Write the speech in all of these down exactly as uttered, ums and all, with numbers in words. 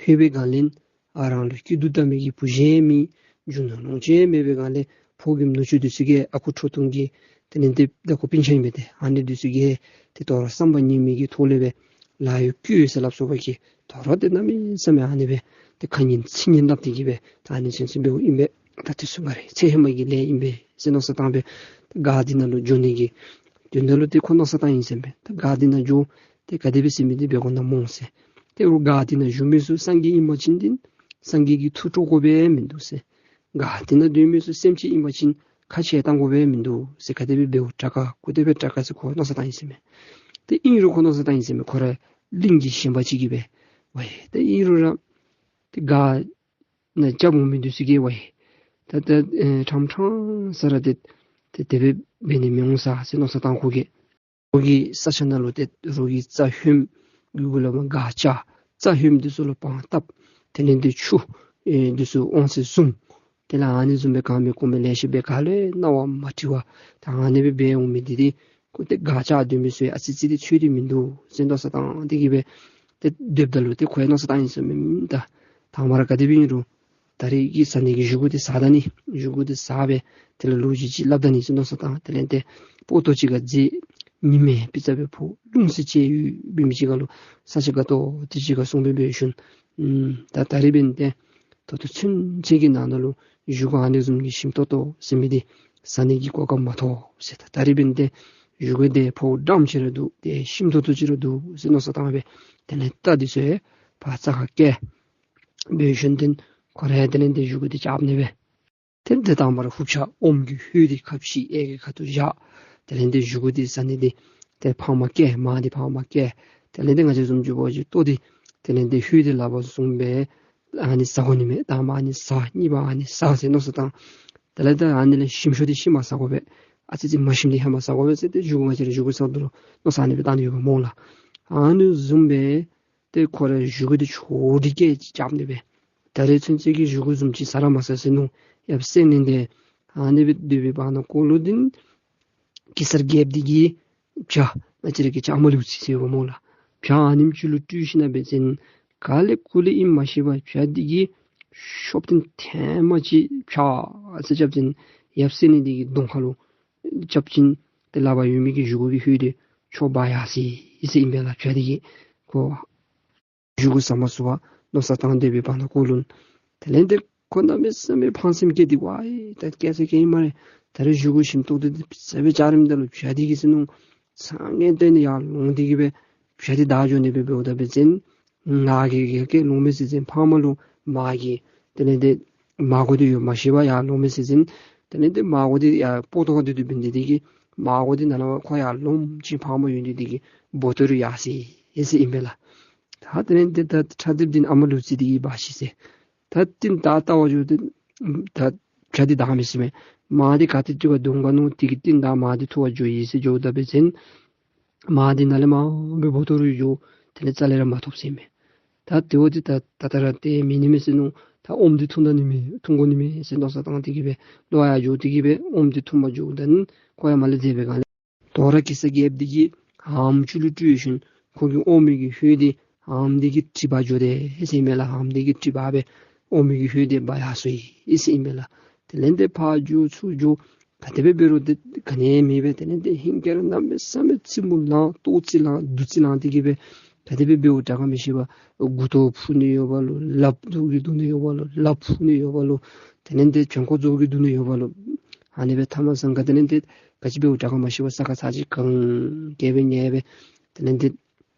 ལྷོད་པའི་སྒང་ལས་ཨ་རང་ལུ་སྐྱིད་སྡུག་བལྟ་མི་གི་བུ་གཞན་མེད། རྒྱུ་ནོར་ལོངས་སྤྱོད་མེད་པའི་སྒང་ལས་ཕོ་རྒནམ་ནུ་གཅུང་འདི་ཚུ་གིས་ཨ་ཁུ་ཁྲོ་ཐུང་གི་དེ་ལས་འདི་ད་ཁོ་སྤུན་ཆ་ཨིན་པས། ཏེ་ཨ་ནི་འདི་ཚུ་གིས་ཏེ་དོ་རུང་བསམ་པ་ངན་མི་གི་ཐོག་ལས་སྦེ་ལཱ་གཡོག་བཀོལ་ཟེར་སླབ་སོ་བ་གིས་དོ་རུང་ཏེ་གནམ་མེད་ས་མེད་ཨ་ནི་སྦེ་ཏེ་ཁ་ངན་ཚིག་ངན་སླབ་སྟེ་གིས་སྦེ་ད་ཨ་ནི་ཚུན་ཚོད་འབདཝ་ཨིན་པས། ད་དེ་ཚུ་ང་རའི་ཚེ་ཧེ་མ་གི་ལས་ཨིན་པས་ཟེར་མནོ་བསམ་བཏང་སྦེ་ད་སྒར་འདི་ནང་ལུ་འགྱོ་ནི་གི་དོན་དག་ལུ་ཏེ་ཁོ་མནོ་བསམ་བཏང་ཡི་ཟེར་མས། ད་སྒར་འདི་ནང་འགྱོ་ཏེ་ག་དེ་སྦེ་ཟེར་མི་འདི་འབད་དགོ་ན་སྨོ་ཟེར། ཏེ་རུང་སྒར་འདི་ནང་བཞུགས་མི་ཚུ་སངས་རྒྱས་ཨིན་པ་ཅིན་འདི་སངས་རྒྱས་ཀྱི་ཐུགས་དཀྲོག་དགོ་པས་མིན་འདུག་ཟེར། སྒར་འདི་ནང་སྡོད་མི་ཚུ་སེམས་ཅན་ཨིན་པ་ཅིན་ཁ་ཆེ་བཏང་དགོ་པས་མིན་འདུག་ཟེར། ག་དེ་སྦེ་འབདཝ་དྲག་ག་ག་དེ་སྦེ་དྲག་ག་ཟེར་ཁོ་མནོ་བསམ་བཏང་ཡི་ཟེར་མས། ཏེ་ཨིན་རུང་ཁོ་མནོ་བསམ་བཏང་ཡི་ཟེར་མས། ཁོ་ར་གླིང་གི་ཞེན་པ་ཅིག་གིས་སྦེ་ཝའི་ཏེ་ཨིན་རུང་ར་ཏེ་སྒར་ནང་སྐྱབས་འོང་མི་འདི་ཚུ་གིས་ཝའི་ད་ད་ཨེ་ཕྲང་ཕྲང་ས་ར་ཏེ་ཏེ་དེ་སྦེ་འབད་ནི་མི་འོང་ས་ཟེར་མནོ་བསམ་བཏང་ཁོ་གིས། རོགས་ཀྱི་ས་ཆ་ནང་ལུ་ཏེ་རོགས་ཀྱི་རྩྭ་ཧོནམ་གུ་གུ་ལུ་མ་སྒར་ཆགས་རྩྭ་ཧོནམ་འདི་ཚུ་ལུ་དཔང་བཏབ། དེ་ལས་འདི་ཆུ་ཨེ་འདི་ཚུ་འོང་ས་བཟུང་། དེ་ལས་ཨ་ནི་བཟུམ་སྦེ་གང་མི་གོ་མི་ལེ་ཤ་སྦེ་ག་ལས་སྣང་བ་མ་བྲི་བར་ད་ཨ་ནི་སྦེ་འབད་འོང་མི་འདི་འདི་ཁོ་ཏེ་སྒར་ཆགས་སྡོད་མི་ཚུ་ཨ་ཙི་ཙི་འདི་ཚུད་དེ་མིན་འདུག་ཟེར་མནོ་བསམ་བཏང་སྟེ་གིས་སྦེ་ཏེ་སྡོདཔ་ད་ལུ་ཏེ་ཁོ་ཡང་མནོ་བསམ་བཏང་ཡི་ཟེར་མས། ད་དང་པ་ར་ག་དེ་སྦེ་ཨིན་རུང་ད་རེས་ཀྱི་ས་གནས་ཀྱི་བཞེས་སྒོ་འདི་བཟའ་ད་ནི་བཞེས་སྒོ་འདི་བཟའ་སྦེ་དེ་ལས་ལོ་རྒྱུས་ཅིག་སླབ་ད་ནི་ཟེར་མནོ་བསམ་བཏང་། དེ་ལས་ཏེ་པོ་ཏོ་ཅིག་ཁར་འཛེགས། ཉི་མ་སྤུ་རྩ་སྦེ་ཕོག། རླུང་ཟེར་ཅིག་ཡོད་པའི་མི་ཅིག་ཁར་ལུ་ས་ཆ་དགའ་ཏོག་ཏོ་ཅིག་ཁར་སོང་སྦེ་འབད་ཞིནམ་ཨུམ་ད་ད་རེས་འབདན་ཏེ་ད་ལྟོ་ཚུན་ཚོད་ཀྱི་ནང་ན་ལུ་བཞེས་སྒོ་ཨ་ནི་བཟུམ་གྱི་ཞིམ་ཏོང་ཏོ་ཟེར་མི་འདི་བཟའ་ནི་གི་གོ་སྐབས་མ་ཐོབ་ཟེར། ད་ད་རེས་འབདན་ཏེ་བཞེས་སྒོ་འདི་ཕོཝ་འགྲངམ་ཅིག་ར་འདུག། ཏེ་ཞིམ་ཏོང་ཏོ་ཅིག་ར་འདུག་ཟེར་མནོ་བསམ་བཏང་སྦེ་དེ་ལས་རྟ་འདི་ཚུ་ཡང་ཕར་རྩྭ་ཁར་བསྐྱལ། འབད་ཞིནམ་ཏེ་ཁོ་ར་དེ་ལས་ཏེ་བཞེས་སྒོ་འདི་རྐྱབ་ནི་སྦེ། ཏེ་ཏེ་དང་པ་ར་ཧུབ་ཆ་ཨོམ་གྱི་ཧོད་འདི་ཁ་ཕྱེ་གཡས་ཀྱི་ཁ་ཐུག་བཞག། དེ་ལས་ཏེ་བཞེས་སྒོ་འདི་བཟའ་ནི་འདི་ཏེ་འཕང་མ་བཀལ། མར་འདི་འཕང་མ་བཀལ། དེ་ལས་ཏེ་ང་བཅས་བཟུམ་ཅིག་འབད་བ་ཅིན་ལྟོ་འདི་དེ་ལས་ཏེ་ཧོད་འདི་ལག་པར་བཟུང་སྦེ་ཨ་ནི་ཟ་དགོ་ནི་མས། དང་པ་ཨ་ནི་ཟ། གཉིས་པ་ཨ་ནི་ཟ་ཟེར་མནོ་བསམ་བཏང་། དེ་ལས་ཏེ་ཨ་ནི་ལས་ཞིམ་ཤོས་འདི་ཤུལ་མ་ཟ་དགོ་པས། ཨ་ཙི་ཙི་མ་ཞིམ་འདི་ཧེ་མ་ཟ་དགོ་པས་ཟེར་ཏེ་བཞེས་སྒོ་ང་བཅས་ར་བཞེས་སྒོ་ཟ་དོ་ལོ་མནོ་བསམ་ཨ་ནི་སྦེ་བཏང་ནི་ཡོདཔ་སྨོ་ལགས། ཨ་ནི་བཟུམ་སྦེ་ཏེ་ཁོ་ར་བཞེས་སྒོ་འདི་ཆོ་འདི་སྐད་ཅིག་རྐྱབ་ནི་སྦེ། ད་རེས་ཚུན་ཚོད་ཀྱི་བཞེས་སྒོ་བཟུམ་ཅིག་ཟ་ར་མ་ཟ་ཟེར་མནོ། ཡབ་སེང་བློན་འདི་ཨ་ནི་སྦེ་སྡོད་པའི་བར་ན་ཀོ་ལུ་འདི་གེ་སར་རྒྱལཔོ་འདི་གིས་བྱ་ང་བཅས་ར་གི་བྱ་ཨ་མ་ལུག་རྩི་ཟེར་བ་སྨོ་ལགས། བྱ་ཨ་ནེམ་ཅིག་ལུ་སྤྲུལ་ཞིན་ན་འབད་བ་ཅིན་ག་ལས་གུ་ལས་ཨིནམ་མ་ཤེས་པར་བྱ་འདི་གིས་ཤོབ་ཐེངས་ཐེངས་མ་ཅིག་བྱ་ཟེར་རྐྱབ་བ་ཅིན་ཡབ་སེང་བློན་འདི་གི་གདོང་ཁ་ལུ་རྐྱབ་ཅིན་ཏེ་ལག་པར་ཡོད་མི་གི་བཞེས་སྒོ་གི་ཧོད་འདི་འཕྱོག་འབག་ཡར་སོ་ཡི་ཟེར་ཨིན་པས་ལགས། བྱ་འདི་གིས་ཁོ་བཞེས་སྒོ་ཟ་མ་ཚུགས་པར་མནོ་བསམ་བཏང་སྡོད་པའི་བར་ན་ཀོ་ལུ། དེ་ལས་ཏེ་ཁོ་གནམ་མེད་ས་མེད་ཕངས་སེམས་སྐྱེས་ཏེ་ཝའི་ད་སྐྱེས་ཚེ་སྐྱེས་ཨིན་སྨ་རེ། ད་རེས་བཞེས་སྒོ་ཞིམ་ཏོང་ཏོ་འདི་ཟ་བའི་བྱ་རིམ་ད་ལུ་བྱ་འདི་གིས་ཟེར་མནོ་སྔོན་བལྟས་ནི་ཡར་ལོང་སྟེ་གིས་སྦེ་བྱ་འདི་བདའ་འགྱོ་ནི་སྦེ་འབདཝ་ད་འབད་བ་ཅིན་ང་གིས་ག་གིས་ལོང་མས་ཟེར་བ་ཅིན་ཕང་མ་ལུ་མར་གྱི་དེ་ལས་ཏེ་མར་གོ་འདི་ཡོད་མ་ཤེས་པར་ཡར་ལོང་མས་ཟེར་བ་ཅིན་དེ་ལས་ཏེ་མར་གོ་འདི་ཡར་སྤོ་ཏོ་ཁར་འདི་འདི་འབད་ནི་འདི་གིས་མར་གོ་འདི་ནང་ལུ་ཁོ་ཡར་ལོང་ཅིག་ཕང་མ་ཡོད་ནི་འདི་གིས་སྦོ་ཏོ་རུ་ཡར་སོ་ཡི་ཟེར་ཨིན་པས་ལགས། ད་དེ་ལས་ཏེ་ད་ཁྲ་འདེབས་འདི་ཨ་མ་ལུག་རྩི་འདི་གིས་འབག་ཤི་ཟེར། ད་ཏེ་ད་ལྟ་བ་འགྱོ་སྟེ་ད་བྱ་འདི་བདའ་མི་ཤེས་མས། མར་འདི་ག་ཏེ་ཅིག་ཁར་དོན་ག་མནོ་དེ་གིས་ཏེ་ད་མར་འདི་འཐུ་བར་འགྱོ་ཡི་ཟེར་འགྱོཝ་ད་འབད་བ་ཅིན་མར་འདི་ནཱ་ལས་མར་སྦེ་སྦོ་ཏོ་རུ་འགྱོ། དེ་ལས་རྩ་ལས་ར་མ་ཐོབ་ཟེར་མས། ད་དེ་འོ་འདི་ད་ད་ད་ར་ཏེ་མེད་ནི་མས་ཟེར་མནོ། ད་ཨོམ་འདི་འཐུ་ད་ནི་མས། འཐུ་དགོ་ནི་མས་ཟེར་མནོ་བསམ་བཏང་སྟེ་གིས་སྦེ་ལོག་ཡར་འགྱོ་སྟེ་གིས་སྦེ་ཨོམ་འདི་འཐུ་མ་འགྱོཝ་ད་ནི་ཁོ་ཡང་མར་ལས་འཛེགས་པའི་སྒང་ལས་དོ་རུང་གེ་སར་རྒྱལཔོ་འདི་གིས་ཧམ་ཅིག་ལུ་སྤྲུལ་ཞིནམ་ཁོ་གི་ཨོམ་གྱི་ཧོད་འདི་ཧམ་འདི་གིས་དཀྲིས་འབག་འགྱོ་དེས་ཟེར་ཨིན་མས་ལགས། ཧམ་འདི་གིས་དཀྲིས་འབག་སྦེ་ཨོམ་གྱི་ཧོད་འདི་འབག་ཡར་སོ་ཡི་ཟེར་ཨིན་མས་ལགས། དེ་ལས་ཏེ་ཕར་འགྱོ་ཚུར་འགྱོ་ག་དེ་སྦེ་འབད་རུང་ཏེ་ག་ནི་ཡང་མེད་པས། དེ་ལས་ཏེ་ཧིང་གིས་ར་གནམ་མེད་ས་མེད་རྩེད་མོ་ལང་ལྟོ་རྩེད་ལང་བདུད་རྩི་ལང་སྟེ་གིས་སྦེ་ག་དེ་སྦེ་འབདཝ་དྲག་ག་མི་ཤེས་པར་མགུ་ཏོ་འཕུར་ནི་ཡོདཔ་ལོ། ལགཔ་རྫོགས་ཀྱི་འདུག་ནི་ཡོདཔ་ལོ། ལགཔ་འཕུར་ནི་ཡོདཔ་ལོ། དེ་ལས་ཏེ་བྱང་ཁོག་རྫོགས་ཀྱི་འདུག་ནི་ཡོདཔ་ལོ། ཨ་ནི་སྦེ་ཐ་མ་སང་ག་དེ་ལས་ཏེ་ག་ཅི་འབདཝ་དྲག་ག་མ་ཤེས་པར་ས་ཁར་ཚར་གཅིག་གན་རྐྱལ་སྦེ་ཉལ་སྦེ་དེ་ལས་ཏེ་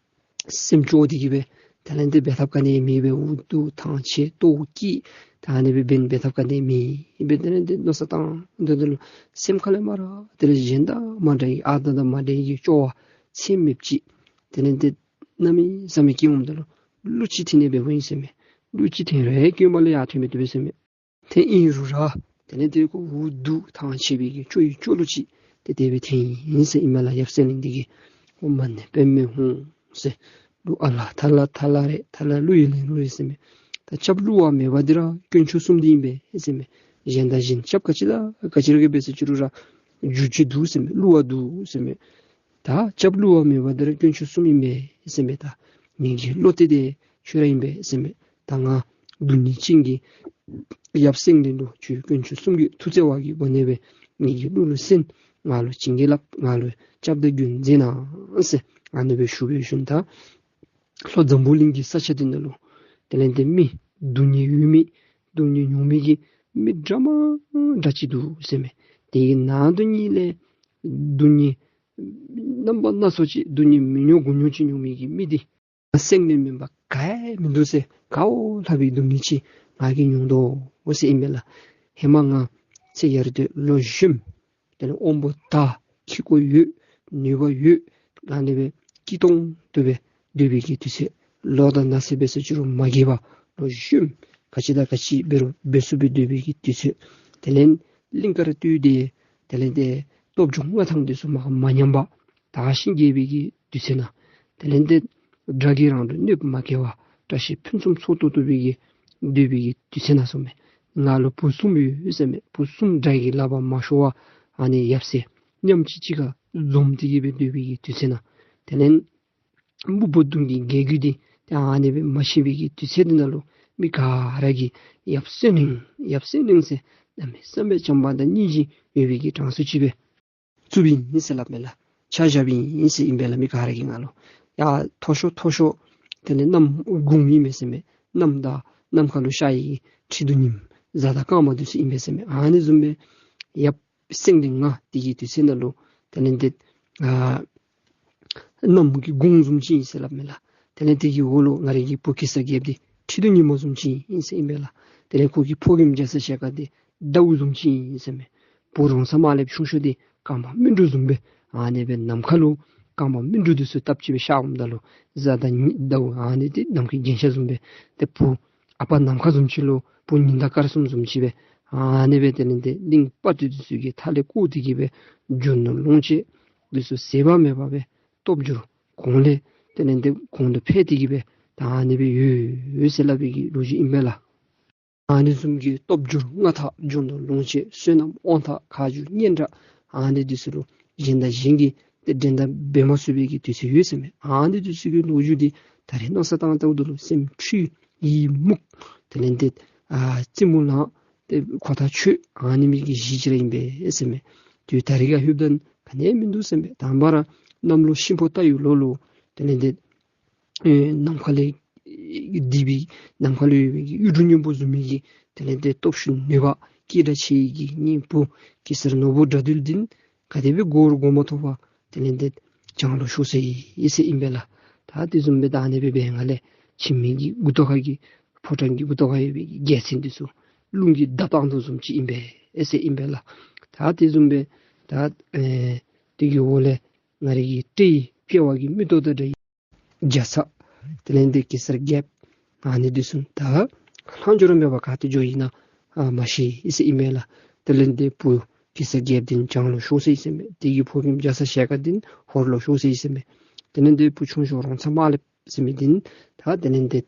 སེམས་སྐྱོ་སྟེ་གིས་སྦེ་དེ་ལས་ཏེ་འབད་ཐབས་ག་ནི་ཡང་མེད་པས། འུ་སྡུག་ཐང་ཆད་ལྟོཝ་བཀྱེས། ད་ཨ་ནི་སྦེ་འབད་འབད་ཐབས་ག་ནི་ཡང་མེད་པས། དེ་ལས་ཏེ་མནོ་བསམ་བཏང་དོ་དོ་ལུ་སེམས་ཁ་ལས་མར་དེ་ལས་གཞན་དང་མ་འདྲ་བའི་ཨ་རྟག་དང་མ་འདྲ་བའི་སྐྱོ་བ་ཚད་མེདཔ་ཅིག་དེ་ལས་ཏེ་གནམ་མེད་ས་མེད་སྐྱེ་འོངམ་ད་ལུ་གླུ་ཅིག་འཐེན་ནི་འབདཝ་ཨིན་ཟེར་མས། གླུ་ཅིག་འཐེན་རུང་ཡང་དཀྱུས་མ་ལས་ཡར་ཐོན་མི་བཏུབ་པས་ཟེར་མས། དེ་ཨིན་རུང་ར་དེ་ལས་ཏེ་ཁོ་འུ་སྡུག་ཐང་ཆད་པའི་གི་སྐྱོ་བའི་སྐྱོ་གླུ་ཅིག་ཏེ་དེ་སྦེ་འཐེན་ཡི་ཟེར་ཨིན་མས་ལགས། ཡབ་སེང་བློན་འདི་གིས་ཨོཾ་མ་ཎི་པདྨེ་ཧཱུྃ་ཟེར། གླུ་ཨ་ལ་ཐ་ལ་ཐ་ལ་རེད། ཐ་ལ་གླུ་ཡི་ལེན་ལུགས་རེད་ཟེར་མས། ད་སྐྱབས་བསླུ་བ་མེད་པ་འདི་ར་དཀོན་མཆོག་གསུམ་འདི་ཨིན་པས་ཟེར་མས། གཞན་དང་གཞན་སྐྱབས་ག་ཅི་ལ་ག་ཅི་ར་གིས་འབད་ཟེར་ཅི་རུང་ར་རྒྱུ་ཅིག་འདུག་ཟེར་མས། བསླུ་བ་འདུག་ཟེར་མས། ད་སྐྱབས་བསླུ་བ་མེད་པ་འདི་ར་དཀོན་མཆོག་གསུམ་ཨིན་པས་ཟེར་མས། ད་ངེ་གི་བློ་གཏད་འདི་ཁྱོད་ར་ཨིན་པས་ཟེར་མས། ད་ང་སྡུག་བསྔལ་ཅན་གྱི་ཡབ་སེང་བློན་ལུ་ཁྱོད་དཀོན་མཆོག་གསུམ་གྱི་ཐུགས་བརྩེ་བ་གི་སྒོ་ནས་སྦེ་ངེ་གི་གླུ་ལུ་གསན། ང་ལུ་བྱིན་གྱིས་བརླབས། ང་ལུ་སྐྱབས་དང་མགོན་མཛད་གནང་ཟེར་ཨ་ནི་སྦེ་ཞུ་བའི་ཤུལ་ད་ལྷོ་འཛམ་བུ་གླིང་གི་ས་ཆ་འདི་ནང་ལུ་དེ་ལས་ཏེ་མི་སྡུག་བསྔལ་ཡོད་མི་སྡུག་བསྔལ་མྱོང་མི་གི་མི་འདྲ་མ་འདྲ་ཅིག་འདུག་ཟེར་མས། དེ་གི་ནང་དུ་ཉིད་ལས་སྡུག་བསྔལ་རྣམ་པ་སྣ་ཚོགས་ཅིག་སྡུག་བསྔལ་མི་མྱོང་དགུ་མྱོང་ཅིག་མྱོང་མི་གི་མི་འདི་སེང་བློན་མེན་པར་ག་ཡང་མིན་འདུག་ཟེར། ག་འོ་ལྷག་པའི་སྡུག་བསྔལ་ཅིག་ང་གིས་མྱོང་དོ་ཟེར་ཨིན་པས་ལགས། ཧེ་མ་ང་ཚེ་ཡར་སྡོད་ལོ་གཞོནམ་དེ་ལས་དབང་པོ་དར་ཁེ་ཀོ་ཡོད་ནུས་པ་ཡོད་ཨ་ནི་སྦེ་སྐྱིད་ཏོང་ཏོ་སྦེ་སྡོད་པའི་གི་དུས་ཚོད་ལོ་དང་ན་ཚོད་འབད་ས་ཅིག་རུང་མ་རྒས་པར་ལོ་གཞོནམ་ག་ཅི་དང་ག་ཅི་འབད་རུང་འབད་ཚུགས་སྦེ་སྡོད་པའི་གི་དུས་ཚོད། དེ་ལས་གླིང་དཀར་སྟོད་དེ་དེ་ལས་ཏེ་སྟོབས་འབྱོར་མངའ་ཐང་འདི་ཚུ་མ་མ་ཉམས་པར་དར་ཞིང་རྒྱས་པའི་གི་དུས་ཚོད་ནང་དེ་ལས་ཏེ་དགྲ་གིས་རང་ལུ་གནོདཔ་མ་བཀལ་བར་བཀྲ་ཤིས་ཕུན་སུམ་ཚོགས་ཏོག་ཏོ་སྦེ་གི་སྡོད་པའི་གི་དུས་ཚོད་ནང་ཟེར་མས། ང་ལུ་བུ་གསུམ་ཡོད་ཟེར་མས། བུ་གསུམ་དགྲ་གི་ལག་པར་མ་ཤོར་བར་ཨ་ནི་ཡབ་སྲས་མཉམ་གཅིག་གཅིག་ཁར་འཛོམས་ཏེ་གི་སྦེ་སྡོད་པའི་གི་དུས་ཚོད་ནང་དེ་ལས་སྨུག་པོ་གདོང་གི་རྒྱལ་རྒྱུད་འདི་ཏེ་ཨ་ནི་སྦེ་མ་ཤི་བའི་གི་དུས་ཚོད་འདི་ནང་ལུ་མི་ག་ར་གིས་ཡབ་སེང་བློན་ཡབ་སེང་བློན་ཟེར་གནམ་མེད་ས་མེད་བྱམས་པ་དང་སྙིང་རྗེ་ཡོད་པའི་གི་གྲངས་སུ་ཅིག་སྦེ་བཙུགསཔ་ཨིན་ཟེར་སླབ་མས་ལགས། ཆ་བཞགཔ་ཨིན་ཟེར་ཨིན་པས་ལགས། མི་ག་ར་གིས་ང་ལུ་ཡ་མཐོ་ཤོས་མཐོ་ཤོས་དེ་ལས་གནམ་དགུང་ཨིན་མས་ཟེར་མས། གནམ་དང་ནམ་མཁའ་ལུ་ཤར་བའི་ཁྲི་གདུགས་ཉིམ་གཟའ་དང་སྐར་མ་འདི་ཚུ་ཨིན་པས་ཟེར་མས། ཨ་ནི་བཟུམ་སྦེ་ཡབ་སེང་བློན་ང་དེ་གི་དུས་ཚོད་ནང་ལུ་དེ་ལས་ཏེ་ཨ་གནམ་གྱི་དགུང་བཟུམ་ཅིག་ཨིན་ཟེར་སླབ་མས་ལགས། དེ་ལས་དེ་གི་འོག་ལུ་ང་རའི་གི་བུ་གེ་སར་རྒྱལཔོ་འདི་ཁྲི་གདུགས་ཉི་མ་བཟུམ་ཅིག་ཨིན་ཟེར་ཨིན་པས་ལགས། དེ་ལས་ཁོ་གི་ཕོ་རྒནམ་རྒྱ་ཚ་ཞལ་དཀར་འདི་ཟླཝ་བཟུམ་ཅིག་ཨིན་ཟེར་མས། བུ་རོང་ཚ་དམར་ལེབ་ཆུང་ཤོས་འདི་སྐར་མ་སྨིན་དྲུག་བཟུམ་སྦེ་ཨ་ནི་སྦེ་ནམ་མཁའ་ལུ་སྐར་མ་སྨིན་དྲུག་འདི་ཚུ་སྟབས་གཅིག་སྦེ་ཤར་འོངམ་ད་ལུ་གཟའ་དང་ཉི་ཟླཝ་ཨ་ནི་འདི་ནམ་མཁའི་རྒྱན་ཆ་བཟུམ་སྦེ་ཏེ་བུ་ཨ་པ་ནམ་མཁའ་བཟུམ་ཅིག་ལུ་བུ་ཉི་ཟླ་སྐར་གསུམ་བཟུམ་ཅིག་སྦེ་ཨ་ནི་སྦེ་དེ་ལས་ཏེ་གླིང་དཔའ་བརྟུལ་འདི་ཚུ་གིས་མཐའ་ལས་བསྐོར་ཏེ་གི་སྦེ་རྒྱུ་ནོར་ལོངས་སྤྱོད་འདི་ཚུ་ཟད་པ་མེད་པ་སྦེ་སྟོབས་འབྱོར་གོང་ལས་དེ་ལས་ཏེ་གོང་དུ་འཕེལ་ཏེ་གི་སྦེ་ད་ཨ་ནི་སྦེ་ཡོད་ཡོད་ཟེར་སླབ་པའི་གི་ལོ་རྒྱུས་ཨིན་པས་ལགས། ཨ་ནི་བཟུམ་གྱི་སྟོབས་འབྱོར་མངའ་ཐང་རྒྱུ་ནོར་ལོངས་སྤྱོད་བསོད་ནམས་དབང་ཐང་ཁ་རྗེ་སྙན་གྲགས་ཨ་ནི་འདི་ཚུ་ལུ་གཞན་དང་གཞན་གྱིས་ཏེ་འགྲན་ཟླ་འབད་མ་ཚུགས་པའི་གི་དུས་ཚོད་ཡོད་ཟེར་མས། ཨ་ནི་འདི་ཚུ་གི་ལོ་རྒྱུས་འདི་ད་རེས་མནོ་བསམ་བཏང་བལྟཝ་ད་ལུ་སེམས་འཁྲུལ་ཡི་མུག་དེ་ལས་ཏེ་ཨ་རྩེད་མོ་ལངས་ཏེ་ཁོ་ཐག་ཆོད་ཨ་ནི་མི་གི་གཞི་ཅིག་ར་ཨིན་པས་ཟེར་མས། དུས་ད་རེས་ཁར་ལྷོདཔ་ད་ག་ནི་མིན་འདུག་ཟེར་མས། དང་པ་ར་གནམ་ལོ་ཤིང་ཕོ་རྟ་ཡི་ལོ་ལུ་དེ་ལས་ཏེ་ཨེ་ནམ་མཁའ་ལས་ཨེ་འདི་སྦེ་ནམ་མཁའ་ལུ་ཡོད་པའི་གི་གཡུ་འབྲུག་སྔོན་པོ་བཟུམ་མའི་གི་དེ་ལས་ཏེ་སྟོབས་ཤུགས་ནུས་པ་སྐད་གྲགས་ཆེ་བའི་གི་ངེའི་བུ་གེ་སར་ནོར་བུ་དགྲ་འདུལ་འདི་ག་དེ་སྦེ་མགུ་སྐོར་མགུ་མ་ཐོགས་པར་དེ་ལས་ཏེ་བྱང་ལུ་ཤོར་སོ་ཡི་ཟེར་ཨིན་པས་ལགས། ད་དེ་བཟུམ་སྦེ་ད་ཨ་ནི་སྦེ་འབད་བའི་སྒང་ལས་ཁྱིམ་མི་གི་མགུ་ཏོ་ཁ་གི་ཕོ་བྲང་གི་མགུ་ཏོ་ཁར་ཡོད་པའི་གི་རྒྱལ་མཚན་འདི་ཚུ་རླུང་གིས་བརྡབ་བཏང་དོ་བཟུམ་ཅིག་ཨིན་པས་ཟེར་ཨིན་པས་ལགས། ད་དེ་བཟུམ་སྦེ་ད་ཨེ་དེ་གི་འོག་ལས་ང་རའི་གི་སྤྲེའུ་ཕལ་བ་གི་མིག་ཏོ་དང་འདྲ་བའི་རྒྱ་ཚ་དེ་ལས་ཏེ་གེ་སར་རྒྱལཔོ་ཨ་ནི་འདི་ཚུ་ད་ལྷག་འཕྲོ་ར་མེད་པར་ག་ཏེ་འགྱོ་ཡི་ན་ཨ་མ་ཤེས་ཟེར་ཨིན་མས་ལགས། དེ་ལས་ཏེ་བུ་གེ་སར་རྒྱལཔོ་འདི་བྱང་ལུ་ཤོར་སོ་ཡི་ཟེར་མས། དེ་གི་ཕོ་རྒནམ་རྒྱ་ཚ་ཞལ་དཀར་འདི་ཧོར་ལུ་ཤོར་སོ་ཡི་ཟེར་མས། དེ་ལས་ཏེ་བུ་ཆུང་ཤོས་རོང་ཚ་དམར་ལེབ་ཟེར་མི་འདི་ད་དེ་ལས་ཏེ་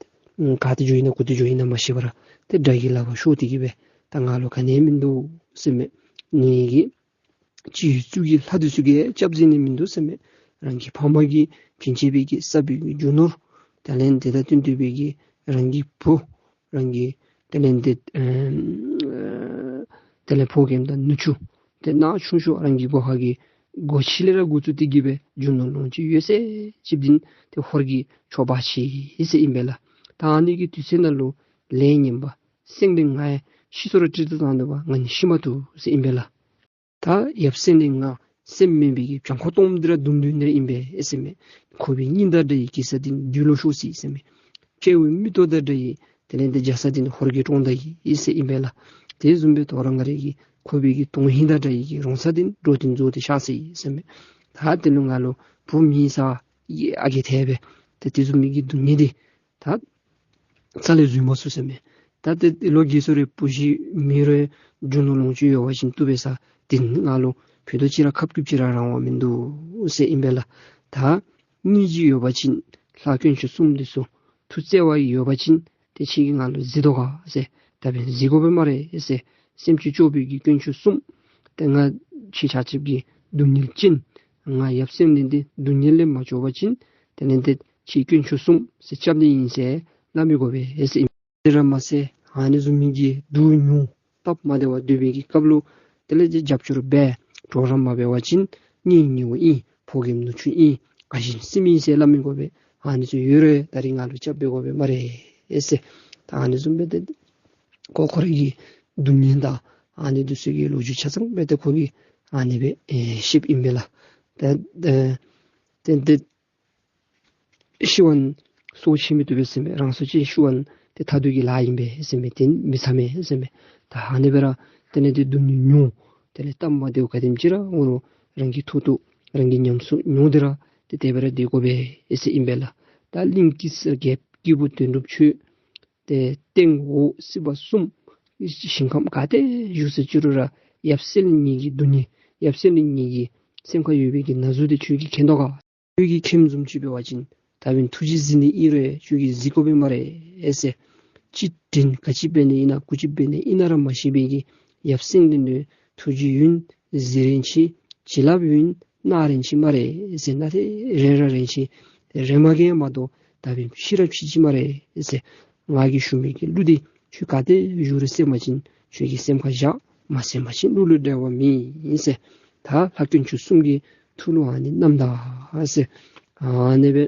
ག་ཏེ་འགྱོ་ཡི་ན་གུ་ཏེ་འགྱོ་ཡི་ན་མ་ཤེས་པར་ཏེ་དགྲ་གི་ལག་པར་ཤོར་ཏེ་གི་སྦེ་ད་ང་ལུ་ག་ནི་མིན་འདུག་ཟེར་མས། ངེ་གི་སྤྱི་གཙུག་གི་ལྷ་འདི་ཚུ་གིས་སྐྱབས་མཛད་ནི་མིན་འདུག་ཟེར་མས། རང་གི་ཕ་མ་གིས་བྱིན་བཞག་པའི་གི་བསགས་པའི་གི་རྒྱུ་ནོར་དེ་ལས་ཏེ་ད་བསྟུན་ཏེ་སྦེ་གི་རང་གི་བུ་རང་གི་དེ་ལས་ཏེ་ཨེ་དེ་ལས་ཕོ་རྒནམ་དང་ནུ་གཅུང་དེ་ནང་ཆུང་ཤོས་རང་གི་སྒོ་ཁ་གི་སྒོ་ཁྱི་ལས་ར་འགོ་བཙུགས་ཏེ་གི་སྦེ་རྒྱུ་ནོར་ལོངས་སྤྱོད་ཡོད་ཚད་ཅིག་འདི་ཏེ་ཧོར་གྱིས་འཕྱོག་འབག་ཅི་ཟེར་ཨིན་པས་ལགས། ད་ཨ་ནི་གི་དུས་ཚོད་ནང་ལུ་ལས་ངན་པ་སེང་བློན་ང་ཡང་ཤི་སོ་ར་ཏིལ་ཏིལ་བཏང་འདུག་པ། ང་ནི་ཤི་མ་བཏུབ་ཟེར་ཨིན་པས་ལགས། ད་ཡབ་སེང་བློན་ང་སེམས་དམན་པའི་གི་བྱང་ཁོག་སྟོངམ་འདི་ར་དུམ་དུམ་འདི་ར་ཨིན་པས་ཟེར་མས། ཁོག་པའི་སྙིང་དང་འདྲ་བའི་གེ་སར་འདི་བདུད་ལུ་ཤོར་སོ་ཡི་ཟེར་མས། སྤྲེའུའི་མིག་ཏོ་དང་འདྲ་བའི་དེ་ལས་ཏེ་རྒྱ་ཚ་འདི་ཧོར་གྱིས་བཀྲོངས་ད་ཡི་ཟེར་ཨིན་པས་ལགས། དེ་བཟུམ་སྦེ་དོ་རུང་ང་རའི་གི་ཁོག་པའི་གི་དོན་ཧིང་དང་འདྲ་བའི་གི་རོང་ཚ་འདི་འགྲོ་དོན་རྫོགས་ཏེ་གཤགས་སོ་ཡི་ཟེར་མས། ད་དེ་ལུ་ང་ལུ་བུ་མེད་ས་ཡི་ཨ་རྒས་ཐལ་བས། ཏེ་དེ་བཟུམ་མའི་གི་སྡུག་བསྔལ་འདི་ད་རྩ་ལས་བཟོད་མ་ཚུགས་ཟེར་མས། ད་ཏེ་ལོ་རྒས་སོ་རུང་བུ་གཞི་མེད་རུང་རྒྱུ་ནོར་ལོངས་སྤྱོད་ཡོད་པ་ཅིན་བཏུབ་པས་ས། དེ་ང་ལུ་ཕུད་རྡོག་ཅིག་ར་ཁབ་སྐུདཔ་ཅིག་ར་རང་དབང་མིན་འདུག་ཟེར་ཨིན་པས་ལགས། ད་སྙིང་རྗེ་ཡོད་པ་ཅིན་ལྷ་དཀོན་མཆོག་གསུམ་འདི་ཚུ་ཐུགས་བརྩེ་བ་ཡོད་པ་ཅིན་ཏེ་ཁྱེད་ཀྱིས་ང་ལུ་གཟིགས་དོ་ག་ཟེར། ད་འབདན་གཟིགས་དགོ་པས་སྨ་རེ་ཟེར། སེམས་ཅན་སྐྱོབ་པའི་གི་དཀོན་མཆོག་གསུམ་ཏེ་ང་ཁྱེད་ཆ་ཁྱབ་ཀྱི་སྡུག་བསྔལ་ཅན་ང་ཡབ་སེང་བློན་འདི་སྡུག་བསྔལ་ལས་མ་སྐྱོབ་པ་ཅིན་དེ་ལས་ཏེ་ཁྱེད་དཀོན་མཆོག་གསུམ་ཟེར་སྐྱབས་གནས་ཨིན་ཟེར་སླབ་མི་དགོ་པས་ཟེར་ཨིན། དེ་ར་མ་ཚད་ཨ་ནི་བཟུམ་མའི་གི་སྡུག་བསྔལ་སྟབས་མ་བདེཝ་སྡོད་པའི་གི་སྐབས་ལུ་དེ་ལས་ཏེ་རྒྱབ་སྐྱོར་འབད་གྲོགས་རམ་མ་འབད་བ་ཅིན་གཉེན་ཉེཝ་ཨིན། ཕོ་རྒནམ་ནུ་གཅུང་ཨིན། ག་ཅི་སེམས་ཨིན་ཟེར་སླབ་མི་དགོ་པས། ཨ་ནི་ཚུ་ཡོད་རུང་ད་རིས་ང་ལུ་སྐྱབས་འབད་དགོ་པས་སྨ་རེ་ཟེར། ད་ཨ་ནི་བཟུམ་སྦེ་ཏེ་ཁོ་ཁོ་རའི་གི་སྡུག་བསྔལ་དང་ཨ་ནི་འདི་ཚུ་གི་ལོ་རྒྱུས་ཆ་ཚང་སྦེ་ཏེ་ཁོ་གིས་ཨ་ནི་སྦེ་ཨེ་བཤདཔ་ཨིན་པས་ལགས། ཏེ་ཏེ་ཏེ་ཏེ་ཤི་བ་ན་སྲོག་ཆད་མི་བཏུབ་པས་ཟེར་མས། རང་སྲོག་ཅིག་ཤི་བ་ན་ཏེ་མཐའ་ཐུག་གི་ལཱ་ཨིན་པས་ཟེར་མས། ཏེ་མི་ཚངམ་མས་ཟེར་མས། ད་ཨ་ནི་སྦེ་ར་དེ་ལས་ཏེ་སྡུག་བསྔལ་མྱོང་། དེ་ལས་སྟབས་མ་བདེཝ་ག་དེམ་ཅིག་ར་འོང་རུང་རང་གི་ཐོག་ཏུ་རང་གི་ཉམས་སུ་མྱོང་སྟེ་ར་ཏེ་དེ་སྦེ་ར་སྡོད་དགོ་པས་ཟེར་ཨིན་པས་ལགས། ད་གླིང་གེ་སར་རྒྱལཔོ་སྐྱེས་བུ་དོན་གྲུབ་ཁྱོད་ཏེ་སྟེང་འོག་སྲིད་པ་གསུམ་ཞིང་ཁམས་ག་ཏེ་བཞུགས་ས་ཅི་རུང་ར་ཡབ་སྲས་ལུ་ངེ་གི་སྡུག་བསྔལ་ཡབ་སྲས་ལུ་ངེ་གི་སེམས་ཁར་ཡོད་པའི་གི་ན་ཟུག་དེ་ཁྱོད་ཀྱིས་མཁྱེན་དོ་ག། ཁྱོད་ཀྱིས་མཁྱེནམ་བཟུམ་ཅིག་འབད་བ་ཅིན་ད་བན་ཐུགས་རྗེ་གཟིགས་ནི་ཨིན་རུང་ཁྱོད་ཀྱིས་གཟིགས་དགོ་པས་སྨ་རེ་ཟེར། ཅི་དྲིན་ག་ཅི་འབད་ནི་ཨིན་ན་གུ་ཅི་འབད་ནི་ཨིན་ན་ར་མ་ཤེས་པའི་གི་ཡབ་སྲས་ལུ་ནི་ཐུགས་རྗེ་ཡུན་གཟིགས་རན་ཅི། བྱིན་རླབས་ཡུན་གནང་རན་ཅི་སྨ་རེ་ཟེར། ན་ཏེ་རན་ར་རན་ཅི། རན་མ་གིས་མ་གཏོགས་ད་བན་ཤི་ར་ཤི་ཅི་སྨ་རེ་ཟེར། ང་གིས་ཞུ་མི་གི་གླུ་འདི་ཁྱོད་ག་ཏེ་བཞུགས་རུང་གསན་པ་ཅིན་ཁྱོད་ཀྱི་སེམས་ཁར་བཞག། མ་གསན་པ་ཅིན་གླུ་ལུ་འགྲེལ་བ་མེད་ཟེར། ད་ལྷ་དཀོན་མཆོག་གསུམ་གྱི་ཐུགས་ལུ་ཨ་ནི་བསྣམས་ད་ཟེར། ཨ་ནི་སྦེ་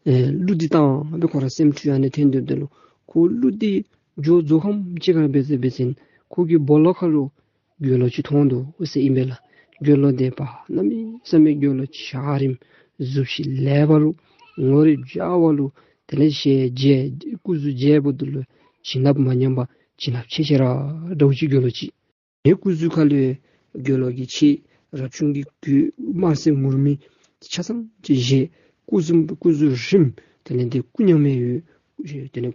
ཨེ་གླུ་འདི་བཏང་སྦེ་ཁོ་ར་སེམས་འཁྲུལ་ཨ་ནི་འཐོན་སྡོདཔ་ད་ལུ་ཁོ་གླུ་འདི་མཇུག་རྫོགས་ཁམས་ཅིག་ཁར་འབད་ཟེར་འབད་ཞིནམ་ཁོ་གི་སྦོ་ལོགས་ཁར་ལུ་དགེ་སློང་ཅིག་མཐོང་འདུག་ཟེར་ཨིན་པས་ལགས། དགེ་སློང་དེ་ཕར་གནམ་མེད་ས་མེད་དགེ་སློང་འཇའ་རིསམོ་གཟུགས་གཞི་ལེགས་པ་ལུ་ངོ་རིས་འཇའ་བ་ལུ་དེ་ལས་ཞལ་མཇལ་སྐུ་གཟུགས་མཇལཝ་ད་ལུ་བྱིན་རླབས་མ་ཉམས་པ་བྱིན་རླབས་ཆེ་ཆེ་ར་འདྲཝ་ཅིག་དགེ་སློང་ཅིག། ངེའི་སྐུ་གཟུགས་ཁ་ལས་དགེ་སློང་གི་ཆས་རབ་བྱུང་གི་གོས་དམར་སེར་ངུར་སྨྲིག་ཆ་ཚང་ཅིག་བཞེས། སྐུ་གཟུགས་སྐུ་གཟུགས་རིངམོ་དེ་ལས་ཏེ་སྐུ་མཉམ་མེད་ཡོད། དེ་ལས་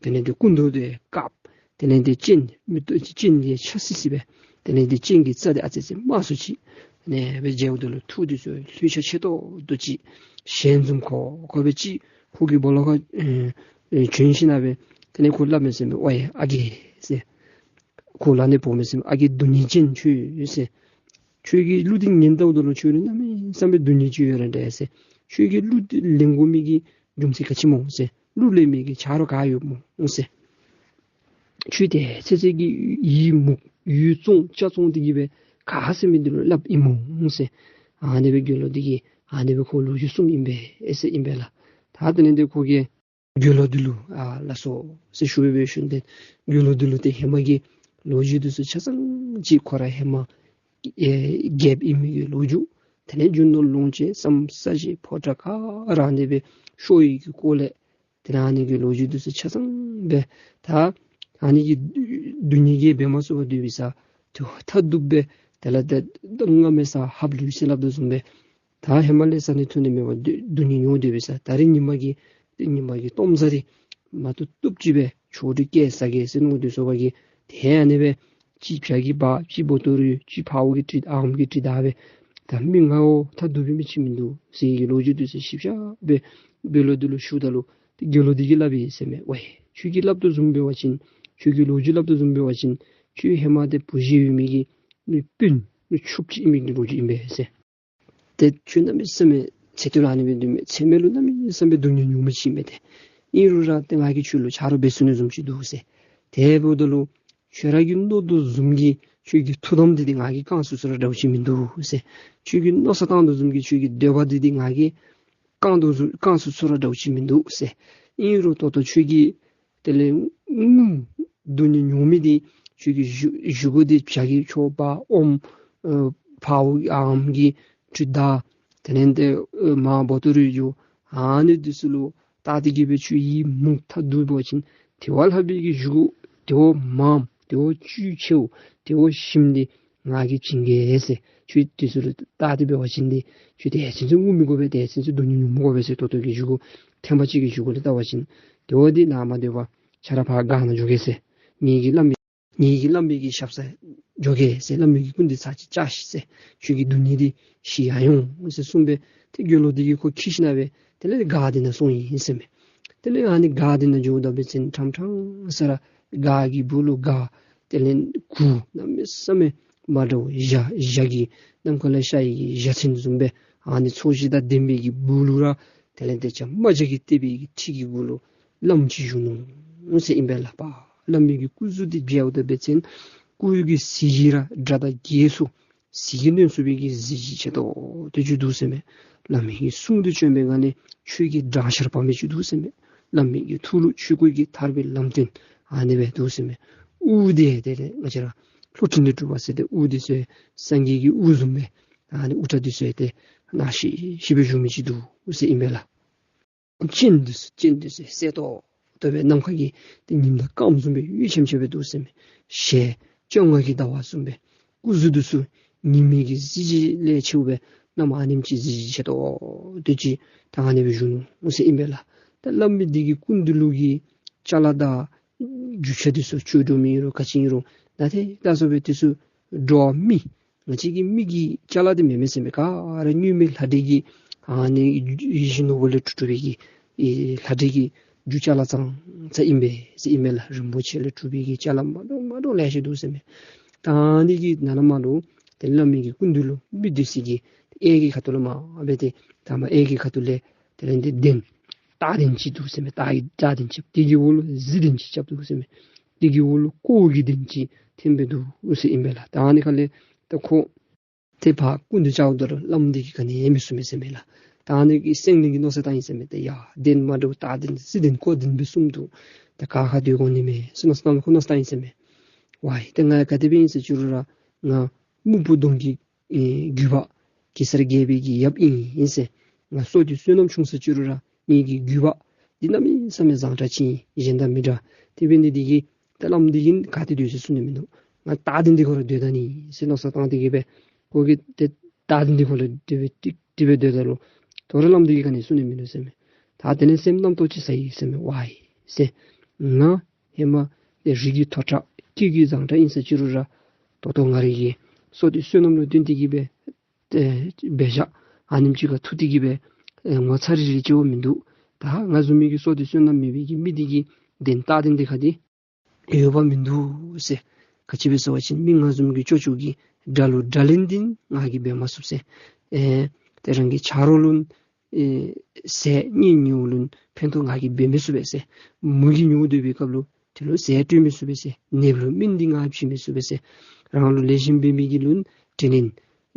དེ་ལས་ཏེ་སྐུ་མདོག་དེ་དཀརཔོ། དེ་ལས་ཏེ་སྤྱན་མིག་ཏོ་སྤྱན་དེ་ཆ་སི་སི་སྦེ། དེ་ལས་ཏེ་སྤྱན་གྱི་རྩ་དེ་ཨ་ཙི་ཙི་དམར་སུ་ཅིག། ཨ་ནི་སྦེ་མཇལཝ་ད་ལུ་ཐུགས་དེ་ཚུ་ལྷོད་ཆ་ཆེ་ཏོག་ཏོ་ཅིག། ཞལ་འཛུམ་ཁོག་ཁོག་སྦེ་ཅིག། ཁོ་གི་སྦོ་ལོགས་ཁར་ཨེ་ཨེ་བྱོན་ཞིནམ་ལས་དེ་ལས་ཁོ་སླབ་མས་ཟེར་མས། ཝའེ་ཨ་རྒས་ཟེར། ཁོ་ལ་ནི་འབོ་མས་ཟེར་མས། ཨ་རྒས་སྡུག་བསྔལ་ཅན་ཁྱོད་ཟེར། ཁྱོད་ཀྱི་གླུ་འདི་ཉན་ལྟཝ་ད་ལུ་ཁྱོད་ལུ་གནམ་མེད་ས་མེད་སྡུག་བསྔལ་ཅིག་ཡོད་ར་འདྲས་ཟེར། ཁྱོད་ཀྱི་གླུ་འདི་ལེན་དགོ་མི་གི་རྒྱུ་མཚན་ག་ཅི་སྨོ་ཟེར། གླུ་ལེན་མི་གི་ཆ་རོགས་ག་ཡོདཔ་སྨོ་ཟེར། ཁྱོད་དེ་ཚེ་ཚད་ཀྱི་ཡི་མུག་ཡུལ་བཙོང་ཅ་བཙོང་དེ་གིས་སྦེ་ག་ཟེར་མི་འདི་ལུ་སླབ་ཨིན་སྨོ་ཟེར། ཨ་ནི་སྦེ་དགེ་སློང་འདི་གིས་ཨ་ནི་སྦེ་ཁོ་ལོ་རྒྱུས་གསུངམ་ཨིན་པས་ཟེར་ཨིན་པས་ལགས། ད་དེ་ལས་ཏེ་ཁོ་གིས་དགེ་སློང་འདི་ལུ་ཨ་ལགས་སོ་ཟེར་ཞུ་སྦེ་སྦེ་ཞུ་ནི་དེ་དགེ་སློང་འདི་ལུ་ཏེ་ཧེ་མ་གི་ལོ་རྒྱུས་འདི་ཚུ་ཆ་ཚང་ཅིག་ཁོ་ར་ཧེ་མ་ཨེ་རྒྱལཔོ་ཨིན་མི་གི་ལོ་རྒྱུས། དེ་ལས་རྒྱུ་ནོར་ལོངས་སྤྱོད་ཟམ་ཟ་བཞེས་ཕོ་བྲང་ག་ར་ཨ་ནི་སྦེ་ཤོར་ཡི་གི་སྐོར་ལས། དེ་ལས་ཨ་ནི་གི་ལོ་རྒྱུས་འདི་ཚུ་ཆ་ཚང་སྦེ་ད་ཨ་ནི་གི་སྡུག་བསྔལ་གྱིས་འབད་མ་ཚུགས་པར་སྡོད་པའི་ས་དེ་མཐའ་སྡུག་སྦེ་དེ་ལས་ཏེ་སྔ་མའི་ས་ཧབ་ལུས་ཟེར་སླབ་དོ་བཟུམ་སྦེ། ད་ཧེ་མ་ལས་བཟའ་ནི་འཐུང་ནི་མེད་པར་སྡུག་སྡུག་བསྔལ་མྱོང་སྡོད་པའི་ས་ད་རིས་ཉིན་མ་གི་ཉིན་མ་གི་གཏོརམ་ཟ་རིས་མ་བཏུབ་བཏུབ་ཅིག་སྦེ་ཆོ་འཕྲུལ་སྐྱེལ་ས་གེ་ཟེར་མནོ་སྡོད་སོང་བ་གིས་ཏེ་ཨ་ནི་སྦེ་གཅིག་བྱ་གི་འབག་གཅིག་བོ་ཏོ་རུ་གཅིག་ཕརཝ་གི་ཁྲིད་ཨམ་གི་ཁྲིད་ད་སྦེ་ད་མི་ངོ་མཐའ་སྡུག་སྦེ་མི་ཅིག་མིན་འདུག་ཟེར་གི་ལོ་རྒྱུས་འདི་ཚུ་ཞིབ་ཆ་སྦེ་དགེ་སློང་འདི་ལུ་ཞུཝ་ད་ལུ་དགེ་སློང་འདི་གིས་སླབ་ཡི་ཟེར་མས། ཝའེ་ཁྱོད་ཀྱིས་སླབ་དོ་བཟུམ་འབད་བ་ཅིན་ཁྱོད་ཀྱིས་ལོ་རྒྱུས་སླབ་དོ་བཟུམ་འབད་བ་ཅིན་ཁྱོད་ཧེ་མ་ཏེ་བུ་གཞི་ཡོད་མི་གི་མི་སྤུན་མི་ཕྱུགཔོ་ཅིག་ཨིན་མི་གི་ལོ་རྒྱུས་ཨིན་པས་ཟེར། ཏེ་ཁྱོད་གནམ་མེད་ས་མེད་ཚེ་སྟོད་ལུ་ཨ་ནི་སྦེ་སྡོད་མི་ཚེ་སྨད་ལུ་གནམ་མེད་ས་མེད་སྡུག་བསྔལ་མྱོང་མི་ཅིག་ཨིན་མས་ཏེ། ཨིན་རུང་ར་ཏེ་ང་གིས་ཁྱོད་ལུ་ཆ་རོགས་འབད་ཚུགས་ནི་བཟུམ་ཅིག་འདུག་ཟེར། དེ་འབདཝ་ད་ལུ་ཁྱོད་ར་གིས་མནོ་དོ་བཟུམ་གྱི་ཁྱོད་ཀྱི་ཐུགས་དམ་འདི་འདི་ང་གིས་བསྐང་ཚུགས་ཚུགས་ར་འདྲཝ་ཅིག་མིན་འདུག་ཟེར། ཁྱོད་ཀྱིས་མནོ་བསམ་བཏང་དོ་བཟུམ་གྱི་ཁྱོད་ཀྱི་འདོད་པ་འདི་འདི་ང་གིས་བསྐང་དོ་བཟུམ་བསྐང་ཚུགས་ཚུགས་ར་འདྲཝ་ཅིག་མིན་འདུག་ཟེར། ཨིན་རུང་ད་ལྟོ་ཁྱོད་ཀྱིས་དེ་ལས་ངུ་སྡུག་བསྔལ་མྱོང་མི་འདི་ཁྱོད་ཀྱི་བཞེས་བཞེས་སྒོ་འདི་བྱ་གི་ཆོ་འབག་ཨོམ་ཨེ་ཕརཝ་ཨམ་གི་ཁྲིད་ད་དེ་ལས་ཏེ་ཨེ་མར་བོ་ཏོ་རུ་འགྱོ་ཨ་ནི་འདི་ཚུ་ལུ་བལྟ་སྟེ་གི་སྦེ་ཁྱོད་ཡི་མུག་མཐའ་སྡུག་འབད་བ་ཅིན་དེ་བ་ལྷག་པའི་གི་བཞེས་སྒོ་དེ་བ་མངམ་དེ་བ་བཅུད་ཆེཝ་དེ་བ་ཞིམ་འདི་ང་གིས་བྱིན་གེ་ཟེར། ཁྱོད་འདི་ཚུ་ལུ་བལྟ་སྟེ་འབད་བ་ཅིན་འདི་ཁྱོད་དེ་ཚུན་ཚོད་ངུ་མི་དགོ་པས། དེ་ཚུན་ཚོད་སྡུག་བསྔལ་མྱོང་མི་དགོ་པས་ཟེར། ད་ལྟོ་གི་བཞེས་སྒོ་ཐེངས་པ་གཅིག་གི་བཞེས་སྒོ་ལས་བལྟ་བ་ཅིན་དེ་བ་འདི་ནཱ་མ་སྡོད་པར་ཁྱོད་ར་ཕར་སྒར་ནང་འགྱོ་གེ་ཟེར། ངེ་གི་བླམ་ངེ་གི་བླམ་གི་ཞབས་སར་འགྱོ་གེ་ཟེར། བླམ་གི་སྐུ་མདུན་ཚར་གཅིག་བཅར་ཤིག་ཟེར། ཁྱོད་ཀྱི་སྡུག་བསྔལ་འདི་ཞི་ཡར་འོང་ཟེར་གསུངས་པས། ཏེ་དགེ་སློང་འདི་གིས་ཁོ་འཁྱིད་ཞིནམ་ལས་དེ་ལས་སྒར་འདི་ནང་སོང་ཡི་ཟེར་མས། དེ་ལས་ཨ་ནི་སྒར་འདི་ནང་འགྱོཝ་ད་འབད་བ་ཅིན་ཕྲང་ཕྲང་ས་ར་སྒར་གྱི་སྦུག་ལུ་སྒར་དེ་ལས་གུར་གནམ་མེད་ས་མེད་མ་འདྲཝ་ཞྭ་ཞྭ་གི་གནམ་ཁ་ལས་ཤར་ཡི་གི་ཞྭ་ཚན་བཟུམ་སྦེ་ཨ་ནི་ཚོས་གཞི་དང་ལྡན་པའི་གི་སྦུག་ལུ་ར་དེ་ལས་ཏེ་ཅ་རྨ་བྱ་གིས་བཏེགས་པའི་གི་ཁྲི་གི་སྦུག་ལུ་བླམ་ཅིག་བཞུགས་ནུག། འོང་ཟེར་ཨིན་པས་ལགས། པ་བླ་མའི་གི་སྐུ་གཟུགས་འདི་མཇལཝ་ད་འབད་བ་ཅིན་སྐུ་གི་གཟི་བརྗིད་ར་དགྲ་དང་བགེགས་ཚུ་ཟིལ་གྱིས་གནོན་ཚུགས་པའི་གི་གཟི་བརྗིད་ཆེ་ཏོག་ཏོ་ཅིག་འདུག་ཟེར་མས། བླ་མའི་གི་གསུང་འདི་བཅོམ་པའི་སྒང་ལས་ཆོས་ཀྱི་སྦྲང་ཆར་བབས་མི་ཅིག་འདུག་ཟེར་མས། བླ་མའི་གི་ཐུགས་ལུ་ཆོས་སྐུ་གི་ཐར་པའི་ལམ་སྟོན་ཨ་ནི་སྦེ་འདུག་ཟེར་མས། དབུ་འདི་དེ་ལས་ང་བཅས་ར་ལྷོ་སྤྲིན་ལས་གྲུབ་པ་ཟེར་ཏེ་དབུ་འདི་ཚུ་སངས་རྒྱས་ཀྱི་དབུ་བཟུམ་སྦེ་ཨ་ནི་དབུ་སྐྲ་འདི་ཚུ་ཏེ་ནག་ཤིག་ཤིག་སྦེ་བཞུགས་མི་ཅིག་འདུག་ཟེར་ཨིན་པས་ལགས། སྤྱན་འདི་ཚུ་སྤྱན་འདི་ཚུ་གསལ་ཏོག་ཏོ་སྦེ་ནམ་མཁའ་གི་ཏེ་ཉིམ་དང་སྐརམ་བཟུམ་སྦེ་ཡུད་ཆེམ་ཆེ་སྦེ་འདུག་ཟེར་མས། ཞལ་བཅོ་ལྔ་གི་ཟླ་བ་བཟུམ་སྦེ། སྐུ་གཟུགས་འདི་ཚུ་ཉི་མའི་གི་གཟི་བརྗིད་ལས་ཆེཝ་སྦེ་གནམ་ཨ་ནེམ་ཅིག་གཟི་བརྗིད་ཆེ་ཏོག་ཏོ་ཅིག་ད་ཨ་ནི་སྦེ་བཞུགས་ནུག་ཟེར་ཨིན་པས་ལགས། ད་བླ་མ་འདི་གི་སྐུ་མདུན་ལུ་གི་ཅ་ལ་དང་རྒྱུ་ཆ་འདི་ཚུ་ཆོས་སྒྲོམ་ཨིན་རུང་ག་ཅི་ཨིན་རུང་ད་ཏེ་ད་སོ་སྦེ་འདི་ཚུ་འགྲོ་བ་མི་ང་བཅས་ཀྱི་མི་གི་ཅ་ལ་འདི་མེན་མས་ཟེར་མས། ག་ར་སྙུང་མི་ལྷ་འདྲེ་གི་ཨ་ནི་ཡིད་བཞིན་ནོར་བུ་ལས་གྲུབ་གྲུབ་པའི་གི་ཨེ་ལྷ་འདྲེ་གི་རྒྱུ་ཅ་ལ་ཙང་ཙ་ཨིན་པས་ཟེར་ཨིན་མས་ལགས། རིན་པོ་ཆེ་ལས་གྲུབ་པའི་གི་ཅ་ལ་མ་འདྲཝ་མ་འདྲཝ་ལེ་ཤ་འདུག་ཟེར་མས། ད་ཨ་ནི་གི་ནང་ན་མར་ལུ་ཏེ་བླ་མའི་གི་སྐུ་མདུན་ལུ་མི་སྡོད་ས་གི་གཡས་ཀྱི་ཁ་ཐུག་ལུ་མར་སྦེ་ཏེ་ད་མར་གཡས་ཀྱི་ཁ་ཐུག་ལས་དེ་ལས་ཏེ་གདན་སྟག་གདན་ཅིག་འདུག་ཟེར་མས། སྟག་གི་སྟག་གདན་ཅིག། དེ་གི་འོག་ལུ་གཟིག་གདན་ཅིག་རྐྱབ་འདུག་ཟེར་མས། དེ་གི་འོག་ལུ་ཀོ་བའི་གདན་ཅིག་འཐེན་སྦེ་འདུག་ཟེར་ཨིན་པས་ལགས། ད་ཨ་ནི་ཁ་ལས་ད་ཁོ་ཏེ་ཕར་སྐུ་མདུན་བཅརཝ་ད་ལུ་བླམ་འདི་གིས་ག་ནི་ཡང་མི་གསུང་མས་ཟེར་མས་ལགས། ད་ཨ་ནི་གི་སེང་བློན་གྱིས་མནོ་བསམ་བཏང་ཡི་ཟེར་མས། ཏེ་ཡ་གདན་མ་འདྲཝ་སྟག་གདན་གཟིག་གདན་ཀོ་གདན་སྦེ་གསུམ་འདུག། ད་ག་ཁར་སྡོད་དགོ་ནི་མས་ཟེར་མནོ་བསམ་བཏང་ཁོ་མནོ་བསམ་བཏང་ཡི་ཟེར་མས། ཝའི་ཏེ་ང་ག་དེ་སྦེ་ཨིན་ཟེར་ཅི་རུང་ར་ང་སྨུག་པོ་གདོང་གི་ཨེ་རྒྱུད་པ་གེ་སར་རྒྱལ་པོའི་གི་ཡབ་ཨིན་ཟེར། ང་སྲོག་གི་བསོད་ནམས་ཆུང་ཟེར་ཅི་རུང་ར་ངེ་གི་རྒྱུད་པ་འདི་གནམ་མེད་ས་མེད་བཟང་དྲགས་ཅིག་ཨིན། གཞན་དང་མི་འདྲ། དེ་འབད་ནི་འདི་གིས་ད་བླམ་འདི་གིས་ག་ཏེ་སྡོད་ཟེར་གསུང་ནི་མིན་འདུག། ང་སྟག་གདན་འདི་ཁར་ལུ་སྡོད་ད་ནི་ཟེར་མནོ་བསམ་བཏང་སྟེ་གི་སྦེ་ཁོ་གིས་ཏེ་སྟག་གདན་འདི་ཁར་ལུ་སྡོད་སྦེ་ཏིག་ཏིག་སྦེ་སྡོདཔ་ད་ལུ་དོ་རུང་བླམ་འདི་གིས་ག་ནི་གསུང་ནི་མིན་འདུག་ཟེར་མས། ད་དེ་ལས་སེམས་རྣམ་རྟོག་ཅིག་ཟ་ཡི་ཟེར་མས། ཝའི་ཟེར་ང་ཧེ་མ་ཏེ་རིགས་ཀྱི་མཐོ་དྲགས་སྐྱེས་ཀྱི་བཟང་དྲགས་ཨིན་ཟེར་ཅི་རུང་ར་ད་ལྟོ་ང་རའི་གི་སྲོག་འདི་བསོད་ནམས་ལུ་བརྟེན་ཏེ་གི་སྦེ་ཏེ་འབད་བཞག། ཨ་ནེམ་ཅིག་ཁར་ཐུག་སྟེ་གི་སྦེ་ཨེ་ངོ་ཚ་རི་རི་ཅིག་འོང་མིན་འདུག། ད་ང་བཟུམ་མའི་གི་སྲོག་འདི་བསོད་ནམས་མེད་པའི་གི་མི་འདི་གིས་གདན་སྟག་གདན་འདི་ཁར་འདི་འོས་འབབ་མིན་འདུག་ཟེར། ག་ཅི་སྦེ་ཟེར་བ་ཅིན་མི་ང་བཟུམ་གྱི་སྐྱོ་སྐྱོ་གི་དགྲ་ལུ་དགྲ་ལན་འདི་ང་གིས་འབད་མ་ཚུགས་ཟེར། ཨེ་ཏེ་རང་གི་ཆ་རོགས་ལུ་ཨེ་ཟས་གཉེན་ཉེཝ་ལུ་ཕན་ཐོགས་ང་གིས་འབད་མི་ཚུགས་པས་ཟེར། མུ་གེ་མྱོང་སྡོད་པའི་སྐབས་ལུ་དེ་ལུ་ཟས་སྤྲོད་མི་ཚུགས་པས་ཟེར། ནདཔ་ལུ་སྨན་འདི་ང་བྱིན་མི་ཚུགས་པས་ཟེར། རང་ལུ་ལེགས་ཤོམ་འབད་མི་གི་ལུ་དྲིན་ལན་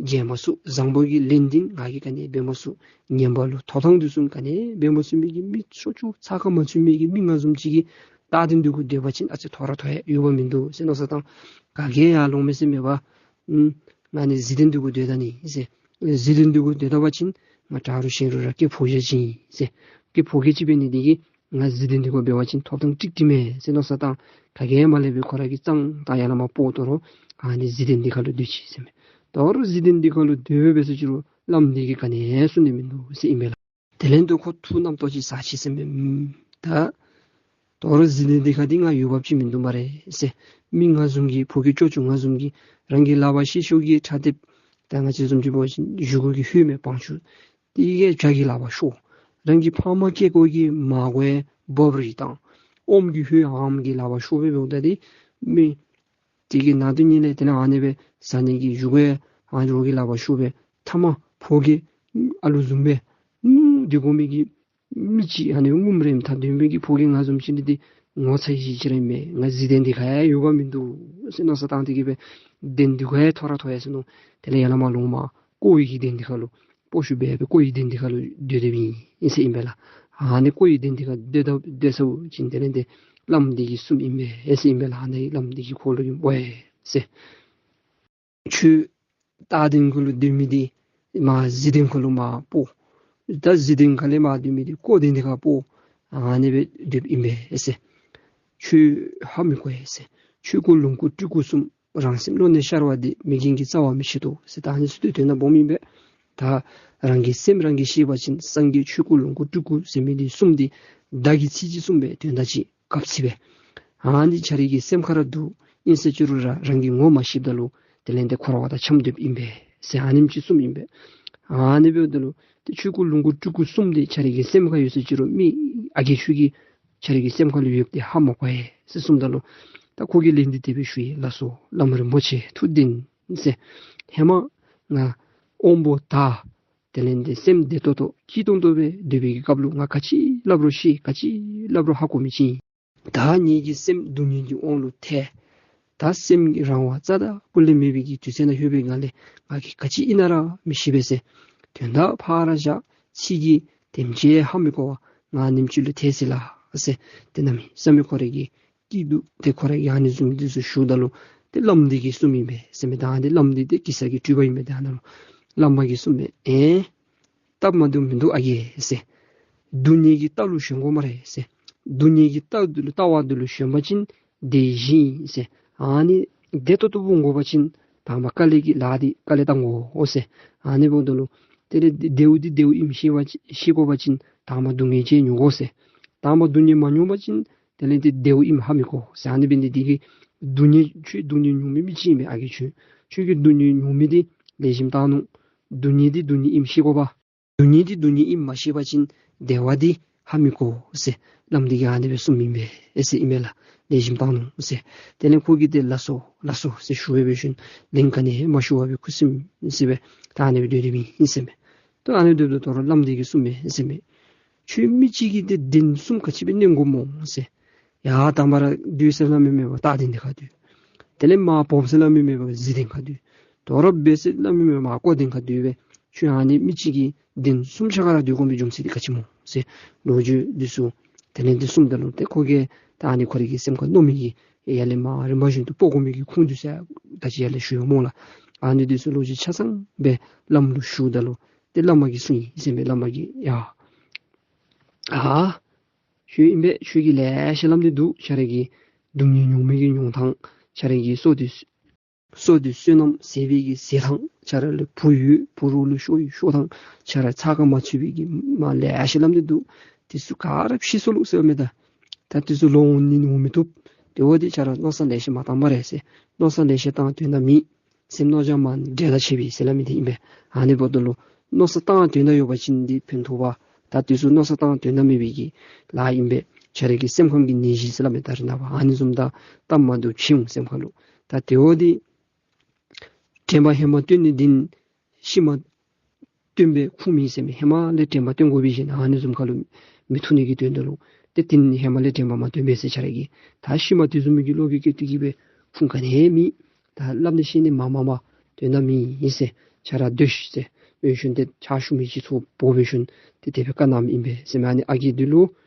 འཇལ་མ་ཚུགས། བཟང་པོ་གི་ལན་འདི་ང་གིས་ག་ནི་འབད་མ་ཚུགས། ངན་པ་ལུ་ཐོབ་ཐང་འདི་ཚུ་ག་ནི་འབད་མ་ཚུགས་མི་གི་མི་ཆོ་ཆོ་ཚ་ཁ་མ་ཚུད་མི་གི་མི་ང་བཟུམ་ཅིག་གིས་སྟག་གདན་འདི་ཁར་སྡོད་པ་ཅིན་ཨ་ཙི་མཐོ་ར་མཐོ་ཡ་འོས་འབབ་མིན་འདུག་ཟེར་མནོ་བསམ་བཏང་། ག་གིས་ཡང་ལོང་མས་ཟེར་མེད་པར། ཨུམ་ང་ནི་གཟིག་གདན་འདི་ཁར་སྡོད་ད་ནི་ཟེར། གཟིག་གདན་འདི་ཁར་སྡོད་ད་པ་ཅིན་ང་དྲག་རུང་ཞན་རུང་ར་སྐྱེས་ཕོ་རྒྱས་ཅིག་ཨིན་ཟེར། སྐྱེས་ཕོ་རྒྱས་ཅིག་འབད་ནི་འདི་གིས་ང་གཟིག་གདན་འདི་ཁར་འབད་བ་ཅིན་ཐོབ་ཐང་ཀྲིག་ཀྲི་མས་ཟེར་མནོ་བསམ་བཏང་། ག་གིས་ཡང་མ་ལེན་པར་ཁོ་ར་གིས་གཙང་ད་ཡར་ལས་མར་སྤོ་དོ་རུང་ཨ་ནི་གཟིག་གདན་འདི་ཁར་ལུ་སྡོད་ཅི་ཟེར་མས། དོ་རུང་གཟིག་གདན་འདི་ཁར་ལུ་སྡོད་སྦེ་འབད་ཟེར་ཅི་རུང་བླམ་འདི་གིས་ག་ནི་ཡང་གསུང་ནི་མིན་འདུག་ཟེར་ཨིན་པས་ལགས། དེ་ལས་དོ་ཁོ་ཐུགས་རྣམ་རྟོག་ཅིག་ཟ་ཅི་ཟེར་མས། ཨུམ་ད་དོ་རུང་གཟིག་གདན་འདི་ཁར་འདི་ང་འོས་འབབ་ཅིག་མིན་འདུག་སྨ་རེ་ཟེར། མི་ང་བཟུམ་གྱི་ཕོ་སྐྱེས་སྐྱོ་སྐྱོ་ང་བཟུམ་གྱི་རང་གི་ལག་པར་ཤེད་ཤུགས་ཀྱི་ཁྲག་ཐིགས་ད་ང་བཅས་བཟུམ་ཅིག་འབད་བ་ཅིན་བཞེས་སྒོ་གི་ཧོད་མེད་བང་ཆུང་འདི་གིས་བྱ་གི་ལག་པར་ཤོར། རང་གི་ཕ་མ་སྐྱེ་སྒོ་གི་མ་གོ་བའི་བོར་རིལ་དང་ཨོམ་གྱི་ཧོད་ཨམ་གྱི་ལག་པར་ཤོར་སྦེ་འབདཝ་ད་འདི་མི་དེ་གི་ནང་དུ་ཉིད་ལས་དེ་ལས་ཨ་ནི་སྦེ་ཟ་ནི་གི་བཞེས་སྒོ་ཡང་ཨ་ནི་རོགས་ཀྱི་ལག་པར་ཤོར་སྦེ་ཐ་མ་ཕོ་སྐྱེས་ཨ་ལུ་བཟུམ་སྦེ་ཨུམ་སྡོད་དགོ་མི་གི་མི་ཅིག་ཨ་ནི་ངུམ་རེ་ཐང་སྡོད་མི་གི་ཕོ་སྐྱེས་ང་བཟུམ་ཅིག་འདི་འདི་ངོ་ཚ་ཡི་ཅིག་ར་མས། ང་གཟིག་གདན་འདི་ཁར་ཡང་འོས་འབབ་མིན་འདུག་ཟེར་མནོ་བསམ་བཏང་སྟེ་གི་སྦེ་གདན་འདི་ཁར་ཡང་མཐོ་ར་མཐོ་ཡ་ཟེར་མནོ། དེ་ལས་ཡར་ལས་མར་ལོང་མར་ཀོ་བའི་གི་གདན་འདི་ཁར་ལུ་སྤོ་བཤུད་འབད་སྦེ་ཀོ་བའི་གདན་འདི་ཁར་ལུ་སྡོད་སྡོདཔ་ཨིན་ཟེར་ཨིན་པས་ལགས། ཨ་ནི་ཀོ་བའི་གདན་འདི་ཁར་སྡོད་ད་སྡོད་ཚརཝ་ཅིག་དེ་ལས་ཏེ་བླམ་འདི་གིས་གསུངམ་ཨིན་པས་ཟེར་ཨིན་པས་ལགས། ཨ་ནི་བླམ་འདི་གིས་ཁོ་ལུ་གིས་འབོ་ཡི་ཟེར། ཁྱོད་སྟག་གདན་ཁར་ལུ་སྡོད་མི་འདི་མར་གཟིག་གདན་ཁར་ལུ་མར་སྤོ། ད་གཟིག་གདན་ཁ་ལས་མར་སྡོད་མི་འདི་ཀོ་གདན་འདི་ཁར་སྤོ། ཨ་ནི་སྦེ་སྡོདཔ་ཨིན་པས་ཟེར། ཁྱོད་ཧ་མི་གོ་ཡི་ཟེར། ཆོས་སྐུ་ལོངས་སྐུ་སྤྲུལ་སྐུ་གསུམ། རང་སེམས་ཀློང་ནས་ཤར་བ་འདི་མི་རྒན་གྱི་རྩ་བ་མི་ཆད་དོ་ཟེར། ད་ཨ་ནི་ཚུ་དོན་དག་སྦོམ་ཨིན་པས། ད་རང་གི་སེམས་རང་གིས་ཤེས་པ་ཅིན་སངས་རྒྱས་ཆོས་སྐུ་ལོངས་སྐུ་སྤྲུལ་སྐུ་ཟེར་མི་འདི་གསུམ་འདི་བརྡ་གི་ཚིག་གཅིག་གསུངས་པའི་དོན་དག་ཅིག་གབ་ཚིག་སྦེ། ཨ་ནི་ཁྱོད་རའི་གི་སེམས་ཁར་ར་འདུག། ཨིན་ཟེར་ཅི་རུང་ར་རང་གིས་ངོ་མ་ཤེསཔ་ད་ལུ་དེ་ལས་ཏེ་འཁོར་བ་དང་འཁྱམས་སྡོདཔ་ཨིན་པས་ཟེར་ཨ་ནེམ་ཅིག་གསུངམ་ཨིན་པས། ཨ་ནི་འབདཝ་ད་ལུ་ཏེ་ཆོས་སྐུ་ལོངས་སྐུ་སྤྲུལ་སྐུ་གསུམ་འདི་ཁྱོད་རའི་གི་སེམས་ཁར་ཡོད་ཟེར་ཅི་རུང་མི་ཨ་རྒས་ཁྱོད་ཀྱིས་ཁྱོད་རའི་གི་སེམས་ཁར་ལུ་ཡོདཔ་འདི་ཧ་མ་གོ་ཡི་ཟེར་གསུངམ་ད་ལུ་ད་ཁོ་གིས་ལན་འདི་དེ་སྦེ་ཞུ་ཡི་ལགས་སོ། བླམ་རིན་པོ་ཆེ་ཐུགས་བདེན་ཟེར། ཧེ་མ་ང་དབང་པོ་དག་དེ་ལས་ཏེ་སེམས་བདེ་ཏོག་ཏོ་སྐྱིད་ཏོང་ཏོ་སྦེ་སྡོད་པའི་གི་སྐབས་ལུ་ང་ག་ཅི་སླབ་རུང་ཤེས། ག་ཅི་སླབ་རུང་ཧ་གོ་མི་ཅིག་ཨིན། ད་ངེ་གི་སེམས་སྡུག་བསྔལ་གྱི་དབང་ལུ་ཐལ། ད་སེམས་ཀྱི་རང་དབང་རྩ་དང་སྤུ་ལས་མེད་པའི་གི་དུས་ཚོད་ནང་ལྷོད་པའི་སྒང་ལས་ང་གིས་ག་ཅི་ཨིན་ན་ར་མི་ཤེས་པས་ཟེར། དོན་དག་ཕར་བཞག། ཕྱི་གི་དེམ་ཅིག་ཧ་མི་གོ་བར་ང་ནེམ་ཅིག་ལུ་ཐལ་སོ་ལགས་ཟེར། ཏེ་གནམ་མེད་ས་མེད་ཁོ་རའི་གི་སྐྱིད་སྡུག་དེ་ཁོ་རའི་གི་ཨ་ནི་བཟུམ་འདི་ཚུ་ཞུཝ་ད་ལུ་ཏེ་བླམ་འདི་གིས་གསུངམ་ཨིན་པས་ཟེར་མས། ད་ཨ་ནི་བླམ་འདི་ཏེ་གེ་སར་གྱི་སྤྲུལ་པ་ཨིན་པས། ད་ཨ་ནཱ་ལུ་བླ་མ་གིས་གསུངམ་མས། ཨེ་སྟབས་མ་བདེཝ་མིན་འདུག་ཨ་རྒས་ཟེར། སྡུག་བསྔལ་གྱི་རྟ་ལུ་ཞོན་དགོ་སྨ་རེ་ཟེར། སྡུག་བསྔལ་གྱི་རྟ་འདི་ལུ་ལྟ་བ་འདི་ལུ་ཞོན་པ་ཅིན་བདེ་ཞིང་ཟེར། ཨ་ནི་བདེ་ཏོག་ཏོ་འོང་དགོ་པ་ཅིན་དང་པ་དཀའ་ལས་ཀྱི་ལཱ་འདི་དཀའ་ལས་བཏང་དགོ་ཟེར། ཨ་ནི་འབདཝ་ད་ལུ་དེ་ལས་བདེ་བདེཝ་འདི་བདེཝ་ཨིནམ་ཤེས་པ་ཅིན་ཤེས་དགོ་པ་ཅིན་དང་པ་སྡུག་བསྔལ་ཅིག་མྱོང་དགོ་ཟེར། དང་པ་སྡུག་བསྔལ་མ་མྱོང་པ་ཅིན་དེ་ལས་འདི་བདེཝ་ཨིནམ་ཧ་མི་གོ་ཟེར། ཨ་ནི་འབད་ནི་འདི་གིས་སྡུག་བསྔལ་ཁྱོད་སྡུག་བསྔལ་མྱོང་མི་མི་ཅིག་ཨིན་པས་ཨ་རྒས་ཁྱོད། ཁྱོད་ཀྱིས་སྡུག་བསྔལ་མྱོང་མི་འདི་ལེགས་ཤོམ་བཏང་ནུག། སྡུག་བསྔལ་འདི་སྡུག་བསྔལ་ཨིནམ་ཤེས་དགོ་པས། སྡུག་བསྔལ་འདི་སྡུག་བསྔལ་ཨིནམ་མ་ཤེས་པ་ཅིན་བདེ་བ་འདི་ཧ་མི་གོ་ཟེར། བླམ་འདི་གིས་ཨ་ནི་སྦེ་གསུངམ་ཨིན་པས་ཟེར་ཨིན་མས་ལགས། ལེགས་ཤོམ་བཏང་ནུག་ཟེར། དེ་ལས་ཁོ་གིས་ཏེ་ལགས་སོ་ལགས་སོ་ཟེར་ཞུ་སྦེ་འབད་ཞིནམ་གླེང་ག་ནི་མ་ཞུ་བར་སྦེ་ཁུ་སིམ་སི་སྦེ་ད་ཨ་ནི་སྦེ་སྡོད་སྡོདཔ་ཨིན་ཟེར་མས། ད་ཨ་ནི་སྦེ་སྡོདཔ་ད་ལུ་བླམ་འདི་གིས་གསུངམ་མས་ཟེར་མས། ཁྱོད་མི་ཅིག་གིས་ཏེ་གདན་གསུམ་ག་ཅི་སྦེ་གནོན་དགོཔ་སྨོ་ཟེར། ཡར་དང་པ་ར་སྡོད་ཟེར་སླབ་མི་མེད་པར་སྟག་གདན་འདི་ཁར་སྡོད། དེ་ལས་མར་བུམ་ཟེར་སླབ་མི་མེད་པར་གཟིག་གདན་ཁར་སྡོད། དོ་རུང་འབད་ཟེར་སླབ་མི་མེད་པར་ཨ་ཀོ་གདན་ཁར་སྡོད་པས། ཁྱོད་ཨ་ནི་མི་ཅིག་གིས་གདན་གསུམ་ཆ་ག་ར་སྡོད་དགོ་པའི་རྒྱུ་མཚན་འདི་ག་ཅི་སྨོ་ཟེར་ལོ་རྒྱུས་འདི་ཚུ་དེ་ལས་འདི་གསུངམ་ད་ལུ་ཏེ་ཁོ་གིས་ད་ཨ་ནི་ཁོ་རའི་གི་སེམས་ཁར་མནོ་མི་གི་ཡར་ལས་མར་རིམ་པ་བཞིན་དུ་སྤོ་དགོ་མི་གི་ཁུངས་འདི་ཚུ་ད་ཅི་ཡར་ལས་ཞུ་ཡི་སྨོ་ལགས། ཨ་ནི་འདི་ཚུ་ལོ་རྒྱུས་ཆ་ཚང་སྦེ་བླམ་ལུ་ཞུཝ་ད་ལུ་ཏེ་བླ་མ་གིས་གསུངས་ཡི་ཟེར་མས། བླ་མ་གིས་ཡ་ཨ་ཁྱོད་ཨིན་པས། ཁྱོད་ཀྱིས་ལེ་ཤ་སླབ་སྟེ་འདུག། ཁྱོད་རའི་གི་སྡུག་བསྔལ་མྱོང་མི་གི་མྱོང་ཐངས། ཁྱོད་རའི་གི་བསོད་བདེ་བསོད་བདེ་བསོད་ནམས་ཟད་པའི་གི་ཟད་ཐངས། ཁྱོད་ར་ལུ་བུ་ཡོད་བུ་རོགས་ལུ་ཤོར་ཡི་ཤོར་ཐངས། ཁྱོད་ར་ཚ་ཁ་མ་ཚུད་པའི་གི་མ་ལེ་ཤ་སླབ་སྟེ་འདུག། དེ་ཚུ་ག་ར་ཕྱིས་སོ་ལོ་ཟེར་མས། ད་ད་དེ་ཚུ་ལོ་འོང་ནི་འོང་མི་བཏུབ། དེ་འབདཝ་ད་ཁྱོད་ར་མནོ་བསམ་ལེ་ཤ་མ་བཏང་སྨ་རེ་ཟེར། མནོ་བསམ་ལེ་ཤ་བཏང་དོན་དག་མེད། སེམས་མནོ་བྱ་མ་འདྲེ་དང་ཕྱད་པའི་ཟེར་སླབ་མི་འདི་ཨིན་པས། ཨ་ནི་འབདཝ་ད་ལུ་མནོ་བསམ་བཏང་དོན་དག་ཡོད་པ་ཅིན་འདི་ཕན་ཐོགས་པས། ད་དེ་ཚུ་མནོ་བསམ་བཏང་དོན་དག་མེད་པའི་གི་ལཱ་ཨིན་པས། ཁྱོད་རའི་གི་སེམས་ཁམས་ཀྱི་ནད་གཞི་ཟེར་སླབ་མས། ད་རེས་ནངས་པ་ཨ་ནི་བཟུམ་ད་སྟབས་མ་བདེཝ་ཅིག་འོང་སེམས་ཁར་ལུ། ད་དེ་འབདཝ་ད་དྲན་པ་ཧེ་མ་བཏོན་ནི་འདི་ཤུལ་མ་བཏོན་པས་ཁུངས་མེད་ཟེར་མས། ཧེ་མ་ལས་དྲན་པ་བཏོན་དགོ་པས་ཟེར་ཨ་ནི་བཟུམ་ཁར་ལུ་མི་ཐུག་ནི་གི་དོན་དག་ལུ་ཏེ་དེ་ཧེ་མ་ལས་དྲན་པ་མ་བཏོན་པས་ཟེར། ཁྱོད་ར་གིས་ད་ཤུལ་མ་དེ་བཟུམ་མའི་གི་བློ་གི་སྐྱེ་དུས་ཀྱི་སྦེ་ཁུངས་ག་ནི་མེད། ད་སླབ་ནི་ཤེས་ནི་མ་མ་མ་དོན་དག་མེད་ཟེར། ཁྱོད་ར་སྡོད་ཤིག་ཟེར་འབད་ཞིནམ་ཏེ་ཕྱག་ཞུ་མི་ཅིག་ཚུར་འབོ་འབད་ཞིནམ་ཏེ་དེ་སྦེ་བཀའ་གནངམ་ཨིན་པས་ཟེར་མས། ཨ་ནི་ཨ་རྒས་འདི་ལུ་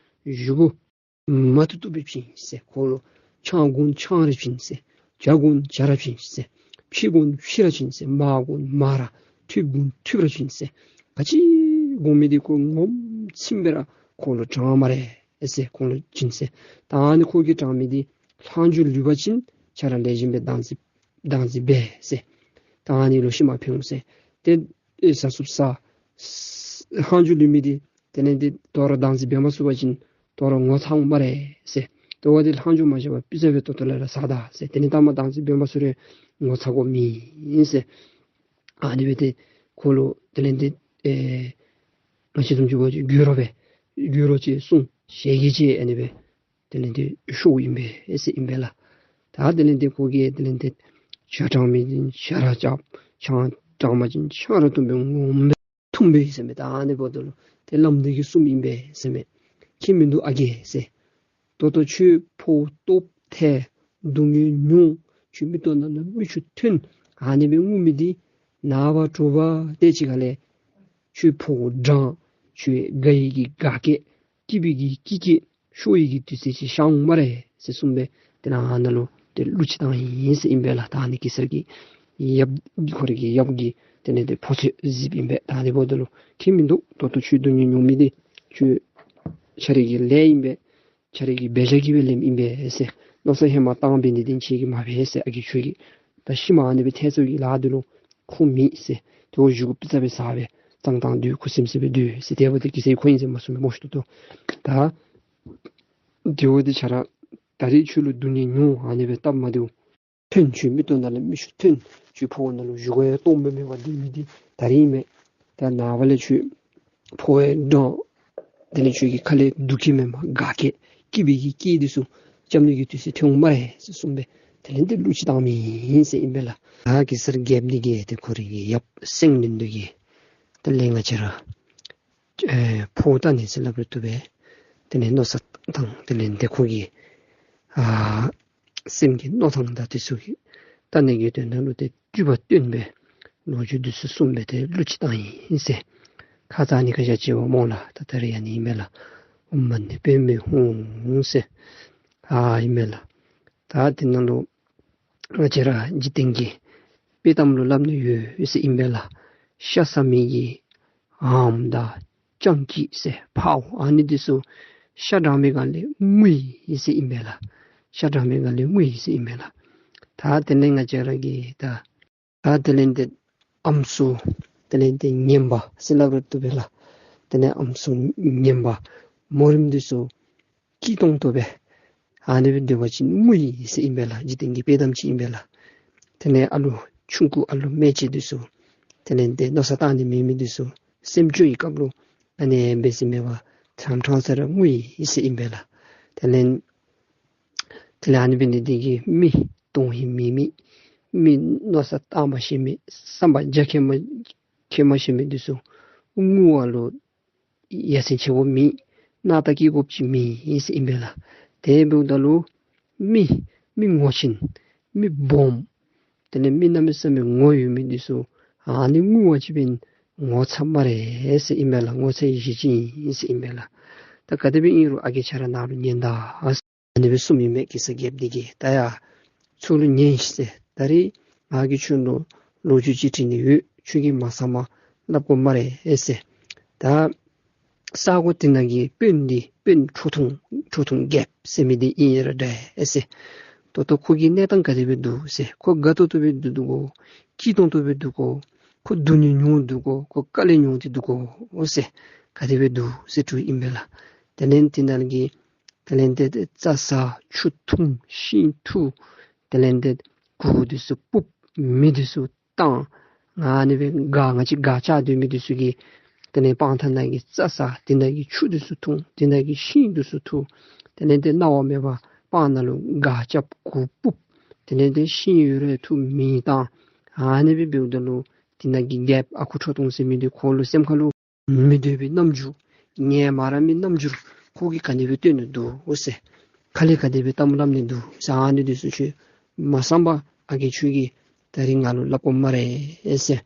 བཞེས་སྒོ་མ་བཏུབ་བཏུབ་སྦེ་བྱིན་ཟེར། ཁོ་ལུ་ཆང་དགོ་ན་ཆང་རེ་བྱིན་ཟེར། ཇ་དགོ་ན་ཇ་ར་བྱིན་ཟེར། ཕྱེ་དགོ་ན་ཕྱེ་ར་བྱིན་ཟེར། མར་དགོ་ན་མར་ར་ཐུད་དགོ་ན་ཐུད་ར་བྱིན་ཟེར། ག་ཅི་དགོ་མི་འདི་ཁོ་ངོམས་ཚིམས་སྦེ་ར་ཁོ་ལུ་དྲང་སྨ་རེ་ཟེར། ཁོ་ལུ་བྱིན་ཟེར། ད་ཨ་ནི་ཁོ་གིས་དྲང་མི་འདི་ལྷག་མཇུག་ལུས་པ་ཅིན་ཁྱོད་ར་ལེགས་ཤོམ་སྦེ་བདག་འཛིན་བདག་འཛིན་འབད་ཟེར། ད་ཨ་ནི་ལུ་ཤུལ་མ་ཕན་འོང་ཟེར། ཏེ་ཨེ་ཟ་སུབ་ཟ། ལྷག་མཇུག་ལུས་མི་འདི་དེ་ལས་འདི་དོ་རུང་བདག་འཛིན་འབད་མ་ཚུགས་པ་ཅིན་དོ་རུང་ངོ་ཚ་འོང་སྨ་རེ་ཟེར། དོ་རུང་འདི་ལྷག་མཇུག་མ་བཞག་པར་སྤུས་ཚད་སྦེ་ཏོག་ཏོ་ལས་ར་ཟ་ད་ཟེར། དེ་ནི་ལྟ་མ་བདག་འཛིན་འབད་མ་ཚུགས་རུང་ངོ་ཚ་དགོཔ་མེད་ཟེར། ཨ་ནི་སྦེ་ཏེ་ཁོ་ལུ་དེ་ལས་འདི་ཨེ་ང་བཅས་བཟུམ་ཅིག་འབད་བ་ཅིན་དགོད་བྲ་སྦེ་དགོད་བྲ་ཅིག་གསུངས། ཞལ་གྱིས་བཅས་ཨ་ནི་སྦེ་དེ་ལས་འདི་ཤོརཝ་ཨིན་པས་ཟེར་ཨིན་པས་ལགས། ད་དེ་ལས་འདི་ཁོ་གིས་དེ་ལས་འདི་ཇ་དྲང་མི་ཅིན་ཇ་ར་རྐྱབ། ཆང་དྲང་མི་ཅིན་ཆང་ར་འཐུང་སྦེ་ངོམས་སྦེ་འཐུང་སྦེ་ཟེར་མས། ད་ཨ་ནི་འབདཝ་ད་ལུ་ཏེ་བླམ་འདི་གིས་གསུངམ་ཨིན་པས་ཟེར་མས། ཁྱད་མིན་འདུག་ཨ་རྒས་ཟེར། ད་ལྟོ་ཁྱོད་ཕོཝ་ལྟོཝ་ཐལ། སྡུག་བསྔལ་མྱོང་། ཁྱོད་མིག་ཏོ་ནང་ལས་མིག་ཆུ་ཐོན། ཨ་ནི་སྦེ་ངུ་མི་འདི་ནངས་པ་དྲོ་པ་དེ་ཅིག་ཁ་ལས་ཁྱོད་ཕོཝ་འགྲང་། ཁྱོད་དགའ་ཡི་གི་དགའ་སྐད། སྐྱིད་པའི་གི་སྐྱིད་སྐད། ཤོར་ཡི་གི་དུས་ཚོད་ཅིག་ཤར་འོང་སྨ་རེ་ཟེར་གསུངས་པས། དེ་ནང་ཨ་ནཱ་ལུ་ཏེ་གླུ་ཅིག་བཏང་ཡི་ཟེར་ཨིན་པས་ལགས། ད་ཨ་ནི་གེ་སར་གྱི་ཡབ་ཁོ་རའི་གི་ཡབ་ཀྱིས་དེ་ལས་ཏེ་ཕོ་ཚོད་གཟིགསཔ་ཨིན་པས། ད་ཨ་ནི་འབདཝ་ད་ལུ་ཁྱད་མིན་འདུག། ད་ལྟོ་ཁྱོད་སྡུག་བསྔལ་མྱོང་མི་འདི་ཁྱོད་ཁྱོད་རའི་གི་ལས་ཨིན་པས། ཁྱོད་རའི་གི་འབད་བཞག་གིས་སྦེ་ལེནམ་ཨིན་པས་ཟེར། མནོ་བསམ་ཧེ་མ་བཏང་འབད་ནི་འདི་ཁྱོད་ཀྱིས་མ་འབད་ཟེར། ཨ་རྒས་ཁྱོད་ཀྱིས་ད་ཤུལ་མ་ཨ་ནི་སྦེ་ཐལ་སོང་གི་ལཱ་འདི་ལུ་ཁུངས་མེད་ཟེར། དེ་བཞུགས་སྒོ་སྤུས་ཚད་སྦེ་ཟ་སྦེ་གཙང་ཏང་སྡོད། ཁུ་སིམ་སི་སྦེ་སྡོད་ཟེར། དེ་འབདཝ་ད་གེ་སར་ཁོ་ཨིན་ཟེར་མ་གསུངས་པས་སྨོ་ཤིག། ད་ལྟོ་ད་དེ་འབདཝ་ད་ཁྱོད་ར་ད་རེས་ཁྱོད་ལུ་སྡུག་བསྔལ་མྱོང་། ཨ་ནི་སྦེ་སྟབས་མ་བདེཝ་ཐོན། ཁྱོད་མིག་ཏོ་ནང་ལས་མིག་ཆུ་ཐོན། ཁྱོད་ཕོཝ་ནང་ལུ་བཞེས་སྒོ་ཡང་གཏོང་མི་མེད་པར་སྡོད་མི་འདི་ད་རེས་ཨིན་མས། ད་ནངས་པ་ལས་ཁྱོད་ཕོཝ་ཡང་འགྲང་། དེ་ལས་ཁྱོད་ཀྱི་ཁ་ལས་སྡུག་སྐད་མེན་པར་དགའ་སྐད་སྐྱིད་པའི་གི་སྐད་འདི་ཚུ་རྐྱབ་ནི་གི་དུས་ཚོད་ཐོན་འོང་སྨ་རེ་ཟེར་གསུངས་པས། དེ་ལས་འདི་གླུ་ཅིག་བཏངམ་ཨིན་ཟེར་ཨིན་པས་ལགས། ད་གེ་སར་རྒྱལཔོ་འདི་གིས་ཏེ་ཁོ་རའི་གི་ཡབ་སེང་བློན་འདི་གིས་དེ་ལས་ང་བཅས་ར་ཨེ་ཕོཝ་བལྟ་ནི་ཟེར་སླབ་རུང་བཏུབ་པས། དེ་ལས་མནོ་བསམ་བཏང་། དེ་ལས་འདི་ཁོ་གིས་ ཨ་སེམས་ཀྱི་མནོ་ཐངས་དང་དེ་ཚུ་གི་ལྟ་ནི་གི་དོན་དག་ལུ་ཏེ་སྤྲུལ་པ་སྟོན་པའི་ལོ་རྒྱུས་འདི་ཚུ་གསུངས་སྦེ་ཏེ་གླུ་ཅིག་བཏང་ཡི་ཟེར། ཁ་ཙ་ཨ་ནི་ཁ་ཤ་ཅིག་འབདཝ་སྨོ་ལགས། ད་ད་རིས་ཨ་ནི་ཨིན་མས་ལགས། ཨོཾ་མ་ཎི་པདྨེ་ཧཱུྃ་ཟེར། ཨ་ཨིན་མས་ལགས། ད་དེ་ནང་ལུ་ང་བཅས་ར་འཇིག་རྟེན་གྱི་དཔྱེ་གཏམ་ལུ་སླབ་ནི་ཡོད་ཟེར་ཨིན་པས་ལགས། ཤ་ཟ་མི་གི་ཨམ་དང་སྤྱང་ཀི་ཟེར་ཕརཝ་ཨ་ནི་འདི་ཚུ་ཤ་འགྲངས་པའི་སྒང་ལས་རྔུ་ཡི་ཟེར་ཨིན་པས་ལགས། ཤ་འགྲངས་པའི་སྒང་ལས་རྔུ་ཡི་ཟེར་ཨིན་པས་ལགས། ད་དེ་ལས་ང་བཅས་ར་གི་ད་ད་དེ་ལས་ཏེ་ཨམ་སྲུ་དེ་ལས་ཏེ་ངན་པ་ཟེར་སླབ་རུང་བཏུབ་པས་ལགས། དེ་ལས་ཨམ་སྲུ་ངན་པ་མོ་རེངམ་འདི་ཚུ་སྐྱིད་ཏོང་ཏོ་སྦེ་ཨ་ནི་སྦེ་སྡོད་པ་ཅིན་རྔུ་ཡི་ཟེར་ཨིན་པས་ལགས། འཇིག་རྟེན་གྱི་དཔྱེ་གཏམ་ཅིག་ཨིན་པས་ལགས། དེ་ལས་ཨ་ལུ་ཆུང་ཀུ་ཨ་ལུ་སྨན་བཅོས་འདི་ཚུ་དེ་ལས་ཏེ་མནོ་བསམ་བཏང་ནི་མེད་མི་འདི་ཚུ་སེམས་སྐྱོ་བའི་སྐབས་ལུ་ཨ་ནི་སྦེ་ཟེར་མི་བ་ཐམ་ཐམ་ས་ར་རྔུ་ཡི་ཟེར་ཨིན་པས་ལགས། དེ་ལས་དེ་ལས་ཨ་ནི་འབད་ནི་འདི་གིས་མི་དོན་ཧིང་མེད་མི་མི་མནོ་བསམ་བཏང་མ་ཤེས་མི་བསམ་པ་རྒྱ་ཁྱོན་མ་ཁྱོན་མ་ཤེས་མི་འདི་ཚུ་རྔུ་བ་ལུ་ཡ་མཚན་ཆེ་བོ་མེད། སྣང་དག་སྐྱེ་དགོཔ་ཅིག་མེད་ཟེར་ཨིན་པས་ལགས། དེ་འབདཝ་ད་ལུ་མི་མི་ངོ་ཆེན་མི་སྦོམ་དེ་ལས་མི་གནམ་མེད་ས་མེད་ངོ་ཡོད་མི་འདི་ཚུ་ཨ་ནི་རྔུ་བ་ཅིག་འབདན་ངོ་ཚ་སྨ་རེ་ཟེར་ཨིན་པས་ལགས། ངོ་ཚ་ཡི་གཞི་ཅིག་ཨིན་ཟེར་ཨིན་པས་ལགས། ད་ག་དེ་སྦེ་ཨིན་རུང་ཨ་རྒས་ཁྱེད་ར་ནཱ་ལུ་ཉན་ད་ཟེར་ཨ་ནི་སྦེ་གསུངམ་ཨིན་མས་གེ་སར་རྒྱལཔོ་འདི་གིས། ད་ཡ་ཚུར་ལུ་ཉན་ཤིག་ཟེར། ད་རིས་ང་གིས་ཁྱོད་ལུ་ལོ་རྒྱུས་ཅིག་དྲི་ནི་ཡོད། ཁྱོད་ཀྱིས་མ་གསང་པར་སླབ་དགོ་སྨ་རེ་ཟེར། ད་ས་གོ་འདི་ནང་གི་དཔོན་འདི་དཔོན་ཁྲོ་ཐུང་ཁྲོ་ཐུང་རྒྱལཔོ་ཟེར་མི་འདི་ཨིན་ར་འདྲ་ཟེར། ད་ལྟོ་ཁོ་གི་གནས་སྟངས་ག་དེ་སྦེ་འདུག་ཟེར། ཁོ་དགའ་ཏོག་ཏོ་སྦེ་འདུག་འདུག་གོ། སྐྱིད་ཏོང་ཏོ་སྦེ་འདུག་གོ། ཁོ་སྡུག་བསྔལ་མྱོང་འདུག་གོ། ཁོ་དཀའ་ལས་མྱོང་སྟེ་འདུག་གོ་ཟེར། ག་དེ་སྦེ་འདུག་ཟེར་དྲིཝ་ཨིན་པས་ལགས། དེ་ལས་འདི་ནང་གི་དེ་ལས་ཏེ་རྩྭ་ཟ་ཆུ་འཐུང་ཤིང་འཐུ་དེ་ལས་ཏེ་གུར་འདི་ཚུ་ཕུབ་མེ་འདི་ཚུ་བཏང་། ཨ་ནི་སྦེ་སྒར་ང་བཅས་སྒར་བཅག་སྡོད་མི་འདི་ཚུ་གིས་དེ་ལས་སྤང་ཐང་ནང་གི་རྩྭ་ཟ། དེ་ནང་གི་ཆུ་འདི་ཚུ་འཐུང་། དེ་ནང་གི་ཤིང་འདི་ཚུ་འཐུ། དེ་ལས་ཏེ་གནང་བ་མེད་པར་སྤང་ནང་ལུ་སྒར་རྐྱབ་གུར་ཕུབ། དེ་ལས་ཏེ་ཤིང་ཡོད་རུང་འཐུ་མེ་བཏང་། ཨ་ནི་སྦེ་འབདཝ་ད་ལུ་དེ་ནང་གི་རྒྱལཔོ་ཨ་ཁུ་ཁྲོ་ཐུང་ཟེར་མི་འདི་ཁོ་ལུ་སེམས་ཁ་ལུ་མི་འདོད་པའི་རྣམ་འགྱུར་ངལ་མ་རངས་མི་རྣམ་འགྱུར་ཁོ་གིས་ག་དེ་སྦེ་སྟོན་ནི་འདུག་ཟེར། ཁ་ལས་ག་དེ་སྦེ་གཏམ་སླབ་ནི་འདུག་ཟེར། ཨ་ནི་འདི་ཚུ་ཁྱོད་མ་གསང་པར་ཨ་རྒས་ཁྱོད་ཀྱིས་ད་རིས་ང་ལུ་སླབ་དགོ་སྨ་རེ་ཟེར།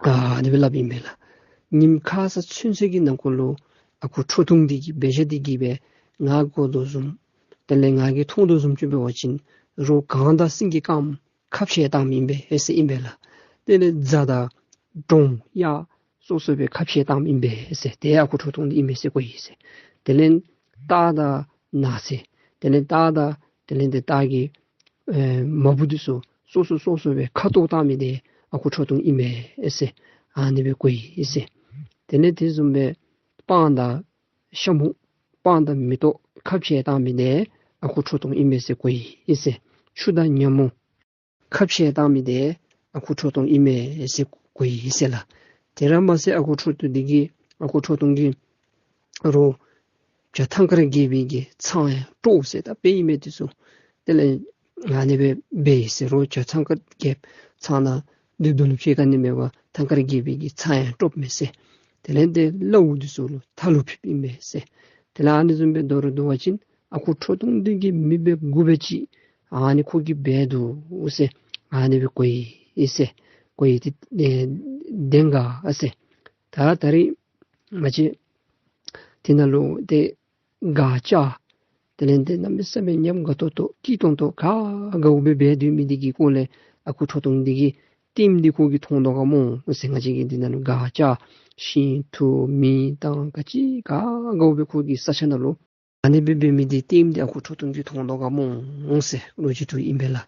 ཨ་ནི་སྦེ་སླབ་ཨིན་པས་ལགས། ཉིནམ་ཁ་ཙ་ཚུན་ཚོད་ཀྱི་ནང་འཁོད་ལུ་ཨ་ཁུ་ཁྲོ་ཐུང་འདི་གི་འབད་བཞག་འདི་གིས་སྦེ་ང་གོ་དོ་བཟུམ་དེ་ལས་ང་གིས་མཐོང་དོ་བཟུམ་ཅིག་འབད་བ་ཅིན་རོགས་གངས་དང་སེང་གེ་དཀརམོ་ཁ་འཕྱལ་བཏངམ་ཨིན་པས་ཟེར་ཨིན་པས་ལགས། དེ་ལས་རྫ་དང་འབྲོང་གཡག་སོ་སོ་སྦེ་ཁ་འཕྱལ་བཏངམ་ཨིན་པས་ཟེར། ཏེ་ཨ་ཁུ་ཁྲོ་ཐུང་འདི་ཨིན་མས་ཟེར་གོ་ཡི་ཟེར། དེ་ལས་སྟག་དང་ནགས་ཚལ་དེ་ལས་སྟག་དང་དེ་ལས་ཏེ་སྟག་གི་ཨེ་མ་བུ་འདི་ཚུ་སོ་སོ་སོ་སོ་སྦེ་ཁ་འཐོར་བཏང་མི་འདི་ཨ་ཁུ་ཁྲོ་ཐུང་ཨིན་མས་ཟེར། ཨ་ནི་སྦེ་གོ་ཡི་ཟེར། དེ་ལས་དེ་བཟུམ་སྦེ་སྤང་དང་ཤ་མུ་སྤང་དང་མེ་ཏོག་ཁ་འཕྱལ་བཏང་མི་འདི་ཨ་ཁུ་ཁྲོ་ཐུང་ཨིན་མས་ཟེར་གོ་ཡི་ཟེར། ཆུ་དང་ཉ་མོ་ཁ་འཕྱལ་བཏང་མི་འདི་ཨ་ཁུ་ཁྲོ་ཐུང་ཨིན་མས་ཟེར་གོ་ཡི་ཟེར་ལགས། དེ་ར་མ་ཚད་ཨ་ཁུ་ཁྲོ་ཐུང་འདི་གིས་ཨ་ཁུ་ཁྲོ་ཐུང་གིས་རོགས་བྱ་ཐང་དཀར་རྒྱལ་པོའི་གི་ཚང་ཡང་དཀྲོག་ཟེར། ད་དཔེ་ཨིན་མས་འདི་ཚུ། དེ་ལས་ཨ་ནི་སྦེ་འབད་ཡི་ཟེར། རོགས་བྱ་ཐང་དཀར་རྒྱལཔོ་ཚང་ནང་སྡོད་སྡོད་ལུ་ཕྱད་ག་ནི་མེད་པར་ཐང་དཀར་རྒྱལ་པོའི་གི་ཚང་ཡང་དཀྲོགཔ་མས་ཟེར། དེ་ལས་ཏེ་གླཝ་འདི་ཚུ་ལུ་མཐའ་ལུ་ཕེབསཔ་ཨིན་མས་ཟེར། དེ་ལས་ཨ་ནི་བཟུམ་སྦེ་མདོར་བསྡུ་བ་ཅིན་ཨ་ཁུ་ཁྲོ་ཐུང་འདི་གིས་མི་འབད་དགུ་འབད་ཅིག་ཨ་ནི་ཁོ་གིས་འབད་འདུག་ཟེར། ཨ་ནི་སྦེ་གོ་ཡི་ཟེར། གོ་ཡི་ཏེ་ཨེ་བདེན་ག་ཟེར། ད་ད་རིས་ང་བཅས་དེ་ནང་ལུ་ཏེ་སྒར་བཅག་དེ་ལས་ཏེ་གནམ་མེད་ས་མེད་ཉམས་དགའ་ཏོག་ཏོ་སྐྱིད་ཏོང་ཏོ་དགའ་དགའཝ་སྦེ་འབད་སྡོད་མི་འདི་གི་སྐོར་ལས་ཨ་ཁུ་ཁྲོ་ཐུང་འདི་གིས་ལྟདམོ་འདི་ཁོ་གིས་མཐོང་དོ་ག་སྨོ་ཟེར། ང་བཅས་ཀྱིས་འདི་ནང་ལུ་སྒར་བཅག་ཤིང་འཐུ་མེ་བཏང་ག་ཅི་དགའ་དགའཝ་སྦེ་ཁོ་གིས་ས་ཆ་ནང་ལུ་ཨ་ནི་སྦེ་འབད་མི་འདི་ལྟདམོ་འདི་ཨ་ཁུ་ཁྲོ་ཐུང་གིས་མཐོང་དོ་ག་སྨོ་ཟེར་ལོ་རྒྱུས་འདི་ཨིན་པས་ལགས།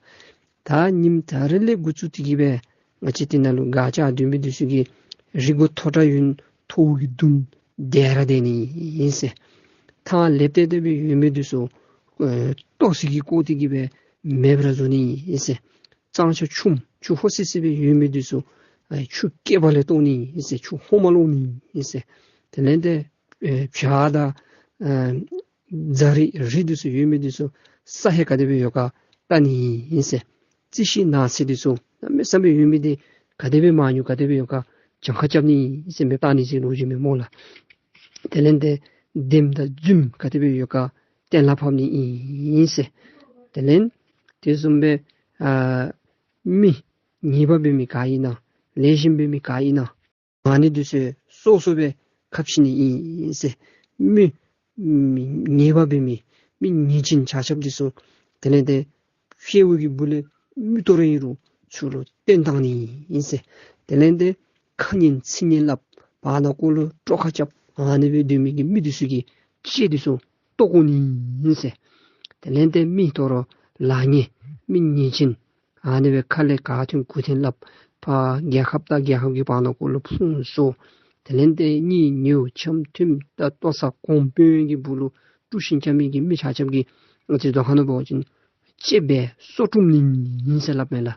ད་ཉིནམ་ད་རིས་ལས་འགོ་བཙུགས་ཏེ་གིས་སྦེ་ང་བཅས་འདི་ནང་ལུ་སྒར་བཅག་སྡོད་མི་འདི་ཚུ་གི་རི་མགོ་མཐོ་དྲགས་ཡོད་མཐོ་བོ་གི་མདུན་དེ་ར་དེ་ནི་ཨིན་ཟེར། ཐང་ལེབ་ཏེ་དེ་སྦེ་ཡོད་མི་འདི་ཚུ་ཨེ་ཏོག་ཙི་གིས་བཀོག་སྟེ་གིས་སྦེ་མེདཔ་ར་བཟོ་ནི་ཨིན་ཟེར། གཙང་ཆུ་ཆུམ་ཆུ་ཧོ་སི་སི་སྦེ་ཡོད་མི་འདི་ཚུ་ཨེ་ཆུ་སྐེད་པ་ལས་བཏོག་ནི་ཨིན་ཟེར། ཆུ་ཧོ་མ་ལོག་ནི་ཨིན་ཟེར། དེ་ལས་ཏེ་ཨེ་བྱག་དང་ཨེ་རྫ་རི་རི་འདི་ཚུ་ཡོད་མི་འདི་ཚུ་ས་ཧེ་ག་དེ་སྦེ་ཡོད་ག་བལྟ་ནི་ཨིན་ཟེར། རྩི་ཤིང་ནགས་ཚལ་འདི་ཚུ་གནམ་མེད་ས་མེད་ཡོད་མི་འདི་ག་དེ་སྦེ་མང་ཉུང་ག་དེ་སྦེ་ཡོད་ག་གྱངས་ཁ་རྐྱབ་ནི་ཨིན་ཟེར་མི་བལྟ་ནི་ཟེར་ལོ་རྒྱུས་མས་སྨོ་ལགས། དེ་ལས་ཏེ་ལྡེམ་དང་རྫུན་ག་དེ་སྦེ་ཡོད་ག་ གཏན་ལ་ཕབ་ནི་ཨིན་ཟེར། དེ་ལས་དེ་བཟུམ་སྦེ་ཨ་མི་ཉེས་པ་འབད་མི་ག་ཨིན་ན་ལེགས་ཤོམ་འབད་མི་ག་ཨིན་ན་ཨ་ནི་འདི་ཚུ་སོ་སོ་སྦེ་ཁ་ཕྱེ་ནི་ཨིན་ཟེར། མི་མི་ཉེས་པ་འབད་མི་མི་ཉེས་ཅན་ཆ་ཁྱབ་འདི་ཚུ་དེ་ལས་ཏེ་ཤེ་བོ་གི་སྦུག་ལས་མིག་ཏོ་རེ་ཨིན་རུང་ཚུར་ལུ་བཏོན་བཏང་ནི་ཨིན་ཟེར། དེ་ལས་ཏེ་ཁ་ངན་ཚིག་ངན་སླབ་བར་ན་ཀོ་ལུ་དཀྲོག་ཁ་རྐྱབ་ཨ་ནི་སྦེ་སྡོད་མི་གི་མི་འདི་ཚུ་གི་ལྕེ་འདི་ཚུ་བཏོག་བཀོ་ནི་ཨིན་ཟེར། དེ་ལས་ཏེ་མི་དོ་རུང་ལཱ་ངན་མི་ཉེས་ཅན་ཨ་ནི་སྦེ་ཁ་ལས་ག་ཐོན་གུ་ཐོན་སླབ་ཕར་རྒྱལ་ཁབ་དང་རྒྱལ་ཁབ་ཀྱི་བར་ན་ཀོ་ལུ་ཕུང་བཟོ། དེ་ལས་ཏེ་གཉེན་ཉེཝ་འཆམ་མཐུནམ་དང་ལྟོ་ཚང་གོང་འཕེལ་གྱི་སྦུག་ལུ་དཀྲུག་ཤིང་རྐྱབ་མི་གི་མི་ཆ་ཁྱབ་ཀྱི་ཨ་ཙི་རྡོ་ཁ་ནང་འབད་བ་ཅིན་ལྕེ་སྦེ་སོ་བཀྲུམ་ནི་ཨིན་ཟེར་སླབ་མས་ལགས།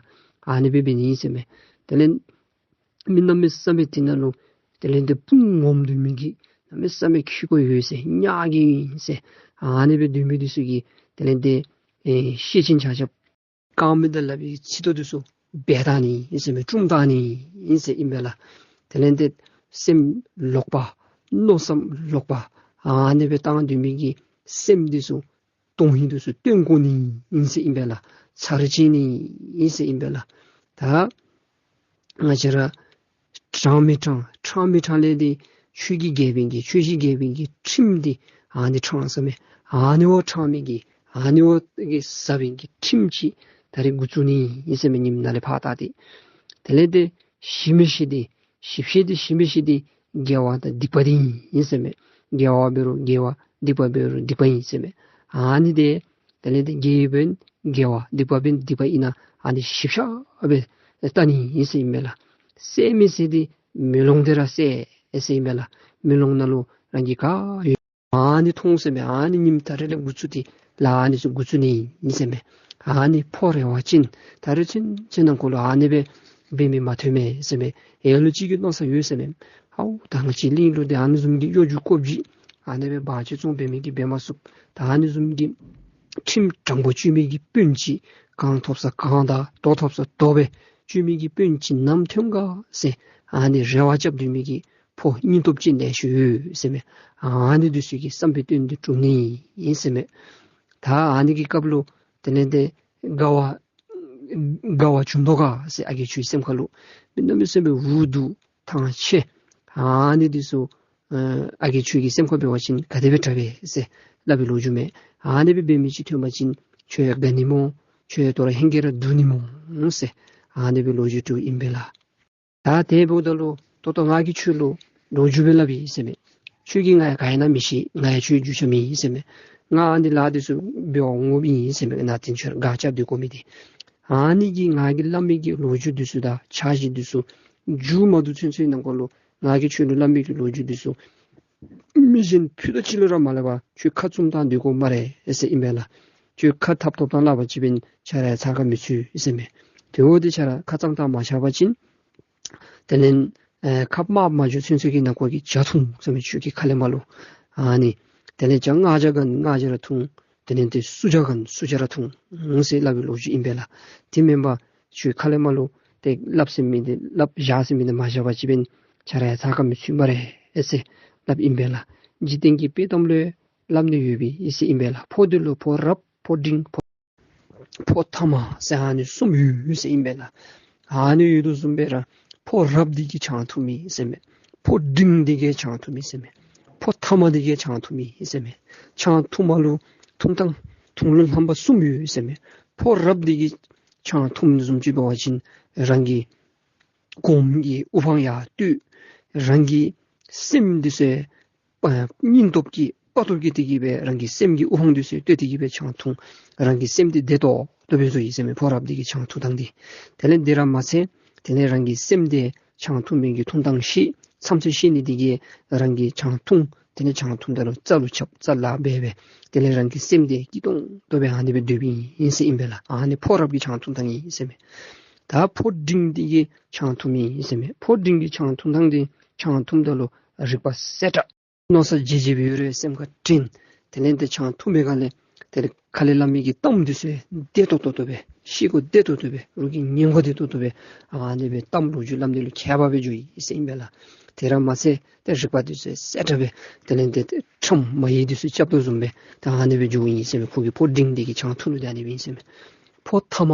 ཨ་ནི་སྦེ་འབད་ནི་ཨིན་ཟེར་མས། དེ་ལས་མི་གནམ་མེད་ས་མེད་དེ་ནང་ལུ་དེ་ལས་ཏེ་དཔུང་ངོམ་སྡོད་མི་གི་གནམ་མེད་ས་མེད་ཁེ་ཀོ་ཡོད་ཟེར་ཉག་གི་ཨིན་ཟེར་ཨ་ནི་སྦེ་སྡོད་མི་འདི་ཚུ་གི་དེ་ལས་ཏེ་ཨེ་ཤེད་ཅན་ཆ་ཁྱབ་རྐང་མི་དང་ལག་པའི་ཚིགས་ཏོ་འདི་ཚུ་སྦལ་བཏང་ནི་ཨིན་ཟེར་མས། བཀྲུམ་བཏང་ནི་ཨིན་ཟེར་ཨིན་པས་ལགས། དེ་ལས་ཏེ་སེམས་ལོག་པ་མནོ་བསམ་ལོག་པ་ཨ་ནི་སྦེ་བཏང་སྡོད་མི་གི་སེམས་འདི་ཚུ་དོན་ཧིང་འདི་ཚུ་བཏོན་བཀོ་ནི་ཨིན་ཟེར་ཨིན་པས་ལགས། ཚར་བཅད་ནི་ཨིན་ཟེར་ཨིན་པས་ལགས། ད་ང་བཅས་ར་དྲང་མི་དྲང་དྲང་མི་དྲང་ལས་འདི་ཆོས་ཀྱི་རྒྱལ་པོའི་གི་ཆོས་བཞིའི་རྒྱལ་པོའི་གི་ཁྲིམས་འདི་ཨ་ནི་དྲང་ཟེར་མས། ཨ་ནི་བ་དྲང་མི་གི་ཨ་ནི་བ་གི་ཟབ་པའི་གི་ཁྲིམས་ཅིག་ད་རེས་འགོ་བཙུགས་ནི་ཨིན་ཟེར་མས། ཉིནམ་ནཱ་ལས་ཕར་ད་འདི་དེ་ལས་ཏེ་ཞིབ་མི་ཞིབ་འདི་ཞིབ་ཤེས་འདི་ཞིབ་མི་ཞིབ་འདི་དགེ་བ་དང་སྡིག་པ་འདི་ཨིན་ཟེར་མས། དགེ་བ་འབད་རུང་དགེ་བ་སྡིག་པ་འབད་རུང་སྡིག་པ་ཨིན་ཟེར་མས། ཨ་ནི་འདི་དེ་ལས་ཏེ་དགེ་བ་འབད་ན་དགེ་བ་སྡིག་པ་འབད་ན་སྡིག་པ་ཨིན་ན་ཨ་ནི་ཞིབ་ཆ་སྦེ་བལྟ་ནི་ཨིན་ཟེར་ཨིན་མས་ལགས། གསལ་མི་གསལ་འདི་མེ་ལོང་འདི་ར་གསལ་ཟེར་ཨིན་མས་ལགས། མེ་ལོང་ནང་ལུ་རང་གི་ག་ཡོད་ཨ་ནི་མཐོང་ཟེར་མས། ཨ་ནི་ཉིནམ་ད་རེས་ལས་འགོ་བཙུགས་ཏེ་ལཱ་ཨ་ནི་ཚུ་འགོ་བཙུགས་ནི་ཨིན་ཟེར་མས། ཨ་ནི་ཕོ་རེ་བ་ཅིན་ད་རེས་ཚུན་ཚོད་ནང་འཁོད་ལུ་ཨ་ནི་སྦེ་འབད་མི་མ་ཐོན་མས་ཟེར་མས། ཡང་ལུ་ཅིག་གིས་མནོ་ས་ཡོད་ཟེར་མས། ཨའུ་ད་ང་བཅས་གླིང་ལུ་འདི་ཨ་ནི་བཟུམ་གྱི་གཡོ་སྒྱུ་ཀོ་བརྗིད་ཨ་ནི་སྦེ་བང་ཅིག་བཙོང་འབད་མི་གིས་འབད་མ་ཚུགས། ད་ཨ་ནི་བཟུམ་གྱི་ཁྲིམས་དྲང་པོ་གཅོད་མི་གི་དཔོན་ཅིག་གང་ཐོབ་ས་གང་དང་དོ་ཐོབ་ས་དོ་སྦེ་གཅོད་མི་གི་དཔོན་ཅིག་ནམ་ཐོན་ག་ཟེར་ཨ་ནི་རེ་བ་རྐྱབ་སྡོད་མི་གི་ཕོ་སྙིང་སྟོབས་ཅན་ལེ་ཤ་ཡོད་ཟེར་མས། ཨ་ནི་འདི་ཚུ་གི་བསམ་པའི་དོན་འདི་འགྲུབ་ནི་ཨིན་ཟེར་མས། ད་ཨ་ནི་གི་སྐབས་ལུ་དེ་ལས་ཏེ་དགའ་བ་དགའ་བ་བྱུང་དོ་ག་ཟེར་ཨ་རྒས་ཁྱོད་སེམས་ཁ་ལུ་མི་གནམ་མེད་ས་མེད་འུ་སྡུག་ཐང་ཆད། ཨ་ནི་འདི་ཚུ་ཨ་རྒས་ཁྱོད་ཀྱི་སེམས་ཁར་འབད་བ་ཅིན་ག་དེ་སྦེ་དྲག་པས་ཟེར་སླབ་པའི་ལོ་རྒྱུས་མས། ཨ་ནི་སྦེ་འབད་མི་ཅིག་ཐོན་པ་ཅིན་ཁྱོད་དགའ་ནི་སྨོ། ཁྱོད་དོ་རུང་ཧེང་སྐལ་ར་སྡུག་ནི་སྨོ་ཟེར་ཨ་ནི་སྦེ་ལོ་རྒྱུས་དྲིཝ་ཨིན་པས་ལགས། ད་དེ་འབདཝ་ད་ལུ་ད་ལྟོ་ང་གིས་ཁྱོད་ལུ་ལོ་རྒྱུས་སྦེ་སླབ་ཨིན་ཟེར་མས། ཁྱོད་ཀྱིས་ང་ཡང་ག་ཨིན་ན་མི་ཤེས། ང་ཡང་ཁྱོད་རྒྱུས་ཆ་མེད་ཟེར་མས། ང་ཨ་ནི་ལཱ་འདི་ཚུ་འབད་བར་འོངམ་ཨིན་ཟེར་མས། ནཱ་ཏེ་ཁྱོད་ར་དགའ་རྐྱབ་སྡོད་དགོ་མི་འདི། ཨ་ནི་གི་ང་གིས་སླབ་མི་གི་ལོ་རྒྱུས་འདི་ཚུ་དང་འཆར་གཞི་འདི་ཚུ་མཇུག་མ་བསྡུ་ཚུན་ཚོད་ནང་འཁོད་ལུ་ང་གིས་ཁྱོད་ལུ་སླབ་མི་གི་ལོ་རྒྱུས་འདི་ཚུ་མི་གཞན་ཕུད་རྡོག་གཅིག་ལུ་ར་མ་སླབ་པར་ཁྱོད་ཁ་བཙུམ་བཏང་སྡོད་དགོ་སྨ་རེ་ཟེར་ཨིན་པས་ལགས། ཁྱོད་ཁ་ཐབ་ཐོབ་བཏང་སླབ་པ་ཅིན་འབདན་ཁྱོད་ར་ཚ་ཁ་མི་ཚུད་ཟེར་མས། དེ་འབདཝ་ད་ཁྱོད་ར་ཁ་གཙང་བཏང་མ་བཞག་པ་ཅིན་དེ་ལས་ཨེ་ཁབ་དམརཔོ་མ་འགྱོ་ཚུན་ཚོད་ཀྱི་ནང་འཁོད་ཀྱི་ཇ་འཐུང་ཟེར་མས། ཁྱོད་ཀྱི་ཁ་ལས་མར་ལུ། ཨ་ནི་དེ་ལས་ཇ་མངར་ཇ་ག་ནི་མངར་ཇ་ར་འཐུང་། དེ་ལས་ཏེ་སྲུ་ཇ་ག་ནི་སྲུ་ཇ་ར་འཐུང་ཟེར་སླབ་པའི་ལོ་རྒྱུས་ཨིན་པས་ལགས། དེ་མེན་པར་ཁྱོད་ཁ་ལས་མར་ལུ་ཏེ་སླབ་ཟེར་མི་འདི་སླབ་བཞག་ཟེར་མི་འདི་མ་བཞག་པ་ཅིན་འབདན་ཁྱོད་ར་ཡང་ཚ་ཁ་མི་ཚུད་སྨ་རེ་ཟེར་སླབ་ཨིན་པས་ལགས། འཇིག་རྟེན་གྱི་དཔེ་གཏམ་ལུ་སླབ་ནི་ཡོད་པའི་ཨིན་ཟེར་ཨིན་པས་ལགས། ཕོ་འདི་ལུ་ཕོ་རབ་ཕོ་འབྲིང་ཕོ་ཕོ་ཐ་མ་ཟེར་ཨ་ནི་གསུམ་ཡོད་ཟེར་ཨིན་པས་ལགས། ཨ་ནི་ཡོད་དོ་བཟུམ་སྦེ་ར་ཕོ་རབ་འདི་གིས་ཆང་འཐུང་མི་ཟེར་མས། ཕོ་འབྲིང་འདི་གིས་ཆང་འཐུང་མི་ཟེར་མས། ཕོ་ཐ་མ་འདི་གིས་ཆང་འཐུང་མི་ཟེར་མས། ཆང་འཐུང་མ་ལུ་འཐུང་ཐངས་འཐུང་ལུགས་རྣམ་པ་གསུམ་ཡོད་ཟེར་མས། ཕོ་རབ་འདི་གིས་ཆང་འཐུང་མི་བཟུམ་ཅིག་འབད་བ་ཅིན་རང་གི་གོངམ་གི་དབུ་འཕང་ཡར་བསྟོད། རང་གི་སེམས་འདི་ཚུ་ཨ་སྙིང་སྟོབས་ཀྱིས་དཔའ་སྟོབས་ཀྱིས་དེ་གིས་སྦེ་རང་གི་སེམས་ཀྱི་དབུ་འཕང་འདི་ཚུ་བསྟོད་དེ་གིས་སྦེ་ཆང་འཐུང་། རང་གི་སེམས་འདི་བདེ་ཏོག་ཏོ་སྦེ་བཟོ་ཡི་ཟེར་མས། ཕོ་རབ་འདི་གིས་ཆང་འཐུང་ཐངས་འདི། དེ་ལས་འདི་ར་མ་ཚད་དེ་ལས་རང་གི་སེམས་འདི་ཆང་འཐུང་མི་གི་འཐུང་ཐངས་ཤེས་མཚམས་ཚོད་ཤེས་ནི་འདི་གིས་རང་གིས་ཆང་འཐུང་དེ་ལས་ཆང་འཐུངམ་ད་ལུ་རྩ་ལུ་ཆགས་རྩ་ལཱ་འབད་འབད་དེ་ལས་རང་གི་སེམས་འདི་སྐྱིད་ཏོང་ཏོ་སྦེ་ཨ་ནི་སྦེ་སྡོདཔ་ཨིན་ཟེར་ཨིན་པས་ལགས། ཨ་ནི་ཕོ་རབ་ཀྱི་ཆང་འཐུང་ཐངས་ཨིན་ཟེར་མས། ད་ཕོ་འབྲིང་འདི་གིས་ཆང་འཐུང་མི་ཨིན་ཟེར་མས། ཕོ་འབྲིང་གི་ཆང་འཐུང་ཐངས་འདི་ཆང་འཐུངམ་ད་ལུ་རིག་པ་གསལ་དྲགས། མནོ་བསམ་རྗེ་རྗེ་སྦེ་ཡོད་རུང་སེམས་ཁར་དྲན། དེ་ལས་ཏེ་ཆང་འཐུང་པའི་སྒང་ལས་དེ་ལས་ཁ་ལས་སླབ་མི་གི་གཏམ་འདི་ཚུ་བདེ་ཏོག་ཏོ་ཏོ་སྦེ་ ཤེས་དགོ་བདེ་ཏོག་ཏོ་སྦེ་རོགས་ཀྱིས་ཉན་དགོ་བདེ་ཏོག་ཏོ་སྦེ་ཨ་ནི་སྦེ་གཏམ་ལོ་རྒྱུས་སླབ་ནི་ལུ་མཁས་པ་སྦེ་འགྱོ་ཡི་ཟེར་ཨིན་པས་ལགས། དེ་ར་མ་ཚད་ཏེ་རིག་པ་འདི་ཚུ་གསལ་དྲགས་སྦེ་དེ་ལས་ཏེ་ཁྲམ་མ་ཡིག་འདི་ཚུ་རྐྱབ་དོ་བཟུམ་སྦེ་ད་ཨ་ནི་སྦེ་འགྱོཝ་ཨིན་ཟེར་མས། ཁོ་གི་ཕོ་འབྲིང་འདི་གི་ཆང་འཐུང་ལུགས་འདི་ཨ་ནི་སྦེ་ཨིན་ཟེར་མས། ཕོ་ཐ་མ་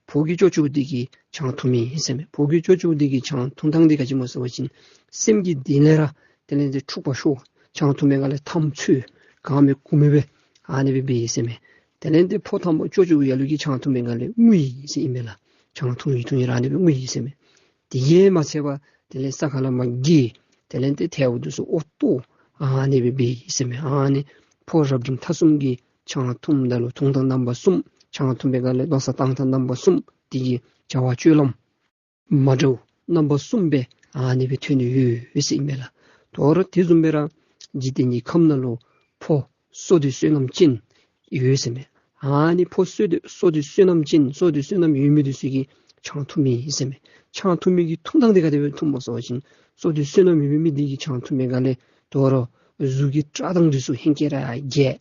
ཕོ་གི་ཅོ་ཅོ་འདི་གི་ཆང་འཐུང་མི་ཨིན་ཟེར་མས། ཕོ་གི་ཅོ་ཅོ་འདི་གི་ཆང་འཐུང་ཐངས་འདི་ག་ཅི་སྨོ་ཟེར་བ་ཅིན་སེམས་ཀྱི་གཏིང་ལས་ར་དེ་ལས་ཏེ་འཁྲུག་པ་ཤོར། ཆང་འཐུང་པའི་སྒང་ལས་འཐམ་ཚུལ་གང་མེད་གུ་མེད་སྦེ་ཨ་ནི་སྦེ་འབད་ཡི་ཟེར་མས། དེ་ལས་ཏེ་ཕོ་ཐ་མ་ཅོ་ཅོ་ཡ་ལུ་གིས་ཆང་འཐུང་པའི་སྒང་ལས་ངུ་ཡི་ཟེར་ཨིན་པས་ལགས། ཆང་འཐུང་ཡི་འཐུང་ཡི་ར་ཨ་ནི་སྦེ་ངུ་ཡི་ཟེར་མས། དེ་གིས་མ་ཚད་པར་དེ་ལས་ས་ཁ་ལས་མར་འགྱེལ། དེ་ལས་ཏེ་ཐལཝ་འདི་ཚུ་ཨོ་ཏོ་ཨ་ནི་སྦེ་འབད་ཡི་ཟེར་མས། ཨ་ནི་ཕོ་རབ་འབྲིང་ཐ་གསུམ་གྱིས་ཆང་འཐུངམ་ད་ལུ་འཐུང་ཐངས་རྣམ་པ་གསུམ། ཆང་འཐུང་པའི་སྒང་ལས་མནོ་བསམ་བཏང་ཐངས་རྣམ་པ་གསུམ། དེ་གི་བྱ་བ་སྤྱོད་ལམ་མ་འདྲཝ་རྣམ་པ་གསུམ་སྦེ་ཨ་ནི་སྦེ་ཐོན་ནི་ཡོད་ཟེར་ཨིན་པས་ལགས། དོ་རུང་དེ་བཟུམ་སྦེ་ར་འཇིག་རྟེན་གྱི་ཁམས་ནང་ལུ་ཕོ་བསོད་བདེ་བསོད་ནམས་ཅན་ཡོད་ཟེར་མས། ཨ་ནི་ཕོ་བསོད་བདེ་བསོད་བདེ་བསོད་ནམས་ཅན་བསོད་བདེ་བསོད་ནམས་ཡོད་མི་འདི་ཚུ་གིས་ཆང་འཐུང་མི་ཨིན་ཟེར་མས། ཆང་འཐུང་མི་གི་འཐུང་ཐངས་འདི་ག་དེ་སྦེ་འཐུངམ་སྨོ་ཟེར་བ་ཅིན་བསོད་བདེ་བསོད་ནམས་ཡོད་མི་འདི་གིས་ཆང་འཐུང་པའི་སྒང་ལས་དོ་རུང་གཟུགས་ཀྱི་བཀྲག་མདངས་འདི་ཚུ་ཧེང་སྐལ་ར་རྒྱས།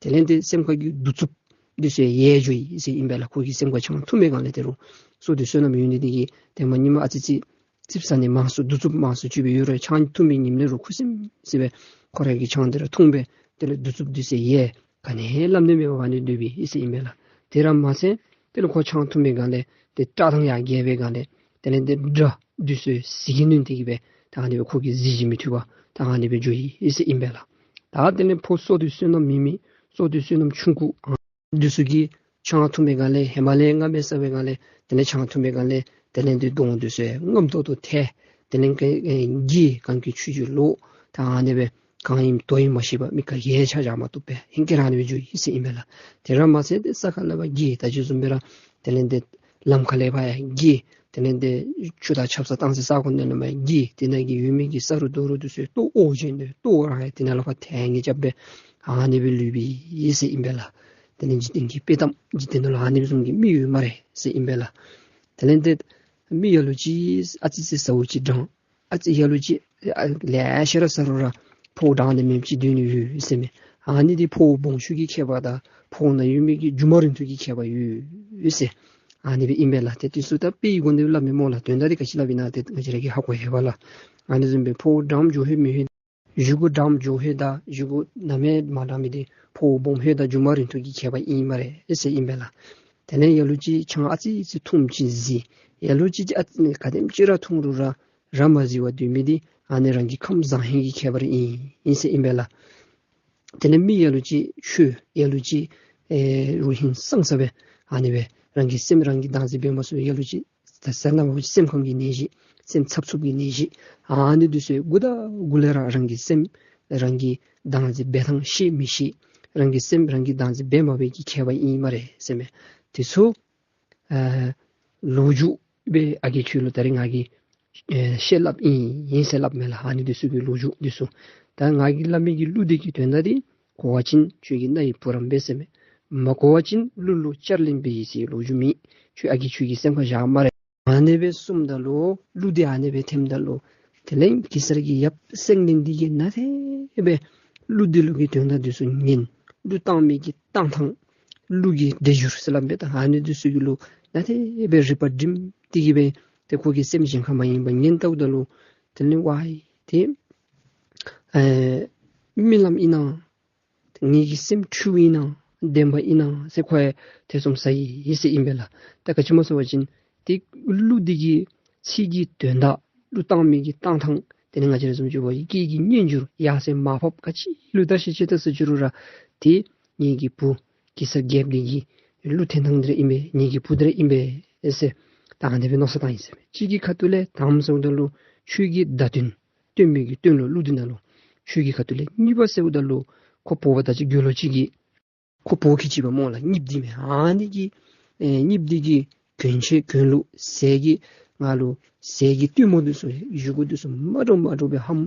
དེ་ལས་ཏེ་སེམས་ཁ་གི་གདུག་རྩུབ་འདི་ཚུ་ཡལ་འགྱོ་ཡི་ཟེར་ཨིན་པས་ལགས། ཁོ་གི་སེམས་ཁར་ཆང་འཐུང་པའི་སྒང་ལས་དོ་རུང་བསོད་བདེ་བསོད་ནམས་ཡོད་ནི་འདི་གིས་ཏེ་མ་ཉིནམ་ཨ་ཙི་ཙི་ཙིགཔ་ཟ་ནི་མང་སུ་གདུག་རྩུབ་མང་སུ་ཅིག་སྦེ་ཡོད་རུང་ཆང་འཐུང་པའི་ཉིནམ་ལས་རོགས་ཁུ་སིམ་སི་སྦེ་ཁོ་ར་གིས་ཆང་འདི་ར་འཐུང་སྦེ་དེ་ལས་གདུག་རྩུབ་འདི་ཚུ་ཡལ། ག་ནི་སླབ་ནི་མེད་པར་ཨ་ནི་སྡོད་པའི་ཨིན་ཟེར་ཨིན་པས་ལགས། དེ་ར་མ་ཚད་དེ་ལས་ཁོ་ཆང་འཐུང་པའི་སྒང་ལས་ཏེ་བཀྲག་མདངས་ཡང་རྒྱས་པའི་སྒང་ལས་དེ་ལས་ཏེ་དགྲ་འདི་ཚུ་ཟིལ་གྱིས་གནོན་ཏེ་གི་སྦེ་ད་ཨ་ནི་སྦེ་ཁོ་གི་གཟི་བརྗིད་མི་ཐུབ་པར་ད་ཨ་ནི་སྦེ་འགྱོ་ཡི་ཨིན་ཟེར་ཨིན་པས་ལགས། ད་དེ་ལས་ཕོ་བསོད་བདེ་བསོད་ནམས་མེད་མི་བསོད་བདེ་བསོད་ནམས་ཆུང་ཀུ་འདི་ཚུ་གིས་ཆང་འཐུང་པའི་སྒང་ལས་ཧེ་མ་ལས་རྔམ་སྦེ་བསགས་པའི་སྒང་ལས་དེ་ལས་ཆང་འཐུང་པའི་སྒང་ལས་དེ་ལས་ཏེ་གདོང་འདི་ཚུ་རྔམ་ཏོག་ཏོ་ཐལ། དེ་ལས་ཀྱི་ཨེ་གི་གངས་ཀྱི་ཆུ་རྒྱུན་ལུ་ད་ཨ་ནི་སྦེ་གང་ཨིནམ་དོ་ཨིནམ་མ་ཤེས་པར་མི་ག་གིས་ཆ་བཞག་མ་བཏུབ་པས། ཧེང་སྐལ་ར་ཨ་ནི་སྦེ་འགྱོ་ཡི་ཟེར་ཨིན་པས་ལགས། དེ་ར་མ་ཚད་ཏེ་ས་ཁ་ལས་ཕར་གི་ད་ཅི་བཟུམ་སྦེ་ར་དེ་ལས་ཏེ་ལམ་ཁ་ལས་ཕར་ཡང་གི་དེ་ལས་ཏེ་ཆུ་དང་ཆབ་གསང་བཏང་སའི་ས་གོ་ནང་ལས་མར་གི་དེ་ནང་གི་ཡོད་མི་གི་ས་རུ་རྡོ་རུ་འདི་ཚུ་ལྟོ་ཨོ་བྱིན་ཏེ་ལྟོ་ར་ཡང་དེ་ནང་ལས་ཕར་ཐལ་ངེ་རྐྱབ་སྦེ་ཨ་ནི་སྦེ་ལུས་པའི་ཨིན་ཟེར་ཨིན་པས་ལགས། དེ་ལས་འཇིག་རྟེན་གྱི་དཔེ་གཏམ་འཇིག་རྟེན་ནང་ལུ་ཨ་ནི་བཟུམ་གྱི་མི་ཡོད་སྨ་རེ་ཟེར་ཨིན་པས་ལགས། དེ་ལས་ཏེ་མི་ལ་ལུ་ཅིག་ཨ་ཙི་ཅིག་ཟཝ་ཅིག་འགྲངས། ཨ་ཙི་ལ་ལུ་ཅིག་ཨ་ལེ་ཤ་ར་ཟ་རུང་ར་ཕོཝ་འགྲངས་ཏེ་མེདཔ་ཅིག་སྡོད་ནི་ཡོད་ཟེར་མས། ཨ་ནི་འདི་ཕོཝ་སྦོམ་ཆུང་གི་ཁྱད་པར་དང་ཕོཝ་ནང་ཡོད་མི་གི་རྒྱུ་མ་རིང་ཐུང་གི་ཁྱད་པར་ཡོད་ཟེར། ཨ་ནི་སྦེ་ཨིན་པས་ལགས། ཏེ་འདི་ཚུ་ད་དཔེའི་སྒོ་ནས་སླབ་མས་སྨོ་ལགས། དོན་དག་འདི་ག་ཅི་སླབ་ཨིན་ན་ཏེ་ང་བཅས་ར་གིས་ཧ་གོ་ཡོད་པས་ལགས། ཨ་ནི་བཟུམ་སྦེ་ཕོཝ་འགྲངམ་འགྱོ་ཧེ་མི་ཧེ་བཞེས་སྒོ་འགྲངམ་འགྱོ་ཧེ་དང་བཞེས་སྒོ་གནམ་མེད་མ་འགྲང་མི་འདི་ཕོཝ་སྦོམ་ཧེ་དང་རྒྱུ་མ་རིང་ཐུང་གི་ཁྱད་པར་ཨིན་སྨ་རེ་ཟེར་ཨིན་པས་ལགས། དེ་ལས་ལ་ལུ་ཅིག་ཆང་ཨ་ཙི་ཅིག་འཐུངམ་ཅིག་བཟི། ལ་ལུ་ཅིག་ཨ་ཙི་ག་དེམ་ཅིག་ར་འཐུང་རུང་ར་ར་མ་བཟི་བར་སྡོད་མི་འདི་ཨ་ནི་རང་གི་ཁམས་བཟང་ཧེང་གི་ཁྱད་པར་ཨིན་ཨིན་ཟེར་ཨིན་པས་ལགས། དེ་ལས་མི་ལ་ལུ་ཅིག་ཆོས་ལ་ལུ་ཅིག་ཨེ་རུང་ཧིང་སངས་ས་སྦེ་ཨ་ནི་སྦེ་རང་གི་སེམས་རང་གིས་བདག་འཛིན་འབད་མ་ཚུགས། ལ་ལུ་ཅིག་ད་ཟེར་ན་སེམས་ཁམས་ཀྱི་ནད་གཞི་སེམས་འཚབ་འཚུབ་ཀྱི་ནད་གཞི་ཨ་ནི་འདི་ཚུ་འགོ་དང་འགོ་ལས་ར་རང་གི་སེམས་རང་གིས་བདག་འཛིན་འབད་ཐངས་ཤེས་མི་ཤེས་རང་གི་སེམས་རང་གིས་བདག་འཛིན་འབད་མ་འབད་ཀྱི་ཁྱད་པར་ཨིན་སྨ་རེ་ཟེར་མས། དེ་ཚུ་ཨ་ལོ་རྒྱུས་སྦེ་ཨ་རྒས་ཁྱོད་ལུ་ད་རིས་ང་གིས་ཨེ་བཤད་སླབ་ཨིན་ཨིན་ཟེར་སླབ་མས་ལགས། ཨ་ནི་འདི་ཚུ་གི་ལོ་རྒྱུས་འདི་ཚུ་ད་ང་གིས་སླབ་མི་གི་གླུ་འདི་གི་དོན་དག་འདི་གོ་བ་ཅིན་ཁྱོད་ཀྱི་རྣ་ཡི་བུ་རམ་འབད་ཟེར་མས། མ་གོ་བ་ཅིན་གླུ་ལུ་བསྐྱར་ལེན་འབད་ཡི་ཟེར་ལོ་རྒྱུས་མེད། ཁྱོད་ཨ་རྒས་ཁྱོད་ཀྱི་སེམས་ཁར་བཞག་སྨ་རེ། ཨ་ནི་སྦེ་གསུངམ་ད་ལུ་གླུ་འདི་ཨ་ནི་སྦེ་ཐེམ་ད་ལུ་དེ་ལས་གེ་སར་གྱི་ཡབ་སེང་བློན་འདི་གིས་ནཱ་དེ་སྦེ་གླུ་འདི་ལུ་གི་དོན་དག་འདི་ཚུ་ཉན། གླུ་བཏང་མི་གི་བཏང་ཐངས་གླུ་གི་སྒྲ་སྒྱུར་ཟེར་སླབ་མས། ད་ཨ་ནི་འདི་ཚུ་གི་ལུ་ནཱ་དེ་སྦེ་རིག་པ་སྒྲིམ་སྟེ་གི་སྦེ་ཏེ་ཁོ་གི་སེམས་གཞན་ཁར་མ་ཡེངས་པར་ཉན་ལྟཝ་ད་ལུ་དེ་ལས་ཝའི་ཏེ་ཨེ་རྨི་ལམ་ཨིན་ན་ངེ་གི་སེམས་འཁྲུལ་ཨིན་ན་བདེན་པ་ཨིན་ན་ཟེར་ཁོ་ཡང་ཐེ་ཚོམ་ཟ་ཡི་ཟེར་ཨིན་པས་ལགས། ད་ག་ཅི་སྨོ་ཟེར་བ་ཅིན་ཏེ་གླུ་འདི་གི་ཚིག་གི་དོན་དག་གླུ་བཏང་མི་གི་བཏང་ཐངས་དེ་ལས་ང་བཅས་ར་བཟུམ་ཅིག་འབད་བ་ཅིན་སྐད་ཀྱི་སྙན་འགྱུར་ཡར་སེང་མར་ཕབ་ག་ཅི་ལུ་བརྡ་ཤིང་ཅིག་བཏགས་ཟེར་ཅི་རུང་ར་ཏེ་ངེ་གི་བུ་གེ་སར་རྒྱལཔོ་འདི་གི་གླུ་འཐེན་ཐངས་འདི་ར་ཨིན་པས། ངེ་གི་བུ་འདི་ར་ཨིན་པས་ཟེར་ད་ཨ་ནི་སྦེ་མནོ་བསམ་བཏང་ཡི་ཟེར་མས། གཅིག་གི་ཁ་ཐུག་ལས་དམ་ཟེརཝ་ད་ལུ་ཆོས་ཀྱི་བརྡ་དོན་སྟོན་མི་གི་དོན་ལུ་གླུ་འདི་ནང་ལུ་ཆོས་ཀྱི་ཁ་ཐུག་ལས། གཉིས་པ་ཟེརཝ་ད་ལུ་ཁོ་འབོ་བ་ད་ཅི་དགེ་སློང་ཅིག་གིས་ཁོ་འབོ་གི་ཅིག་པ་སྨོ་ལགས། གཉིསཔ་འདི་མས། ཨ་ནི་གི་ཨེ་གཉིསཔ་འདི་གིས་གྱོན་ཆས་གྱོན་ལུགས་ཟས་ཀྱི་ང་ལུ་ཟས་ཀྱི་སྟོན་མོ་འདི་ཚུ་བཞེས་སྒོ་འདི་ཚུ་མ་འདྲཝ་མ་འདྲཝ་སྦེ་ཧམ་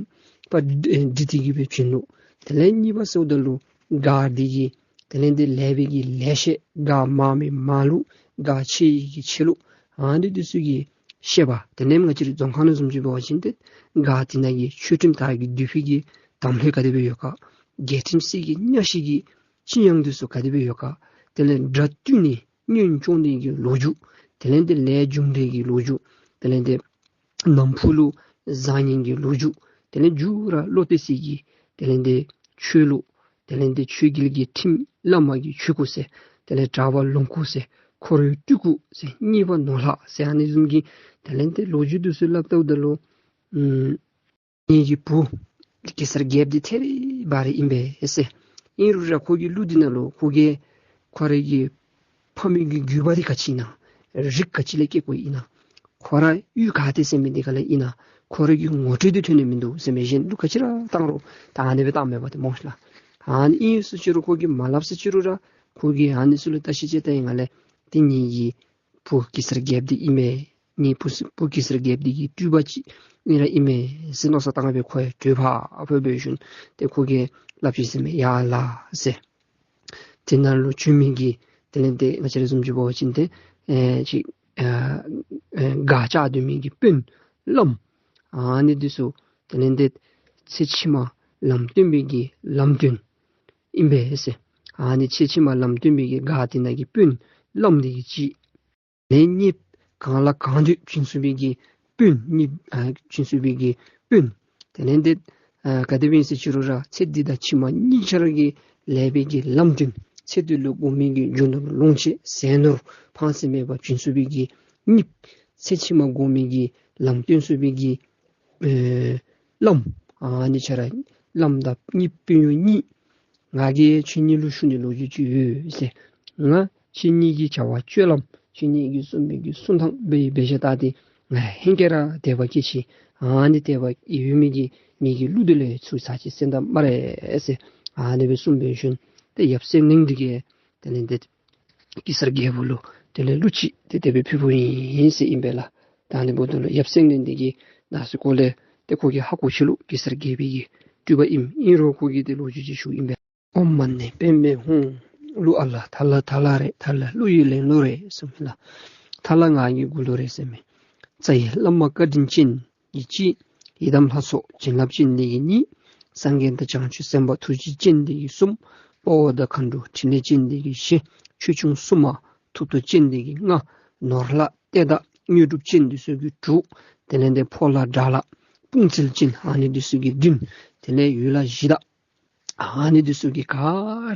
པ་ཨེ་སྒྲིག་སྟེ་གི་སྦེ་བྱིན་ནུག། དེ་ལས་གཉིས་པ་ཟེརཝ་ད་ལུ་སྒར་འདི་གི་དེ་ལས་འདི་ལེགས་པའི་གི་ལེགས་བཤད་སྒར་མང་མི་མང་ལུགས་སྒར་ཆེ་ཡི་གི་ཆེ་ལུགས་ཨ་ནི་འདི་ཚུ་གི་བཤད་པ། དེ་ལས་ང་བཅས་རའི་རྫོང་ཁ་ནང་བཟུམ་ཅིག་འབད་བ་ཅིན་ཏེ་སྒར་འདི་ནང་གི་ཆོས་ཁྲིམས་དར་གྱི་འདུས་པའི་གི་དམ་ལྷོད་ག་དེ་སྦེ་ཡོད་ག། རྒྱལ་ཁྲིམས་གསེར་གྱི་གཉའ་ཤིང་གི་ཅི་ཡང་འདི་ཚུ་ག་དེ་སྦེ་ཡོད་ག། དེ་ལས་དགྲ་བཏུལ་ནི་ གཉེན་སྐྱོང་ནི་གི་ལོ་རྒྱུས། དེ་ལས་འདི་ལས་རྒྱུ་འབྲས་ཀྱི་ལོ་རྒྱུས། དེ་ལས་འདི་ནམ་ཕུགས་ལུ་བཟང་ངན་གྱི་ལོ་རྒྱུས། དེ་ལས་མཇུག་ར་བློ་གཏད་ས་གི་དེ་ལས་འདི་ཆོས་ལུགས། དེ་ལས་འདི་ཆོས་རྒྱལ་གྱི་ཁྲིམས། བླ་མ་གི་ཆོས་སྐུ་ཟེར། དེ་ལས་གྲྭ་པ་ལོངས་སྐུ་ཟེར། འཁོར་བའི་སྤྲུལ་སྐུ་ཟེར། གཉེར་པ་ནོར་ལྷ་ཟེར། ཨ་ནི་བཟུམ་གྱི་དེ་ལས་འདི་ལོ་རྒྱུས་འདི་ཚུ་སླབ་ལྟཝ་ད་ལུ་ཨམ་ངེ་གི་བུ་གེ་སར་རྒྱལཔོ་འདི་ཐད་རི་བ་རི་ཨིན་པས་ཟེར། ཨིན་རུང་ར་ཁོ་གི་གླུ་འདི་ནང་ལུ་ཁོ་གི་ཁོ་རའི་གི་ཕ་མེས་ཀྱི་རྒྱུད་པ་འདི་ག་ཅི་ཨིན་ན། རིགས་ག་ཅི་ལས་སྐྱེས་སྐྱེསཔ་ཨིན་ན། ཁོ་ར་གཡུས་ག་ཏེ་ཟེར་མི་འདི་ག་ལས་ཨིན་ན། ཁོ་རའི་གི་ངོ་སྤྲོད་འདི་ཐོན་ནི་མིན་འདུག་ཟེར་མི་གཞན་གླུ་ག་ཅི་ར་བཏང་རུང་ད་ཨ་ནི་སྦེ་བཏང་མེད་པ་ཏེ་སྨོ་ལགས། ཨ་ནི་ཨིན་ཟེར་ཅི་རུང་ཁོ་གིས་མ་སླབ་ཟེར་ཅི་རུང་ར་ཁོ་གིས་ཨ་ནི་ཚུ་ལུ་བརྟག་ཞིབ་དཔྱད་བལྟ་ཡི་ག་ལས་འདི་ངེ་གི་བུ་གེ་སར་རྒྱལཔོ་འདི་ཨིན་མས། ངེ་བུ་བུ་གེ་སར་རྒྱལཔོ་འདི་གི་སྤྲུལ་པ་ཅིག་ཨིན་ར་ཨིན་མས་ཟེར་མནོ་བསམ་བཏང་སྦེ་ཁོ་ཡང་བྲོས་ཕར་ཕར་འབད་ཞིནམ་ཏེ་ཁོ་གིས་སླབ་ཅི་ཟེར་མས། ཡ་ལགས་ཟེར། དེ་ནང་ལུ་བྱོན་མི་གི་དེ་ལས་འདི་ང་བཅས་ར་བཟུམ་ཅིག་འབད་བ་ཅིན་ཏེ་ཨེ་ཅིག་ཨ་ཨེ་སྒར་བཅགས་སྡོད་མི་གི་དཔོན་བླམ་ཨ་ནི་འདི་ཚུ་དེ་ལས་འདི་ཚེ་ཕྱི་མ་ལམ་སྟོན་པའི་གི་ལམ་སྟོན་ཨིན་པས་ཟེར། ཨ་ནི་ཚེ་ཕྱི་མ་ལམ་སྟོན་པའི་གི་སྒར་དེ་ནང་གི་དཔོན་བླམ་འདི་གིས་ཅིག་ལས་གཉེརཔ་གང་ལ་གང་འདོད་བྱིན་ཚུགས་པའི་གི་དཔོན་གཉིས་ཨ་བྱིན་ཚུགས་པའི་གི་དཔོན། དེ་ལས་འདི་ཨ་ག་དེ་སྦེ་ཨིན་ཟེར་ཅི་རུང་ར་ཚེ་འདི་དང་ཕྱི་མ་གཉིས་ཆ་ར་གི་ལེགས་པའི་གི་ལམ་སྟོན། ཚེ་འདི་ལུ་དགོ་མི་གི་རྒྱུ་ནོར་ལོངས་སྤྱོད་ཟས་ནོར་ཕངས་སེམས་མེད་པར་བྱིན་ཚུགས་པའི་གི་གཉེརཔ། ཚེ་ཕྱི་མ་དགོ་མི་གི་ལམ་སྟོན་ཚུགས་པའི་གི་ཨེ་བླམ། ཨ་ནི་ཆ་ར་བླམ་དང་གཉེརཔ་དཔོན་གཡོག་གཉིས། ང་གིས་ཁྱེད་གཉིས་ལུ་ཞུ་ནི་ལོ་རྒྱུས་ཅིག་ཡོད་ཟེར། ང་ཁྱེད་གཉིས་ཀྱི་བྱ་བ་སྤྱོད་ལམ་ཁྱེད་གཉིས་ཀྱིས་གསུངས་པའི་གི་གསུང་ཐངས་འབད་འབད་ཤ་ད་དེ་ང་ཧེང་སྐལ་ར་དད་པ་སྐྱེས་ཅི། ཨ་ནི་དད་པ་ཡོད་མི་གིས་ངེ་གི་གླུ་འདི་ལུ་ཚུར་ཚར་ཅིག་གསན་ད་སྨ་རེ་ཟེར། ཨ་ནི་སྦེ་གསུངས་འབད་ཞིནམ་ཏེ་ཡབ་སེང་བློན་འདི་གིས་དེ་ལས་འདི་གེ་སར་རྒྱལ་པོ་ལུ་དེ་ལས་གླུ་ཅིག་ཏེ་དེ་སྦེ་ཕུལ་ཕུལཝ་ཨིན་ཟེར་ཨིན་པས་ལགས། ད་ཨ་ནི་འབདཝ་ད་ལུ་ཡབ་སེང་བློན་འདི་གིས་ནང་སེམས་ཁོག་ལས་ཏེ་ཁོ་གིས་ཧ་གོ་ཅི་ལོ་གེ་སར་རྒྱལ་པོའི་གི་སྤྲུལ་པ་ཨིནམ། ཨིན་རུང་ཁོ་གིས་ཏེ་ལོ་རྒྱུས་ཅིག་ཞུཝ་ཨིན་པས། ཨོཾ་མ་ཎི་པདྨེ་ཧཱུྃ། གླུ་ཨ་ལ་ཐ་ལ་ཐ་ལ་རེད། ཐ་ལ་གླུ་ཡི་ལེན་ལུགས་རེད་གསུངས་མས་ལགས། ཐ་ལ་ངག་གི་འགུག་ལུགས་རེད་ཟེར་མས། རྩ་བའི་བླ་མ་བཀའ་དྲིན་ཅན་འདི་གཅིག། ཡི་དམ་ལྷ་ཚོགས་བྱིན་རླབས་ཅན་འདི་གིས་གཉིས། སངས་རྒྱས་དང་བྱང་ཆུབ་སེམས་དཔའ་ཐུགས་རྗེ་ཅན་འདི་གིས་གསུམ། དཔའ་བོ་དང་མཁའ་འགྲོ་ཕྲིན་ལས་ཅན་འདི་གིས་བཞི། ཆོས་སྐྱོང་སྲུང་མ་ཐུགས་སྟོབས་ཅན་འདི་གིས་ལྔ། ནོར་ལྷ་གཏེར་བདག་དངོས་གྲུབ་ཅན་འདི་ཚུ་གིས་དྲུག། དེ་ལས་འདི་ཕོ་ལྷ་དགྲ་ལྷ་དཔུང་རྩལ་ཅན་ཨ་ནི་འདི་ཚུ་གིས་བདུན། དེ་ལས་ཡུལ་ལྷ་གཞི་བདག་ཨ་ནི་འདི་ཚུ་གིས་ག་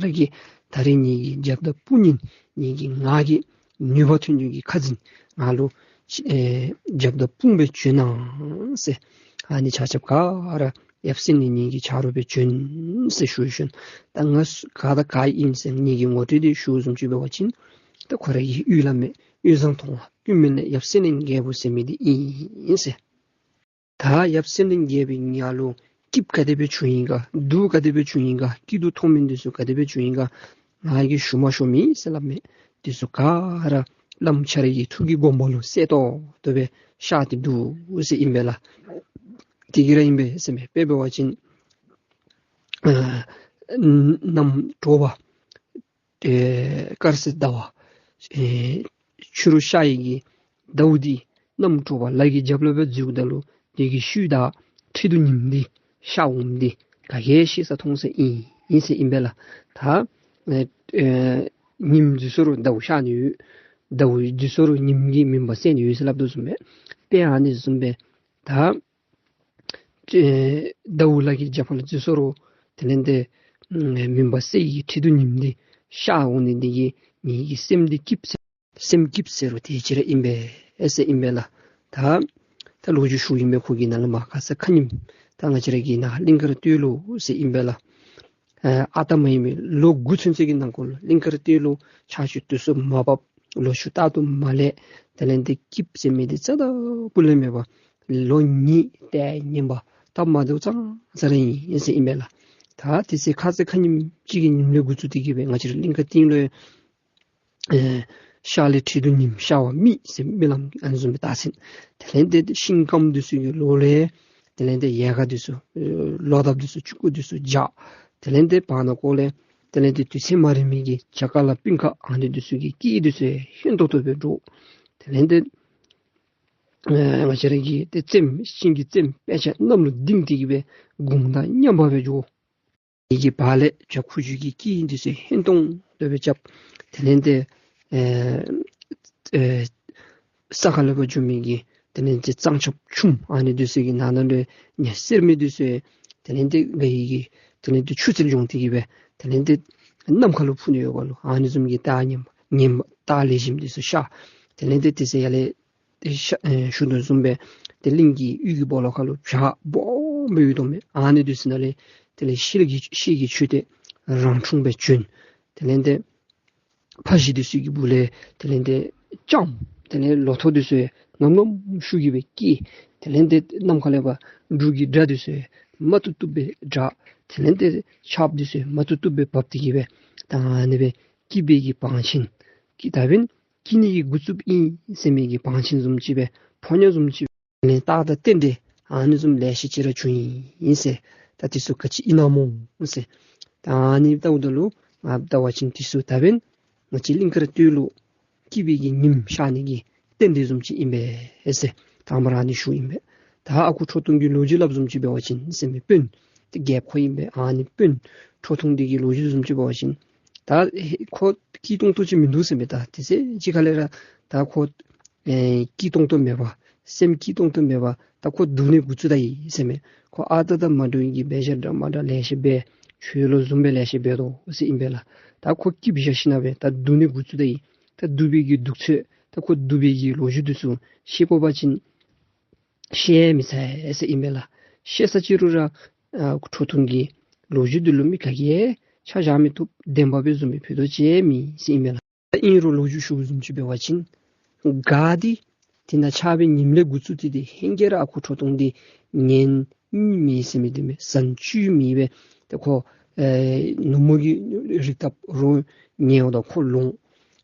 ར་གིས་ད་རིས་ངེ་གི་རྒྱབ་དང་དཔུང་གཉེན་ངེ་གི་ངག་གི་ནུས་པ་ཐོན་རྒྱུ་གི་ཁ་འཛིན་ང་ལུ་ཨེ་རྒྱབ་དང་དཔུང་སྦེ་བྱོན་གནང་ཟེར། ཨ་ནི་ཆ་ཁྱབ་ག་ར་ཡབ་སེང་བློན་ངེ་གི་ཆ་རོགས་སྦེ་བྱོན་ཟེར་ཞུ་ཞུ་ནི། ད་ང་ག་དང་ག་ཨིན་ཟེར་ངེ་གི་ངོ་སྤྲོད་འདི་ཞུ་བཟུམ་ཅིག་འབད་བ་ཅིན་ད་ཁོ་ར་གི་གཡུས་བླ་མེད་གཡུས་བཟང་མཐོང་བ་ཀུན་མི་ལས་ཡབ་སེང་བློན་རྒྱལ་པོ་ཟེར་མི་འདི་ཨིན་ཟེར། ད་ཡབ་སེང་བློན་རྒྱལ་པོའི་ངང་ལུ་སྐྱིདཔ་ག་དེ་སྦེ་བྱུང་ཡི་ག། སྡུག་ག་དེ་སྦེ་བྱུང་ཡི་ག། སྐྱིད་སྡུག་མཐོང་མི་འདི་ཚུ་ག་དེ་སྦེ་བྱུང་ཡི་ག། ང་གིས་ཞུ་མ་ཤོང་མི་ཟེར་སླབ་མས། འདི་ཚུ་ག་ར་བླམ་ཁྱོད་ར་གི་ཐུགས་ཀྱི་དགོངས་པ་ལུ་གསལ་ཏོག་ཏོ་སྦེ་ཤར་ཏེ་འདུག་ཟེར་ཨིན་པས་ལགས། དེ་གིས་ར་ཨིན་པས་ཟེར་མས། དཔེ་འབད་བ་ཅིན་ཨ་གནམ་དྲོ་པ་ཨེ་དཀར་ཟེར་ཟླ་བ་ཨེ་ཕྱི་རུ་ཤར་ཡི་གི་ཟླཝ་འདི་གནམ་དྲོ་པ་ལ་གི་རྒྱབ་ལུ་སྦེ་འཛུལཝ་ད་ལུ་དེ་གི་ཤུལ་ད་ཁྲི་གདུགས་ཉིམ་འདི་ཤར་འོངམ་འདི་ག་གིས་ཤེས་ས་མཐོང་ས་ཨིན་ཨིན་ཟེར་ཨིན་པས་ལགས། ད་ཨེ་ཨེ་ཉིམ་འཛུལ་སོང་རུང་ཟླཝ་ཤར་ནི་ཡོད། ཟླཝ་འཛུལ་སོང་རུང་ཉིམ་གྱིས་མུན་པ་སེལ་ནི་ཡོད་ཟེར་སླབ་དོ་བཟུམ་སྦེ་དཔེ་ཨ་ནི་བཟུམ་སྦེ་ད་ཨེ་ཟླཝ་ལ་གི་རྒྱབ་ཕར་ལུ་འཛུལ་སོང་རུང་དེ་ལས་འདི་ཨེ་མུན་པ་སེལ་ཡི་ཁྲི་གདུགས་ཉིམ་འདི་ཤར་འོང་ནི་འདི་གིས་ངེ་གི་སེམས་འདི་སྐྱིདཔ་ཟེར་སེམས་སྐྱིདཔ་ཟེར་རུང་དེ་ཅིག་ར་ཨིན་པས་ཟེར་ཨིན་པས་ལགས། ད་ད་ལོ་རྒྱུས་ཞུཝ་ཨིན་པས། ཁོ་གིས་ནཱ་ལས་མར་ཁ་ཙ་ཁ་ཉིནམ་ད་ང་བཅས་ར་གི་ནཱ་གླིང་དཀར་སྟོད་ལུ་ཟེར་ཨིན་པས་ལགས། ཨ་ཨ་རྟག་མ་ཡིན་པའི་ལོ་དགུ་ཚུན་ཚོད་ཀྱི་ནང་འཁོད་ལུ་གླིང་དཀར་སྟོད་ལུ་ཆར་ཆུ་དུས་སུ་མ་བབས། ལོ་ཕྱུགས་རྟག་ཏུ་མ་ལེགས། དེ་ལས་འདི་སྐྱིདཔ་ཟེར་མི་འདི་རྩ་དང་སྤུ་ལས་མེད་པར་ལོ་ཉིས་ཏེ་ངན་པ་སྟབས་མ་བདེཝ་ཙང་ཙ་ར་ཨིན་ཟེར་ཨིན་པས་ལགས། ད་དེ་ཚེ་ཁ་ཙ་ཁ་ཉིནམ་གཅིག་གི་ཉིནམ་ལས་འགོ་བཙུགས་ཏེ་གི་སྦེ་ང་བཅས་ར་གླིང་དཀར་སྟོད་ལུ་ཨེ་ཤར་ལས་ཁྲི་གདུགས་ཉིམ་ཤར་བ་རྨིས་ཟེར་རྨི་ལམ་ཨ་ནི་བཟུམ་སྦེ་བལྟ་ཅི། དེ་ལས་འདི་ཤིང་སྐམ་འདི་ཚུ་གི་ལོགས་ལས་དེ་ལས་འདི་ཡལ་ག་འདི་ཚུ་ལོ་འདབ་འདི་ཚུ་ཆུང་ཀུ་འདི་ཚུ་འཇའ། དེ་ལས་འདི་བར་ན་ཁོག་ལས་དེ་ལས་འདི་དུས་ཚོད་མ་རན་མི་གི་བྱ་ཀ་ལ་སྤུན་ཀ་ཨ་ནི་འདི་ཚུ་གི་སྐད་འདི་ཚུ་ཧན་ཏོང་ཏོ་སྦེ་འགྲོ། དེ་ལས་འདི་ཨེ་ང་བཅས་ར་གི་ཏེ་རྩེདམོ་ཤིང་གི་རྩེདམོ་དཔེ་ཆ་གནམ་ལུ་ལྡིང་སྟེ་གི་སྦེ་དགུང་ཟླ་མཉམ་པ་སྦེ་འགྱོ། དེ་གི་བར་ལས་བྱ་ཁུ་བྱུག་གི་སྐད་འདི་ཚུ་ཧན་ཏོང་ཏོ་སྦེ་རྐྱབ། དེ་ལས་འདི་ ཨེ་ཨེ་ས་ཁ་ལས་ཕར་འགྱོ་མི་གི་དེ་ལས་ཏེ་གཙང་ཆབ་ཆུམ་ཨ་ནི་འདི་ཚུ་གི་ནང་ན་ལུ་ཉ་སེར་མི་འདི་ཚུ་དེ་ལས་ཏེ་ག་ཡི་གི་དེ་ལས་ཏེ་ཆུ་རྩལ་སྦྱོང་སྟེ་གི་སྦེ་དེ་ལས་ཏེ་གནམ་ཁ་ལུ་འཕུར་ནི་ཡོད་པ་ལུ་ཨ་ནི་བཟུམ་གྱི་སྟག་ངན་ངན་སྟག་ལེགས་ཤོམ་འདི་ཚུ་ཤར། དེ་ལས་ཏེ་དེ་ཚེ་ཡར་ལས་ཏེ་ཤ་ཨེ་ཞུ་དོ་བཟུམ་སྦེ་ཏེ་གླིང་གི་གཡུས་ཀྱི་སྦོ་ལོགས་ཁ་ལུ་བྱག་སྦོམ་སྦེ་ཡོད་དོ་མས། ཨ་ནི་འདི་ཚུ་ནང་ལས་དེ་ལས་ཤེལ་གྱི་ཤེལ་གྱི་མཆོད་རྟེན་རང་འཁྲུངས་སྦེ་བྱོན། དེ་ལས་ཏེ་ཕ་གཞིས་འདི་ཚུ་གི་སྦུག་ལས་དེ་ལས་ཏེ་ལྕངམ་དེ་ལས་ལོ་ཐོག་འདི་ཚུ་ནམ་ནམ་ཤུགས་ཀྱིས་སྦེ་སྐྱེས། དེ་ལས་ཏེ་གནམ་ཁ་ལས་ཕར་འབྲུག་གི་སྒྲ་འདི་ཚུ་མ་བཏུབ་བཏུབ་སྦེ་གྲགས། དེ་ལས་ཏེ་ཆརཔ་འདི་ཚུ་མ་བཏུབ་བཏུབ་སྦེ་འབབ་སྟེ་གི་སྦེ་ད་ཨ་ནི་སྦེ་སྐྱིད་པའི་གི་བང་ཆེན་གྱི་ད་འབདན་སྐྱིད་ནི་གི་འགོ་བཙུགསཔ་ཨིན་ཟེར་མི་གི་བང་ཆེན་བཟུམ་ཅིག་སྦེ་ཕོ་ཉ་བཟུམ་ཅིག་སྦེ་ལས་རྟགས་དང་རྟེན་འབྲེལ་ཨ་ནི་བཟུམ་ལེ་ཤ་ཅིག་ར་བྱུང་ཡི་ཟེར། ད་འདི་ཚུ་ག་ཅི་ཨིན་ན་སྨོ་ཟེར། ད་ཨ་ནི་ལྟཝ་ད་ལུ་ང་བལྟ་བ་ཅིན་འདི་ཚུ་ད་འབདན་ང་བཅས་གླིང་དཀར་སྟོད་ལུ་སྐྱིད་པའི་གི་ཉིམ་ཤར་ནི་གི་རྟེན་འབྲེལ་བཟུམ་ཅིག་ཨིན་པས་ཟེར། དང་པ་ར་ཨ་ནི་ཞུཝ་ཨིན་པས། ད་ཨ་ཁུ་ཁྲོ་ཐུང་གི་ལོ་རྒྱུས་སླབ་བཟུམ་ཅིག་འབད་བ་ཅིན་ཟེར་མི་དཔོན་དེ་རྒྱལཔོ་ཁོ་ཨིན་པས། ཨ་ནི་དཔོན་ཁྲོ་ཐུང་འདི་གི་ལོ་རྒྱུས་བཟུམ་ཅིག་འབད་བ་ཅིན་ད་ཁོ་སྐྱིད་ཏོང་ཏོ་ཅིག་མིན་འདུག་ཟེར་མས། ད་དེ་ཚེ་ཅིག་ཁ་ལས་ར་ད་ཁོ་ཨེ་སྐྱིད་ཏོང་ཏོ་མེད་པར་སེམས་སྐྱིད་ཏོང་ཏོ་མེད་པར་ད་ཁོ་སྡུག་ནི་འགོ་བཙུགས་ད་ཡི་ཟེར་མས། ཁོ་ཨ་རྟག་དང་མ་འདྲ་བའི་གི་འབད་བཞག་འདྲ་མ་འདྲ་ལེ་ཤ་འབད་ཆོས་ལོག་བཟུམ་སྦེ་ལེ་ཤ་འབད་དོ་ཟེར་ཨིན་པས་ལགས། ད་ཁོ་སྐྱིད་པའི་ཞག་ཤི་ན་སྦེ་ད་སྡུག་ནི་འགོ་བཙུགས་ད་ཡི། ད་སྡུག་པའི་གི་སྡུག་ཚོད་ད་ཁོ་སྡུག་པའི་གི་ལོ་རྒྱུས་འདི་ཚུ་ཤེས་དགོ་པ་ཅིན་བཤད་མི་ཚར་ཟེར་ཨིན་པས་ལགས། བཤད་ས་ཅི་རུང་ར་ཨ་ཁྲོ་ཐུང་གི་ལོ་རྒྱུས་འདི་ལུ་མི་ག་གིས་ཆ་བཞག་མི་བཏུབ། བདེན་པ་སྦེ་བཟུམ་སྦེ་ཕུད་རྡོག་ཅིག་མེད་ཟེར་ཨིན་པས་ལགས། ཨིན་རུང་ལོ་རྒྱུས་ཞུཝ་བཟུམ་ཅིག་འབད་བ་ཅིན་སྒར་འདི་དེ་ནང་ཆགས་པའི་ཉིནམ་ལས་འགོ་བཙུགས་ཏེ་འདི་ཧེང་གིས་ར་ཨ་ཁུ་ཁྲོ་ཐུང་འདི་ཉལ་ནི་མེད་ཟེར་མི་འདི་མས། ཟན་བཅུད་མེད་པས། ཏེ་ཁོ་ཨེ་ནུབ་མོ་གི་རི་འདབས་རོ་ཉལཝ་ད་ཁོ་ལོང་།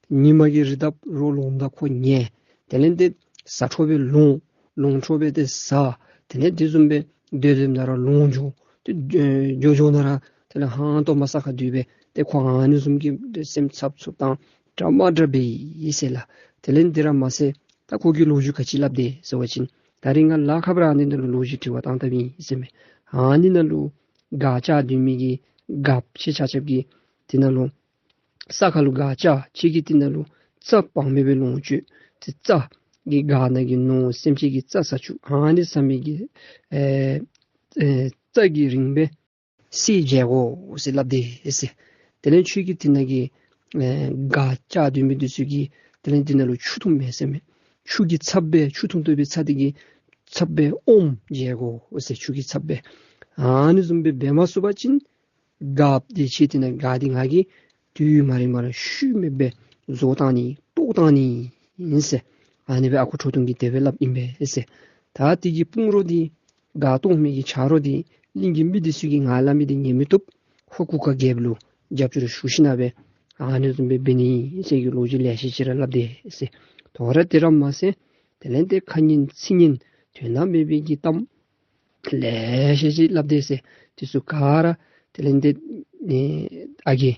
ཉིན་མ་གི་རི་འདབས་རོ་ལོངམ་ད་ཁོ་ཉལ། དེ་ལས་ཏེ་ཟ་འཕྲོ་སྦེ་ལོང་། ལོང་འཕྲོ་སྦེ་ཏེ་ཟ། དེ་ལས་དེ་བཟུམ་སྦེ་སྡོད་སྡོདཔ་ད་ར་ལོང་འགྱོ། ཏེ་འགྱོ་འགྱོ་ནང་ར་དེ་ལས་ཧང་སྟོང་མ་ས་ཁར་སྡོད་སྦེ་ཏེ་ཁོ་ཨ་ནི་བཟུམ་གྱི་སེམས་འཚབ་འཚུབ་དང་འདྲ་མ་འདྲཝ་སྦེ་ཡི་ཟེར་ལགས། དེ་ལས་འདི་ར་མ་ཚད་ད་ཁོ་གིས་ལོ་རྒྱུས་ག་ཅི་སླབ་དེས་ཟེར་བ་ཅིན་ད་རིས་ང་ལཱ་ཁག་པ་ར་ཨ་ནི་ནང་ལུ་ལོ་རྒྱུས་དྲི་བ་བཏང་བཏངམ་ཨིན་ཟེར་མས། ཨ་ནི་ནང་ལུ་སྒར་བཅགས་སྡོད་མི་གི་སྒརཔ་ཁྱེད་ཆ་ཁྱབ་ཀྱིས་དེ་ནང་ལུ་ས་ཁ་ལུ་སྒར་བཅགས། ཁྱེད་ཀྱིས་དེ་ནང་ལུ་རྩྭ་བང་མེད་པའི་ལོངས་སྤྱོད་དེ་རྩྭ་གི་སྒར་ནང་གི་ནོར་སེམས་ཅན་གྱི་རྩྭ་ཟ་ཆུ་ཨ་ནི་ཟ་མི་གི་ཨེ་ཨེ་རྩྭ་གི་རིན་སྦེ་གསེར་འཇལ་དགོ་ཟེར་སླབ་དེས་ཟེར། དེ་ལས་ཁྱོད་ཀྱིས་དེ་ནང་གི་ཨེ་སྒར་བཅགས་སྡོད་མི་འདི་ཚུ་གིས་དེ་ལས་དེ་ནང་ལུ་ཆུ་འཐུང་མས་ཟེར་མས། ཆུ་གི་ཚབ་སྦེ་ཆུ་འཐུང་བཏུབ་པའི་ཚྭ་འདི་གི་ཚབ་སྦེ་ཨོམ་འཇལ་དགོ་ཟེར། ཆུ་གི་ཚབ་སྦེ་ཨ་ནི་བཟུམ་སྦེ་འབད་མ་ཚུགས་པ་ཅིན་སྒརཔ་འདི་ཁྱེད་དེ་ནང་སྒར་འདི་ང་གིས་དུས་མ་རིངམ་ར་ཤུལ་མེདཔ་སྦེ་བཟོ་བཏང་ནི་བཏོག་བཏང་ནི་ཨིན་ཟེར། ཨ་ནི་སྦེ་ཨ་ཁུ་ཁྲོ་ཐུང་གིས་དེ་སྦེ་སླབ་ཨིན་པས་ཟེར། ད་དེ་གི་དཔུང་རོགས་འདི་སྒར་བཏོག་མི་གི་ཆ་རོགས་འདི་གླིང་གི་མི་འདི་ཚུ་གིས་ང་སླབ་མི་འདི་ཉན་མི་བཏུབ། ཧོར་གུར་དཀར་རྒྱལཔོ་ལུ་རྒྱབ་སྐྱོར་ཞུ་ཞིནམ་སྦེ་ཨ་ནི་བཟུམ་སྦེ་འབད་ནི་ཨིན་ཟེར་གྱི་ལོ་རྒྱུས་ལེ་ཤ་ཅིག་ར་སླབ་དེས་ཟེར། དོ་རུང་དེ་ར་མ་ཚད་དེ་ལས་ཏེ་ཁ་ངན་ཚིག་ངན་དོན་དག་མེད་པའི་གི་གཏམ་ལེ་ཤ་ཅིག་སླབ་དེས་ཟེར། དེ་ཚུ་ག་ར་དེ་ལས་ཏེ་ཨ་རྒས་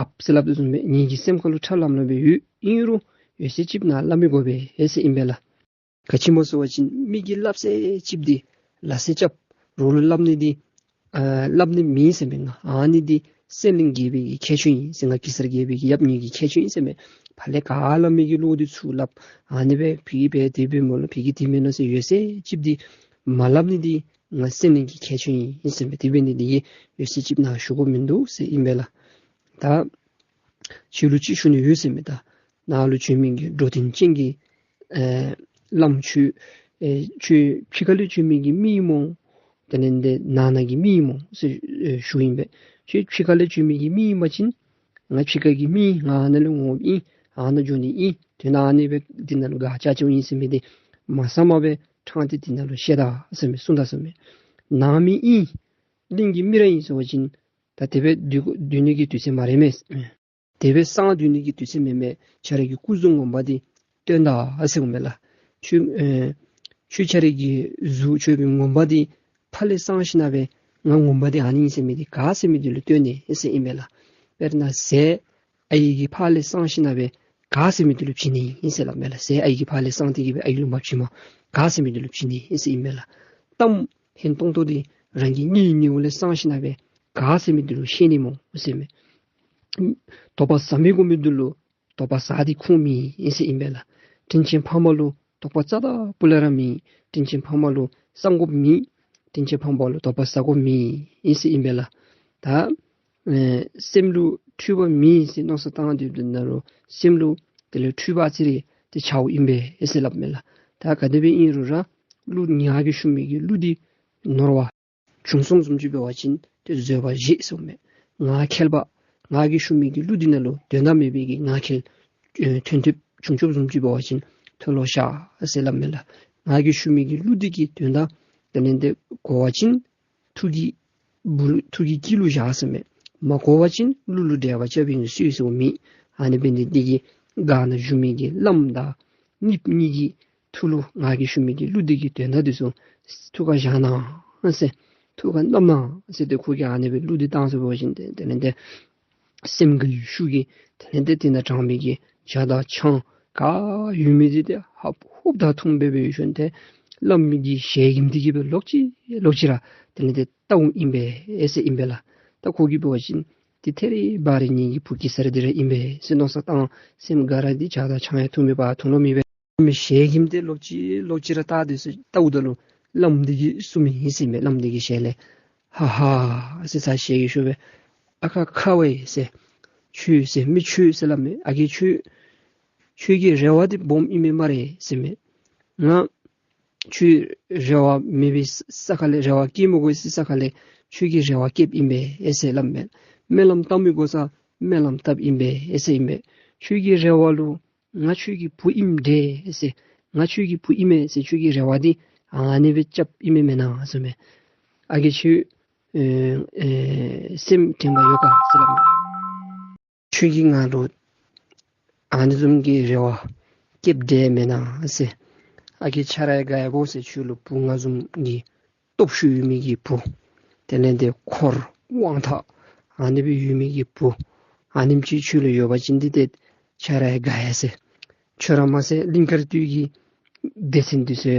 ཨཔ་ཟེར་སླབ་དོ་བཟུམ་སྦེ་ངེ་གི་སེམས་ཁ་ལུ་ཁྲ་ལམ་ལམ་སྦེ་ཡོད། ཨིན་རུང་ཡོད་ཚད་ཅིག་ནཱ་སླབ་མི་དགོ་པས་ཟེར་ཨིན་པས་ལགས། ག་ཅི་སྨོ་ཟེར་བ་ཅིན་མི་གིས་སླབ་ཚད་ཅིག་འདི་ལ་ས་ཅིག་རོགས་ལུ་སླབ་ནི་འདི་ཨ་སླབ་ནི་མེད་ཟེར་མས། ང་ཨ་ནི་འདི་སེང་བློན་རྒྱལ་པོའི་གི་ཁྱད་ཆོས་ཨིན་ཟེར། ང་གེ་སར་རྒྱལ་པོའི་གི་ཡབ་ངེ་གི་ཁྱད་ཆོས་ཨིན་ཟེར་མས། ཕར་ལས་ག་སླབ་མི་གི་བློ་འདི་ཚུར་སླབ། ཨ་ནི་སྦེ་ཕི་གིས་འབད་དེ་འབད་མོ་ལོ་ཕི་གིས་དེ་མེན་ནོ་ཟེར་ཡོད་ཚད་ཅིག་འདི་མ་སླབ་ནི་འདི་ང་སེང་བློན་གྱི་ཁྱད་ཆོས་ཨིན་ཟེར་མས། དེ་འབད་ནི་འདི་གིས་ཡོད་ཚད་ཅིག་ནཱ་ཞུ་དགོཔ་མིན་འདུག་ཟེར་ཨིན་པས་ལགས། ད་ཁྱོད་ལུ་ཅིག་ཞུ་ནི་ཡོད་ཟེར་མས། ད་ནཱ་ལུ་བྱོན་མི་གི་འགྲོ་དོན་ཅན་གྱི་ཨེ་བླམ་ཁྱོད་ཨེ་ཁྱོད་ཕྱི་ཁ་ལས་བྱོན་མི་གི་མི་ཨིན་སྨོ། དེ་ལས་ཏེ་ནང་ན་གི་མི་ཨིན་སྨོ་ཟེར་ཨེ་ཞུཝ་ཨིན་པས། ཁྱོད་ཕྱི་ཁ་ལས་བྱོན་མི་གི་མི་ཨིན་པ་ཅིན་ང་ཕྱི་ཁ་གི་མི་ཨིན། ང་ཨ་ནཱ་ལུ་འོངམ་ཨིན། ཨ་ནཱ་འགྱོ་ནི་ཨིན། དོན་ཨ་ནི་སྦེ་འདི་ནང་ལུ་སྒར་བཅག་བཅགཔ་ཨིན་ཟེར་མི་འདི་མ་གསང་མ་སྦེ་ཕྲང་སྟེ་འདི་ནང་ལུ་བཤད་ད་ཟེར་མས། གསུངས་ད་ཟེར་མས། ནང་མི་ཨིན། གླིང་གི་མི་ར་ཨིན་ཟེར་བ་ཅིན་ད་དེ་སྦེ་སྡོད་སྡོད་ནི་གི་དུས་ཚོད་མ་རན་མས། དེ་སྦེ་གསང་སྡོད་ནི་གི་དུས་ཚོད་མེན་མས། ཁྱོད་རའི་གི་སྐུ་གཟུགས་ངོ་མ་འདི་སྟོན་ད་ཟེར་མས་ལགས། ཁྱོད་ཨེ་ཁྱོད་ཁྱོད་རའི་གི་གཟུགས་ཁྱོད་པའི་ངོ་མ་འདི་ཕར་ལས་གསང་ཞིནམ་སྦེ་ང་ངོ་མ་འདི་ཨ་ནི་ཨིན་ཟེར་མི་འདི་ག་ཟེར་མི་འདི་ལུ་སྟོན་ནི་ཨིན་ཟེར་ཨིན་མས་ལགས། དཔེར་ན་ཟས་ཨའི་གིས་ཕར་ལས་གསང་ཞིནམ་སྦེ་ག་ཟེར་མི་འདི་ལུ་བྱིན་ནི་ཨིན་ཟེར་སླབ་མས་ལགས། ཟས་ཨའི་གིས་ཕར་ལས་གསང་སྟེ་གི་སྦེ་ཨའི་ལུ་མ་བྱིན་མ་ག་ཟེར་མི་འདི་ལུ་བྱིན་ནི་ཨིན་ཟེར་ཨིན་མས་ལགས། གཏམ་ཧན་ཏོང་ཏོ་འདི་རང་གི་གཉེན་ཉེཝ་ལས་གསང་ཞིནམ་སྦེ་ག་ཟེར་མི་འདི་ལུ་བཤད་ནི་སྨོ་ཟེར་མས། དོགས་པ་ཟ་མི་དགོ་མི་འདི་ལུ་ དོགས་པ་ཟ་སྟེ་ཁུངས་མེད་ཨིན་ཟེར་ཨིན་པས་ལགས། དྲིན་ཅན་ཕ་མ་ལུ་དོགས་པ་རྩ་དང་སྤུ་ལས་ར་མེད། དྲིན་ཅན་ཕ་མ་ལུ་བསམ་དགོཔ་མེད། དྲིན་ཅན་ཕ་མ་ལུ་དོགས་པ་ཟ་དགོཔ་མེད་ཨིན་ཟེར་ཨིན་པས་ལགས། ད་ཨེ་སེམས་ལུ་འཁྲུལ་པ་མེད་ཟེར་མནོ་བསམ་བཏང་སྡོདཔ་ད་ལུ་སེམས་ལུ་དེ་ལས་འཁྲུལ་པ་ཅིག་རེ་ཏེ་འཆརཝ་ཨིན་པས་ཟེར་སླབ་མས་ལགས། ད་ག་དེ་སྦེ་ཨིན་རུང་ར་གླུ་ང་གིས་ཞུ་མི་གི་གླུ་འདི་ནོར་བ་བྱུང་སོངམ་བཟུམ་ཅིག་འབད་བ་ཅིན་ཏེ་བཟོད་པ་བཞེས་ཟེརཝ་མས། ངག་འཁྱལ་པ་ང་གིས་ཞུ་མི་གི་གླུ་འདི་ནང་ལུ་དོན་དག་མེད་པའི་གི་ངག་འཁྱལ་ཨེ་ཐོན་ཐོནམ་བྱུང་བྱུངམ་བཟུམ་ཅིག་འབད་བ་ཅིན་མཐོལ་ལོ་བཤགས་ཟེར་སླབ་མས་ལགས། ང་གིས་ཞུ་མི་གི་གླུ་འདི་གི་དོན་དག་དེ་ལས་ཏེ་གོ་བ་ཅིན་ཐུགས་ཀྱི་སྦུག་ལུ་ཐུགས་ཀྱི་དཀྱིལ་ལུ་བཞག་ཟེརཝ་མས། མ་གོ་བ་ཅིན་གླུ་ལུ་འགྲེལ་པ་རྐྱབ་པའི་ནི་སུས་ཟེརཝ་མེད། ཨ་ནི་འབད་ནི་འདི་གིས་ག་ན་བཞུགས་མི་གི་བླམ་དང་གཉེརཔ་གཉིས་ཀྱི་ཐུགས་ལུ་ང་གིས་ཞུ་མི་གི་གླུ་འདི་གི་དོན་དག་འདི་ཚུ་ཐུགས་ཁར་བཞག་གནང་ཟེར། ཐུགས་ཁར་བསྣམས་གནང་ཟེར་ཏེ་ཁོ་གིས་ཨ་ནི་སྦེ་གླུ་འདི་བཏང་ཚར་བ་ཅིན་ཏེ་དེ་ལས་ཏེ་སེམས་དགའ་བའི་ཤུགས་ཀྱིས་དེ་ལས་ཏེ་དེ་ནང་དྲངས་མི་གི་ཇ་དང་ཆང་ག་ཡོད་མི་འདི་ཏེ་ཧབ་ཧུབ་དང་འཐུང་སྦེ་འབད་ཞིནམ་ཏེ་བླམ་གི་ཞལ་གྱིབ་འདི་གིས་སྦེ་ལོག་ཅི་ལོག་ཅི་ར་དེ་ལས་ཏེ་བལྟཝ་ཨིན་པས་ཟེར་ཨིན་པས་ལགས། ད་ཁོ་གིས་འབད་བ་ཅིན་ཏེ་ཐད་རི་བ་རི་ངེ་གི་བུ་གེ་སར་འདི་ར་ཨིན་པས་ཟེར་མནོ་བསམ་བཏང་། སེམས་དགའ་ར་འདི་ཇ་དང་ཆང་ཡང་འཐུང་མི་པ་འཐུང་ལོང་མེད་པས། མི་ཞལ་གྱིབ་འདི་ལོག་ཅི་ལོག་ཅི་ར་བལྟ་སྡོད་ཟེར་བལྟཝ་ད་ལུ་བླམ་འདི་གིས་གསུངས་མི་ཨིན་ཟེར་མས། བླམ་འདི་གི་ཞལ་ལས་ཧ་ཧ་ཟེར་ས་ཞལ་གྱིས་ཞུ་སྦེ་ཨ་ཁ་ཁ་ཝའི་ཟེར་ཁྱོད་ཟེར་མི་ཁྱོད་ཟེར་སླབ་མས། ཨ་རྒས་ཁྱོད་ཁྱོད་ཀྱི་རེ་བ་འདི་སྦོམ་ཨིན་མས་སྨ་རེ་ཟེར་མས། ང་ཁྱོད་རེ་བ་མེད་པའི་ས་ཁ་ལས་རེ་བ་བསྐྱེད་མི་དགོ་ཟེར་ས་ཁ་ལས་ཁྱོད་ཀྱི་རེ་བ་བསྐྱེདཔ་ཨིན་པས་ཟེར་སླབ་མས། སྨོན་ལམ་བཏབ་མི་དགོ་ས་སྨོན་ལམ་བཏབ་ཨིན་པས་ཟེར་ཨིན་པས། ཁྱོད་ཀྱི་རེ་བ་ལུ་ང་ཁྱོད་ཀྱི་བུ་ཨིནམ་འདྲས་ཟེར་ང་ཁྱོད་ཀྱི་བུ་ཨིན་མས་ཟེར་ཁྱོད་ཀྱི་རེ་བ་འདི་ཨ་ནི་སྦེ་རྐྱབ་ཨིན་མས་མེན་ན་ཟེར་མས། ཨ་རྒས་ཁྱོད་ཨེ་ཨེ་སེམས་དྲན་པ་ཡོད་ག་ཟེར་སླབ་མས། ཁྱོད་ཀྱིས་ང་ལུ་ཨ་ནི་བཟུམ་གྱི་རེ་བ་བསྐྱེདཔ་འདྲས་མེན་ན་ཟེར། ཨ་རྒས་ཁྱོད་ར་ཡང་དགའ་ཡི་བོ་ཟེར། ཁྱོད་ལུ་བུ་ང་བཟུམ་གྱི་སྟོབས་ཤུགས་ཡོད་མི་གི་བུ་དེ་ལས་ཏེ་འཁོར་དབང་ཐང་ཨ་ནི་སྦེ་ཡོད་མི་གི་བུ་ཨ་ནེམ་ཅིག་ཁྱོད་ལུ་ཡོད་པ་ཅིན་འདི་ཏེ་ཁྱོད་ར་ཡང་དགའ་ཡི་ཟེར། ཁྱོད་ར་མ་ཚད་གླིང་དཀར་སྟོད་ཀྱི་སྡེ་ཚན་འདི་ཚུ་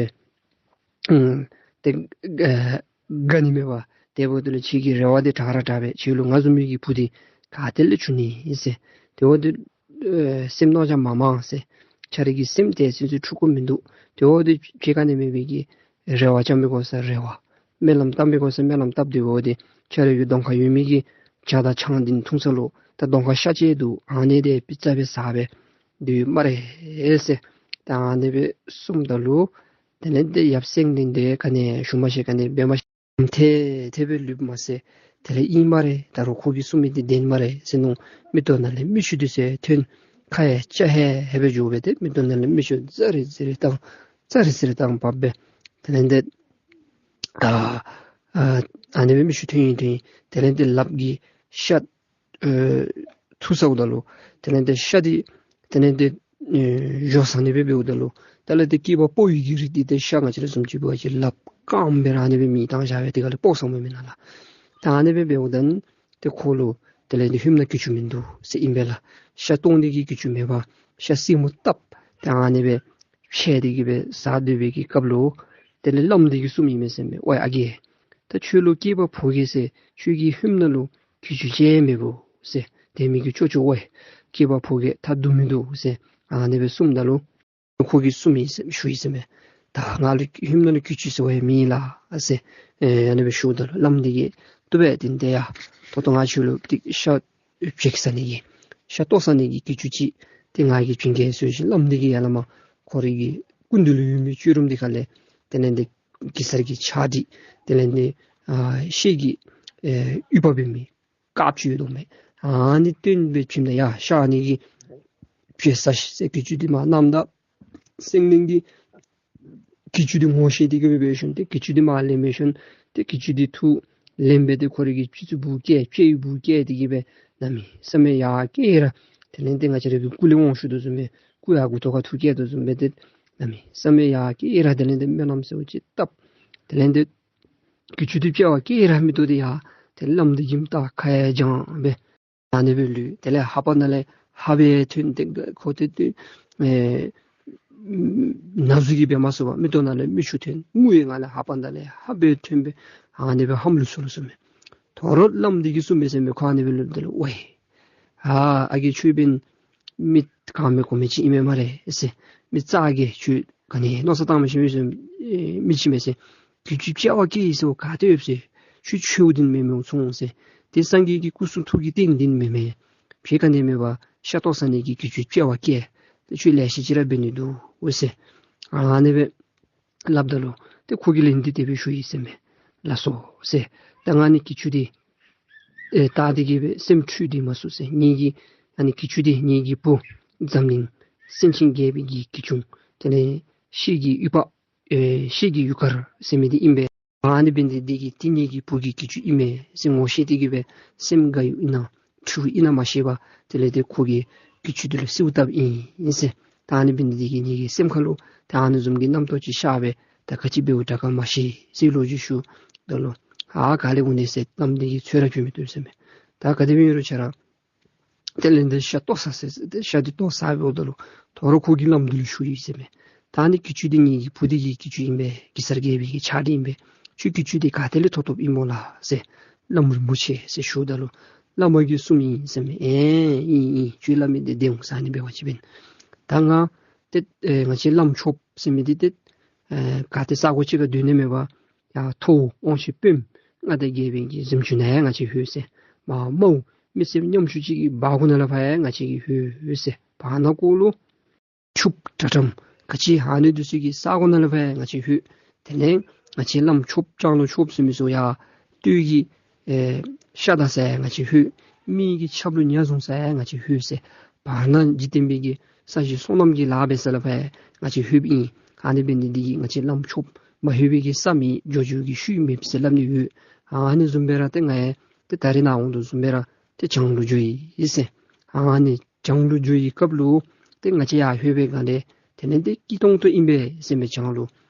ཨུམ་ཏེ་ཨེ་དགའ་ནི་མས་པ། དེ་འབདཝ་ད་ལུ་ཁྱོད་ཀྱི་རེ་བ་འདི་དྲག་ར་དྲག་པས། ཁྱོད་ལུ་ང་བཟུམ་མའི་གི་བུ་འདི་ག་ཏེ་ལས་འབྱུང་ནི་ཨིན་ཟེར། དེ་འབདཝ་ད་ཨེ་སེམས་མནོ་བྱ་མ་མང་ཟེར། ཁྱོད་རའི་གི་སེམས་དེ་ཚུན་ཚོད་འཁྲུག་དགོཔ་མིན་འདུག། དེ་འབདཝ་ད་ཕྱི་ཁ་ནས་མེད་པའི་གི་རེ་བ་བཅང་མི་དགོ་ས་རེ་བ། སྨོན་ལམ་བཏབ་མི་དགོ་ས་སྨོན་ལམ་བཏབ། དེ་འབདཝ་ད་ཁྱོད་རའི་གི་གདོང་ཁར་ཡོད་མི་གི་ཇ་དང་ཆང་འདི་འཐུང་ས་ལུ་ད་གདོང་ཁར་ཤ་བཅད་འདུག། ཨ་ནི་དེ་པི་ཙ་སྦེ་ཟ་སྦེ་སྡོད་སྨ་རེ་ཟེར། ད་ཨ་ནི་སྦེ་གསུངམ་ད་ལུ་དེ་ལས་ཏེ་ཡབ་སེང་བློན་འདི་ག་ནི་ཞུ་མ་ཤེས་ག་ནི་འབད་མ་ཤེས། ཐེ་ཐེ་སྦེ་ལུསཔ་མ་ཚད་དེ་ལས་ཨིན་སྨ་རེ། ད་རུང་ཁོ་གིས་གསུང་མི་འདི་བདེན་སྨ་རེ་ཟེར་མནོ། མིག་ཏོ་ནང་ལས་མིག་ཆུ་འདི་ཚུ་ཐོན། ཁ་ཡང་ལྕགས་ཧེ་ཧེ་སྦེ་འགྱོ་སྦེ་ཏེ་མིག་ཏོ་ནང་ལས་མིག་ཆུ་ཛ་རེ་ཛ་རེ་བཏང་ཛ་རེ་ཛ་རེ་བཏང་འབག་སྦེ་དེ་ལས་ཏེ་ཨ་ཨ་ཨ་ནི་སྦེ་མིག་ཆུ་ཐོན་ཡི་ཐོན་ཡི། དེ་ལས་ཏེ་ལགཔ་གིས་ཤ་ཨེ་འཐུ་ཟཝ་ད་ལུ་དེ་ལས་ཏེ་ཤ་འདི་དེ་ལས་ཏེ་ཨེ་བཞོ་ཟ་ནི་སྦེ་འབདཝ་ད་ལུ་དེ་ལས་ཏེ་སྐྱེས་པ་ཕོ་ཡི་གི་རིགས་འདི་ཏེ་ཤ་ང་བཅས་ར་བཟུམ་ཅིག་འབད་བ་ཅིན་ལགཔ་རྐངམ་སྦེ་ར་ཨ་ནི་སྦེ་མེ་བཏང་བཞག་སྦེ་དེ་ཁ་ལས་སྤོ་ས་མེད་མེན་ན་ལགས། ད་ཨ་ནི་སྦེ་འབདཝ་ད་ཏེ་ཁོ་ལུ་དེ་ལས་ཏེ་ཧེ་མ་གྱི་ཅུང་མིན་འདུག་ཟེར་ཨིན་པས་ལགས། ཤ་བཏོག་ནི་གི་གྱི་ཅུང་མེད་པར་ཤ་སེན་མོ་བཏབ་སྟེ་ཨ་ནི་སྦེ་ཕྱེ་སྟེ་གི་སྦེ་ཟ་སྡོད་པའི་གི་སྐབས་ལུ་དེ་ལས་བླམ་འདི་གིས་གསུངམ་ཨིན་མས་ཟེར་མས། ཝའི་ཨ་རྒས། ད་ཁྱོད་ལུ་སྐྱེས་པ་ཕོ་རྒས་ཟེར་ཁྱོད་ཀྱི་ཧེ་མ་ལུ་གྱི་ཅུང་ཅིག་མེད་བོ་ཟེར། དེ་མི་གི་ཅོ་ཅོ་ཝའི་སྐྱེས་པ་ཕོ་རྒས་ད་སྡུག་མི་འདུག་ཟེར་ཨ་ནི་སྦེ་གསུངམ་ད་ལུ་ཁོ་གིས་གསུངམ་ཨིན་ཟེར་ཞུ་ཡི་ཟེར་མས། ད་ང་ལུ་ཧེ་མ་ལུ་གྱི་ཅུང་ཟེར་བ་ཡང་མེད་ལགས་ཟེར་ཨེ་ཨ་ནི་སྦེ་ཞུཝ་ད་ལུ་བླམ་འདི་གིས་བཏུབ་པས། དེ་འདི་ཡ་ད་ལྟོ་ང་ཁྱོད་ལུ་ཏེ་ཤ་བྱེག་ཟ་ནི་གི་ཤ་བཏོག་ཟ་ནི་གི་གྱི་ཅུང་ཅིག་ཏེ་ང་གིས་བྱིན་གེ་ཟེར་ཞིནམ་བླམ་འདི་གིས་ཡར་ལས་མར་ཁོ་རའི་གི་སྐུ་མདུན་ལུ་ཡོད་མི་ཅུང་རུམ་འདི་ཁ་ལས་དེ་ལས་ཏེ་གེ་སར་གྱི་ཕྱག་དྲིལ་དེ་ལས་ཏེ་ཨ་ཤེལ་གྱི་ཨེ་ཡུ་བ་འབད་མི་དཀརཔོ་ཅིག་ཡོད་དོ་མས། ཨ་ནི་བཏོན་སྦེ་བྱིནམ་ད་ཡ་ཤ་ཨ་ནི་གིས་བྱེག་ཟ་ཤིག་ཟེར་གྱི་ཅུང་འདི་མར་གནངམ་ད་སེང་བློན་གྱིས་གྱི་ཅུང་འདི་ངོ་ཤེས་ཏེ་གི་སྦེ་འབད་ཞིནམ་ཏེ་གྱི་ཅུང་འདི་མར་ལེན་འབད་ཞིནམ་ཏེ་གྱི་ཅུང་འདི་འཐུ་ལེན་སྦེ་ཏེ་ཁོ་རའི་གི་སྤྱི་གཙུག་སྦུག་བཀལ་ལྕེ་ཡི་སྦུག་བཀལ་ཏེ་གི་སྦེ་གནམ་མེད་ས་མེད་ཡར་བཀལ་ར་དེ་ལས་ཏེ་ང་བཅས་རའི་གི་སྐུ་ལས་དབང་ཞུ་དོ་བཟུམ་སྦེ་སྐུ་ཡར་མགུ་ཐོག་ཁར་འཐུ་བཀལ་དོ་བཟུམ་སྦེ་ཏེ་གནམ་མེད་ས་མེད་ཡར་བཀལ་ར་དེ་ལས་ཏེ་སྨོན་ལམ་གསལཝ་ཅིག་བཏབ། དེ་ལས་ཏེ་གྱི་ཅུང་འདི་བཅར་བར་བཀལ་ར་མི་བཏུབ་སྟེ་ཡར་ཏེ་བླམ་འདི་གི་མདའ་ཁ་ཡར་བརྒྱངས་སྦེ་ཨ་ནི་སྦེ་ལུས། དེ་ལས་ལྷ་པ་ནང་ལས་ཧ་སྦེ་ཐོན་ཏེ་ཁོ་ཏེ་ཏེ་ཨེ་ན་ཟུག་གིས་འབད་མ་ཚུགས་པར་མིག་ཏོ་ནང་ལས་མིག་ཆུ་ཐོན། ངུ་ཡི་ངང་ལས་ལྷ་པ་ནང་ལས་ཧ་སྦེ་ཐོན་སྦེ་ཨ་ནི་སྦེ་ཧམ་ལུས་སོ་ལོ་ཟེར་མས། དོ་རུང་བླམ་འདི་གིས་གསུངམ་མས་ཟེར་མས། ཁོ་ཨ་ནི་སྦེ་ལུསཔ་ད་ལུ་ཝའི་ཨ་ཨ་རྒས་ཁྱོད་འབདན་མི་ ག་མེད་གོ་མེད་ཅིག་ཨིན་མས་སྨ་རེ་ཟེར། མི་ཙག་གིས་ཁྱོད་ག་ནི་མནོ་བསམ་བཏང་མི་ཤེས་མི་ཤེས་མི་ཅིག་མས་ཟེར། གྱི་ཅུ་བཅའ་བ་བཀལ་ཡི་ཟེར་ག་ཏེ་ཡོད་ཟེར། ཁྱོད་ཆོས་འདི་མེན་མི་འོང་ཟེར། ཏེ་སངས་རྒྱས་ཀྱི་སྐུ་གསུང་ཐུགས་ཀྱི་རྟེན་འདི་མེན་མས། ཕྱི་ཁ་ནས་མེད་པ་ཤ་བཏོག་ས་ནི་གི་གྱི་ཅུ་བཅའ་བ་བཀལ། ཏེ་ཁྱོད་ལེ་ཤ་ཅིག་ར་འབད་ནི་འདུག་འོ་ཟེར། ཨ་ནི་སྦེ་སླབ་ད་ལུ་ཏེ་ཁོ་གིས་ལན་འདི་དེ་སྦེ་ཞུ་ཡི་ཟེར་མས། ལགས་སོ་ཟེར། ད་ང་ནི་གྱི་ཅུ་འདི་ཨེ་བཏགས་ཏེ་གི་སྦེ་སེམས་འཁྲུལ་ཏེ་མ་ཚུགས་ཟེར། ངེ་གི་ཨ་ནི་གྱི་ཅུ་འདི་ངེ་གི་བུ་འཛམ་གླིང་སེང་ཆེན་རྒྱལ་པོའི་གི་གྱི་ཅུང་དེ་ལས་ཤེལ་གྱི་ཡུ་བ་ཨེ་ཤེལ་གྱི་ཡུ་དཀར་ཟེར་མི་འདི་ཨིན་པས། ཨ་ནི་འབད་ནི་འདི་གིས་ཏེ་ངེ་གི་བུ་གི་གྱི་ཅུ་ཨིན་མས་ཟེར་ངོ་ཤེས་ཏེ་གི་སྦེ་སེམས་དགའ་ཡི་ཨིན་ན་འཁྲུལ་ཨིན་ན་མ་ཤེས་པར་དེ་ལས་ཏེ་ཁོ་གིས་གྱི་ཅུ་འདི་ལུ་གསོལཝ་བཏབ་ཨིན་ཟེར། ད་ཨ་ནི་འབད་ནི་འདི་གིས་ངེ་གི་སེམས་ཁ་ལུ་ད་ཨ་ནི་བཟུམ་གྱི་རྣམ་རྟོག་ཅིག་ཤར་སྦེ་ད་ག་ཅི་འབདཝ་དྲག་ག་མ་ཤེས་ཟེར་ལོ་རྒྱུས་ཞུཝ་ད་ལུ་ཨ་ག་ལས་འོང་ནི་ཟེར་གནམ་འདི་གིས་ཚོད་ར་བྱུང་མི་བཏུབ་ཟེར་མས། ད་ག་དེ་སྦེ་ཨིན་རུང་ཁྱོད་ར་དེ་ལས་འདི་ཤ་བཏོག་ས་ཟེར་ཟེར་ཏེ་ཤ་འདི་བཏོག་ས་འབདཝ་ད་ལུ་དོ་རུང་ཁོ་གིས་བླམ་འདི་ལུ་ཞུ་ཡི་ཟེར་མས། ད་ཨ་ནི་གྱི་ཅུ་འདི་ངེ་གི་བུ་འདི་གི་གྱི་ཅུ་ཨིན་པས། གེ་སར་རྒྱལ་པོའི་གི་ཕྱག་འདི་ཨིན་པས། ཁྱོད་གྱི་ཅུ་འདི་ག་ཏེ་ལས་ཐོབ་ཐོབ་ཨིན་མོ་ལགས་ཟེར། བླམ་རིན་པོ་ཆེ་ཟེར་ཞུཝ་ད་ལུ་བླ་མ་གིས་གསུངམ་ཨིན་ཟེར་མས། ཨེ་ཨིན་ཨིན། ཁྱོད་སླབ་མི་འདི་བདེན་འོང་ཟེར། ཨ་ནི་འབད་བ་ཅིན་འབདན་ད་ང་ཏེ་ཨེ་ང་བཅས་བླམ་ཆོསཔ་ཟེར་མི་འདི་ཏེ་ཨེ་ག་ཏེ་ས་གོ་ཅིག་ཁར་སྡོད་ནི་མེད་པར་ཡར་མཐོ་དབང་ཆེ་དཔོནམ་མངའ་བདག་རྒྱལ་པོའི་གི་གཟིམ་ཅུང་ནང་ཡང་ང་བཅས་ལྷོད་ཟེར། མར་དམའ་བོ་མི་སེར་ཉམ་ཆུང་ཅིག་གི་སྦ་སྒོ་ནང་ལས་ཕར་ཡང་ང་བཅས་ཀྱིས་ལྷོད་ཟེར། བར་ན་ཀོ་ལུ་ཕྱུགཔོ་དྲག་དྲགམ་ག་ཅི་ཨ་ནི་འདི་ཚུ་གི་ས་གོ་ནང་ལས་ཕར་ཡང་ང་བཅས་ལྷོད། དེ་ལས་ང་བཅས་བླམ་ཆོསཔ་ལྕང་ལོ་ཆོསཔ་ཟེར་མི་ཚུ་ཡར་སྟོད་ཀྱི་ཨེ་ཤ་བདའ་ས་ཡང་ང་བཅས་ལྷོད། མི་གི་ཆབ་ལུ་ཉ་བཟུང་ས་ཡང་ང་བཅས་ལྷོད་ཟེར། བར་ན་འཇིག་རྟེན་པའི་གི་ས་གཞི་སོ་ནམ་གྱི་ལཱ་འབད་ས་ལས་ཕར་ཡང་ང་བཅས་ལྷོདཔ་ཨིན། ཨ་ནི་འབད་ནི་འདི་གིས་ང་བཅས་བླམ་ཆོསཔ་མ་ལྷོད་པའི་གི་ས་མེད། འགྱོ་འགྱོ་གི་ཤུལ་མེད་ཟེར་སླབ་ནི་ཡོད། ཨ་ནི་བཟུམ་སྦེ་ར་ཏེ་ང་ཡང་ཏེ་ད་རེས་ནཱ་འོང་དོ་བཟུམ་སྦེ་ར་ཏེ་བྱང་ལུ་འགྱོ་ཡི་ཟེར། ཨ་ནི་བྱང་ལུ་འགྱོ་བའི་སྐབས་ལུ་ཏེ་ང་བཅས་ཡར་ལྷོད་པའི་སྒང་ལས་དེ་ལས་ཏེ་སྐྱིད་ཏོང་ཏོ་ཨིན་པས་ཟེར་མས་བྱང་ལུ།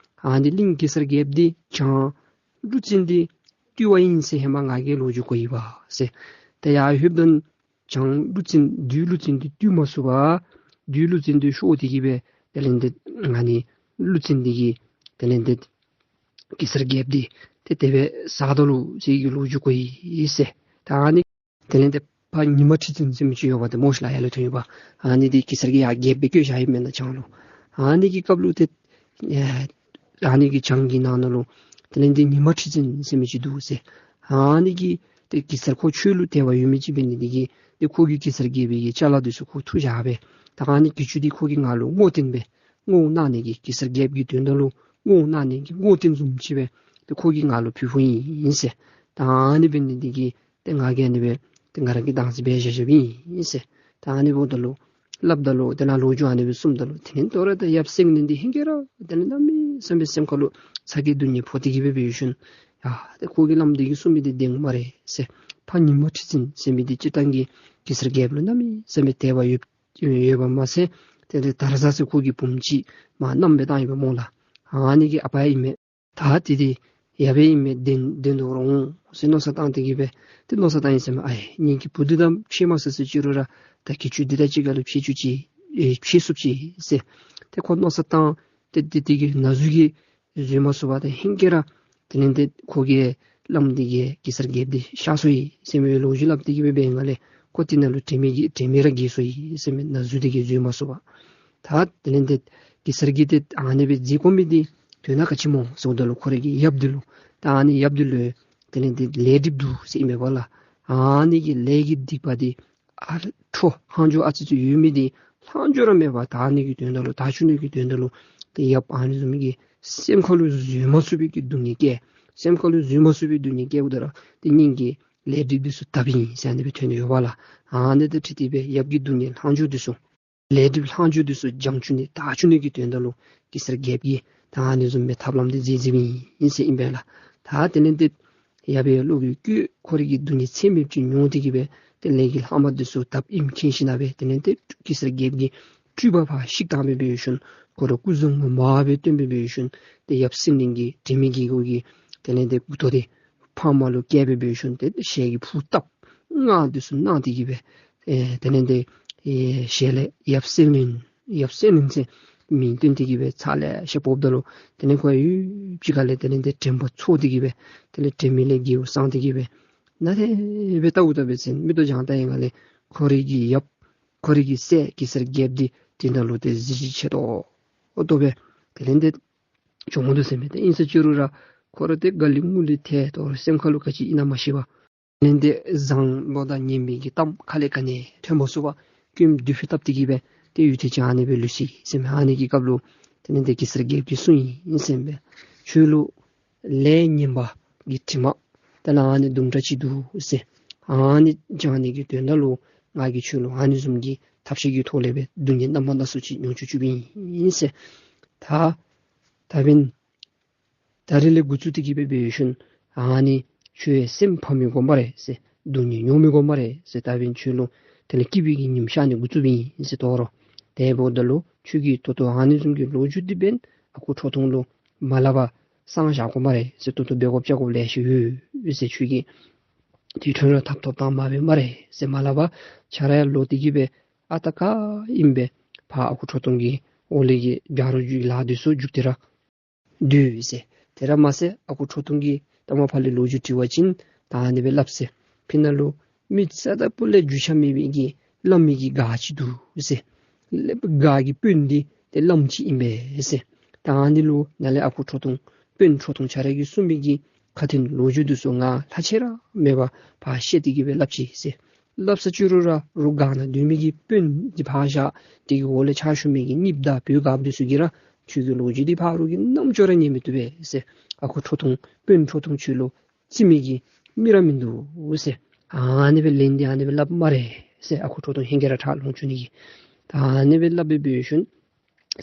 ཨ་ནི་གླིང་གེ་སར་རྒྱལཔོ་འདི་བྱང་ཀླུ་བཙན་འདི་བཏུལ་བ་ཨིན་ཟེར་ཧེ་མ་ང་གིས་ལོ་རྒྱུས་གོ་ཡི་བ་ཟེར། ཏེ་ཡར་ལྷོདཔ་ད་བྱང་ཀླུ་བཙན་བདུད་ཀླུ་བཙན་འདི་བཏུལ་མ་ཚུགས་པར་བདུད་ཀླུ་བཙན་འདི་ཤོར་ཏེ་གི་སྦེ་དེ་ལས་ཏེ་ཨ་ནི་ཀླུ་བཙན་འདི་གིས་དེ་ལས་ཏེ་གེ་སར་རྒྱལཔོ་འདི་ཏེ་དེ་སྦེ་བསད་ད་ལོ་ཟེར་གྱི་ལོ་རྒྱུས་གོ་ཡི་ཟེར། ད་ཨ་ནི་དེ་ལས་ཏེ་ཕ་ཉི་མ་ཁྲི་འཛིན་ཟེར་མི་ཅིག་ཡོདཔ་ད་མོ་ཤིག་ལགས་ཡར་ལས་ཐོན་ཡོདཔ། ཨ་ནི་འདི་གེ་སར་གྱིས་ཡར་རྒྱལཔོ་སྦེ་བསྐོས་བཞག་ཡི་མེན་ན་བྱང་ལུ། ཨ་ནི་གི་སྐབས་ལུ་ཏེ་ཨ་ནི་གི་བྱང་གི་ནང་ན་ལུ་དེ་ལས་ཏེ་ཉི་མ་ཁྲི་འཛིན་ཟེར་མི་ཅིག་འདུག་ཟེར། ཨ་ནི་གིས་ཏེ་གེ་སར་ཁོ་ཆོས་ལུ་དད་པ་ཡོད་མི་ཅིག་འབད་ནི་འདི་གིས་ཏེ་ཁོ་གིས་གེ་སར་རྒྱལ་པོའི་གི་ཅ་ལ་འདི་ཚུ་ཁོ་འཐུ་བཞག་སྦེ་ད་ཨ་ནི་གྱི་ཅུ་འདི་ཁོ་གིས་ང་ལུ་བསྔོ་རྟེན་སྦེ་བསྔོ་གནང་ནི་གི་གེ་སར་རྒྱལཔོ་གི་དོན་དག་ལུ་བསྔོ་གནང་ནི་གི་བསྔོ་རྟེན་བཟུམ་ཅིག་སྦེ་ཏེ་ཁོ་གིས་ང་ལུ་ཕུལ་ཕུལཝ་ཨིན་ཟེར། ད་ཨ་ནི་འབད་ནི་འདི་གིས་ཏེ་ང་གིས་ཨ་ནི་སྦེ་ཏེ་ང་ར་གིས་བདག་འཛིན་འབད་བཞག་བཞགཔ་ཨིན་ཟེར། ད་ཨ་ནི་འབདཝ་ད་ལུ་སླབ་ད་ལུ་དེ་ནང་ལོ་རྒྱུས་ཨ་ནི་སྦེ་གསུངམ་ད་ལུ་དེ་ལས་དོ་རུང་ད་ཡབ་སེང་བློན་འདི་ཧིང་གིས་ར་དེ་ལས་གནམ་མེད་ས་མེད་སེམས་ཁ་ལུ་ཚ་གྱང་སྡུག་བསྔལ་ཕོག་སྟེ་གི་སྦེ་འབད་ཞིནམ་ཡ་ཏེ་ཁོ་གི་བླམ་འདི་གིས་གསུངས་མི་འདི་བདེན་སྨ་རེ་ཟེར། ཕ་ཉི་མ་ཁྲི་འཛིན་ཟེར་མི་འདི་སྤྱིར་བཏང་གི་གེ་སར་རྒྱལཔོ་ལུ་གནམ་མེད་ས་མེད་དད་པ་ཡོད་ཡོདཔ་མ་ཚད་དེ་ལས་དར་བཟའ་ཟེར་ཁོ་གི་བུམོ་ཅིག་མར་མནའམ་སྦེ་བཏང་ཡོདཔ་སྨོ་ལགས། ཨ་ནི་གི་ཨ་པ་ཨིན་མས། ད་དེ་འདི་ཡབ་ཨིན་མས། བདེན་བདེན་དོ་རུང་ཟེར་མནོ་བསམ་བཏང་སྟེ་གི་སྦེ་ཏེ་མནོ་བསམ་བཏང་ཡི་ཟེར་མས། ཨའེ་ངེ་གི་བུ་འདི་དང་ཕྱད་མ་ཚུགས་ཟེར་ཅི་རུང་ར་ད་གྱི་ཅུ་འདི་དང་གཅིག་ཁར་ལུ་ཕྱད་བཅུག་ཅིག་ཨེ་ཕྱད་ཚུགས་ཅིག་ཟེར་ཏེ་ཁོ་མནོ་བསམ་བཏང་སྟེ་དེ་དེ་གི་ན་ཟུག་གིས་བཟོད་མ་ཚུགས་པར་ཏེ་ཧིང་གིས་ར་དེ་ལས་ཏེ་ཁོ་གིས་བླམ་འདི་གིས་གེ་སར་རྒྱལཔོ་འདི་གཤགས་སོ་ཡི་ཟེར་མི་ལོ་རྒྱུས་སླབ་སྟེ་གི་སྦེ་འབད་བའི་སྒང་ལས་ཁོ་དེ་ནང་ལུ་དྲན་མེད་ཀྱི་དྲན་མེད་ར་བརྒྱལ་སོ་ཡི་ཟེར་མས། ན་ཟུག་འདི་གིས་བཟོད་མ་ཚུགས་པར། ད་དེ་ལས་ཏེ་གེ་སར་གྱིས་ཏེ་ཨ་ནི་སྦེ་མཛད་དགོ་མི་འདི་དོན་དག་ག་ཅི་སྨོ་ཟེརཝ་ད་ལུ་ཁོ་རའི་གི་ཡབ་འདི་ལུ་ད་ཨ་ནི་ཡབ་འདི་ལུ་དེ་ལས་ཏེ་ལས་སྒྲིབ་འདུག་ཟེར་ཨིན་མས་པ་ལགས། ཨ་ནི་གི་ལས་ཀྱི་སྡིག་པ་འདི་ཨ་ཁྲོ་ལྷག་འཕྲོ་ཨ་ཙི་ཙི་ཡོད་མི་འདི་ལྷག་འཕྲོ་ར་མེད་པར་དག་ནི་གི་དོན་དག་ལུ་དག་བཅུག་ནི་གི་དོན་དག་ལུ་ཏེ་ཡབ་ཨ་ནི་བཟུམ་གྱི་སེམས་ཁ་ལུ་བཟོད་མ་ཚུགས་པའི་གི་སྡུག་བསྔལ་བཀལ། སེམས་ཁ་ལུ་བཟོད་མ་ཚུགས་པའི་སྡུག་བསྔལ་བཀལཝ་ད་ར་ཏེ་སྙིང་གི་ལས་སྒྲིབ་འདི་ཚུ་དགཔ་ཨིན་ཟེར་ཨ་ནི་སྦེ་ཐོན་ཡོདཔ་ལགས། ཨ་ནི་དང་འཁྲིལ་ཏེ་སྦེ་ཡབ་ཀྱི་སྡུག་བསྔལ་ལྷག་འཕྲོ་འདི་ཚུ་ལས་སྒྲིབ་ལྷག་འཕྲོ་འདི་ཚུ་སྦྱང་བཅུག་ནི་དག་བཅུག་ནི་གི་དོན་དག་ལུ་གེ་སར་རྒྱལཔོ་གིས་ད་ཨ་ནི་བཟུམ་མའི་ཐབས་ལམ་འདི་མཛད་མཛདཔ་ཨིན་ཟེར་ཨིན་པས་ལགས། ད་དེ་ལས་ཏེ་ཡབ་ཡར་ལོག་གི་སྐྱོད་ཁོ་རའི་གི་སྡུག་བསྔལ་ཚད་མེདཔ་ཅིག་མྱོང་སྟེ་གི་སྦེ་ཏེ་ལས་ཀྱི་ལྷག་མ་འདི་ཚུ་དགཔ་ཨིནམ་མཁྱེན་ཞིན་ན་སྦེ་དེ་ལས་ཏེ་གེ་སར་རྒྱལཔོ་གིས་སྤྲུལ་པ་ཕར་བཤིག་བཏང་སྦེ་འབད་ཞིནམ་ཁོ་ར་སྐུ་གཟུགས་ངོ་མ་སྦེ་སྟོན་སྦེ་འབད་ཞིནམ་ཏེ་ཡབ་སེང་བློན་གྱི་དྲན་མེད་ཀྱི་སྒོ་གིས་དེ་ལས་ཏེ་མགུ་ཏོ་འདི་ཕང་མ་ལུ་བཀལ་སྦེ་འབད་ཞིནམ་ཏེ་ཞལ་གྱི་ཕུ་བཏབ་སྔགས་འདི་ཚུ་གནང་སྟེ་གི་སྦེ་ཨེ་དེ་ལས་ཏེ་ཨེ་ཞལ་ལས་ཡབ་སེང་བློན་ཡབ་སེང་བློན་ཟེར་མིང་བཏོན་ཏེ་གི་སྦེ་ཚར་ལེ་ཤ་ཕོགཔ་ད་ལུ་དེ་ལས་ཁོ་ཡུདཔ་ཅིག་ཁ་ལས་དེ་ལས་ཏེ་དྲན་པ་ཚོར་ཏེ་གི་སྦེ་དེ་ལས་དྲན་མེད་ལས་རྒྱལཝ་སངས་ཏེ་གི་སྦེ་ནཱ་དེ་སྦེ་བལྟཝ་ད་འབད་བ་ཅིན་མིག་ཏོ་བགྱངས་ད་ཡི་ག་ལས་ཁོ་རའི་གི་ཡབ་ ཁོ་རའི་གི་སྲས་གེ་སར་རྒྱལཔོ་འདི་དེ་ནང་ལུ་ཏེ་གཟི་བརྗིད་ཆེ་ཏོག་ཏོ་སྦེ་དེ་ལས་ཏེ་བྱུང་འདུག་ཟེར་མས། ཏེ་ཨིན་ཟེར་ཅི་རུང་ར་ཁོ་ར་ཏེ་དགའ་ལི་ངུ་ལི་ཐལ་ཏོག་ར་སེམས་ཁ་ལུ་ག་ཅི་ཨིན་ན་མ་ཤེས་པར་དེ་ལས་ཏེ་བཟང་པོ་དང་ངན་པའི་གི་གཏམ་ཁ་ལས་ག་ནི་ཐོན་མ་ཚུགས་པར་སྐུ་མདུན་ཕུད་བཏབ་སྟེ་གི་སྦེ་ཏེ་ཡུད་ཐེངས་ཅིག་ཨ་ནི་སྦེ་ལུས་ཅི་ཟེར་མས། ཨ་ནི་གི་སྐབས་ལུ་དེ་ལས་ཏེ་གེ་སར་རྒྱལཔོ་གིས་གསུངས་ཡི་ཟེར་མས། ཁྱོད་ལུ་ལས་ངན་པ་གི་དྲི་མ་དེ་ལས་ཨ་ནི་དུམ་གྲ་ཅིག་འདུག་ཟེར། ཨ་ནི་སྦྱང་ནི་གི་དོན་དག་ལུ་ང་གིས་ཁྱོད་ལུ་ཨ་ནི་བཟུམ་གྱི་ཐབས་ཤེས་ཀྱི་ཐོག་ལས་སྦེ་སྡུག་བསྔལ་རྣམ་པ་སྣ་ཚོགས་ཅིག་མྱོང་བཅུག་བཅུགཔ་ཨིན་ཟེར། ད་ད་འབདན་ད་རིས་ལས་འགོ་བཙུགས་ཏེ་གི་སྦེ་འབད་ཞིནམ་ཨ་ནི་ཁྱོད་སེམས་ཕམ་མི་དགོ་སྨ་རེ་ཟེར། སྡུག་བསྔལ་མྱོང་མི་དགོ་སྨ་རེ་ཟེར། ད་འབདན་ཁྱོད་ལུ་དེ་ལས་སྐྱིད་པའི་གི་ཉིམ་ཤར་ནི་འགོ་བཙུགསཔ་ཨིན་ཟེར། དོ་རུང་དེ་འབདཝ་ད་ལུ་ཁྱོད་ཀྱིས་ད་ལྟོ་ཨ་ནི་བཟུམ་གྱི་ལོ་རྒྱུས་འདི་འབདན་ཨ་ཁུ་ཁྲོ་ཐུང་ལུ་མ་སླབ་པར་གསང་བཞག་དགོ་སྨ་རེ་ཟེར། ད་ལྟོ་འབད་དགོཔ་བྱ་དགོཔ་ལེ་ཤ་ཡོད་ཟེར། ཁྱོད་ཀྱིས་དེ་འཕྲོ་ར་ཐབ་ཐོབ་བཏང་མ་འབད་སྨ་རེ་ཟེར། མ་སླབ་པར་ཁྱོད་ར་ཡར་ལོག་སྟེ་གི་སྦེ་ཨ་རྟག་ག་ཨིནམ་སྦེ་ཕར་ཨ་ཁུ་ཁྲོ་ཐུང་གི་འོག་ལས་ཀྱི་རྒྱ་རོ་རྒྱུག་ལཱ་འདི་ཚུ་མཇུག་བསྡུ་ར་སྡོད་ཟེར། དེ་ར་མ་ཚད་ཨ་ཁུ་ཁྲོ་ཐུང་གིས་ལྟ་མ་ཕར་ལས་ལོ་རྒྱུས་དྲི་བ་ཅིན་ད་ཨ་ནི་སྦེ་སླབ་ཟེར། ཕི་ནང་ལུ་མི་རྩ་དང་སྤུ་ལས་རྒྱུས་ཆ་མེད་པའི་གི་བླམ་མི་གི་སྒར་ཅིག་འདུག་ཟེར། སློབ་དཔོན་སྒར་གྱི་དཔོན་འདི་ཏེ་བླམ་ཅིག་ཨིན་པས་ཟེར། ད་ཨ་ནི་ལུ་ནཱ་ལས་ཨ་ཁུ་ཁྲོ་ཐུང་དཔོན་ཁྲོ་ཐུང་ཁྱོད་ར་གིས་གསུངས་མི་གི་ཁ་ཐུན་ལོ་རྒྱུས་འདི་ཚུ་ང་ལྷག་ཆད་ར་མེད་པར་ཕར་བཤད་དེ་གི་སྦེ་སླབ་ཅི་ཟེར། སླབ་ས་ཅི་རུང་ར་རོགས་སྒར་ནང་སྡོད་མི་གི་དཔོན་འདི་ཕར་བཞག་དེ་གི་འོག་ལས་ཕྱག་ཞུ་མི་གི་གཉེརཔ་དང་བོད་སྒརཔ་འདི་ཚུ་གིས་ར་ཁྱོད་ཀྱི་ལོ་རྒྱུས་འདི་ཕ་རོལ་གྱི་རྣམ་ཅོ་ར་ཉན་མི་བཏུབ་པས་ཟེར། ཨ་ཁུ་ཁྲོ་ཐུང་དཔོན་ཁྲོ་ཐུང་ཁྱོད་ལུ་བརྩི་མི་གི་མི་ར་མིན་འདུག་ཟེར། ཨ་ནི་སྦེ་ལན་འདི་ཨ་ནི་སྦེ་སླབ་སྨ་རེ་ཟེར། ཨ་ཁུ་ཁྲོ་ཐུང་ཧིང་གིས་ར་ཁྲག་ལོང་བཅུག་ནི་གི། ད་ཨ་ནི་སྦེ་སླབ་སྦེ་འབད་ཞིནམ་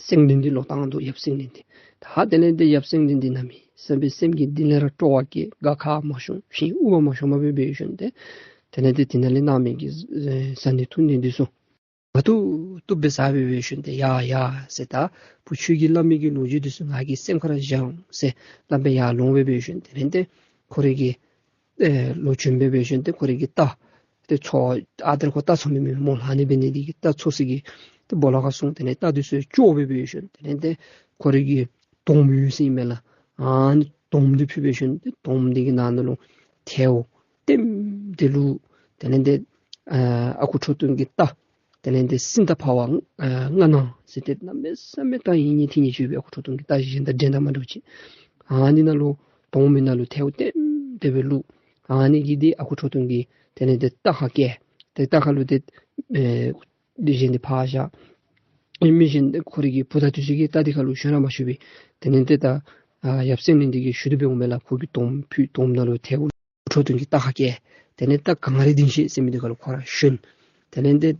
སེང་བློན་འདི་ལོག་བཏང་འདུག། ཡབ་སེང་བློན་འདི། ད་དེ་ལས་ཏེ་ཡབ་སེང་བློན་འདི་གནམ་མེད་ས་མེད་སེམས་ཀྱི་གཏིང་ལས་ར་སྤྲོ་བ་སྐྱེས། དགའ་ཁ་མ་ཤོང་ཞིང་དབུགས་པ་མ་ཤོང་མ་སྦེ་འབད་ཞིནམ་ཏེ་དེ་ལས་ཏེ་དེ་ནང་ལས་གནང་མི་གི་ཨེ་བཟའ་ནི་འཐུང་ནི་འདི་ཚུ་མ་བཏུབ་བཏུབ་སྦེ་བཟའ་སྦེ་འབད་ཞིནམ་ཏེ་ཡ་ཡ་ཟེར། ད་བུ་ཁྱོད་ཀྱིས་སླབ་མི་གི་ལོ་རྒྱུས་འདི་ཚུ་ང་གི་སེམས་ཁར་བཞག་འོང་ཟེར་སླབ་སྦེ་ཡར་ལོང་སྦེ་འབད་ཞིནམ་དེ་ལས་ཏེ་ཁོ་རའི་གི་ཨེ་ལོག་བྱོན་སྦེ་འབད་ཞིནམ་ཏེ་ཁོ་རའི་གི་རྟ་འདི་འཚོ་ཨ་རྟག་ཁོ་རྟ་འཚོ་མི་མི་མོ་ལྷ་ནི་འབད་ནི་འདི་གིས་རྟ་འཚོ་ས་གི་ཏེ་སྦོ་ལོགས་ཁར་སོང་། དེ་ལས་རྟ་འདི་ཚུ་བཅོ་སྦེ་འབད་ཞིནམ་དེ་ལས་ཏེ་ཁོ་རའི་གི་དོམ་ཡོད་ཟེར་ཨིན་མས་ལགས། ཨ་ནི་དོམ་འདི་ཕུལ་འབད་ཞིནམ་ཏེ་དོམ་འདི་གི་ནང་ན་ལུ་ཐལཝ་ལྟེམ་ཏེ་བླུགས། དེ་ལས་ཏེ་ཨ་ཨ་ཁུ་ཁྲོ་ཐུང་གི་རྟ་དེ་ལས་ཏེ་སྲིན་རྟ་ཕ་བ་ཨ་ལྔ་ནང་ཟེར་ཏེ་གནམ་མེད་ས་མེད་རྟ་ཡིན་ཉེ་ཐིང་ཉེ་ཅིག་སྦེ་ཨ་ཁུ་ཁྲོ་ཐུང་གི་རྟ་གཞན་དང་འདྲན་དང་མ་འདྲཝ་ཅིག། ཨ་ནི་ནང་ལུ་དོམ་མི་ནང་ལུ་ཐལཝ་ལྟེམ་ཏེ་སྦེ་བླུགས། ཨ་ནི་གིས་ཏེ་ཨ་ཁུ་ཁྲོ་ཐུང་གི་དེ་ལས་ཏེ་རྟ་ཁར་བཀལ། ཏེ་རྟ་ཁར་ལུ་ཏེ་ཨེ་དེ་བཞིན་ཏེ་ཕར་བཞག། ཨེ་མི་གཞན་ཏེ་ཁོ་རའི་གི་བུ་དང་འདི་ཚུ་གིས་རྟ་འདི་ཁར་ལུ་ཞོན་ར་མ་ཞུ་བས། དེ་ལས་ཏེ་ད་ཨ་ཡབ་སེང་བློན་འདི་གིས་ཞུ་དོ་འབདཝ་མས་ལགས། ཁོ་གིས་དོམ་ཕུད་དོམ་ནང་ལུ་ཐལཝ་ཁྲོ་ཐུང་གི་རྟ་ཁར་བཀལ། དེ་ལས་རྟ་གངས་རི་ལྡིང་ཤེད་ཟེར་མི་འདི་ཁར་ལུ་ཁོ་ར་ཞོན། དེ་ལས་ཏེ་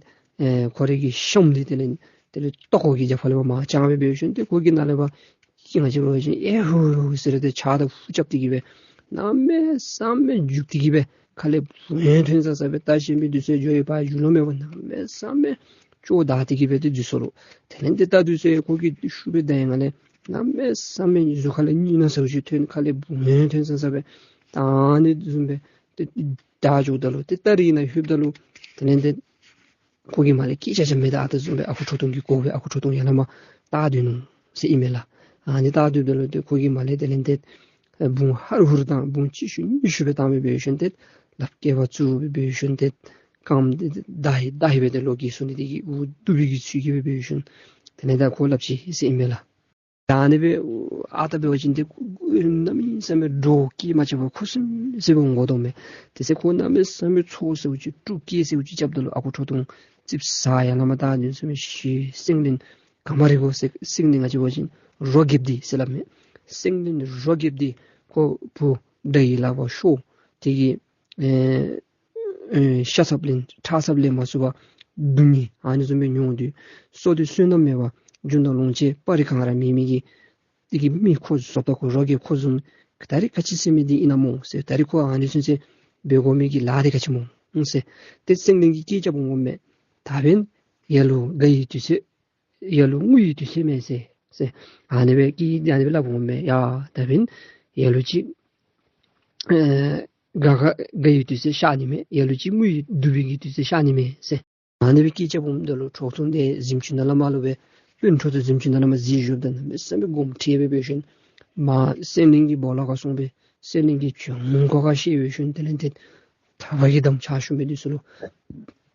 ཨེ་ཁོ་རའི་གི་ཤམ་འདི་དེ་ལས་དེ་ལས་ལྟག་ཀོ་གི་རྒྱབ་ཁ་ལས་མར་དཔྱང་སྦེ་འབད་ཞིནམ་ཏེ་ཁོ་གིས་ནཱ་ལས་ཕར་ཅིག་ང་བཅས་འབད་བ་ཅིན་ཨེ་ཧུ་ཧུ་ཟེར་ཏེ་ཕྱག་དང་ཧུབ་རྐྱབ་སྟེ་གི་སྦེ་གནམ་མེད་ས་མེད་རྒྱུག་སྟེ་གི་སྦེ་ཁ་ལས་བུང་ཡང་ཐོན་ས་ས་སྦེ་རྟ་ཞོན་མི་འདི་ཚུ་འགྱོ་ཡི་བར་འགྱོ་ལོང་མེད་པར་གནམ་མེད་ས་མེད་སྐྱོ་དྲགས་ཏེ་གི་སྦེ་ཏེ་འདི་ཚུ་ལུ། དེ་ལས་ཏེ་རྟ་འདི་ཚུ་ཁོ་གིས་ཤུགས་སྦེ་བདའ་ཡི་ངང་ལས་གནམ་མེད་ས་མེད་གཟུགས་ཁ་ལས་གཉིད་སྣ་ཟཝ་ཅིག་ཐོན། ཁ་ལས་བུང་ཡང་ཐོན་ས་ས་སྦེ་ད་ཨ་ནི་བཟུམ་སྦེ་ཏེ་དྲག་འགྱོཝ་ད་ལུ་ཏེ་རྟ་རི་ནང་ལྷོདཔ་ད་ལུ་དེ་ལས་ཏེ་ཁོ་གིས་མར་ལས་སྐད་ཆ་རྐྱབ་མི་དང་ཨ་རྟག་བཟུམ་སྦེ་ཨ་ཁུ་ཁྲོ་ཐུང་གི་མགུ་སྐོར་སྦེ་ཨ་ཁུ་ཁྲོ་ཐུང་ཡར་ལས་མར་བལྟ་སྡོད་ནུག་ཟེར་ཨིན་མས་ལགས། ཨ་ནི་བལྟ་སྡོདཔ་ད་ལུ་ཏེ་ཁོ་གིས་མར་ལས་དེ་ལས་ཏེ་བུང་ཧ་རུ་ཧུ་རུ་བཏང་། བུང་ཆེ་ཤོས་གཉོམ་ཤོས་སྦེ་བཏང་སྦེ་འབད་ཞིནམ་ཏེ་ལགཔ་སྐེད་པར་བཙུགས་སྦེ་འབད་ཞིནམ་ཏེ་རྐངམ་འདི་བརྡབ་བརྡབ་སྦེ་ཏེ་ལོག་གི་སོང་ནི་འདི་གིས་འུ་སྡུག་པའི་གི་ཚུལ་གྱིས་སྦེ་འབད་ཞིནམ་དེ་ལས་ད་ཁོ་སླབ་ཅི་ཟེར་ཨིན་མས་ལགས། ད་ཨ་ནི་སྦེ་ཨ་རྟག་འབད་བ་ཅིན་ཏེ་གནམ་མེད་ས་མེད་འདྲོག་སྐད་མ་རྐྱབ་པར་ཁུ་སིམ་སིམ་སྦེ་འོང་དོ་མས། དེ་ཚེ་ཁོ་གནམ་མེད་ས་མེད་ཚོར་སོང་ཅི་སྤྲོ་སྐྱེས་སོང་ཅི་རྐྱབ་ད་ལུ་ཨ་ཁུ་ཁྲོ་ཐུང་ཙིགཔ་ཟ་ཡར་ལས་མར་བལྟ་ནི་ཟེར་མི་ཤེས། སེང་བློན་ག་མ་རེ་གོ་ཟེར། སེང་བློན་ང་བཅས་འབད་བ་ཅིན་རོ་རྒསཔ་འདི་ཟེར་སླབ་མས། སེང་བློན་རོ་རྒསཔ་འདི་ཁོ་བུ་དགྲ་ཡི་ལག་པར་ཤོར། དེ་གིས་ཨེ་ཨེ་ཤ་ཚབ་ལེན་ཁྲག་ཚབ་ལེན་མ་ཚུགས་པར་སྡུག་བསྔལ་ཨ་ནི་བཟུམ་སྦེ་མྱོང་སྟེ་བསོད་བདེ་བསོད་ནམས་མེད་པར་རྒྱུ་ནོར་ལོངས་སྤྱོད་སྤར་རི་གང་ར་མེད་མི་གི་དེ་གི་མི་ཁོ་བཟོ་ལྟ་ཁོ་རོ་རྒསཔ་ཁོ་བཟུམ་ད་རིས་ག་ཅི་ཟེར་མི་འདི་ཨིན་ན་སྨོ་ཟེར། ད་རིས་ཁོ་ཨ་ནི་ཚུན་ཚོད་འབད་དགོ་མི་གི་ལཱ་འདི་ག་ཅི་སྨོ་ཟེར། ཏེ་སེང་བློན་གྱིས་སྐད་རྐྱབ་འོང་མས། ད་འབདན་ཡར་ལུ་དགའ་བའི་དུས་ཚོད་ཡར་ལུ་ངུ་བའི་དུས་ཚོད་མས་ཟེར་ཟེར། ཨ་ནི་སྦེ་སྐད་ཨ་ནི་སྦེ་སླབ་འོང་མས། ཡ་ད་འབདན་ཡར་ལུ་ཅིག་ཨེ་དགའ་དགའ་དགའ་བའི་དུས་ཚོད་ཤར་ནི་མས། ཡར་ལུ་ཅིག་ངུ་བའི་སྡུག་པའི་གི་དུས་ཚོད་ཤར་ནི་མས་ཟེར། ཨ་ནི་སྦེ་སྐད་རྐྱབ་འོངམ་ད་ལུ་ཁྲོ་ཐུང་འདི་གཟིམ་ཅུང་ནང་ལས་མར་ལུ་སྦེ་དཔོན་ཁྲོ་ཐུང་གཟིམ་ཅུང་ནང་ལས་མར་གཟིགས་བཞུགསཔ་ད་གནམ་མེད་ས་མེད་དགོངསམ་ཁྲེལ་སྦེ་འབད་ཞིནམ་མར་སེང་བློན་གྱི་སྦོ་ལོགས་ཁར་སོང་སྦེ་སེང་བློན་གྱི་བྱོན་སྒོ་ཁར་ཤེད་འབད་ཞིནམ་དེ་ལས་ཏེ་ད་བར་གྱི་དམ་ཕྱག་ཞུ་མི་འདི་ཚུ་ལུ་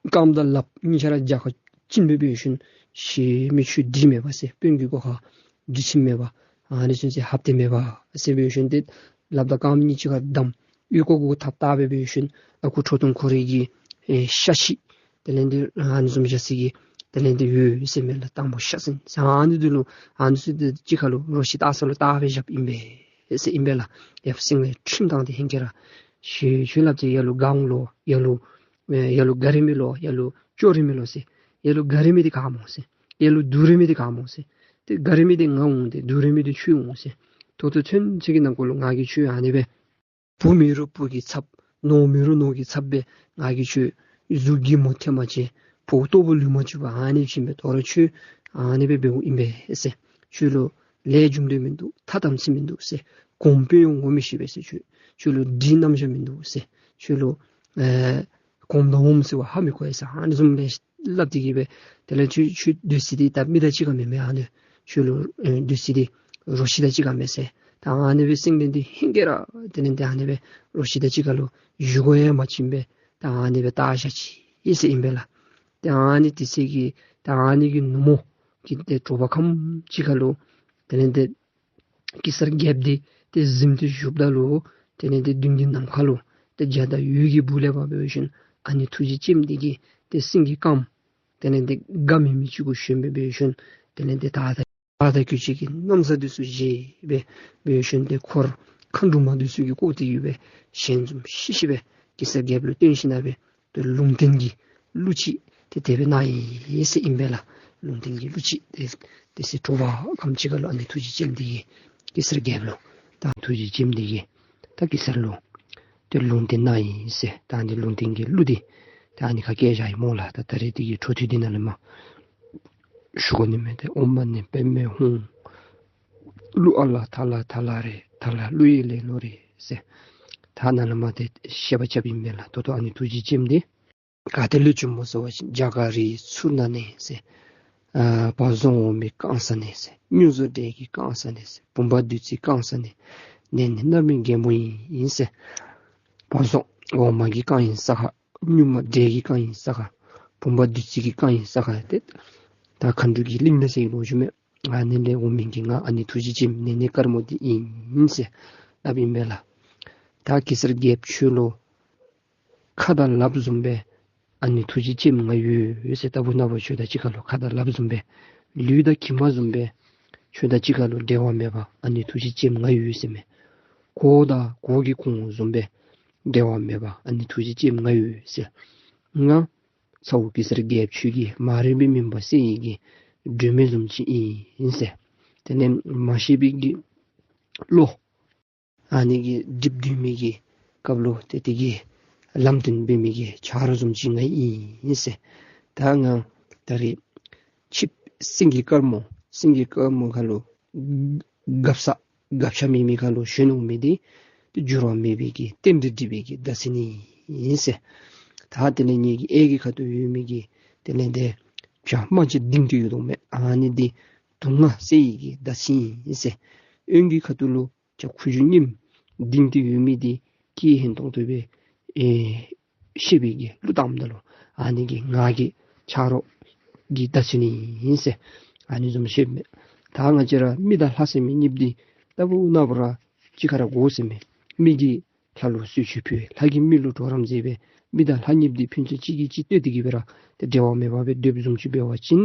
རྐངམ་དང་ལགཔ་གཉིས་ཆ་ར་རྒྱབ་ཁར་ བཅིངས་སྦེ་འབད་ཞིནམ་ཤི་མི་ཆོས་སྒྲིག་མེད་པ་ཟེར། དཔོན་གྱི་སྒོ་ཁར་སྒྲིག་ཁྲིམས་མེད་པ་ཨ་ནི་ཚུ་ཟེར་ཧབ་སྟེ་མེད་པ་ཟེར་འབད་ཞིནམ་ཏེ་ལགཔ་དང་རྐངམ་གཉིས་གཅིག་ཁར་བསྡམས། ཨོལ་ལྐོག་གུ་ཐགཔ་བཏགས་སྦེ་འབད་ཞིནམ་ཨ་ཁུ་ཁྲོ་ཐུང་ཁོ་རའི་གི་ཨེ་ཤ་ཤི་དེ་ལས་ཏེ་ཨ་ནི་བཟུམ་བཞག་ས་གི་དེ་ལས་ཏེ་ཡོད་ཟེར་མས་ལགས། དང་པོ་ཤ་ཟན་ཟེར་ཨ་ནི་འདི་ལུ་ཨ་ནི་ཚུ་འདི་གཅིག་ཁར་ལུ་རོ་ཁྱི་བཏགས་ས་ལུ་བཏགས་སྦེ་བཞགཔ་ཨིན་པས་ཟེར་ཨིན་པས་ལགས། ཡབ་སེང་བློན་ཁྲིམས་བཏང་སྟེ་ཧེང་སྐལ་ར་ཤི་ཆོས་སླབ་ཅི། ཡ་ལུ་གང་ལོ་ཡ་ལུ་ཨེ་ཡ་ལུ་ག་རི་མི་ལོ་ཡ་ལུ་ཅོ་རི་མི་ལོ་ཟེར། ཡ་ལུ་ག་རི་མི་འདི་ག་སྨོ་ཟེར། ཡ་ལུ་དུ་རི་མི་འདི་ག་སྨོ་ཟེར། ཏེ་ག་རི་མི་འདི་ང་འོང་སྟེ་དུ་རི་མི་འདི་ཁྱོད་འོང་ཟེར། ད་ལྟོ་ཚུན་ཚོད་ཀྱི་ནང་འཁོད་ལུ་ང་གིས་ཁྱོད་ཨ་ནི་སྦེ་བུ་མེད་རུང་བུ་གི་ཚབ་ནོར་མེད་རུང་ནོར་གྱི་ཚབ་སྦེ་ང་གིས་ཁྱོད་གཟུགས་ཀྱིས་མོ་ཐེབས་མ་ཆེ་ཕོཝ་ལྟོ་བུ་ལུད་མ་བཅུག་པར་ཨ་ནི་བྱིན་སྦེ་དོ་རུང་ཁྱོད་ཨ་ནི་སྦེ་འབདཝ་ཨིན་པས་ཟེར། ཁྱོད་ལུ་ལས་རྒྱུ་འབྲས་མིན་འདུག། ཐ་དམ་ཚིག་མིན་འདུག་ཟེར། གོངམ་དཔོན་ཡོངས་ངོ་མི་ཤེས་པས་ཟེར། ཁྱོད་ཁྱོད་ལུ་སྒྲིག་རྣམ་གཞག་མིན་འདུག་ཟེར། ཁྱོད་ལུ་ཨེ་གོངམ་དང་འོགམ་ཟེར་བ་ཧ་མི་གོ་ཡ་ཟེར། ཨ་ནི་བཟུམ་སྦེ་སླབ་སྟེ་གི་སྦེ་དེ་ལས་ཁྱོད་ཁྱོད་སྡོད་ས་འདི་ད་མི་དང་གཅིག་ཁར་མེན་མས། ཨ་ནི་ཁྱོད་ལུ་ཨེ་སྡོད་ས་འདི་རོ་ཁྱི་དང་གཅིག་ཁར་མས་ཟེར། ད་ཨ་ནི་སྦེ་སེང་བློན་འདི་ཧེང་སྐལ་ར་དེ་ལས་ཏེ་ཨ་ནི་སྦེ་རོ་ཁྱི་དང་གཅིག་ཁར་ལུ་བཞུགས་དགོ་ཡང་མ་བྱིན་སྦེ་ད་ཨ་ནི་སྦེ་བཏགས་བཞག་ཅི་ཟེར་ཨིན་པས་ལགས། ཏེ་ཨ་ནི་དེ་ཚེ་གི་ད་ཨ་ནི་གི་ནུབ་མོ་གི་ཏེ་དྲོ་པ་ཁམ་ཅིག་ཁར་ལུ་དེ་ལས་ཏེ་གེ་སར་རྒྱལཔོ་འདི་ཏེ་གཟིམ་སྟེ་བཞུགསཔ་ད་ལུ་དེ་ལས་ཏེ་མདུན་གྱི་ནམ་མཁའ་ལུ་ཏེ་འཇའ་དང་འོད་ཀྱི་སྦུག་ལས་ཕར་འབད་ཞིནམ་ཨ་ནེ་ཐུགས་རྗེ་ཅནམ་འདི་གིས་ཏེ་སེང་གེ་དཀརམོ་དེ་ལས་ཏེ་དགའ་མི་མི་ཅིག་གུ་ཞོན་སྦེ་འབད་ཞིནམ་དེ་ལས་ཏེ་ད་ད་ད་ཁྱོད་ཅིག་གི་ན་བཟའ་འདི་ཚུ་བཞེས་སྦེ་འབད་ཞིནམ་ཏེ་འཁོར་མཁའ་འགྲོ་མ་འདི་ཚུ་གིས་བསྐོར་ཏེ་ཡོད་པའི་ཞལ་འཛུམ་ཤིག་ཤིག་སྦེ་གེ་སར་རྒྱལཔོ་ལུ་སྟོན་ཞིནམ་སྦེ་ཏེ་ལུང་བསྟན་གྱི་གླུ་ཅིག་ཏེ་དེ་སྦེ་གནང་ཡི་ཟེར་ཨིན་པས་ལགས། ལུང་བསྟན་གྱི་གླུ་ཅིག་ཏེ་དེ་ཚེ་དྲོ་པ་ཁམ་ཅིག་ཁར་ལུ་ཨ་ནེ་ཐུགས་རྗེ་ཅནམ་འདི་གིས་གེ་སར་རྒྱལཔོ་ལུ་ད་ཐུགས་རྗེ་ཅནམ་འདི་གིས་ད་གེ་སར་ལུ་ཏེ་ལུང་བསྟན་གནང་ཡི་ཟེར། ད་ཨ་ནི་ལུང་བསྟན་གྱི་གླུ་འདི་ད་ཨ་ནི་ཁར་བཀལ་བཞག་ཡི་སྨོ་ལགས། ད་ད་རེས་འདི་གི་འཕྲོ་མཐུད་འདི་ནང་ལས་མར་ཞུ་དགོ་ནི་མས། ཏེ་ཨོཾ་མ་ཎི་པདྨེ་ཧཱུྃ། གླུ་ཨ་ལ་ཐ་ལ་ཐ་ལ་རེད། ཐ་ལ་གླུ་ཡི་ལེན་ལུགས་རེད་ཟེར། ད་ནཱ་ལས་མར་ཏེ་བཤད་པ་རྐྱབ་ཨིན་པས་ལགས། ད་ལྟོ་ཨ་ནེ་ཐུགས་རྗེ་ཅནམ་འདི་ག་ཏེ་ལུ་བྱོནམ་སྨོ་ཟེར་བ་ཅིན་རྒྱ་གར་རི་ཚུ་ནང་ནས་ཟེར། ཨ་བ་བཟུང་འོ་མའི་རྐང་ས་ནས་ཟེར། སྨྱུག་རྩེ་འབྲས་ཀྱི་རྐང་ས་ནས་ཟེར། བུམ་པ་བདུད་རྩིའི་རྐང་ས་ནས། ནས་ནི་མནར་མེད་རྒན་མོ་ཡིན་ཟེར། བ་བཟུང་འོ་མ་གི་རྐང་ཡིན་ས་ཁར། སྨྱུག་མ་འབྲས་ཀྱི་རྐང་ཡིན་ས་ཁར། བུམ་པ་བདུད་རྩི་གི་རྐང་ཡིན་ས་ཁར་ཏེ་ད་མཁའ་འགྲོ་གི་གླིང་ལས་ཟེར་ལོ་རྒྱུས་མས། ཨ་ནི་ལས་འོང་མི་གི་ང་ཨ་ནེ་ཐུགས་རྗེ་ཅནམ་ནས་ནི་དཀར་མོ་འདི་ཨིན་ཟེར་སླབ་ཨིན་པས་ལགས། ད་གེ་སར་རྒྱལཔོ་ཁྱོད་ལུ་ཁ་དང་ལགཔ་བཟུམ་སྦེ་ཨ་ནེ་ཐུགས་རྗེ་ཅནམ་ང་ཡོད་ཟེར། ལྟ་བུ་ན་བུ་ཁྱོད་དང་གཅིག་ཁར་ལུ་ཁ་དང་ལགཔ་བཟུམ་སྦེ་ལུས་དང་གྱིབ་མ་བཟུམ་སྦེ་ཁྱོད་དང་གཅིག་ཁར་ལུ་འབྲལ་བ་མེད་པ་ཨ་ནེ་ཐུགས་རྗེ་ཅནམ་ང་ཡོད་ཟེར་མས། གོ་དང་གོ་གི་གོང་བཟུམ་སྦེ་འབྲལ་བ་མེད་པ་ཨ་ནེ་ཐུགས་རྗེ་ཅནམ་ང་ཡོད་ཟེར། ང་ཚ་བོ་གེ་སར་རྒྱལཔོ་ཁྱོད་ཀྱི་མ་རིག་པའི་མུན་པ་སེལ་ནི་གི་སྒྲོན་མེ་བཟུམ་ཅིག་ཨིན་ཟེར། དེ་ལས་མ་ཤེས་པའི་གི་བློ་ཨ་ནི་གི་སྒྲིབ་སྡོད་མི་གི་སྐབས་ལུ་ཏེ་དེ་གི་ལམ་སྟོན་འབད་མི་གི་ཆ་རོགས་བཟུམ་ཅིག་ང་ཨིན་ཟེར། ད་ང་ད་རེས་ཆིབས་སེང་གེ་དཀར་མོ་སེང་གེ་དཀར་མོ་ཁར་ལུ་སྒ་ས་སྒ་ཆས་མེད་མི་ཁར་ལུ་ཞོན་འོང་མི་འདི་ཏེ་འགྱུར་བ་མེད་པའི་གི་རྟེན་འབྲེལ་འགྲིག་པའི་གི་བརྡ་མཚོན་ཨིན་ཟེར། ད་དེ་ལས་ངེ་གི་གཡས་ཀྱི་ཁ་ཐུག་ཡོད་མི་གི་དེ་ལས་ཏེ་བྱ་རྨ་བྱ་ལྡིང་སྟེ་ཡོད་དོ་མས། ཨ་ནི་འདི་དུག་ལྔ་སེལ་ནི་གི་བརྡ་མཚོན་ཨིན་ཟེར། གཡོན་གྱི་ཁ་ཐུག་ལུ་བྱ་ཁུ་བྱུག་སྔོནམ་ལྡིང་སྟེ་ཡོད་མི་འདི་སྐད་ཧན་ཏོང་ཏོ་སྦེ་ཨེ་བཤད་པའི་གི་གླུ་བཏངམ་ད་ལུ་ཨ་ནི་གི་ངག་གི་ཆ་རོགས་ཀྱི་བརྡ་མཚོན་ཨིན་ཟེར། ཨ་ནི་བཟུམ་བཤདཔ་མས། ད་ང་བཅས་ར་མི་དང་ལྷ་ཟེར་མི་གཉིསཔོ་འདི་ལྟ་བུ་ན་བུ་ར་གཅིག་ཁར་ར་དགོ་ཟེར་མས། མི་གིས་ལྷ་ལུ་གསོལ་མཆོད་ཕུལ། ལྷ་གིས་མི་ལུ་གྲོགས་རམ་མཛད་པས། མི་དང་ལྷ་གཉིསཔོ་འདི་ཕན་ཚུན་གཅིག་གིས་གཅིག་བསྟོད་དེ་གི་སྦེ་ར་ཏེ་འབྲལ་བ་མེད་པ་སྦེ་སྡོདཔ་བཟུམ་ཅིག་འབད་བ་ཅིན་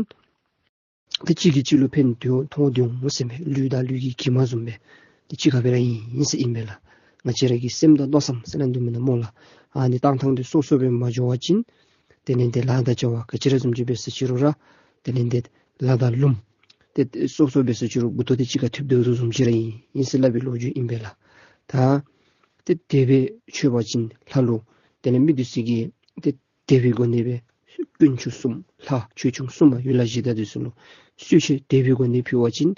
ཏེ་གཅིག་གིས་གཅིག་ལུ་ཕན་ཐོགས་ཐོགས་འོང་ཟེར་མས། ལུས་དང་ལུས་ཀྱི་གྱིབ་མ་བཟུམ་སྦེ་ཏེ་གཅིག་ཁར་སྦེ་ར་ཨིན་ཟེར་ཨིན་པས་ལགས། ང་བཅས་ར་གི་སེམས་དང་མནོ་བསམ་ཟེར་སླབ་དོ་མེན་ན་སྨོ་ལགས། ཨ་ནི་གཏང་ཐངས་འདི་སོ་སོ་སྦེ་མ་འགྱོ་བ་ཅིན་དེ་ལས་ཏེ་ལཱ་དང་བྱ་བ་ག་ཅི་ར་བཟུམ་ཅིག་འབད་ཟེར་ཅི་རུང་ར་དེ་ལས་ཏེ་ལཱ་དང་ལུངམ་ཏེ་སོ་སོ་འབད་ཟེར་ཅི་རུང་མགུ་ཏོ་འདི་གཅིག་ཁར་ཐུགཔ་དོ་བཟུམ་ཅིག་ར་ཨིན་ཟེར་སླབ་པའི་ལོ་རྒྱུས་ཨིན་པས་ལགས། ད་ཏེ་དེ་སྦེ་མཆོད་པ་ཅིན་ལྷ་ལུ་དེ་ལས་མི་འདི་ཚུ་གིས་ཏེ་དད་པའི་སྒོ་ནས་སྦེ་དཀོན་མཆོག་གསུམ་ལྷ་ཆོས་སྐྱོང་གསུམ་ཡུལ་ལྷ་གཞི་བདག་འདི་ཚུ་ལུ་གསོལ་མཆོད་དད་པའི་སྒོ་ནས་ཕུལ་བ་ཅིན་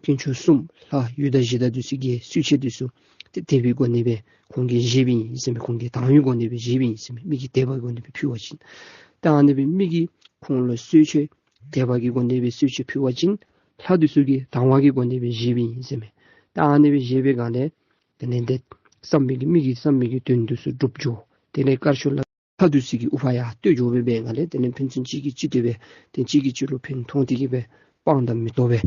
དཀོན་མཆོག་གསུམ་ལྷ་ཡུལ་ལྷ་གཞི་བདག་འདི་ཚུ་གིས་གསོལ་མཆོད་འདི་ཚུ་ཏེ་དད་པའི་སྒོ་ནས་སྦེ་ཁོང་གིས་བཞེསཔ་ཨིན་ཟེར་མས། ཁོང་གིས་དང་བའི་སྒོ་ནས་སྦེ་བཞེསཔ་ཨིན་ཟེར་མས། མི་གིས་དད་པའི་སྒོ་ནས་སྦེ་ཕུལ་བ་ཅིན། ད་ཨ་ནི་སྦེ་མི་གིས་ཁོང་ལུ་གསོལ་མཆོད་དད་པ་གི་སྒོ་ནས་སྦེ་གསོལ་མཆོད་ཕུལ་བ་ཅིན་ལྷ་འདི་ཚུ་གིས་དང་བ་གི་སྒོ་ནས་སྦེ་བཞེསཔ་ཨིན་ཟེར་མས། ད་ཨ་ནི་སྦེ་བཞེས་པའི་སྒང་ལས་དེ་ལས་ཏེ་བསམ་པའི་གི་མི་གིས་བསམ་པའི་གི་དོན་འདི་ཚུ་འགྲུབ་འགྱོ། དེ་ལས་དཀར་ཕྱོགས་ལ་ ལྷ་འདི་ཚུ་གིས་དབུ་འཕང་ཡར་བསྟོད་འགྱོ་སྦེ་འབད་ནི་ལས་དེ་ལས་ཕན་ཚུན་གཅིག་གིས་གཅིག་བསྟོད་སྦེ་ཏེ་གཅིག་གིས་གཅིག་ལུ་ཕན་ཐོགས་ཏེ་གི་སྦེ་སྤང་དང་མི་ལྡོག་པའི་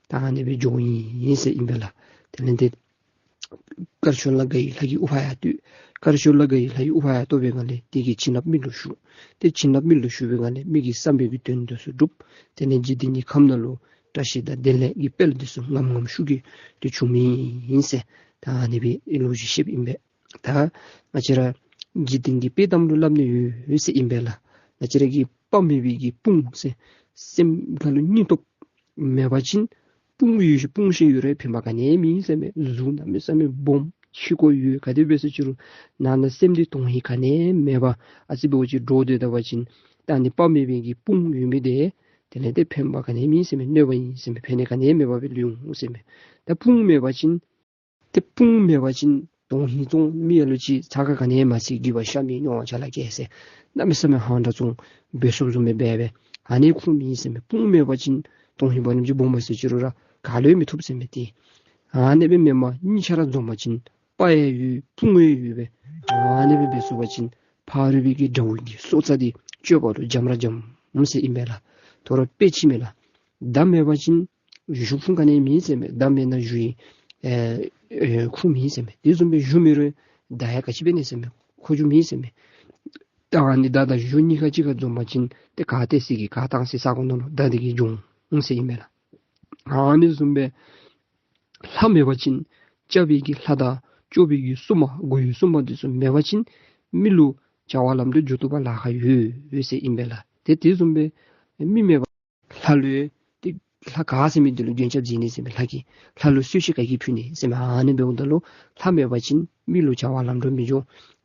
ད་ཨ་ནི་སྦེ་འགྱོཝ་ཨིན་ཟེར་ཨིན་པས་ལགས། དེ་ལས་ཏེ་དཀར་ཕྱོགས་ལ་དགའ་བའི་ལྷ་གིས་དབུ་འཕང་ཡར་བསྟོད། དཀར་ཕྱོགས་ལ་དགའ་བའི་ལྷ་གིས་དབུ་འཕང་ཡར་བསྟོད་པའི་ངང་ལས་དེ་གི་བྱིན་རླབས་མི་ལུ་ཞུགས། ཏེ་བྱིན་རླབས་མི་ལུ་ཞུགས་པའི་ངང་ལས་མི་གི་བསམ་པའི་གི་དོན་འདི་ཚུ་འགྲུབ། དེ་ལས་འཇིག་རྟེན་གྱི་ཁམས་ནང་ལུ་བཀྲ་ཤིས་དང་དེ་ལས་ཀྱི་དཔལ་འདི་ཚུ་ངམ་ངམ་ཤུགས་ཀྱིས་ཏེ་འབྱུངམ་ཨིན་ཟེར་ད་ཨ་ནི་སྦེ་ལོ་རྒྱུས་བཤདཔ་ཨིན་པས། ད་ང་བཅས་ར་འཇིག་རྟེན་གྱི་དཔེ་གཏམ་ལུ་སླབ་ནི་ཡོད་ཟེར་ཨིན་པས་ལགས། ང་བཅས་ར་གི་དཔའ་མེད་པའི་གི་དཔུང་ཟེར་སེམས་ཁ་ལུ་སྙིང་སྟོབས་མེད་པ་ཅིན་དཔུང་ཡོད་དཔུང་ཤེད་ཡོད་རུང་ཕན་པ་ག་ནི་ཡང་མེད་ཟེར་མས། གཟུགས་གནམ་མེད་ས་མེད་སྦོམ་ཕྱི་སྐོར་ཡོད་ག་དེ་སྦེ་ཟེར་ཅི་རུང་ནང་ན་སེམས་འདི་དོན་ཧིང་ག་ནི་ཡང་མེད་པར་ཨ་ཙི་འབད་བ་ཅིན་འདྲོག་སྡོད་ད་པ་ཅིན་ད་ཨ་ནི་དཔའ་མེད་པའི་གི་དཔུང་ཡོད་མི་དེ་དེ་ལས་ཏེ་ཕན་པ་ག་ནི་ཡང་མེད་ཟེར་མས། གནོད་པ་ཨིན་ཟེར་མས། ཕན་ནི་ག་ནི་ཡང་མེད་པར་སྦེ་ལུས་འོང་ཟེར་མས། ད་དཔུང་མེད་པ་ཅིན་ཏེ་དཔུང་མེད་པ་ཅིན་དོན་ཧིང་བཙོང་མི་ཡ་ལུ་ཅིག་ཚ་ཁ་ག་ནི་ཡང་མ་ཚིག་རྒུད་པ་ཤ་མེད་རྙོག་དྲ་ལ་སྐྱེ་ཟེར་གནམ་མེད་ས་མེད་ཧང་སྒྲ་བཙོང་འབད་སོང་བཟུམ་སྦེ་འབད་སྦེ་ཨ་ནི་ཁུངས་མེད་ཟེར་མས། དཔུང་མེད་པ་ཅིན་དོན་ཧིང་བ་རིམ་གྱིས་སྦོམ་པ་ཟེར་ཅི་རུང་ར་ག་ལུ་ཡང་མི་ཐུབ་ཟེར་མས་ཏེ། ཨ་ནི་སྦེ་མེན་པར་གཉིས་ཆ་ར་འཛོམས་པ་ཅིན་དཔའ་ཡང་ཡོད་དཔུང་ཡང་ཡོད་པས། ཨ་ནི་སྦེ་འབད་ཚུགས་པ་ཅིན་ཕ་རོལ་པོའི་གི་དགྲ་བོ་གི་སྲོག་རྩ་འདི་གཅོད་པ་ལུ་འཇམ་ར་འཇམ་ཟེར་ཨིན་པས་ལགས། དོ་རུང་དཔེ་ཅིག་མས་ལགས། མདའ་མེད་པ་ཅིན་གཞུ་ཁུངས་ག་ནི་ཡང་མེད་ཟེར་མས། མདའ་མེད་ན་གཞུ་ཡི་ཨེ་ཨེ་ཁུངས་མེད་ཟེར་མས། དེ་བཟུམ་སྦེ་གཞུ་མེད་རུང་མདའ་ཡང་ག་ཅི་འབད་ནི་ཟེར་མས། མཁོ་རྒྱུ་མེད་ཟེར་མས། ད་ཨ་ནི་མདའ་དང་གཞུ་གཉིས་ཀ་གཅིག་ཁར་འཛོམས་པ་ཅིན་ཏེ་ག་གཏད་སའི་གི་ག་བཏང་སའི་ས་གོ་ནང་ལུ་མདའ་འདི་གིས་འབྱུང་ཟེར་ཨིན་མས་ལགས། ཨ་ནི་བཟུམ་སྦེ་ལྷ་མེད་པ་ཅིན་རྐྱབ་པའི་གི་ལྷ་དང་སྐྱོབ་པའི་གི་སྲུང་མ་སྒོ་ཡི་སྲུང་མ་འདི་ཚུ་མེད་པ་ཅིན་མི་ལུ་བྱ་བ་ལམ་འགྲོ་འགྱོ་བཏུབ་པར་ལཱ་ཁག་ཡོད་ཟེར་ཨིན་པས་ལགས། ཏེ་དེ་བཟུམ་སྦེ་མི་མེད་པ་ལྷ་ལུ་ཏེ་ལྷ་ག་ཟེར་མི་འདི་ལུ་མགོན་སྐྱབས་མཛད་ནི་ཟེར་མས། ལྷ་གིས་ལྷ་ལུ་གསོལ་མཆོད་ག་གིས་ཕུལ་ནི་ཟེར་མས། ཨ་ནི་འབདཝ་ད་ལུ་ལྷ་མེད་པ་ཅིན་མི་ལུ་བྱ་བ་ལམ་འགྲོ་མི་འགྱོ།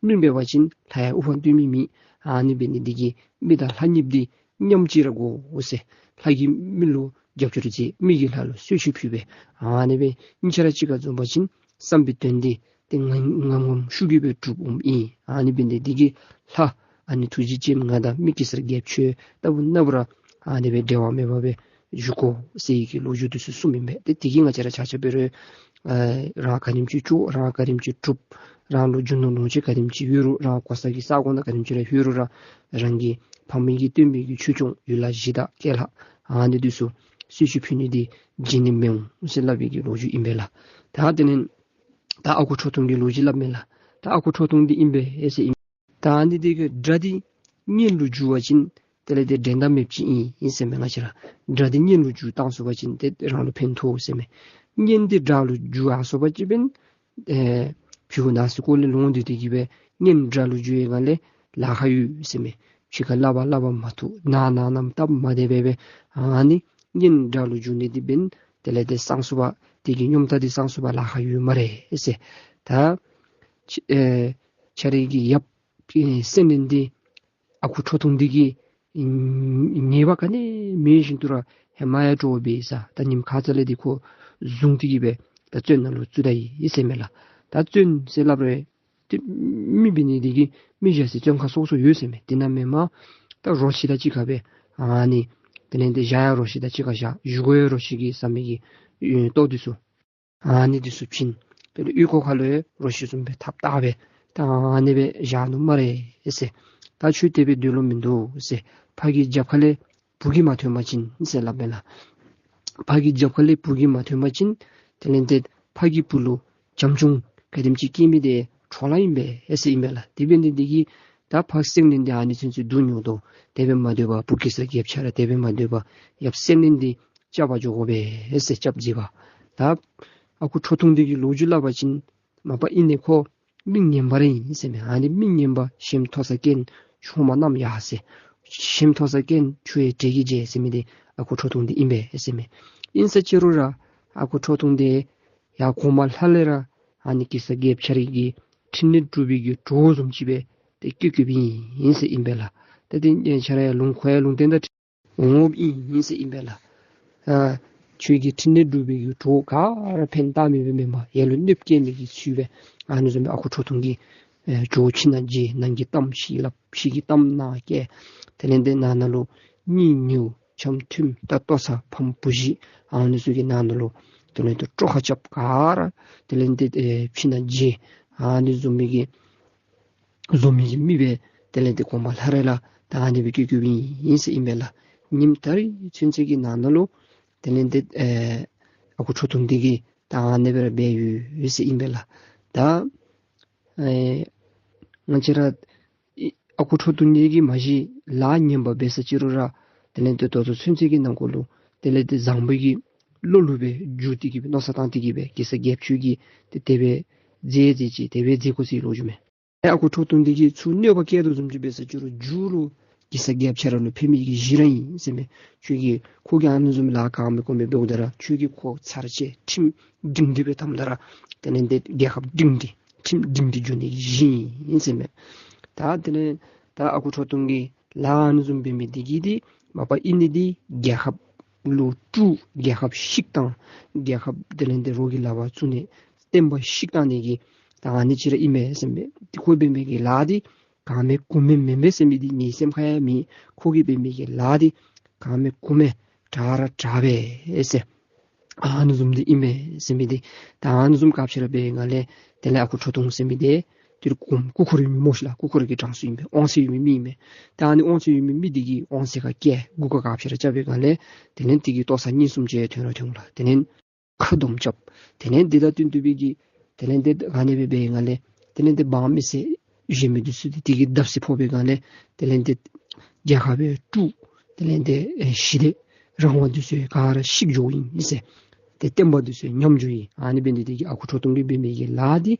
མི་མེད་པ་ཅིན་ལྷ་ཡང་དབུ་འཕང་བསྟོད་མི་མེད། ཨ་ནི་འབད་ནི་འདི་གིས་མི་དང་ལྷ་གཉིསཔོ་འདི་མཉམ་གཅིག་ར་དགོ་ཟེར། ལྷ་གིས་མི་ལུ་རྒྱབ་སྐྱོར་མཛད། མི་གིས་ལྷ་ལུ་གསོལ་མཆོད་ཕུལ་སྦེ་ཨ་ནི་སྦེ་གཉིས་ཆ་ར་གཅིག་ཁར་འཛོམས་པ་ཅིན་བསམ་པའི་དོན་འདི་ཏེ་ངམ་ངམ་ངམ་ཤུགས་ཀྱིས་སྦེ་འགྲུབ་འོངམ་ཨིན། ཨ་ནི་འབད་ནི་འདི་གིས་ལྷ་ཨ་ནི་ཐུགས་རྗེ་ཅན་ང་དང་མི་གེ་སར་རྒྱལཔོ་ཁྱོད་ལྟ་བུ་ནམ་ར་ཨ་ནི་སྦེ་འབྲལ་བ་མེད་པར་སྦེ་བཞུགས་དགོ་ཟེར་གྱི་ལོ་རྒྱུས་འདི་ཚུ་གསུངམ་ཨིན་པས། ཏེ་དེ་གིས་ང་བཅས་ར་ཆ་ཁྱབ་འབད་རུང་ཨ་རང་ག་དེམ་ཅིག་ལྕོགས་རང་ག་དེམ་ཅིག་གྲུབ་རང་ལུ་རྒྱུ་ནོར་ལོངས་སྤྱོད་ག་དེམ་ཅིག་ཡོད་རུང་རང་གོ་ས་གི་ས་གོ་ནང་ག་དེམ་ཅིག་ར་ཡོད་རུང་ར་རང་གི་ཕ་མེས་ཀྱི་སྟོན་པའི་གི་ཆོས་སྐྱོང་ཡུལ་ལྷ་གཞི་བདག་སྐྱེས་ལྷ་ཨ་ནི་འདི་ཚུ་གསོལ་མཆོད་ཕུལ་ནི་འདི་བརྗེད་ནི་མི་འོང་ཟེར་སླབ་པའི་གི་ལོ་རྒྱུས་ཨིན་པས་ལགས། ད་དེ་ལས་ད་ཨ་ཁུ་ཁྲོ་ཐུང་གི་ལོ་རྒྱུས་སླབ་མས་ལགས། ད་ཨ་ཁུ་ཁྲོ་ཐུང་འདི་ཨིན་པས་ཟེར་ཨིན། ད་ཨ་ནི་འདི་གི་དགྲ་འདི་གཉེན་ལུ་འགྱུར་བ་ཅིན་དེ་ལས་ཏེ་འགྲན་ཟླ་མེདཔ་ཅིག་ཨིན་ཨིན་ཟེར་མས། ང་བཅས་ར་དགྲ་འདི་གཉེན་ལུ་འགྱུར་བཏང་ཚུགས་པ་ཅིན་ཏེ་རང་ལུ་ཕན་ཐོགས་ཟེར་མས། གཉེན་འདི་དགྲ་ལུ་འགྱུར་ཡར་སོང་པ་ཅིན་འབདན་ཨེ་ཕྱི་ཁ་ནང་སེམས་ཀོ་ལེ་ལོང་སྟེ་དེ་གིས་སྦེ་གཉེན་དགྲ་ལུ་འགྱུར་བའི་སྒང་ལས་ལཱ་ཁག་ཡོད་ཟེར་མས། ཕྱི་ཁར་སླབ་པ་སླབ་པ་མ་ཐུབ་ནང་ན་ནམ་སྟབས་མ་བདེ་བས་སྦེ་ཨ་ནི་གཉེན་དགྲ་ལུ་འགྱུར་ནི་འདི་འབདན་དེ་ལས་ཏེ་སང་སུ་བ་དེ་གི་སྙོམས་ད་འདི་སང་སུ་བ་ལཱ་ཁག་ཡོད་སྨ་རེ་ཟེར། ད་ཁྱེད་ཨེ་ཁྱེད་རའི་གི་ཡབ་ཨེ་སེང་བློན་འདི་ཨ་ཁུ་ཁྲོ་ཐུང་འདི་གིས་ཨེ་ཉེས་པ་ག་ནི་མེད་བཞིན་དུ་ར་ཧེ་མ་ཡར་འགྱོ་བའི་ས་ད་ཉིནམ་ཁ་ཙ་ལས་འདི་ཁོ་བཟུང་སྟེ་གིས་སྦེ་ད་བཙོན་ནང་ལུ་བཙུགས་ད་ཡི་ཟེར་མས་ལགས། ད་བཙོན་ཟེར་སླབ་རུང་ཏེ་མི་འབད་ནི་འདི་གིས་མི་བཞག་སའི་བཙོན་ཁང་སོ་སོ་ཡོད་ཟེར་མས། དེ་ནང་མེན་པར་ད་རོ་ཁྱི་དང་གཅིག་ཁར་སྦེ་ཨ་ནི་དེ་ལས་ཏེ་བཞག་ཡང་རོ་ཁྱི་དང་གཅིག་ཁར་བཞག། བཞུགས་དགོ་ཡང་རོ་ཁྱི་གི་ཟ་མི་གི་ཨེ་ལྟོ་འདི་ཚུ་ཨ་ནི་འདི་ཚུ་བྱིན། དེ་ལས་ཨོལ་ལྐོག་ཁ་ལུ་ཡང་རོ་ཁྱི་བཟུམ་སྦེ་ཐགཔ་བཏགས་སྦེ་ད་ཨ་ནི་སྦེ་བཞག་ནུག་སྨ་རེ་ཟེར། ད་ཁྱོད་དེ་སྦེ་སྡོད་ལོང་མིན་འདུག་ཟེར། ཕ་གི་རྒྱབ་ཁ་ལས་བུ་གིས་མ་ཐོན་པ་ཅིན་ཟེར་སླབ་མས་ལགས། ཕ་གི་རྒྱབ་ཁ་ལས་བུ་གིས་མ་ཐོན་པ་ཅིན་དེ་ལས་ཏེ་ཕ་གི་བུ་ལུ་བྱམས་སྐྱོང་ག་དེམ་ཅིག་བསྐྱེད་མི་འདི་འཕྲོ་བརླག་ཨིན་པས་ཟེར་ཨིན་པས་ལགས། དེ་འབད་ནི་འདི་གིས་ད་ཕ་སེང་བློན་འདི་ཨ་ནི་ཚུན་ཚོད་སྡུག་མྱོང་དོ། དེ་སྦེ་མ་སྡོད་པར་བུ་གེ་སར་རྒྱལཔོ་ཁྱོད་ར་དེ་སྦེ་མ་སྡོད་པར་ཡབ་སེང་བློན་འདི་སྐྱབས་པར་འགྱོ་དགོ་པས་ཟེར་སྐྱབས་མཛད་པ། ད་ཨ་ཁུ་ཁྲོ་ཐུང་འདི་གི་ལོ་རྒྱུས་སླབ་པ་ཅིན་མ་པ་ཨིན་ནི་ཁོ་མི་ངན་པ་ར་ཨིན་ཟེར་མས། ཨ་ནི་མི་ངན་པ་ཞིམ་མཐོ་ས་རྐྱེན་ཆུང་མ་རྣམས་ཡ་ཟེར། ཞིམ་མཐོ་ས་རྐྱེན་ཆུ་ཡི་འདྲེ་གིས་བརྗེད་ཟེར་མི་འདི་ཨ་ཁུ་ཁྲོ་ཐུང་འདི་ཨིན་པས་ཟེར་མས། ཨིན་ས་ཅི་རུང་ར་ཨ་ཁུ་ཁྲོ་ཐུང་འདི་ཡང་གོང་མ་ལྷ་ལས་ར་ཨ་ནི་གེ་སར་རྒྱལཔོ་ཁྱོད་རའི་གི་ཕྲིན་ལས་སྒྲུབ་པའི་གི་གྲོགས་བཟུམ་ཅིག་སྦེ་ཏེ་བསྐོས་བསྐོསཔ་ཨིན་ཟེར་ཨིན་པས་ལགས། ད་དེ་ཁྱོད་ར་ཡང་ལུང་ཁོ་ཡང་ལུང་བསྟན་དང་འོང་འོངམ་ཨིན་ཟེར་ཨིན་པས་ལགས། ཨ་ཁྱོད་ཀྱི་ཕྲིན་ལས་སྒྲུབ་པའི་གི་གྲོགས་ག་ར་ཕན་བཏགས་མི་སྦེ་མེན་པར་ཡ་ལུ་གནོདཔ་བཀལ་ནི་གི་ཚུལ་སྦེ་ཨ་ནི་བཟུམ་སྦེ་ཨ་ཁུ་ཁྲོ་ཐུང་གིས་ཨེ་ཇོ་ཁྱིམ་ནང་མཇལ། ནང་གི་གཏམ་ཞིག་སླབ། ཕྱི་གི་གཏམ་ནང་བསྐྱལ། དེ་ལས་ཏེ་ནང་ན་ལུ་གཉེན་ཉེཝ་འཆམ་མཐུན་ད་ལྟོ་ཚང་ཕམ་བུ་གཞི་ཨ་ནི་ཚུ་གི་ནང་ན་ལུ་དེ་ལས་ཏེ་སྤྲོ་ཁ་རྐྱབ་ག་ར་དེ་ལས་ཏེ་ཨེ་ཕྱི་ནང་མཇལ། ཨ་ནི་བཟུམ་མའི་གི་བཟུམ་མའི་གི་མི་སྦེ་ དེ་ལས་ཏེ་གོང་མ་ལྷ་རེ་ལ་ད་ཨ་ནི་སྦེ་བསྐྱོད་བསྐྱོདཔ་ཨིན་ཟེར་ཨིན་པས་ལགས། ཉིནམ་ད་རིས་ཚུན་ཚོད་ཀྱི་ནང་ན་ལུ་དེ་ལས་ཏེ་ཨ་ཨ་ཁུ་ཁྲོ་ཐུང་འདི་གིས་ད་ཨ་ནི་སྦེ་ར་འབད་ཡོད་ཟེར་ཨིན་པས་ལགས། ད་ཨེ་ང་བཅས་ར་ཨ་ཨ་ཁུ་ཁྲོ་ཐུང་འདི་གིས་མ་གཞི་ལཱ་ངན་པ་འབད་ས་ཅིག་རུང་ར་དེ་ལས་ཏེ་ད་ལྟོ་ཚུན་ཚོད་ཀྱི་ནང་འཁོད་ལུ་དེ་ལས་ཏེ་བཟང་པོའི་གི་བློ་ལུ་སྦེ་འགྱུར་ཏེ་གི་སྦེ་མནོ་བསམ་བཏང་སྟེ་གི་སྦེ་གེ་སར་རྒྱལཔོ་ཁྱོད་ཀྱིས་ཏེ་དེ་སྦེ་མཛད་མཛད་ཅི་དེ་སྦེ་མཛད་དགོ་ཟེར་ལོ་རྒྱུས་མས། ཨ་ཨ་ཁུ་ཁྲོ་ཐུང་འདི་གིས་ཚུར་གནོད་པ་བཀལ་དོ་བཟུམ་ཅིག་འབད་ས་ཅིག་རུང་མཇུག་ལུ་གེ་སར་རྒྱལཔོ་ཁྱོད་ར་ལུ་ཕན་མི་གི་གཞི་ར་ཨིན་ཟེར་མས། ཁྱོད་ཀྱིས་ཁོ་གིས་ཨ་ནི་བཟུམ་ལཱ་ག་མེད་གོ་མེད་འབདཝ་ད་ར་ཁྱོད་ཀྱིས་ཁོ་ཚར་བཅད་ཁྲིམས་སྒྲིང་སྒྲི་སྦེ་བསྡམ་ད་ར་དེ་ལས་ཏེ་རྒྱལ་ཁབ་སྒྲིང་སྒྲི་ཁྲིམས་སྒྲིང་སྒྲི་འགྱོ་ནི་གི་གཞི་ཨིན་ཟེར་མས། ད་དེ་ལས་ད་ཨ་ཁུ་ཁྲོ་ཐུང་གིས་ལཱ་ཨ་ནི་བཟུམ་འབད་མི་འདི་གིས་འདི་མ་པ་ཨིན་ནི་འདི་རྒྱལ་ཁབ་ལུ་དཀྲུག་རྒྱལ་ཁབ་བཤིག་བཏང་རྒྱལ་ཁབ་དེ་ལས་ཏེ་རོགས་ཀྱི་ལག་པར་བཙུགས་ནི་བསྟན་པ་བཤིག་བཏང་ནི་གི་ད་ཨ་ནི་ཅིག་ར་ཨིན་མས་ཟེར་མས། ཏེ་ཁོ་འབད་མི་གི་ལཱ་འདི་ག་མེད་གུ་མེད་མེན་པས་ཟེར་མི་འདི་ངེའི་སེམས་ཁར་ཡང་མེད། ཁོ་གིས་འབད་མི་གི་ལཱ་འདི་ག་མེད་གུ་མེད་དྲག་ར་དྲག་པས་ཟེར། ཨ་ནི་བཟུམ་འདི་ཨིན་མས་ཟེར་མི་འདི་ད་ཨ་ནི་བཟུམ་ག་ཅི་ར་འབད་བའི་སྒང་ལས་དེ་ལས་ཨ་ཁུ་ཁྲོ་ཐུང་ཟེར་མི་འདི་དེ་རུ་གོམ་སྐུ་འཁོར་ཡོད་མི་སྨོ་ཤི་ལགས། སྐུ་འཁོར་གྱི་གྲངས་སུ་ཨིན་པས། དབང་ཚད་ཡོད་མི་མི་ཨིན་མས། ད་ཨ་ནི་དབང་ཚད་ཡོད་མི་མི་འདི་གིས་དབང་ཚད་ཁར་བཀལ་མགུ་སྐོར་ག་ཅི་ར་རྐྱབ་པའི་སྒང་ལས་དེ་ལས་དེ་གིས་ལྟོ་ཚང་གཉིས་གསུམ་ཅིག་ཐོན་ར་ཐོན་ལགས། དེ་ལས་ཁ་སྡོམ་རྐྱབ། དེ་ལས་འདི་དང་བསྟུན་ཏེ་སྦེ་གི་དེ་ལས་འདི་ཨ་ནི་སྦེ་འབད་བའི་སྒང་ལས་དེ་ལས་འདི་འབངས་མི་སེར་གཞན་མི་འདི་ཚུ་འདི་དེ་གིས་བརྡབ་གསིག་ཕོག་པའི་སྒང་ལས་དེ་ལས་འདི་རྒྱལ་ཁབ་སྦེ་དཀྲུག། དེ་ལས་འདི་ཨེ་ཞི་བདེ་རང་དབང་འདི་ཚུ་ག་ར་བཤིག་འགྱོཝ་ཨིན་ཟེར། ཏེ་བསྟན་པ་འདི་ཚུ་ཉམས་འགྱོཝ་ཨིན། ཨ་ནི་འབད་ནི་འདི་གིས་ཨ་ཁུ་ཁྲོ་ཐུང་གིས་འབད་མི་གི་ལཱ་འདི་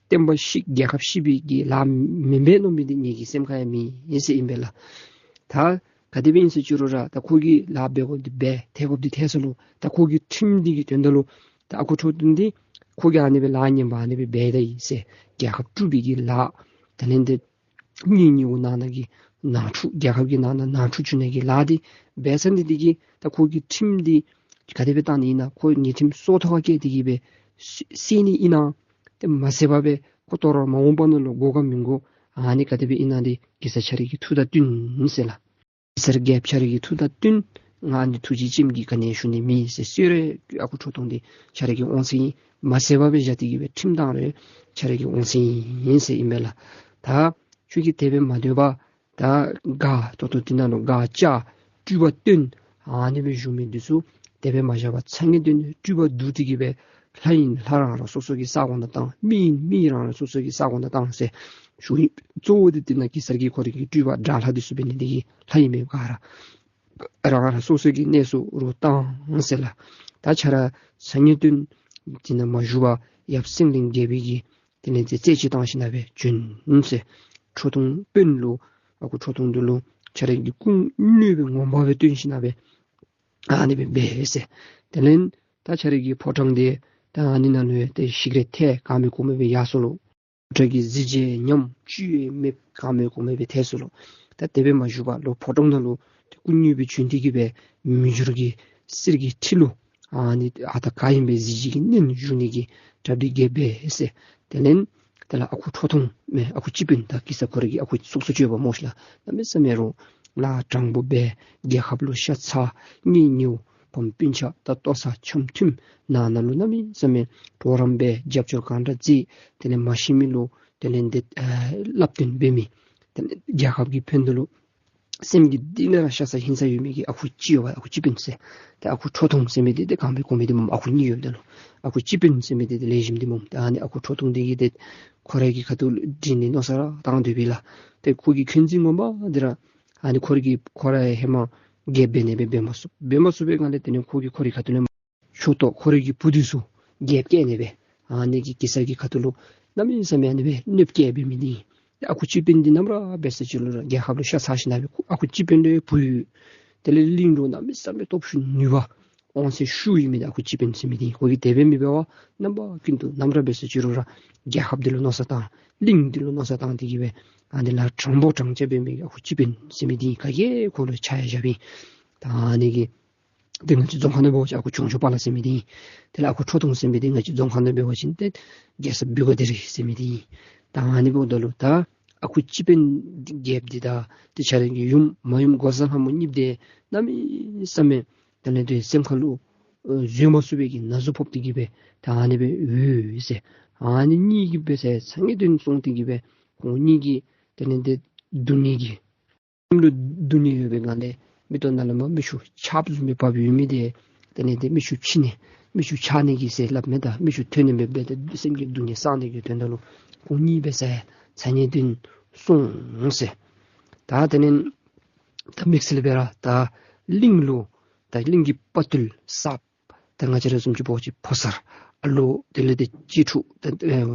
བསྟན་པ་བཤིག་རྒྱལ་ཁབ་བཤིག་པའི་གི་ལཱ་མེན་པས་མནོ་མི་འདི་ངེའི་གི་སེམས་ཁར་ཡང་མེད་ཟེར་ཨིན་པས་ལགས། ད་ག་དེ་སྦེ་ཨིན་ཟེར་ཅི་རུང་ར་ད་ཁོ་གིས་ལཱ་འབད་དགོཔ་འདི་འབད་ཐལ་དགོཔ་འདི་ཐལ་སོ་ལོ། ད་ཁོ་གི་ཁྲིམས་འདི་གི་དོན་དག་ལུ་ད་ཨ་ཁུ་ཁྲོ་ཐུང་འདི་ཁོ་གིས་ཨ་ནི་སྦེ་ལཱ་ངན་པ་ཨ་ནི་སྦེ་འབད་ད་ཡི་ཟེར་རྒྱལ་ཁབ་དཀྲུག་པའི་གི་ལཱ་དེ་ལས་འདི་གཉེན་ཉེཝ་ནང་ན་གི་ནང་འཁྲུག་རྒྱལ་ཁབ་ཀྱི་ནང་ན་ནང་འཁྲུག་བྱུང་ནི་གི་ལཱ་འདི་འབད་ས་འདི་འདི་གིས་ད་ཁོ་གི་ཁྲིམས་འདི་ག་དེ་སྦེ་བཏང་ནི་ཨིན་ན། ཁོ་ཉེས་ཁྲིམས་སྲོག་ཐོག་ཁར་བཀལ་ཏེ་གི་སྦེ་བསད་ནི་ཨིན་ན། ཏེ་མ་བསད་པར་སྦེ་ཁོ་དོ་རུང་མ་འོངས་པ་ནང་ལུ་དགོ་ག་མི་དགོ། ཨ་ནི་ག་དེ་སྦེ་ཨིན་ན་འདི་གེ་སར་ཁྱོད་རའི་གི་ཐུགས་དང་བསྟུན་ཟེར་ལགས། གེ་སར་རྒྱལཔོ་ཁྱོད་རའི་གི་ཐུགས་དང་བསྟུན། ང་འདི་ཐུགས་རྗེ་ཅན་གྱིས་ག་ནི་ཞུ་ནི་མེད་ཟེར། གསོལ་རས་ཨ་ཁུ་ཁྲོ་ཐུང་འདི་ཁྱོད་རའི་གི་དབང་ཚད་ཨིན། མ་བསད་པར་སྦེ་བཞག་སྟེ་གི་སྦེ་ཁྲིམས་བཏང་རུང་ཁྱོད་རའི་གི་དབང་ཚད་ཨིན་ཟེར་ཨིན་པས་ལགས། ད་ཁྱོད་ཀྱིས་དེ་སྦེ་མ་སྡོད་པར་ད་སྒར་ད་ལྟོ་འདི་ནང་ལུ་སྒར་བཅག་སྤྲུལ་པ་བཏོན། ཨ་ནི་སྦེ་བཞུགས་མི་འདི་ཚུ་དེ་སྦེ་མ་བཞག་པར་ཚ་ངེས་དོན་སྤྲུལ་པ་བསྡུ་སྟེ་གི་སྦེ་ལྷ་ཡུལ་ལྷ་རང་རང་སོ་སོ་གི་ས་གོ་ནང་བཏང་། མི་ཡུལ་མི་ཡུལ་རང་རང་སོ་སོ་གི་ས་གོ་ནང་བཏང་ཟེར་ཞུ་ཡི། གཙོ་བོ་འདི་འདི་ནང་གེ་སར་གྱིས་ཁོ་རའི་གི་སྤྲུལ་པ་དགྲ་ལྷ་འདི་ཚུ་འབད་ནི་འདི་གིས་ལྷ་ཡུལ་མི་ག་ར་རང་རང་སོ་སོ་གི་གནས་སུ་རུ་བཏང་ཟེར་ལགས། ད་ཁྱོད་ར་ཚ་ངེས་དོན་འདི་ནང་མ་བཞུགས་པར་ཡབ་སེང་བློན་རྒྱལ་པོའི་གི་དེ་ལས་ཏེ་རྩད་ཅིག་བཏང་ཞིནམ་སྦེ་བྱོན་ཟེར། ཁྲོ་ཐུང་དཔོན་ལུ་ཨ་ཁུ་ཁྲོ་ཐུང་འདི་ལུ་ཁྱོད་རའི་གི་སྐུ་དངོས་སྦེ་ངོ་མ་སྦེ་སྟོན་ཞིནམ་སྦེ་ཨ་ནི་སྦེ་འབད་ཟེར། དེ་ལས་ད་ཁྱོད་རའི་གི་ཕོ་བྲང་འདི་ད་ཨ་ནི་ནང་ལུ་ཡང་ཏེ་ཞིག་རལ་ཐལ་ག་མེད་གོ་མེད་སྦེ་ཡར་སོ་ལོ། ཕོ་བྲང་གི་གཟི་བརྗིད་ཉམས་བཅུད་མེདཔ་ག་མེད་གོ་མེད་སྦེ་ཐལ་སོ་ལོ། ད་དེ་སྦེ་མ་བཞུགས་པར་ལོག་ཕོ་བྲང་ནང་ལུ་ཏེ་སྐུ་དངོས་སྦེ་བྱོན་ཏེ་གི་སྦེ་མི་འགྱུར་གྱི་གསེར་གྱི་ཁྲི་ལུ་ཨ་ནི་ཨ་རྟག་ག་ཨིན་པའི་གཟི་བརྗིད་ཀྱིས་མནན་བཞུགས་ནི་གི་གྲ་སྒྲིག་གི་འབད་ཟེར། དེ་ལས་དེ་ལས་ཨ་ཁུ་ཁྲོ་ཐུང་མེན་ཨ་ཁུ་སྤྱི་དཔོན་ད་གེ་སར་ཁོ་རའི་གི་ཨ་ཁུ་སོ་སོ་ཅིག་ཡོདཔ་སྨོ་ཤི་ལགས། གནམ་མེད་ས་མེད་རུང་ལཱ་དྲང་པོ་འབད། རྒྱལ་ཁབ་ལུ་ཤ་ཚ། གཉེན་ཉེཝ་ཕམ་སྤུན་ཆ་ད་ལྟོ་ཚང་འཆམ་མཐུན་ནང་ན་ལུ་གནམ་མེད་ས་མེད་གྲོགས་རམ་འབད། རྒྱབ་སྐྱོར་གང་དྲག་མཛད། དེ་ལས་མ་ཤེས་མི་ལུ་དེ་ལས་འདི་ཨ་བསླབ་སྟོན་འབད་མི། དེ་ལས་རྒྱལ་ཁབ་ཀྱི་ཕན་བདེ་ལུ་སེམས་ཀྱི་གཏིང་ལས་ར་ཤ་ཚ་ཧིང་ཚ་ཡོད་མི་གི་ཨ་ཁུ་ཅིག་ཡོདཔ་ཨ་ཁུ་སྤྱི་དཔོན་ཟེར། ཏེ་ཨ་ཁུ་ཁྲོ་ཐུང་ཟེར་མི་འདི་ཏེ་ག་མེད་གོ་མེད་འདི་སྨོ། ཨ་ཁུ་གཉིས་ཡོདཔ་ད་ལུ་ཨ་ཁུ་སྤྱི་དཔོན་ཟེར་མི་འདི་ཏེ་ལེགས་ཤོམ་འདི་སྨོ། ཏེ་ཨ་ནི་ཨ་ཁུ་ཁྲོ་ཐུང་འདི་གིས་ཏེ་ཁོ་རའི་གི་ཁ་ཐུག་ལུ་འདྲི་ནི་མནོ་བསམ་ར་བཏང་སྡོད་པས་ལགས། ཏེ་ཁོ་གི་འཁོན་འཛིན་ངོ་མ་འདི་ར་ཨ་ནི་ཁོ་རའི་གི་ཁོ་ར་ཧེ་མ་རྒྱལཔོ་འབད་ནི་སྦེ་འབད་མ་ཚུགས། འབད་མ་ཚུགས་པའི་སྒང་ལས་དེ་ལས་ཁོ་གིས་ཁོ་རའི་ཁ་ཐུག་ལས་མཆོག་ཏོ་ཁོ་རའི་གི་བུ་འདི་ཚུ་རྒྱལཔོ་བཀལ་ནི་སྦེ་ཨ་ནི་གི་གེ་སར་གྱི་ཁ་ཐུག་ལུ་གནམ་མེད་ས་མེད་ཨ་ནི་སྦེ་གནོདཔ་བཀལ་འབད་མི་འདི་ཨིན། ཨ་ཁུ་སྤྱི་དཔོན་འདི་ནམ་ར་འབད་ས་ཅིག་ལུ་ར་རྒྱལ་ཁབ་ལུ་ཤ་ཚ་ཞིནམ་སྦེ་ཨ་ཁུ་སྤྱི་དཔོན་ལུ་བུ་ཡོད། དེ་ལས་གླིང་ལུ་གནམ་མེད་ས་མེད་སྟོབས་ཤུགས་ནུས་པ་དབང་ཚད་ཤུགས་ཡོད་མི་འདི་ཨ་ཁུ་སྤྱི་དཔོན་ཟེར་མི་འདི་ཨིན། ཁོ་གིས་དེ་སྦེ་མི་འབད་བར་རྣམ་པ་ཀུན་ཏུ་ནམ་ར་འབད་ས་ཅིག་ལུ་ར་རྒྱལ་ཁབ་འདི་ལུ་མནོ་བསམ་བཏང་གླིང་འདི་ལུ་མནོ་བསམ་བཏང་སྟེ་གི་སྦེ་ཨ་ནི་ལཱ་དྲང་པོ་དྲང་བཞག་འབད་མི་ཨ་ཁུ་སྤྱི་དཔོན་ཟེར་མི་འདི་ཨིན། ག་གིས་ཁོ་ལུ་ཆ་ཡང་བཞག་པས། ད་ཨ་ནི་གི་ཏེ་ང་བཅས་རྫོང་ཁ་ནང་འབད་བ་ཅིན་ཨ་ཁུ་ཆུང་ཆུང་པ་ལ་ཟེར་མི་འདི་ཨིན། དེ་ལས་ཨ་ཁུ་ཁྲོ་ཐུང་ཟེར་མི་འདི་ང་བཅས་རྫོང་ཁ་ནང་འབད་བ་ཅིན་ཏེ་རྒྱལ་ས་བི་གོ་དེ་རི་ཟེར་མི་འདི་ཨིན། ད་ཨ་ནི་འབདཝ་ད་ལུ་ད་ཨ་ཁུ་སྤྱི་དཔོན་རྒྱལཔོ་འདི་དང་ཏེ་ཁྱོད་རའི་གི་ཡུམ་མ་ཡུམ་འགོག་བཟའ་ལྷ་མོ་གཉིས་འདི་གནམ་མེད་ས་མེད་དེ་ལས་ཏེ་སེམས་ཁ་ལུ་ཨ་བཟོད་མ་ཚུགས་པའི་གི་ན་ཟུག་ཕོག་སྟེ་གི་སྦེ་ད་ཨ་ནི་སྦེ་ཡོད་ཟེར། ཨ་ནི་གཉིས་ཀྱིས་འབད་ས་ཚ་ངེས་དོན་སོང་སྟེ་གི་སྦེ་ཁོང་གཉིས་ཀྱིས་དེ་ལས་ཏེ་ སྡུག་བསྔལ་གྱི་སེམས་ལུ་སྡུག་བསྔལ་ཡོད་པའི་ངང་ལས་མིག་ཏོ་ནང་ལས་མར་མིག་ཆུ་ཆརཔ་བཟུམ་སྦེ་བབས་ཡོད་མི་འདི་དེ་ལས་འདི་མིག་ཆུ་ཕྱིས་ནི་མིག་ཆུ་ཆག་ནི་གི་ཟེར་སླབ་མས། ད་མིག་ཆུ་ཐོན་ནི་མེདཔ་སྦེ་ད་སེམས་ཀྱི་སྡུག་བསྔལ་སངས་ནི་གི་དོན་དག་ལུ་ཁོང་གཉིས་སྦེ་ཟ་ཚ་ཉེ་དོན་སོང་ཟེར། ད་དེ་ལས་ད་དམིགས་བསལ་སྦེ་ར་ད་གླིང་ལུ་ད་གླིང་གི་དཔའ་བརྟུལ་གསརཔ་ད་ང་བཅས་ར་བཟུམ་ཅིག་འབད་བ་ཅིན་ཕོ་གསར་ཨ་ལོ་དེ་ལས་འདི་གཅེས་ཕྲུག་ད་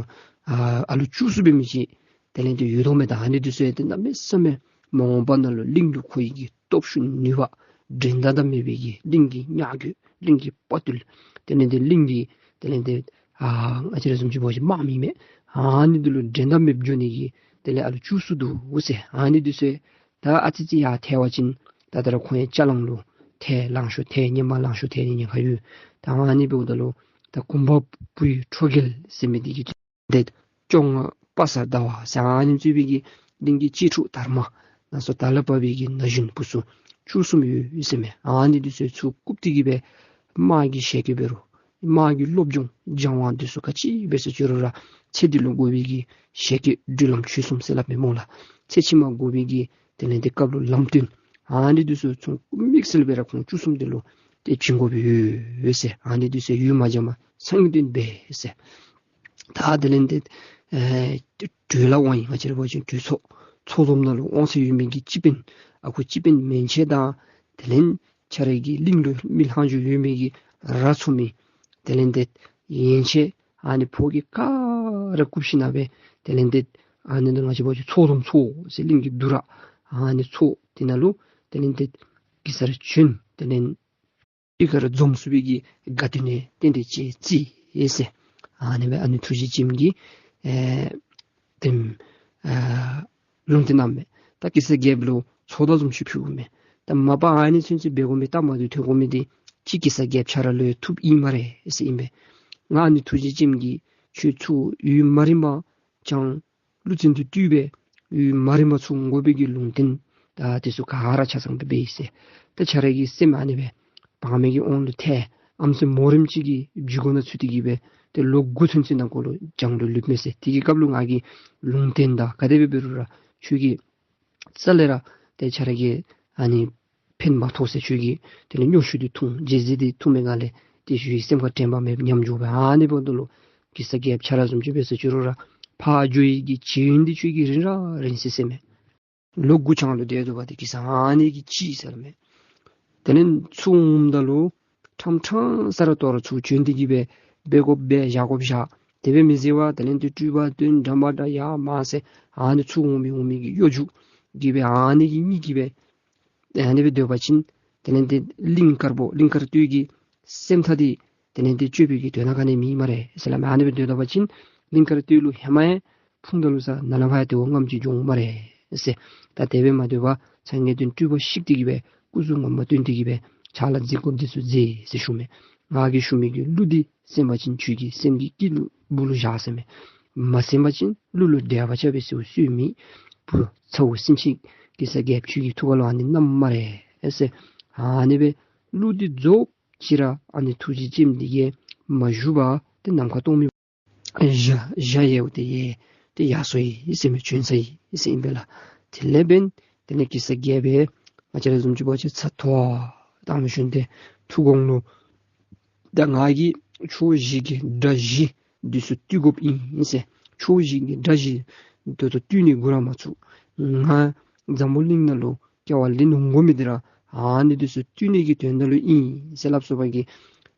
ཨ་ཨ་ལོ་བཅུ་གསུམ་འབད་མི་ཅིག་དེ་ལས་འདི་ཡོད་དོ་མས། ད་ཨ་ནི་འདི་ཚུ་ཏེ་གནམ་མེད་ས་མེད་མ་འོངས་པ་ནང་ལུ་གླིང་ལུ་ཁོ་གི་སྟོབས་ཤུགས་ནུས་པ་འགྲན་ཟླ་དང་མེད་པའི་གི་གླིང་གི་ཉ་རྒོད་གླིང་གི་དཔའ་བརྟུལ་དེ་ལས་འདི་གླིང་གི་དེ་ལས་འདི་ཨ་ང་བཅས་ར་བཟུམ་ཅིག་འབད་བ་ཅིན་དམག་མི་མས། ཨ་ནི་འདི་ལུ་འགྲན་ཟླ་མེདཔ་འགྱོ་ནི་གི་དེ་ལས་ཨ་ལོ་བཅུ་གསུམ་འདུག་ཟེར། ཨ་ནི་འདི་ཚུ་ད་ཨ་ཙི་ཅིག་ཡར་ཐལ་བ་ཅིན་ད་ད་ར་ཁོང་ཡང་ཅ་ལང་ལུ་ཐལ་ལང་ཤོར་ཐལ་ཉེན་པ་ལང་ཤོར་ཐལ་ནི་ཉེན་ཁ་ཡོད། ད་ཨ་ནི་འབདཝ་ད་ལུ་ད་གུང་པ་བུ་ཡི་ཁྲོ་རྒྱལ་ཟེར་མི་འདི་གིས་ཏེ་བཅོ་ལྔ་དཔའ་གསར་ཟླ་བ་ཟེར་ཨ་ནི་གཙོས་པའི་གི་གླིང་གི་གཅེས་ཕྲུག་དར་མ་ནང་སོ་དར་ལ་བབས་པའི་གི་ན་གཞོན་བུ་ཚུ་བཅུ་གསུམ་ཡོད་ཟེར་མས། ཨ་ནི་འདི་ཚུ་ཚུར་བཀུག་སྟེ་གི་སྦེ་དམག་གི་ཞལ་བཀོད་འབད་རུང་དམག་གི་སློབ་སྦྱོང་སྦྱང་བ་འདི་ཚུ་ག་ཅི་འབད་ཟེར་ཅི་རུང་ར་ཚེ་འདི་ལུ་དགོ་པའི་གི་ཞལ་བཀོད་སྒྲུབ་ལམ་ཆོས་གསུམ་ཟེར་སླབ་མས་སྨོ་ལགས། ཚེ་ཕྱི་མ་དགོ་པའི་གི་དེ་ལས་འདི་སྐབས་ལུ་ལམ་སྟོན་ཨ་ནི་འདི་ཚུ་ཚུར་དམིགས་བསལ་སྦེ་ར་ཁོང་བཅུ་གསུམ་འདི་ལུ་ཏེ་བྱིན་དགོཔ་ཡོད་ཟེར། ཨ་ནི་འདི་ཚུ་ཡུན་མ་འགྱངས་པར་སང་སྟོན་འབད་ཟེར། ད་དེ་ལས་འདི་ཨེ་གྲོས་ལ་དབང་ཡོད། ང་བཅས་ར་འབད་བ་ཅིན་གྲོས་ཚོགས་ཚོགས་འཛོམས་ནང་ལུ་དབང་ཚད་ཡོད་མི་གི་སྤྱི་དཔོན་ཨ་ཁུ་སྤྱི་དཔོན་མན་ཆད་དང་དེ་ལས་ཁྱེད་ར་གི་གླིང་ལུ་མི་ལྷག་འཇུག་ཡོད་མི་གི་ར་ཚུགས་མི་དེ་ལས་འདི་ཡན་ཆད་ཨ་ནི་ཕོ་སྐྱེས་ག་ར་བཀུག་ཞིནམ་ལས་དེ་ལས་འདི་ཨ་ནི་འདི་ང་བཅས་འབད་བ་ཅིན་ཚོགས་འཛོམས་ཚོགས་ཟེར་གླིང་གི་འདུ་ར་ཨ་ནི་ཚོགས་འདི་ནང་ལུ་དེ་ལས་འདི་གེ་སར་བྱོན་དེ་ལས་གཅིག་ཁར་འཛོམས་ཚུགས་པའི་གི་དགའ་སྟོན་ནི་རྟེན་འབྲེལ་ཅིག་བརྩི་ཡི་ཟེར། ཨ་ནི་སྦེ་ཨ་ནེ་ཐུགས་རྗེ་ཅན་གྱིས་ཨེ་དེམ་ཨ་ལུང་བསྟན་གནངམ་མས། ད་གེ་སར་རྒྱལཔོ་ལུ་ཚོགས་བརྡ་བཟུམ་ཅིག་ཕུལཝ་མས། ད་མ་པ་ཨ་ནི་ཚུན་ཚོད་འབད་དགོ་མི་ད་མ་བཏུབ་ཐོན་དགོ་མི་འདི་ཅིག་གེ་སར་རྒྱལཔོ་ཁྱོད་ར་ལུ་ཡང་ཐུགཔ་ཨིན་སྨ་རེ་ཟེར་ཨིན་པས། ང་ཨ་ནེ་ཐུགས་རྗེ་ཅན་གྱིས་ཁྱོད་ཚུར་ཡུན་མ་རིངམ་ཅིག་ཀླུ་བཙན་དང་བཏུལ་སྦེ་ཡུན་མ་རིངམ་ཚུར་འོང་དགོ་པའི་གི་ལུང་བསྟན་ད་དེ་ཚུ་ག་ར་ཆ་ཚང་སྦེ་འབད་ཡི་ཟེར། ད་ཁྱོད་ར་གི་སེམས་ཨ་ནི་སྦེ་བག་མེད་ཀྱི་དབང་ལུ་ཐལ། ཨམ་སྲུ་མོ་རེངམ་ཅིག་གི་རྒྱུད་སྒོ་ནང་ཚུད་དེ་གི་སྦེ་ཏེ་ལོ་དགུ་ཚུན་ཚོད་ནང་འཁོད་ལུ་བྱང་ལུ་ལུསཔ་མས་ཟེར། དེ་གི་སྐབས་ལུ་ང་གིས་ལུང་བསྟན་དང་ག་དེ་སྦེ་འབད་རུང་ར་ཁྱོད་ཀྱི་རྩ་ལས་ར་ཏེ་ཁྱོད་ར་གིས་ཨ་ནི་ཕན་མ་ཐོགས་ཟེར། ཁྱོད་ཀྱིས་དེ་ལས་སྨྱོ་ཤུལ་འདི་འཐུང་རྗེས་འཛིན་འདི་འཐུང་མི་ག་ལས་ཏེ་ཁྱོད་ཀྱི་སེམས་ཁར་དྲན་པ་མེདཔ་ཉམས་འགྱོཝ་སྦེ་ཨ་ནི་འབདཝ་ད་ལུ་གེ་སར་རྒྱལཔོ་ཁྱོད་ར་བཟུམ་ཅིག་འབད་ཟེར་ཅི་རུང་ར་ཕར་འགྱོ་ནི་གི་ཅིག་ཡུན་འདི་ཁྱོད་ཀྱིས་རིང་ར་རིང་སི་ཟེར་མས། ལོ་དགུ་བྱང་ལུ་སྡོད་དོ་བ་འདི་གེ་སར་ཨ་ནི་གིས་ཅིག་ཟེར་མས། དེ་ལས་ཚུར་འོངམ་ད་ལུ་ཁྲམ་ཁྲང་ས་ར་ཏོ་ར་ཚུར་བྱོན་ཏེ་གི་སྦེ་འབད་དགོཔ་འབད་བཞག་དགོཔ་བཞག་དེ་སྦེ་མི་བཟོ་བར་དེ་ལས་འདི་སྤྲུལ་པ་སྟོན་འདྲ་མ་འདྲ་ཡར་མར་ཟེར་ཨ་ནི་ཚུར་འོང་མི་འོང་མི་གི་གཡོ་སྒྱུ་གི་སྦེ་ཨ་ནི་གི་གཉིད་ཀྱིས་སྦེ་ཨ་ནི་སྦེ་སྡོད་པ་ཅིན་དེ་ལས་འདི་གླིང་དཀར་པོ་གླིང་དཀར་སྟོད་ཀྱི་སེམས་ཐག་འདི་དེ་ལས་འདི་གཅོད་པའི་གི་དོན་དག་ག་ནི་མེད་སྨ་རེ་ཟེར་སླབ་མས། ཨ་ནི་སྦེ་སྡོད་པ་ཅིན་གླིང་དཀར་སྟོད་ལུ་ཧེ་མ་ཡང་ཕུང་ད་ལུ་ས་ནཱ་ལས་ཕར་ཡང་དེ་བ་ངམ་ཅིག་འབྱུང་སྨ་རེ་ཟེར། ད་དེ་སྦེ་མ་སྡོད་པར་ཚ་ངེས་དོན་སྤྲུལ་པ་བཤིག་སྟེ་གི་སྦེ་སྐུ་གཟུགས་ངོ་མ་སྟོན་ཏེ་གི་སྦེ་ཕྱག་ལཱ་མཛད་དགོཔ་འདི་ཚུ་མཛད་ཟེར་ཞུ་མས། ང་གིས་ཞུ་མི་གི་གླུ་འདི་གསན་པ་ཅིན་ཁྱོད་ཀྱི་སེམས་ཀྱི་དཀྱིལ་ལུ་སྦུག་ལུ་བཞག་ཟེར་མས། མ་གསན་པ་ཅིན་གླུ་ལུ་འགྲེལ་པ་རྐྱབ་པའི་སྲོལ་སྲོལ་མེད། བུ་ཚ་བོ་སེང་ཆེན་གེ་སར་རྒྱལཔོ་ཁྱོད་ཀྱི་ཐུགས་ཁ་ལུ་ཨ་ནི་བསྣམས་སྨ་རེ་ཟེར། ཨ་ནི་སྦེ་གླུ་འདི་རྫོགས་ཅི་ར་ཨ་ནེ་ཐུགས་རྗེ་ཅན་འདི་གིས་མ་བཞུགས་པར་ཏེ་ནམ་མཁའ་སྟོང་མི་བཞག་བཞག་ཡལཝ་ཏེ་ཡལ་ཏེ་ཡར་སོ་ཡི་ཟེར་མི་བྱོན་སོ་ཡི་ཟེར་ཨིན་པས་ལགས། དེ་ལས་འབདན་དེ་ལས་གེ་སར་རྒྱལཔོ་ང་བཅས་ར་བཟུམ་ཅིག་འབད་བ་ཅིན་ཚ་ཐོ་བཏང་མི་ཞིནམ་ཏེ་ཐུགས་དགོངས་ལུ་ད་ང་གིས་ཕྱོགས་བཞི་གི་དགྲ་བཞི་འདི་ཚུ་བཏུལ་དགོཔ་ཨིན་ཟེར། ཕྱོགས་བཞི་གི་དགྲ་བཞི་འདི་ཚུ་བཏུལ་ནི་འགོ་ར་མ་ཚུགས། ང་འཛམ་བུ་གླིང་ནང་ལུ་སྐྱེ་བ་ལེན་འོང་དགོ་མི་འདི་ར་ཨ་ནི་འདི་ཚུ་བཏུལ་ནི་གི་དོན་དག་ལུ་ཨིན་ཟེར་སླབ་སོ་བ་གི།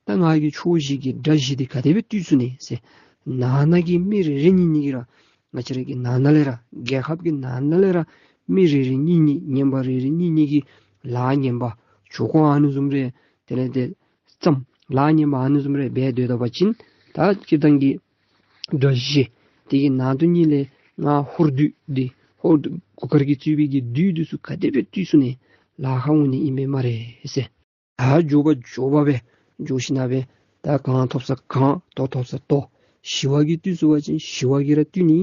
ད་ང་གིས་ཕྱོགས་བཞི་གི་དགྲ་བཞི་འདི་ག་དེ་སྦེ་བཏུལ་ཚུགས་ནི་ཟེར། ནང་ན་གི་མི་རེ་རེ་གཉིས་གཉིས་ཀྱིས་ར་ང་བཅས་ར་གི་ནང་ན་ལས་ར་རྒྱལ་ཁབ་ཀྱི་ནང་ན་ལས་ར་མི་རེ་རེ་གཉིས་གཉིས་ངན་པ་རེ་རེ་གཉིས་གཉིས་ཀྱིས་ལཱ་ངན་པ་ཇོ་ཁོ་ཨ་ནི་བཟུམ་རེ་དེ་ལས་དེ་ཙམ་ལཱ་ངན་པ་ཨ་ནི་བཟུམ་རེ་འབད་སྡོད་ད་པ་ཅིན་ད་སྤྱིར་བཏང་གི་དགྲ་བཞི་དེ་གི་ནང་དུ་གཉིས་ལས་ང་ཧོར་བདུད་འདི་ཧོར་གུར་དཀར་གྱིས་གཙོས་པའི་གི་བདུད་འདི་ཚུ་ག་དེ་སྦེ་བཏུལ་ཚུགས་ནི་ལཱ་ཁག་འོང་ནི་ཨིན་པས་སྨ་རེ་ཟེར། ད་མགྱོགས་པ་མགྱོགས་པ་སྦེ་འགྱོ་ཞིནམ་ལས་ད་གང་ཐོབ་ས་གང་ལྟོ་ཐོབ་ས་ལྟོ། ཞི་བ་གིས་བཏུལ་ཚུགས་པ་ཅིན་ཞི་བ་གིས་ར་བཏུལ་ནི།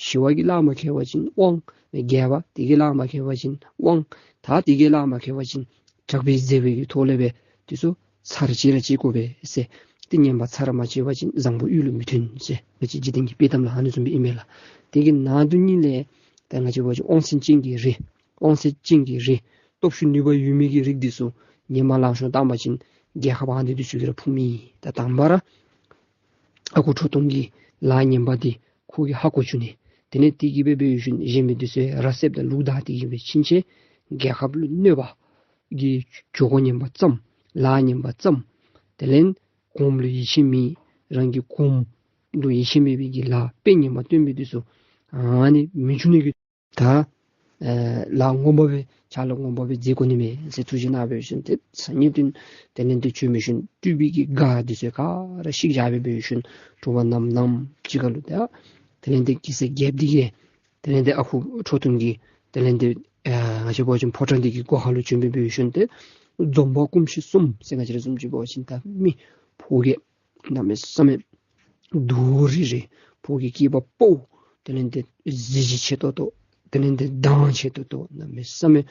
ཞི་བ་གིས་ལག་མ་ཁེལ་བ་ཅིན་དབང་། རྒྱལ་བ་དེ་གིས་ལག་མ་ཁེལ་བ་ཅིན་དབང་། ད་དེ་གིས་ལག་མ་ཁེལ་བ་ཅིན་དྲག་པོའི་མཛད་པའི་གི་ཐོག་ལས་སྦེ་དེ་ཚུ་ཚར་བཅད་ར་བཅད་དགོ་པས་ཟེར། དེ་ངན་པ་ཚར་མ་བཅད་པ་ཅིན་བཟང་པོ་ཡུལ་ལུ་མི་ཐོན་ཟེར། ང་བཅས་འཇིག་རྟེན་གྱི་དཔྱེ་གཏམ་ལུ་ཨ་ནི་བཟུམ་སྦེ་ཨིན་མས་ལགས། དེ་གི་ནང་དུ་གཉིས་ལས་ ད་ང་བཅས་འབད་བ་ཅིན་དབང་ཤེད་ཅན་གྱི་རིགས། དབང་ཤེད་ཅན་གྱི་རིགས། སྟོབས་ཤུགས་ནུས་པ་ཡོད་མི་གི་རིགས་འདི་ཚུ་ངན་མ་ལང་ཤོར་བཏང་པ་ཅིན་རྒྱལ་ཁབ་ཨ་ནི་འདི་ཚུ་གིས་ར་ཕུང་མི། ད་དང་པ་ར་ཨ་ཁུ་ཁྲོ་ཐུང་གི་ལཱ་ངན་པ་འདི་ཁོ་གིས་ཧ་གོ་བཅུག་ནི། དེ་ལས་དེ་གིས་སྦེ་འབད་ཞིནམ་གཞན་མི་འདི་ཚུ་ར་བསདཔ་དང་ལུག་བདའ་སྟེ་གིས་སྦེ་ཕྱིན་ཆད་རྒྱལ་ཁབ་ལུ་གནོད་པ་གི་གྱོད་གོ་ངན་པ་བརྩམས། ལཱ་ངན་པ་བརྩམས། དེ་ལས་གོངམ་ལུ་ཡིད་ཆེས་མེད། རང་གི་གོངམ་ལུ་ཡིད་ཆེས་མེད་པའི་གི་ལཱ་དཔེ་ངན་པ་སྟོན་མི་འདི་ཚུ་ཨ་ནི་མི་འབྱུང་ནི་གི། ད་ཨེ་ལཱ་ངོ་མ་སྦེ་ཕྱག་ལཱ་ངོ་མ་སྦེ་མཛད་དགོ་ནི་མས་ཟེར་ཐུགས་བཞེད་གནང་འབད་ཞིནམ་ཏེ་སང་ཉིན་བདུན་དེ་ལས་ཏེ་བྱོན་འབད་ཞིནམ་སྤྲུལ་པའི་གི་སྒར་འདི་ཚུ་ག་ར་བཤིག་བཞག་སྦེ་འབད་ཞིནམ་དྲོ་པ་ནམ་ནམ་ཅིག་ཁར་ལུ་ད་དེ་ལས་ཏེ་གེ་སར་རྒྱལཔོ་འདི་གིས་དེ་ལས་ཏེ་ཨ་ཁུ་ཁྲོ་ཐུང་གི་དེ་ལས་ཏེ་ཨ་ང་བཅས་འབད་བ་ཅིན་ཕོ་བྲང་འདི་གི་སྒོ་ཁར་ལུ་བྱོན་འབད་འབད་ཞིནམ་ཏེ་འཛོམས་པ་སྐུ་མཆེད་གསུམ་ཟེར་ང་བཅས་ར་བཟུམ་ཅིག་འབད་བ་ཅིན་ད་མི་ཕོ་རྒྱས་གནམ་མེད་ས་མེད་རྡོག་རི་རི་ཕོ་རྒྱས་སྐྱེས་པ་ཕོ། དེ་ལས་ཏེ་གཟི་བརྗིད་ཆེ་ཏོག་ཏོ། དེ་ལས་ཏེ་མདངས་ཆེ་ཏོག་ཏོ། གནམ་མེད་ས་མེད་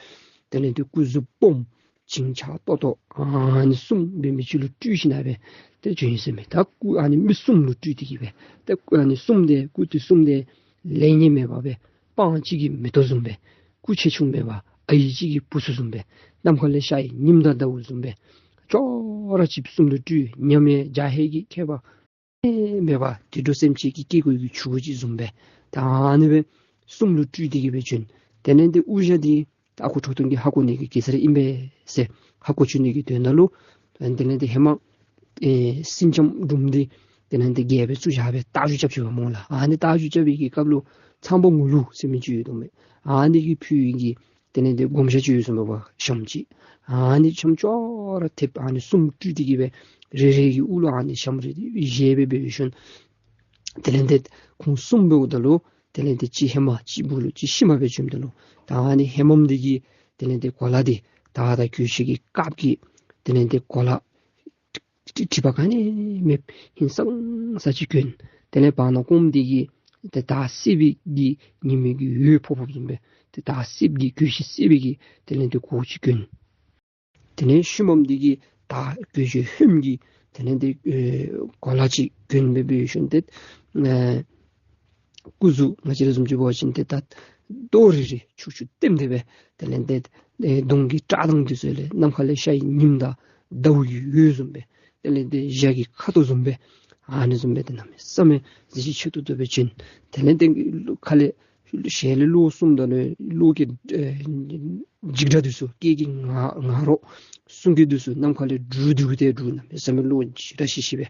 དེ་ལས་ཏེ་སྐུ་གཟུགས་སྦོམ་བྱིན་ཆགས་ཏོག་ཏོ། ཨ་ནི་གསུམ་འབད་མི་ཅིག་ལུ་སྤྲུལ་ཞིནམ་སྦེ་ཏེ་བྱོན་ཡི་ཟེར་མས། ད་སྐུ་ཨ་ནི་མི་གསུམ་ལུ་སྤྲུལ་ཏེ་གིས་སྦེ་ཏེ་སྐུ་ཨ་ནི་གསུམ་འདི་སྐུ་དེ་གསུམ་འདི་ལེགས་ཉེས་མེད་པར་སྦེ་སྤང་གཅིག་གི་མེ་ཏོག་བཟུམ་སྦེ། སྐུ་ཆེ་ཆུང་མེད་པར་ཨའི་གཅིག་གི་བུ་ཚུ་བཟུམ་སྦེ། ནམ་མཁའ་ལས་ཤར་བའི་ཉིམ་དང་ཟླཝ་བཟུམ་སྦེ། ཅོག་ར་གཅིག་གསུམ་ལུ་སྤྲུལ། མཉམ་མེད་འཇའ་ཧེ་གི་ཁྱད་པར་མེད་པར་དུད་འགྲོ་སེམས་ཅན་གྱི་སྐྱེ་དགུའི་གི་ཆུ་བོ་ཅིག་བཟུམ་སྦེ། ད་ཨ་ནི་སྦེ་གསུམ་ལུ་སྤྲུལ་ཏེ་གིས་སྦེ་བྱོན། དེ་ལས་ཏེ་དབུ་ཞྭ་འདི་ད་ཨ་ཁུ་ཁྲོ་ཐུང་གིས་ཧ་གོ་ནི་གི་གེ་སར་ཨིན་པས་ཟེར་ཧ་གོ་བཅུག་ནི་གི་དོན་དག་ལུ། དེ་ལས་ཏེ་ཧེ་མ་ཨེ་སེང་ལྕམ་འབྲུག་མོ་འདི་དེ་ལས་ཏེ་རྒྱལ་པོའི་བཙུགས་བཞག་པའི་རྟ་རྒྱུག་རྐྱབ་ཅི་པ་སྨོ་ལགས། ཨ་ནི་རྟ་རྒྱུག་རྐྱབ་པའི་གི་སྐབས་ལུ་ཚངས་པ་ངུ་ལུག་ཟེར་མི་ཅིག་ཡོད་དོ་མས། ཨ་ནི་གིས་ཕུལ་བའི་གི་དེ་ལས་ཏེ་སྒོམ་ཞྭ་ཅིག་ཡོད་ཟེར་མས་པ་ཞྭམོ་ཅིག། ཨ་ནི་ཞྭམོ་ཅོག་ར་ཐེབས། ཨ་ནི་གསུམ་སྤྲུལ་ཏེ་གིས་སྦེ་རེ་རེ་གི་དབུ་ལུ་ཨ་ནི་ཞྭམོ་རེ་བཞེས་སྦེ་འབད་ཞིནམ་དེ་ལས་ཏེ་ཁོང་གསུམ་འབདཝ་ད་ལུ་དེ་ལས་ཏེ་གཅིག་ཧེ་མ་གཅིག་སྦུག་ལུ་གཅིག་ཤུལ་མ་སྦེ་བྱོནམ་ད་ལུ་ད་ཨ་ནི་ཧེ་མམ་འདི་གི་དེ་ལས་ཏེ་གོ་ལ་འདི་དར་དང་གོས་ཆེན་གྱི་དཀརཔོ་གི་དེ་ལས་ཏེ་གོ་ལ་དྲི་དྲི་མ་ག་ནི་མེདཔ་ཧིང་སངས་ས་ཅིག་གྱོན། དེ་ལས་བར་ན་ཀོམ་འདི་གིས་ཏེ་དར་སེརཔོ་གི་ཉི་མའི་གི་འོད་ཕོག་ཕོགཔ་བཟུམ་སྦེ་ཏེ་དར་སེརཔོ་གི་གོས་ཆེན་སེརཔོ་གི་དེ་ལས་ཏེ་གོ་ཅིག་གྱོན། དེ་ལས་ཤུལ་མམ་འདི་གིས་དར་གོས་ཆེན་ཧོནམ་གི་དེ་ལས་ཏེ་ཨེ་གོ་ལ་ཅིག་གྱོན་སྦེ་འབད་ཞིནམ་ཏེ་ཨེ་སྐུ་གཟུགས་ང་བཅས་ར་བཟུམ་ཅིག་འབད་བ་ཅིན་ཏེ་ད་རྡོག་རི་རི་ཆུ་ཆུ་ལྟེམ་ལྟེ་སྦེ། དེ་ལས་ཏེ་ཨེ་གདོང་གི་བཀྲག་མདངས་འདི་ཚུ་ལས་ནམ་མཁའ་ལས་ཤར་བའི་ཉིམ་དང་ཟླཝ་གི་འོད་བཟུམ་སྦེ། དེ་ལས་ཏེ་འཇའ་གི་ཁ་དོག་བཟུམ་སྦེ། ཨ་ནི་བཟུམ་སྦེ་ཏེ་གནམ་མེད་ས་མེད་གཟི་བརྗིད་ཆེ་ཏོག་ཏོ་སྦེ་བྱོན། དེ་ལས་ཏེ་ཁ་ལས་ཞལ་ལས་བློ་གསུངམ་ད་ལུ་བློ་གི་ཨེ་འཇིགས་སྒྲ་འདི་ཚུ་སྐད་ཀྱི་ང་ང་རོ་གསུང་གི་འདི་ཚུ་ནམ་མཁའ་ལས་འབྲུག་ལྡིར་ཏེ་འབྲུག་གནམ་མེད་ས་མེད་བློ་འཇིགས་སྒྲ་ཤི་ཤི་སྦེ།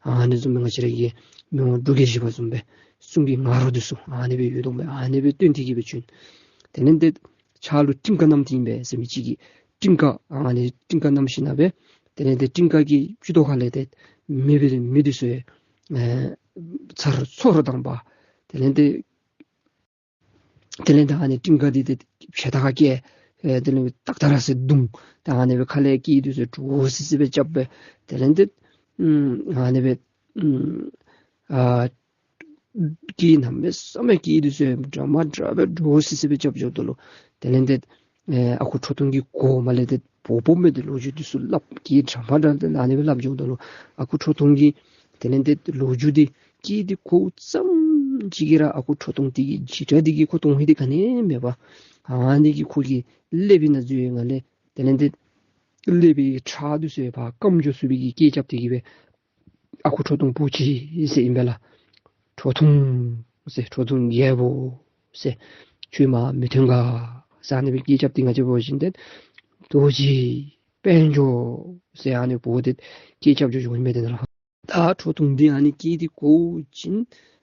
ཨ་ནི་བཟུམ་སྦེ་ང་བཅས་ར་གི་མི་དབང་འབྲུག་རྒྱལ་བཞི་པ་བཟུམ་སྦེ་གསུང་གི་ང་རོ་འདི་ཚུ་ཨ་ནི་སྦེ་ཡོད་དོ་མས། ཨ་ནི་སྦེ་སྟོན་ཏེ་གིས་སྦེ་བྱོན། དེ་ལས་ཏེ་ཕྱག་ལུ་ཀྲིང་ཀ་བསྣམས་ཏེ་ཨིན་པས་ཟེར་མི་ཅིག་གིས་ཀྲིང་ཀ་ཨ་ནི་ཀྲིང་ཀ་བསྣམས་ཞིནམ་སྦེ་དེ་ལས་ཏེ་ཀྲིང་ཀ་གི་སྤྱི་ཏོག་ཁ་ལས་ཏེ་མེ་སྦེ་མེ་འདི་ཚུ་ཨེ་ཚར་ཚོར་དང་པ། དེ་ལས་ཏེ་དེ་ལས་ད་ཨ་ནི་ཀྲིང་ཀ་འདི་ཏེ་ཕྱེད་ད་ཁ་སྐྱེ། ཨེ་དེ་ལས་ཏག་ཏ་ར་ཟེར་བརྡུང་། ད་ཨ་ནི་སྦེ་ཁ་ལས་སྐད་འདི་ཚུ་འདྲོག་སི་སི་སྦེ་རྐྱབ་སྦེ། དེ་ལས་ཏེ་ཨ་ནི་སྦེ་ཨ་སྐད་གནམ་མེད་ས་མེད་སྐད་འདི་ཚུ་འདྲ་མ་འདྲ་སྦེ་འདྲོག་སི་སི་སྦེ་རྐྱབ་འགྱོཝ་ད་ལུ་དེ་ལས་ཏེ་ཨེ་ཨ་ཁུ་ཁྲོ་ཐུང་གི་གོ་མ་ལས་ཏེ་བོ་བོ་མེད་དེ་ལོ་རྒྱུས་འདི་ཚུ་སླབ། སྐད་འདྲ་མ་འདྲ་ཏེ་ཨ་ནི་སྦེ་སླབ་འགྱོཝ་ད་ལུ་ཨ་ཁུ་ཁྲོ་ཐུང་གིས་དེ་ལས་ཏེ་ལོ་རྒྱུས་འདི་སྐད་འདི་གོཝ་ཙམ་ཅིག་གིས་ར་ཨ་ཁུ་ཁྲོ་ཐུང་འདི་གི་འཇིགས་སྐྲག་འདི་གིས་ཁོ་གདོང་ཧེ་འདི་ག་ནི་མེད་པར་ཨ་ནི་གིས་ཁོ་གི་ཀླད་པའི་ནང་འཛུལ་ཡི། ང་ལས་དེ་ལས་ཏེ་ཀླད་པའི་ཁྲག་འདི་ཚུ་ཕར་སྐམ་འགྱོ་ཚུགས་པའི་གི་སྐད་རྐྱབ་སྟེ་གིས་སྦེ་ཨ་ཁུ་ཁྲོ་ཐུང་བུ་ཅིག་ཟེར་ཨིན་པས་ལགས། ཁྲོ་ཐུང་ཟེར་ཁྲོ་ཐུང་རྒྱལ་པོ་ཟེར་ཁྱོད་མ་མི་ཐོན་ག་ཟེར་ཨ་ནི་སྦེ་སྐད་རྐྱབ་སྟེ་ང་བཅས་འབད་བ་ཅིན་ཏེ་རྡོ་རྗེ་དཔལ་འབྱོར་ཟེར་ཨ་ནི་བོ་ཏེ་སྐད་རྐྱབ་འགྱོ་འགྱོཝ་ཨིན་པས་ཏེ་ནཱ་ལགས། ད་ཁྲོ་ཐུང་འདི་ཨ་ནི་སྐད་འདི་གོ་ཅིན་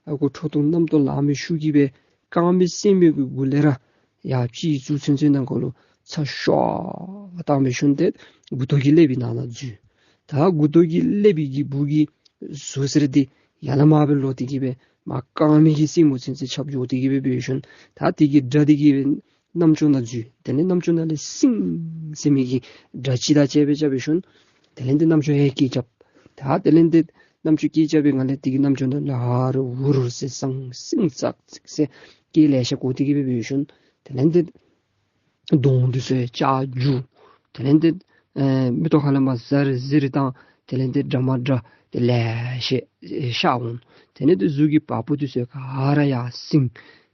ཨ་ཁུ་ཁྲོ་ཐུང་རྣམ་རྟོག་ལང་མི་ཤུགས་ཀྱིས་སྦེ་རྐངམ་སེན་མོའི་གུ་ལས་ར་ཡར་སྤྱི་གཙུག་ཚུན་ཚོད་ནང་འཁོད་ལུ་ཚ་ཤོར་བཏང་སྦེ་ཞིནམ་ཏེ་མགུ་ཏོ་གི་ཀླད་པའི་ནང་ན་འཛུལ། ད་མགུ་ཏོ་གི་ཀླད་པའི་གི་སྦུག་གི་ཟུག་གཟེར་འདི་ཡར་ལས་མར་སྦེ་ལོག་སྟེ་གིས་སྦེ་མར་རྐངམ་གི་སེན་མོ་ཚུན་ཚོད་ཁྱབ་འགྱོ་སྟེ་གིས་སྦེ་འབད་ཞིནམ་ད་དེ་གི་སྒྲ་འདི་གིས་སྦེ་རྣམ་ཅོ་ནང་འཛུལ། དེ་ལས་རྣམ་ཅོ་ནང་ལས་སིང་ཟེར་མི་གི་སྒྲ་ཅིག་དང་བཅས་སྦེ་རྐྱབ་སྦེ་ཞིནམ་དེ་ལས་ཏེ་རྣམ་ཅོ་ཡང་སྐད་རྐྱབ། ད་དེ་ལས་ཏེ་རྣམ་ཅོ་སྐད་རྐྱབ་པའི་ངང་ལས་དེ་གི་རྣམ་ཅོ་ནང་ལས་ཧ་རུ་ཧུ་རུ་ཟེར་སང་སིང་ཙག་ཙིག་ཟེར་སྐད་ལེ་ཤ་གོ་སྟེ་གིས་སྦེ་འབད་ཞིནམ་དེ་ལས་ཏེ་གདོང་འདི་ཚུ་ཡང་ལྕགས་འགྱུར། དེ་ལས་ཏེ་ཨེ་མིག་ཏོ་ཁ་ལས་མར་ཟར་ཟིར་དང་དེ་ལས་ཏེ་འདྲ་མ་འདྲ་ཏེ་ལེ་ཤ་ཤར་འོང་། དེ་ལས་ཏེ་གཟུགས་ཀྱི་བ་སྤུ་འདི་ཚུ་ག་ར་ཡར་སིང་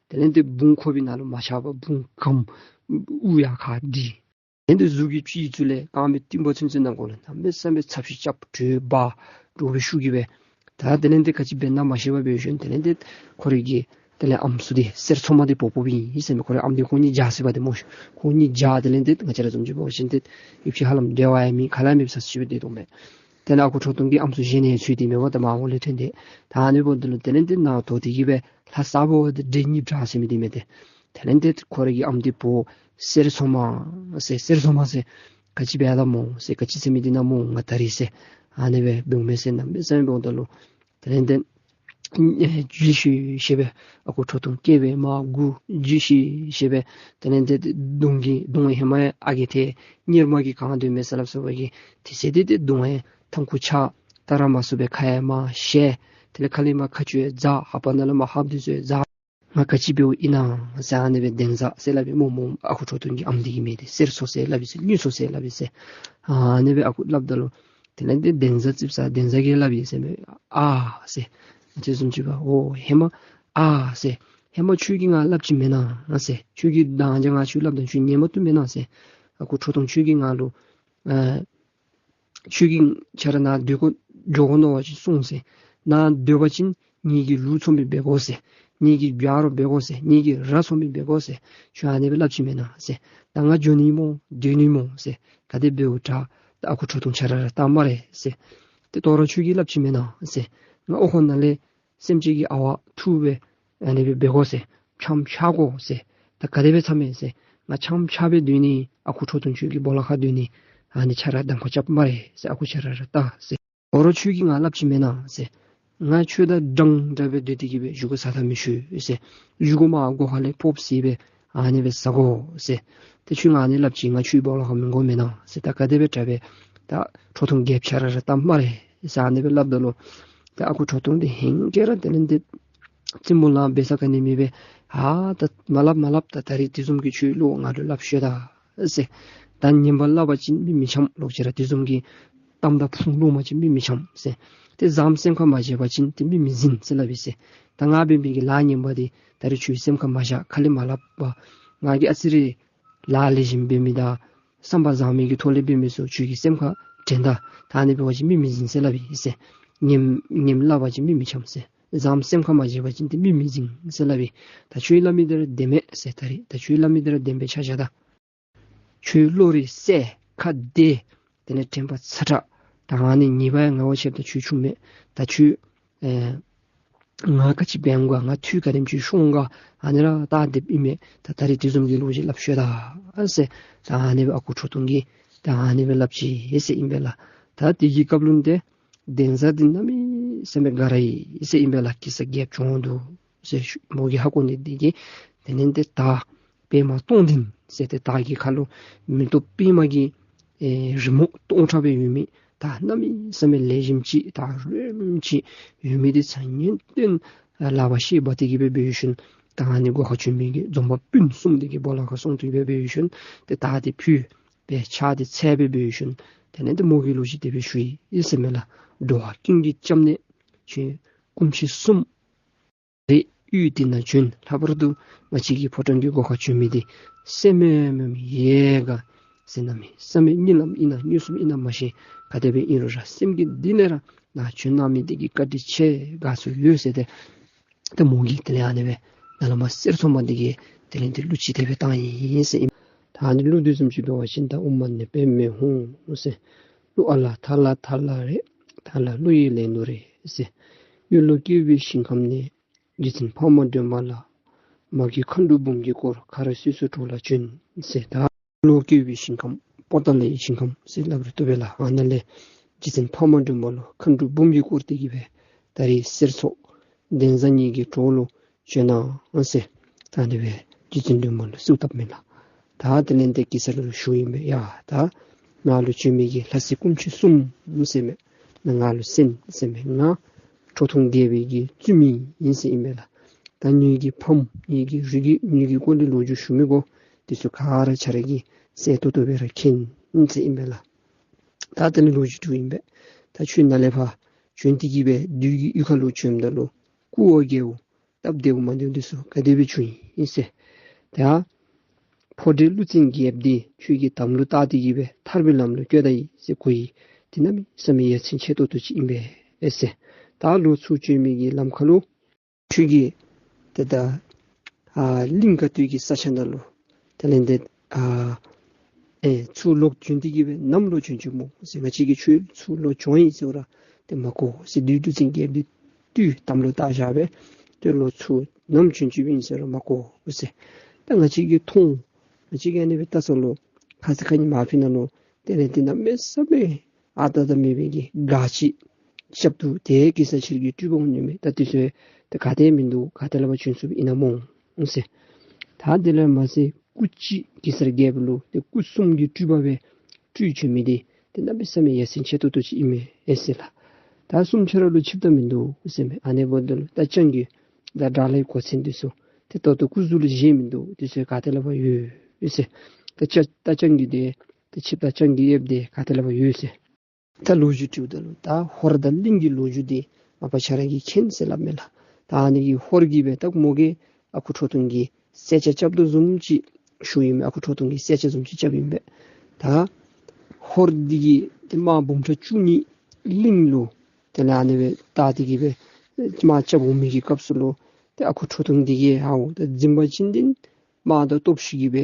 དེ་ལས་ཏེ་བུང་ཁོག་པའི་ནང་ལུ་མ་ཆགས་པར་བུང་གམ་དབུགས་ཡར་ཁ་འདི། དེ་ལས་ཏེ་གཟུགས་ཀྱི་སྤྱི་གཙུག་ལས་རྐངམ་གི་རྟིང་པ་ཚུན་ཚོད་ནང་འཁོད་ལུ་གནམ་མེད་ས་མེད་ཚབས་ཤིང་རྐྱབ་དྲོད་འབར་འདྲོག་པའི་ཤུགས་ཀྱིས་སྦེ། ད་དེ་ལས་ཏེ་ག་ཅི་འབད་ན་མ་ཤེས་པར་འབད་ཞིནམ་དེ་ལས་ཏེ་ཁོ་རའི་གི་དེ་ལས་ཨམ་སྲུ་འདི་གསེར་མཚོ་མ་འདི་འབོ་འབོཝ་ཨིན་ཟེར་མས། ཁོ་རའི་ཨམ་འདི་ཁོང་གཉིས་བརྒྱ་ཟེར་བ་འདི་སྨོ་ཤིག། ཁོང་གཉིས་བརྒྱ་དེ་ལས་ཏེ་ང་བཅས་ར་བཟུམ་ཅིག་འབད་བ་ཅིན་ཏེ་ཡུདཔ་ཅིག་ཧ་ལམ་འབྲལ་བ་ཡང་མེད་ག་ལ་ཡང་མེདཔ་ས་ཅིག་སྦེ་སྡོད་དོ་མས། དེ་ལས་ཨ་ཁུ་ཁྲོ་ཐུང་གིས་ཨམ་སྲུ་བཞེས་ནི་ཚུལ་འདི་མེད་པར་ད་མར་འོག་ལས་ཐོན་ཏེ་ད་ཨ་ནི་འབདཝ་ད་ལུ་དེ་ལས་ཏེ་ནང་དོག་སྟེ་གིས་སྦེ་ལྷ་ས་འབདཝ་ད་འདྲེ་གཉིས་བྲག་ཟེར་མི་འདི་མས་ཏེ། དེ་ལས་ཏེ་ཁོ་རའི་གི་ཨམ་འདི་འབོ་གསེར་མཚོ་མ་ཟེར་གསེར་མཚོ་མ་ཟེར་ག་ཅི་འབད་ད་སྨོ་ཟེར་ག་ཅི་ཟེར་མི་འདི་ན་སྨོ་ང་ད་རིས་ཟེར་ཨ་ནི་སྦེ་འབདཝ་མས་ཟེར་གནམ་མེད་ས་མེད་འབདཝ་ད་ལུ་དེ་ལས་ཏེ་ཨེ་འཇིགས་ཤིག་ཤིག་སྦེ་ཨ་ཁུ་ཁྲོ་ཐུང་སྐྱེ་བའི་མ་དགུ་འཇིགས་ཤིག་ཤིག་སྦེ་དེ་ལས་ཏེ་གདོང་གི་གདོང་ཧེ་མ་ཡང་ཨ་རྒས་ཏེ་གཉེར་མ་གིས་གང་སྡོད་མས་ཟེར་སླབ་སོ་བ་གི་དེ་ཚེ་འདི་ཏེ་གདོང་ཡང་ཐང་ཁུ་ཆག་ད་ར་མ་སོ་བའི་ཁ་ཡང་མར་ཞ་དེ་ལས་ཁ་ལས་མར་ཁ་ཆུ་ཡང་འཛག་ལྷ་པ་ནང་ལས་མར་ཧབ་འདི་ཚུ་ཡང་འཛག། ང་ག་ཅི་འབདཝ་ཨིན་ན་ཟེར་ཨ་ནི་སྦེ་གདན་ས་ཟེར་སླབ་ཨིན་སྨོ་སྨོ། ཨ་ཁུ་ཁྲོ་ཐུང་གི་ཨམ་འདི་གི་མིང་འདི་གསེར་མཚོ་ཟེར་སླབ་ཨིན་ཟེར་དངུལ་མཚོ་ཟེར་སླབ་ཨིན་ཟེར། ཨ་ནི་སྦེ་ཨ་ཁུ་སླབ་ད་ལུ་དེ་ལས་ཏེ་གདན་ས་རྩིགཔ་ས་གདན་ས་གིས་སླབ་ཨིན་ཟེར་མས། ཨ་ཟེར། དེ་བཟུམ་ཅིག་འབད་འོ་ཧེ་མ་ཨ་ཟེར་ཧེ་མ་ཁྱོད་ཀྱིས་ང་སླབ་ཅི་མེན་ན་ཟེར། ཁྱོད་ཀྱིས་ད་ཅི་ང་ཁྱོད་སླབ་ད་ཁྱོད་ཉན་མ་བཏུབ་མེན་ན་ཟེར། ཨ་ཁུ་ཁྲོ་ཐུང་ཁྱོད་ཀྱིས་ང་ལུ་ཨ་ཁྱོད་ཀྱིས་ཁྱོད་ར་ནཱ་སྡོད་དགོ་འགྱོ་དགོ་མནོ་བ་ཅིན་སོང་ཟེར། ནཱ་སྡོད་པ་ཅིན་ངེ་གི་ལུག་ཚོང་པའི་འབད་དགོ་ཟེར། ངེ་གི་རྒྱུ་རོགས་འབད་དགོ་ཟེར། ངེ་གི་ར་ཚོང་པའི་འབད་དགོ་ཟེར། ཁྱོད་ཨ་ནི་སྦེ་སླབ་ཅི་མེན་ན་ཟེར། ད་ང་འགྱོ་ནི་སྨོ་སྡོད་ནི་སྨོ་ཟེར། ག་དེ་འབདཝ་དྲག་ད་ཨ་ཁུ་ཁྲོ་ཐུང་ཁྱོད་ར་ར་བལྟ་སྨ་རེ་ཟེར། ཏེ་དོ་རུང་ཁྱོད་ཀྱིས་སླབ་ཅི་མེན་ན་ཟེར། ང་ཨོ་ཁོ་ནང་ལས་སེམས་ཅན་གྱི་ཨ་ཝ་འཐུ་སྦེ་ཨ་ནི་སྦེ་འབད་དགོ་ཟེར། ཆམ་ཆག་དགོ་ཟེར། ད་ག་དེ་སྦེ་འཚམ་མས་ཟེར། ང་ཆམ་ཆག་སྦེ་སྡོད་ནི། ཨ་ཁུ་ཁྲོ་ཐུང་ཁྱོད་ཀྱི་སྦོ་ལོགས་ཁར་སྡོད་ནི། ཨ་ནི་ཁྱོད་ར་གདམ་ཁ་རྐྱབ་སྨ་རེ་ཟེར། ཨ་ཁུ་ཁྱོད་ར་ར་བལྟ་ཟེར། དོ་རུང་ཁྱོད་ཀྱིས་ང་སླབ་ཅི་མེན་ན་ཟེར། ང་ཁྱོད་དང་འདྲན་འདྲ་སྦེ་སྡོད་དེ་གིས་སྦེ་བཞེས་སྒོ་བཟའ་ད་མི་ཞུ་ཟེར། བཞེས་སྒོ་མར་སྒོ་ཁ་ལས་ཕོརཔ་བསྲེས་སྦེ་ཨ་ནི་སྦེ་བཟའ་དགོ་ཟེར། ཏེ་ཁྱོད་ང་ཨ་ནི་སླབ་ཅི། ང་ཁྱོད་སྦོ་ལོགས་ཁར་མི་དགོ་མེན་ན་ཟེར། ད་ག་དེ་སྦེ་དྲག་སྦེ་ད་ཁྲོ་ཐུང་རྒྱལཔོ་ཁྱོད་ར་ར་བལྟ་སྨ་རེ་ཟེར་ཨ་ནི་སྦེ་སླབ་ད་ལུ་ད་ཨ་ཁུ་ཁྲོ་ཐུང་འདི་ཧེང་སྐལ་ར་དེ་ལས་ཏེ་རྩེ་མོ་ལངས་འབད་ས་ག་ནི་མེད་པས། ཨ་ད་མ་སླབ་མ་སླབ། ད་ད་རིས་དེ་བཟུམ་གྱི་ཁྱོད་བློ་ང་ལུ་སླབ་ཤོད་ད་ཟེར། ད་ངན་པ་སླབ་པ་ཅིན་མི་མི་འཆམ། ལོག་ཅི་ར་དེ་བཟུམ་གྱི་གཏམ་དང་ཕུང་ལུང་སྨྲ་ཅིན་མི་མི་འཆམ་ཟེར། ཏེ་བཟངམ་སེམས་ཁར་མ་བཞེས་པ་ཅིན་ཏེ་མི་མི་འཛིན་ཟེར་སླབ་ཨིན་ཟེར། ད་ང་འབད་མི་གི་ལཱ་ངན་པ་འདི་ད་རིས་ཁྱོད་སེམས་ཁར་མ་བཞག། ཁ་ལས་མ་སླབ་པར་ང་གིས་ཨ་ཙི་རེ་ལཱ་ལེགས་ཤོམ་འབད་མི་དང་བསམ་པ་བཟང་མི་གི་ཐོག་ལས་འབད་མི་ཚུ་ཁྱོད་ཀྱི་སེམས་ཁར་དྲན་ད། ད་ཨ་ནི་འབད་བ་ཅིན་མི་མི་འཛིན་ཟེར་སླབ་ཨིན་ཟེར། ངན་ངནམ་སླབ་པ་ཅིན་མི་མི་འཆམ་ཟེར། བཟངམ་སེམས་ཁར་མ་བཞེས་པ་ཅིན་ཏེ་མི་མི་འཛིན་ཟེར་སླབ་ཨིན། ད་ཁྱོད་སླབ་མི་འདི་ར་བདེན་མས་ཟེར། ད་རིས་ད་ཁྱོད་སླབ་མི་འདི་ར་བདེན་པའི་ཆ་བཞག་ད། ཁྱོད་བློ་རིག་གསལ་ཁ་བདེ། དེ་ལས་དྲན་པ་ཚ་དྲགས། ད་ཨ་ནི་ཉེས་པ་ཡང་ང་བ་ཆེ་བ་ད་ཁྱོད་ཆུང་མས། ད་ཁྱོད་ཨེ་ང་ག་ཅི་འབད་འོང་ག། ང་འཐུས་ག་དེམ་ཅིག་ཤོར་འོང་ག། ཨ་ནི་ར་བལྟ་སྡོདཔ་ཨིན་མས། ད་ད་རིས་དེ་བཟུམ་གྱི་ལོ་རྒྱུས་སླབ་ཤོད་ད་ཟེར། ད་ཨ་ནི་སྦེ་ཨ་ཁུ་ཁྲོ་ཐུང་གིས་ད་ཨ་ནི་སྦེ་སླབ་ཅི་ཟེར་ཨིན་པས་ལགས། ད་དེ་གི་སྐབས་ལུ་ཏེ་གདན་ས་འདི་གནམ་མེད་ས་མེད་དགའ་ར་ཡི་ཟེར་ཨིན་པས་ལགས། གེ་སར་རྒྱལཔོ་བྱོན་འདུག་ཟེར་མོ་གིས་ཧ་གོ་ནི་དེ་གིས་དེ་ལས་ཏེ་དར་པདྨ་སྟོང་ལྡན་ཟེར་ཏེ་དར་གྱི་ཁ་ལུ་མེ་ཏོག་པདྨ་གི་ཨེ་རི་མོ་སྟོང་ཕྲག་སྦེ་ཡོད་མི་དར་གནམ་མེད་ས་མེད་ལེགས་ཤོམ་ཅིག་དར་རོལམོ་ཅིག་ཡོད་མི་འདི་ཚ་ཉན་ཏེ་ལག་པར་ཤེལ་འབག་སྟེ་གིས་སྦེ་འབད་ཞིནམ་ད་ཨ་ནི་སྒོ་ཁར་བྱོན་མི་གི་རྫོང་པ་སྤུན་གསུམ་འདི་གི་སྦོ་ལོགས་ཁར་སོང་སྟེ་སྦེ་འབད་ཞིནམ་ཏེ་དར་འདི་ཕུལ་སྦེ་ཕྱག་འདི་འཚལ་སྦེ་འབད་ཞིནམ་དེ་ལས་ཏེ་མོ་གིས་ལོ་རྒྱུས་དེ་སྦེ་ཞུ་ཡི་ཟེར་མས་ལགས། འགྲོ་བ་ཀུན་གྱི་སྐྱབས་གནས་ཁྱོད་སྐུ་མཆེད་གསུམ་རེ་ཡུལ་འདི་ནང་བྱོན། ལྷག་པར་དུ་ང་བཅས་ཀྱི་ཕོ་བྲང་གི་སྒོ་ཁར་བྱོན་མི་འདི་སེམས་མེད་མེད་ཡལ་ག་ཟེར་གནམ་མེད་ས་མེད་གཉིད་ལམ་ཨིན་ན་མངོན་སུམ་ཨིན་ན་མ་ཤེས། ག་དེ་སྦེ་ཨིན་རུང་ར་སེམས་ཀྱི་གཏིང་ལས་ར་ནཱ་བྱོན་གནང་མི་འདི་གིས་བཀའ་དྲིན་ཆེ་དགའ་ཚོར་ཡོད་ཟེར་ཏེ་ཏེ་མོ་གིས་དེ་ལས་ཨ་ནི་སྦེ་ནཱ་ལས་མར་གསེར་མཚོ་མ་འདི་གིས་དེ་ལས་ཏེ་གླུ་ཅིག་དེ་སྦེ་བཏང་ཡི་ཟེར་ཨིན། ད་ཨ་ནི་གླུ་འདི་བཟུམ་ཅིག་འབད་བ་ཅིན་ད་དབུ་མ་ནས་པདྨས་ཧཱུྃ་ཟེར། གླུ་ཨ་ལ་ཐ་ལ་ཐ་ལ་རེད། ཐ་ལ་གླུ་ཡི་ལེན་ལུགས་རེད་ཟེར། གཡུ་ལོ་བཀོད་པའི་ཞིང་ཁམས་ནས། རྗེ་བཙུན་འཕགས་མ་སྒྲོལ་མ་ལ། མ་གི་མཁའ་འགྲོ་འབུམ་གྱིས་བསྐོར། གར་སོ་སོའི་གྲོགས་ལ་བྱོན་ཟེར། ད་གཡུ་ལོ་བཀོད་པའི་ཞིང་ཁམས་པོ་ཏ་ལའི་ཞིང་ཁམས་ཟེར་སླབ་རུང་བཏུབ་པས་ལགས། ཨ་ནཱ་ལས་རྗེ་བཙུན་འཕགས་མ་སྒྲོལ་མ་ལུ་མཁའ་འགྲོ་འབུམ་གྱིས་བསྐོར་ཏེ་གིས་སྦེ་ད་རིས་གསེར་མཚོ་གདན་ས་ངེ་གི་གྲོགས་ལུ་བྱོན་གནང་ཟེར་ད་ཨ་ནི་སྦེ་རྗེ་བཙུན་སྒྲོལ་མ་ལུ་གསོལཝ་བཏབ་མས་ལགས། ད་དེ་ལས་ཏེ་གེ་སར་ལུ་ཞུཝ་ཨིན་པས། ཡ་ད་ནཱ་ལུ་བྱོན་མི་གི་ལྷ་སྲིན་སྐུ་མཆེད་གསུམ་ཟེར་མས། ནཱ་ང་ལུ་གསན་ཟེར་མས། ང་ཁྲོ་ཐུང་རྒྱལ་པོའི་གི་བཙུན་མོ་ཨིན་ཟེར་ཨིན་པས་ལགས། ད་ངེ་གི་ཕམ་ངེ་གི་རིགས་ངེ་གི་སྐོར་ལས་ལོ་རྒྱུས་ཞུ་མི་དགོ། དེ་ཚུ་ག་ར་ཁྱེད་ར་གིས་གསལ་ཏོག་ཏོ་སྦེ་ར་མཁྱེན་ཟེར་ཨིན་པས་ལགས། ད་དེ་ལས་ལོ་རྒྱུས་འདི་ཨིན་པས། ད་ཁྱོད་ནཱ་ལས་ཕར་བྱོན་ཏེ་གིས་སྦེ་བདུད་ཀྱི་གཡུས་ཁ་ལུ་བྱོནམ་ད་ལུ་སྐུ་འོ་བརྒྱལ་བོ། ད་ སྟབས་བདེཝ་མ་བདེཝ་འདི་ཚུ་ག་དེ་སྦེ་བྱུང་ཡི་ཟེར། ད་ཕོ་བདུད་ཀླུ་བཙན་རྒྱལཔོ་འདི་ཁྱོད་ཀྱི་དམ་ལུ་བཏགས་ཏེ་གི་སྦེ་ཐར་པའི་ལམ་ལུ་བཀོད་ད་ཡི་ཟེར་གོ་ཡི། འདི་གནམ་མེད་ས་མེད་ཡ་མཚན་ཆེ་ཏོག་ཏོ་ཅིག་ཨིན་པས་ཟེར། ད་ལོག་ཚུར་བྱོན་མི་གི་ལམ་ཁ་ལུ་ཁྱོད་ཀྱིས་ཏེ་ད་ཨ་གླིང་ག་ཏེ་གི་ས་ཆ་ནང་ལུ་དེ་ལས་ཏེ་ཨ་ཨེ་ཚུར་ལོག་བྱོན་ཏེ་གི་སྦེ་ནམ་ལོག་བྱོན་བྱོནམ་སྨོ་ཟེར། ང་བཅས་ཀྱིས་ཁྱོད་ཚུར་ལོག་བྱོན་ཡི་ཟེར་བ་ར་ཏེ་མ་གོ་ཟེར། བདུད་ཀླུ་བཙན་རྒྱལཔོ་འདི་བཏུལ་དམ་ལུ་བཏགས་བཞག་སྦེ་ཏེ་ལོག་ཚུར་ནམ་བྱོན་བྱོནམ་ཨིན་ཟེར་བ་ར་མ་གོ་ཟེར། ད་ང་བཅས་ཀྱིས་མཐོང་། ང་བཅས་ཀྱིས་ཨ་ནི་སྦེ་བལྟ་ས་ལུ་ཁ་ཙ་ཁ་ཉིནམ་མ་ཕི་ནང་ལུ་དེ་ལས་ཏེ་གནམ་མེད་ས་མེད་ཨ་རྟག་རྟག་མེད་པའི་གི་ག་ཅི་རྐྱབ་འདུག། ཏེ་གེ་སར་ཁྱོད་ཀྱི་སྤྲུལ་པ་འོང་ནི་མས། ད་དེ་ཚུ་ད་ག་ཏེ་མིན་འདུག། ག་ཏེ་ལས་ཕར་བྱོན་སོངམ་ཨིན་ན་སྨོ་ཟེར། ད་དེ་ལས་མ་ཚད་སྐུ་ཅིག་གེ་སར་རྒྱལཔོ་ལུ་ཏེ་སྐུ་གསུམ་གྱི་སྤྲུལ་པ་སྦེ་སྤྲུལ་བྱོན་མི་འདི་ཏེ་གནམ་མེད་ས་མེད་ཡ་མཚན་ཆེ་ཏོག་ཏོ་ཅིག་ཨིན་མས་ཟེར་ལགས། ད་གསུམ་ཆ་ར་ལུ་ཆིབས་རྟ་མིན་འདུག་ཟེར་མས། ཨ་ནི་འབདཝ་ད་ལུ་ད་སྤྱང་ཀི་ད་དགྲ་ལྷའི་གོ་མཚོན་འདི་ཚུ་ཏེ་ད་ལྟོ་སྐུ་གཟུགས་ལུ་བཞེས་མིན་འདུག། འདི་ཚུ་ག་ཏེ་ལས་ཕར་ཡོད་ཟེར། ད་སྤྱ་ད་སྤྱང་ཀི་འདི་ཏེ་ཆིབས་རྟ་སྤྱང་ཀི་གཡསཔ་འདི་ག་ཏེ་ལས་ཕར་ཡོད་ཟེར། ད་ལོ་རྒྱུས་དྲིཝ་ད་ལུ་ད་ཧོར་དང་གླིང་གི་ལོ་རྒྱུས་འདི་མ་པ་ཁྱེད་ར་གིས་མཁྱེན་ཟེར་སླབ་མས་ལགས། ད་ཨ་ནི་གི་ཧོར་གྱིས་སྦེ་ད་མོ་གིས་ཨ་ཁུ་ཁྲོ་ཐུང་གི་གསད་བྱ་རྐྱབ་དོ་བཟུམ་ཅིག་ཞུ་ཡི་མས། ཨ་ཁུ་ཁྲོ་ཐུང་གི་གསད་བྱ་བཟུམ་ཅིག་རྐྱབ་ཨིན་པས། ད་ཧོར་འདི་གིས་ཏེ་དམག་འབུམ་ཕྲག་བཅུ་གཉིས་གླིང་ལུ་དེ་ལས་ཨ་ནི་སྦེ་བཏང་སྟེ་གི་སྦེ་དམག་རྐྱབ་འོང་མི་གི་སྐབས་སུ་ལུ་ཏེ་ཨ་ཁུ་ཁྲོ་ཐུང་འདི་གིས་ཨའོ་ད་འཛིན་པ་ཅིན་འདི་དམག་དང་སྟོབས་ཤུགས་ཀྱིས་སྦེ་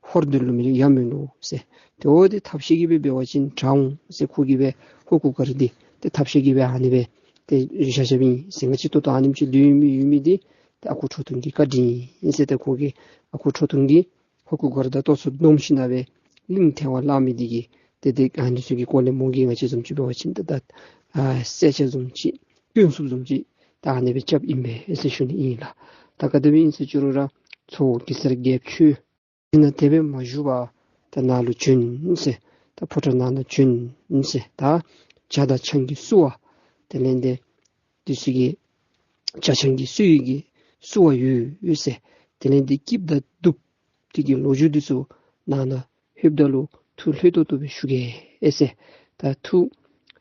ཧོར་འདི་ལུ་མི་ཡ་མེད་ནུག་ཟེར། ཏེ་འོ་འདི་ཐབས་ཤེས་ཀྱིས་སྦེ་འབད་བ་ཅིན་དྲག་འོང་ཟེར། ཁོ་གིས་སྦེ་ཧོར་གུར་དཀར་འདི་ཏེ་ཐབས་ཤེས་ཀྱིས་སྦེ་ཨ་ནི་སྦེ་ཏེ་བཞག་བཞགཔ་ཨིན་ཟེར། ང་བཅས་ད་ལྟོ་ཨ་ནེམ་ཅིག་ལུས་མི་ཡོད་མི་འདི་ཏེ་ཨ་ཁུ་ཁྲོ་ཐུང་གི་བཀའ་དྲིན་ཨིན་ཟེར། ཏེ་ཁོ་གིས་ཨ་ཁུ་ཁྲོ་ཐུང་གིས་ཧོར་གུར་དཀར་དང་ལྟོ་ཚོད་བསྡོམས་ཞིནམ་སྦེ་གླིང་ཐལ་བར་བརླག་མི་འདི་གིས་ཏེ་ཏེ་ཨ་ནི་ཚུ་གི་སྐོར་ལས་མོ་གིས་ང་བཅས་བཟུམ་ཅིག་འབད་བ་ཅིན་ད་ད་ཨ་གསད་བྱ་བཟུམ་ཅིག་སྐྱོན་སུབ་བཟུམ་ཅིག་ད་ཨ་ནི་སྦེ་རྐྱབ་ཨིན་པས་ཟེར་ཞུ་ནི་ཨིན་ལགས། ད་ག་དེ་སྦེ་ཨིན་ཟེར་ཅི་རུང་ར་ཚ་བོ་གེ་སར་རྒྱལཔོ་ཁྱོད་དེ་ནང་དེ་སྦེ་མ་བཞུགས་པར་ད་ནཱ་ལུ་བྱོན་ཟེར། ད་ཕོ་བྲང་ནང་ན་བྱོན་ཟེར། ད་ཇ་དང་ཆང་གི་བསུ་བ་དེ་ལས་ཏེ་འདི་ཚུ་གི་ཇ་ཆང་གི་བསུ་ཡི་གི་བསུ་བ་ཡོད་ཡོད་ཟེར། དེ་ལས་ཏེ་སྐྱིདཔ་དང་སྡུགཔ་དེ་གི་ལོ་རྒྱུས་འདི་ཚུ་ནང་ན་ལྷོདཔ་ད་ལུ་ཐུགས་ལྷོད་ཏོག་ཏོ་སྦེ་བཞུགས་གེ་ཟེར། ད་ཐུགས་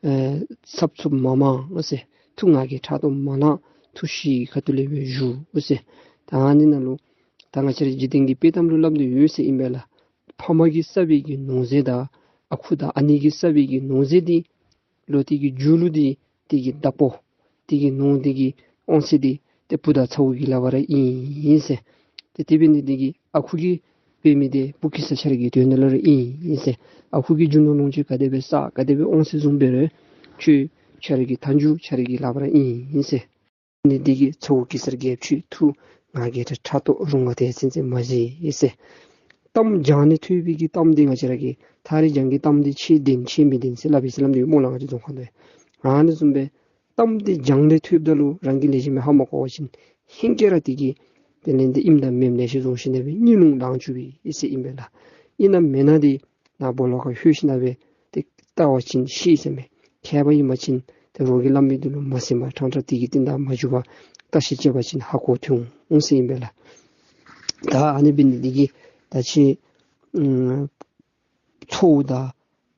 ཨེ་འཚབ་འཚུབ་མ་མང་ཟེར། ཐུགས་ང་རྒྱལ་ཕྲག་དོག་མ་ལང་། ཐུགས་གཤིས་ཁ་ཐུག་ལས་སྦེ་བཞུགས་ཟེར། ད་ཨ་ནི་ནང་ལུ་ད་ང་བཅས་ར་འཇིག་རྟེན་གྱི་དཔྱེ་གཏམ་ལུ་སླབ་སྟེ་ཡོད་ཟེར་ཨིན་པས་ལགས། ཕ་མ་གིས་བསགས་པའི་གི་ནོར་རྫས་དང་ཨ་ཁུ་དང་ཨ་ནེ་གིས་བསགས་པའི་གི་ནོར་རྫས་འདི་ལོ་དེ་གི་མཇུག་ལུ་འདི་དེ་གི་བདག་པོ་དེ་གི་ནོར་དེ་གི་དབང་ཚད་འདི་ཏེ་བུ་དང་ཚ་བོ་གི་ལག་པར་ཨིན་ཟེར། ཏེ་དེ་འབད་ནི་དེ་གིས་ཨ་ཁུ་གིས་འབད་མི་འདི་བུ་གེ་སར་ཁྱོད་ར་གི་དོན་དག་ལུ་ར་ཨིན་ཟེར། ཨ་ཁུ་གིས་རྒྱུ་ནོར་ལོངས་སྤྱོད་ག་དེ་སྦེ་བསགས་ག་དེ་སྦེ་དབང་ཚད་བཟུང་འབད་རུང་ཁྱོད་ཁྱོད་ར་གི་མཐའ་མཇུག་ཁྱོད་ར་གི་ལག་པར་ཨིན་ཟེར། ནི་དེ་གིས་ཚ་བོ་གེ་སར་རྒྱལཔོ་ཁྱོད་ཐུགས་ང་རྒྱལ་ཕྲག་དོག་རུང་བ་དེ་ཚུན་ཚོད་མ་བཞེས་ཟེར། གཏམ་བྱང་ནས་ཐོས་པའི་གི་གཏམ་འདི་ང་བཅས་ར་གིས་ཐག་རིང་རྒྱང་གི་གཏམ་འདི་ཆོས་བདེན་ཆོས་མི་བདེན་ཟེར་སླབ་ཨིན་ཟེར་སླབ་དོ་སྨོ་ལགས། ང་བཅས་རྫོང་ཁ་འདི་ཨ་ནི་བཟུམ་སྦེ་གཏམ་འདི་བྱང་ནས་ཐོསཔ་ད་ལུ་རང་གིས་ལེགས་ཤོམ་སྦེ་ཧ་མ་གོ་བ་ཅིན་ཧིང་ཀེ་ར་དེ་གིས་དེ་ལས་ཏེ་ཨིནམ་དང་མེནམ་ལེ་ཤ་བཟུང་ཞིནམ་ལས་སྦེ་གཉིད་ལུང་ལང་བཅུག་པའི་ཨིན་ཟེར་ཨིན་པས་ལགས། ཨིན་ན་མེན་ན་འདི་ནཱ་སྦོ་ལོགས་ཁར་ལྷོད་ཞིནམ་ལས་སྦེ་ཏེ་བལྟ་བ་ཅིན་ཤེས་ཟེར་མས། མཁས་པ་ཨིན་པ་ཅིན་ཏེ་རོགས་ཀྱིས་སླབ་མི་འདི་ལུ་མ་གསན་པར་ཕྲང་ཕྲང་དེ་གི་རྟིང་བདའ་མ་འཇུག་པར་བརྟག་ཞིབ་རྐྱབ་པ་ཅིན་ཧ་གོ་ཐོན་འོང་ཟེར་ཨིན་པས་ལགས། ད་ཨ་ནི་འབད་ནི་དེ་གིས་ད་ཁྱེད་ཨམ་ཚ་བོ་དང་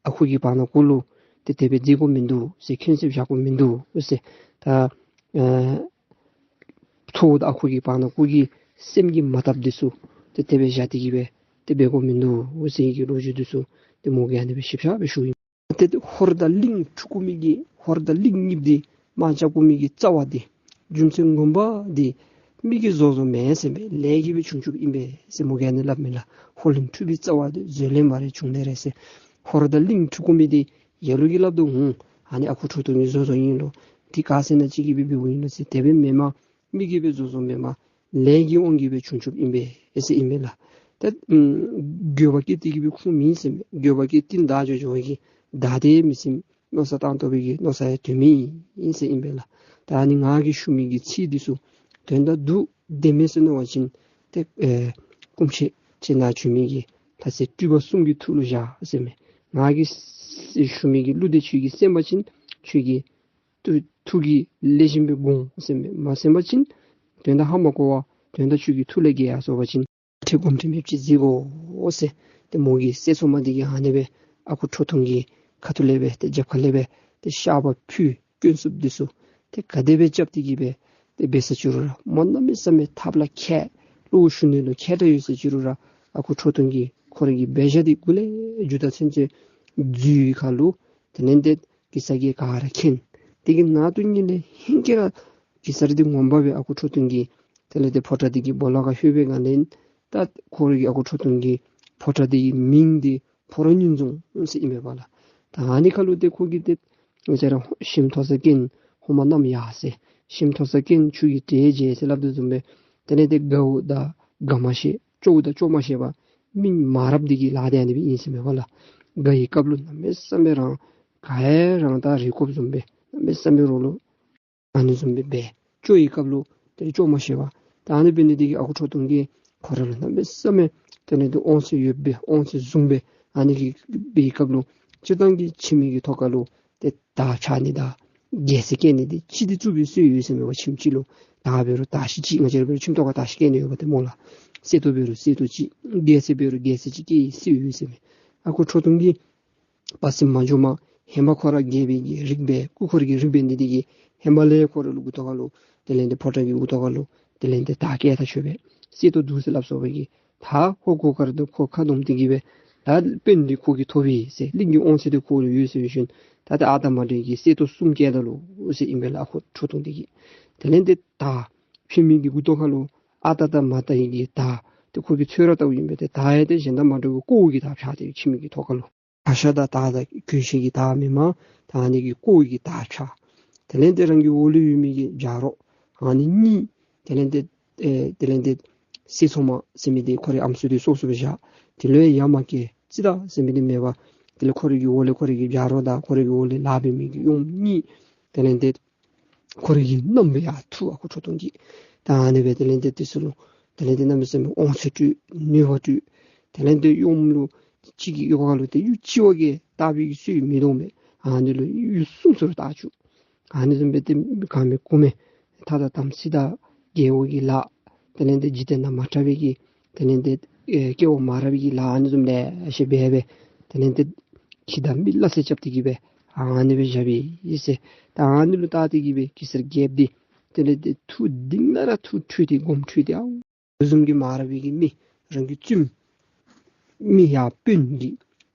ཨ་ཁུ་གི་བར་ན་གུ་ལུ་ཏེ་དེ་སྦེ་མཛད་དགོཔ་མིན་འདུག་ཟེར། མཁྱེན་གསལ་བཞག་དགོཔ་མིན་འདུག་ཟེར། ད་ཨ་ཚ་བོ་དང་ཨ་ཁུ་གི་བར་ན་གུ་གི་སེམས་ཀྱི་མ་བཏབ་འདི་ཚུ་ཏེ་དེ་སྦེ་བཞག་སྟེ་གི་སྦེ་ཏེ་འབད་དགོཔ་མིན་འདུག་ཟེར་གྱི་ལོ་རྒྱུས་འདི་ཚུ་ཏེ་མོ་གིས་ཨ་ནི་སྦེ་ཞིབ་ཆ་སྦེ་ཞུ་ཡི། ཏེ་ཧོར་དང་གླིང་འཁྲུག་དགོ་མི་གི་ཧོར་དང་གླིང་གཉིསཔོ་འདི་དམག་རྐྱབ་དགོ་མི་གི་རྩ་བ་འདི་རྒྱུ་མཚན་ངོ་མ་འདི་མི་གིས་བཟོ་བཟོཝ་མེན་ཟེར་མས། ལས་ཀྱིས་སྦེ་བྱུང་བྱུངམ་ཨིན་པས་ཟེར་མོ་གིས་ཨ་ནི་སླབ་མས་ལགས། ཧོར་གླིང་འཁྲུག་པའི་རྩ་བ་འདི་བཟོ་ལས་མ་རེད་བྱུང་ལས་རེད་ཟེར། ཧོར་དང་གླིང་འཁྲུག་དགོ་མི་འདི་ལ་ལུ་གིས་སླབ་དོ་འོང་། ཨ་ནི་ཨ་ཁུ་ཁྲོ་ཐུང་གིས་བཟོ་བཟོཝ་ཨིན་ལོ། འདི་ག་ཟེར་ན་ཅིག་གིས་སྦེ་འབདཝ་ཨིན་ལོ་ཟེར། དེ་སྦེ་མེན་མས། མི་གིས་སྦེ་བཟོ་བཟོཝ་མེན་མས། ལས་ཀྱི་དབང་གིས་སྦེ་བྱུང་བྱུངམ་ཨིན་པས་ཟེར་ཨིན་མས་ལགས། ད་ཨམ་འགྱོད་པ་སྐྱེས་ཏེ་གི་སྦེ་ཁུངས་མེད་ཟེར་མས། འགྱོད་པ་སྐྱེས་ཏེ་བདའ་འགྱོ་འགྱོ་བའི་གི་བདའ་སྟེ་མི་ཚིམ། མནོ་བསམ་བཏང་བཏང་བའི་གི་མནོ་བསམ་ཡང་དོན་མེད་ཨིན་ཟེར་ཨིན་པས་ལགས། ད་ཨ་ནི་ང་གིས་ཞུ་མི་གི་ཚིག་འདི་ཚུ་དོན་དག་འདུག་བདེན་མས་ཟེར་མནོ་བ་ཅིན་ཏེ་ཨེ་སྐུ་མཆེད་ཁྱེད་ནཱ་བྱོན་མི་གི་ལྷ་སྲས་སྤྲུལ་པ་གསུམ་གྱི་ཐུགས་ལུ་བཞག་ཟེར་མས། ང་གིས་ཞུ་མི་གི་གླུ་འདི་ཁྱོད་ཀྱིས་གསན་པ་ཅིན་ཁྱོད་ཀྱི་ཐུགས་ཐུགས་ཀྱིས་ལེགས་ཤོམ་སྦེ་དགོངས་ཟེར་མས། མ་གསན་པ་ཅིན་དོན་དག་ཧ་མ་གོ་བར་དོན་དག་ཁྱོད་ཀྱི་ཐུགས་ལས་འགལ་ཡར་སོང་པ་ཅིན་ཁྲེལ་སྒོམ་ཁྲེལ་མེདཔ་ཅིག་མཛད་དགོ་ཟེར། ཏེ་མོ་གི་སྲས་མཚོ་མ་འདི་གིས་ཨ་ནི་སྦེ་ཨ་ཁུ་ཁྲོ་ཐུང་གི་ཁ་ཐུག་ལས་སྦེ་ཏེ་རྒྱབ་ཁ་ལས་སྦེ་ཏེ་བཤགས་པ་ཕུལ། སྐྱོན་སུབ་འདི་ཚུ་ཏེ་ག་དེ་སྦེ་རྐྱབ་སྟེ་གི་སྦེ་ ཏེ་འབད་ས་ཅི་རུང་ར་མོ་གནམ་མེད་ས་མེད་ཐབས་ལ་མཁས། བློ་ཞུ་ནི་ལུ་མཁས་དྲགས་ཡོད་ས་ཅི་རུང་ར་ཨ་ཁུ་ཁྲོ་ཐུང་གིས་ཁོ་རའི་གི་འབད་བཞག་འདི་འགོ་ལས་མཇུག་ད་ཚུན་ཚོད་འཛུལ་ཁ་ལུ་དེ་ལས་ཏེ་གེ་སར་གྱིས་ག་ར་མཁྱེན། དེ་གི་ནང་དུ་ཉིད་ལས་ཧེང་སྐལ་ར་གེ་སར་འདི་ངོ་མ་སྦེ་ཨ་ཁུ་ཁྲོ་ཐུང་གི་དེ་ལས་ཏེ་ཕོ་བྲང་འདི་གི་སྦོ་ལོགས་ཁར་ལྷོད་པའི་སྒང་ལས་ད་ཁོ་རའི་གི་ཨ་ཁུ་ཁྲོ་ཐུང་གི་ཕོ་བྲང་འདི་གི་མིང་འདི་ཕོ་རོག་སྙུན་རྫོང་ཟེར་ཨིན་མས་པ་ལགས། ད་ཨ་ནི་ཁ་ལུ་ཏེ་ཁོ་གིས་ཏེ་ང་བཅས་ར་ཤིམ་ཐོ་ས་རྐྱེན་ཧོ་མ་གནམ་ཡར་ཟེར། ཤིམ་ཐོ་ས་རྐྱེན་ཆུ་གི་གྲལ་མཇལ་ཟེར་སླབ་དོ་བཟུམ་སྦེ་དེ་ལས་ཏེ་དགའཝ་དང་དགའ་མ་ཤེས། སྐྱོཝ་དང་སྐྱོ་མ་ཤེས་པར་མི་མ་རབས་འདི་གི་ལཱ་འདི་ཨ་ནི་སྦེ་ཨིན་ཟེར་མས་པ་ལགས། དགའ་བའི་སྐབས་ལུ་གནམ་མེད་ས་མེད་རང་ག་ཡང་རང་དང་རེ་དགོཔ་བཟུམ་སྦེ་གནམ་མེད་ས་མེད་རོགས་ལུ་ཨ་ནི་བཟུམ་སྦེ་འབད། སྐྱོ་བའི་སྐབས་ལུ་དེ་ལས་སྐྱོ་མ་ཤེས་པར། ད་ཨ་ནི་འབད་ནི་འདི་གིས་ཨ་ཁུ་ཁྲོ་ཐུང་གིས་ཁོ་ར་ལུ་གནམ་མེད་ས་མེད་དེ་ལས་ཏེ་དབང་ཚད་ཡོདཔ་སྦེ་དབང་ཚད་བཟུང་སྦེ་ཨ་ནི་གི་འབད་བའི་སྐབས་ལུ་སྤྱིར་བཏང་གི་ཁྱིམ་གྱི་ཐོག་ཁ་ལུ་ཏེ་དར་འཕྱར་ནི་དང་རྒྱལ་སྲིད་བསྐྱེད་ནི་འདི་ཅི་སྟེ་བཙུགས་སྦེ་སྲོལ་ཡོད་ཟེར་མས་པ། ཁྱིམ་ཅིག་ལུ་དར་འབད་རུང་དར་ཤིང་ཅིག་ང་བཅས་ར་འབད་རུང་ཁྱིམ་ཐོག་ཁར་དར་ཤིང་བཀལ་ནི་ཡོདཔ་ཏེ་སྨོ་ལགས། གསེར་ཏོག་འབད་རུང་གསེར་ཏོག་ཅིག་རྒྱལ་སྲིད་འབད་རུང་རྒྱལ་སྲིད་ཅིག་བཀལ་སྲོལ་ཡོད་ཟེར་མས། ཨ་ཁུ་ཁྲོ་ཐུང་གིས་དཔའ་སེམས་མ་འཇོ་མ་ཧེ་མ་ཁོ་ར་རྒྱལ་པོའི་གི་རིགས་འབད་སྐུ་འཁོར་གྱི་རིགས་འབད་ནི་འདི་གིས་ཧེ་མ་ལས་ཁོ་ར་ལུ་མགུ་ཏོ་ཁ་ལུ་དེ་ལས་ཏེ་ཕོ་བྲང་གི་མགུ་ཏོ་ཁ་ལུ་དེ་ལས་ཏེ་དར་བཀལ་ད་ཆོག་པས། གསེར་ཏོག་འདུག་ཟེར་སླབ་སོ་པའི་གི་ད་ཧོ་གོ་ཁར་དུ་ཁོ་ཁ་སྡོམ་སྟེ་གི་སྦེ་ད་དཔོན་འདི་ཁོ་གིས་ཐོབ་པས་ཟེར། གླིང་གི་དབང་ཚད་འདི་ཁོ་ལུ་ཡོད་ཟེར་བའི་ཤུལ་ད་ཏེ་ཨ་རྟག་མ་འདྲཝ་གི་གསེར་ཏོག་གསུམ་བཀལ་ད་ལོ་ཟེར་ཨིན་པས་ལགས། ཨ་ཁུ་ཁྲོ་ཐུང་འདི་གིས་དེ་ལས་ཏེ་དར་འཕྱར་མི་གི་མགུ་ཏོ་ཁ་ལུ་ཨ་རྟག་དང་མ་རྟག་གི་དར་ཏེ་ཁོ་གིས་ཚོད་ར་བལྟཝ་ཨིན་པས། ཏེ་དར་ཡང་ཏེ་གཞན་དང་མ་འདྲཝ་གོ་བོ་གི་དར་འཕྱར་ཏེ་ཁྱིམ་གྱི་ཐོག་ཁ་ལུ། ཁ་ཤ་དང་དར་དང་གོས་ཆེན་གྱི་དར་མེན་པར་ད་ཨ་ནི་གི་གོ་བོ་གི་དར་འཕྱར། དེ་ལས་ཏེ་རང་གི་འོག་ལུ་ཡོད་མི་གི་བྱ་རོག་ཨ་ནི་གཉིས། དེ་ལས་ཏེ་ཨེ་དེ་ལས་ཏེ་གསེར་མཚོ་མ་ཟེར་མི་འདི་ཁོ་རའི་ཨམ་སྲུ་འདི་སོ་སོ་སྦེ་བཞག། དེ་ལུ་ཡང་ཡ་མ་བཀལ་རྩིས་དང་ཟེར་མི་འདི་མེད་པར་དེ་ལས་ཁོ་རའི་གི་འོག་ལས་ཁོ་རའི་གི་བྱ་རོག་དང་ཁོ་རའི་གི་འོག་ལས་ལཱ་འབད་མི་གི་གཡོགམོ་གཉིས། དེ་ལས་ཏེ་ཁོ་རའི་གི་མནའམ་སྦེ་ཡར་འཐུ། ཨ་ཁུ་ཁྲོ་ཐུང་གིས་ད་ཨ་ནི་སྦེ་དེ་ལས་ཏེ་དེ་ཚུ་ལུ་དེ་ལས་ཏེ་གནམ་མེད་ས་མེད་དབང་ཚད་སྤྲོད་ནུས་པ་སྤྲོད། དེ་ལས་ཏེ་གཡོགམོ་ལུ་གཅིག་གིས་གཡོག་ཁ་ལུ་ཏེ་གཡུ་གཅིག་བ་གིས་བཏགས་པའི་གི་སྲོལ་མི་འདུག་མས། ཨ་ནི་ལུ་གཡུ་གསུམ་ཚུ་ར་བཏགས་བཅུག། ཨ་ནི་བཟུམ་སྦེ་ཏེ་ག་མེད་གུ་མེད་ཐ་དང་དམ་ཚིག་དང་རྒྱལ་པོ་གི་ལཱ་དེ་ལས་ཏེ་འཇིག་རྟེན་ནང་མ་འཁྲབ་པའི་གི་དེ་ལས་ཏེ་ཨེ་སྐྱེ་བ་མ་རབས་ཀྱི་ལཱ་ཨ་ནི་བཟུམ་ལེ་ཤ་འབད་སྦེ་དེ་ལས་ཏེ་ཁྱི་དང་མི་སླ་བསྲེ་རྐྱབ་སྟེ་གི་སྦེ་ཨ་ནི་སྦེ་བཞག་པས་ཟེར། ད་ཨ་ནི་ལུ་བལྟ་སྟེ་གི་སྦེ་གེ་སར་རྒྱལཔོ་འདི་དེ་ལས་ཏེ་ཐུགས་གཏིང་ལས་ར་ཐུགས་ཁྲོས་ཏེ་དགོངསམ་ཁྲོས་ཏེ་ཨའོ། དེ་བཟུམ་གྱི་མ་རབས་པའི་གི་མི་རང་གི་བཙུནམོ་མི་ཡང་དཔོན་གྱི་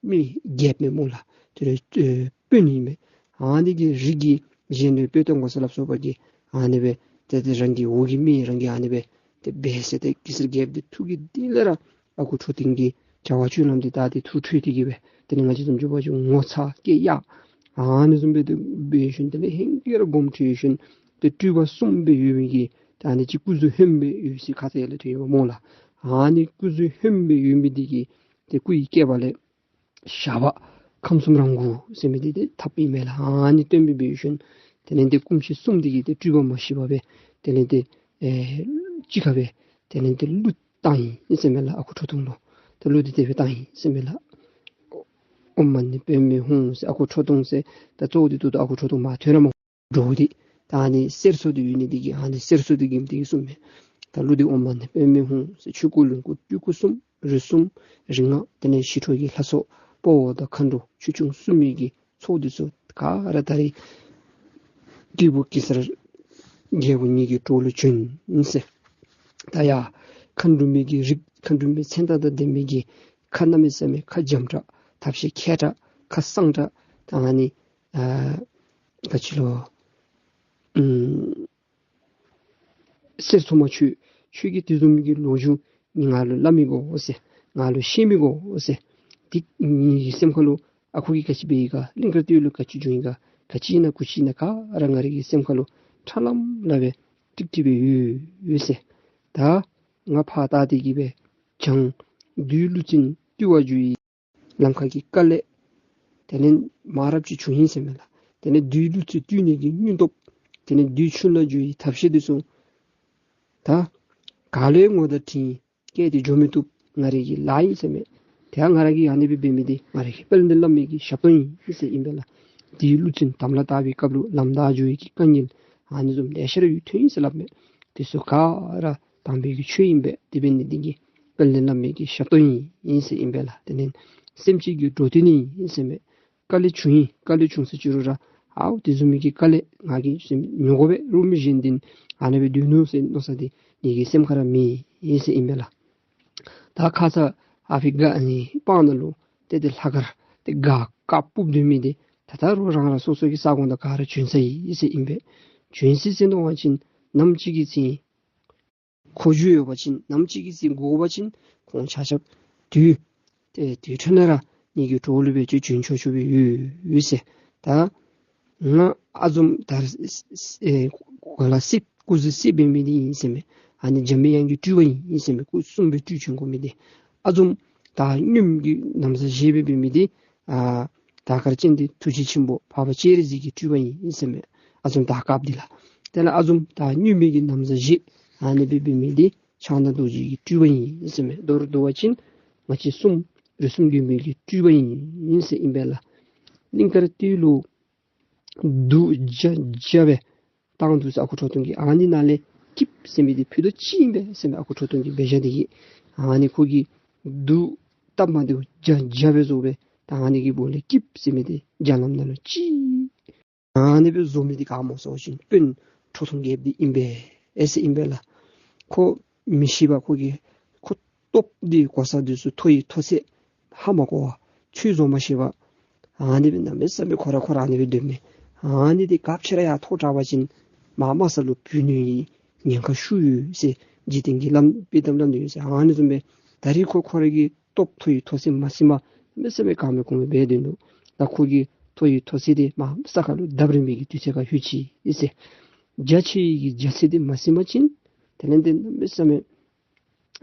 མི་རྒྱལཔོ་མེན་སྨོ་ལགས། དེ་ལས་ཨེ་དཔོན་ཨིན་མས། ཨ་ནི་གི་རིགས་ཀྱི་གཞན་ལུ་དཔེ་སྟོན་དགོ་ཟེར་སླབ་སོ་པ་གི་ཨ་ནི་སྦེ་ཏེ་ཏེ་རང་གི་འོག་གི་མི་རང་གིས་ཨ་ནི་སྦེ་ཏེ་འབད་ཟེར། ཏེ་གེ་སར་རྒྱལཔོ་འདི་ཐུགས་ཀྱི་གཏིང་ལས་ར་ཨ་ཁུ་ཁྲོ་ཐུང་གི་བྱ་བ་སྤྱོད་ལམ་འདི་བལྟ་སྟེ་ཐུགས་ཁྲོས་ཏེ་གི་སྦེ་དེ་ལས་ང་བཅས་བཟུམ་ཅིག་འབད་བ་ཅིན་ངོ་ཚ་སྐྱེ་ཡ། ཨ་ནི་བཟུམ་སྦེ་ཏེ་འབད་ཞིནམ་དེ་ལས་ཧེང་སྐལ་ར་དགོངསམ་ཁྲོས་ཞིནམ་ཏེ་སྤྲུལ་པ་གསུམ་སྦེ་ཡོད་མི་གི་ད་ཨ་ནི་ཅིག་སྐུ་གཟུགས་ཧོནམ་སྦེ་ཡོད་ས་ཁ་ཙ་ཡར་ལས་ཐོན་ཡོདཔ་སྨོ་ལགས། ཨ་ནི་སྐུ་གཟུགས་ཧོནམ་སྦེ་ཡོད་མི་འདི་གི་ཏེ་སྐུ་ཡི་སྐེད་པ་ལས་ཞགས་པ་ཁམས་གསུམ་རང་གུ་ཟེར་མི་འདི་ཏེ་ཐགཔ་ཨིན་མས་ལགས། ཨ་ནི་སྟོན་སྦེ་འབད་ཞིནམ་དེ་ལས་ཏེ་སྐུ་མཆེད་གསུམ་འདི་གིས་ཏེ་སྤྲུལ་པ་མ་ཤེས་པར་སྦེ་དེ་ལས་ཏེ་ཨེ་གཅིག་ཁར་སྦེ་དེ་ལས་ཏེ་གླུ་བཏང་ཡི་ཟེར་མས་ལགས། ཨ་ཁུ་ཁྲོ་ཐུང་ལུ་ཏེ་གླུ་འདི་དེ་སྦེ་བཏང་ཡི་ཟེར་མས་ལགས། ཨོཾ་མ་ཎི་པདྨེ་ཧཱུྃ་ཟེར། ཨ་ཁུ་ཁྲོ་ཐུང་ཟེར་ད་གཙོ་བོ་འདི་ཏོག་ཏོ་ཨ་ཁུ་ཁྲོ་ཐུང་མར་ཐོན་ར་མ་འགྱོ་འདི། ད་ཨ་ནི་གསེར་མཚོ་འདི་ཡོད་ནི་འདི་གིས་ཨ་ནི་གསེར་མཚོ་འདི་གིས་འདི་གིས་གསུངམ་མས། ད་གླུ་འདི་ཨོཾ་མ་ཎི་པདྨེ་ཧཱུྃ་ཟེར། ཆོས་སྐུ་ལོངས་སྐུ་སྤྲུལ་སྐུ་གསུམ་རིགས་གསུམ་རིགས་ལྔ་དེ་ལས་ཞི་ཁྲོ་གི་ལྷ་ཚོགས་དཔའ་བོ་དང་མཁའ་འགྲོ་ཆོས་སྐྱོང་སྲུང་མའི་གི་ཚོགས་འདི་ཚུ་ག་ར་ད་རིས་སྐྱེས་བུ་གེ་སར་རྒྱལ་པོ་ཉིད་ཀྱི་གྲོགས་ལུ་བྱོན་ཟེར། ད་ཡ་མཁའ་འགྲོ་མའི་གི་རིགས་མཁའ་འགྲོ་མའི་མཚན་རྟགས་དང་ལྡན་མི་གི་ཁ་གནམ་མེད་ས་མེད་ཁ་འཇམ་དྲགས་ཐབས་ཤེས་མཁས་དྲགས་ཁ་གསང་དྲགས་ད་ཨ་ནི་ཨ་ག་ཅི་ལོ་ཨམ་གསེར་མཚོ་མ་ཁྱོད་ཁྱོད་ཀྱིས་དེ་བཟུམ་མའི་གི་ལོ་རྒྱུས་ང་ལུ་སླབ་མི་དགོ་ཟེར། ང་ལུ་བཤད་མི་དགོ་ཟེར། ཏེ་ངེ་གི་སེམས་ཁ་ལུ་ཨ་ཁུ་གིས་ག་ཅི་འབད་ཡི་ག་གླིང་དཀར་སྟོད་ལུ་ག་ཅི་བྱུང་ཡི་ག་ག་ཅི་ཨིན་ན་གུ་ཅི་ཨིན་ན་ག་ར་ང་རའི་གི་སེམས་ཁ་ལུ་ཁྲ་ལམ་ལམ་སྦེ་ཀྲིག་ཀྲི་སྦེ་ཡོད་ཡོད་ཟེར། ད་ང་ཕར་བལྟ་སྟེ་གི་སྦེ་བྱང་བདུད་ཀླུ་བཙན་བཏུལ་བར་འགྱོ་བའི་ལམ་ཁ་གི་དཀའ་ལས། དེ་ལས་མ་རབས་ཅིག་བྱུང་ཡི་ཟེར་མས་ལགས། དེ་ལས་བདུད་ཀླུ་བཙན་བཏུལ་ནི་གི་སྙིང་སྟོབས། དེ་ལས་བདུད་ཆུ་ནང་འགྱོ་བའི་ཐབས་ཤེས་འདི་ཚུ་ད་ག་ལུ་ཡང་ངོ་དང་འཕྲད་སྐད་དེ་འགྱོ་མི་བཏུབ། ང་རའི་གི་ལཱ་ཨིན་ཟེར་མས། དེ་ཡང་ང་ར་གིས་ཨ་ནི་སྦེ་འབད་མི་འདི་ང་ར་གི་དཔལ་ལྡན་བླ་མའི་གི་ཞབས་ཏོག་ཨིན་ཟེར་ཨིན་པས་ལགས། བདུད་ཀླུ་བཙན་དམ་ལ་བཏགས་པའི་སྐབས་ལུ་ལམ་བདའ་འགྱོ་བའི་གི་དཀའ་ངལ་ཨ་ནི་བཟུམ་ལེ་ཤ་ར་ཡོད་ཐོན་ཡི་ཟེར་སླབ་མས། དེ་ཚུ་ག་ར་དམ་པའི་གི་ཆོས་ཨིན་པས། དེ་འབད་ནི་འདི་གིས་དཔལ་ལྡན་བླ་མའི་གི་ཞབས་ཏོག་ཨིན་ཨིན་ཟེར་ཨིན་པས་ལགས། དེ་ལས་སེམས་ཅན་གྱི་འགྲོ་དོན་ཨིན་ཟེར་མས། དཀའ་ལས་བྱུང་ཡི། དཀའ་ལས་བྱུང་ས་ཅི་རུང་ར་ ཨའུ་དེ་བཟུམ་མའི་གི་དཀའ་ལས་ང་གིས་སེམས་མྱོང་དགོ་པས། རུང་མི་གཞན་དེ་ཨ་ནི་སྦེ་སྡོད་ནུག་ཟེར་མནོ་ས་དེ་ངེ་གི་སེམས་ཁར་མེད་ཟེར་ཨིན་པས་ལགས། ད་ཁ་ཙ་ཨ་ཕི་ག་ཨ་ནི་སྤང་ནང་ལུ་ཏེ་དེ་ལྷ་ཁར་ཏེ་ག་བཀའ་སྤོབས་སྡོད་མི་དེ་ད་ད་རུང་རང་རང་སོ་སོ་གི་ས་གོ་ནང་ག་ར་བྱོན་ས་ཨིན་ཟེར་ཨིན་པས། བྱོན་ས་ཟེར་མནོ་བ་ཅིན་ནམ་ཅིག་གི་ཚེ་འགོར་འགྱོ་ཡོད་པ་ཅིན་ནམ་ཅིག་གི་ཚེ་འགོར་བ་ཅིན་ཁོང་ཆ་ཁྱབ་དུས་ཏེ་དུས་ཐོན་ན་ར་ངེ་གི་གྲོགས་ལུ་སྦེ་ཅིག་བྱོན་ཆོག་ཆོག་སྦེ་ཡོད་ཡོད་ཟེར། ད་ང་ཨ་ཛོམ་ད་ཨེ་ག་ལ་སྲིབ་སྐུ་གཟུགས་སྲིབ་འབད་མི་དེ་ཨིན་ཟེར་མས། ཨ་ནི་འཇམ་པའི་དབྱངས་ཀྱི་སྤྲུལ་པ་ཨིན་ཟེར་མས། སྐུ་གསུམ་སྦེ་སྤྲུལ་བྱོན་དགོ་མི་དེ། ཨ་ཛོམ་ད་སྔོནམ་གི་ན་བཟའ་བཞེས་སྦེ་འབད་མི་དེ་ཨ་དར་དཀར་ཅན་དེ་ཐུགས་རྗེ་ཆེན་པོ་འཕགས་པ་སྤྱན་རས་གཟིགས་ཀྱི་སྤྲུལ་པ་ཨིན་ཟེར་མས། ཨ་ཛོམ་ད་སྐབས་འདི་ལགས། དེ་ལས་ཨ་ཛོམ་ད་སྔོན་མའི་གི་ན་བཟའ་བཞེས་ཨ་ནི་སྦེ་འབད་མི་དེ་ཕྱག་ན་རྡོ་རྗེ་གི་སྤྲུལ་པ་ཨིན་ཟེར་མས། མདོར་བསྡུ་བ་ཅིན་ང་བཅས་གསུམ་རིགས་གསུམ་མགོན་པོའི་གི་སྤྲུལ་པ་ཨིན་ཟེར་ཨིན་པས་ལགས། གླིང་དཀར་སྟོད་ལུ་གདུགས་རྒྱ་རྒྱ་སྦེ་བཏང་འདུག་ཟེར་ཨ་ཁུ་ཁྲོ་ཐུང་གིས། ཨ་ནི་ནང་ལས་སྐྱིདཔ་ཟེར་མི་དེ་ཕུད་རྡོག་གཅིག་ཨིན་པས་ཟེར་མས། ཨ་ཁུ་ཁྲོ་ཐུང་གི་འབད་བཞག་དེ་གིས་ཨ་ནི་ཁོ་གིས་གདུགས་བཏབ་མ་དེ་རྒྱ་རྒྱ་སྦེ་བཟོ་སྦེ་ད་ཨ་ནི་གི་སྦུག་ལས་སྐྱིདཔ་ཟེར་མི་དེ་རྒྱ་ལམ་ནང་ལུ་གཅིག་ཨ་ནི་སྦེ་བཟོ་མི་དེ་ག་སྨོ་ཟེར་བ་ཅིན་དཔོན་ཁྲོ་ཐུང་རྒྱལཔོ་དེ་ཨིན་པས་ཨེ་ཟེར་ཨིན་པས་ལགས། ཁོ་མི་ཤེས་པར་ཁོ་གི་ཁོ་སྟོབས་འདི་གོ་ས་འདི་ཚུ་མཐོ་ཡི་མཐོ་ཚད་ཧ་མ་གོ་བར་ཆོས་བཟོ་མ་ཤེས་པར་ཨ་ནི་སྦེ་གནམ་མེད་ས་མེད་ཁོ་ར་ཁོ་ར་ཨ་ནི་སྦེ་སྡོད་མི་ཨ་ནི་དེ་སྐབས་ཅིག་ར་ཡར་མཐོ་དྲགས་པ་ཅིན་མར་དམའ་ས་ལུ་བུད་ནི་གི་ཉེན་ཁ་ཤུགས་ཡོད་ཟེར་འཇིག་རྟེན་གྱི་ལམ་དཔྱེ་གཏམ་སླབ་ནི་ཡོད་ཟེར། ཨ་ནི་བཟུམ་སྦེ་ད་རེས་ཁོ་ཁོ་ར་གི་སྟོབས་མཐོ་ཡི་མཐོ་ཚད་མ་ཟིན་པར་གནམ་མེད་ས་མེད་གང་མེད་གོང་མེད་སྦེ་སྡོད་ནུག། ད་ཁོ་གི་མཐོ་ཡི་མཐོ་ཚད་དེ་མར་ས་ཁ་ལུ་བརྡབ་རན་པའི་གི་དུས་ཚོད་ཁར་ལྷོད་ཅི་ཨིན་ཟེར། རྒྱ་ཆེ་ཡི་གི་རྒྱ་ཚད་དེ་མ་ཟིན་པ་ཅིན་དེ་ལས་དེ་གནམ་མེད་ས་མེད་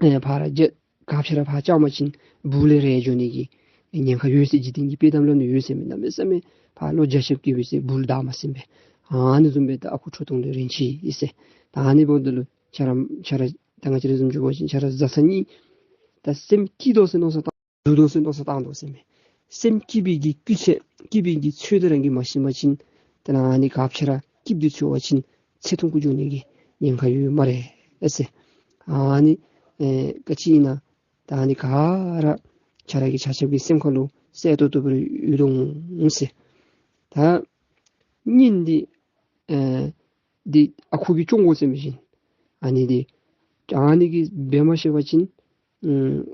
ཨེ་ཕར་རྒྱ་སྐབས་ཅིག་ར་ཕར་བཅག་པ་ཅིན་སྦུག་ལས་རལ་འགྱོ་ནི་གི་ཉེན་ཁ་ཡོད་ཟེར་འཇིག་རྟེན་གྱི་དཔྱེ་གཏམ་སླབ་ནི་ཡོད་ཟེར་མས། གནམ་མེད་ས་མེད་ཕར་ལོ་རྒྱ་ཆེ་སྐྱེ་བའི་ཟེར་སྦུག་ལུ་བདའ་མ་ཟིན་པས། ཨ་ནི་བཟུམ་སྦེ་ད་ཨ་ཁུ་ཁྲོ་ཐུང་ལས་རན་ཅི་ཨིན་ཟེར། ད་ཨ་ནི་འབདཝ་ད་ལུ་ཁྱོད་ར་ཁྱོད་ར་ད་ང་བཅས་ར་བཟུམ་ཅིག་འབད་བ་ཅིན་ཁྱོད་ར་བཟའ་ཚང་གཉིས་ད་སེམས་སྐྱིད་དོ་ཟེར་མནོ་ས་བཏང་སྡུག་དོ་ཟེར་མནོ་ས་བཏང་དོ་ཟེར་མས། སེམས་སྐྱིད་པའི་གི་སྐྱིད་ཚད་སྐྱིད་པའི་གི་ཚོད་དེ་རང་གིས་མ་ཤེས་པ་ཅིན་དེ་ལས་ཨ་ནི་སྐབས་ཅིག་ར་སྐྱིདཔ་དེ་ཚོར་བ་ཅིན་ཚེ་ཐུང་ཀུ་འགྱོ་ནི་གི་ཉེན་ཁ་ཡོད་སྨ་རེ་ཨེ་ཟེར། ཨ་ནི་ཨེ་ག་ཅི་ཨིན་ན་ད་ཨ་ནི་ག་ར་ཁྱོད་ར་གི་ཆ་ཁྱབ་ཀྱི་སེམས་ཁ་ལུ་གསལ་ཏོག་ཏོ་སྦེ་ཡོད་དོ་འོང་ཟེར། ད་གཉེན་འདི་ཨེ་འདི་ཨ་ཁུ་གིས་སྐྱོང་དགོ་ཟེར་མི་ཅིག་ཨིན། ཨ་ནི་འདི་ཨ་ནི་གིས་འབད་མ་ཤེས་པ་ཅིན་ཨུམ་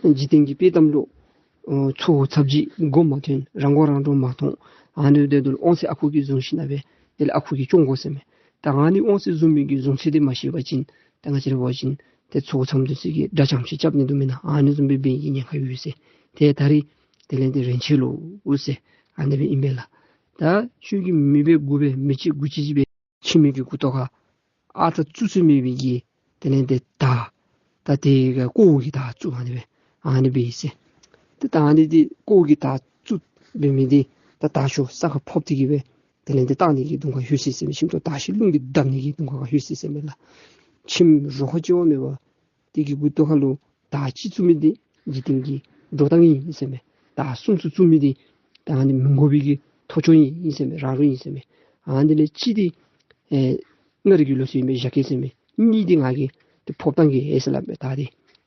ད་འཇིག་རྟེན་གྱི་དཔྱེ་གཏམ་ལུ་ཨོ་ཚ་བོ་ཚབ་ཅིག་མགོ་མ་ཐོན། རང་མགོ་རང་འདྲོངས་མ་མཐོང་། ཨ་ནི་དེ་དུས་དབང་ཚད་ཨ་ཁུ་གིས་བཟུང་ཞིནམ་ལས་དེ་ལས་ཨ་ཁུ་གིས་སྐྱོང་དགོ་ཟེར་མས། ད་ཨ་ནི་དབང་ཚད་བཟུང་མི་གི་བཟུང་ཚད་དེ་མ་ཤེས་པ་ཅིན་ད་ང་བཅས་ར་འབད་བ་ཅིན་ཏེ་ཚ་བོ་ཚབ་འདི་ཚུ་གིས་དགྲ་རྐྱངམ་ཅིག་རྐྱབ་ནི་འདུག་མེན་ན། ཨ་ནི་བཟུམ་སྦེ་འབད་ནི་གི་ཉེན་ཁ་ཡོད་ཟེར། ཏེ་ད་རེས་དེ་ལས་དེ་རན་ཆི་ལོ་ཟེར་ཨ་ནི་སྦེ་ཨིན་པས་ལགས། ད་ཁྱོད་ཀྱིས་མི་འབད་དགུ་འབད་མི་གཅིག་དགུ་གཅིག་གཅིག་འབད། ཁྱིམ་གྱི་མགུ་ཏོ་ཁར་ཨ་རྟག་བཙུགས་ཚུགས་མེད་པའི་གི་དེ་ལས་དེ་དར་ད་དེ་ག་ཀོཝ་གི་དར་བཙུགས་ཨ་ནི་སྦེ་ཨ་ནི་སྦེ་ཨིན་ཟེར། ཏེ་ད་ཨ་ནི་དེ་ཀོཝ་གི་དར་བཙུགས་འབད་མི་དེ་ད་དར་ཤོག་ས་ཁར་ཕབ་སྟེ་གི་སྦེ་དེ་ལས་དེ་བཏང་ནི་གི་དུང་ཁ་ལྷོད་ཅི་ཟེར་མས། ཁྱིམ་ཐོག་དར་ཤིང་རླུང་གིས་བརྡབ་ནི་གི་དུང་ཁ་ལྷོད་ཅི་ཟེར་མས་ལགས། ཁྱིམ་རོ་ཁ་ཅིག་བ་མེད་པར་དེ་གི་མགུ་ཏོ་ཁ་ལུ་དར་གཅིག་བཙུགས་མི་དེ་འཇིག་རྟེན་གྱི་འགྲོ་སྟངས་ཨིན་ཟེར་མས། དར་གསུམ་ཚུ་བཙུགས་མི་དེ་ད་ཨ་ནི་མི་དགོ་པའི་གི་ཐོ་ཅོ་ཨིན་ཟེར་མས། རང་རུང་ཨིན་ཟེར་མས། ཨ་ནི་ལས་གཅིག་དེ་ཨེ་མངའ་རིས་ཀྱི་ལུགས་སྲོལ་ཨིན་པས་བཞག་གེ་ཟེར་མས། གཉིས་དེ་ང་གིས་དེ་ཕབ་བཏང་གེ་ཟེར་སླབ་མས། ད་དེ་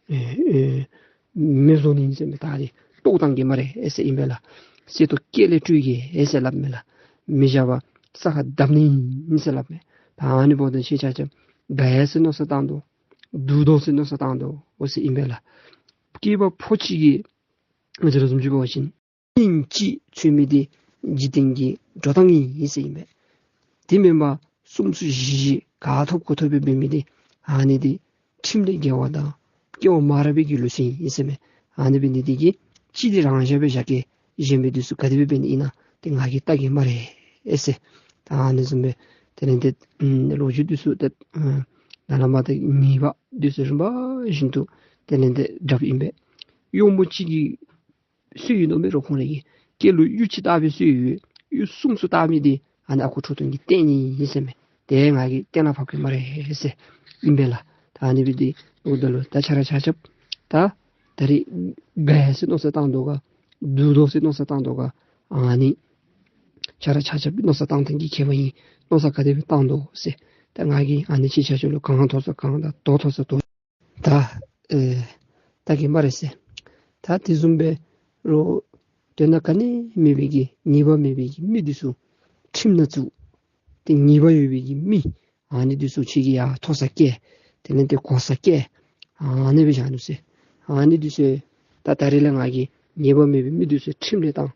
ཨེ་ཨེ་མེ་བཟོ་ནི་ཨིན་ཟེར་མས། ད་དེ་བཏོག་བཏང་གེ་སྨ་རེ་ཟེར་ཨིན་པས་ལགས། གསེར་ཏོག་སྐེ་ལས་སྤྲོད་གེ་ཟེར་སླབ་མས་ལགས། མི་བཞག་པར་ས་ཁར་བརྡབ་ནི་ཨིན་ཟེར་སླབ་མས། ད་ཨ་ནི་འབདཝ་ད་ཁྱེད་ཆ་ཁྱབ་དགའ་ཡི་ཟེར་མནོ་བསམ་བཏང་དོ། སྡུག་དོ་ཟེར་མནོ་བསམ་བཏང་དོ་འོ་ཟེར་ཨིན་པས་ལགས། སྐྱེས་པ་ཕོ་གཅིག་གིས་ང་བཅས་ར་བཟུམ་ཅིག་འབད་བ་ཅིན་སྙིང་གཅིག་ཚུད་མི་དེ་འཇིག་རྟེན་གྱི་འགྲོ་སྟངས་ཨིན་ཟེར་ཨིན་པས། དེ་མེན་པར་གསུམ་ཚུ་བཞི་བཞི་ག་ཐོབ་གོ་ཐོབ་སྦེ་འབད་མི་དེ་ཨ་ནི་དེ་ཁྲིམས་ལས་འགལ་བ་དང་སྐྱེ་བ་མ་རབས་པའི་གི་ལུགས་སྲོལ་ཨིན་ཟེར་མས། ཨ་ནི་འབད་ནི་དེ་གིས་གཅིག་དེ་རང་བཞག་སྦེ་བཞག་གེ། གཞན་མི་དེ་ཚུ་ག་དེ་སྦེ་འབད་ནི་ཨིན་ན་དེ་ང་གིས་བལྟ་གེ་སྨ་རེ་ཟེར། ད་ཨ་ནི་བཟུམ་སྦེ་དེ་ལས་དེ་ཨམ་ལོ་རྒྱུས་དེ་ཚུ་དེ་ཨམ་ནཱ་ལས་མར་དེ་ངེས་པ་དེ་ཚུ་རིམ་པ་བཞིན་དུ་དེ་ལས་དེ་སྒྲུབ་ཨིན་པས། གཡོགམོ་གཅིག་གིས་སུ་ཨིན་ནོ་མེད་རུང་ཁོང་རའི་གི་སྐེ་ལུ་གཡུ་གཅིག་བཏགས་པའི་སྲོལ་ཡོད། གཡུ་གསུམ་ཚུ་བཏགས་མི་དེ་ཨ་ནི་ཨ་ཁུ་ཁྲོ་ཐུང་གིས་བསྟན་ནི་ཨིན་ཟེར་མས། དེ་ང་གིས་གཏན་ལ་ཕབ་གེ་སྨ་རེ་ཟེར་ཨིན་པས་ལགས། ད་ཨ་ནི་སྦེ་དེ་འོ་ད་ལུ་ད་ཁྱེད་ར་ཆ་ཁྱབ་ད་ད་རེས་དགའ་ཡི་ཟེར་མནོ་བསམ་བཏང་དོ་ག་སྡུག་དོ་ཟེར་མནོ་བསམ་བཏང་དོ་ག་ཨ་ནི་ཁྱེད་ར་ཆ་ཁྱབ་མནོ་བསམ་བཏང་ཐངས་ཀྱི་ཁྱད་པར་ཨིན། མནོ་བསམ་ག་དེ་སྦེ་བཏང་དོ་ཟེར། ད་ང་གིས་ཨ་ནི་ཁྱེད་ཆ་ཁྱབ་ལུ་གང་ཐོབ་ས་གང་དང་དོ་ཐོབ་ས་དོ། ད་ཨེ་བལྟ་གེ་སྨ་རེ་ཟེར། ད་དེ་བཟུམ་སྦེ་རོགས་ དོན་དག་ག་ནི་མེད་པའི་གི་ཉེས་པ་མེད་པའི་གི་མི་འདི་ཚུ་ཁྲིམས་ནང་བཙུགས། ཏེ་ཉེས་པ་ཡོད་པའི་གི་མི་ཨ་ནི་འདི་ཚུ་ཁྱོད་ཀྱིས་ཡར་མཐོ་སར་བསྐྱལ། དེ་ལས་ཏེ་གོ་སར་བསྐྱལ། ཨ་ནི་སྦེ་བཞག་ནུག་ཟེར། ཨ་ནི་འདི་ཚུ་ད་ད་རེས་ལས་ང་གིས་ཉེས་པ་མེད་པའི་མི་འདི་ཚུ་ཁྲིམས་ལས་བཏང་།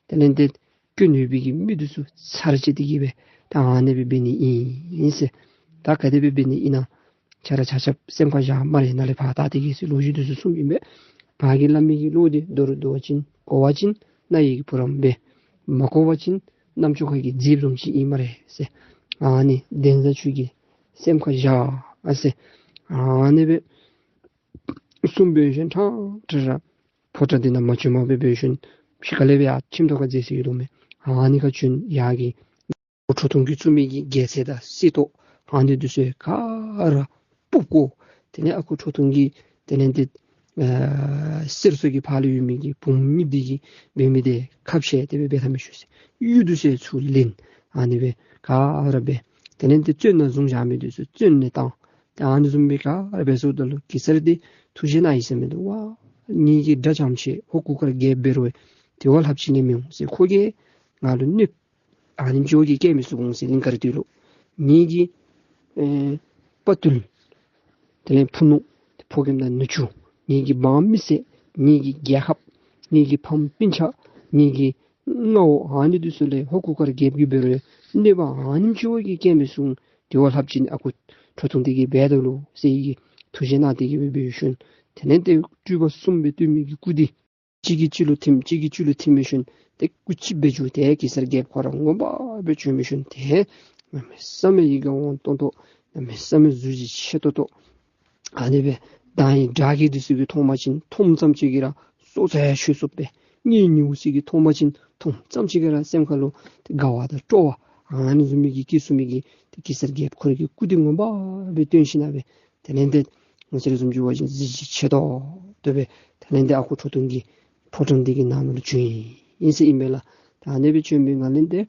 དེ་ལས་ཏེ་སྐྱོན་ཡོད་པའི་གི་མི་འདི་ཚུ་ཚར་བཅད་དེ་གི་སྦེ་ད་ཨ་ནི་སྦེ་འབད་ནི་ཨིན་ཟེར། ད་ག་དེ་སྦེ་འབད་ནི་ཨིན་ན་ཁྱེད་ར་ཆ་ཁྱབ་སེམས་ཁར་བཞག་སྨ་རེ། ནཱ་ལས་ཕར་ད་དེ་གི་ཟེར་ལོ་རྒྱུས་འདི་ཚུ་གསུངམ་ཨིན་པས། ཕར་གི་བླ་མའི་གི་བློ་འདི་མདོར་བསྡུ་བ་ཅིན་གོ་བ་ཅིན་རྣ་ཡི་གི་བུ་རམ་སྦེ། མ་གོ་བ་ཅིན་རྣམ་ཅོ་ཁ་གི་རྫིཔ་བཟུམ་ཅིག་ཨིན་སྨ་རེ་ཟེར། ཨ་ནི་འདན་བཟའ་ཁྱོད་ཀྱིས་སེམས་ཁར་བཞག་ཨ་ཟེར། ཨ་ནི་སྦེ་གསུངམ་འབད་ཞིནམ་ཁྲང་ཁྲ་ར་ཕོ་བྲང་འདི་ནང་མ་བྱོནམ་སྦེ་འབད་ཞིནམ་ཕྱི་ཁ་ལས་སྦེ་ཡར་ཁྱིམ་ཐོག་ཁར་འཛེགས་སོ་ཡི་ལོ་མས། ཨ་ནི་ཁར་བྱོན། ཡར་གི་ཁྲོ་ཐུང་གིས་བཙུགས་མི་གི་རྒྱལ་མཚན་དང་གསེར་ཏོག་ཨ་ནི་འདི་ཚུ་ག་ར་སྤུབ་བཀོ། དེ་ལས་ཨ་ཁུ་ཁྲོ་ཐུང་གིས་དེ་ལས་ཏེ་ཨ་གསེར་སོགས་ཀྱི་ཕར་ལུ་ཡོད་མི་གི་བུམོ་གཉིས་འདི་གིས་འབད་མི་འདི་ཁ་བཤད་དེ་སྦེ་འབད་ཐབས་མི་ཤེས་ཟེར། གཡུ་འདི་ཚུ་ཚུར་ལེན། ཨ་ནི་སྦེ་ག་ར་འབད། དེ་ལས་ཏེ་བཙོན་ནང་བཟུང་བཞག་མི་འདི་ཚུ་བཙོན་ལས་བཏང་། ཏེ་ཨ་ནི་བཟུམ་སྦེ་ག་ར་འབད་སོངམ་ད་ལུ་གེ་སར་འདི་ཐུགས་བཞེད་གནང་ཡི་ཟེར་མི་འདུག། ཝ་ངེ་གི་དགྲ་རྐྱངམ་ཅིག་ཧོར་གུར་དཀར་རྒྱལཔོ་འབད་རུང་དེ་བ་ལྷགཔ་ཅིག་ནི་མི་འོང་ཟེར། ཁོ་གིས་ང་ལུ་གནོདཔ་ཨ་ནེམ་ཅིག་བ་གིས་བཀལ་མི་ཚུགས་འོང་ཟེར་གླིང་དཀར་སྟོད་ལུ། ངེ་གི་ཨེ་དཔའ་རྟུལ། དེ་ལས་ཕུ་ནུ། ཕོ་རྒནམ་དང་ནུ་གཅུང་། ངེ་གི་འབངས་མི་སེར། ངེ་གི་རྒྱལ་ཁབ། ངེ་གི་ཕམ་སྤུན་ཆ། ངེ་གི་མངའ་འོག་ཨ་ནི་འདི་ཚུ་ལས་ཧོར་གུར་དཀར་རྒྱལཔོ་གིས་འབད་རུང་གནོདཔ་ཨ་ནེམ་ཅིག་བ་གིས་བཀལ་མི་ཚུགས་འོང་། དེ་བ་ལྷགཔ་ཅིག་ནི་ཨ་ཁུ་ཁྲོ་ཐུང་འདི་གིས་འབད་དོ་ལོ་ཟེར་གི་ཐུགས་བཞེད་གནང་སྟེ་གི་སྦེ་འབད་ཞིནམ་དེ་ལས་ཏེ་སྤྲུལ་པ་གསུམ་སྦེ་སྟོན་མི་གི་སྐུ་འདི་གཅིག་གིས་གཅིག་ལུ་ཐིམ་གཅིག་གིས་གཅིག་ལུ་ཐིམ་འབད་ཞིནམ་ཏེ་སྐུ་གཅིག་སྦེ་གྱུར། ཏེ་གེ་སར་རྒྱལཔོ་ཁོ་ར་ངོ་མ་སྦེ་བྱོན་འབད་ཞིནམ་ཏེ་གནམ་མེད་ས་མེད་ཡིད་དགའ་འོང་ཏོག་ཏོ། གནམ་མེད་ས་མེད་གཟི་བརྗིད་ཆེ་ཏོག་ཏོ། ཨ་ནི་སྦེ་མདང་ཡི་དགྲ་བགེགས་འདི་ཚུ་གིས་མཐོང་པ་ཅིན་མཐོངམ་ཙམ་ཅིག་གིས་ར་སྲོག་རྩ་ཡང་ཆོད་སོཔ་སྦེ། གཉེན་ཉེཝ་ཅིག་གིས་མཐོང་པ་ཅིན་མཐོངམ་ཙམ་ཅིག་གིས་ར་སེམས་ཁ་ལུ་ཏེ་དགའ་བ་དང་སྤྲོ་བ་ཨ་ནི་བཟུམ་མའི་གི་སྐྱེ་ཚུགས་མི་གི་ཏེ་གེ་སར་རྒྱལཔོ་ཁོ་རའི་གི་སྐུ་འདི་ངོ་མ་སྦེ་སྟོན་ཞིནམ་སྦེ། དེ་ལས་ཏེ་ང་བཅས་ར་བཟུམ་ཅིག་འབད་བ་ཅིན་གཟི་བརྗིད་ཆེ་ཏོག་ཏོ་སྦེ་དེ་ལས་ཏེ་ཨ་ཁུ་ཁྲོ་ཐུང་གི་ཕོ་བྲང་འདི་གི་ནང་ན་ལུ་བྱོན་ཡི་ཟེར་ཨིན་པས་ལགས། ད་ཨ་ནི་སྦེ་བྱོན་པའི་སྒང་ལས་ཏེ་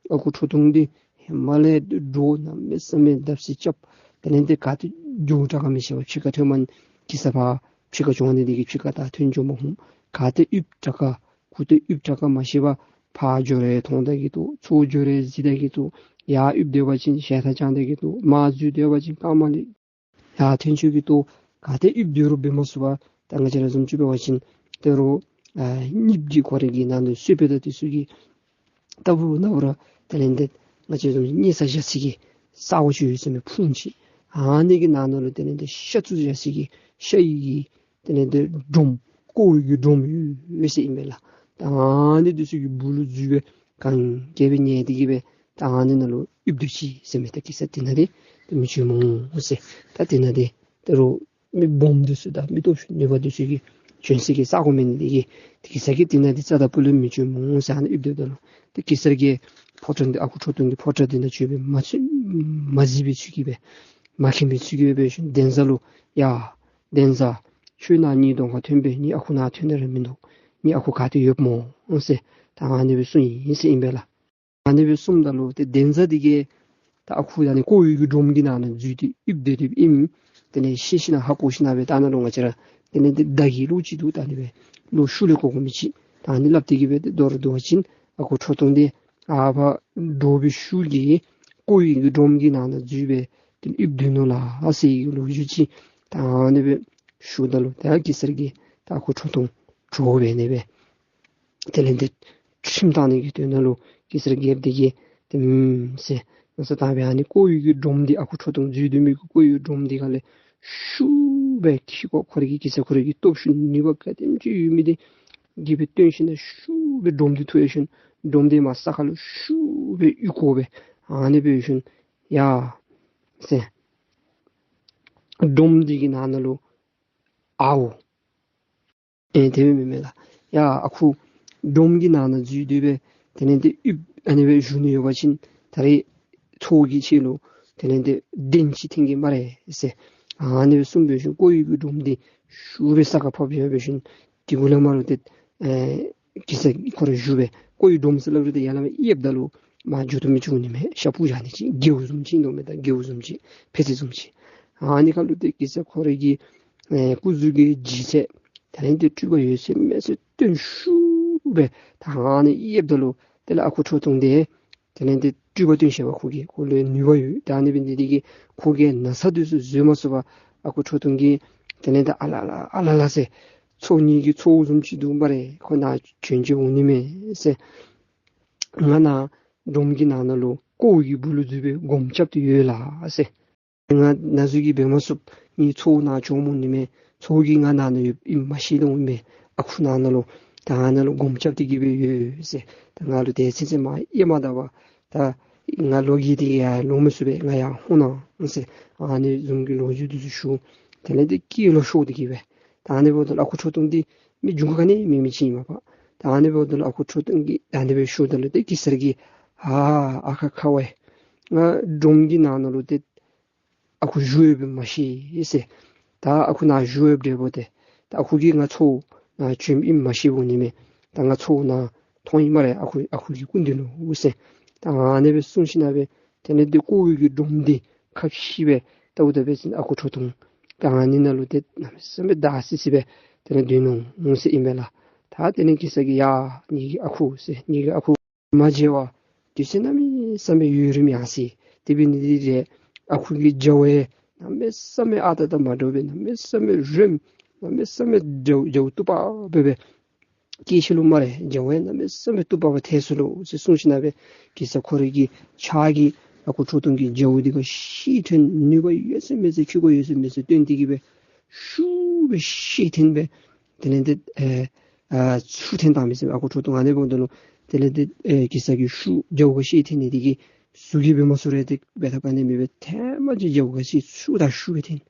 ཨ་ཁུ་ཁྲོ་ཐུང་འདི་ཧེ་མ་ལས་འདྲོག། གནམ་མེད་ས་མེད་བརྡབ་གསིག་རྐྱབ། དེ་ལས་ཏེ་ག་ཏེ་འགྱོ་དྲག་ག་མི་ཤེས་པར་ཕྱི་ཁར་ཐོན་མ་གེ་སར་ཕར་ཕྱི་ཁར་བྱོན་ནི་འདི་གིས་ཕྱི་ཁར་ད་ཐོན་འགྱོ་མ་ནུམ། ག་ཏེ་ཡིབ་དྲག་ག་གུ་ཏེ་ཡིབ་དྲག་ག་མ་ཤེས་པར་ཕར་འགྱོ་རུང་མཐོང་ད་གི་འདུག། ཚུར་འགྱོ་རུང་གཟིགས་ད་གི་འདུག། ཡར་ཡིབ་སྡོད་པ་ཅིན་ཞལ་ཏ་བཅང་ད་གི་འདུག། མར་འཛུལ་སྡོད་པ་ཅིན་རྐངམ་ལས་ཡར་ཐོན་ཆོག་གི་འདུག། ག་ཏེ་ཡིབ་སྡོད་རུང་འབད་མ་ཚུགས་པར་ད་ང་བཅས་ར་བཟུམ་ཅིག་འབད་བ་ཅིན་ད་རུང་ཨ་གཉིསཔོ་གིས་ཁོ་རའི་གི་ནང་ལུ་གསོལ་པ་དང་འདི་ཚུ་གིས་ལྟ་བུ་ན་བུ་ར་དེ་ལས་ཏེ་ང་བཅས་བཟུམ་ཉལ་ས་བཞག་ས་གི་ས་གོ་ཅིག་ཡོད་ཟེར་མི་ཕུང་ཅིག། ཨ་ནི་གི་ནང་ན་ལུ་དེ་ལས་ཏེ་ཤ་བཙུགས་བཞག་ས་གི་ཤ་ཡི་གི་དེ་ལས་ཏེ་སྒྲོམ་བརྐོ་བའི་གི་སྒྲོམ་ཡོད་ཟེར་ཨིན་པས་ལགས། ད་ཨ་ནི་འདི་ཚུ་གི་སྦུག་ལུ་འཛུལ་སྦེ་གན་རྐྱལ་སྦེ་ཉལ་ཏེ་གི་སྦེ་ད་ཨ་ནི་ནང་ལུ་ཡིབ་སྡོད་ཅི་ཟེར་མས། ད་གེ་སར་དེ་ནང་འདི་ཏེ་མི་བྱོན་འོང་ཟེར། ད་དེ་ནང་འདི་ད་རུང་མི་སྦོམ་འདི་ཚུ་དང་མི་སྟོབས་ཤུགས་ནུས་པ་འདི་ཚུ་གིས་བྱོན་ས་གི་ས་གོ་མེད་ནི་འདི་གིས་ཏེ་གེ་སར་གྱིས་དེ་ནང་འདི་རྩ་དང་སྤུ་ལས་མི་བྱོན་འོང་ཟེར་ཨ་ནི་ཡིབ་སྡོདཔ་ད་ལུ་ཏེ་གེ་སར་གྱིས་ཕོ་བྲང་འདི་ཨ་ཁུ་ཁྲོ་ཐུང་གི་ཕོ་བྲང་འདི་ནང་བྱོན་སྦེ་མ་ཚུད་མ་གཟིགས་པའི་ཚུལ་གྱིས་སྦེ་མ་མཁྱེན་པའི་ཚུལ་གྱིས་སྦེ་འབད་ཞིནམ་འདན་བཟའ་ལུ་ཡ་འདན་བཟའ་ཁྱོད་ནཱ་ངེའི་གདོང་ཁར་ཐོན་པས། ངེའི་ཨ་ཁུ་ནཱ་ཐོན་ནི་ར་མིན་འདུག། ངེའི་ཨ་ཁུ་ག་ཏེ་ཡོདཔ་སྨོ་ཟེར་ད་ཨ་ནི་སྦེ་གསུངས་ཡི་ཟེར་ཨིན་པས་ལགས། ཨ་ནི་སྦེ་གསུངམ་ད་ལུ་ཏེ་འདན་བཟའ་འདི་གིས་ད་ཨ་ཁུ་ད་ཨ་ནི་བརྐོ་བའི་གི་སྒྲོམ་གྱི་ནང་ན་འཛུལ་ཏེ་ཡིབ་སྡོད་དེ་ཨིནམ་དེ་ལས་ཤེས་ཞིནམ་ཧ་གོ་ཞིནམ་སྦེ་ད་ནཱ་ལུ་ང་བཅས་ར་དེ་ལས་ཏེ་མདའ་གི་གློག་ཅིག་འདུག། ད་ཨ་ནི་སྦེ་གློག་ཤུགས་ལས་གོ་གོ་མི་ཅིག་ད་ཨ་ནི་སླབ་སྟེ་གི་སྦེ་ཏེ་མདོར་བསྡུ་བ་ཅིན་ཨ་ཁུ་ཁྲོ་ཐུང་འདི་ཨ་ཕར་འདྲོག་པའི་ཤུགས་ཀྱིས་བརྐོ་བའི་གི་སྒྲོམ་གྱི་ནང་ན་འཛུལ་སྦེ་ཏེ་ཡིབ་སྡོད་ནུག་ལགས་ཟེར་གི་ལོ་རྒྱུས་ཅིག་ད་ཨ་ནི་སྦེ་ཞུཝ་ད་ལུ་ད་གེ་སར་གྱིས་ད་ཨ་ཁུ་ཁྲོ་ཐུང་འདྲོག་སྦེ་ཨ་ནི་སྦེ་དེ་ལས་ཏེ་ཁྲིམས་བཏང་ནི་གི་དོན་ལུ་གེ་སར་རྒྱལཔོ་འདི་གིས་ཏེ་ཨུམ་ཟེར་མནོ་བསམ་བཏང་སྦེ་ཨ་ནི་བརྐོ་བའི་གི་སྒྲོམ་འདི་ཨ་ཁུ་ཁྲོ་ཐུང་འཛུལ་སྡོད་མི་གི་བརྐོ་བའི་སྒྲོམ་འདི་ཁ་ལས་ཤུགས་སྦེ་ཁྱི་ཁོ་ཁོ་རའི་གི་གེ་སར་ཁོ་རའི་གི་སྟོབས་ཤུགས་ནུས་པ་ག་དེམ་ཅིག་ཡོད་མི་འདི་གིས་སྦེ་བཏོན་ཞིནམ་ཤུགས་སྦེ་སྒྲོམ་འདི་འཐུ་ཡར་ཞིནམ་སྒྲོམ་འདི་མར་ས་ཁ་ལུ་ཤུགས་སྦེ་གཡུག་བཀོ་སྦེ་ཨ་ནི་སྦེ་ཡར་ཞིནམ་ཡ་ཟེར་སྒྲོམ་འདི་གི་ནང་ན་ལུ་ཨའོ་ཨེ་དེ་སྦེ་མེན་མས་ལགས། ཡ་ཨ་ཁུ་སྒྲོམ་གྱི་ནང་ན་འཛུལ་ཏེ་སྦེ་དེ་ལས་ཏེ་ཡིབ་ཨ་ནི་སྦེ་བཞུགས་ནི་ཡོད་པ་ཅིན་ད་རེས་ཚོགས་ཀྱི་ཆེད་ལུ་དེ་ལས་ཏེ་གདན་ཅིག་འཐེན་གེ་སྨ་རེ་ཟེར་ཨ་ནི་སྦེ་གསུངས་སྦེ་ཞིནམ་བརྐོ་བའི་གི་སྒྲོམ་འདི་ཤུགས་སྦེ་ས་ཁར་ཕབ་ཡར་སྦེ་ཞིནམ་དེ་གུ་ལས་མར་ལུ་ཏེ་ཨེ་གེ་སར་ཁོ་ར་བཞུགས་སྦེ་བརྐོ་བའི་སྒྲོམ་ཟེར་སླབ་རུང་ཏེ་ཡར་ལས་མར་ཡིབ་ད་ལུ་མར་འགྱོ་བཏུབ་མི་ཅིག་འོང་ནི་མས། ཤ་ཕུད་བཞག་ནི་ཅིག་སྒེའུ་བཟུམ་ཅིག་འདུག་མས། ད་སྒེའུ་བཟུམ་ཅིག་ཕད་ཙེ་བཟུམ་ཅིག་ཨ་ནི་ཁ་ལུ་ཏེ་གེ་སར་ཁོ་རའི་གི་ཨེ་སྐུ་གཟུགས་ཀྱི་ལྗིད་ཚད་དེ་ལས་ཏེ་སྤྲུལ་པ་ཡོད་ཚད་མེད་ཚད་བཏོན་ཤུགས་ སྦེ་ད་ཨ་ནི་ཡེབ་ད་ལུ་དེ་ལས་ཨ་ཁུ་ཁྲོ་ཐུང་དེ་དེ་ལས་དེ་སྤྲུལ་པ་སྟོན་ཤེས་པ་ཁོ་གི་ཁོ་ལུ་ནུས་པ་ཡོད། ད་ཨ་ནི་འབད་ནི་དེ་གིས་ཁོ་གིས་ན་ཚ་དེ་ཚུ་བཟོད་མ་ཚུགས་པར་ཨ་ཁུ་ཁྲོ་ཐུང་གིས་དེ་ལས་དེ་ཨ་ལ་ལ་ཨ་ལ་ལ་ཟེར། ཚ་བོ་ངེ་གི་ཚ་བོ་བཟུམ་ཅིག་འདུག་སྨ་རེ། ཁོ་ནཱ་བྱོན་བྱོན་འོང་ནི་མས་ཟེར། ང་ནཱ་སྒྲོམ་གྱི་ནང་ན་ལུ་ཀོཝ་གི་སྦུག་ལུ་འཛུལ་སྦེ་སྒོམ་རྐྱབ་སྟེ་ཡོད་ལགས་ཟེར། ང་ན་ཟུག་གིས་འབད་མ་ཚུགས། ངེའི་ཚ་བོ་ནཱ་བྱོནམ་འོང་ནི་མས། ཚ་བོ་གིས་ང་ནཱ་ན་ཡོདཔ་ཨིནམ་མ་ཤེས་ལོང་ཨིན་པས། ཨ་ཁུ་ནང་ན་ལུ་ད་ཨ་ནཱ་ལུ་སྒོམ་རྐྱབ་སྟེ་གི་སྦེ་ཡོད་ཟེར། ད་ང་ལུ་དེ་ཚུན་ཚོད་མ་ཡེ་མ་ད་པར་ད་ང་ལོག་གི་དེ་ཡར་ལོང་མི་ཚུགས་པས། ང་ཡར་འོང་གནང་ཟེར། ཨ་ནི་བཟུམ་གྱི་ལོ་རྒྱུས་དེ་ཚུ་ཞུ། དེ་ལས་དེ་སྐད་ལོག་ཤོར་ཏེ་གི་སྦེ། ད་ཨ་ནི་འབདཝ་ད་ལུ་ཨ་ཁུ་ཁྲོ་ཐུང་འདི་མི་འབྱུང་ཁ་ནི་མེད་མི་ཅིག་ཨིན་མས་པ། ད་ཨ་ནི་འབདཝ་ད་ལུ་ཨ་ཁུ་ཁྲོ་ཐུང་གིས་ད་ཨ་ནི་སྦེ་ཞུཝ་ད་ལུ་དེ་གེ་སར་གྱིས་ཨ་ཨ་ཁ་ཁ་བས། ང་སྒྲོམ་གྱི་ནང་ན་ལུ་དེ་ཨ་ཁུ་བཞུགས་ཡོདཔ་མ་ཤེས་ཟེར། ད་ཨ་ཁུ་ནཱ་བཞུགས་ཡོདཔ་འདྲས་པོ་དེ་ད་ཨ་ཁུ་གིས་ང་ཚ་བོ་ནཱ་བྱོནམ་ཨིནམ་མ་ཤེས་འོང་ནི་མས། ད་ང་ཚ་བོ་ནཱ་མཐོང་ཡི་སྨ་རེ། ཨ་ཁུ་ཨ་ཁུ་གི་སྐུ་མདུན་ལུ་ཟེར། ད་ཨ་ནི་སྦེ་གསུངས་ཞིནམ་སྦེ་དེ་ལས་དེ་ཀོཝ་གི་སྒྲོམ་འདི་ཁ་ཕྱེ་སྦེ་བལྟཝ་ད་འབད་བ་ཅིན་ཨ་ཁུ་ཁྲོ་ཐུང་ད་ཨ་ནི་ནང་ལུ་དེ་གནམ་མེད་ས་མེད་འདར་སི་སི་སྦེ་དེ་ལས་སྡོད་ནུག་ཟེར་ཨིན་པས་ལགས། ད་དེ་ལས་གེ་སར་གྱིས་ཡ་ངེ་གི་ཨ་ཁུ་ཟེར། ངེ་གི་ཨ་ཁུ་མ་མཇལ་བར་དུས་ཚོད་གནམ་མེད་ས་མེད་ཡུན་རིངམོ་ཡར་སོ་ཡི། དེ་འབད་ནི་འདི་གིས་ཨ་ཁུ་གི་རྒྱབ་ཡང་གནམ་མེད་ས་མེད་ཨ་རྟག་ར་མ་འདྲཝ་སྦེ་གནམ་མེད་ས་མེད་རིངམོ་གནམ་མེད་ས་མེད་རྒྱབ་རྒྱབ་སྟུག་པ་སྦེ་སྦེ་སྐྱེས་ཅི་ལོ་སྨ་རེ། རྒྱབ་ཡང་གནམ་མེད་ས་མེད་སྟུག་པ་སྦེ་ཐལ་སོ་ལོ་ཟེར་གསུངས་ཞིནམ་སྦེ་གེ་སར་ཁོ་རའི་གི་ཕྱག་གིས་ཨ་ཁུ་ཁྲོ་ཐུང་གི་རྒྱབ་འདི་ག་ཤེད་འཐེན། ནུས་པ་ཡོད་ཚད་མེད་ཚད་ཁེ་ཀོ་ཡོད་ཚད་མེད་ཚད་བཏོན་ཏེ་གི་སྦེ་ཤུགས་སྦེ་ཤེད་འཐེན་སྦེ་དེ་ལས་དེ་ཨེ་ཨ་ཚུར་འཐེན་བཏང་མི་ཟེར། ཨ་ཁུ་ཁྲོ་ཐུང་ཨ་ནི་འབདཝ་ད་ལུ་དེ་ལས་དེ་ཨེ་གེ་སར་གྱི་ཤུགས་རྒྱབ་ཁར་ཤེད་འཐེན་ནི་དེ་གིས་ཟུག་གིས་འབད་མ་ཚུགས་རུང་དེ་འབད་ཐབས་ག་ནི་མེད་པར་ཐལ་མ་ཅིག་རྒྱབ་ཁར་ཤེད་ཚུར་དང་ཤུགས་སྦེ་འཐེན།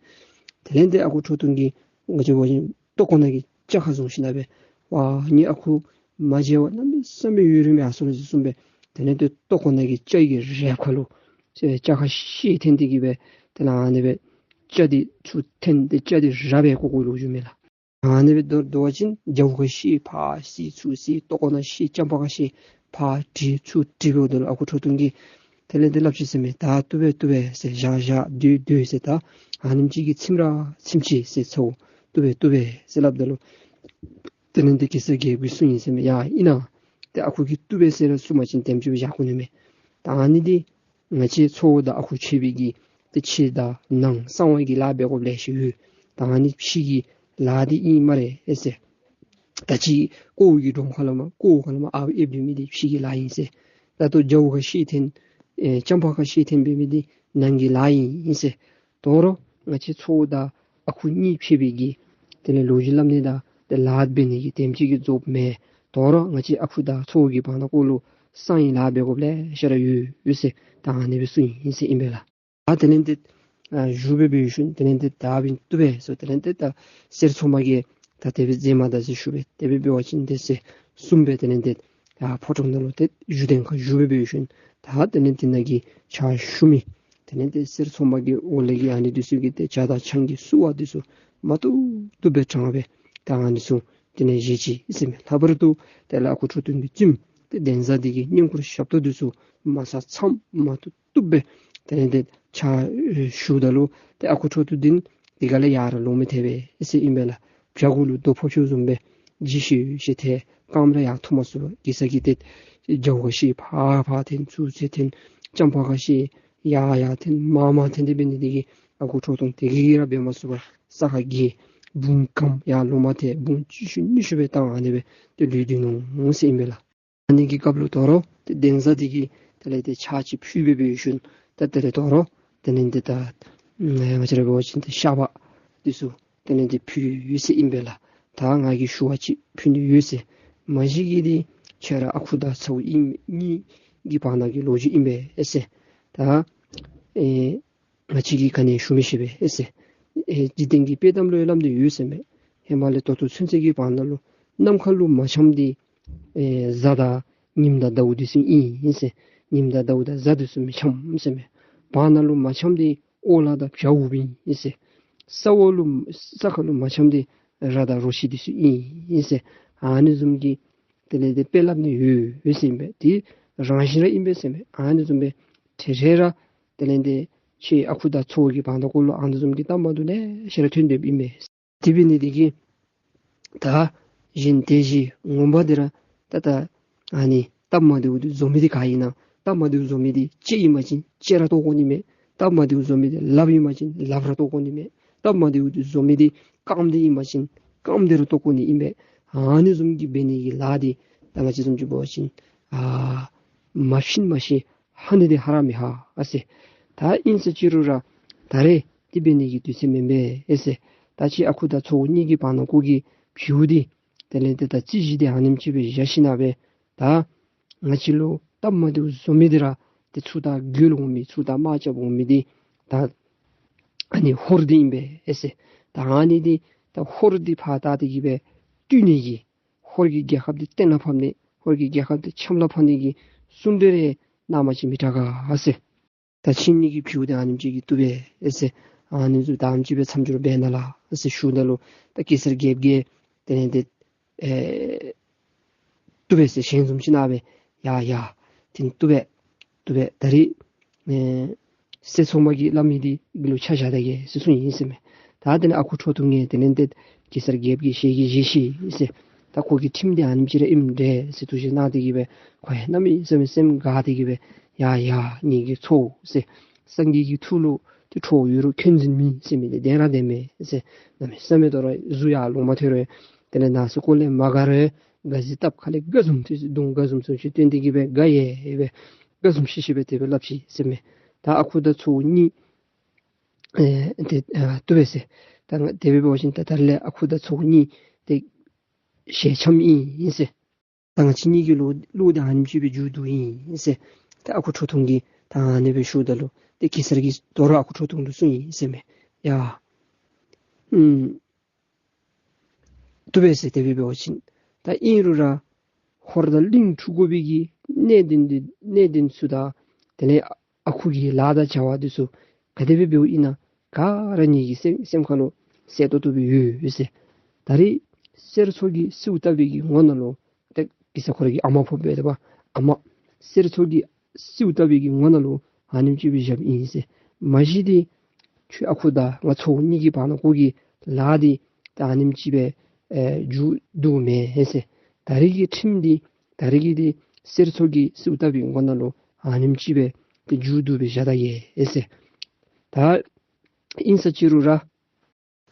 དེ་ལས་དེ་ཨ་ཁུ་ཁྲོ་ཐུང་གིས་ང་བཅས་འབད་བ་ཅིན་ལྟག་ཀོ་ནང་གི་ལྕགས་ཁར་བཟུང་ཞིནམ་སྦེ་ཝ་ངེའི་ཨ་ཁུ་མ་མཇལ་བར་གནམ་མེད་ས་མེད་ཡུན་རིངམོ་ཡར་སོ་ནུག་ཟེར་གསུངས་སྦེ་དེ་ལས་དེ་ལྟག་ཀོ་ནང་གི་ལྕགས་ཀྱི་རལཔ་ཁར་ལུ་ལྕགས་ཁར་ཤེད་འཐེན་ཏེ་གི་སྦེ་དེ་ལས་ཨ་ནི་སྦེ་ལྕགས་འདི་ཚུར་འཐེན་ཏེ་ལྕགས་འདི་ར་སྦེ་བཀོག་བཀོག་ལོ་རྒྱུས་མས་ལགས། ཨ་ནི་སྦེ་མདོར་བསྡུ་བ་ཅིན་རྒྱབ་ཁར་ཤེད་ཕར་བསད་ཚུར་བསད་ལྟག་ཀོ་ནང་ཤེད་ལྕམ་པ་ཁར་ཤེད་ཕར་བྲེག་ཚུར་བྲེག་འབདཝ་ད་ལུ་ཨ་ཁུ་ཁྲོ་ཐུང་གིས་དེ་ལས་དེ་སླབ་ཅི་ཟེར་མས། ད་བཏུབ་པས་བཏུབ་པས་ཟེར། བཞག་བཞག་སྡོད་སྡོད་ཟེར། ད་ཨ་ནེམ་ཅིག་གིས་ཚིམས་ར་ཚིམས་ཅི་ཟེར། ཚ་བོ་བཏུབ་པས་བཏུབ་པས་ཟེར་སླབ་ད་ལུ་དེ་ལས་དེ་གེ་སར་རྒྱལ་པོའི་གསུང་ཨིན་ཟེར་མས། ཡ་ཨིན་ན། ཏེ་ཨ་ཁུ་གིས་བཏུབ་པས་ཟེར་ར་གསུངས་པ་ཅིན་དེམ་ཅིག་སྦེ་བཞག་དགོ་ནི་མས། ད་ཨ་ནི་འདི་ང་བཅས་ཚ་བོ་དང་ཨ་ཁུ་ཕྱད་པའི་གི་ཏེ་ཕྱི་དང་ནང་གསང་བའི་གི་ལཱ་འབད་དགོཔ་ལེ་ཤ་ཡོད། ད་ཨ་ནི་ཕྱི་གི་ལཱ་འདི་ཨིན་སྨ་རེ་ཨེ་ཟེར། ད་ཅི་ཀོཝ་གི་སྒྲོམ་ཁར་ལུ་མར་ཀོཝ་ཁར་ལུ་མར་ཨརཝ་ཨེབ་སྡོད་མི་འདི་ཕྱི་གི་ལཱ་ཨིན་ཟེར། ད་ལྟོ་རྒྱབ་ཁར་ཤེད་འཐེན་ཨེ་ལྕམ་པ་ཁར་ཤེད་འཐེན་འབད་མི་འདི་ནང་གི་ལཱ་ཨིན་ཟེར། དོ་རུང་ང་བཅས་ཚ་བོ་དང་ཨ་ཁུ་གཉིས་ཕྱད་པའི་གི་དེ་ལས་ལོ་རྒྱུས་སླབ་ནི་དང་ཏེ་ལཱ་འབད་ནི་གི་དེམ་ཅིག་གིས་རྫོགསཔ་མེན། དོ་རུང་ང་བཅས་ཨ་ཁུ་དང་ཚ་བོ་གི་བར་ན་ཀོ་ལུ་གསང་བའི་ལཱ་འབད་དགོཔ་ལེ་ཤ་ར་ཡོད་ཡོད་ཟེར། ད་ཨ་ནི་སྦེ་གསུངས་ཡི་ཟེར་ཨིན་པས་ལགས། ད་དེ་ལས་དེ་ཨ་བཞུགས་སྦེ་འབད་ཞིནམ་དེ་ལས་དེ་ད་འབདན་བཏུབ་པས་ཟེར། དེ་ལས་དེ་ད་གསེར་མཚོ་མ་གིས་ད་དེ་སྦེ་མཛད་མ་ད་ཟེར་ཞུ་སྦེ་དེ་སྦེ་འབད་བ་ཅིན་དེ་ཟེར་གསུངས་སྦེ་དེ་ལས་དེ་ཨ་ཕོ་བྲང་ནང་ལུ་དེ་བཞུགས་གདན་ཁར་བཞུགས་སྦེ་འབད་ཞིནམ་ད་དེ་ལས་དེ་ནང་གི་ཕྱག་ཞུ་མི་དེ་ལས་དེ་གསེར་མཚོ་མ་གི་འོག་ལས་ཀྱི་ཨ་ནི་འདི་ཚུ་གིས་དེ་ཇ་དང་ཆང་གི་བསུ་བ་འདི་ཚུ་མ་བཏུབ་བཏུབ་སྦེ་དྲངས་སྦེ་ད་ཨ་ནི་ཚུ་དེ་ལས་བཞེས་ཅི་ཟེར་མས། ལྷག་པར་དུ་དེ་ལས་ཨ་ཁུ་ཁྲོ་ཐུང་གི་བཙུནམོ་དེ་གདན་ས་འདི་གི་བསྙེན་བཀུར་ཞབས་ཏོག་འདི་ཚུ་མ་ཚང་ཚངམ་མ་བཏུབ་བཏུབ་སྦེ་དེ་ལས་དེ་ཕྱག་ཞུཝ་ད་ལུ་དེ་ཨ་ཁུ་ཁྲོ་ཐུང་འདི་དེ་ག་ལས་ཡར་ལོང་མི་ཐལ་བས་ཟེར་ཨིན་པས་ལགས། བྱག་གུ་ལུ་རྡོ་ཕོག་ཤུལ་བཟུམ་སྦེ་འཇིགས་ཤི་ཤི་ཐལ། རྐངམ་ར་ཡར་འཐུ་མ་ཚུགས་པར་གེ་སར་གྱིས་དེ་རྒྱབ་ཁར་ཤེད་ཕར་ཕར་འཐེན་ཚུར་ཚུར་འཐེན་ལྕམ་པ་ཁར་ཤེད་ཡར་ཡར་འཐེན་མར་མར་འཐེན་ཏེ་འབད་ནི་འདི་གིས་ཨ་ཁུ་ཁྲོ་ཐུང་དེ་གིས་ར་འབད་མ་ཚུགས་པར་ས་ཁར་འགྱེལ། བུང་སྐམ་ཡར་ལོང་མ་ཐལ། བུང་གཅིག་ཤུལ་གཉིས་ཤུལ་སྦེ་བཏང་ཨ་ནི་སྦེ་དེ་ལུས་ཏེ་ནུག་ཟེར་ཨིན་པས་ལགས། ཨ་ནི་གི་སྐབས་ལུ་དོ་རུང་དེ་གདན་ས་འདི་གིས་དེ་ལས་དེ་ཕྱག་ཅིག་ཕུལ་སྦེ་འབད་ཞིནམ་ད་དེ་ལས་དོ་རུང་དེ་ལས་དེ་ད་ང་བཅས་ར་འབད་བ་ཅིན་དེ་ཤ་བག་འདི་ཚུ་དེ་ལས་དེ་ཕུལ་ཡོད་ཟེར་ཨིན་པས་ལགས། ད་ང་གིས་ཞུ་བ་ཅིག་ཕུལ་ནི་ཡོད་ཟེར། མ་གཞི་གི་འདི་ཁྱེད་ར་ཨ་ཁུ་དང་ཚ་བོ་ཨིན་གཉིས་ཀྱི་བར་ན་གི་ལོ་རྒྱུས་ཨིན་པས་ཨེ་ཟེར། ད་ཨེ་ང་བཅས་ཀྱིས་ག་ནི་ཞུ་མི་ཤེས་པས་ཨེ་ཟེར། ཨེ་འཇིག་རྟེན་གྱི་དཔེ་གཏམ་ལུ་ཡང་སླབ་སྟེ་ཡོད་ཟེར་མས། ཧེ་མ་ལས་ད་ལྟོ་ཚུན་ཚོད་ཀྱི་བར་ན་ལུ་ནམ་མཁའ་ལུ་མ་འཆམ་སྟེ་ཨེ་གཟའ་དང་ཉིམ་དང་ཟླཝ་འདི་ཚུ་ཨིན་ཟེར། ཉིམ་དང་ཟླཝ་དང་གཟའ་འདི་ཚུ་མི་འཆམ་ཟེར་མས། བར་ན་ལུ་མ་འཆམ་སྟེ་ཨོ་ལ་དང་བྱ་འུགཔ་ཨིན་ཟེར། ས་འོག་ལུ་ས་ཁ་ལུ་མ་འཆམ་སྟེ་ར་དང་རོ་ཁྱི་འདི་ཚུ་ཨིན་ཟེར། ཨ་ནི་བཟུམ་གྱི་དེ་ལས་དེ་དཔེ་སླབ་ནི་ཡོད་ཡོད་ཟེར་ཨིན་པས། དེ་རང་བཞིན་ར་ཨིན་པས་ཟེར་མས། ཨ་ནི་བཟུམ་སྦེ་ཐེ་རེ་ར་དེ་ལས་དེ་ཁྱེད་ཨ་ཁུ་དང་ཚ་བོ་གི་བར་ན་ཀོ་ལུ་ཨ་ནི་བཟུམ་གྱི་གཏམ་བར་དུ་ལེ་ཤ་ར་ཐོན་ཏེ་ཨིན་མས། དེ་འབད་ནི་འདི་གིས་ད་གཞན་དེ་བཞིན་ངོ་མ་འདི་ར་ ད་ད་ཨ་ནི་སྟབས་མ་བདེཝ་འདི་བཟོ་མི་འདི་ག་ཨིན་ན། སྟབས་མ་བདེཝ་བཟོ་མི་འདི་ལྕེ་ཨིན་པ་ཅིན་ལྕེ་ར་བཏོག་དགོ་ནི་མས། སྟབས་མ་བདེཝ་བཟོ་མི་འདི་ལགཔ་ཨིན་པ་ཅིན་ལགཔ་ར་བཏོག་དགོ་ནི་མས། སྟབས་མ་བདེཝ་འདི་བཟོ་མི་འདི་རྐངམ་འདི་ཨིན་པ་ཅིན་རྐངམ་འདི་ར་བཏོག་དགོ་ནི་ཨིན་པས། ཨ་ནི་བཟུམ་གྱི་འབད་ནི་གི་ལཱ་འདི་ད་ང་བཅས་བཟུམ་ཅིག་འབད་བ་ཅིན་ཨ་མ་ཤེས་མ་ཤེས་ཧ་ནི་འདི་ཧ་ར་མི་ཧ་ཨ་ཟེར། ད་ཨིན་ཟེར་ཅི་རུང་ར་ད་རེས་འདི་འབད་ནི་གི་དུས་ཚོད་མེན་པས་ཨེ་ཟེར། ད་ཁྱོད་ཨ་ཁུ་དང་ཚ་བོ་གཉིས་ཀྱི་བར་ན་ཁོ་གི་བྱ་བ་འདི་དེ་ལས་ཏེ་ད་རྩོད་གཞི་འདི་ཨ་ནེམ་ཅིག་སྦེ་བཞག་ཞིནམ་ལས་ད་ང་བཅས་ལུ་སྟབས་མ་བདེཝ་བཟོ་མི་འདི་ར་ཏེ་ཚུར་ད་རྒོལ་འོང་མི་ཚུར་ད་དམག་རྐྱབ་འོང་མི་འདི་ད་ཨ་ནི་ཧོར་འདི་ཨིན་པས་ཨེ་ཟེར། ད་ཨ་ནི་འདི་ད་ཧོར་འདི་ཕར་ད་དེ་གི་སྦེ་བཏུལ་ནི་གི་ཧོར་གྱི་རྒྱལ་ཁབ་འདི་གཏན་ལ་ཕབ་ནི་ཧོར་གྱི་རྒྱལ་ཁབ་འདི་ཆམ་ལ་ཕབ་ནི་གི་གསུང་གྲོས་རེ་གནངམ་ཅིག་མི་དྲག་ག་ཨེ་ཟེར། ད་ཁྱེད་གཉིས་ཀྱི་བྱ་བ་འདི་ཨ་ནེམ་ཅིག་གིས་བཏུབ་པས་ཨེ་ཟེར། ཨ་ནི་ཚུ་ད་ཨ་ནེམ་ཅིག་སྦེ་མཚམས་སྦྱོར་འབད་གནང་ལགས་ཨེ་ཟེར་ཞུཝ་ད་ལུ་ད་གེ་སར་རྒྱལཔོ་གིས་དེ་ལས་ཏེ་ཨེ་བཏུབ་པས་ཟེར་ཞལ་འཛུམ་ཅིག་གནང་སྦེ་ཡ་ཡ་དེ་བཏུབ་པས་བཏུབ་པས། ད་རེས་ཨེ་གསེར་མཚོ་མ་གིས་སླབ་མི་འདི་གི་ལུ་ཆ་བཞག་ད་གེ་ཟེར་གསུངས་ཡི་ཟེར་མས། ད་དེ་ལས་ཨ་ཁུ་ཁྲོ་ཐུང་གིས་དེ་ལས་ཏེ་གེ་སར་རྒྱལཔོ་གི་ཞལ་གྱིས་བཞེས་ཅི་ཟེར། ད་ཁོ་གི་ཁྲིམས་འདི་ཨ་ནེམ་ཅིག་ར་ཨིནམ་འདྲས་ཟེར་ཐུགས་བཞེད་གནང་སྟེ་གི་སྦེ་ཁོ་ཡང་གནམ་མེད་ས་མེད་སེམས་དགའ་སྟེ་གི་སྦེ་ཡ་ཡ་ངེ་གི་ཚ་བོ་ཟེར། སངས་རྒྱས་ཀྱི་ཐུགས་ལུ་ཏེ་ཁྲོ་བོ་ཡོད་རུང་འཁོན་འཛིན་མེད་ཟེར་མི་འདི་བདེན་ར་བདེན་མས་ཟེར། གནམ་མེད་ས་མེད་དོ་རུང་གཟུགས་ཡར་ལོང་མ་ཐོན་རུང་དེ་ལས་ནང་སེམས་ཁོག་ལས་མ་དགའ་རུང་དགའ་ཚིགས་སྟབས་ཁ་ལས་དགའ་འཛུམ་ཏེ་གདོང་དགའ་འཛུམ་ཚུ་ཅིག་སྟོན་ཏེ་གི་སྦེ་དགའ་ཡི་སྦེ་དགའ་འཛུམ་ཤིག་ཤིག་སྦེ་དེ་སྦེ་སླབ་ཅི་ཟེར་མས། ད་ཨ་ཁུ་དང་ཚ་བོ་གཉིས་ཨེ་ཏེ་ཨ་བཏུབ་པས་ཟེར། ད་ང་དེ་སྦེ་འབད་བ་ཅིན་ད་ད་རེས་ལས་ཨ་ཁུ་དང་ཚ་བོ་གཉིས་ཏེ་ཞལ་འཆམ་ཨིན་ཟེར། ད་ང་བཅས་གཉིས་ཀྱི་བློ་བློ་འདི་ཨ་ནེམ་ཅིག་སྦེ་འགྱུར་དོ་ཨིན་ཟེར། ད་ཨ་ཁུ་ཁྲོ་ཐུང་གིས་ད་ཨ་ནི་སྦེ་ཞུཝ་ད་ལུ་ཏེ་གེ་སར་གྱིས་དོ་རུང་ཨ་ཁུ་ཁྲོ་ཐུང་ལུ་གསུངས་ཡི་ཟེར་མས། ཡ་ཨུམ་བཏུབ་པས་ཟེར། དེ་སྦེ་འབད་བ་ཅིན་ད་ཨིན་རུང་ར་ཧོར་དང་གླིང་འཁྲུག་དགོ་པའི་གི་གནད་དོན་འདི་གནད་དོན་ཚུ་དང་དེ་ལས་ཨ་ཁུ་གི་ལཱ་དང་བྱ་བ་འདི་ཚུ་ག་དེ་སྦེ་འབདཝ་ཨིན་ན་ག་ར་ངེ་གི་སེམས་སེམས་ཁ་ལུ་གསལ་ཏོག་ཏོ་སྦེ་ཡོད་ཟེར། ད་རེས་གསེར་མཚོ་གི་སེརཝ་བཏབ་པའི་གི་ངོ་ནང་ལུ་ཏེ་གེ་སར་ཁོ་ར་གི་ཨ་མ་ཕོགཔ་འབད་དེ་འབདཝ་ཨ་མ་གསེར་མཚོ་གི་སེརཝ་བཏབ་པའི་གི་ངོ་ནང་ལུ་ཨ་ནེམ་ཅིག་སྦེ་བཞགཔ་ཨིན་ཟེར། མ་གཞི་འདི་ཁྱོད་ཨ་ཁུ་དང་ང་ཚ་བོ་གཉིས་ཀྱི་བར་ན་ཁོ་གི་ལཱ་འདི་ད་ཨ་ནེམ་ཅིག་སྦེ་ཨེ་མཇུག་བསྡུ་མེད་ཟེར། ད་རེས་ཀྱི་ཁྲིམས་འདི་ད་རེས་ཀྱི་འདི་གསེར་མཚོ་གི་སེརཝ་བཏབ་པའི་ངོ་ནང་ལུ་ཨ་ནེམ་ཅིག་སྦེ་ཏེ་མཇུག་བསྡུ་སྦེ་བཞག་ད་ཡི་ཟེར། ད་ཨིན་ས་ཅི་རུང་ར་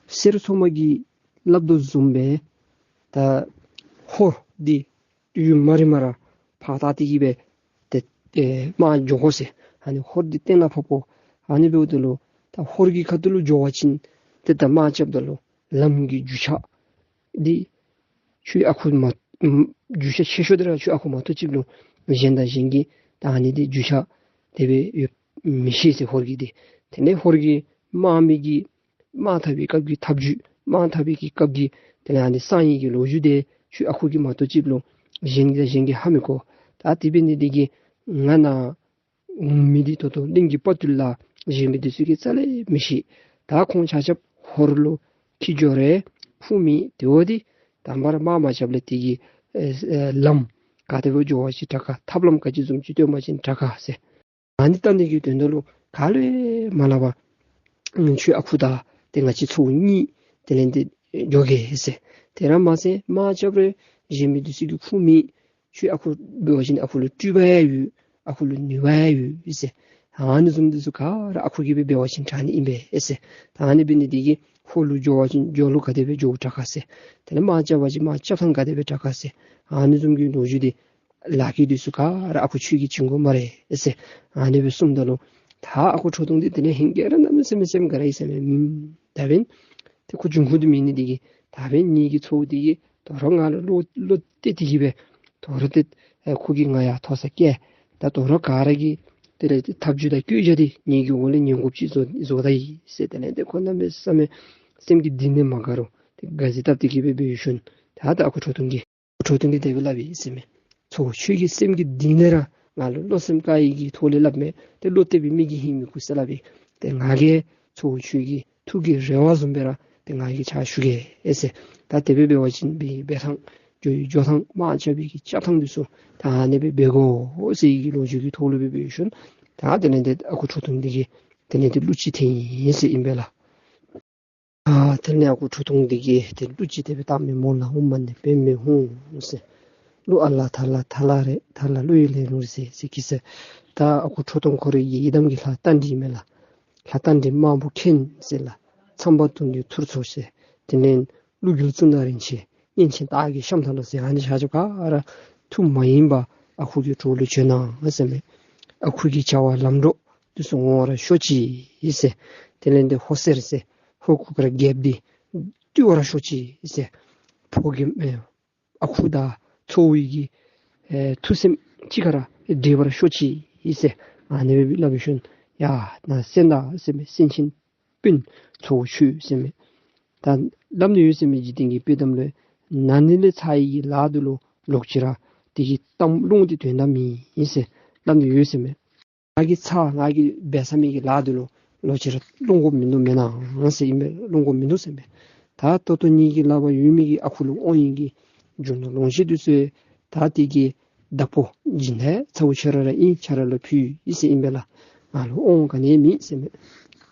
གསེར་མཚོ་མ་གིས་སླབ་དོ་བཟུམ་སྦེ་ད་ཧོར་འདི་ཡུན་མ་རིངམ་ར་ཕར་ད་དེ་གི་སྦེ་ཏེ་ཨེ་དམག་འགྱོ་དགོ་ཟེར། ཨ་ནི་ཧོར་འདི་གཏན་ལ་ཕབ་དགོ། ཨ་ནི་འབདཝ་ད་ལུ་ད་ཧོར་གྱི་ཁ་ཐུག་ལུ་འགྱོ་བ་ཅིན་ཏེ་ད་དམག་རྐྱབ་ད་ལུ་ལམ་གྱི་རྒྱུས་ཆ་འདི་ཁྱོད་ཨ་ཁུ་མ་རྒྱུས་ཆ་ཆེ་ཤོས་འདི་ར་ཁྱོད་ཨ་ཁུ་མ་གཏོགས་ཅིག་ལུ་གཞན་དང་གཞན་གྱིས་ད་ཨ་ནི་འདི་རྒྱུས་ཆ་དེ་སྦེ་ཡོད་མི་ཤེས་ཟེར་ཧོར་གྱི་འདི། དེ་ལས་ཧོར་གྱི་དམག་མི་གི་དམག་འཐབ་པའི་སྐབས་ཀྱི་ཐབས་བྱུས་དམག་འཐབ་པའི་གི་སྐབས་ཀྱི་དེ་ལས་ཨ་ནི་གསང་ཡིག་གི་ལོ་རྒྱུས་འདི་ཁྱོད་ཨ་ཁུ་གིས་མ་གཏོགས་ཅིག་ལུ་གཞན་གྱིས་གཞན་གྱིས་ཧ་མི་གོ། ད་དེ་འབད་ནི་འདི་གིས་ང་ནཱ་འོང་མི་འདི་ད་ལྟོ་གླིང་གི་དཔའ་བརྟུལ་ལགས། གཞན་མི་འདི་ཚུ་གིས་རྩ་ལས་མི་ཤེས། ད་ཁོང་ཆ་ཁྱབ་ཧོར་ལུ་འཁྱིད་འགྱོ་རུང་ཁུངས་མེད། དེ་འབདཝ་ད་དང་པ་ར་དམག་མ་རྐྱབ་ལས་དེ་གི་ཨེ་ཨེ་ལམ་ག་དེ་སྦེ་འགྱོ་བ་ཅིན་དྲག་ག། ཐབས་ལམ་ག་ཅི་བཟུམ་ཅིག་སྟོན་པ་ཅིན་དྲག་ག་ཟེར། ཨ་ནི་བལྟ་ནི་གི་དོན་དག་ལུ་ག་ལུ་ཡང་མ་སླབ་པར་ཁྱོད་ཨ་ཁུ་དང་ཏེ་ང་བཅས་ཚ་བོ་གཉིས་དེ་ལས་ཏེ་འགྱོ་གེ་ཟེར། དེ་ར་མ་ཚད་དམག་རྐྱབ་རུང་གཞན་མི་འདི་ཚུ་གིས་ཁུངས་མེད། ཁྱོད་ཨ་ཁུ་འབད་བ་ཅིན་ཨ་ཁུ་ལུ་སྤྲུལ་པ་ཡང་ཡོད། ཨ་ཁུ་ལུ་ནུས་པ་ཡང་ཡོད་ཟེར། ཨ་ནི་བཟུམ་འདི་ཚུ་ག་ར་ཨ་ཁུ་གིས་སྦེ་འབད་བ་ཅིན་དྲག་ནི་ཨིན་པས་ཟེར། ད་ཨ་ནི་འབད་ནི་འདི་གིས་ཧོར་ལུ་འགྱོ་བ་ཅིན་འགྱོ་ལུགས་ག་དེ་སྦེ་འགྱོཝ་དྲག་ག་ཟེར། དེ་ལས་དམག་རྐྱབ་པ་ཅིན་དམག་རྐྱབ་ཐངས་ག་དེ་སྦེ་དྲག་ག་ཟེར། ཨ་ནི་བཟུམ་གྱི་ལོ་རྒྱུས་འདི་ལཱ་གི་འདི་ཚུ་ག་ར་ཨ་ཁུ་ཁྱོད་ཀྱིས་བྱིན་དགོ་སྨ་རེ་ཟེར། ཨ་ནི་སྦེ་གསུངམ་ད་ལུ་ད་ཨ་ཁུ་ཁྲོ་ཐུང་འདི་དེ་ལས་ཧིང་གིས་ར་གནམ་མེད་ས་མེད་སེམས་དགའ་ར་ཡི་ཟེར་མས། ཨུམ་ད་འབདན་ཏེ་ཁོ་འབྱུང་ཁུངས་འདི་མེད་ནི་འདི་གིས་ད་འབདན་ངེ་གི་ཚ་བོ་འདི་གིས་དོ་རུང་ང་ལུ་བློ་བློ་གཏད་དེ་གི་སྦེ་དོ་རུང་ཏེ་ཨེ་ཁོ་གིས་ང་ཡར་མཐོ་སར་བསྐྱལ། ད་དོ་རུང་ག་ར་གིས་དེ་ལས་ཏེ་ཐབས་བྱུས་དང་བཀོད་རྒྱ་འདི་ངེ་གི་འོག་ལས་ཉན་དགོཔ་ཅིག་བཟོ་བཟོ་ད་ཡི་ཟེར། དེ་ལས་ཏེ་ཁོ་གནམ་མེད་ས་མེད་སེམས་ཀྱི་གཏིང་ནས་མ་དགའ་རུང་ཏེ་དགའ་ཚིགས་བཏབ་སྟེ་གི་སྦེ་འབད་ཞིནམ་ད་ད་ཨ་ཁུ་ཁྲོ་ཐུང་གིས་ཁྲོ་ཐུང་གིས་དེ་སྦེ་སླབ་ཡི་ཟེར་མས། ཚ་བོ་ཁྱོད་ཀྱིས་སེམས་ཀྱི་གཏིང་ནས་ར་ང་ལུ་བློ་སེམས་དཀར་བའི་གི་ཐོག་ལས་སླབ་མས། ཏེ་བློ་གཏད་པའི་མི་གིས་ཧིང་མི་གོ་ཟེར་སླབ་ཡི། ཏེ་ང་གིས་ཚ་བོ་ཁྱོད་ཀྱི་ཐུགས་ཀྱི་རེ་བ་བཟུམ་སྦེ་ར་ཏེ་ང་གིས་ཕྱག་ཞུ་གེ་ཟེར། ད་དེ་སྦེ་འབད་བ་ཅིན་འབད་འབད་ཐངས་འགྱོ་འགྱོ་ཐངས་དམག་རྐྱབ་པའི་གི་རྐྱབ་ཐངས་འདི་ཚུ་ད་ཨ་ནི་སྦེ་འབད་དགོ་ཟེར་བའི་གི་ལོ་རྒྱུས་ཀྱི་ཐོག་ལུ་སྦེ་འབད་ཞིནམ་ད་དེ་ལས་ཏེ་ཨ་ཁུ་ཁྲོ་ཐུང་འདི་གིས་དེ་ལས་ཏེ་གླུ་ཅིག་འཐེན་ཡི་ཟེར་ཨིན་པས་ལགས། ཨ་དེ་ལས་ཨ་ཁུ་ཁྲོ་ཐུང་འདི་གིས་ཏེ་གླུ་ཅིག་དེ་སྦེ་བཏང་མི་སྨོ་ལགས། ཨོཾ་མ་ཎི་པདྨེ་ཧཱུྃ་ཟེར། ཀླུ་ཨ་ལ་ཐ་ལ་ཐ་ལ་རེད། ཐ་ལ་ཀླུ་ཡི་ལས་རུང་རེད་ཟེར་ཟེར་གི་ཟེར། ད་ཨ་ཁུ་ཁྲོ་ཐུང་ཁོ་རའི་ཡི་དམ་གྱི་ལྷ་རྟ་མགྲིན་མེད་ལ། ལྷ་རྟ་མགྲིན་དམར་པོ་མཁྱེན་ཟེར་ལ། ཚངས་པ་དུང་གི་ཐུར་ཚོགས་ཟེར། དེ་ནས་ཀླུ་རྒྱལ་གཙུག་ན་རིན་ཆེན། གཉན་ཆེན་སྟག་གི་ཤམ་ཐབས་ལ་ཟེར། ཨ་ནི་ཆ་ཁྱབ་ག་ར་ཐུགས་མ་ཡེངས་པར་ཨ་ཁུ་གི་གྲོགས་ལུ་བྱོན་གནང་ཟེར་མས། ཨ་ཁུ་གི་བྱ་བ་ལམ་འགྲོ་འདི་ཚུ་འོང་བར་ཤོག་ཅིག་ཟེར། དེ་ལས་འདི་ཧོར་སེར་ཟེར་ཧོར་གུར་དཀར་རྒྱལཔོ་འདི་བཏུལ་བར་ཤོག་ཅིག་ཟེར། ཕོ་རྒནམ་ཨེ་ཨ་ཁུ་དང་ཚའོ་ཝེ་གི་ཨེ་ཐུགས་སེམས་གཅིག་ཁར་འདྲེས་པར་ཤོག་ཅིག་ཟེར། ཨ་ནི་སྦེ་སླབ་པའི་ཤུལ་ཡ་ན་གསན་དང་ཟེར་མས། སེང་ཆེན་སྤུན་ཚའོ་ཁྱོད་ཟེར་མས། ད་སླབ་ནི་ཡོད་ཟེར་མས། འཇིག་རྟེན་གྱི་དཔེ་གཏམ་ལུ་ན་ནི་ལས་ཚ་ཡི་གི་ལཱ་འདི་ལུ་ལོག་ཅི་ར་དེ་གི་གཏམ་ལུང་འདི་དོན་དག་མེད་ཟེར་སླབ་ནི་ཡོད་ཟེར་མས། ང་གིས་ཚ་ང་གིས་འབད་ས་མེད་ཀྱི་ལཱ་འདི་ལུ་ལོག་ཅི་ར་སློང་དགོཔ་མིན་འདུག་མེན་ན་ཟེར་ཨིན་པས། སློང་དགོཔ་མིན་འདུག་ཟེར་མས། ད་ད་ལྟོ་ངེ་གི་ལག་པར་ཡོད་མི་གི་ཨ་ཁུ་ལུ་དབང་ཡོད་མི་གི་རྒྱུ་ནོར་ལོངས་སྤྱོད་འདི་ཚུ་ད་དེ་གི་བདག་པོ་སྦྱིན་བདག་ཚ་བོ་ཁྱོད་ར་ར་ཨིན། ཁྱོད་ར་ལུ་ཕུལ་ཡི་ཟེར་ཨིན་པས་ལགས། ང་ལུ་དབང་ག་ནི་མེད་ཟེར་མས།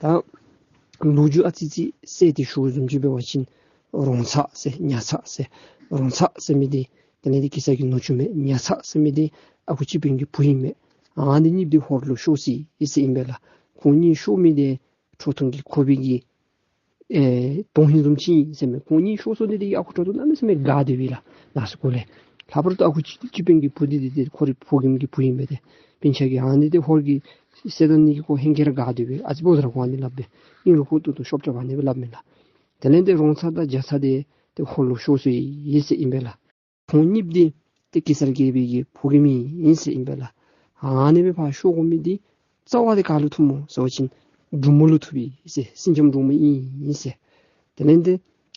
ད་ལོ་རྒྱུས་ཨ་ཙི་ཙི་གསལ་ཏེ་ཞུ་བཟུམ་ཅིག་འབད་བ་ཅིན་རོང་ཚ་ཟེར་ཉ་ཚ་ཟེར། རོང་ཚ་ཟེར་མི་འདི་དེ་ལས་འདི་གེ་སར་གྱི་ནུ་གཅུང་མས། ཉ་ཚ་ཟེར་མི་འདི་ཨ་ཁུ་སྤྱི་དཔོན་གྱི་བུ་ཨིན་མས། ཨ་ནི་གཉིས་འདི་ཧོར་ལུ་ཤོར་སོ་ཡི་ཟེར་ཨིན་པས་ལགས། ཁོང་གཉིས་ཤོར་མི་འདི་ཁྲོ་ཐུང་གི་ཁོག་པའི་གི་ཨེ་དོན་ཧིང་བཟུམ་ཅིག་ཨིན་ཟེར་མས། ཁོང་གཉིས་ཤོར་སོ་ནི་འདི་ཨ་ཁུ་ཁྲོ་ཐུང་གནམ་མེད་ས་མེད་དགའ་སྡོད་པས་ལགས། ལགས་སོ་ཁོ་ལས། ལྷག་པར་དུ་ཨ་ཁུ་སྤྱི་སྤྱི་དཔོན་གྱི་བུ་འདི་འདི་འདི་ཁོ་རའི་ཕོ་རྒནམ་གྱི་བུ་ཨིན་པས་ཏེ། སྤུན་ཆ་གི་ཨ་ནི་འདི་ཧོར་གྱིས་བསད་ད་ནི་གི་ཁོ་ཧིང་གིས་ར་དགའ་སྡོད་པས། ཨ་ཙི་བོ་ཟེར་ར་ཁོ་ཨ་ནི་སླབ་པས། ཨིན་རུང་ཁོ་ཏོག་ཏོ་ཤོབ་རྐྱབ་ཨ་ནི་སྦེ་སླབ་མས་ལགས། དེ་ལས་འདི་རོང་ཚ་དང་ཇ་ཚ་འདི་ཏེ་ཧོར་ལུ་ཤོར་སོ་ཡི་ཟེར་ཨིན་པས་ལགས། ཁོང་གཉིས་འདི་ཏེ་གེ་སར་རྒྱལ་པོའི་གི་ཕོ་རྒནམ་ཨིན་ཟེར་ཨིན་པས་ལགས། ཨ་ནི་སྦེ་ཕར་ཤོར་དགོ་མི་འདི་རྩ་བ་འདི་ག་ལུ་ཐུགཔ་སྨོ་ཟེར་བ་ཅིན་འབྲུག་མོ་ལུ་ཐུག་པས་ཟེར། སེང་ལྕམ་འབྲུག་མོ་ཨིན་ཟེར། དེ་ལས་འདི་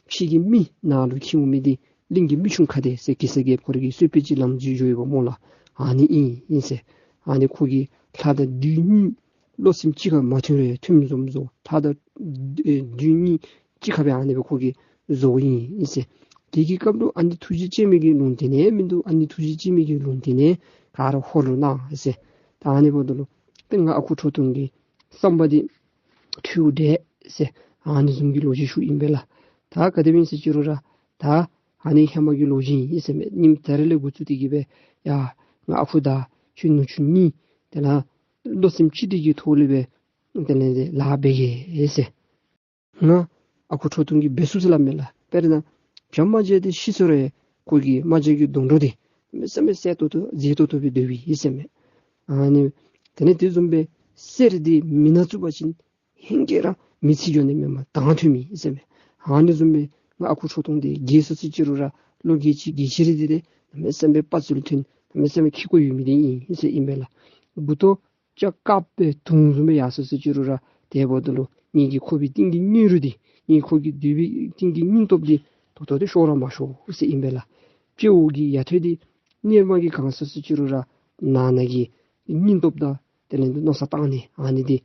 ཕྱི་གི་མི་ནང་ལུ་འཁྱིད་འོང་མི་འདི་གླིང་གི་མི་ཆུང་ཁ་བདེ་ཟེར་གེ་སར་རྒྱལཔོ་ཁོ་ར་གི་གསོལ་དཔོན་ཅིག་ལམ་འཛོལ་འགྱོ་ཡོདཔ་སྨོ་ལགས། ཨ་ནི་ཨིན་ཨིན་ཟེར། ཨ་ནི་ཁོ་གི་ལྷ་དང་བདུད་གཉིས་བློ་སེམས་གཅིག་ཁར་མ་མཐུན་རུང་མཐུནམ་བཟུམ་བཟོ། ལྷ་དང་ཨེ་བདུད་གཉིས་གཅིག་ཁར་སྦེ་ཨ་ནི་སྦེ་ཁོ་གིས་བཟོཝ་ཨིན་ཨིན་ཟེར། དེ་གི་སྐབས་ལུ་ཨ་ནི་ཐུགས་རྗེ་ཅན་མའི་གི་ལུང་བསྟན་ནི་མིན་འདུག། ཨ་ནི་ཐུགས་རྗེ་ཅན་མའི་གི་ལུང་བསྟན་ནི་ག་ར་ཧོར་ལུ་གནང་ཟེར། ད་ཨ་ནི་འབདཝ་ད་ལུ་ཏེ་ང་ཨ་ཁུ་ཁྲོ་ཐུང་གི་བསམ་པ་འདི་འཁྲུལ་འགྲོ་ཟེར་ཨ་ནི་བཟུམ་གྱི་ལོ་རྒྱུས་ཞུཝ་ཨིན་པས་ལགས། ད་ག་དེ་སྦེ་ཨིན་ཟེར་ཅི་རུང་ར་ད་ཨ་ནི་ཧེ་མ་གི་ལོ་རྒྱུས་ཨིན་ཟེར་མས། ཉིནམ་ད་རེས་ལས་འགོ་བཙུགས་ཏེ་གི་སྦེ་ཡ་ང་ཨ་ཁུ་དང་ཁྱོད་ནུ་གཅུང་གཉིས་དེ་ལས་བློ་སེམས་གཅིག་སྒྲིལ་གྱི་ཐོག་ལས་སྦེ་དེ་ལས་འདི་ལཱ་འབད་གེ་ཟེར། ང་ཨ་ཁུ་ཁྲོ་ཐུང་གིས་འབད་ཚུགས་ཟེར་སླབ་མས་ལགས། དཔེར་ན་བྱ་རྨ་བྱ་འདི་ཤི་སོང་རུང་ཁོ་གི་རྨ་བྱ་གི་སྡོང་གྲོགས་འདི་གནམ་མེད་ས་མེད་གསལ་ཏོག་ཏོ་མཛེས་ཏོག་ཏོ་སྦེ་སྡོད་པའི་ཨིན་ཟེར་མས། ཨ་ནི་དེ་ལས་དེ་བཟུམ་སྦེ་གསེར་འདི་མེ་ནང་བཙུགས་པ་ཅིན་ཧེང་སྐལ་ར་མེ་འཚིག་འགྱོ་ནི་མེན་པར་དྭངས་ཐོན་མི་ཨིན་ཟེར་མས། ཨ་ནི་བཟུམ་སྦེ་ང་ཨ་ཁུ་ཁྲོ་ཐུང་འདི་རྒས་སོ་ཟེར་ཅི་རུང་ར་ལོ་རྒས་ཅི་རྒས་ཅི་རུང་འདི་ཏེ་གནམ་མེད་ས་མེད་དཔའ་རྩལ་ཐོན་གནམ་མེད་ས་མེད་ཁེ་ཀོ་ཡོད་མི་འདི་ཨིན་ཟེར་ཨིན་པས་ལགས། མགུ་ཏོ་ལྕགས་དཀརཔོ་སྦེ་དུང་བཟུམ་སྦེ་ཡར་སོ་ཟེར་ཅི་རུང་ར་དེ་འབདཝ་ད་ལུ་ངེ་གི་ཁོག་པའི་གཏིང་གི་སྙིང་རུས་འདི་ངེ་ཁོ་གི་མདུན་པའི་གཏིང་གི་སྙིང་སྟོབས་འདི་ད་ལྟོ་འདི་ཤོར་ར་མ་ཤོར་ཟེར་ཨིན་པས་ལགས། སྤྱི་བོ་གི་ཡ་ཐོད་འདི་གཉེར་མ་གིས་གང་སོ་ཟེར་ཅི་རུང་ར་ནང་ན་གི་སྙིང་སྟོབས་དང་དེ་ལས་འདི་མནོ་བསམ་བཏང་ནི་ཨ་ནི་འདི་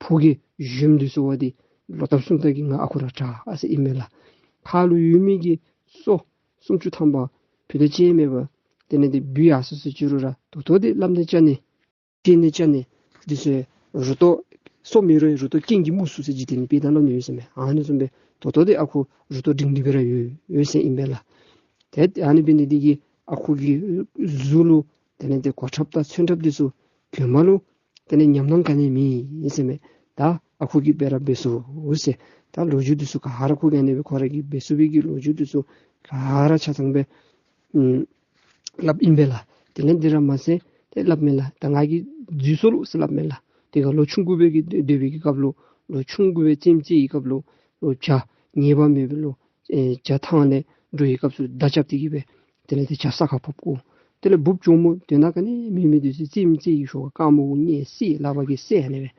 ཕོ་རྒས་གཞོནམ་འདི་ཚུ་བ་འདི་ལོག་བཏབ་སོང་ད་གི་ང་ཨ་ཁུ་ར་དྲག་ཨ་ཟེར་ཨིན་མས་ལགས། ཁ་ལུ་ཡོད་མི་གི་སོ་སུམ་ཅུ་ཐམ་པ་བུ་དང་གཅིག་མེད་པར་དེ་ལས་འདི་བུད་ཡར་སོ་ཟེར་ཅི་རུང་ར་ད་ལྟོ་འདི་བླམ་ནས་བཅར་ནི་སྐྱེས་ནས་བཅར་ནས་འདི་ཚུ་རུ་ཏོ་སོ་མེད་རུང་རུ་ཏོ་རྐྱེན་གྱིས་མུར་སོང་ཟེར་འཇིག་རྟེན་ནི་དཔེ་གཏམ་སླབ་ནི་ཡོད་ཟེར་མས། ཨ་ནི་བཟུམ་སྦེ་ད་ལྟོ་འདི་ཨ་ཁུ་རུ་ཏོ་འབྲིང་འབྲིང་སྦེ་ར་ཡོད་ཡོད་ཟེར་ཨིན་པས་ལགས། ཏེ་ཨ་ནི་འབད་ནི་འདི་གིས་ཨ་ཁུ་གི་གཟུགས་ལུ་དེ་ལས་འདི་གོ་ཁྲབ་དང་མཚོན་ཁྲབ་འདི་ཚུ་གྱོནམ་ལུ་དེ་ལས་ཉམས་སྣང་ག་ནི་མེད་ཟེར་མས། ད་ཨ་ཁུ་གིས་འབད་ར་འབད་ཚུགས་ཟེར། ད་ལོ་རྒྱུས་འདི་ཚུ་ག་ར་ཁོ་གིས་ཨ་ནི་སྦེ་ཁོ་ར་གིས་འབད་ཚུགས་པའི་གི་ལོ་རྒྱུས་འདི་ཚུ་ག་ར་ཆ་ཚང་སྦེ་ཨམ་སླབ་ཨིན་པས་ལགས། དེ་ལས་འདི་ར་མ་ཚད་ཏེ་སླབ་མས་ལགས། ད་ང་གིས་འཛོལ་སོ་ལོ་ཟེར་སླབ་མས་ལགས། དེ་ཁར་ལོ་ཆུང་ཀུ་སྦེ་གི་སྡོད་པའི་གི་སྐབས་ལུ་ལོ་ཆུང་ཀུ་སྦེ་རྩེདམོ་རྩེ་བའི་སྐབས་ལུ་ལོ་བྱ་ཉེས་པ་མེད་པའི་ལུ་ཨེ་བྱ་ཐང་ལས་འགྲོ་བའི་སྐབས་སུ་མདའ་རྐྱབ་སྟེ་གི་སྦེ་དེ་ལས་འདི་བྱ་ས་ཁར་ཕབ་དགོ། དེ་ལས་འབུཔ་གྱོགམོ་དོན་དག་ག་ནི་མེད་མི་འདི་ཚུ་རྩེདམོ་རྩེ་བའི་ཤུལ་ཁར་རྐངམ་གུ་མནན་བསད་ལག་པ་གིས་བསད་ཨ་ནི་སྦེ་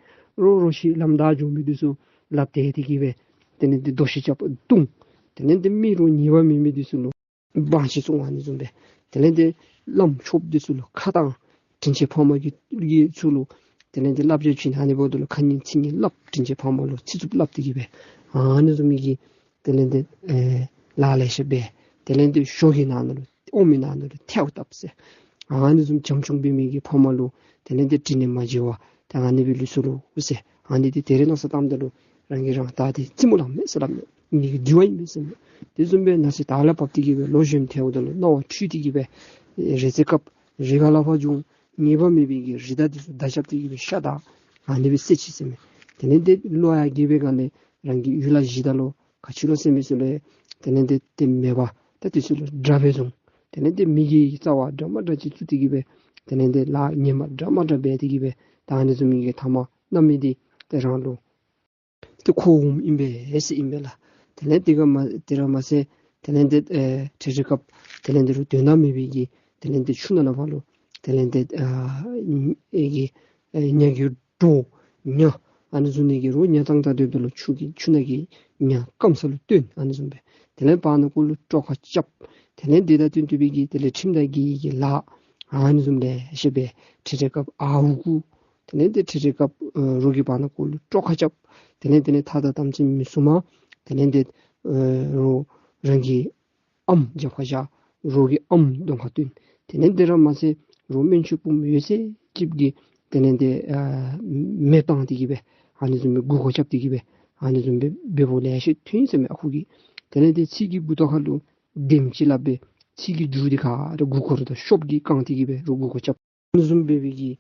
རོ་རོ་ཤི་ལམ་བདའ་འགྱོ་མི་འདི་ཚུ་ལགཔ་དེད་དེ་གི་སྦེ་དེ་ལས་འདི་རྡོ་ཤིག་རྐྱབ་བརྡུང་། དེ་ལས་འདི་མི་རོ་ཉེས་པ་མེད་མི་འདི་ཚུ་ལུ་དབང་ཤེད་བཙོང་ཨ་ནི་བཟུམ་སྦེ། དེ་ལས་འདི་བླམ་ཆོསཔ་འདི་ཚུ་ལུ་ཁ་བཏང་། དྲིན་ཅན་ཕ་མ་གི་གི་ཚུ་ལུ་དེ་ལས་འདི་བསླབ་བྱ་བྱིན་ཨ་ནི་འབདཝ་ད་ལུ་ཁ་ངན་ཚིག་ངན་སླབ། དྲིན་ཅན་ཕ་མ་ལུ་ཚིག་རྩུབ་སླབ་སྟེ་གི་སྦེ་ཨ་ནི་བཟུམ་མའི་གི་དེ་ལས་འདི་ཨེ་ལཱ་ལེ་ཤ་འབད། དེ་ལས་འདི་ཞོ་གི་ནང་ན་ལུ་ཨོམ་གྱི་ནང་ན་ལུ་ཐལཝ་བཏབ་ཟེར། ཨ་ནི་བཟུམ་བྱམས་སྐྱོང་འབད་མི་གི་ཕ་མ་ལུ་དེ་ལས་འདི་དྲིན་ལན་མ་འཇལ་བར་ཏེ་ཨ་ནི་སྦེ་ལུས་སོ་ལོ་ཟེར། ཨ་ནི་འདི་ད་རེས་མནོ་བསམ་བཏངམ་ད་ལུ་རང་གིས་རང་བདག་འདི་རྩེད་མོ་ལངམ་མས་ཟེར་སླབ་མས། ངེ་གི་འདུལ་བ་ཨིན་མས་ཟེར་མས། དེ་བཟུམ་སྦེ་ནང་སེམས་དག་ལ་བབས་ཏེ་གི་སྦེ་ལོ་གཞོནམ་ཐལཝ་ད་ལུ་སྣང་བ་འཁྲུལ་ཏེ་གི་སྦེ་ རེ་ཚེ་སྐབས་རི་ཁ་ལས་ཕར་འབྱུང་ངེས་པ་མེད་པའི་གི་རི་དྭགས་འདི་ཚུ་མདའ་རྐྱབ་སྟེ་གི་སྦེ་ཤ་དང་ཨ་ནི་སྦེ་བསད་ཅི་ཟེར་མས། དེ་ལས་འདི་ལོག་ཡར་རྒས་པའི་སྒང་ལས་རང་གི་ཡུལ་ལ་གཞིས་ད་ལོ་ག་ཅི་ལོ་ཟེར་མི་ཚུ་ལས་དེ་ལས་འདི་དེ་མེད་པར་ད་དེ་ཚུ་ལུ་དགྲ་སྦེ་བཟུང་། དེ་ལས་འདི་མི་དགེ་བའི་རྩ་བ་འདྲ་མ་འདྲ་ཅིག་བཙུགས་ཏེ་གི་སྦེ་དེ་ལས་འདི་ལཱ་ངན་པ་འདྲ་མ་འདྲ་འབད་དེ་གི་སྦེ་ད་ཨ་ནི་བཟུམ་མའི་གི་ཐ་མ་རྣམ་སྨིན་འདི་ཏེ་རང་ལུ་ཏེ་འཁོར་འོངམ་ཨིན་པས་ཟེར་ཨིན་པས་ལགས། དེ་ལས་དེ་ག་མ་དེ་ར་མ་ཚད་དེ་ལས་འདི་ཨེ་འཕྲལ་འཕྲལ་སྐབས་དེ་ལས་འདི་རུ་དོན་དག་མེད་པའི་གི་དེ་ལས་འདི་ཆུ་ནང་ལས་ཕར་ལུ་དེ་ལས་འདི་ཨ་ཨེ་གི་ཨེ་ཉ་གི་སྒྲོ་ཉ་ཨ་ནི་བཟུམ་ནི་གི་རོ་ཉ་བཏང་ད་སྡོདཔ་ད་ལུ་ཆུ་གི་ཆུ་ནང་གི་ཉ་སྐམ་ས་ལུ་བཏོན། ཨ་ནི་བཟུམ་སྦེ་དེ་ལས་བར་ན་ཀོ་ལུ་སྤྲོ་ཁ་རྐྱབ། དེ་ལས་འདི་དང་བསྟུན་ཏེ་སྦེ་གི་དེ་ལས་ཁྲིམས་དང་འགལ་བའི་གི་ལཱ་ཨ་ནི་བཟུམ་ལེ་ཤ་འབད། འཕྲལ་འཕྲལ་སྐབས་ཨརཝ་རྐུ། དེ་ལས་འདི་འཕྲལ་འཕྲལ་སྐབས་ཨ་རོགས་ཀྱི་བར་ན་ཀོ་ལུ་སྤྲོ་ཁ་རྐྱབ། དེ་ལས་དེ་ལས་ཐ་དང་དམ་ཚིག་མི་སྲུངམ། དེ་ལས་འདི་ཨ་རོགས་རང་གི་ཨམ་རྒྱབ་ཁར་བཞག། རོགས་ཀྱི་ཨམ་གདོང་ཁར་བཏོན། དེ་ལས་འདི་ར་མ་ཚད་རོགས་སྨན་ཆུང་བུམོ་ཡོད་ཚད་ཅིག་གི་དེ་ལས་འདི་ཨ་མེ་བཏང་སྟེ་གི་སྦེ་ཨ་ནི་བཟུམ་སྦེ་མགུ་སྐོར་རྐྱབ་སྟེ་གི་སྦེ་ཨ་ནི་བཟུམ་སྦེ་འབདཝ་ལེ་ཤ་ཐོན་ཟེར་མས་ཨ་ཁུ་གིས། དེ་ལས་འདི་ཚིག་གི་མགུ་ཏོ་ཁར་ལུ་ལྡེམ་ཅིག་སླབ་སྦེ་ཚིག་གི་མཇུག་འདི་ག་ར་མགུ་སྐོར་དང་ཤོབ་ཀྱིས་བཀང་སྟེ་གི་སྦེ་རོགས་མགུ་སྐོར་རྐྱབ། ཨ་ནི་བཟུམ་འབད་བའི་གི་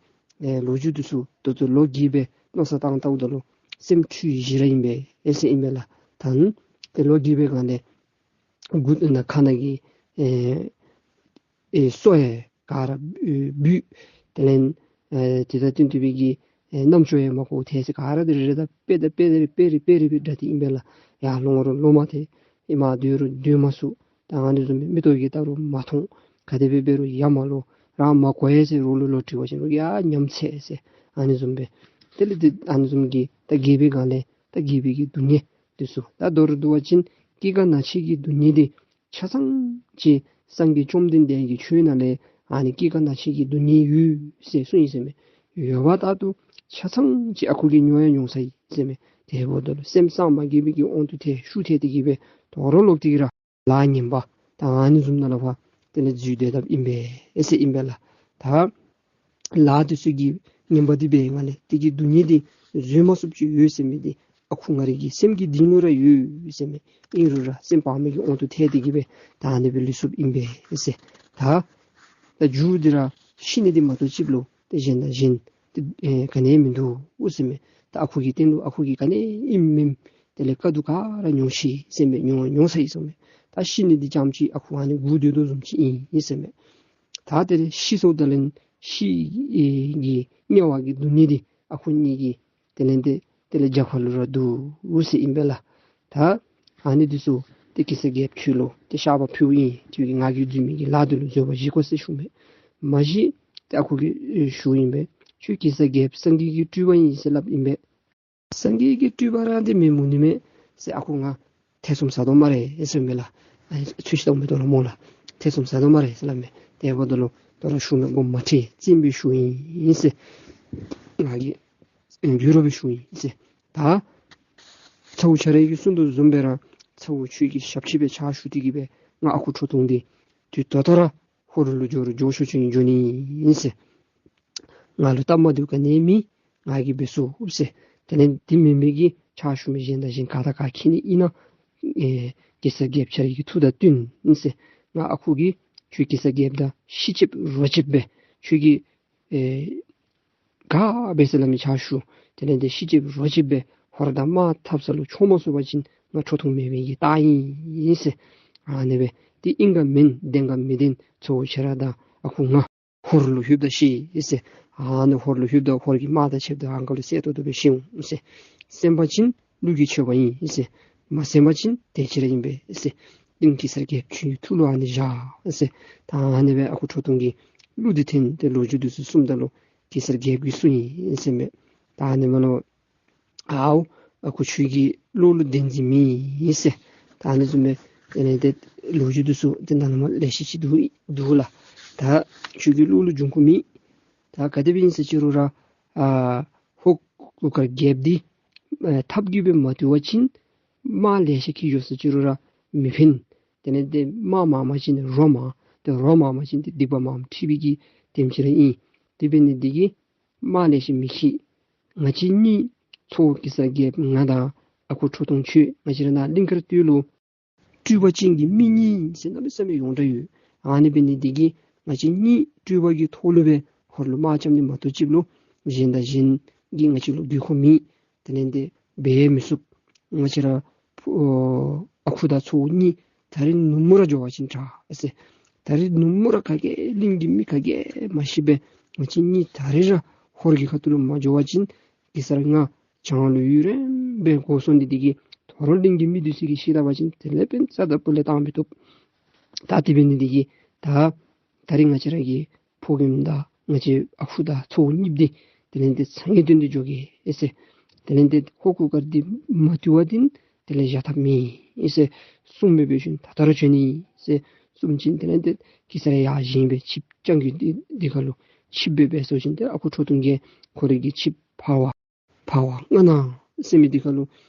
ཨེ་ལོ་རྒྱུས་འདི་ཚུ་ད་ལྟོ་ལོ་རྒས་པའི་མནོ་བསམ་བཏང་བལྟཝ་ད་ལུ་སེམས་འཁྲུལ་བཞི་ར་ཨིན་པས་ཨེ་ཟེར་ཨིན་པས་ལགས། ད་ནི་ཏེ་ལོ་རྒས་པའི་སྒང་ལས་མགུ་ན་ཁ་ནང་གི་ཨེ་ཨེ་སོ་ཡང་ག་ར་ཨེ་བུད། དེ་ལས་ཨེ་དེ་དང་བསྟུན་ཏེ་སྦེ་གི་ཨེ་རྣམ་ཅོ་ཡང་མ་གོ་ཐལ་ཟེར། ག་ར་འདི་རེ་རེ་དང་དཔེ་དང་དཔེ་རེ་དཔེ་རེ་དཔེ་རེ་སྦེ་འདྲ་སྟེ་ཨིན་པས་ལགས། ཡར་ལོང་རུང་ལོང་མ་ཐལ། ཨེ་མར་སྡོད་རུང་སྡོད་མ་ཚུགས། ད་ཨ་ནི་བཟུམ་སྦེ་མིག་ཏོ་གིས་བལྟ་རུང་མ་མཐོང་། ག་དེ་སྦེ་འབད་རུང་ཡར་མ་ལོང་། རང་མ་གོ་ཡི་ཟེར་རོགས་ལུ་ལོག་དྲི་བ་ཅིན་རོགས་ཡར་ཉམས་ཚད་ཟེར། ཨ་ནི་བཟུམ་སྦེ་དེ་ལས་དེ་ཨ་ནི་བཟུམ་གྱི་ད་རྒས་པའི་སྒང་ལས་ད་རྒས་པའི་གི་སྡུག་བསྔལ་འདི་ཚུ་ད་མདོར་བསྡུ་བ་ཅིན་སྐྱེ་རྒ་ན་འཆི་གི་སྡུག་བསྔལ་འདི་ཆ་ཚང་ཅིག་སངས་རྒྱས་བཅོམ་ལྡན་འདས་ཀྱི་ཆོས་ནང་ལས་ཨ་ནི་སྐྱེ་རྒ་ན་འཆི་གི་སྡུག་བསྔལ་ཡོད་ཟེར་གསུངས་ཡི་ཟེར་མས། ཡོད་པ་ད་ལྟོ་ཆ་ཚང་ཅིག་ཨ་ཁུ་གིས་མྱོང་ཡང་མྱོང་ཚར་ཡི་ཟེར་མས། དེ་འབདཝ་ད་ལུ་སེམས་བསམ་མ་དགོ་པའི་གི་དབང་དུ་ཐལ་ཤུགས་ཐལ་ཏེ་གི་སྦེ་དོ་རུང་ལོག་སྟེ་གི་ར་ལཱ་ངན་པ་ད་ཨ་ནི་བཟུམ་ནང་ལས་ཕར་དེ་ལས་འཛུལ་སྡོད་དཔ་ཨིན་པས་ཨེ་ཟེར་ཨིན་པས་ལགས། ད་ལཱ་འདི་ཚུ་གི་ངན་པ་འདི་འབད་བའི་སྒང་ལས་དེ་གི་སྡུག་བསྔལ་འདི་བཟོད་མ་ཚུགསཔ་ཅིག་ཡོད་ཟེར་མི་འདི་ཨ་ཁུ་ང་རའི་གི་སེམས་ཀྱི་གཏིང་ལུ་ར་ཡོད་ཟེར་མས། ཨིན་རུང་ར་སེམས་བག་མེད་ཀྱི་དབང་དུ་ཐལ་ཏེ་གི་སྦེ་ད་ཨ་ནི་སྦེ་ལུས་སོཔ་ཨིན་པས་ཨེ་ཟེར། ད་ད་མཇུག་འདི་ར་ཤི་ནི་འདི་མ་གཏོགས་ཅིག་ལུ་ཏེ་གཞན་དང་གཞན་ཏེ་ཨེ་ག་ནི་ཡང་མིན་འདུག་ཟེར་མས། ད་ཨ་ཁུ་གི་སྟེང་ལུ་ཨ་ཁུ་གིས་ག་ནི་ཡང་ཨིནམ་མེནམ་དེ་ལས་དཀའ་སྡུག་ག་ར་མྱོང་ཤི་ཟེར་མས། མྱོང་མྱོང་ཚར་ཡི་ཟེར་མས། ད་ཤི་ནི་འདི་རྐྱངམ་ཅིག་ཨ་ཁུ་ཨ་ནི་སྒུག་སྡོད་དོ་བཟུམ་ཅིག་ཨིན་ཟེར་མས། ད་དེ་ལས་ཤི་སོངམ་ད་ལུ་ཤི་ཨེ་གི་དམྱལ་བ་གི་སྡུག་བསྔལ་འདི་ཨ་ཁུ་གཉིས་ཀྱི་དེ་ལས་འདི་དེ་ལས་རྒྱབ་ཁ་ལུ་ར་འདུག་ཟེར་ཨིན་པས་ལགས། ད་ཨ་ནི་འདི་ཚུ་ཏེ་གེ་སར་རྒྱལཔོ་ཁྱོད་ལུ་ཏེ་བཤགས་པ་ཕུལཝ་ཨིན། ཁྱོད་ཀྱིས་ང་གིས་བཟོ་མི་གི་ལཱ་འདི་ལུ་བཟོད་པ་བཞེས་དགོ་ཟེར་ཞུཝ་མས། མ་གཞི་ཏེ་ཨ་ཁུ་གིས་ཨེ་ཞུཝ་ཨིན་པས། ཁྱོད་གེ་སར་རྒྱལཔོ་སངས་རྒྱས་ཀྱི་སྤྲུལ་པ་ཨིན་ཟེར་སླབ་ཨིན་པས། སངས་རྒྱས་ཀྱི་སྤྲུལ་པ་ར་འདི་མེན་མི་ནི་མས་ཟེར། ཨ་ཁུ་ང་ཐེ་ཚོམ་ཟ་དོ་སྨ་རེ་ཟེར་མས་ལགས། ཨ་ཚུལ་ཤིང་སྟོང་མི་འདུག་ལགས་སྨོ་ལགས། ཐེ་ཚོམ་ཟ་དོ་སྨ་རེ་ཟེར་སླབ་མས། དེ་འབདཝ་ད་ལུ་དོ་རུང་ཞུ་མི་དགོ་མ་ཁྲེལ་བཙན་པོ་ཞུཝ་ཨིན་ཟེར། ང་གིས་ཨེ་འགྱུར་བ་སྦེ་ཞུཝ་ཨིན་ཟེར། ད་ཚ་བོ་ཁྱོད་ར་གིས་གསུངས་དོ་བཟུམ་སྦེ་ར་ཚ་བོ་ཁྱོད་ཀྱི་ཞབས་ཕྱི་སྦེ་ཕྱག་ཞུ་སྟེ་གི་སྦེ་ང་ཨ་ཁུ་ཁྲོ་ཐུང་འདི་དུས་ད་ལྟོ་ར་ཧོར་ལུ་འགྱོ་རུང་འགྱོ་ཆོག་ཆོག་ཨིན་འགྱོ་ནི་ཨིན་ཟེར། ང་ལུ་སྟབས་མ་བདེཝ་ག་ནི་ཡང་མེད། ང་གིས་འབད་ཚུགས་ཟེར། དེ་ལས་འདི་མེན་མི་གི་ཕྱག་ཞུ་མི་གཞན་དང་གཞན་ག་དང་ག་འཁྱིད་ནི་ཨིན་ན་ཨེ་གེ་སར་རྒྱལཔོ་ཁྱོད་ར་གི་ཐུགས་དང་བསྟུན་ཟེར། ང་ཨ་ཁུ་གིས་ཁྱོད་གེ་སར་རྒྱལཔོ་དང་ཤི་ཅིག་རོ་ཅིག་སྦེ་ཁྱོད་ཀྱི་ཨེ་ག་འབད་ཟེར་སླབ་མི་ཕྱག་ཞུ། དེ་ལས་འདི་ཤི་ཅིག་རོ་ཅིག་སྦེ་ཧོར་དང་དམག་འཐབ་ས་ལུ་འགྱོ་མ་ཚུགས་པ་ཅིན་ང་ཁྲོ་ཐུང་མེན་མི་གི་རྟགས་ཨིན་ཟེར། ཨ་ནི་སྦེ་འདི་ཨིན་ག་མེན་བདེན་ག་མི་བདེན་ཚ་བོ་ཁྱོད་ར་དང་ཨ་ཁུ་ང་ཧོར་ལུ་ལྷོདཔ་ད་ཤེས་ཟེར། ཨ་ནི་ཧོར་ལུ་ལྷོདཔ་ད་ཧོར་གྱི་དམག་དང་ཕྱདཔ་ད་ཨང་ཀ་ལུ་གསལ་ཏོག་ཏོ་སྦེ་ཤེས་འོང་ཟེར། གསན་པ་ཅིན་ཀླུ་གི་མཆོད་པ་ཨིན་ཟེར། མ་གསན་པ་ཅིན་དེ་ཅིག་ར་ཨིན་པས་ཟེར། ཏེ་གེ་སར་རྒྱལཔོ་ཁྱོད་ཀྱི་ཐུགས་ལུ་ཨ་ནི་བཞག་ཟེར། ད་ཨ་ནི་སྦེ་ཨ་ཁུ་ཁྲོ་ཐུང་གིས་གླུ་འདི་འཐེན་ཏེ་ལོ་རྒྱུས་འདི་ཚུ་གསུངམ་ད་ལུ་གེ་སར་རྒྱལཔོ་གིས་གསུངས་ཡི་ཟེར་མས། ད་ཨ་ནི་མ་ལུ་ཨའོ་ཨ་ཁུ་ཁྱོད་ཀྱི་བློ་ལུ་བདེན་འཛིན་མེད་ཟེར། ད་ཨ་ནི་བཟུམ་སྦེ་དེ་ལས་འདི་ལོ་རྒྱུས་འདི་ཚུ་དེ་ནང་ན་མ་ལེ་ཤ་ཅིག་འདུག་འདུག་ལགས། ད་ཁྱོད་ཀྱི་བློ་ལུ་འབྱུང་ཁུངས་མེད། ད་ག་དེ་སྦེ་ཨིན་ཟེར་ཅི་རུང་ར་ཨ་ཧོར་གུར་དཀར་རྒྱལཔོ་འདི་ཨ་ཐབས་ཀྱིས་སྦེ་མ་བཏུལ་བ་ཅིན་དམག་ལེ་ཤ་འཁྱིད་འགྱོ་ཟེར་ཅི་རུང་ར་མི་ཕན། དེ་ལས་འདི་དམག་མང་པ་ཅིན་རོ་མང་། ཏེ་རོ་མང་པ་ཅིན་ཏེ་སྡིག་པ་མང་འཁྲི་བའི་གི་དེམ་ཅིག་ར་ཨིན། དེ་འབད་ནི་འདི་གིས་དམག་ལེ་ཤ་མི་འཁྱིད། ང་བཅས་གཉིས་ཚ་བོ་གེ་སར་རྒྱལཔོ་ང་དང་ཨ་ཁུ་ཁྲོ་ཐུང་ཁྱོད་ང་བཅས་ར་ནཱ་གླིང་དཀར་སྟོད་ལུ་སྤྲུལ་པ་ཅན་གྱི་མི་གཉིས་ཟེར་གནམ་མེད་ས་མེད་ཡོངས་གྲགས་ཡོད། ཨ་ནི་འབད་ནི་འདི་གིས་ ང་བཅས་གཉིས་སྤྲུལ་པ་གི་ཐོག་ལུ་སྦེ་ཧོར་ལུ་དམག་རྐྱབ་ནི་མ་གཏོགས་ཅིག་ལུ་གཞན་དང་གཞན་གྱིས་ང་བཅས་ལུ་དགོས་མཁོ་མེད། དེ་ལས་འདི་འབད་མི་ཚུགས། ང་བཅས་ར་ཨ་ཁུ་དང་ཚ་བོ་གཉིས་ད་རིས་ནུབ་མོ་ར་འགྱོ་བ་ཅིན་དྲག་ཨེ་ཟེར། ད་རིས་ནུབ་མོ་ར་ག་གིས་གླིང་གི་མི་ག་གིས་མ་ཤེས་པས། ང་བཅས་གཉིས་ད་རིས་ར་ཧོར་གྱི་ཁ་ཐུག་ལུ་མ་འགྱོ་བ་ཅིན་གེ་སར་ང་བྱང་ལུ་ཡུན་རིངམོ་སྦེ་འགོར་སོང་ནི་འདི་གིས་ད་རུང་གླིང་གི་མི་འདི་ཚུ་གིས་ཤེས་ད་པ་ཅིན་དེ་ལས་འབདན་རྩ་དང་སྤུ་ལས་བཏང་མི་བཏུབ། ད་དེ་འབད་ནི་འདི་གིས་ད་ད་རིས་ང་བཅས་ར་གི་ཕོ་རྒནམ་དང་ང་བཅས་ཨ་ཁུ་དང་ཚ་བོ་གཉིས་འདི་དེ་ལས་འདི་ཚང་གི་དོན་དུ་འགྱོ་གེ་ཨེ་ཟེར། དེ་ལས་འདི་ཧོར་གུར་དཀར་འདི་མ་བཏུལ་བ་ཅིན་དེ་ལས་བཞག་ཐབས་མེད་ཨེ་ཟེར་གསུངས་སྦེ་འབད་ཞིནམ་ད་ལྟོ་ར་འགྱོ་ནི་ཟེར་གསུངས་ཞིནམ་དེ་ལས་འདི་གེ་སར་ཡར་བཞེངས་སྦེ་ཆིབས་རྐྱང་རྒོད་འདི་འདི་ཁ་ལུ་ཆིབས་སྦེ་འབད་སོང་ཞིནམ་ཏེ་ཨ་ཁུ་ཁྲོ་ཐུང་གིས་ཁོ་རའི་གི་ཆིབས་འཕར་བ་འཕར་བ་ལྔ་ནང་ཟེར་མི་འདི་ཁ་ལུ་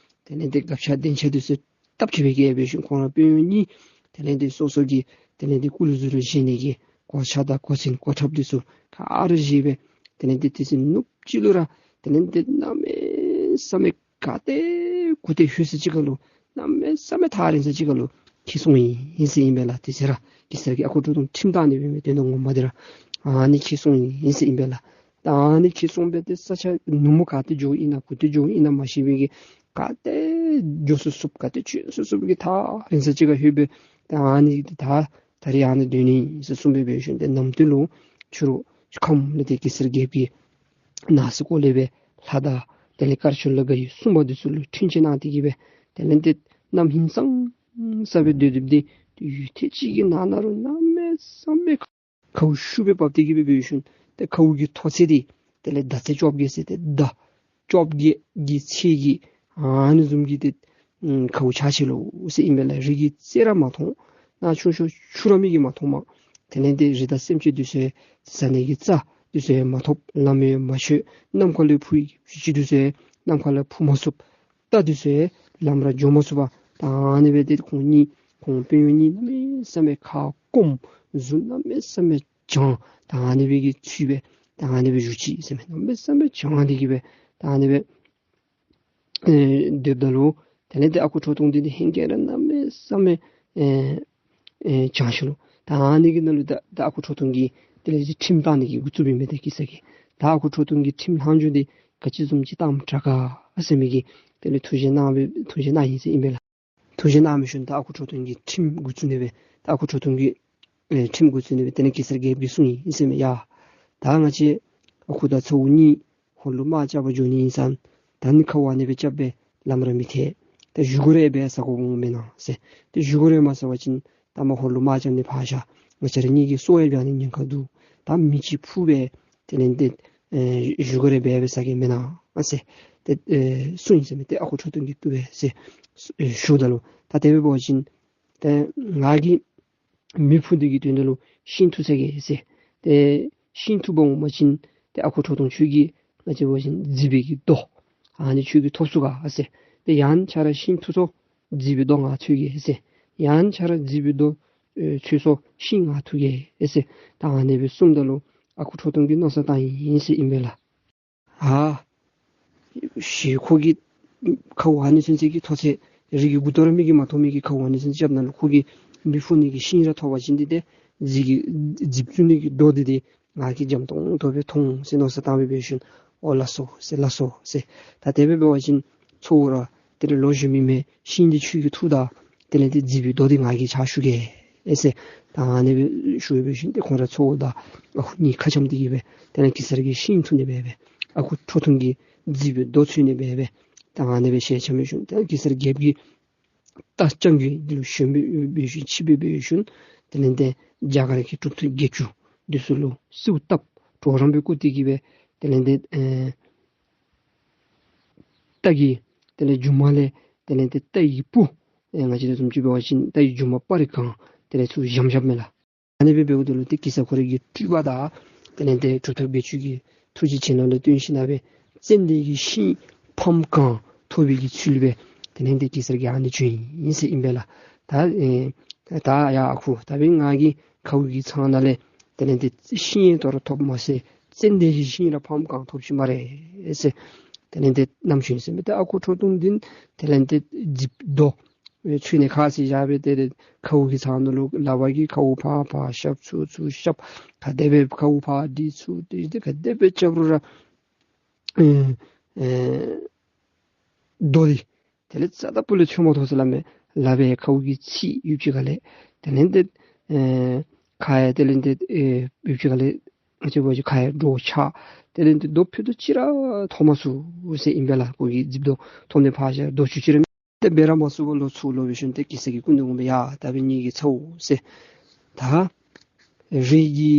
དེ་ལས་འདི་སྒ་ཆས་གདན་ཆས་འདི་ཚུ་བཏབ་ཅི་སྦེ་གི་འབད་ཞིནམ་ཁོང་ར་དཔོན་གཡོག་གཉིས་དེ་ལས་འདི་སོ་སོ་གི་དེ་ལས་འདི་སྐུ་ལུ་གཟུགས་ལུ་བཞེས་ནི་གི་གོ་ཆ་དང་གོ་མཚོན་གོ་ཁྲབ་འདི་ཚུ་ག་ར་བཞེས་སྦེ་དེ་ལས་འདི་དེ་ཚེ་ནུབ་གཅིག་ལུ་ར་དེ་ལས་འདི་གནམ་མེད་ས་མེད་ག་ཏེ་གུ་ཏེ་ལྷོད་ས་ཅིག་ཁ་ལུ་གནམ་མེད་ས་མེད་ཐག་རིང་ས་ཅིག་ཁ་ལུ་འཁྱིད་སོང་ཡི་ཟེར་ཨིན་པས་ལགས། དེ་ཚེ་ར་གེ་སར་གྱིས་ཨ་ཁུ་ཁྲོ་ཐུང་ཁྲིམས་བཏང་ནི་འབད་མི་དེ་ནང་ངོ་མ་འདི་ར་ཨ་ནི་འཁྱིད་སོང་ཡི་ཟེར་ཨིན་པས་ལགས། ད་ཨ་ནི་འཁྱིད་སོང་སྦེ་ཏེ་ས་ཆ་ནུབ་མོ་ག་ཏེ་འགྱོཝ་ཨིན་ན་གུ་ཏེ་འགྱོཝ་ཨིན་ན་མ་ཤེས་པའི་གི་ག་ཏེ་འགྱོ་ཚུགས་ཚུགསཔ་ག་ཏེ་བྱོན་ཚུགས་ཚུགསཔ་གི་ཐག་རིང་ས་ཅིག་ཁར་ལྷོད་སྦེ་ད་ཨ་ནི་ད་ད་རིས་ཨ་ནི་སྡོད་ནི་ཟེར་གསུངས་སྦེ་འབད་ཞིནམ་ཏེ་ནམ་དུས་ལུ་ཕྱི་རུ་ཁམས་ལས་ཏེ་གེ་སར་རྒྱལཔོ་གིས་ནགས་སུ་བཀོད་ལས་སྦེ་ལྷ་དང་དེ་ལས་དཀར་ཕྱོགས་ལ་དགའ་བའི་སྲུང་མ་འདི་ཚུ་ལུ་འཕྲིན་བཅོལ་གནང་སྟེ་གི་སྦེ་དེ་ལས་ཏེ་གནམ་ཧིང་སངས་ས་སྦེ་སྡོད་སྡོདཔ་འདི་ཡུད་ཐེངས་གཅིག་གི་ནང་ན་རུ་གནམ་མེད་ས་མེད་ཁཝ་ཤུགས་སྦེ་འབབ་སྟེ་གི་སྦེ་འབད་ཞིནམ་ཏེ་ཁཝ་གི་མཐོ་ཚད་འདི་དེ་ལས་མདའ་རྩེ་བཅོ་བརྒྱད་ཟེར་ཏེ་མདའ་བཅོ་བརྒྱད་ཀྱི་ཚད་ཀྱི་ཨ་ནི་བཟུམ་གྱི་ཏེ་ཁཝ་ཆགས་ཅི་ལོ་ཟེར་ཨིན་པས་ལགས། རི་གི་རྩེ་ར་མ་མཐོང་། ནགས་ཆུང་ཤོས་ཆུ་ར་མི་གིས་མ་མཐོངམ། དེ་ལས་ཏེ་རི་དྭགས་སེམས་ཅན་འདི་ཚུ་ཟ་ནི་གི་རྩྭ་འདི་ཚུ་ཡང་མ་ཐོབ། ལམ་ཡང་མ་ཆོད། ནམ་མཁའ་ལས་འཕུར་བའི་གི་བྱི་ཅུང་འདི་ཚུ་ཡང་ནམ་མཁའ་ལས་འཕུར་མ་ཚུགས། རྟ་འདི་ཚུ་ཡང་ལམ་ར་འགྱོ་མ་ཚུགས་པར་ད་ཨ་ནི་སྦེ་ཏེ་ཁོང་གཉིས་ཁོང་དཔོན་གཡོག་གཉིས་གནམ་མེད་ས་མེད་ཁ་སྐོམ། གཟུགས་གནམ་མེད་ས་མེད་གྱང་། ད་ཨ་ནི་སྦེ་གི་ཚུལ་སྦེ་ད་ཨ་ནི་སྦེ་བཞུགས་ཅི་ཟེར་མས། གནམ་མེད་ས་མེད་གྱང་སྟེ་གི་སྦེ་ད་ཨ་ནི་སྦེ་ཨེ་སྡོདཔ་ད་ལུ་དེ་ལས་ཏེ་ཨ་ཁུ་ཁྲོ་ཐུང་འདི་ནི་ཧེང་སྐལ་ར་གནམ་མེད་ས་མེད་ཨེ་ཨེ་གྱང་ཅི་ལོ། ད་ཨ་ནི་གི་ནང་ལུ་ད་ད་ཨ་ཁུ་ཁྲོ་ཐུང་གིས་དེ་ལས་ཏེ་ཁྲིམས་བཏང་ནི་གི་འགོ་བཙུགས་པའི་མི་འདི་གེ་སར་གྱིས་ད་ཨ་ཁུ་ཁྲོ་ཐུང་གི་ཁྲིམས་ལྷག་འཇུག་འདི་ག་ཅི་བཟུམ་ཅིག་བཏངམ་དྲག་ག་ཟེར་མི་གི་དེ་ལས་ཐུགས་བཞེད་གནང་བའི་ཐུགས་བཞེད་གནང་ཡི་ཟེར་ཨིན་པས་ལགས། ཐུགས་བཞེད་གནང་བའི་ཤུལ་ད་ཨ་ཁུ་ཁྲོ་ཐུང་གིས་ཁྲིམས་འགོ་བཙུགས་ནི་སྦེ་ད་ཨ་ཁུ་ཁྲོ་ཐུང་གིས་ཨེ་ཁྲིམས་འགོ་བཙུགས་ནི་སྦེ་དེ་ལས་གེ་སར་རྒྱལཔོ་གིས་གསུངས་ཡི་ཟེར་མས། ཡ་ད་ང་བཅས་ཨ་ཁུ་དང་ཚ་བོ་གཉིས་ཧོར་ལུ་དམག་རྐྱབ་པར་འགྱོ་ནི་ཨིན་ས། ད་ནི་ཁཝ་ཨ་ནི་སྦེ་རྐྱབ་སྦེ་ལམ་ར་མི་ཐལ། ད་བཞེས་སྒོ་རེ་འབད་ཟ་དགོཔ་འོང་མེན་ན་ཟེར། ཏེ་བཞེས་སྒོ་རེ་མ་ཟ་བ་ཅིན་ད་མ་ཧོར་ལུ་དམག་རྐྱབ་ནི་ཕར་བཞག། ང་བཅས་ར་གཉིས་ཀྱི་སྲོག་ཡང་འབྱང་ནི་ཉེན་ཁ་འདུག། ད་མི་ཅིག་འཕུར་སྦེ་དེ་ལས་ཏེ་ཨེ་བཞེས་སྒོ་རེ་འབད་འབད་ཟ་གེ་མེན་ན་ཟེར་ཏེ་ཨེ་གསུངས་ཡི་ཟེར་མས། ཏེ་ཨ་ཁུ་ཁྲོ་ཐུང་གིས་བཏུབ་པས་ཟེར་ཨེ་ཞུཝ་ད་ལུ་ད་དེ་སྦེ་འབད་བ་ཅིན་ཏེ་ང་གིས་མེ་ཕུ་འདི་གི་དོན་དག་ལུ་ཤིང་འཐུ་ཟ་གེ་ཟེར། ཏེ་ཤིང་འཐུ་འབག་འོང་པ་ཅིན་ཏེ་ཨ་ཁུ་ཁྲོ་ཐུང་ཁྱོད་ཀྱིས་ང་བཅས་འབད་བ་ཅིན་མཛེ་སྦིས་ཀྱི་རྡོ་ཨ་ནི་ཁྱོད་ཀྱིས་ཐོབ་ཚུགས་ག་ཟེར། ཏེ་ཡང་ཁྱོད་ར་ཤིང་འཐུ་སོང་མཛེ་སྦིས་རྡོ་ང་འཐུ་གེ་ཟེར། ཡང་ཁྱོད་ར་མཛེ་སྦིས་རྡོ་ཨེ་འཐུ་སོང་ཤིང་ང་འཐུ་གེ་ཟེར། ད་ཨ་ནི་སྦེ་གསུངམ་ད་ལུ་ཨ་ཁུ་ཁྲོ་ཐུང་གིས་མནོ་བསམ་བཏང་ཡི་ཟེར་ཨིན་པས་ལགས། ཨ་ཞེས་ཁོ་གིས་ཁཝ་ཨ་ནི་ཚུན་ཚོད་ཀྱི་མཐོ་ཚད་རི་གི་མགུ་ཏོ་ར་མི་གིས་མ་མཐོང་མི་གི་ཁཝ་ཨ་ནི་ཚུན་ཚོད་རྐྱབ་ནི་ལུ་ཁོ་གིས་མེ་ཕུ་ནི་གི་ཤིང་ར་ཐོབ་པ་ཅིན་འདི་ཏེ་མཛེ་གི་མཛེ་སྦིས་བཙུགས་ནི་གི་རྡོ་འདི་ཏེ་ང་གིས་འཇམ་ཏོང་ཏོ་སྦེ་ཐོབ་འོང་ཟེར་མནོ་བསམ་བཏང་སྦེ་འབད་ཞིནམ་འོ་ལགས་སོ་ཟེར་ལགས་སོ་ཟེར། ད་དེ་སྦེ་འབད་བ་ཅིན་ཚ་བོ་ར་དེ་ལས་ལོ་གཞོན་མི་མས། ཤིང་འདི་ཁྱོད་ཀྱིས་འཐུ་ད། དེ་ལས་ཏེ་མཛེ་སྦིས་རྡོ་འདི་ང་གིས་ཕྱག་ཞུ་གེ་ཨེ་ཟེར། ད་ཨ་ནི་སྦེ་ཞུ་སྦེ་འབད་ཞིནམ་ཏེ་ཁོང་ར་ཚ་བོ་དང་ཨ་ཁུ་གཉིས་ཁ་འཆམ་སྟེ་གི་སྦེ་དེ་ལས་གེ་སར་གྱི་ཤིང་འཐུ་ནི་སྦེ་སྦེ་ཨ་ཁུ་ཁྲོ་ཐུང་གིས་མཛེ་སྦིས་རྡོ་འཐུ་ནི་སྦེ་སྦེ་ད་ཨ་ནི་སྦེ་ཞལ་འཆམ་སྦེ་ཞིནམ་ཏེ་གེ་སར་རྒྱལཔོ་གིས་རྟ་རྐྱང་རྒོད་འདི་ལུ་ཞོན་སྦེ་འབད་ཞིནམ་ཆིབས་སྦེ་འབད་ཞིནམ་དེ་ལས་ཏེ་རྒྱ་གར་གྱི་གྲུབ་ཐོབ་བརྒྱད་ཅུ་འདི་ཚུ་ལུ་གསོལཝ་བཏབ། གྲོགས་རམ་སྦེ་བསྐོ་སྟེ་གི་སྦེ་དེ་ལས་ཏེ་ཨེ་རྟ་གི་དེ་ལས་མཇུག་མ་ལས་དེ་ལས་ཏེ་རྟ་ཡི་སྤུ་ཨེ་ང་བཅས་ར་བཟུམ་ཅིག་འབད་བ་ཅིན་རྟ་ཡི་མཇུག་མ་སྤར་རི་གང་དེ་ལས་ཚུར་བཞམས་བཞམསཔ་མས་ལགས། ཨ་ནི་སྦེ་འབདཝ་ད་ལུ་ཏེ་གེ་སར་ཁོ་རའི་གི་སྤྲུལ་པ་དང་དེ་ལས་ཏེ་གྲུབ་ཐོབ་བརྒྱད་ཅུ་གི་ཐུགས་རྗེ་བྱིན་རླབས་ལུ་བརྟེན་ཞིནམ་ལས་ཙན་དན་གྱི་ཤིང་ཕམ་གང་ཐོབ་པའི་གི་ཚུལ་སྦེ་དེ་ལས་ཏེ་གེ་སར་གྱིས་ཨ་ནི་བྱོན་ཡི་ཟེར་ཨིན་པས་ལགས། ད་ཨེ་ད་ཡ་ཨ་ཁུ་ད་འབདན་ང་གིས་ཁཝ་གི་ཚང་ནང་ལས་དེ་ལས་ཏེ་ཤིང་ཡང་དོ་རུང་ཐོབ་མ་ཚད་ཙན་དན་གྱི་ཤིང་ར་ཕམ་གང་ཐོབ་ཅི་སྨ་རེ་ཟེར་དེ་ལས་ཏེ་གནང་བྱོན་ཟེར་མས། ཏེ་ཨ་ཁུ་ཁྲོ་ཐུང་འདི་དེ་ལས་ཏེ་མཛེ་སྦིས་རྡོ་ ཚུད་ནི་ཁ་ཟེར་བཞག་སྦེ་ཏེ་ཁཝ་གི་ཚང་ནང་ལུ་ལག་པ་གིས་ཁཝ་ཕར་ཕར་ཤབ་ཚུར་ཚུར་ཤབ། ག་དེ་སྦེ་ཁཝ་ཕར་འདི་ཚུར་འདི་ཏེ་ག་དེ་སྦེ་རྐྱབ་རུང་ར་ཨེ་ཨེ་རྡོ་འདི་དེ་ལས་རྩ་དང་སྤུ་ལས་ཚུད་མ་ཚུགས་ཟེར་སླབ་མས། ལག་པའི་ཁཝ་གིས་ཚིག་ཡུདཔ་ཅིག་ཁ་ལས་དེ་ལས་ཏེ་ཨེ་ཁ་ཡང་དེ་ལས་ཏེ་ཨེ་ཡུདཔ་ཅིག་ཁ་ལས་ང་བཅས་འབད་བ་ཅིན་ཁ་ཡང་འདྲོག་ཆགས། དེ་ལས་ཏེ་རྡོ་ཕུད་རྡོག་ཅིག་ར་ཐོབ་མ་ཚུགས་ཟེར་ཨིན་པས་ལགས། ཁོ་གི་རྫིཔ་རྡོ་ཐོབ་ནི་ཕར་བཞག་རྡོ་ཅུང་ཅིག་ར་མེད། ཏེ་འབད་ར་མ་ཚུགས་པར་ལོག་ཚུར་ལོག་འབད་ཞིནམ་ཏེ་གེ་སར་གྱི་སྐུ་མདུན་འོང་སྦེ་ཡ་ད་འབདན་ངེ་གི་ཚཝ་ཟེར། ད་རི་གི་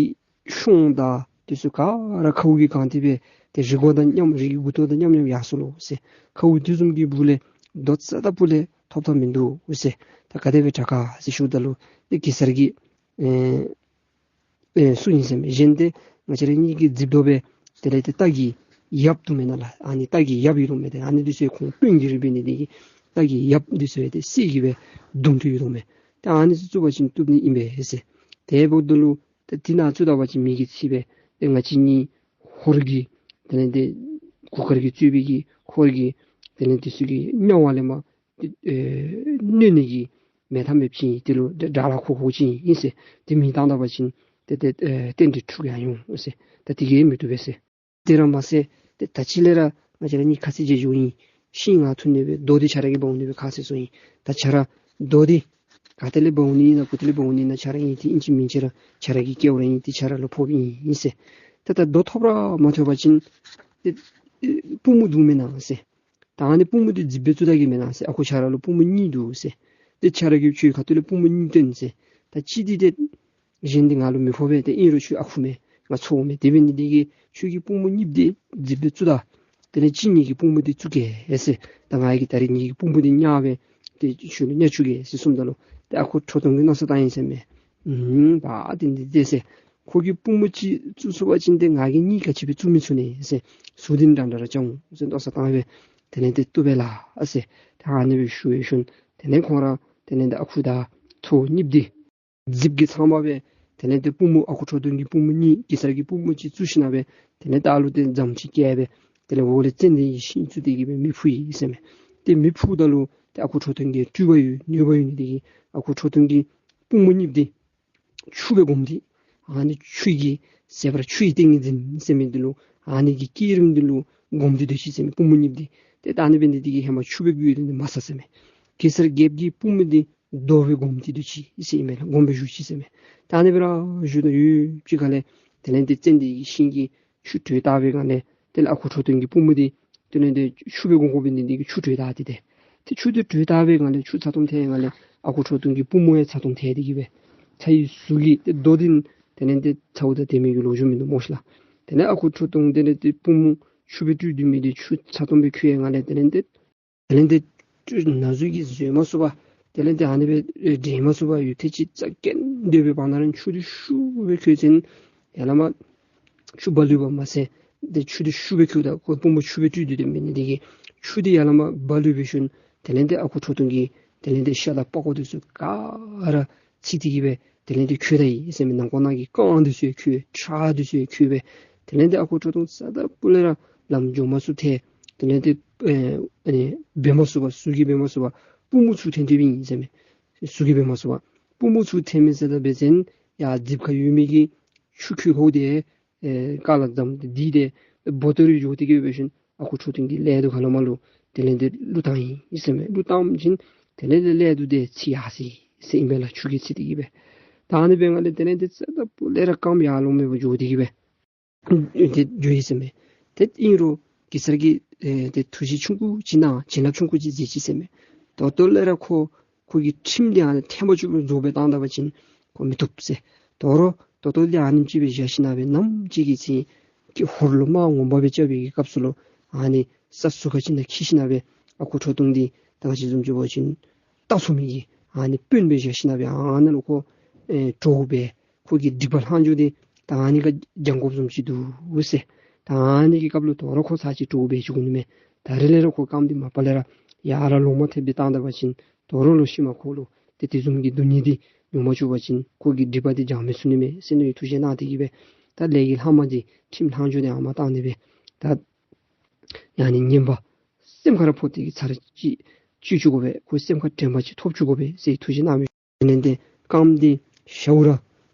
གཤོང་དང་འདི་ཚུ་ག་ར་ཁཝ་གིས་གང་སྟེ་སྦེ་ཏེ་རི་མགོ་དང་མཉམ་རི་གི་མགུ་ཏོ་དང་མཉམ་མཉམ་ཡར་སོང་ལོ་ཟེར། ཁཝ་འདི་བཟུམ་གྱི་སྦུག་ལས་རྡོ་རྩ་དང་སྤུ་ལས་ཐོབ་ཐབས་མིན་འདུག་ཟེར། ད་ག་དེ་སྦེ་དྲག་ག་ཟེར་ཞུཝ་ད་ལུ་ཏེ་གེ་སར་གྱིས་ཨེ་ཨེ་གསུངས་ཡི་ཟེར་མས། གཞན་ཏེ་ང་བཅས་ར་གཉིས་ཀྱི་རྫིཔ་རྡོ་སྦེ་དེ་ལས་ཏེ་རྟ་གི་ཡབ་འདུག་མེན་ན་ལགས། ཨ་ནི་རྟ་གི་ཡབ་ཡོད་དོ་མས། ཏེ་ཨ་ནི་འདི་ཚུ་ཁོང་དཔོན་གྱི་རིགས་འབད་ནི་འདི་གིས་རྟ་གི་ཡབ་འདི་ཚུ་ཏེ་གསེར་གྱི་སྦེ་བརྡུང་སྟེ་ཡོད་དོ་མས། ཏེ་ཨ་ནི་ཚུ་བཙུགས་པ་ཅིན་བཏུབ་ནི་ཨིན་པས་ཟེར། དེ་འབདཝ་ད་ལུ་ཏེ་དེ་ནང་བཙུགས་ད་པ་ཅིན་མེ་གིས་འཚིག་པས། ཏེ་ང་བཅས་གཉིས་ཧོར་གྱི་དེ་ལས་ཏེ་གུར་དཀར་གྱིས་གཙོས་པའི་གི་ཧོར་གྱི་དེ་ལས་འདི་ཚུ་གི་དམྱལ་བ་ལས་མར་ཨེ་གནོད་ནི་གི་མེ་ཐམ་མེ་ཕྱིན་ཡི། དེ་ལུ་དགྲ་ལྷ་ཁོག་ཁོག་ཅིག་ཨིན་ཟེར། དེ་མེ་བཏང་ད་པ་ཅིན་ཏེ་ཏེ་ཨེ་རྟེན་འབྲེལ་འཁྲུགས་ཡར་འོང་ཟེར། ད་དེ་གིས་མི་བཏུབ་པས་ཟེར། དེ་ར་མ་ཚད་ཏེ་ད་ཅི་ལས་ར་ང་བཅས་ར་གཉིས་ཁ་ཚིག་བྱས་འགྱོཝ་ཨིན། ཤིང་ང་འཐུ་ནི་སྦེ་རྡོ་འདི་ཁྱོད་ར་གིས་འབག་འོང་ནི་སྦེ་ཁ་ཚིག་སོང་ཡི། ད་ཁྱོད་ར་རྡོ་འདི་ག་ཏེ་ལས་འབག་འོང་ནི་ཨིན་ན་གུ་ཏེ་ལས་འབག་འོང་ནི་ཨིན་ན་ཁྱོད་ར་ཨིན། ཏེ་ཨིན་ཅི་མིན་ཅི་ར་ཁྱོད་ར་གི་སྐལཝ་ར་ཨིན། ཏེ་ཁྱོད་ར་ལུ་ཕོགཔ་ཨིན་ཟེར། ཏེ་ད་རྡོ་ཐོབ་ར་མ་ཐོབ་པ་ཅིན་ཏེ་ཨེ་པུས་མོ་འདུག་མེན་ན་ཟེར། ད་ཨ་ནི་པུས་མོ་འདི་རྫིཔ་སྦེ་བཙུགས་ད་གེ་མེན་ན་ཟེར། ཨ་ཁུ་ཁྱོད་ར་ལུ་པུས་མོ་གཉིས་འདུག་ཟེར། ཏེ་ཁྱོད་ར་གིས་ཁྱོད་ཁ་ཐུག་ལས་པུས་མོ་གཉིས་སྟོན་ཟེར། ད་གཅིག་འདི་ཏེ་གཞན་འདི་ང་ལུ་མི་ཕོག་པས། ཏེ་ཨིན་རུང་ཁྱོད་ཨ་ཁུ་མས། ང་ཚཝ་མས། དེ་འབད་ནི་འདི་གིས་ཁྱོད་ཀྱི་པུས་མོ་གཉིས་འདི་རྫིཔ་སྦེ་བཙུགས་ད། དེ་ལས་གཅིག་ངེ་གི་པུས་མོ་འདི་བཙུགས་གེ་ཟེར། ད་ང་གིས་ད་རིས་ངེ་གི་པུས་མོ་འདི་བརྙ་སྦེ་ཏེ་ཁྱོད་ལུ་བརྙ་བཅུག་གེ་ཟེར་གསུངམ་ད་ལུ་ཏེ་ཨ་ཁུ་ཁྲོ་ཐུང་གིས་མནོ་བསམ་བཏང་ཡི་ཟེར་མས། ཨུམ་ད་འདི་འདི་འདི་ཟེར། ཁོ་གིས་པུས་མོ་གཅིག་བཙུགས་ཚུགས་པ་ཅིན་ཏེ་ང་གིས་གཉིས་ག་ཅི་སྦེ་བཙུགས་མི་ཚུགས་ནི་ཟེར། གཟུགས་འདི་འདྲ་འདྲ་ར་ཅིག་འོང་ཟེར་མནོ་བསམ་བཏང་སྦེ་དེ་ལས་ཏེ་བཏུབ་པས་ལགས་ཟེར། ད་ཨ་ནི་སྦེ་ཞུ་ཡི་ཞིནམ་དེ་ལས་ཁོང་ར་དེ་ལས་ཏེ་ཨ་ཁུ་དང་ཚཝ་གཉིས་འདི་རྫིཔ་གིས་ཚང་བ་སྦེ་དེ་ལས་ཏེ་པུས་མོ་ཨ་ཁུ་ཁྲོ་ཐུང་གི་པུས་མོ་གཉིས་གེ་སར་གྱི་པུས་མོ་གཅིག་བཙུགས་ཞིནམ་སྦེ་དེ་ལས་ད་ལུ་ཏེ་རྫམ་ཅིག་བཀལ་སྦེ་དེ་ལས་འོག་ལས་ཙན་དན་གྱི་ཤིང་བཙུགས་ཏེ་གི་སྦེ་མེ་ཕུ་ཡི་ཟེར་མས། ཏེ་མེ་ཕུཝ་ད་ལུ་ཏེ་ཨ་ཁུ་ཁྲོ་ཐུང་གི་སྤྲུལ་པ་ཡོད་ནུས་པ་ཡོད་ནི་འདི་གིས་ཨ་ཁུ་ཁྲོ་ཐུང་གི་པུས་མོ་གཉིས་འདི་ཆུ་སྦེ་བསྒོམས་ཏེ་ཨ་ནི་ཆུ་གི་ཟད་པར་ཆུ་ཡི་ཏིང་ངེ་འཛིན་ཟེར་མི་འདི་ལུ་ཨ་ནི་གི་བསྐྱེད་རིམ་འདི་ལུ་བསྒོམས་ཏེ་སྡོད་ཅི་ཟེར་མས། པུས་མོ་གཉིས་འདི་ཏེ་ད་ཨ་ནི་འབད་ནི་འདི་གིས་ཧེ་མ་ཆུ་སྦེ་བསྒོམས་ཡོད་ནི་འདི་མ་ཟད་ཟེར་མས། གེ་སར་རྒྱལཔོ་གི་པུས་མོ་འདི་རྡོ་སྦེ་བསྒོམས་ཏེ་སྡོད་ཅི་ཟེར་ཨིན་མས་ལགས། བསྒོམས་སྦེ་བཞུགས་ཅི་ཟེར་མས། ད་ཨ་ནི་སྦེ་ར་བཞུགས་དོ་ཡོདཔ་ཅིག་ཁ་ལས་དེ་ལས་ཏེ་ཙན་དན་གྱི་ཤིང་གི་ཆུ་དྲོད་བཏབ་པའི་སྒང་ལས་དེ་ལས་ཨ་ཁུ་ཁྲོ་ཐུང་གི་པུས་མོ་འདི་དེ་ལས་ཏེ་ཆུ་སྦེ་བསྒོམ་དགོ་པའི་ནི་འདི་གིས་ཆུ་དྲོད་བཏབ་སྟེ་ཏེ་ཏེ་ཆུ་འདི་དྲོད་བཏབ་པའི་སྒང་ལས་ཆུ་ཚ་ཏོམ་ཐལ་སྒང་ལས་ཨ་ཁུ་ཁྲོ་ཐུང་གི་པུས་མོ་ཡང་ཚ་ཏོམ་ཐལ་ཏེ་གི་སྦེ་ཚ་བའི་གཟུགས་ཀྱིས་ཏེ་རྡོ་འདི་དེ་ལས་ཏེ་ཚཝ་དང་དེ་མི་གི་ལོ་རྒྱུས་མིན་འདུག་སྨོ་ཤིག་ལགས། དེ་ལས་ཨ་ཁུ་ཁྲོ་ཐུང་དེ་ལས་ཏེ་པུས་མོ་ཆུ་སྦེ་བཀྲུས་ཏེ་མི་འདི་ཆུ་ཚ་ཏོམ་སྦེ་ཁོལ་བའི་སྒང་ལས་དེ་ལས་ཏེ་དེ་ལས་ཏེ་ན་ཟུག་གིས་བཟོད་མ་ཚུགས་པར་དེ་ལས་ཏེ་ཨ་ནི་སྦེ་འདྲེན་མ་ཚུགས་པར་ཡུད་ཐེངས་ཅིག་རྩ་འགེངས་སྡོད་པའི་བར་ན་ར་ཆུ་འདི་ཤུགས་སྦེ་ཁོལ་ཅི། ཡར་ལས་མར་ཆུ་སྦ་ལུས་པ་མ་ཚད་ཏེ་ཆུ་འདི་ཤུགས་སྦེ་ཁོལཝ་ད་ཁོ་པུས་མོ་ཆུ་སྦེ་བཀྲུས་ཏེ་སྡོད་མི་འདི་གིས་ཆུ་འདི་ཡར་ལས་མར་སྦ་ལུས་པའི་ཤུལ་དེ་ལས་ཏེ་ཨ་ཁུ་ཁྲོ་ཐུང་གི་དེ་ལས་ཏེ་ཤ་དང་པགས་ཀོ་འདི་ཚུ་ག་ར་ཚིག་སྟེ་གི་སྦེ་དེ་ལས་ཏེ་ཁོལ་ད་ཡི་ཟེར་མས། ནང་ཁོག་ནང་གི་རྐང་འདི་ཚུ་ཡང་ཁོལ་བས། ཁྲག་འདི་ཚུ་ཡང་ཁོལ་བས། དེ་ལས་ཏེ་ཨ་ཁུ་ཁྲོ་ཐུང་རྩ་དང་སྤུ་ལས་ར་ལམ་འགྱོ་མ་ཚུགསཔ་ཐལ། དེ་ལས་ཏེ་ཨེ་ཨེ་འབད་མ་ཚུགས་པར་གཟུགས་ཀྱིས་འབད་མ་ཚུགས་པར་པུས་མོ་ཚུར་འཐེན་ཏེ་སྦེ་ཨིན་ཟེར་མས། གཟུགས་ཀྱིས་འབད་མ་ཚུགས་པར་པུས་མོ་ཚུར་འཐེན་མི་ཟེར་ད་འབད་བ་ཅིན་ཡར་རྫིཔ་ཁར་ཡོད་མི་གི་ཆུ་ཁོལ་ཁོལཝ་དེ་ཨེ་ཀ་ལ་རྫམ་འདི་དེ་སྦོ་ཏོ་རེ་འགྱོ་སྟེ་གི་འབད་ཞིནམ་ཨ་ཁུ་ཁྲོ་ཐུང་གི་ཀླད་དུ་ཁ་ལུ་མར་ལུ་དེ་ལས་ཏེ་གླུ་བཏང་ཡི་ཟེར་མས། གླུ་བཏང་བ་ཅིན་དེ་ལས་ཏེ་ཀླད་དུ་དེ་ཚིག་ཡར་སོ་ཡི་ཟེར་ཨིན་པས་ལགས། ཆུ་གིས་ཚིག་སྟེ་གི་སྦེ། ད་ཨ་ནི་འབད་སྒང་ལས་དེ་ལས་ཏེ་རྩ་དང་སྤུ་ལས་ར་རྐངམ་ཡར་ལོང་མེད་པར་འགྱོ་སྟེ་གི་སྦེ་ཏེ་འགྱོ་ཡི་ཟེར་མས། ཏེ་ཨིན་རུང་གེ་སར་གྱིས་ཨེ་ཏེ་ཐུགས་རྗེ་ཆུང་ཀུ་ཅིག་གནང་བྱིན་རླབས་ཆུང་ཀུ་ཅིག་མཛད་ཅི་ཟེར་མས། ད་ལྟོ་ལས་ར་ཁོ་ཁོ་གི་ཁྲིམས་འདི་ཨ་ནི་ཐེངས་མ་གཅིག་ལུ་རྫོགས་སྦེ་བཏང་ད་པ་ཅིན་ཁོ་མི་བཏུབ་ཟེར། དོ་རུང་ད་ལྟོ་ལས་ཨ་ནེམ་ཅིག་སྦེ་བཞག་ཞིནམ་སྦེ་ནམ་ཅིག་གི་ཚེ་ཁོ་ཧོར་ལུ་དམག་ངོ་མ་སྦེ་རྐྱབ་པའི་གི་སྐབས་སུ་ལུ་ཨ་ནི་ས་ཟུར་ཁ་ཅིག་ནང་འཁྱིད་ཞིནམ་སྦེ་ཨ་ཁུ་ཁྲོ་ཐུང་འདི་ད་ང་བཅས་བཟུམ་ཅིག་འབད་བ་ཅིན་ལྟ་ཚུགས་མི་གི་ཨ་ནི་དཔོན་སྦེ་བཞག་ཞིནམ་སྦེ་ཨ་ནཱ་ལུ་ཁོ་ཨེ་གྲོགས་སྦེ་ཁོ་གི་སྒྲིག་པ་ལྷག་མཇུག་འདི་ད་ཨ་ནི་ཁར་འགྱངས་དགོཔ་བཟུམ་ཅིག་འདུག་ཟེར། ད་ཨ་ནི་གི་སྐབས་ལུ་དོ་རུང་ཁོ་ཚར་ཅིག་གྲོགས་སྦེ་བྱོན་ནི་མས། ད་རེས་ལས་ར་ཁོ་རྐངམ་འདི་མ་པ་ལས་ར་ཡར་ར་ལོང་མ་ཐེག་སྦེ་བཏང་ད་པ་ཅིན་དོ་རུང་ལུ་ཤུལ་མ་ཁོ་ལུ་ཏེ་དེ་བཟུམ་གྱི་སྡུག་བསྔལ་འདི་མྱོང་མ་བཅུག་པ་ཅིན་ཁོ་གི་སྒྲིག་པ་འདི་འགྱངས་མི་ཚུགས་ནི་མས་ཟེར་མནོ་བའི་ཐུགས་བཞེད་གནང་སྟེ་གི་སྦེ་ད་ལས་ཀྱི་ལྷག་མ་འདི་ཁྲིམས་ལྷག་མཇུག་འདི་ཨ་མ་བཏང་ནི་སྦེ་ད་ཡང་ནི་ངན་པ་སེམས་ཁར་ཕོག་སྟེ་གི་ཚར་གཅིག་ བཅོས་བཅུག་དགོ་པས། ཁོ་སེམས་ཁར་དྲན་པ་ཅིག་ཐོབ་བཅུག་དགོ་པས་ཟེར་ཐུགས་བཞེད་གནང་མི། དེ་ལས་ཏེ་རྐངམ་འདི་ཞཝ་ར་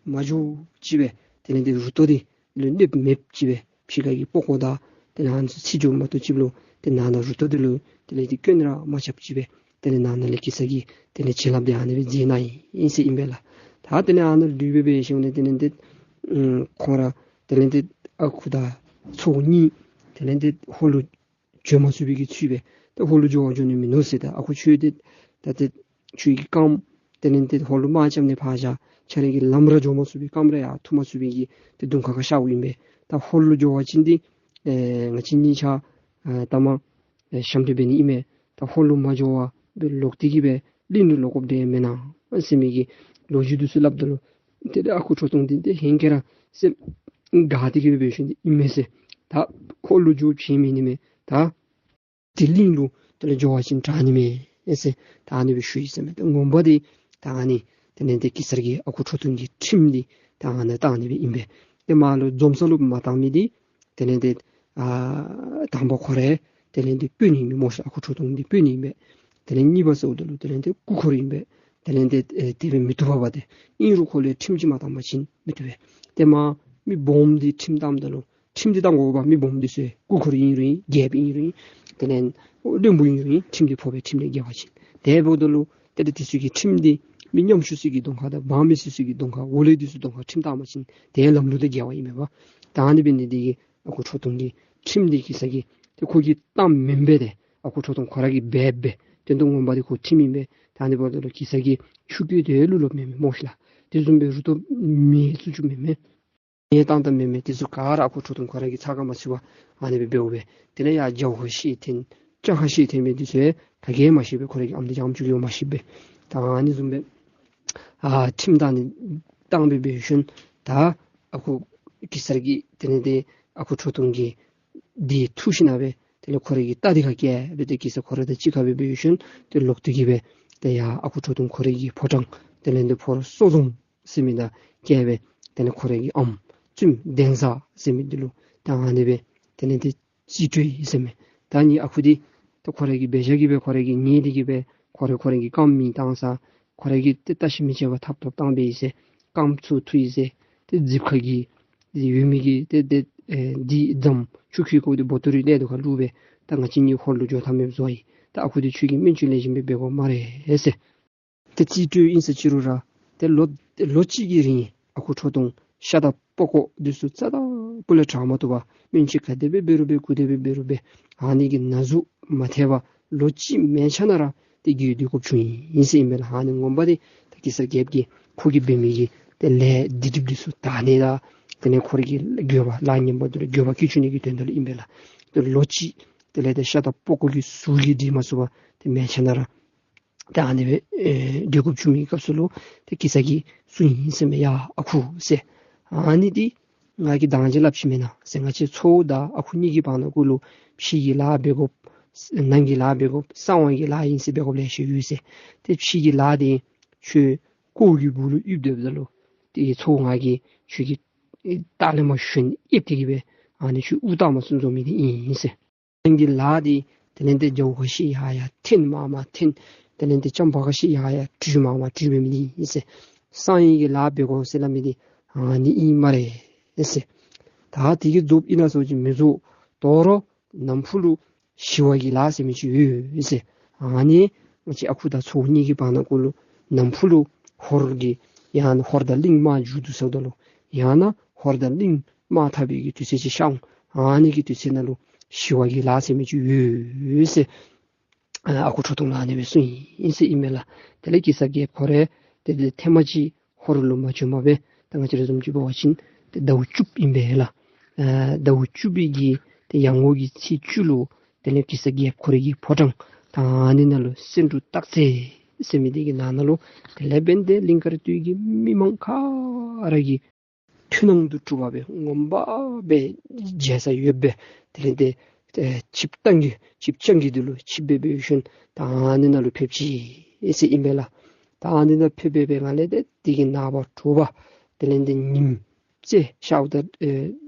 མ་འགྱོ་ཅིག་སྦེ་དེ་ལས་ཏེ་རུ་ཏོ་འདི་ལུ་གནོདཔ་མེདཔ་ཅིག་སྦེ་ཕྱི་ཁ་གི་པགས་ཀོ་དང་དེ་ལས་ཨ་ནི་ཚུ་ཚིག་འགྱོཝ་མ་གཏོགས་ཅིག་ལུ་ཏེ་ནང་ན་རུ་ཏོ་འདི་ལུ་དེ་ལས་ཏེ་སྐྱོན་ར་མ་རྐྱབ་ཅིག་སྦེ་དེ་ལས་ནང་ན་ལས་གེ་སར་གྱིས་དེ་ལས་བྱིན་རླབས་འདི་ཨ་ནི་སྦེ་མཛད་གནང་ཡི་ཟེར་ཨིན་པས་ལགས། ད་དེ་ལས་ཨ་ནཱ་ལུས་སྦེ་འབད་ཞིནམ་ལས་དེ་ལས་ཏེ་ཨམ་ཁོང་ར་དེ་ལས་ཏེ་ཨ་ཁུ་དང་ཚའོ་གཉིས་དེ་ལས་ཏེ་ཧོར་ལུ་འགྱོ་མ་ཚུགས་པའི་གི་ཚུལ་སྦེ་ཏེ་ཧོར་ལུ་འགྱོ་བར་འགྱོ་ནི་མིན་ནུག་ཟེར། ད་ཨ་ཁུ་ཁྱོད་ཏེ་ད་ཏེ་ཁྱོད་ཀྱི་རྐངམ་དེ་ལས་ཏེ་ཧོར་ལུ་དམག་རྐྱབ་ནི་ཕར་བཞག། ཁྱོད་ར་གིས་ལམ་ར་འགྱོ་མ་ཚུགས་པའི་རྐངམ་ར་ཡར་འཐུ་མ་ཚུགས་པའི་གི་ཏེ་གདོང་ཁ་ཁར་ཤརཝ་ཨིན་པས། ད་ཧོར་ལུ་འགྱོ་བ་ཅིན་འདི་ཨེ་ང་བཅས་གཉིས་ཆ་ཨེ་ད་མ་ཨེ་ཞབས་འདྲེན་འབད་ནི་ཨིན་མས། ད་ཧོར་ལུ་མ་འགྱོ་བར་སྦེ་ལོག་སྟེ་གི་སྦེ་གླིང་ལུ་ལོག་དགོཔ་འདི་མེན་ན་ཟེར་མི་གི་ལོ་རྒྱུས་འདི་ཚུ་སླབ་ད་ལུ་དེ་ལས་ཨ་ཁུ་ཁྲོ་ཐུང་འདི་ཏེ་ཧེང་སྐལ་ར་སེམས་དགའ་སྟེ་གི་སྦེ་འབད་ཞིནམ་འདི་ཨིན་མས་ཟེར། ད་ཧོར་ལུ་འགྱོ་བྱིན་མི་ནི་མས། ད་ཏེ་གླིང་ལུ་དེ་ལས་འགྱོ་བ་ཅིན་དྲག་ནི་མས་ཟེར་ད་ཨ་ནི་སྦེ་ཞུ་ཡི་ཟེར་མས། ཏེ་ངོ་མ་འདི་ད་ཨ་ནི་དེ་ལས་ཏེ་གེ་སར་གྱིས་ཨ་ཁུ་ཁྲོ་ཐུང་གི་ཁྲིམས་འདི་ད་ཨ་ནཱ་བཏང་ནི་སྦེ་ཨིན་པས། ཏེ་མར་ལུ་འཛོམས་ས་ལུ་མ་བཏང་མི་འདི་དེ་ལས་ཏེ་ཨ་དང་པ་ཁོ་ར་དེ་ལས་ཏེ་དཔོན་ཨིན་མས་སྨོ་ཤ། ཨ་ཁུ་ཁྲོ་ཐུང་འདི་དཔོན་ཨིན་པས། དེ་ལས་གཉིས་པ་ཟེརཝ་ད་ལུ་དེ་ལས་ཏེ་སྐུ་འཁོར་ཨིན་པས། དེ་ལས་ཏེ་ཨེ་དེ་སྦེ་མི་བཏུབ་པས་པ། ཏེ་ཨིན་རུང་ཁོ་ལུ་ཁྲིམས་ཅིག་མ་བཏང་པ་ཅིན་མི་བཏུབ་པས། ཏེ་མར་མི་སྦོམ་འདི་ཁྲིམས་བཏངམ་ད་ལུ་ཁྲིམས་འདི་བཏང་དགོ་པས། མི་སྦོམ་འདི་ཚུ་སྐུ་འཁོར་ཨིན་རུང་ཨིན་རྒྱལཔོ་ཨིན་རུང་ཨིན་དེ་ལས་བློན་པོ་ཨིན་རུང་ཨིན་ཁྲིམས་འདི་ཕོག་པས། ཁྲིམས་ལས་འགལ་བ་ཅིན། དེ་འབདཝ་ད་ལུ་དེ་ལས་དེ་ཚུ་གི་ཁྲིམས་འདི་མི་ཉམ་ཆུང་ཚུ་གི་གདོང་ཁར་དང་འབངས་མི་སེར་ཚུ་གི་གདོང་ཁར་འོག་ལས་འདི་ཚུ་གདོང་ཁར་ཁྲིམས་བཏང་པ་ཅིན་དེ་ལམ་ལུགས་དང་འགལ་བ་ཨིན་མས་པ། ད་ཨ་ནི་འབད་ནི་འདི་གིས་ཨ་ཁུ་ཁྲོ་ཐུང་གི་ཁྲིམས་འདི་གེ་སར་གྱིས་ཏེ་ཁོ་གིས་བཏངམ་མེན་པས། ཏེ་ཨ་ཁུ་ཁྲོ་ཐུང་ཁོ་ར་གིས་འབད་འབད་དོན་དུ་ངོ་མ་འདི་ཁོ་ཁྲིམས་ཨིན་པས། ད་ཨ་ནི་འབདཝ་ད་ལུ་གེ་སར་གྱིས་ཆུ་རྐྱལ་འདི་ལུ་ལོག་མེན་མས་སྨོ་ཤ་ལགས། དེ་བཟུམ་སྦེ་རུ་ཏོ་མེ་བཙུགས་བཅུགཔ་མེན་མས། མེ་བཏང་བཏངམ་མེན་མས། དེ་ཚུ་ག་ར་ཨ་ཁུ་ཁྲོ་ཐུང་ཁོ་ར་གིས་ཚ་ག་མ་ཚུད་པར་ཨ་ནི་སྦེ་འབདཝ་སྦེ་དེ་ལས་ཡར་རྒྱབ་ཁར་ཤེད་འཐེན་ལྕགས་ཁར་ཤེད་འཐེན་མི་འདི་ཚུ་ཡང་ག་གིས་མ་ཤེས་པས། ཁོ་ར་གི་ཨམ་འདི་རྐྱངམ་ཅིག་གིས་མ་ཤེས་པས། ད་ཨ་ནི་བཟུམ་སྦེ་ཨ་ཁྲིམས་བཏང་ནི་བཏང་སྦེ་འབད་ཞིནམ་ད་ཨ་ཁུ་གེ་སར་གྱིས་དེ་ལས་ཏེ་ཨ་ཁུ་ཁྲོ་ཐུང་གི་འདི་འཐུ་ཞིནམ་སྦེ་དེ་ལས་ཁོ་ར་གི་རྟ་འདི་ཁར་བཀལ་སྦེ་ཏེ་གེ་སར་ཁོ་ར་དང་གཅིག་ཁར་སྦེ་འབད་ཞིནམ་ཏེ་ལོག་སྟེ་གི་སྦེ་ཏེ་ཡར་ཨ་ཁུ་ཁྲོ་ཐུང་ཁོ་ར་གི་ཕོ་བྲང་དེ་ལས་ཏེ་ཕོ་བྲང་སོ་བཟུང་ཟེར་མི་ནང་བསྐྱལ་སྦེ་དེ་ལས་ཁོ་ར་གི་ཨམ་བཙུནམོ་གདན་ས་ཟེར་མི་འདི་ལུ་ད་ཨ་ནི་སྦེ་དེ་ལས་ཏེ་རྩིས་སྤྲོད་ཡི་ཟེར་མས། ད་ནི་ཨ་ཁུ་འདི་ད་ཁོ་ར་གིས་འབད་བཞག་གི་སྦེ་ཁོ་ར་གིས་ཉལ་ཏེ་གི་སྦེ་ཁོ་ར་ཁོ་ར་གི་རྐངམ་མི་བཏང་ས་ཁོ་ར་གིས་ཏེ་བརྟག་ཞིབ་མི་བྱེད་པར་ཐབ་ཐོབ་བཏང་སྦེ་ཡི་ཟེར། རྐངམ་ཚུ་འཐུ་ཡི་ཟེར། ཏེ་རྫིབ་ཁ་གི་འདི་ཡོད་མི་གི་ཏེ་ཏེ་ཨེ་འདི་འདམ་ཆུ་ཁོལ་ཁོལཝ་འདི་བོ་ཏོ་རི་ལས་དོ་ཁར་བླུགས་སྦེ་ད་ང་བཅས་གཉིས་ཧོར་ལུ་འགྱོ་ཐབས་མེདཔ་བཟོ་ཡི། ད་ཨ་ཁུ་འདི་ཁྱོད་ཀྱིས་སྨན་བཅོས་ལེགས་ཤོམ་སྦེ་འབད་དགོ་སྨ་རེ་ཟེར། ཏེ་རྩིས་སྤྲོད་ཨིན་ཟེར་ཅི་རུང་ར་ཏེ་ལོ་ལོ་གཅིག་གི་རིང་ཨ་ཁུ་ཁྲོ་ཐུང་ཤ་དང་པགས་ཀོ་འདི་ཚུ་རྩ་དང་སྤུ་ལས་དྲག་མ་བཏུབ་པར་སྨན་བཅོས་ག་དེ་སྦེ་འབད་རུང་འབད་གུ་དེ་སྦེ་འབད་རུང་འབད་ཨ་ནི་གི་ན་ཟུག་མ་ཐེག་པར་ལོ་གཅིག་མན་ཆད་ན་ར་ཏེ་རྒས་སྡོད་དགོཔ་བྱུང་ཡི་ཟེར་ཨིན་པས་ལགས། ཨ་ནི་ངོ་མ་འདི་ད་གེ་སར་རྒྱལཔོ་གིས་ཁོ་གིས་འབད་མི་གི་ཏེ་ལས་སྡིག་སྒྲིབ་འདི་ཚུ་དག་ནི་དང་དེ་ལས་ཁོ་ར་གི་འགྱོད་པ་ལཱ་ངན་པ་འདི་ལུ་འགྱོད་པ་སྐྱེ་བཅུག་ནི་གི་དོན་དག་ལུ་ཨིན་པས་ལགས། ཏེ་ལོ་གཅིག་དེ་ལས་ཏེ་ཤ་དང་པགས་ཀོ་གི་ཟུག་གིས་སྡོད་མ་ཚུགས་པར་ཏེ་མན་ཆད་ན་ར་ཏེ་ཨ་ནི་སྦེ་ཨེ་སྡོད་དགོཔ་བྱུང་མི་སྐབས་སུ་ལུ་ཏེ་གེ་སར་གྱིས་གསུངས་ཡི་ཟེར་མས། ཡ་ཨ་ཁུ་ཟེར། ཨ་ནི་འདི་ང་གིས་དང་ཅིག་སླབ་ཅི་མེན་ན་ཟེར། ང་བཅས་ཚའོ་དང་ཨ་ཁུ་གཉིས་ཀྱི་བར་ན་གུ་ལུ་ཕྱི་གི་ལཱ་འབད་དགོཔ་ནང་གི་ལཱ་འབད་དགོཔ་གསང་བ་གི་ལཱ་ཨིན་ཟེར་འབད་དགོཔ་ལེ་ཤ་ཡོད་ཟེར། ཏེ་ཕྱི་གི་ལཱ་འདི་ཁྱོད་ཀོ་གི་སྦུག་ལུ་ཡིབ་སྡོདཔ་ད་ལུ་ཏེ་ཚའོ་ང་གིས་ཁྱོད་ཀྱི་ལྟག་ལས་མར་ཞོན་ཨེབ་སྟེ་གི་སྦེ་ཨ་ནི་ཁྱོད་དབུགས་དག་མ་ཚུགས་འཛོམས་མི་འདི་ཨིན་ཟེར། ནང་གི་ལཱ་འདི་དེ་ལས་ཏེ་རྒྱབ་ཁ་ཤེད་ཡར་ཡར་འཐེན་མར་མར་འཐེན། དེ་ལས་ཏེ་ལྕམ་པ་ཁ་ཤེད་ཡར་ཡར་དྲུད་མར་མར་དྲུད་འབད་མི་འདི་ཨིན་ཟེར། གསང་བའི་གི་ལཱ་འབད་དགོ་ཟེར་སླབ་མི་འདི་ཨ་ནི་ཨིན་སྨ་རེ་ཟེར། ད་དེ་གིས་རྫོགསཔ་ཨིན་ན་ཟེར་བ་ཅིན་མི་རྫོགས། དོ་རུང་ནམ་ཕུགས་ལུ་ཞི་བ་གི་ལཱ་ཟེར་མི་ཅིག་ཡོད་ཟེར། ཨ་ནི་ང་བཅས་ཨ་ཁུ་དང་ཚའོ་གཉིས་ཀྱི་བར་ན་གུ་ལུ་ནམ་ཕུགས་ལུ་ཧོར་གྱི་ཡང་ན་ཧོར་དང་གླིང་དམག་མཇུག་བསྡུ་ཚརཝ་ད་ལུ་ཡང་ན་ཧོར་དང་གླིང་དམག་འཐབ་པའི་གི་དུས་ཚོད་ཅིག་ཤར་འོང་། ཨ་ནི་གི་དུས་ཚོད་ནང་ལུ་ཞི་བ་གི་ལཱ་ཟེར་མི་ཅིག་ཡོད་ཟེར། ཨ་ཨ་ཁུ་ཁྲོ་ཐུང་ལུ་ཨ་ནི་སྦེ་གསུངས་ཡི་ཟེར་ཨིན་མས་ལགས། དེ་ལས་གེ་སར་རྒྱལཔོ་ཁོ་ར་ཏེ་ཏེ་ཐེངས་མ་གཅིག་ཧོར་ལུ་མ་བྱོནམ་སྦེ་ད་ང་བཅས་ར་བཟུམ་ཅིག་འབད་བ་ཅིན་ཏེ་ཟླཝ་བཅུ་པ་ཨིན་པས་ལགས། ཨ་ཟླཝ་བཅུ་པའི་གི་ཏེ་ཡར་ངོ་གི་ཚེས་བཅུ་ལུ་དེ་ལས་གེ་སར་རྒྱལཔོ་ཁོ་ར་གི་ཕོ་བྲང་ད་ཨ་ནི་ནང་ལུ་སེང་འབྲུག་སྟག་རྩེ་ཟེར་མི་འདི་གི་ནང་ན་ལུ་དེ་ལས་འབདན་ཏེ་གླིང་དཀར་སྟོད་ཀྱི་མི་མང་ག་ར་གིས་མཐུན་སྣང་དུ་གྲུབ་པ་སྦེ་ངོ་མ་སྦེ་མཇལ་ས་ཡོདཔ་སྦེ་དེ་ལས་ཏེ་ཨེ་ཆིབས་རྟ་གི་ཆིབས་རྐྱང་གི་འདི་ལུ་ཆིབས་སྦེ་འབད་ཞིནམ་ད་ཨ་ནི་ནང་ལུ་ཕེབས་ཅི་ཟེར་ཨིན་པས་ལགས། ད་ཨ་ནི་ནང་ཕེབས་སྦེ་འབད་ང་ལས་ཏེ་དེ་གི་ནངས་པ་དྲོ་པ་དེ་ལས་ཏེ་ཉིམ་ཚེས་ཤརཝ་དང་ཨེ་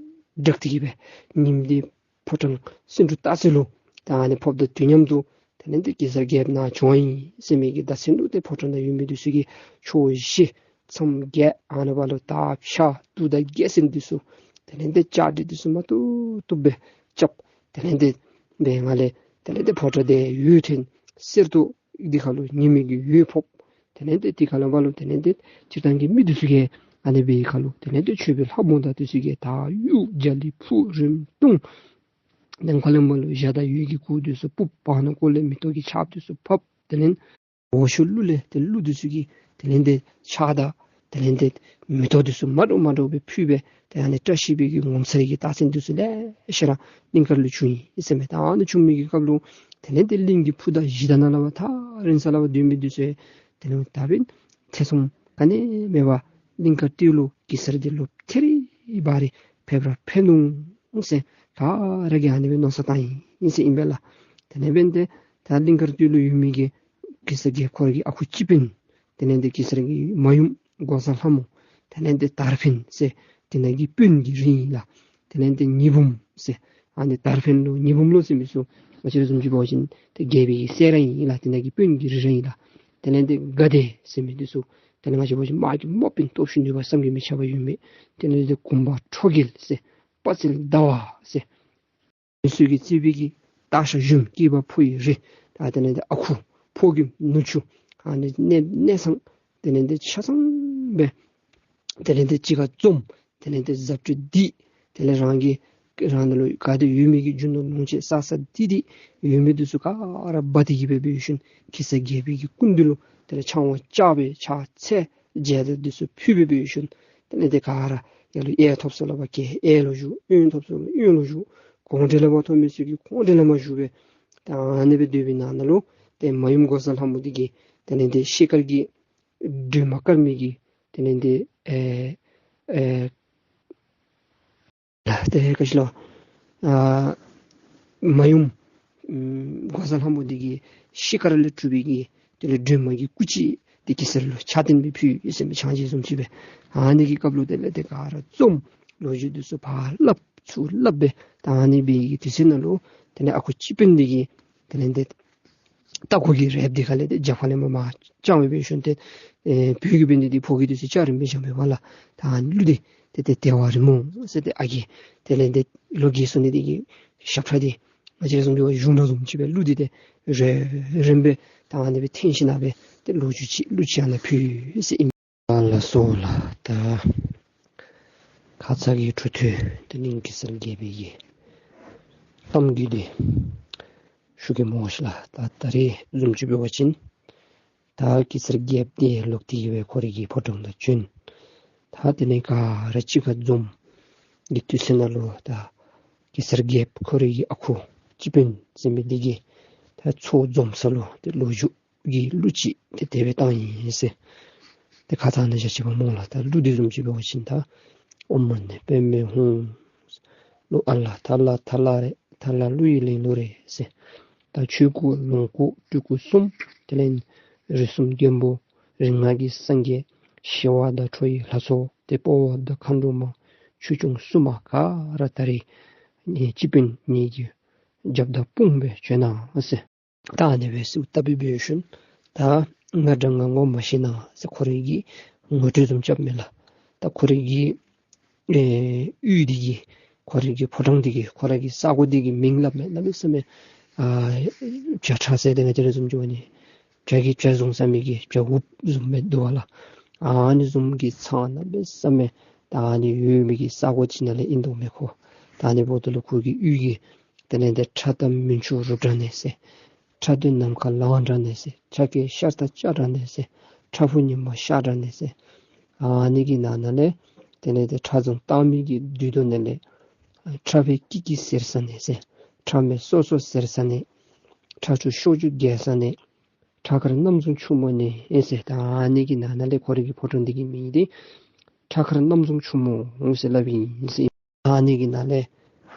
སྦྲགས་ཏེ་གི་སྦེ་ཉིམ་འདི་ཕོ་བྲང་སེང་འབྲུག་སྟག་རྩེ་ལུ་ད་ཨ་ནི་ཕོགཔ་དང་དུས་མཉམ་དུ་དེ་ དེ་ལས་ཏེ་གེ་སར་རྒྱལཔོ་ནཱ་བྱོན་ཡི་ཟེར་མི་གི་བརྡ་མཚོན་ལུ་ཏེ་ཕོ་བྲང་ནང་ཡོད་མི་འདི་ཚུ་གིས་ཕྱོགས་བཞི་མཚམས་བརྒྱད་ཨ་ནི་སྦེ་ལུ་དར་ཕྱར་གདུགས་དང་རྒྱལ་མཚན་འདི་ཚུ་དེ་ལས་ཏེ་ལྕགས་རི་འདི་ཚུ་མ་བཏུབ་བཏུབ་སྦེ་རྐྱབ། དེ་ལས་ཏེ་སྦེ་ང་ལས་དེ་ལས་ཏེ་ཕོ་བྲང་འདི་འོད་ཐོན་གསེར་ཏོག་འདི་ཁ་ལུ་ཉི་མའི་གི་འོད་ཕོག། དེ་ལས་ཏེ་འདི་ཁ་ལུ་བ་ལུ་དེ་ལས་ཏེ་སྤྱིར་བཏང་གི་མི་འདི་ཚུ་གིས་ཨ་ནི་སྦེ་ཁ་ལུ་དེ་ལས་ཏེ་མཆོད་པའི་ལྷ་མོ་དང་འདི་ཚུ་གིས་དར་གཡུག་རྒྱ་གླིང་ཕུ་རིམ་བརྡུང་། དེ་ཁ་ལས་མར་ལུ་འཇའ་དང་འོད་ཀྱི་གུར་འདི་ཚུ་སྤུབས། བར་ན་ཀོ་ལས་མེ་ཏོག་གི་ཆརཔ་འདི་ཚུ་ཕབ། དེ་ལས་འོག་ཕྱོགས་ཀླུ་ལས་ཏེ་ཀླུ་འདི་ཚུ་གིས་དེ་ལས་ཏེ་ཕྱག་དང་དེ་ལས་ཏེ་མེ་ཏོག་འདི་ཚུ་མ་འདྲཝ་མ་འདྲཝ་སྦེ་ཕུལ་སྦེ་ཏེ་ཨ་ནི་བཀྲ་ཤིས་པའི་གི་ངོ་མཚར་གྱི་རྟགས་མཚན་འདི་ཚུ་ལེ་ཤ་ར་གླིང་དཀར་ལུ་བྱུང་ཡི་ཟེར་མས། ད་ཨ་ནི་བྱུང་མི་གི་སྐབས་ལུ་དེ་ལས་ཏེ་གླིང་གི་ཕུ་དང་གཞི་དང་ནང་ལས་ཕར་ཐག་རིང་ས་ལས་ཕར་སྡོད་མི་འདི་ཚུ་དེ་ལས་ད་འབདན་ཐེ་ཚོམ་ག་ནི་མེད་པར་གླིང་དཀར་སྟོད་ལུ་གེ་སར་འདི་ལོག་ཐེ་རི་བ་རི་ཕེབས་ར་ཕན་འོང་ཟེར་ག་ར་གིས་ཨ་ནི་སྦེ་མནོ་བསམ་བཏང་ཡི་ཟེར་ཨིན་པས་ལགས། དེ་ལས་འབདན་ཏེ་ད་གླིང་དཀར་སྟོད་ལུ་ཡོད་མི་གི་གེ་སར་རྒྱལཔོ་ཁོ་ར་གི་ཨ་ཁུ་སྤྱི་དཔོན་དེ་ལས་ཏེ་གེ་སར་གྱི་མ་ཡུམ་འགོག་བཟའ་ལྷ་མོ་དེ་ལས་ཏེ་དར་འཕེན་ཟེར་དེ་ནང་གི་དཔོན་གྱི་རིགས་ཨིན་ལགས། དེ་ལས་ཏེ་ཉི་འབུམ་ཟེར་ཨ་ནི་དར་འཕེན་ལོ་ཉི་འབུམ་ལོ་ཟེར་མི་ཚུ་ང་བཅས་ར་བཟུམ་ཅིག་འབད་བ་ཅིན་ཏེ་རྒྱལ་པོའི་གི་སྲས་ར་ཨིན་ལགས། དེ་ནང་གི་དཔོན་གྱི་རིགས་ར་ཨིན་ལགས། དེ་ལས་ཏེ་དགའ་བདེ་ཟེར་མི་འདི་ཚུ་དེ་ལས་ང་བཅས་འབད་བ་ཅིན་དམག་དཔོན་སྟོབས་ཤུགས་ནུས་པ་བསམ་གྱིས་མི་ཁྱབ་པ་ཡོད་མི་དེ་ལས་ཏེ་གུང་པ་ཁྲོ་རྒྱལ་ཟེར་དཔའ་རྩལ་ཟླ་བ་ཟེར་མི་ཚུ་གིས་གཙོས་པའི་གི་སྟག་ཤར་གཞོནམ་སྐྱེས་པ་ཕོ་ཡི་རི། ད་དེ་ལས་ཏེ་ཨ་ཁུ་ཕོ་རྒནམ་ནུ་གཅུང་ཨ་ནི་གནས་གནས་ཚང་དེ་ལས་ཏེ་ཆ་ཚང་སྦེ་དེ་ལས་ཏེ་གཅིག་ཁར་འཛོམས། དེ་ལས་ཏེ་བཟའ་བཅའ་འདི་དེ་ལས་རང་གི་རང་ནང་ལུ་ག་དེ་ཡོད་མི་གི་རྒྱུ་ནོར་ལོངས་སྤྱོད་བསགས་བསགས་འདི་འདི་ཡོད་མི་འདི་ཚུ་ག་ར་འབག་སྟེ་གི་སྦེ་འབད་ཞིནམ་གེ་སར་རྒྱལ་པོའི་གི་སྐུ་མདུན་ལུ་དེ་ལས་ཕྱག་དབང་བཅར་སྦེ་ཕྱག་འཚལ་མཇལ་དར་འདི་ཚུ་ཕུལ་སྦེ་འབད་ཞིནམ་དེ་ལས་ཏེ་ག་ར་ཡར་ལུ་གཡས་ཐོབ་ས་ལུ་ཕར་གཡས་ལུ་བཞུགས། གཡོན་ཐོབ་ས་ལུ་གཡོན་ལུ་བཞུགས། གུང་གྲལ་ལས་མར་ཐོབ་མི་ཚུ་གིས་གུང་གྲལ་ལས་མར་བཞུགས་སྦེ་ད་ཨ་ནི་སྦེ་སྡོད་པའི་ནང་ན་ལུ་ཏེ་མ་ཡུམ་འགོག་བཟའ་ལྷ་མོ་འདི་གིས་དེ་ལས་ཏེ་ཤེལ་དཀར་གྱི་སྒྲོལ་མ་དཀར་མོ་གི་དེ་ལས་ཏེ་ཨེ་ཨེ་ལགས་ཏེ་ག་ཅི་ལོ་ཨ་མ་ཡུམ་ཨམ་འགོག་བཟའ་ལྷ་མོ་འདི་གིས་ཤེལ་དཀར་ལས་གྲུབ་པའི་གི་དེ་ལས་སྒྲོལ་མ་གི་སྐུ་ཅིག་ཏེ་གེ་སར་ལུ་ཕྱག་རྟེན་སྦེ་ཕུལ་ཡི་ཟེར་མི་ཕྱག་རྗེས་བཟུམ་ཅིག་སྦེ། ཨ་ནི་གི་སྐབས་ལུ་དེ་ལས་ཏེ་ག་ར་འཛོམས། ལོ་རྒྱུས་འདི་ཚུ་ཕར་སླབ་ཚུར་སླབ་སྦེ་ད་ཨ་ནི་སྦེ་གི་དུས་ཚོད་ནང་ལུ་དེ་ལས་ཨ་ཁུ་སྤྱི་དཔོན་འདི་གིས་དེ་ལས་ཏེ་རྟ་མགོ་གི་རལཔ་འདི་ཁ་ལས་ཏེ་རྒྱབ་ཁ་ལས་མར་མར་བརྐྱངས་སྦེ་འབད་ཞིནམ་ཏེ་ཨེ་བོད་ཀྱི་དཔོན་འདི་འདི་ཕོ་གི་འདི་ཚུ་ལྕགས་རི་སྦེ་བཞག་མི་འབདཝ་ལས་ད་ཨ་ནི་ཀླུ་འདི་ཏེ་ཏེ་བདེ་བ་རི་མོ་ཟེར་ཏེ་ཨ་རྒས་དེ་ལས་ཏེ་ལོ་རྒས་སོང་ནི་འདི་གིས་ཞབས་ཁྲ་འདི་ང་བཅས་ར་བཟུམ་ཅིག་འབད་བ་གཞུང་འདྲ་བཟུམ་ཅིག་སྦེ་ཀླུ་འདི་ཏེ་རེ་རེམ་སྦེ་ད་ཨ་ནི་སྦེ་འཐེན་ཞིནམ་སྦེ་ཏེ་ལོ་རྒྱུས་ཅིག་གླུ་ཅིག་ཨ་ནཱ་ཕུལ་ཡི་ཟེར་ཨིན། ལགས་སོ་ལགས། ད་ཁ་ཙ་གི་འཕྲོ་མཐུད་དེ་ནི་གེ་སར་རྒྱལ་པོའི་གི་གཏམ་རྒྱུད་འདི་ཞུ་གེ་སྨོ་ཤིག་ལགས། ད་ད་རེས་བཟུམ་ཅིག་འབད་བ་ཅིན་ད་གེ་སར་རྒྱལཔོ་འདི་ལོག་སྟེ་གི་སྦེ་ཁོ་རའི་གི་ཕོ་བྲང་ནང་བྱོན། ད་དེ་ལས་ག་ར་གཅིག་ཁར་འཛོམས་ཀྱི་དུས་ཚོད་ནང་ལུ་ད་གེ་སར་རྒྱལཔོ་ཁོ་རའི་གི་ཨ་ཁུ་སྤྱི་དཔོན་ཟེར་མི་འདི་གིས་ད་ཚོགས་འཛོམས་ས་ལུ་ཏེ་ལོ་རྒྱུས་ཀྱི་གླུ་ཅིག་ཏེ་དེ་སྦེ་བཏང་ཡི་ཟེར། ཏེ་ཁ་ཙ་ནཱ་བཞག་ཅི་པ་སྨོ་ལགས། ད་གླུ་འདི་བཟུམ་ཅིག་འབད་བ་ཅིན་ད་ཨོཾ་མ་ཎི་པདྨེ་ཧཱུྃ། གླུ་ཨ་ལ་ཐ་ལ་ཐ་ལ་རེད། ཐ་ལ་གླུ་ཡི་ལེན་ལུགས་རེད་ཟེར། ད་ཆོས་སྐུ་ལོངས་སྐུ་སྤྲུལ་སྐུ་གསུམ་དེ་ལས་རིགས་གསུམ་མགོན་པོ་རིགས་ལྔ་གི་སངས་རྒྱས་ཞི་བ་དང་ཁྲོ་བོའི་ལྷ་ཚོགས་ཏེ་དཔའ་བོ་དང་མཁའ་འགྲོ་མ་ཆོས་སྐྱོང་སྲུང་མ་ག་ར་ད་རེས་ངེའི་སྤྱི་དཔོན་ངེ་གི་རྒྱབ་དང་དཔུང་སྦེ་བྱོན་གནང་ཟེར། ད་ཨ་ནི་སྦེ་གསོལཝ་བཏབ་སྦེ་འབད་ཞིནམ་ད་ང་དྲག་ང་ངོ་མ་ཤེས་ན་ཟེར་ཁོ་རའི་གི་ངོ་སྤྲོད་བཟུམ་རྐྱབ་མས་ལགས། ད་ཁོ་རའི་གི་ཨེ་གཡུས་འདི་གི་ཁོ་རའི་གི་ཕོ་བྲང་འདི་གི་ཁོ་རའི་གི་ས་གོ་འདི་གི་མིང་སླབ་མས། གནམ་མེད་ས་མེད་ཨ་བྱ་ཁྲ་ཟེར་ཏེ་ང་བཅས་ར་བཟུམ་ཅིག་འབད་ནི་བྱ་གི་བྱ་བཟུང་ས་མི་གི་བྱ་འུགཔ་བཟུམ་སྦེ་འདུག་པ་ལགས། ཨ་ནི་བཟུམ་གྱི་ཚང་གནམ་མེད་ས་མེད་ད་ཨ་ནི་ཡོད་མི་གི་ས་གོ་ཅིག་ནང་ལས་ཨིན་དོ་མས་ཁོ། ད་ཨ་ནི་འབདཝ་ད་ལུ་ཁོ་གི་གཡུས་ཀྱི་དེ་ལས་ཏེ་ཁྲ་འདབ་མུན་ཆུ་རུབ་དྲགས་ནས་ཟེར། ཁྲ་འདོད་ནམ་མཁའ་ལངས་དྲགས་ནས་ཟེར། ཁྲ་སྐད་ཤར་ལྟ་ལྕགས་དྲགས་ནས་ཟེར། ཁྲ་ཕུ་ཉི་མ་ཤར་དྲགས་ནས་ཟེར། ཨ་ནི་གི་ནང་ན་ལས་དེ་ལས་ཏེ་ཁྲ་རྫོང་བཏང་མི་གི་དུས་ཐོག་ནང་ལས་ཁྲ་ཕུ་ཀི་ཀི་ཟེར་ས་ནས་ཟེར། ཁྲ་མེ་སོ་སོ་ཟེར་ས་ནས། ཁྲ་ཕུ་ཤོག་ཆུ་རྒྱས་ས་ནས། ཁྲ་མཁར་གནམ་རྫོང་ཆུ་མོ་ནས་ཨིན་ཟེར། ད་ཨ་ནི་གི་ནང་ན་ལས་ཁོ་རའི་གི་ཕོ་བྲང་འདི་གི་མིང་འདི་ཁྲ་མཁར་གནམ་རྫོང་ཆུ་མོ་ཟེར་སླབ་ཨིན་ཟེར། ཨ་ནི་གི་ནང་ལས་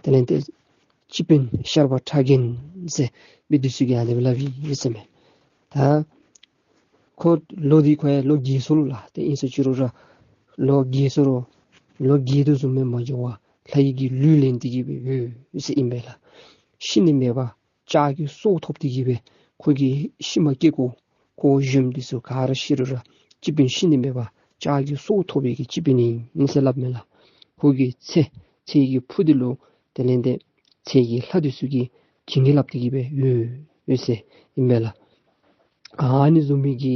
དེ་ལས་ཏེ་སྤྱི་དཔོན་ཤར་པ་ཁྲ་རྒན་ཟེར་མི་འདི་ཚུ་གིས་ཨ་ནི་སྦེ་སླབ་ཨིན་ཟེར་མས། ད་ཁོ་ལོ་འདི་ཁོ་ཡང་ལོ་རྒས་སོ་ལོ་ལགས། ཏེ་ཨིན་ཟེར་ཅི་རུང་ར་ལོ་རྒས་སོ་རུང་ལོ་རྒས་དོ་བཟུམ་སྦེ་མ་འགྱོ་བར་ལྷ་ཡི་གི་ལུས་ལེན་ཏེ་གི་སྦེ་ཡོད་ཟེར་ཨིན་པས་ལགས། ཤི་ནི་མེད་པར་ལྕགས་ཀྱི་སྲོག་ཐོབ་སྟེ་གི་སྦེ་ ཁོ་གིས་ཤི་མ་སྐྱེ་གོ། ཁོ་གཞོནམ་འདི་ཚུ་ག་ར་ཤི་རུང་ར་སྤྱི་དཔོན་ཤི་ནི་མེད་པར་ལྕགས་ཀྱི་སྲོག་ཐོབ་པའི་གི་སྤྱི་དཔོན་ཨིན་ཟེར་སླབ་མས་ལགས། ཁོ་གི་ཚེ་ཚེ་གི་ཕུ་འདི་ལུ་དེ་ལས་ཏེ་ཚེ་གི་ལྷ་འདི་ཚུ་གིས་བྱིན་གྱིས་བརླབས་ཏེ་གི་སྦེ་ཡོད་ཡོད་ཟེར་ཨིན་པས་ལགས། ཨ་ནི་བཟུམ་མའི་གི་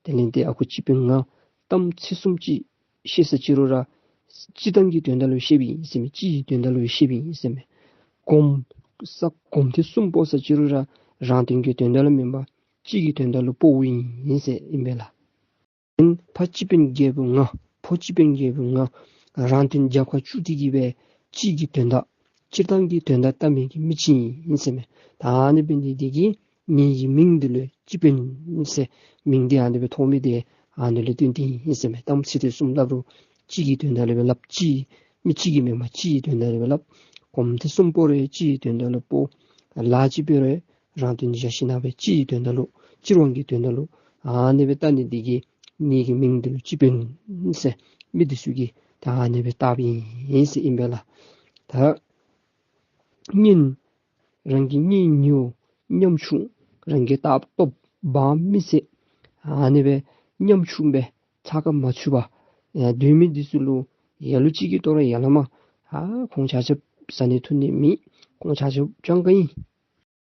དེ་ལས་ཏེ་ཨ་ཁུ་སྤྱི་དཔོན་ང་གཏམ་ཚིག་གསུམ་ཅིག་བཤད་ས་ཅིག་རུང་ར་སྤྱིར་བཏང་གི་དོན་དག་ལུ་བཤདཔ་ཨིན་ཟེར་མས། སྤྱི་གི་དོན་དག་ལུ་བཤདཔ་ཨིན་ཟེར་མས། གོམ་ས་གོམ་ཐེངས་གསུམ་སྤོ་ས་ཅིག་རུང་ར་རང་དོན་གྱི་དོན་དག་ལུ་མེན་པར་སྤྱི་གི་དོན་དག་ལུ་སྤོཝ་ཨིན་ཟེར་ཨིན་པས་ལགས། ཕ་སྤྱི་དཔོན་རྒྱལ་པོ་ང་ཕོ་སྤྱི་དཔོན་རྒྱལ་པོ་ང་རང་དོན་རྒྱབ་ཁར་བཅུག་སྟེ་གི་སྦེ་སྤྱི་གི་དོན་དག་སྤྱིར་བཏང་གི་དོན་དག་བལྟ་མི་གི་མི་ཅིག་ཨིན་ཟེར་མས། ད་ཨ་ནི་འབད་ནི་འདི་གིས་ངེ་གི་མིང་འདི་ལུ་སྤྱི་དཔོན་ཟེར་མིང་འདི་ཨ་ནི་སྦེ་ཐོབ་མི་འདི་ཨ་ནི་ལུ་བརྟེན་ཏེ་ཨིན་ཟེར་མས། གཏམ་ཚིག་དེ་གསུམ་སླབ་རུང་སྤྱི་གི་དོན་དག་ལུ་སྦེ་སླབ། སྤྱི་མི་གཅིག་གི་མེན་པར་སྤྱི་གི་དོན་དག་ལུ་སྦེ་སླབ། གོམ་ཐེངས་གསུམ་སྤོ་རུང་སྤྱི་གི་དོན་དག་ལུ་སྤོ། ལཱ་ཅིག་འབད་རུང་རང་དོན་བཞག་ཞིན་ན་སྦེ་སྤྱི་གི་དོན་དག་ལུ་སྤྱིར་བཏང་གི་དོན་དག་ལུ་ཨ་ནི་སྦེ་བལྟ་ནི་འདི་གིས་ངེ་གི་མིང་འདི་ལུ་སྤྱི་དཔོན་ཟེར་མི་འདི་ཚུ་གིས་ད་ཨ་ནི་སྦེ་བཏགསཔ་ཨིན་ཟེར་ཨིན་པས་ལགས། ད་གཉེན་རང་གི་གཉེན་ཉེཝ་ཉམ་ཆུང་རང་གི་ལྟ་སྟོབས་འབངས་མི་སེར་ཨ་ནི་སྦེ་ཉམ་ཆུང་སྦེ་ཚགས་ཁར་མ་ཚུད་པར་ཡང་སྡོད་མི་འདི་ཚུ་ལུ་ལ་ལུ་ཅིག་གིས་ཏོ་ར་ཡ་ལ་མ་ཨ་ཁོང་ཆ་ཁྱབ་བཟའ་ནི་འཐུང་ནི་མེད། ཁོང་ཆ་ཁྱབ་སྤྱང་ཀ་ཨིན།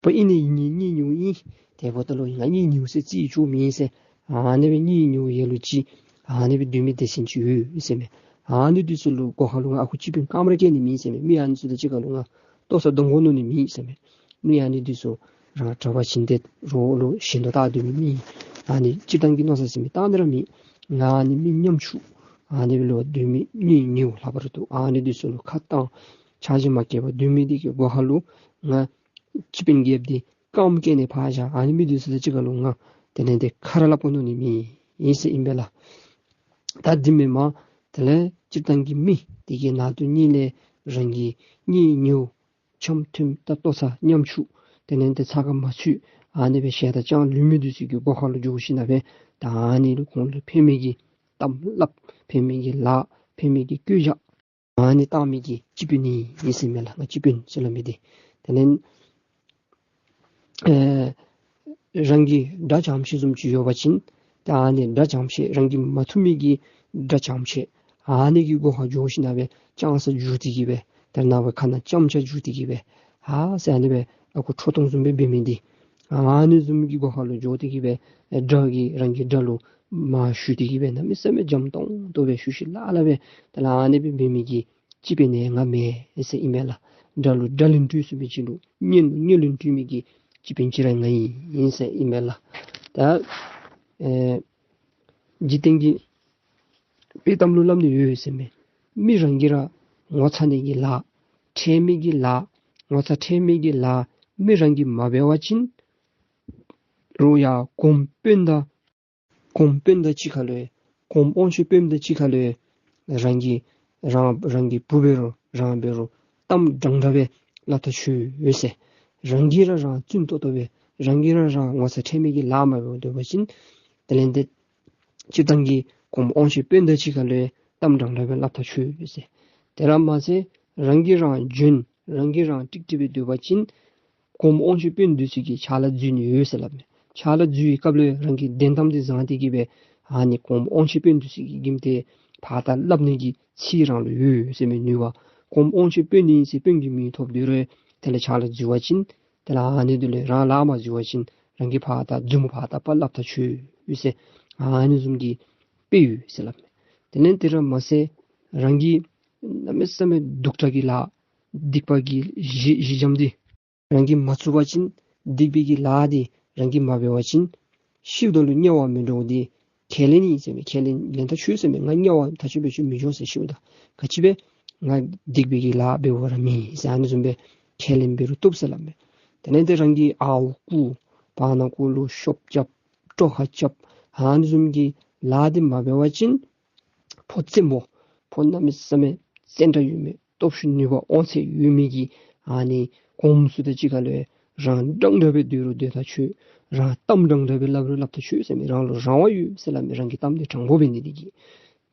པ་ཨིན་ནི་ཨིན་ནི་གཉེན་ཉེཝ་ཨིན། དེ་འབདཝ་ད་ལུ་ང་གཉེན་ཉེཝ་ཟེར་རྩིས་བཅུག་མེན་ཟེར། ཨ་ནི་སྦེ་གཉེན་ཉེཝ་ལ་ལུ་ཅིག་ཨ་ནི་སྦེ་སྡོད་མི་སྡེ་ཚན་ཅིག་ཡོད་ཟེར་མས། ཨ་ནི་འདི་ཚུ་ལུ་སྒོ་ཁ་ལུ་ང་ཨ་ཁུ་སྤྱི་དཔོན་རྐངམ་ར་བཀལ་ནི་མེད་ཟེར་མས། མི་ཨ་ནི་ཚུ་དང་གཅིག་ཁར་ལུ་ང་ལྟོ་ཚང་གཏང་དགོ་མནོ་ནི་མེད་ཟེར་མས། མི་ཨ་ནི་འདི་ཚུ་རང་གྲྭ་པ་བྱིན་ཏེ་རོགས་ལུ་ཞེན་དུ་བཏགས་སྡོད་མི་མེད། ཨ་ནི་སྤྱིར་བཏང་གི་མནོ་བསམ་ཟེར་མི་བཏང་ནི་ར་མེད། ང་ཨ་ནི་མི་ཉམ་ཆུང་ཨ་ནི་ལུ་སྡོད་མི་གཉེན་ཉེཝ་ལྷག་པར་དུ་ཨ་ནི་འདི་ཚུ་ལུ་ཁ་བཏང་ཆགས་ཞེན་མ་བསྐྱེད་པར་སྡོད་མི་འདི་གི་སྒོ་ཁ་ལུ་ང་སྤྱི་དཔོན་རྒྱལཔོ་འདི་རྐངམ་བཀལ་ནི་ཕར་བཞག། ཨ་ནི་མི་འདི་ཚུ་དང་གཅིག་ཁར་ལུ་ང་དེ་ལས་ཏེ་ཁ་ར་སླབ་དགོ་མནོ་ནི་མེད་ཨིན་ཟེར་ཨིན་པས་ལགས། ད་འདི་མེན་པར་དེ་ལས་སྤྱིར་བཏང་གི་མི་འདི་གི་ནང་དུ་གཉིས་ལས་རང་གི་གཉེན་ཉེཝ་འཆམ་མཐུན་ད་ལྟོ་ཚང་ཉམ་ཆུང་དེ་ལས་ཏེ་ཚགས་ཁར་མ་ཚུད་ཨ་ནི་སྦེ་ཞེ་སྡང་ཅན་ལུས་མི་འདི་ཚུ་གི་སྒོ་ཁ་ལུ་འགྱོ་ཞིན་ན་སྦེ་ད་ཨ་ནི་ལུ་ཁོང་ལུ་ཕན་མི་གི་གཏམ་སླབ། ཕན་མི་གི་ལཱ་ཕན་མི་གི་བཀོད་རྒྱ་ཨ་ནི་བཏང་མི་གི་སྤྱི་དཔོན་ཨིན་ཟེར་མས་ལགས། ང་སྤྱི་དཔོན་ཟེར་སླབ་མི་འདི། དེ་ལས་ཨེ་རང་གི་དགྲ་བྱམས་ཤིང་བཟུམ་ཅིག་ཡོད་པ་ཅིན་ད་ཨ་ནི་དགྲ་བྱམས་ཤིང་རང་གི་མ་བཏུབ་མི་གི་དགྲ་བྱམས་ཤིང་ཨ་ནི་གི་སྒོ་ཁར་འགྱོ་ཞིན་ན་སྦེ་ཅང་ས་འཇུ་སྟེ་གི་སྦེ་དེ་ནང་སྦེ་ཁ་ནང་ཅམ་ཆ་འཇུ་སྟེ་གི་སྦེ་ཨ་ཟེར་ཨ་ནི་སྦེ་ཨ་ཁུ་ཁྲོ་ཐུང་བཟུམ་སྦེ་འབད་མི་འདི་ཨ་ནི་བཟུམ་གྱི་སྒོ་ཁ་ལུ་འགྱོ་སྟེ་གི་སྦེ་དགྲ་གིས་རང་གི་དགྲ་ལུ་མར་ཞུ་སྟེ་གི་སྦེ་གནམ་མེད་ས་མེད་འཇམ་ཏོང་ཏོ་སྦེ་ཞུ་ཞིང་ལཱ་ལཱ་སྦེ་དེ་ལས་ཨ་ནི་སྦེ་འབད་མི་གི་སྤྱི་དཔོན་ནི་ང་མེན་ཟེར་ཨིན་མས་ལགས། དགྲ་ལུ་དགྲ་ལན་སྤྲོད་ཚུགས་མི་ཅིག་ལུ་གཉེན་ལུ་གཉེན་ལན་སྤྲོད་མི་གི་སྤྱི་དཔོན་ཅིག་ར་ང་ཨིན་ཟེར་ཨིན་མས་ལགས། ད་ཨེ་འཇིག་རྟེན་གྱི་དཔྱེ་གཏམ་ལུ་སླབ་ནི་ཡོད་ཟེར་མས། མི་རང་གིས་ར་ངོ་ཚ་ནི་གི་ལཱ་ཁྲེལ་མི་གི་ལཱ་ངོ་ཚ་ཁྲེལ་མི་གི་ལཱ་མི་རང་གིས་མ་འབད་བ་ཅིན་རུང་ཡང་གོངམ་དཔོན་དང་གོངམ་དཔོན་དང་གཅིག་ཁར་ལུ་གོངམ་དབང་ཤེད་དཔོན་དང་གཅིག་ཁར་ལུ་རང་གི་རང་རང་གི་བུ་འབད་རུང་རང་འབད་རུང་གཏམ་འདྲན་འདྲ་སྦེ་སླབ་ཐག་ཆོད་ཡོད་ཟེར། རང་གིས་ར་རང་བཙུན་ཏོག་ཏོ་སྦེ་རང་གིས་ར་རང་ངོ་ཚ་ཁྲེལ་མི་གི་ལཱ་མ་འབད་བར་སྡོད་པ་ཅིན་དེ་ལས་ཏེ་སྤྱིར་བཏང་གི་གོངམ་དབང་ཤེད་དཔོན་དང་གཅིག་ཁར་ལུ་གཏམ་འདྲན་འདྲ་སྦེ་སླབ་ཐག་ཆོད་ཡོད་ཟེར། དེ་ར་མ་ཚད་རང་གིས་རང་འཇོན་རང་གིས་རང་ཀྲིག་ཀྲི་སྦེ་སྡོད་པ་ཅིན་གོངམ་དབང་ཤེད་དཔོན་འདི་ཚུ་གིས་ཕྱག་ལཱ་འཛུལ་ནི་ཡོད་ཟེར་སླབ་མས། ཕྱག་ལཱ་འཛུལ་བའི་སྐབས་ལུ་རང་གི་བདེན་གཏམ་འདི་བཟང་སྟེ་གི་སྦེ་ཨ་ནི་གོངམ་དབང་ཤེད་དཔོན་འདི་ཚུ་གི་གིམ་ཏེ་ཕར་ལྟ་སླབ་ནི་གི་ཚིག་རང་ལུ་ཡོད་ཟེར་མི་ནུས་པ། གོངམ་དབང་ཤེད་དཔོན་ཨིན་ཟེར་དཔོན་གྱི་མིང་ཐོབ་སྡོད་རུང་དེ་ལས་ཕྱག་ལཱ་འཛུལ་བ་ཅིན་དེ་ལས་ཨ་ནི་འདི་ལུ་རང་ལཱ་མ་འཛུལ་བ་ཅིན་རང་གིས་ཕར་ལྟ་མཛུབ་མོ་ཕར་ལྟ་པ་སླབ་ཐག་ཆོད་ཡོད་ཟེར་ཨ་ནི་བཟུམ་གྱི་དཔེ་ཡོད་ཟེར་སླབ་མས། དེ་ལས་དེ་ར་མ་ཚད་རང་གིས་གནམ་མེད་ས་མེད་སྡུག་དྲགས་ཀྱི་ལཱ་སྡིག་པ་གི་གཞི་གཞི་འགྱམ་འདི་རང་གིས་མ་བཙུགས་པ་ཅིན་སྡིག་པའི་གི་ལཱ་འདི་རང་གིས་མ་འབད་བ་ཅིན་ཤིཝ་ད་ལུ་དམྱལ་བ་མི་འདྲཝ་འདི་ཁས་ལེན་ཨིན་ཟེར་མས། ཁས་ལེན་ལེན་ཐག་ཆོད་ཟེར་མས། ང་དམྱལ་བ་ཐག་ཆོད་སྦེ་ཆོས་མི་འབྱུང་ཟེར་ཤིཝ་ད། ག་ཅི་སྦེ་ང་སྡིག་པའི་གི་ལཱ་འབདཝ་ར་མེན་ཟེར་ཨ་ནི་བཟུམ་སྦེ་ཁས་ལེན་འབད་རུང་བཏུབ་ཟེར་སླབ་མས། དེ་ལས་ཏེ་རང་གི་ཨརཝ་རྐུ་བར་ན་རྐུ་ལུ་ཤོབ་རྐྱབ་དཀྲོག་ཁ་རྐྱབ་ཨ་ནི་བཟུམ་གྱི་ལཱ་འདི་མ་འབད་བ་ཅིན་ཕོ་བཙན་པོ་ཕོ་གནམ་མེད་ས་མེད་བཙན་དྲག་ཡོད་མི་སྟོབས་ཤུགས་ནུས་པ་དབང་ཚད་ཡོད་མི་གི་ཨ་ནི་གོངམ་ཚུ་དང་གཅིག་ཁར་ལུ་རང་འདྲན་འདྲ་སྦེ་སྡོད་རུང་སྡོད་ཐག་ཆོད། རང་གཏམ་འདྲན་འདྲ་སྦེ་སླབ་རུང་སླབ་ཐག་ཆོད་ཟེར་མས། རང་ལུ་རང་དབང་ཡོད་ཟེར་སླབ་མས། རང་གི་གཏམ་འདི་དྲང་པོ་འབད་ནི་འདི་གིས།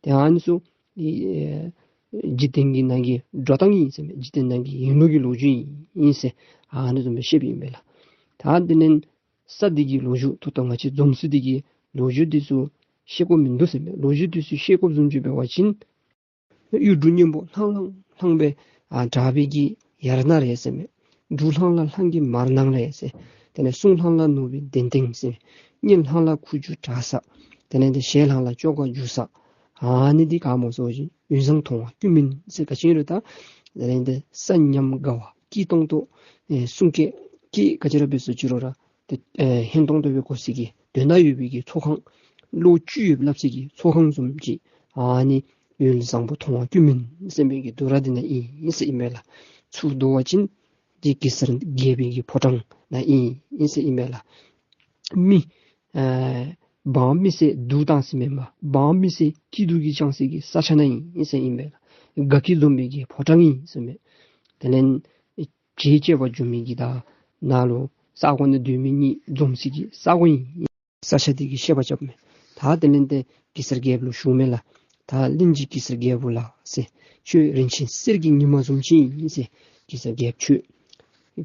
ཏེ་ཨ་ནི་ཚུ་ཨེ་འཇིག་རྟེན་གྱི་ནང་གི་འགྲོ་སྟངས་ཨིན་ཟེར་མས། འཇིག་རྟེན་ནང་གི་ཡིན་ལུགས་ཀྱི་ལོ་རྒྱུས་ཨིན་ཟེར་ཨ་ནི་བཟུམ་སྦེ་བཤདཔ་ཨིན་པས་ལགས། ད་དེ་ལས་ ས་འདི་གི་ལོ་རྒྱུས་ཐོག་ཏུ་ང་བཅས་འཛོམས་ས་འདི་གི་ལོ་རྒྱུས་འདི་ཚུ་ཤེས་དགོཔ་མིན་འདུག་ཟེར་མས། ལོ་རྒྱུས་འདི་ཚུ་ཤེས་དགོཔ་བཟུམ་ཅིག་འབད་བ་ཅིན་གཡུ་འབྲུག་སྙིང་པོ་ལྷང་ལྷང་ལྷང་སྦེ་ཨ་དྲག་པའི་གི་ཡར་སྣང་རེད་ཟེར་མས། འབྲུག་ལྷང་ལྷང་ལྷང་གི་མར་སྣང་རེད་ཟེར། དེ་ལས་གསུང་ལྷང་ལྷང་ནོར་བུའི་གདན་སྟེང་ཟེར། སྙན་ལྷང་ལྷང་ཁུ་བྱུག་གྲགས་ས། དེ་ལས་དེ་གཞས་ལྷང་ལྷང་ཅོག་ག་བརྗུད་ས། ཨ་ནི་འདི་ག་སྨོ་ཟེར་བ་ཅིན་ཡུན་བཟང་མཐོང་བ་ཀུན་སྨིན་ཟེར་ག་ཅི་ཨིན་རུང་ད། དེ་ལས་དེ་ས་ཉམས་དགའ་བ་སྐྱིད་ཏོང་ཏོ་ཨེ་གསུང་སྐད་ཀྱི་ག་ཅི་ར་འབད་སོ་ཅི་རུང་ར་དེ་ཨེ་ཧན་ཏོང་ཏོ་སྦེ་གོ་སའི་གི་དོན་དག་ཡོད་པའི་གི་ཚོགས་ཁང་། བློ་བཅུད་ཡོདཔ་སླབ་སའི་གི་ཚོགས་ཁང་བཟུམ་ཅིག། ཨ་ནི་ཡུན་བཟང་པོ་མཐོང་བ་ཀུན་སྨིན་ཟེར་མི་གི་འདུག་ར་འདི་ནང་ཨིན་ཟེར་ཨིན་མས་ལགས། ཚུར་བསྡུ་བ་ཅིན་འདི་གེ་སར་རྒྱལ་པོའི་གི་ཕོ་བྲང་ནང་ཨིན་ཟེར་ཨིན་མས་ལགས། མི་ཨེ་འབངས་མི་སེར་སྡུག་བཏང་ས་མེན་པར་འབངས་མི་སེར་སྐྱིད་སྡུག་གི་བཅང་སའི་གི་ས་ཆ་ནང་ཨིན་ཟེར་ཨིན་མས་ལགས། དགའ་སྐྱིད་འཛོམས་པའི་གི་ཕོ་བྲང་ཨིན་ཟེར་མས། དེ་ལས་བྱེས་བྱེ་བ་འཇུག་མི་གི་ད་ནང་ལུ་ས་གོ་ནང་སྡོད་མི་གཉིས་འཛོམས་སའི་གི་ས་གོ་ཨིན། ས་ཆ་འདི་གི་བཤད་པ་རྐྱབ་མས། ད་དེ་ལས་དེ་གེ་སར་རྒྱལཔོ་ལུ་ཞུ་མས་ལགས། ད་གླིང་རྗེ་གེ་སར་རྒྱལཔོ་ལགས་ཟེར། ཁྱོད་རིན་ཆེན་གསེར་གྱི་ཉི་མ་བཟུམ་ཅིག་ཨིན་ཟེར། གེ་སར་རྒྱལཔོ་ཁྱོད་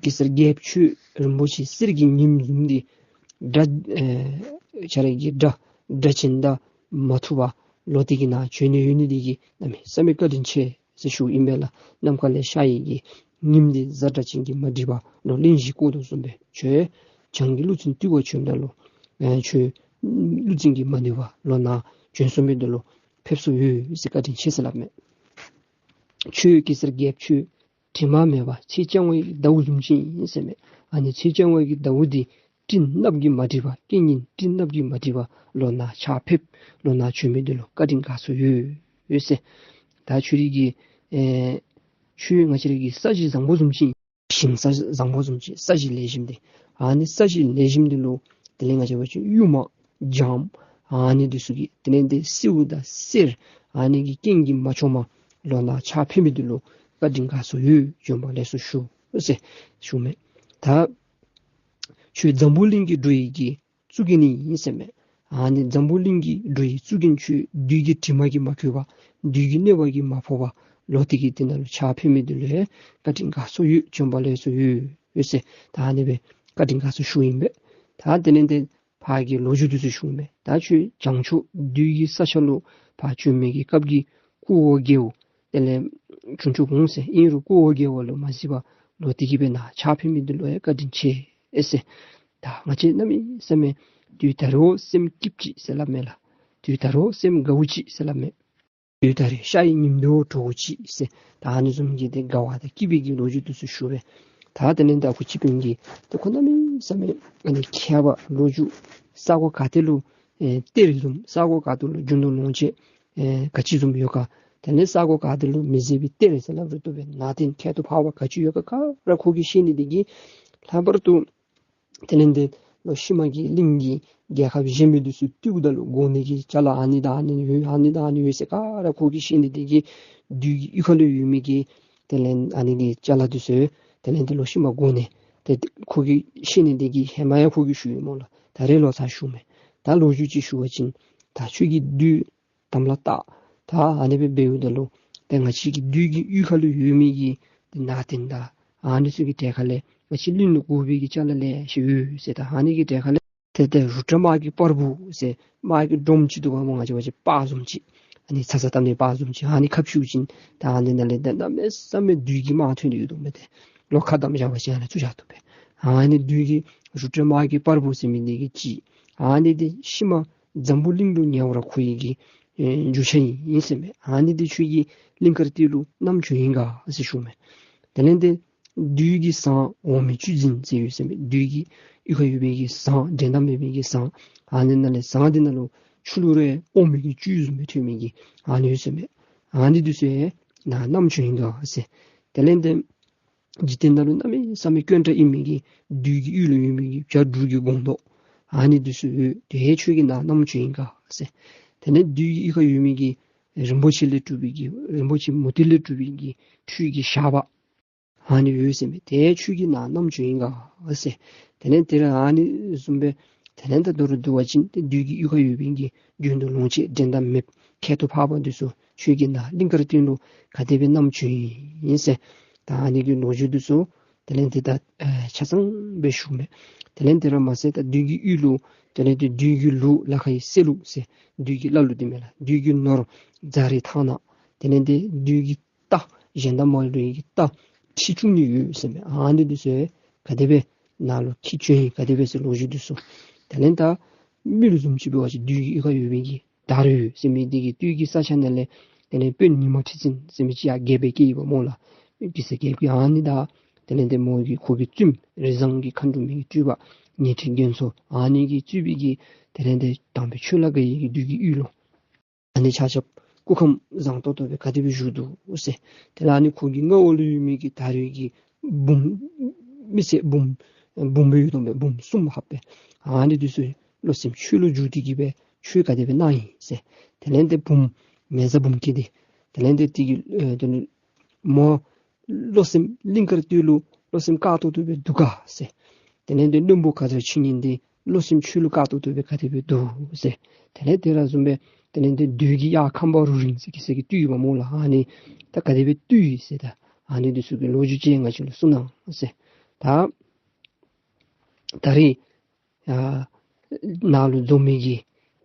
གེ་སར་རྒྱལཔོ་ཁྱོད་རིན་པོ་ཆེ་གསེར་གྱི་ཉིམ་བཟུམ་འདི་དགྲ་ཨེ་ཁྱོད་ར་གི་དགྲ་དགྲ་ཆེན་དང་མ་ཐུབ་པར་ལོག་སྟེ་གི་ནཱ་བྱོན་ནི་ཡོད་ནི་འདི་གིས་གནམ་མེད་ས་མེད་བཀའ་དྲིན་ཆེ་ཟེར་ཞུཝ་ཨིན་པས་ལགས། ནམ་མཁའ་ལས་ཤར་བའི་གི་ཉིམ་འདི་གཟའ་སྒྲ་གཅན་གྱིས་མ་བསྒྲིབས་པར་ལོག་གླིང་བཞི་བསྐོར་དོ་བཟུམ་སྦེ་ཁྱོད་བྱང་གི་ཀླུ་བཙན་བཏུལ་བར་བྱོནམ་ད་ལུ་ཨེ་ཁྱོད་ཀླུ་བཙན་གྱིས་མ་ནུས་པར་ལོག་ནཱ་བྱོན་སོང་མི་འདི་ལུ་ཕེབས་བསུ་ཡོད་ཟེར་བཀའ་དྲིན་ཆེ་ཟེར་སླབ་མས། ཁྱོད་གེ་སར་རྒྱལཔོ་ཁྱོད་དྲི་མ་མེད་པར་ཚེས་བཅོ་ལྔའི་ཟླཝ་བཟུམ་ཅིག་ཨིན་ཟེར་མས། ཨ་ནི་ཚེས་བཅོ་ལྔའི་ཟླཝ་འདི་སྤྲིན་ནགཔོ་གིས་མ་བསྒྲིབས་པར་རྐྱེན་ངན་སྤྲིན་ནགཔོ་གིས་མ་བསྒྲིབས་པར་ལོག་ནཱ་ཕྱག་ཕེབས་ལོག་ནཱ་བྱོན་མི་འདི་ལུ་བཀའ་དྲིན་དགའ་ཚོར་ཡོད་ཡོད་ཟེར། ད་ཁྱོད་རའི་གི་ཨེ་ཁྱོད་ང་བཅས་རའི་གི་ས་གཞི་བཟང་པོ་བཟུམ་ཅིག་ཞིང་ས་བཟང་པོ་བཟུམ་ཅིག་ས་གཞི་ལེགས་ཤོམ་འདི། ཨ་ནི་ས་གཞི་ལེགས་ཤོམ་འདི་ལུ་དེ་ལས་ང་བཅས་འབད་བ་ཅིན་གཡུ་མ་འཇམ་ཨ་ནི་འདི་ཚུ་གིས་དེ་ལས་དེ་སེརཝ་དང་གསེར་ཨ་ནི་གི་རྐྱེན་གྱིས་མ་བཅོམ་པར་ལོག་ནཱ་ཕྱག་ཕེབས་མི་འདི་ལུ་བཀའ་དྲིན་དགའ་ཚོར་ཡོད། བྱོན་པ་ལེགས་སོ་ཞུ་ཟེར་ཞུ་མས། ད་ཁྱོད་འཛམ་བུ་གླིང་གི་འགྲོ་བའི་གི་གཙུག་རྒྱན་ཨིན་ཟེར་མས། ཨ་ནི་འཛམ་བུ་གླིང་གི་འགྲོ་བའི་གཙུག་རྒྱན་ཁྱོད་བདུད་ཀྱི་དྲི་མ་གིས་མ་གོས་པར་བདུད་ཀྱི་གནོད་པ་གིས་མ་ཕོག་པར་ལོག་སྟེ་གི་དེ་ནང་ལུ་ཕྱག་ཕེབས་མི་འདི་ལུ་བཀའ་དྲིན་དགའ་ཚོར་ཡོད། བྱོན་པ་ལེགས་སོ་ཡོད་ཡོད་ཟེར། ད་ཨ་ནི་སྦེ་བཀའ་དྲིན་དགའ་ཚོར་ཞུཝ་ཨིན་པས། ད་དེ་ལས་དེ་ཕར་གྱི་ལོ་རྒྱུས་འདི་ཚུ་ཞུཝ་མས། ད་ཁྱོད་བྱང་ཕྱོགས་བདུད་ཀྱི་ས་ཆ་ལུ་ཕར་བྱོན་མི་གི་སྐབས་ཀྱི་སྐུ་འོ་བརྒྱལ་བ་དེ་ལས་བྱུང་བྱུངམ་འོང་ཟེར། ཨིན་རུང་སྐུ་འོ་བརྒྱལ་བ་ལུ་མ་གཟིགས་པར་ལོག་སྟེ་གི་སྦེ་ནཱ་ཕྱག་ཕེབས་མི་འདི་ལུ་ཡང་བཀའ་དྲིན་ཆེ་ཨེ་ཟེར། ད་ང་བཅས་གནམ་མེད་ས་མེད་དུས་ད་རུང་སེམས་སྐྱིདཔ་ཅིག་ཟེར་སླབ་མས་ལགས། དུས་ད་རུང་སེམས་དགའ་བོ་ཅིག་ཟེར་སླབ་མས། དུས་ད་རེས་ཤར་བའི་ཉིམ་དེ་བ་དྲོ་བོ་ཅིག་ཟེར། ད་ཨ་ནི་བཟུམ་གྱི་དེ་དགའ་བ་དང་སྐྱིད་པའི་གི་ལོ་རྒྱུས་འདི་ཚུ་ཞུ་བས། ད་དེ་ལས་ད་ཁོ་སྤྱི་དཔོན་གྱིས་ད་ཁོ་གནམ་མེད་ས་མེད་ཨ་ནི་མཁས་པ་ལོ་རྒྱུས་ས་གོ་ག་ཏེ་ལུ་ཨེ་གཏེར་བཟུམ་ས་གོ་ག་ཏེ་ལུ་རྒྱུ་ནོར་ལོངས་སྤྱོད་ཨེ་ག་ཅི་བཟུམ་ཡོད་ག། དེ་ལས་ས་གོ་ག་ཏེ་ལུ་མི་ཟད་པའི་གཏེར་ཟེར་སླབ་རུང་བཏུབ་པས། ནང་རྟེན་ཁྱད་དུ་འཕགས་པ་ག་ཅི་ཡོད་ག་ག་ར་ཁོ་གིས་ཤེས་ནི་དེ་གིས་ལྷག་པར་དུ་དེ་ལས་དེ་ལོག་ཤུལ་མ་གི་གླིང་གི་རྒྱལ་ཁབ་གཞན་མི་འདི་ཚུ་བཏུལཝ་ད་ལུ་དགོ་ནི་གི་ཅ་ལ་ཨ་ནི་དང་ཨ་ནི་ཡོད་ཨ་ནི་དང་ཨ་ནི་ཡོད་ཟེར་ག་ར་ཁོ་གིས་ཤེས་ནི་དེ་གིས་བདུད་ཀྱི་གཡུས་ཁ་ལུ་ཡོད་མི་གི་དེ་ལས་ཨ་ནི་གི་ཅ་ལ་འདི་ཚུ་དེ་ལས་དེ་ལོག་ཤུལ་མ་དགོ་ནི་དེ་ཁོ་གིས་ཤེས་ནི་དེ་གིས་ཧེ་མ་ཡང་ཁོ་གིས་ཞུ་ཡོད་སྨོ་ལགས། ད་རེས་ལོག་ཚར་ཞུ་མས། ད་ལོ་རྒྱུས་ཅིག་ཞུ་བ་ཅིན་ད་ཁྱོད་ཀྱིས་བདུད་དམ་ལ་བཏགས། ད་ཨ་ནི་སྦེ་འབདཝ་ད་ལུ་ཏེ་ང་བཅས་ཀྱི་བདུད་ཀྱི་གཡུས་ཁ་ལུ་ཡོད་མི་གི་ཏེ་ནང་རྟེན་དང་ཨ་ནི་ཚུ་གི་གྲལ་ཁ་ལས་ང་བཅས་གླིང་ལུ་དགོ་པའི་གི་ཅ་ལ་ལེ་ཤ་ཡོད་ཟེར། ད་ཨ་ནི་གི་གྲལ་ཁ་ལས་ཏེ་ཏེ་རུ་ཏྲ་དམག་གི་པར་བུ་ཟེར་དམག་གི་སྒྲོམ་ཅིག་འདུག་པ་སྨོ། ང་བཅས་བ་ཅིན་པར་བཟུམ་ཅིག་ཨ་ནི་ཚ་ཚ་བཏབ་ནི་པར་བཟུམ་ཅིག་ཨ་ནི་ཁ་ཕྱེ་བ་ཅིན་ད་ཨ་ནི་ནང་ལས་ཏེ་གནམ་མེད་ས་མེད་བདུད་ཀྱི་དམག་ཐོན་ཏེ་ཡོད་དོ་མས། ཏེ་ལོག་ཁ་བསྡམ་བཞག་པ་ཅིན་ཨ་ནི་བཙུགས་བཞག་དོ་པས། ཨ་ནི་བདུད་ཀྱི་རུ་ཏྲ་དམག་གི་པར་བུ་ཟེར་མི་འདི་གི་ཅིག་ཨ་ནི་འདི་ཤུལ་མ་འཛམ་བུ་གླིང་ལུ་ཉེ་བར་མཁོ་བའི་གི་ཨེ་རྒྱུ་ཆ་ཨིན་ཟེར་མས། ཨ་ནི་འདི་ཁྱོད་ཀྱིས་གླིང་དཀར་སྟོད་ལུ་བསྣམས་བྱོན་ཡི་ག་ཟེར་ཞུ་མས། དེ་ལས་ཏེ་བདུད་ཀྱི་ཟངས་འོ་མའི་བཅུད་འཛིན་ཟེར་ཡོད་ཟེར་མས། བདུད་ཀྱི་གཡུས་ཁར་ཡོད་པའི་གི་ཟངས་འགྲན་ཟླ་མེད་པའི་གི་ཟངས་ཨ་ནི་ནང་ལས་ཟངས་འདི་ནང་ལུ་ཆུ་བླུག་རུང་འོ་མའི་གི་བཅུད་བཟུམ་སྦེ་ཐོན་མི་གི་ཨ་ནི་ཡོད་ཟེར་མས། ཨ་ནི་འདི་ཚུ་ཡང་ནཱ་བསྣམས་བྱོན་ཡི་ག་ཟེར། དེ་ལས་ཏེ་འཇིག་རྟེན་ནང་ལུ་གནམ་མེད་ས་མེད་དཀོན་དྲགས་ཨིན་མི་གི་བདུད་ཀྱི་གཡུས་ལུ་ཡོད་མི་གི་བྱ་འབྲུག་གི་སྒོང་རྡོག་ཨ་ནི་འདི་ཚུ་ཡོད། དེ་ཁྱོད་ཀྱིས་ནཱ་བསྣམས་བྱོན་ཡི་ག་ཟེར། དེ་ལས་བདུད་ཀྱི་གཡུས་ཁར་ཡོད་མི་གི་རིན་པོ་ཆེ་ལས་གྲུབ་པའི་གི་རིན་པོ་ཆེ་མུ་ཏིག་ལས་གྲུབ་པའི་གི་ཁྲུས་ཀྱི་ཞགས་པ་ཨ་ནི་ཡོད་ཟེར་མས། དེ་ཁྱོད་ཀྱིས་ནཱ་བསྣམས་བྱོན་ཡི་ག་ཟེར། དེ་ལས་དེ་ར་ཨ་ནི་བཟུམ་སྦེ་དེ་ལས་ད་མདོར་བསྡུ་བ་ཅིན་ཏེ་བདུད་ཀྱི་གཡུས་ཁར་ཡོད་པའི་གི་རྒྱུ་ནོར་ལོངས་སྤྱོད་འགྲན་ཟླ་མེདཔ་ཁྱད་དུ་འཕགས་པ་འདི་ཚུ་ཁྱོད་ཀྱིས་ནཱ་གླིང་དཀར་སྟོད་ལུ་ག་དེ་སྦེ་བསྣམས་བྱོན་ཡི་ཟེར། ད་ཨ་ནི་གི་ལོ་རྒྱུས་འདི་ཚུ་ དེ་ལས་དེ་ད་ཨེ་ཆ་ཚང་སྦེ་ཞུཝ་མས། དེ་ལས་དེ་ར་མ་ཚད་ད་བདུད་ཀྱི་གཡུལ་ལུ་དེ་ལས་དེ་བདུད་ཀྱི་ལུག་ལ་ཁ་གི་སྲེག་ལུག་ཟེར་བདུད་ཀྱི་བླ་ལུག་འདི་མས་ལགས། བདུད་ཀྱི་ནོར་རྫ་རི་ཐང་ནག། དེ་ལས་དེ་བདུད་ཀྱི་རྟ་གཞན་དང་མ་འདྲ་བའི་གི་རྟ་ཁྲི་བཅུ་གཉིས་ཡོད་ཟེར་མས། ཨ་ནི་འདི་ཚུ་ག་དེ་སྦེ་ནཱ་ལུ་ཁྲི་བཅུ་གཉིས་ག་དེ་སྦེ་ཟེར་ལོ་རྒྱུས་འདི་ཚུ། དེ་ལས་ད་མི་ལུ་བཟུམ་ཅིག་འབད་བ་ཅིན་བདུད་ཀྱི་གཡུས་ཁར་ཡོད་པའི་གི་དར་ཡོད་ཟེར་མི་འདི་གི་སྟོད་ཀྱི་ས་ཆ་ནང་ལས་དེ་ལས་དཔོན་ཉི་མ་ཁྲི་འཛིན་ཟེར་མི་ཅིག་ཡར་རྒྱལ་པོའི་སྐྱེས་ཡོདཔ་སྨོ་ལགས། གེ་སར་རྒྱལཔོ་གིས་ཨ་ནི་ད་དེ་ལས་དེ་མོ་གི་ཁོ་གི་བཙུནམོ་རི་བཟང་གི་མཁའ་འགྲོ་མའི་སྤྲུལ་པ་ཉི་ཁྲི་རྒྱལ་མཚོ་ཨ་ནི་གིས་གཙོས་པའི་གི་དེ་ལས་དེ་དམ་པའི་ཆོས་ལ་དགའ་བའི་གི་བདུད་ཀྱི་གཡུལ་ལུ་ཨ་ནི་ཆ་ཁྱབ་སྐུ་ཁམས་བཟང་ཏོག་ཏོ་སྦེ་ག་དེ་སྦེ་བཞུགས་འདུག་ཟེར། དེ་ལས་ཨ་ནི་ཁོ་གི་མངའ་འོག་ལུ་ཡོད་མི་གི་ད་རེས་ཀྱི་བུམོ་མི་སེར་བུམོ་བུམོ་སྦེ་ཡོད་དོ་མས། བུམོ་གསུམ་ལྷག་པས། ཨ་ནི་འདི་ཚུ་བློ་སེམས་ཆོས་ལུ་བསྒྱུར་ཏེ་གི་སྦེ་ཆོས་ག་དེ་སྦེ་གནང་ཡི་ཟེར། དེ་ལས་དེ་བུམོ་མེ་བཟའ་འབུམ་སྐྱིད་འདི་དེ་ལས་དེ་དེ་གི་ཨེ་དེ་ནི་མོ་བློ་སེམས་གླིང་དཀར་སྟོད་ལུ་བློ་སེམས་དཀར་ཏོག་ཏོ་སྦེ་འདུག་ག་ཟེར། དེ་ལས་དེ་བློན་པོ་ག་ཟེར་ཆི་ཉིན་འདི་བློ་སེམས་ཆོས་ལུ་དཀར་ཏོག་ཏོ་སྦེ་ག་དེ་སྦེ་འདུག་ཟེར། དེ་ལས་དེ་ར་བཟུམ་སྦེ་དེ་ལས་དེ་བདུད་ཀྱི་གཡག་ཁམ་པ་རུ་རིང་ཟེར་གེ་སར་གྱིས་བཏུལ་ཡི་པ་སྨོ་ལགས། ཨ་ནི་ད་ག་དེ་སྦེ་བཏུལ་ཡི་ཟེར། ད་ཨ་ནི་འདི་ཚུ་གི་ལོ་རྒྱུས་ཅིག་ང་བཅས་ལུ་གསུང་གནང་ཟེར། ད་ད་རེས་ཡ་ནཱ་ལུ་འཛོམས་མི་གི་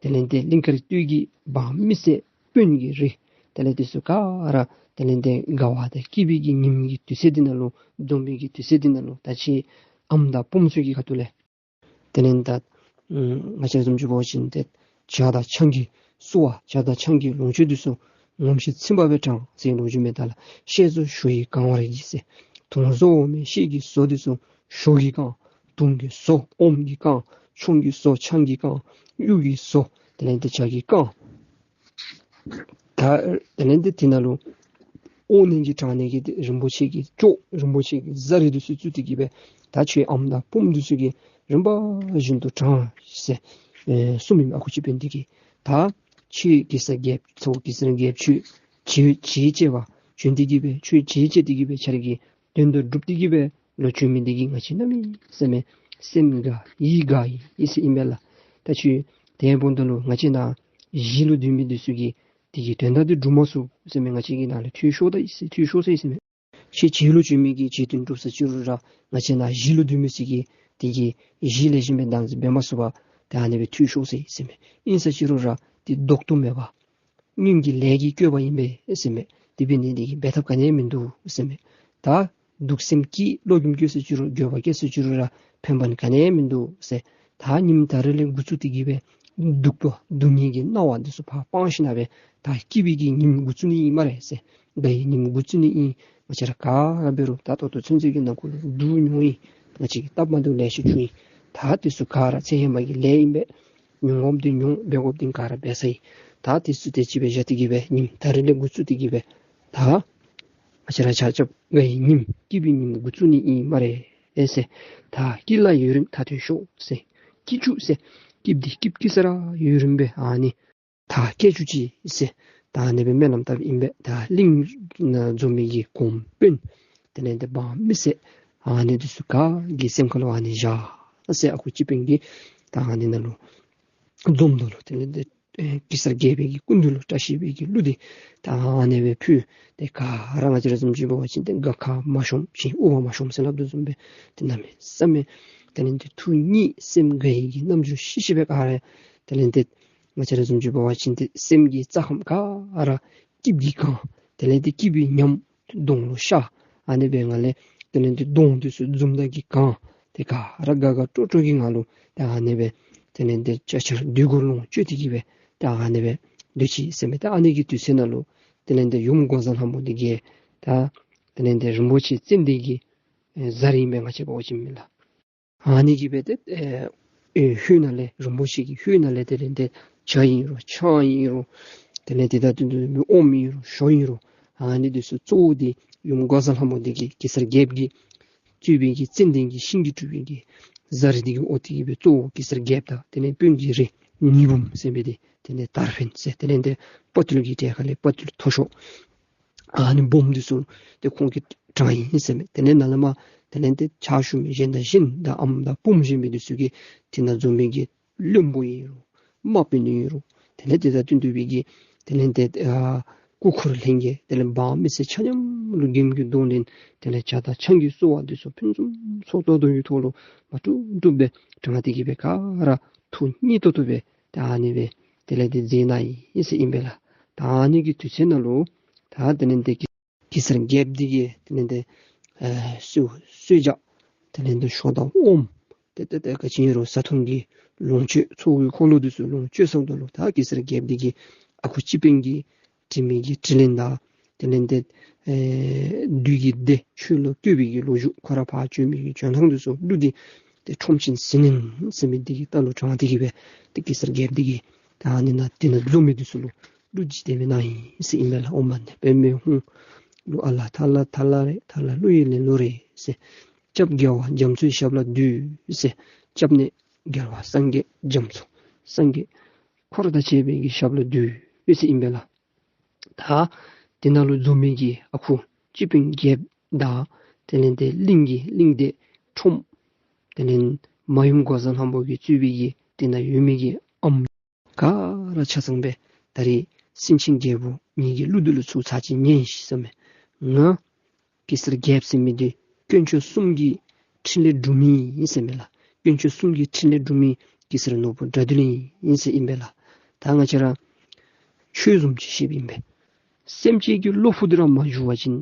དེ་ལས་དེ་གླིང་དཀར་སྟོད་ཀྱི་འབངས་མི་སེར་དཔོན་གྱི་རིགས་དེ་ལས་དེ་ཚུ་ག་ར་དེ་ལས་དེ་དགའ་བ་དང་སྐྱིད་པའི་གི་ཉིནམ་གི་དུས་ཚོད་འདི་ནང་ལུ་འཛོམས་པའི་གི་དུས་ཚོད་འདི་ནང་ལུ་ད་ཅི་ཨམ་དང་བུམོ་ཚུ་གི་ཁ་ཐུག་ལས་དེ་ལས་ད་ང་བཅས་བཟུམ་ཅིག་འབད་བ་ཅིན་ཏེ་ཇ་དང་ཆང་གི་བསུ་བ་ཇ་དང་ཆང་གི་ལོངས་སྤྱོད་འདི་ཚུ་ངོམས་ཤིང་ཚིམ་པ་སྦེ་དྲངས་ཟེར་ལོ་རྒྱུས་མས། ད་ལགས་ཤེལ་བཟོ་ཞོ་ཡིས་གང་བར་བགྱི་ཟེར། དུང་བཟོ་འོ་མས་ཤེལ་གྱི་བཟོ་འདི་ཚུ་ཞོ་གིས་བཀང་། དུང་གི་བཟོ་ཨོམ་གྱིས་བཀང་། མཆོང་གི་བཟོ་ཆང་གིས་བཀང་། གཡུ་གི་བཟོ་དེ་ལས་དེ་ཇ་གིས་བཀང་། ད་དེ་ལས་དེ་དེ་ནང་ལུ་དབོར་ནི་གི་དྲང་ནི་གི་རིན་པོ་ཆེ་གི་ཅོག་རིན་པོ་ཆེ་གི་ཟ་རིགས་འདི་ཚུ་བཙུགས་ཏེ་གི་སྦེ་ད་ཁྱོད་ཨམ་དང་བུམོ་འདི་ཚུ་གིས་རིམ་པ་བཞིན་དུ་དྲངས་ཟེར་ཨེ་གསུངམ་ཨིན་མས། ཨ་ཁུ་སྤྱི་དཔོན་འདི་གིས། ད་ཁྱོད་གེ་སར་རྒྱལཔོ་ཚ་བོ་གེ་སར་རྒྱལཔོ་ཁྱོད་བྱེལ་བྱེལ་བཅས་པར་བྱོན་ཏེ་གི་སྦེ་ཁྱོད་བྱེལ་བཅས་ཏེ་གི་སྦེ་ཁྱོད་ར་གི་དོན་དུ་སྒྲུབ་སྟེ་གི་སྦེ་ལོག་བྱོན་མི་འདི་གིས་ང་བཅས་གནམ་མེད་ས་མེད་སེམས་དགའ་ཡིད་དགའ་ཡི་ཟེར་ཨིན་པས་ལགས། ད་ཁྱོད་དེ་འབདཝ་ད་ལུ་ང་བཅས་ནཱ་གཞིས་ལུ་སྡོད་མི་འདི་ཚུ་གིས་དེ་གི་དོན་དག་འདི་སྒྲུབ་མ་ཚུགས་ཟེར་མས། ང་བཅས་ཀྱིས་ནཱ་ལས་ཐོན་ཤོག་ད་ཟེར་ཐོན་ཤོག་ཟེར་ཟེར་མས། ཁྱོད་བྱེལ་ལུ་བྱོན་མི་གིས་བྱེལ་དོན་སྒྲུབ་ས་ཅི་རུང་ར་ང་བཅས་ནཱ་གཞིས་ལུ་སྡོད་མི་ཚུ་གིས་དེ་གི་གཞི་ལེགས་ཤོམ་སྦེ་བདག་འཛིན་འབད་མ་ཚུགས་པར་ཏེ་ཨ་ནི་སྦེ་ཐོན་ཤོག་ཟེར་ཟེར་མས། ཨིན་ས་ཅི་རུང་ར་དེ་བཟློག་ཐུབ་མེད་པར་སྔོན་གྱི་ལས་ཀྱིས་བསྐོས་པ་ཨིན་པས་ཟེར་མས། དེ་འབད་ནི་འདི་གིས་འབད་ཐབས་ག་ནི་ཡང་མིན་འདུག་ཟེར་མས། ད་སྡུག་སེམས་ཀྱིས་བློ་སྐྱོན་བསྐྱེད་ས་ཅི་རུང་འགྱོད་པ་བསྐྱེད་ས་ཅི་རུང་ར་ཕན་པ་ག་ནི་ཡང་མིན་འདུག་ཟེར། ད་ཉིནམ་ད་རིས་ལས་འགོ་བཙུགས་ཏེ་གི་སྦེ་སྡུག་པ་སྡུག་བསྔལ་གྱི་སྣང་བ་འདི་ཚུ་ཕར་སྤང་ཞིན་ན་སྦེ་ད་སྐྱིད་པའི་གི་ཉིནམ་འགོ་བཙུགས་ནི་ཨིན་སྨ་རེ་ཟེར། དགའ་བའི་ཉིནམ་འགོ་བཙུགས་ནི་ཨིན། ང་བཅས་ར་ག་ར་འབད་རུང་ད་ལྟོ་ལྟོ་ཚུན་ཚོད་ཀྱི་ནང་འཁོད་ལུ་སྡུག་མྱོང་ཡི། ང་བཅས་ཀྱིས་སྟབས་མ་བདེཝ་ལེ་ཤ་བྱུང་ཡི། ད་འདི་ཚུ་ག་ར་ཚེ་ཧེ་མ་གི་ལས་ཨིན་པས། མྱོང་དགོཔ་འདི་མྱོང་འབད་དགོཔ་འདི་ག་ར་འབད་ཚར་ཡི། ད་འདི་ཚུ་དེ་ཅིག་སྦེ་བཞག་སྟེ་གི་སྦེ་ཉིནམ་ད་རིས་ལས་འགོ་བཙུགས་ཏེ་གི་སྦེ་ད་ང་བཅས་ར་ཆ་ཁྱབ་དགའ་བའི་ཉིནམ་སྐྱིད་པའི་ཉིནམ་འགོ་བཙུགས་ནི་ཨིན་སྨ་རེ་ཟེར། ད་སྐྱིད་ལ་ཡུན་རིང་མཐའ་དོན་ཤོག་ཟེར། སྐྱིད་ཅུག་ཟེར། སྐྱིད་འདི་སྐྱིད་སྐྱིད་ས་ར་ཡུན་རིང་སྦེ་ཨ་ནི་ད་སྐྱིད་ཅུག་ཅིག་ཟེར། ད་ཨ་ནི་སྦེ་སྨོན་ལམ་བཏབ་ཨིན་པས། ད་གླིང་ནང་འཛོམས་མི་གི་གོང་དཔོན་དེ་ལས་དེ་འབངས་མི་སེར་ཨ་ནི་འདི་ཚུ་ག་གི་སེམས་ཁ་ལུ་ཨ་ནི་བཞག་ཟེར། ཨ་ཁུ་སྤྱི་དཔོན་གྱིས་ད་ཨ་ནི་ནང་ལུ་འཛོམས་དོ་ལོ། དེ་ལས་དེ་ཨེ་གེ་སར་རྒྱལ་པོའི་གི་སྐུ་མདུན་ལུ་བཀྲ་ཤིས་པའི་གི་གླུ་འདི་ད་ཨ་ནི་སྦེ་ཕུལ། ཏེ་ག་ར་ང་བཅས་ར་བཟུམ་ཅིག་འབད་བ་ཅིན་ཏེ་དགའ་ཁ་མ་ཤོམ་ཞིང་དབུགས་པ་མ་ཤོམ་ཟེར་སླབ་དོ་བཟུམ་སྦེ་ཏེ་གནམ་མེད་ས་མེད་དེ་ལས་དེ་ཐུགས་མཉེས་སེམས་དགའ་བའི་གི་རྣམ་འགྱུར་ཤིག་ཤིག་སྦེ་ག་ར་དེ་ལས་དེ་ང་བཅས་ར་བཟུམ་ཅིག་འབད་བ་ཅིན་ཏེ་སེམས་ཀྱི་རྩ་ཁམས་ག་ར་སྐྱིད་ཀྱིས་གང་། དེ་ལས་དེ་སྐྱིད་པའི་ཉམས་གདོང་ལུ་ཤར། ཨ་ནི་སྦེ་ང་ལས་དེ་ལས་དེ་གདོང་འདི་ཚུ་འཛུམ་མདངས་ཀྱིས་གང་། ཏེ་ག་ར་དགའ་དགའ་སྤྲོ་སྤྲོ་གི་ངང་ལུ་ཏེ་ཨ་ནི་སྦེ་དེ་ལས་དེ་ཅ་ཆས་འདོད་རྒུ་ལོངས་སྤྱོད་དེ་གི་སྦེ་ཏེ་ཨ་ནི་སྦེ་སྡོད་ཅི་ཟེར་མས། ཏེ་ཨ་ནི་གི་དུས་ཚོད་ནང་ལུ་དེ་ལས་དེ་ཡུམ་འགོག་བཟའ་ལྷ་མོ་འདི་གིས་ད་དེ་ལས་དེ་རིན་པོ་ཆེ་ཙན་དན་གྱི་ཨེ་གཟའ་རིས་ཨིན་པས། ང་བཅས་འབད་བ་ཅིན་མེན་ལགས། ཨ་ནི་གི་སྦེ་ཏེ་ཨེ་ཨེ་ཧོད་ནང་ལས་རིན་པོ་ཆེ་གི་ཧོད་ནང་ལས་དེ་ལས་དེ་ཇ་ཨིན་རུང་ཆང་ཨིན་རུང་དེ་ལས་དེ་ད་དུང་དུ་མི་ཨོམ་ཨིན་རུང་ཞོ་ཨིན་རུང་ཨ་ནི་འདི་ཚུ་གཙོ་བོ་འདི་ཡུམ་འགོག་བཟའ་ལྷ་མོ་འདི་གིས་གེ་སར་རྒྱལཔོ་གིས་གཙོས་པའི་གི་ཙན་དན་གྱི་ཤིང་གིས་གྲུབ་པའི་གི་གཟའ་རིས་འདི་གི་འོག་ཏེ་གི་སྦེ་གཙོ་བོ་གེ་སར་རྒྱལཔོ་དང་དེ་ལས་དཔོན་གྱི་རིགས་ཉི་འབུམ་ཟེར་མི་འདི་དེ་ལས་དར་འཕེན་ཟེར་དེ་ལས་དེ་དཔའ་བརྟུལ་གྱི་གྲལ་ཁ་ལས་དཔའ་བརྟུལ་མཐོ་ཤོས་ཨ་ནི་སྦོམ་འདི་ཚུ་ཏེ་ཁོང་གིས་དྲངས་ཡི་ཟེར་མས། དེ་ལས་ནཱ་ལས་མར་དེ་ལས་དེ་ཕྱག་ཞུ་མི་གཞན་དང་གཞན་དང་ཨམ་དང་བུམོ་གཞན་མི་འདི་ཚུ་གིས་དེ་ནང་འཛོམས་མི་གི་བློན་པོ་ཨིན་རུང་དམག་དཔོན་ཨིན་རུང་དེ་ལས་དེ་དང་བསྟུན་ཏེ་སྦེ་གི་དེ་ལས་དེ་ཨ་ སྐུ་འཁོར་ལྷན་རྒྱས་དེ་ལས་འབངས་མི་སེར་ཆ་མཉམ་ལུ་རྒྱལམོ་གི་གདོང་ལེན་དེ་ལས་ཇ་དང་ཆང་གི་གསོལ་བ་འདི་ཚུ་ཕུན་སུམ་ཚོགས་ཏོག་ཏོ་གི་ཐོག་ལུ་མ་བཏུབ་བཏུབ་སྦེ་དྲང་སྟེ་གི་སྦེ་ག་ར་ཐུགས་མཉེས་ཏོག་ཏོ་སྦེ་ད་ཨ་ནི་སྦེ་དེ་ལས་དེ་མཛད་གནང་ཡི་ཟེར་ཨིན་པས་ལགས། ད་ཨ་ནི་གི་དུས་ཚོད་ནང་ལུ་ད་དེ་ལས་དེ་གེ་སར་རྒྱལཔོ་འདི་གིས་དེ་ལས་དེ་ཨེ་གསོལ་གསོལ་ཇ་དེ་ལས་དེ་ཞོ་དང་ཨོམ་ཏེ་ཏེ་ཏེ་ག་ཅི་ཨིན་རུང་བཟའ་འཐུང་གི་ལོངས་སྤྱོད་ཚོགས་ཀྱི་འཁོར་ལོ་འདི་ཚུ་ལོངས་སྤྱོད་ཚརཝ་ད་ལུ་ད་གེ་སར་རྒྱལཔོ་འདི་གིས་ཨ་ཁུ་སྤྱི་དཔོན་གྱི་དྲི་མེད་ཀྱི་དྲིན་ལན་དང་དེ་ལས་དེ་ཨེ་བདུད་ཀྱི་སྡེ་ཆོས་ལུ་བསྐུལ་བའི་གི་ལོ་རྒྱུས་ཁོ་ར་ཕར་བྱོན་མི་གི་བྱོན་ཐངས་འདི་ཚུ་གླུ་འདི་ཏེ་ཁྲོམ་ཆེན་ཟིལ་གནོན་ཟེར་མི་འདི་གི་ལྟག་ལུ་དྲངས་ཏེ་གི་སྦེ་ཏེ་གེ་སར་རྒྱལཔོ་འདི་གིས་ད་ཨ་ནི་ནང་དེ་ནང་འཛོམས་མི་འདི་ཚུ་ལུ་གླུ་འདི་དེ་སྦེ་གནང་ཡི་ཟེར་ཨིན་པས་ལགས། ཨོཾ་མ་ཎི་པདྨེ་ཧཱུྃ། གླུ་ཨ་ལ་ཐ་ལ་ཐ་ལ་རེད། ཐ་ལ་གླུ་ཡི་ལེན་ལུགས་རེད་ཟེར། སྐྱབས་རྒྱལ་བ་རྒྱ་མཚོའི་ཞབས་ལ་འདུད་ཟེར། སྐྱབས་གནས་རྒྱལ་བ་སངས་རྒྱས་རྒྱ་མཚོ་སངས་རྒྱས་འཁོར་དང་བཅས་པའི་གི་ཞབས་ལ་འདུད་ཟེར་ཨིན་པས་ལགས། ད་དེ་ནང་ལུ་འཛོམས་མི་གི་ཨ་ཁུ་སྤྱི་དཔོན་རྒྱལཔོ་དང་དེ་ལས་དེ་གླིང་གི་གླིང་སྡེ་ཁྲོམ་དེ་ལས་མ་ཡུམ་འགོག་བཟའ་ལྷ་མོ་གིས་གཙོས་པའི་གི་དེ་ནང་ཡོད་མི་གི་ཨམ་ག་ར་ཆ་ཚང་སྦེ་ད་རེས་སེང་ཆེན་རྒྱལ་པོ་ངེ་གི་གླུ་འདི་ལུ་ཚུར་ཚར་གཅིག་ཉན་ཤིག་ཟེར་མས། ང་གེ་སར་རྒྱལཔོ་ཟེར་མི་འདི་དཀོན་མཆོག་གསུམ་གྱི་འཕྲིན་ལས་སྒྲུབ་མི་ཨིན་ཟེར་མས་ལགས། དཀོན་མཆོག་གསུམ་གྱི་འཕྲིན་ལས་སྒྲུབ་མི་གེ་སར་ནོར་བུ་དགྲ་འདུལ་ཨིན་ཟེར་ཨིན་པས་ལགས། ད་ང་བཅས་ར་ཆོས་བཟུམ་ཅིག་བཤདཔ་ཨིན་པས། སེམས་ཅན་གྱི་བློ་ཕུགས་འདི་ར་མ་འགྱུར་བ་ཅིན་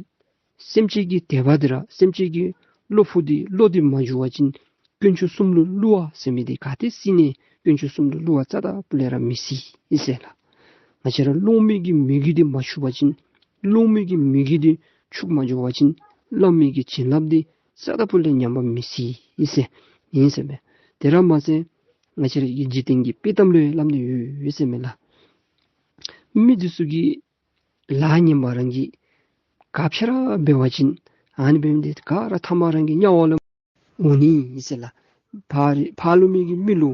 སེམས་ཅན་གྱི་དད་པ་འདི་ར་སེམས་ཅན་གྱི་བློ་ཕུགས་འདི་བློ་འདི་མ་འགྱུར་བ་ཅིན་དཀོན་མཆོག་གསུམ་ལུ་བསླུ་བ་ཟེར་མི་འདི་ག་ཏེ་སྲིད་ནས་དཀོན་མཆོག་གསུམ་ལུ་བསླུ་བ་རྩ་དང་སྤུ་ལས་ར་མི་སྲིད་ཟེར་ལགས། ང་བཅས་ར་སློབ་མའི་གི་མོས་གུས་འདི་མ་འཕྱུག་པ་ཅིན་སློབ་མའི་གི་མོས་གུས་འདི་འཕྱུག་མ་འགྱོ་བ་ཅིན་བླ་མའི་གི་བྱིན་རླབས་འདི་རྩ་དང་སྤུ་ལས་ཉམས་པ་མི་སྲིད་ཟེར་ཨིན་ཟེར་མས། དེ་ར་མ་ཚད་ང་བཅས་ར་གི་འཇིག་རྟེན་གྱི་དཔྱེ་གཏམ་ལུ་ཡང་སླབ་ནི་ཡོད་ཟེར་མས་ལགས། མི་འདི་ཚུ་གིས་ལཱ་ངན་པ་རང་གིས་ག་ཅི་ར་འབད་བ་ཅིན་ཨ་ནི་འབད་མི་འདི་ག་ར་ཐ་མ་རང་གི་གཉའ་བ་ལུ་འོང་ནི་ཨིན་ཟེར་ལགས། ཕར་ཕར་ལུ་མི་གི་མི་ལུ་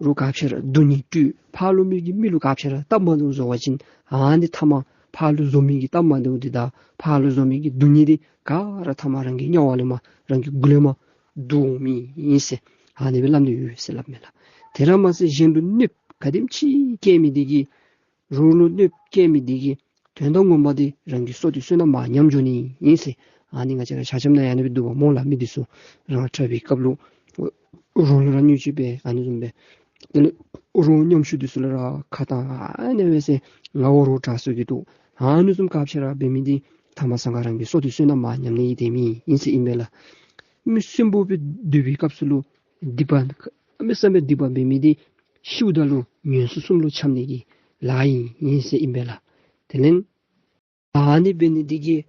རོགས་ག་ཅི་ར་སྡུག་བསྔལ་སྤྲོད་ཕར་ལུ་མི་གི་མི་ལུ་ག་ཅི་ར་སྟབས་མ་བདེཝ་བཟོ་བ་ཅིན་ཨ་ནི་ཐ་མ་ཕར་ལུ་བཟོ་མི་གི་སྟབས་མ་བདེཝ་འདི་དང་ཕར་ལུ་བཟོ་མི་གི་སྡུག་བསྔལ་འདི་ག་ར་ཐ་མ་རང་གི་གཉའ་བ་ལས་མར་རང་གི་མགུ་ལས་མར་བརྡུང་འོང་མི་ཨིན་ཟེར་ཨ་ནི་སྦེ་སླབ་ནི་ཡོད་ཟེར་སླབ་མས་ལགས། དེ་ར་མ་ཚད་གཞན་ལུ་གནོདཔ་ག་དེམ་ཅིག་བཀལ་མི་འདི་གིས་རོགས་ལུ་གནོདཔ་བཀལ་མི་འདི་གིས་དོན་དག་ངོ་མ་འདི་རང་གི་སྲོག་འདི་བསོད་ནམས་མར་ཉམས་འགྱོ་ནི་ཨིན་ཟེར། ཨ་ནི་ང་བཅས་ར་ཆ་ཁྱབ་ནང་ཡང་ཨ་ནི་སྦེ་འདུག་པ་སྨོ་ལགས། མི་འདི་ཚུ་རང་འཁྲབ་པའི་སྐབས་ལུ་རོགས་ལུ་ར་བརྙས་བཅོས་འབད་ཨ་ནི་བཟུམ་སྦེ་དེ་ལས་རོགས་ཉམ་ཆུང་འདི་ཚུ་ལུ་ར་ཁ་བཏང་ཨ་ནི་སྦེ་ཟེར་ང་བ་རོགས་དྲག་ཤོས་ཅིག་འདུག། ཨ་ནི་བཟུམ་ག་ཅི་ར་འབད་མི་འདི་ཐ་མ་སང་ག་རང་གི་སྲོག་འདི་བསོད་ནམས་མར་ཉམས་ནི་གི་དེ་མི་ཨིན་ཟེར་ཨིན་པས་ལགས། མི་གསོན་པོ་སྦེ་སྡོད་པའི་སྐབས་སུ་ལུ་སྡིག་པ་གནམ་མེད་ས་མེད་སྡིག་པ་འབད་མི་འདི་ཤིཝ་ད་ལུ་ངན་སོང་གསུམ་ལུ་འཁྱམས་ནི་གི་ལཱ་ཨིན་ཨིན་ཟེར་ཨིན་པས་ལགས། དེ་ལས་ཨ་ནི་འབད་ནི་འདི་གིས་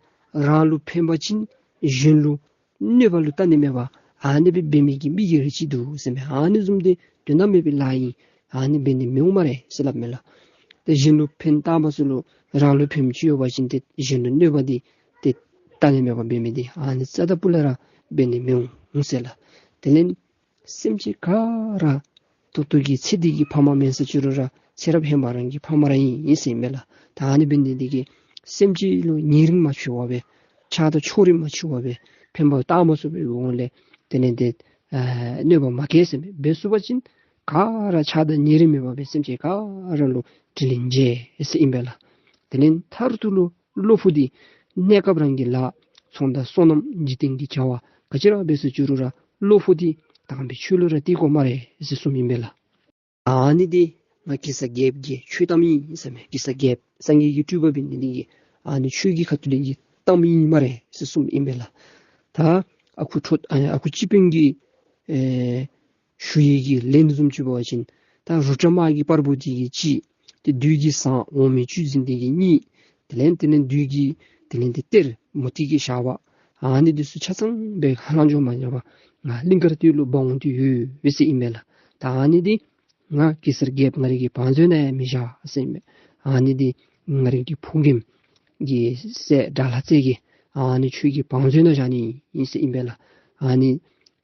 རང་ལུ་ཕན་པ་ཅིན་གཞན་ལུ་གནོད་པ་ལུ་ལྟ་ནི་མེད་པར་ཨ་ནི་སྦེ་འབད་མི་གི་མི་གི་རིགས་ཅིག་འདུག་ཟེར་མས། ཨ་ནི་བཟུམ་འདི་དོན་དག་མེད་པའི་ལཱ་ཨིན། ཨ་ནི་འབད་ནི་མི་འོང་སྨ་རེ་ཟེར་སླབ་མས་ལགས། ཏེ་གཞན་ལུ་ཕན་བཏགས་པ་ཚུ་ལུ་རང་ལུ་ཕན་ཅིག་ཡོད་པ་ཅིན་ཏེ་གཞན་ལུ་གནོད་པ་འདི་ཏེ་ལྟ་ནི་མེད་པར་འབད་མི་འདི་ཨ་ནི་རྩ་དང་སྤུ་ལས་ར་འབད་ནི་མི་འོང་ཟེར་ལགས། དེ་ལས་སེམས་ཅན་ག་ར་ཏོག་ཏོ་གི་ཚེ་འདི་གི་ཕ་མ་མེན་ས་ཅི་རུང་ར་ཚེ་རབས་ཧེ་མ་རང་གི་ཕ་མ་ར་ཨིན་ཨིན་ཟེར་ཨིན་མས་ལགས། ད་ཨ་ནི་འབད་ནི་འདི་གིས་སེམས་ཅན་ལུ་ཉེ་རིང་མ་ཕྱེ་བར་སྦེ་ཆགས་སྡང་ཕྱོགས་རིས་མ་ཕྱེ་བར་སྦེ་ཕན་པ་བཏགས་མ་ཚུགས་པའི་སྒོ་ལས་དེ་ལས་དེ་ཨ་གནོད་པ་མ་བཀལ་ཟེར་མས། འབད་ཚུགས་པ་ཅིན་ག་ར་ཆགས་སྡང་ཉེ་རིང་མེད་པར་སྦེ་སེམས་ཅན་ག་ར་ལུ་དྲིན་ལན་འཇལ་ཟེར་ཨིན་པས་ལགས། དེ་ལས་མཐར་ཐུག་ལུ་བློ་ཕུགས་འདི་གནས་སྐབས་རང་གི་ལཱ་ཚོང་དང་སོ་ནམ་འཇིག་རྟེན་གྱི་བྱ་བ་ག་ཅི་ར་འབད་ས་ཅི་རུང་ར་བློ་ཕུགས་འདི་དམ་པའི་ཆོས་ལུ་ར་གཏད་དགོ་སྨ་རེ་ཟེར་གསུངམ་ཨིན་པས་ལགས། ཨ་ནི་འདི་ང་གེ་སར་རྒྱལཔོ་གི་ཆོས་གཏམ་ཨིན་ཟེར་མས། གེ་སར་རྒྱལཔོ་སངས་རྒྱས་ཀྱི་སྤྲུལ་པ་འབད་ནི་འདི་གིས་ཨ་ནི་ཆོས་ཀྱི་ཁ་ཐུག་ལས་ཀྱི་གཏམ་ཨིན་སྨ་རེ་ཟེར་གསུངམ་ཨིན་པས་ལགས། ད་ཨ་ཁུ་ཁྲོ་ཨ་ཨ་ཁུ་སྤྱི་དཔོན་གྱི་ཨེ་ཞུ་ཡིག་གི་ལན་བཟུམ་ཅིག་འབད་བ་ཅིན་ད་རུ་ཏྲ་དམག་གི་པར་བུ་འདི་གིས་གཅིག། ཏེ་བདུད་ཀྱི་ཟངས་འོ་མའི་བཅུད་འཛིན་འདི་གིས་གཉིས། དེ་ལས་དེ་ལས་བདུད་ཀྱི་དེ་ལས་དེ་གཏེར་མུ་ཏིག་གི་ཞགས་པ་ཨ་ནི་འདི་ཚུ་ཆ་ཚང་སྦེ་ཧ་ལམ་འགྱོ་མ་འགྱོ་བར་ང་གླིང་དཀར་སྟོད་ལུ་འབག་འོང་སྟེ་ཡོད་ཟེར་ཨིན་མས་ལགས། ད་ཨ་ནི་འདི་ང་གེ་སར་རྒྱལཔོ་ང་རའི་གི་བང་མཛོད་ནང་ཡང་མི་བཞག་ཟེར་ཨིན་མས། ཨ་ནི་འདི་ང་རའི་གི་ཕོ་རྒནམ་གི་སྲས་དགྲ་ལྷ་རྩེ་རྒྱལ་ཨ་ནི་ཁྱོད་ཀྱི་བང་མཛོད་ནང་བཞག་ནི་ཨིན་ཟེར་ཨིན་པས་ལགས། ཨ་ནི་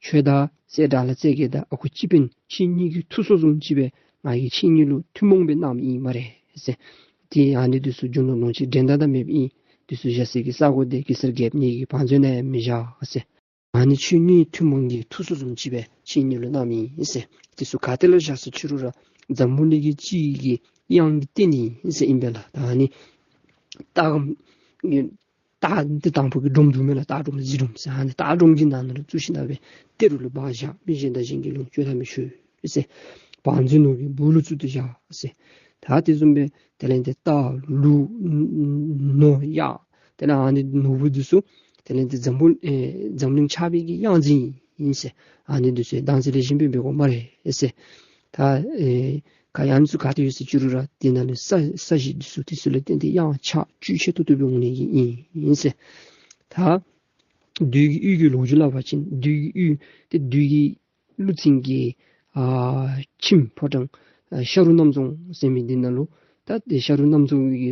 ཁྱོད་དང་སྲས་དགྲ་ལྷ་རྩེ་རྒྱལ་དང་ཨ་ཁུ་སྤྱི་དཔོན་ཁྱེད་གཉིས་ཀྱི་ཐུགས་གསོ་བཟུམ་ཅིག་སྦེ་ང་གིས་ཁྱེད་གཉིས་ལུ་ཐུན་མོང་སྦེ་གནངམ་ཨིན་སྨ་རེ་ཟེར། ཏེ་ཨ་ནི་འདི་ཚུ་རྒྱུ་ནོར་ལོངས་སྤྱོད་འགྲན་ཟླ་དང་མེདཔ་ཨིན། འདི་ཚུ་བཞག་སའི་གི་ས་གོ་འདི་གེ་སར་རྒྱལཔོ་ངེ་གི་བང་མཛོད་ནང་ཡང་མི་བཞག་ཟེར། ཨ་ནི་ཁྱེད་གཉིས་ཐུན་མོང་གི་ཐུགས་གསོ་བཟུམ་ཅིག་སྦེ་ཁྱེད་གཉིས་ལུ་གནངམ་ཨིན་ཟེར། འདི་ཚུ་ག་ཏེ་ལུ་བཞག་ས་ཅི་རུང་ར་འཛམ་བུ་གླིང་གི་སྤྱི་གི་གཡང་གི་རྟེན་ཨིན་ཟེར་ཨིན་པས་ལགས། ད་ཨ་ནི་ ལྟག་སྒམ་གྱི་ལྟག་འདི་དང་ཕུ་གི་སྒྲོམ་འདུག་མེན་ལགས། ལྟག་སྒྲོམ་གཟིག་སྒྲོམ་ཟེར། ཨ་ནི་ལྟག་སྒྲོམ་གྱི་ནང་ན་ལུ་བཙུགས་ཞིནམ་ལས་སྦེ་གཏེར་ལུ་སྦ་བཞག། མི་གཞན་དང་གཞན་གྱི་ལོངས་སྤྱོད་ལྷག་མི་ཆོག་ཟེར། བང་མཛོད་ནོར་བུའི་སྦུག་ལུ་བཙུགས་ཏེ་བཞག་ཟེར། ད་དེ་བཟུམ་སྦེ་དེ་ལས་ཏེ་རྟ་ལུག་ནོར་གཡག་དེ་ལས་ཨ་ནི་ནོར་བུ་འདི་ཚུ་དེ་ལས་ཏེ་འཛམ་བུ་ཨེ་འཛམ་གླིང་ཆགས་པའི་གི་གཡང་རྫིང་ཨིན་ཟེར། ཨ་ནི་འདི་ཚུ་བདག་འཛིན་ལེགས་ཤོམ་སྦེ་འབད་དགོ་སྨ་རེ་ཟེར། ད་ཨེ་ག་ཡང་ཚུ་ག་ཏེ་ཡོད་ཟེར་ཅི་རུང་ར་དེ་ནང་ལུ་ས་ས་གཞི་འདི་ཚུ་དེ་ཚུ་ལུ་བརྟེན་ཏེ་གཡང་ཆགས་བཅུད་ཆེ་ཏོག་ཏོ་སྦེ་འོང་ནི་གི་ཨིན་ཟེར། ད་བདུད་ཀྱི་ཡུལ་གྱི་ལོ་རྒྱུས་སླབ་པ་ཅིན་བདུད་ཀྱི་ཡུལ་ཏེ་བདུད་ཀྱི་ཀླུ་བཙན་གྱི་ཨ་ཁྱིམ་ཕོ་བྲང་ཨ་ཤ་རུ་གནམ་རྫོང་ཟེར་མི་འདི་ནང་ལུ་ད་ཏེ་ཤ་རུ་གནམ་རྫོང་གི་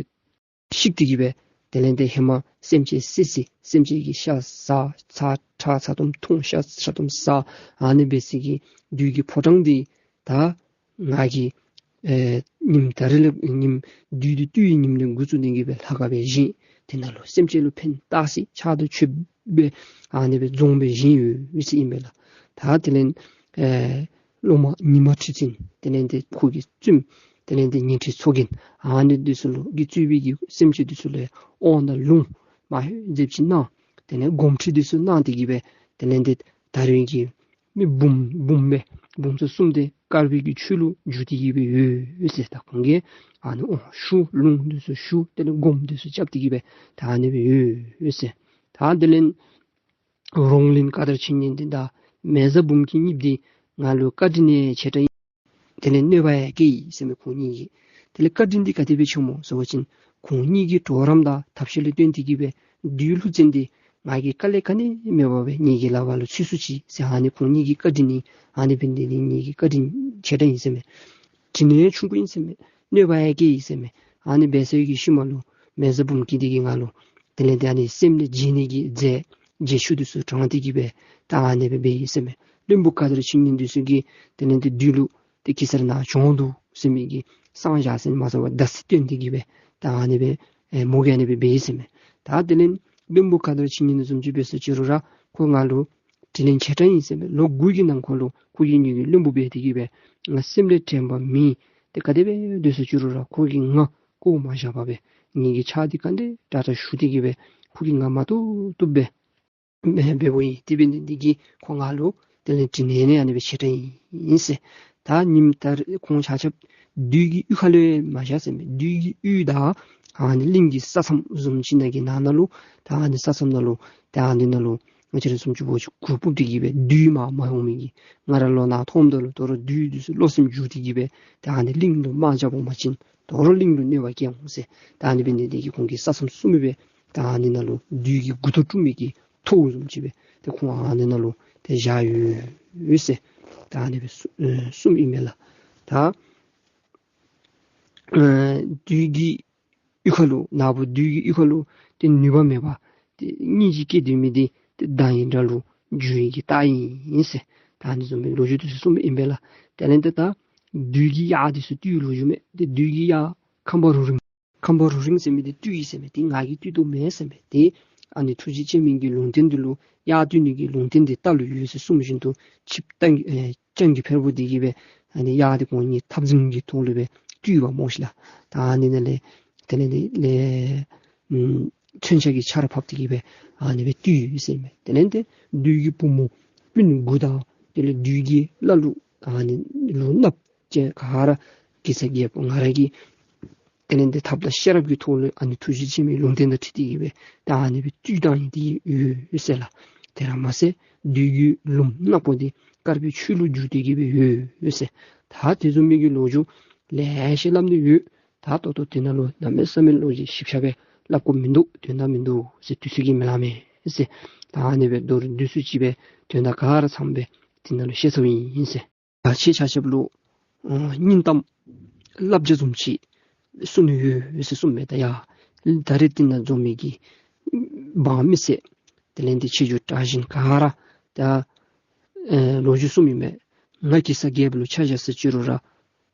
བཤིག་སྟེ་གི་སྦེ་དེ་ལས་ཏེ་ཧེ་མ་སེམས་ཅན་བསད་བསད་སེམས་ཅན་གྱི་ཤ་ཟ་ཚ་ཁྲག་ཚ་ཏོམ་འཐུང་ཤ་ཚ་ཏོམ་ཟ། ཨ་ནི་འབད་ས་གི་བདུད་ཀྱི་ཕོ་བྲང་འདི་ད་ང་གིས་ཨེ་ཉིམ་ད་རིས་ལས་ཉིམ་བདུད་འདི་བཏུལ་བའི་ཉིམ་ལས་འགོ་བཙུགས་ནི་གི་སྦེ་ལྷ་ཁང་སྦེ་བཞེངས། དེ་ནང་ལུ་སེམས་ཅན་ལུ་ཕན་བཏགས་ཏེ་ཕྱག་ཏུ་མཆོད་སྦེ་ཨ་ནི་སྦེ་རྫོང་སྦེ་བཞེངས་ཡོད་ཟེར་ཨིན་པས་ལགས། ད་དེ་ལས་ཨེ་སློབ་མ་ཉི་མ་ཁྲི་བཙན་དེ་ལས་ཏེ་ཁོ་གིས་བཙུནམོ་དེ་ལས་ཏེ་ཉི་ཁྲི་མཚོ་རྒྱལ་ཨ་ནི་འདི་ཚུ་ལུ་གིས་གཙོས་པའི་གི་སེམས་ཅན་འདི་ཚུ་ལུ་དབང་དང་ལུང་མ་ཧེ་ཟེར་ཅིག་གནང་། དེ་ལས་དགོངསམ་ཁྲེལ་འདི་ཚུ་གནང་སྟེ་གི་སྦེ་དེ་ལས་ཏེ་ད་རིས་ཀྱི་མི་འབུམ་འབུམ་སྦེ་འབུམ་ཚོ་གསུམ་དེ་དཀར་པོའི་གི་ཆོས་ལུ་འཇུག་སྟེ་གི་སྦེ་ཡོད་ཟེར། ད་ཁོང་གིས་ཨ་ནི་དབང་ཞུ་ལུང་འདི་ཚུ་ཞུ་དེ་ལས་སྒོམ་འདི་ཚུ་རྐྱབ་སྟེ་གི་སྦེ་ད་ཨ་ནི་སྦེ་ཡོད་ཟེར། ད་དེ་ལས་རོང་བློན་ཀ་དར་ཆིང་ཉིན་འདི་དང་མེ་བཟའ་འབུམ་སྐྱིད་གཉིས་འདི་ང་ལུ་བཀའ་དྲིན་ནི་ཆེ་དྲགས་ཨིན། དེ་ལས་གནོད་པ་ཡང་བཀལ་ཡི་ཟེར་མས་ཁོང་གཉིས་ཀྱིས། དེ་ལས་བཀའ་དྲིན་འདི་ག་དེ་སྦེ་ཆེ་སྨོ་ཟེར་བ་ཅིན་ཁོང་གཉིས་ཀྱི་གྲོགས་རམ་དང་ཐབས་ཤེས་ལུ་བརྟེན་ཏེ་གི་སྦེ་བདུད་ཀླུ་བཙན་འདི་ང་གིས་དཀའ་ལས་ག་ནི་མེད་པར་སྦེ་ངེ་གི་ལག་པར་ལུ་ཚུད་སོ་ཅི་ཟེར། ཨ་ནི་ཁོང་གཉིས་ཀྱི་བཀའ་དྲིན་ཨིན། ཨ་ནི་འབད་ནི་འདི་ངེ་གི་བཀའ་དྲིན་ཆེ་དྲགས་ཨིན་ཟེར་མས། དྲིན་ལན་ཆུང་ཀུ་ཨིན་ཟེར་མས། གནོད་པ་ཡང་བཀལ་ཡི་ཟེར་མས། ཨ་ནི་འབད་ས་གི་ཤུལ་མ་ལུ་མེ་བཟའ་འབུམ་སྐྱིད་འདི་གིས་ང་ལུ་དེ་ལས་ཏེ་ཨ་ནི་སེམས་ལས་བརྗེད་ནི་གི་རྫས་རྫས་ཆུ་འདི་ཚུ་དྲངས་ཏེ་གི་སྦེ་ད་ཨ་ནི་སྦེ་འབད་ཡི་ཟེར་མས། བློན་པོ་ཀ་དར་ཆིང་ཉིན་འདི་ཚུ་གིས་དེ་ལས་ཏེ་བདུད་ལུ་ཏེ་གེ་སར་ནཱ་བྱོན་འདུག་ཟེར་མི་གི་གསང་བཞག་ཟེར་མ་ཚང་བར་བརྡ་ཚིག་སྟོན་ཏེ་གི་སྦེ་ད་ཨ་ནི་སྦེ་ཨེ་མོ་གིས་ཨ་ནི་སྦེ་འབད་ཡི་ཟེར་མས། ད་དེ་ལས་བློན་པོ་ཀ་དར་ཆིང་ཉིན་བཟུམ་ཅིག་འབད་སོ་ཅི་རུང་ར་ཁོ་ང་ལུ་དྲིན་ལན་ཆེ་དྲགས་ཨིན་ཟེར་མས། ལོ་དགུ་གི་ནང་འཁོད་ལུ་ཁོ་གིས་ངེ་གི་བློན་པོ་འབད་དེ་གི་སྦེ་ང་སེམས་ལས་དྲན་པ་མེད། ཏེ་ག་དེ་སྦེ་སྡོད་སོ་ཅི་རུང་ར་ཁོ་གིས་ང་བཀོ་མ་བཞག་པར་སྦེ་ངེ་གི་ཕྱག་འདི་ག་དེ་དྲག་དྲག་ཞུ་སྟེ་གི་སྦེ་ཁོ་གིས་ང་མ་བཏུབ་བཏུབ་སྦེ་འབད་འབདཝ་ཨིན། དེ་འབད་ནི་འདི་གིས་ཁོ་ང་ལུ་དེ་ལས་དྲིན་ལན་ཨ་ནི་སྦེ་ཆེ་དྲགས་ཨིན་ཟེར། ད་ཉིནམ་ད་རིས་ཁོང་ཆ་ཁྱབ་བདུད་ཀྱི་གཡུས་ཁ་ལུ་མ་བཞག་ཟེར་མས། བདུད་ཀྱི་གཡུས་དང་ཨ་ནི་གླིང་གི་ས་མཚམས་བཟུམ་ཅིག་ནང་གི་ནང་ན་ལུ་ད་ཨ་ནི་ས་མཚམས་ནང་ལུ་ད་ཨ་ནི་ནང་ལུ་ང་བཅས་ར་བཟུམ་ཅིག་འབོ་ཅིག་གུར་ཕུབ་སྟེ་གི་སྦེ་བདུད་མར་མ་འོང་མི་གི་ང་ར་ལོ་ན་མཐོཝ་ད་ལུ་དོ་རུང་བདུད་འདི་ཚུ་བློ་སེམས་འགྱུར་ཏེ་གི་སྦེ་ད་ཨ་ནི་གླིང་ལུ་དམག་རྐྱབ་འོང་པ་ཅིན་དོ་རུང་གླིང་ལུ་གནོད་པ་བཀལ་འོང་ཟེར། ད་ཨ་ནི་འབད་ནི་འདི་གིས་ཁོང་གིས་ས་མཚམས་སྲུང་མི་སྦེ་ད་ཨ་ནི་ནང་ལུ་བདུད་ཀྱི་མགུ་ཏོ་དཀྲུག་མི་གི་ཐོཝ་བཟུམ་ཅིག་སྦེ་ཏེ་ཁོང་ཨ་ནི་ནང་ལུ་ཏེ་བཞག་ཡོད་ཟེར། ད་ཨ་ནི་སྦེ་གསུ་ཨེ་གསུངམ་ཨིན་མས་ལགས། ད་ཨེ་བདུད་ཀྱི་གཡུས་ཁ་ལུ་ནཱ་བུ་བདུད་ཀྱི་གཡུས་ཁ་ལུ་ཏེ་ནུས་པ་མེད་པར་ཏེ་སྙིང་རྗེ་སྐྱེས་སྡོད་མི་འདི་ཏེ་སྡང་བའི་དགྲ་ལུ་འགྱུར་བའི་གི་རྟགས་ཨིན་ཟེར། ད་ཨ་ནི་བཟུམ་མའི་ལོ་རྒྱུས་འདི་ཚུ་གསུངམ་ཨིན་པས་ལགས། དེ་ལས་ཏེ་ད་བདུད་ཀྱི་གཡག་འདི་ཚུ་བཏུལ་བའི་ལོ་རྒྱུས་མས། ཏེ་བདུད་ཀྱི་གཡག་ཁམ་པ་རུ་རིང་ཁམ་པ་རུ་རིང་ཟེར་མི་འདི་བཏུལ་ཡི་ཟེར་མས། ཏེ་ང་གིས་བཏུལ་དོ་མེན་ཟེར་མས། ཏེ་ཨ་ནི་ཐུགས་རྗེ་ཅན་མའི་གི་ལུང་བསྟན་འདི་ལུ་གཡག་བཏུལ་ནི་གི་ལུང་བསྟན་འདི་རྟ་ལུ་ཡོད་ཟེར་གསུངས་བཞིན་དུ་ཆིབས་རྟ་ཨེ་སྤྱང་ཀི་ཕེར་པོ་འདི་གིས་སྦེ་ཨ་ནི་གཡག་འདི་ཁོང་གཉིས་འཐབ་འཛིང་གི་ཐོག་ལུ་སྦེ་བཏུལ་བ་སྨོ་ཤིག་ལགས། ད་ཨ་ནི་ནང་ལས་དེ་ལས་དེ་ལས་ཨམ་མཚོན་ཆ་གི་ཆརཔ་ཕབ་སྟེ་གི་སྦེ་ཨ་ནི་སྦེ་བཏུལ་ཡི་ཟེར་མས། དེ་ལས་ཏེ་བདུད་ཀྱི་བུ་མོ་སྤུན་དགུ་དང་དེ་ལས་བདུད་ཀྱི་བླ་ལུག་ཨ་ནི་ལུག་ནགཔོ་ཅིག་ག་ར་གེ་སར་རྒྱལཔོ་ང་ར་གིས་དེ་ལས་ཏེ་ཐབས་དང་ཤེས་རབ་ཀྱི་ཐོག་ལུ་ཨ་ནི་ཐུགས་རྗེ་ཆེན་མོའི་ལུང་བསྟན་དང་འཁྲིལ་ཏེ་གི་སྦེ་ད་ཨ་ནི་སྦེ་བཏུལ་བཏང་ཡི་ཟེར་ལགས། དེ་ར་མ་ཚད་བདུད་ཀྱི་ལུག་ནགཔོ་འདི་དཀར་པོའི་ཆོས་ལུ་འཇུག་སྟེ་གི་སྦེ་ཡོད་ཟེར། ད་དེ་བཟུམ་མའི་གི་ལོ་རྒྱུས་ལེ་ཤ་སླབ་ནི་ཡོད། ད་ད་ལྟོ་དེ་ནང་ལུ་གནམ་མེད་ས་མེད་ལོ་རྒྱུས་ཞིབ་ཆ་སྦེ་སླབ་དགོཔ་མིན་འདུག། དོན་དག་མིན་འདུག་ཟེར། དུས་ཚོད་ཀྱིས་མི་ལང་མས་ཟེར། ད་ཨ་ནི་སྦེ་མདོར་བསྡུས་སུ་ཅིག་སྦེ་དོན་དག་ག་ར་ཚངམ་སྦེ་དེ་ནང་ལུ་བཤད་ཚརཝ་ཨིན་ཟེར། ད་ཁྱེད་ཆ་ཁྱབ་ལུ་ཨ་སྙིང་གཏམ་བསླབ་བྱ་བཟུམ་ཅིག་གསུང་ནི་ཡོད་ཟེར་གསུངམ་མས། ད་ཡ་ད་རེས་འདི་ནང་འཛོམས་མི་གི་འབངས་མི་སེར་དེ་ལས་ཏེ་ཆོས་བརྒྱུད་གྲྭ་བཞིན་ག་ར་ད་ཨེ་ལོ་རྒྱུས་གསུངམ་ཨིན་མས། ང་གེ་སར་རྒྱལཔོ་ལུ་ཆ་བཞག་ཟེར་ཅི་རུང་ར་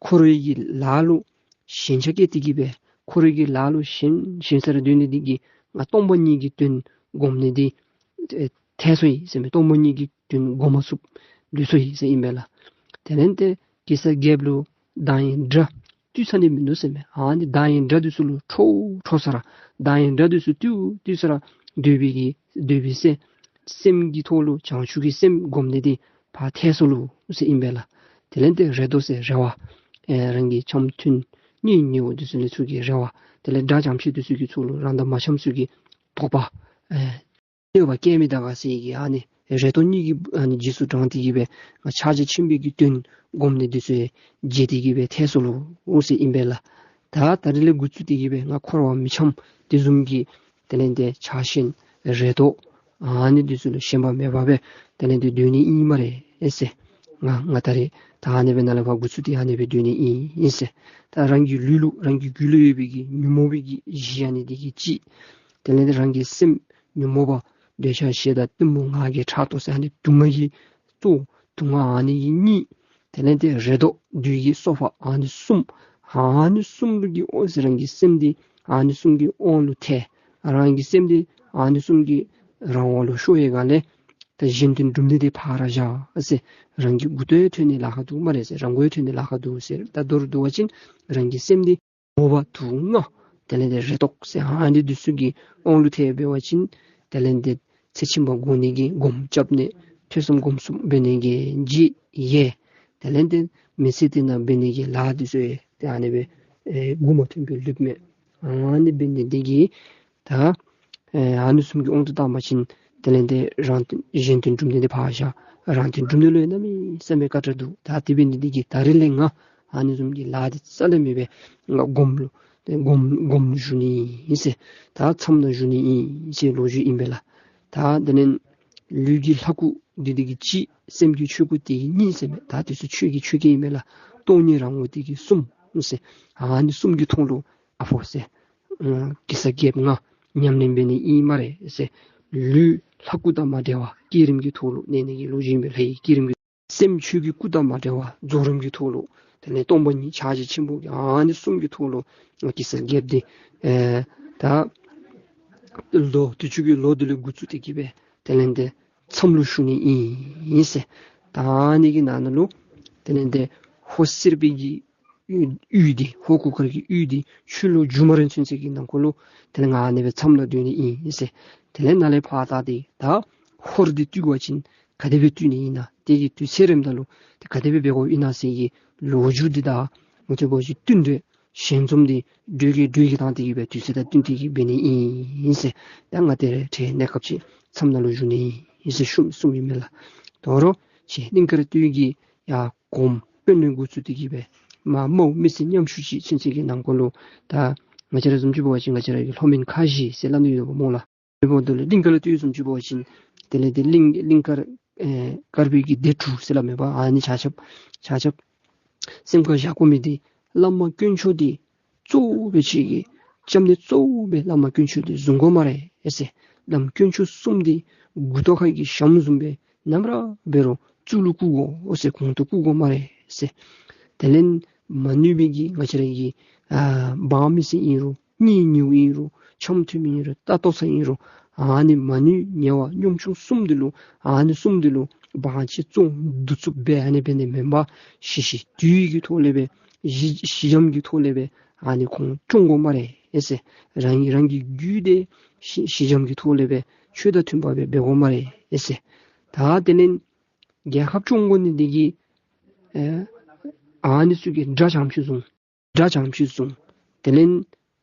ཁོ་རའི་གི་ལཱ་ལུ་ཞེན་ཆགས་སྐྱེས་ཏེ་གི་སྦེ་ཁོ་རའི་གི་ལཱ་ལུ་ཞེན་ཞེན་ས་ར་སྡོད་ནི་འདི་གིས་ང་སྟོང་པ་ཉིད་ཀྱི་དོན་སྒོམ་ནི་འདི་ཨེ་ཐལ་སོ་ཡི་ཟེར་མས། སྟོང་པ་ཉིད་ཀྱི་དོན་སྒོམ་མ་ཚུགསཔ་ལུས་སོ་ཡི་ཟེར་ཨིན་པས་ལགས། དེ་ལས་ཏེ་གེ་སར་རྒྱལཔོ་ལུ་སྡང་བའི་དགྲ་ བཏུལ་ཚར་ནི་མིན་འདུག་ཟེར་མས། ཨ་ནི་སྡང་བའི་དགྲ་འདི་ཚུ་ལུ་ཁྲོ་ཁྲོ་ས་ར་སྡང་བའི་དགྲ་འདི་ཚུ་བཏུལ་བཏུལ་ས་ར་འདོད་པའི་གི་འདོད་པའི་སེམས་སེམས་ཀྱི་ཐོག་ལུ་བྱང་ཆུབ་ཀྱི་སེམས་སྒོམ་ནི་འདི་ཕར་ཐལ་སོ་ལོ་ཟེར་ཨིན་པས་ལགས། དེ་ལས་ཏེ་རེ་དོགས་ཟེར་རེ་བ། ཨེ་རང་གི་འཆམ་མཐུན་གཉེན་ཉེ་བོ་འདི་ཚུ་ལས་ཚུ་གི་རེ་བ། དེ་ལས་དགྲ་འཇམ་ཆེ་འདི་ཚུ་གི་ཚུ་ལུ་རང་དང་མ་འཆམ་ཚུ་གི་དོགས་པ། ཨེ་གནོད་པ་བཀལ་མི་ད་ག་ཟེར་གི་ཨ་ནི་རེ་དོགས་གཉིས་ཀྱི་ཨ་ནི་རྗེས་སུ་འབྲངས་ཏེ་གི་སྦེ་ང་ཕྱག་རྒྱ་ཆེན་པོའི་གི་དོན་སྒོམ་ནི་འདི་ཚུ་བརྗེད་དེ་གི་སྦེ་ཐལ་སོ་ལོ་ཟེར་ཨིན་པས་ལགས། ད་ད་རིས་ལས་འགོ་བཙུགས་ཏེ་གི་སྦེ་ང་འཁོར་བ་མི་འཆམ་དེ་བཟུམ་གྱི་དེ་ལས་ཏེ་ཆགས་ཞེན་རེ་དོགས་ཨ་ནི་འདི་ཚུ་ལུ་ཞེན་པ་མེད་པར་སྦེ་དེ་ལས་ཏེ་སྡོད་ནི་ཨིན་སྨ་རེ་ཟེར། ང་ང་ད་རིས་ད་ཨ་ནི་སྦེ་ནཱ་ལས་ཕར་འགོ་བཙུགས་ཏེ་ཨ་ནི་སྦེ་སྡོད་ནི་ཨིན་ཟེར། ད་རང་གི་ལུས་ལུ་རང་གི་རྒྱུད་ལུ་ཡོད་པའི་གི་ཉོན་མོངས་པའི་གི་གཞི་ཨ་ནི་འདི་གིས་གཅིག། དེ་ལས་ཏེ་རང་གི་སེམས་ཉོན་མོངས་པ་འདོད་ཆགས་ཞེ་སྡང་གཏི་མུག་ང་རྒྱལ་ཕྲག་དོག་ཟེར་ཨ་ནི་དུག་ལྔ་གི་གཙོ་བོ་དུག་ལྔ་ཨ་ནི་གི་གཉིས། དེ་ལས་ཏེ་རེ་དོགས་བདུད་ཀྱི་སོ་པ་ཨ་ནི་གསུམ། ཨ་ནི་གསུམ་ལུ་གི་དབང་ཟེར་རང་གི་སེམས་འདི་ཨ་ནི་གསུམ་གྱི་དབང་ལུ་ཐལ། རང་གི་སེམས་འདི་ཨ་ནི་གསུམ་གྱི་རང་དབང་ལུ་ཤོར་བའི་སྒང་ལས་ད་གཞན་དོན་སྒྲུབ་ནི་འདི་ཕར་ར་བཞག་ཟེར། རང་གི་མགུ་ཏོ་ཡང་ཐོན་ནི་ལཱ་ཁག་འདུག་སྨ་རེ་ཟེར། རང་མགོ་ཡང་ཐོན་ནི་ལཱ་ཁག་འདུག་ཟེར། ད་མདོར་བསྡུ་བ་ཅིན་རང་གི་སེམས་འདི་མོ་བ་དུག་ལྔ། དེ་ལས་ཏེ་རེ་དོགས་ཟེར་ཨ་ནི་འདི་ཚུ་གི་དབང་ལུ་ཐལ་འབད་བ་ཅིན་དེ་ལས་ཏེ་ཚེ་ཕྱི་མ་དགོ་ནི་གི་སྒོམ་རྐྱབ་ནི་ཐོས་བསམ་སྒོམ་གསུམ་འབད་ནི་གི་རྗེས་ཡི། དེ་ལས་ཏེ་མི་ཚེ་འདི་ནང་འབད་ནི་གི་ལཱ་འདི་ཚུ་ཡང་ཏེ་ཨ་ནི་སྦེ་ཨེ་མགུ་མ་ཐོན་པར་ལུས་མས། ཨ་ནི་འབད་ནི་འདི་གིས་ད་ཨེ་ཨ་ནི་གསུམ་གྱི་དབང་དུ་བཏང་བ་ཅིན་དེ་ལས་ཏེ་རང་དོན་གཞན་དོན་སྒྲུབ་ནི་འདི་ཕར་བཞག། རང་དོན་སྒྲུབ་ནི་ལུ་ཡང་གནམ་མེད་ས་མེད་དཀའ་དྲགས་འདུག། ད་དེ་འབད་ནི་འདི་གིས་ད་རིས་ལས་ང་ཨ་ནི་བཟུམ་གྱི་ལཱ་འདི་རྩ་ལས་མེད་པར་ང་སྒོམ་ལུ་སྒོམ་སྒོམ་ལུ་བཞུགས་ནི་ཨིན་ཟེར། ད་མཚམས་ནང་བཞུགས་ནི་ཨིན་ཟེར་ལོ་རྒྱུས་ཨིན་པས་ལགས། ད་དེ་ལས་ལུས་ཀྱི་ལྷ་སྐུ་འདི་འདི་གིས་གཅིག། སེམས་ཀྱི་ཆོས་སྐུ་འདི་གིས་གཉིས་ཟེར་མས། ད་འདི་ཚུ་ཆོས་ཀྱི་ཆོས་སྐུ་ཨིན་མས་ལགས། སྟོང་ཉིད་རང་ངོ་འདི་གིས་གསུམ་ཟེར། ཨ་ནི་གསུམ་གྱི་ཐོག་ལུ་ཨ་ཕོ་ཟེར། ཨ་གེ་སར་རྒྱལཔོ་ང་ཉམས་ལེན་འབད་ནི་ཨིན་སྨ་རེ་ཟེར། ལུས་ལྷ་སྐུ་དང་མ་བྲལ་བར་བསྐྱེད་རིམ་གྱི་ཐོག་ལུ་གནས་ནི་གི་ལོ་རྒྱུས་ཨིན་པས་ལགས། བསྐྱེད་རིམ་གྱི་སེམས་ཆོས་ཀྱི་སྐུ་དང་མ་བྲལ་བར་རྫོགས་རིམ་གྱི་ཐོག་ལུ་དེ་ལས་སྟོང་པ་ཉིད་ཕྱག་རྒྱ་ཆེན་པོ་གི་ཨ་ནི་གསུམ་གྱི་ཐོག་ལུ་གེ་སར་རྒྱལཔོ་འདི་ཨེ་ད་ལོ་དུས་ཅི་གི་ལོ་འདི་ལས་འགོ་བཙུགས་ཏེ་གི་སྦེ་དེ་ལས་ཏེ་མཚམས་ལུ་བཞུགས་ནི་ཨིན་ཟེར། ད་ཨ་ནི་གི་ནང་ན་ལུ་དེ་ལས་ཏེ་ཧོར་སེར་པོའི་གི་གཡུས་འདི་ཧོར་གུར་དཀར་གྱི་གཡུས་འདི་ཆུ་ལོག་རྒྱུན་མ་རིང་ཚུན་ཚོད་ཀྱི་ནང་འཁོད་ལུ་དེ་ལས་ང་ཨ་ནི་སྦེ་མཚམས་ལུ་སྡོད་ནི་ཨིན་ཟེར། དེ་ལས་ནཱ་ལས་ཕར་ད་འདི་ད་ཧོར་འདི་བཏུལ་བ་ཅིན་ག་དེ་སྦེ་བཏུལ་ནི་ཨིན་ན། དེ་གི་དུས་ཚོད་རནམ་ད་ལུ་དེ་ག་དེ་སྦེ་འབད་དགོཔ་ཨིན་ན་ཟེར་གྱི་ལོ་རྒྱུས་འདི་དང་ང་བཅས་འབད་བ་ཅིན་བསྟུན་ཏེ་ཞལ་འཛོམས་འདི་འགྲོས་ཀྱིས་འགྲོས་ཀྱིས་བཏང་སྟེ་གི་སྦེ་དུས་ཚོད་དང་བསྟུན་ཏེ་གི་འབད་ནི་ཨིན་ཟེར། ད་ང་དེ་རེ་ཁྲེ་གནས་སྐབས་ཅིག་མཚམས་ནང་ལུ་བཞུགས་ནི་ཨིན་ཟེར་གསུངས་གསུངསམ་ཨིན་མས་ལགས། དོ་རུང་ཁྱེད་གླིང་དཀར་སྟོད་ཀྱི་ཡ་གོངམ་དཔོན་ལས་འགོ་བཙུགས་ཏེ་གི་སྦེ་མ་དམའ་བོ་མི་སེར་ཉམ་ཆུང་ཅིག་ཚུན་ཚོད་ཀྱི་ནང་འཁོད་ལུ་ད་ང་བཅས་ར་བཟུམ་ཅིག་འབད་བ་ཅིན་ང་བཅས་ར་གི་ལྷོ་མོན་ཁ་བཞི་ཟེར་སླབ་ནི་ཡོདཔ་སྨོ་ལགས། དེ་འབདཝ་ད་ལུ་གླིང་དཀར་སྟོད་བཟུམ་ཅིག་འབད་བ་ཅིན་དེ་ལས་ཏེ་གླིང་གླིང་དཀར་ཨེ་དཀར་པོའི་གི་སྡེ་དྲུག་ཟེར་སླབ་མས་པ། ཨ་ནི་ཆ་ཁྱབ་ཆ་ཁྱབ་སེམས་ཁར་བཞག་དགོ་མི་འདི་བླ་མ་དཀོན་མཆོག་འདི་གཙོ་བོ་སྦེ་ཅིག་གི་སྐྱབས་གནས་གཙོ་བོ་སྦེ་བླ་མ་དཀོན་མཆོག་འདི་བཟུང་དགོ་སྨ་རེ་ཟེར། བླམ་དཀོན་མཆོག་གསུམ་འདི་མགུ་ཏོ་ཁ་གི་ཞྭམོ་བཟུམ་སྦེ་ནམ་ར་འབད་རུང་གཙུག་ལུ་བཀུར་དགོ་ཟེར། གོང་དུ་བཀུར་དགོ་སྨ་རེ་ཟེར། དེ་ལས་མ་ནུས་པའི་གི་ང་བཅས་ར་གི་ཨ་འབངས་མི་སེར་ཨིན་རུང་གཉེན་ཉེཝ་ཨིན་རུང་འཆམ་མཐུནམ་ཨིན་རུང་ལྟ་ལྟོ་ཚང་ཨིན་རུང་ཨ་ནི་མ་ནུས་ཉེ་བ་ཉམ་ཆུང་གསུམ་འདི་ལུ་ཨ་ནི་གསུམ་འདི་ལུ་དབང་ཆེ་བཙོང་བསྡུ་བཙུགས་འབད་ཨ་ནི་འབད་ནི་མེན་པར་ཞི་ཞི་དུལ་གྱི་ཐོག་ལས་སྦེ་ཞི་ཞི་འཇམ་གྱི་ཐོག་ལས་སྦེ་ཨ་ནི་ཁོང་སྐྱོང་དགོ་སྨ་རེ་ཟེར། རང་གི་རང་གི་རྒྱུད་འདི་ཞི་ཞི་འཇམ་གྱི་ཐོག་ལས་སྦེ་ཆོས་དང་མཐུན་པ་སྦེ་འབད་དགོ་སྨ་རེ་ཟེར། ད་དེ་ལས་རྒྱལ་ཁབ་སྐྱོང་དགོ་ནི་འདི་གིས་ཨེ་ཨ་ནི་ཚུ་གིས་དགྲ་འཇམ་ཆེ་བཟུང་དགྲ་འཇམ་ཆེ་བཟུང་། དེ་ལས་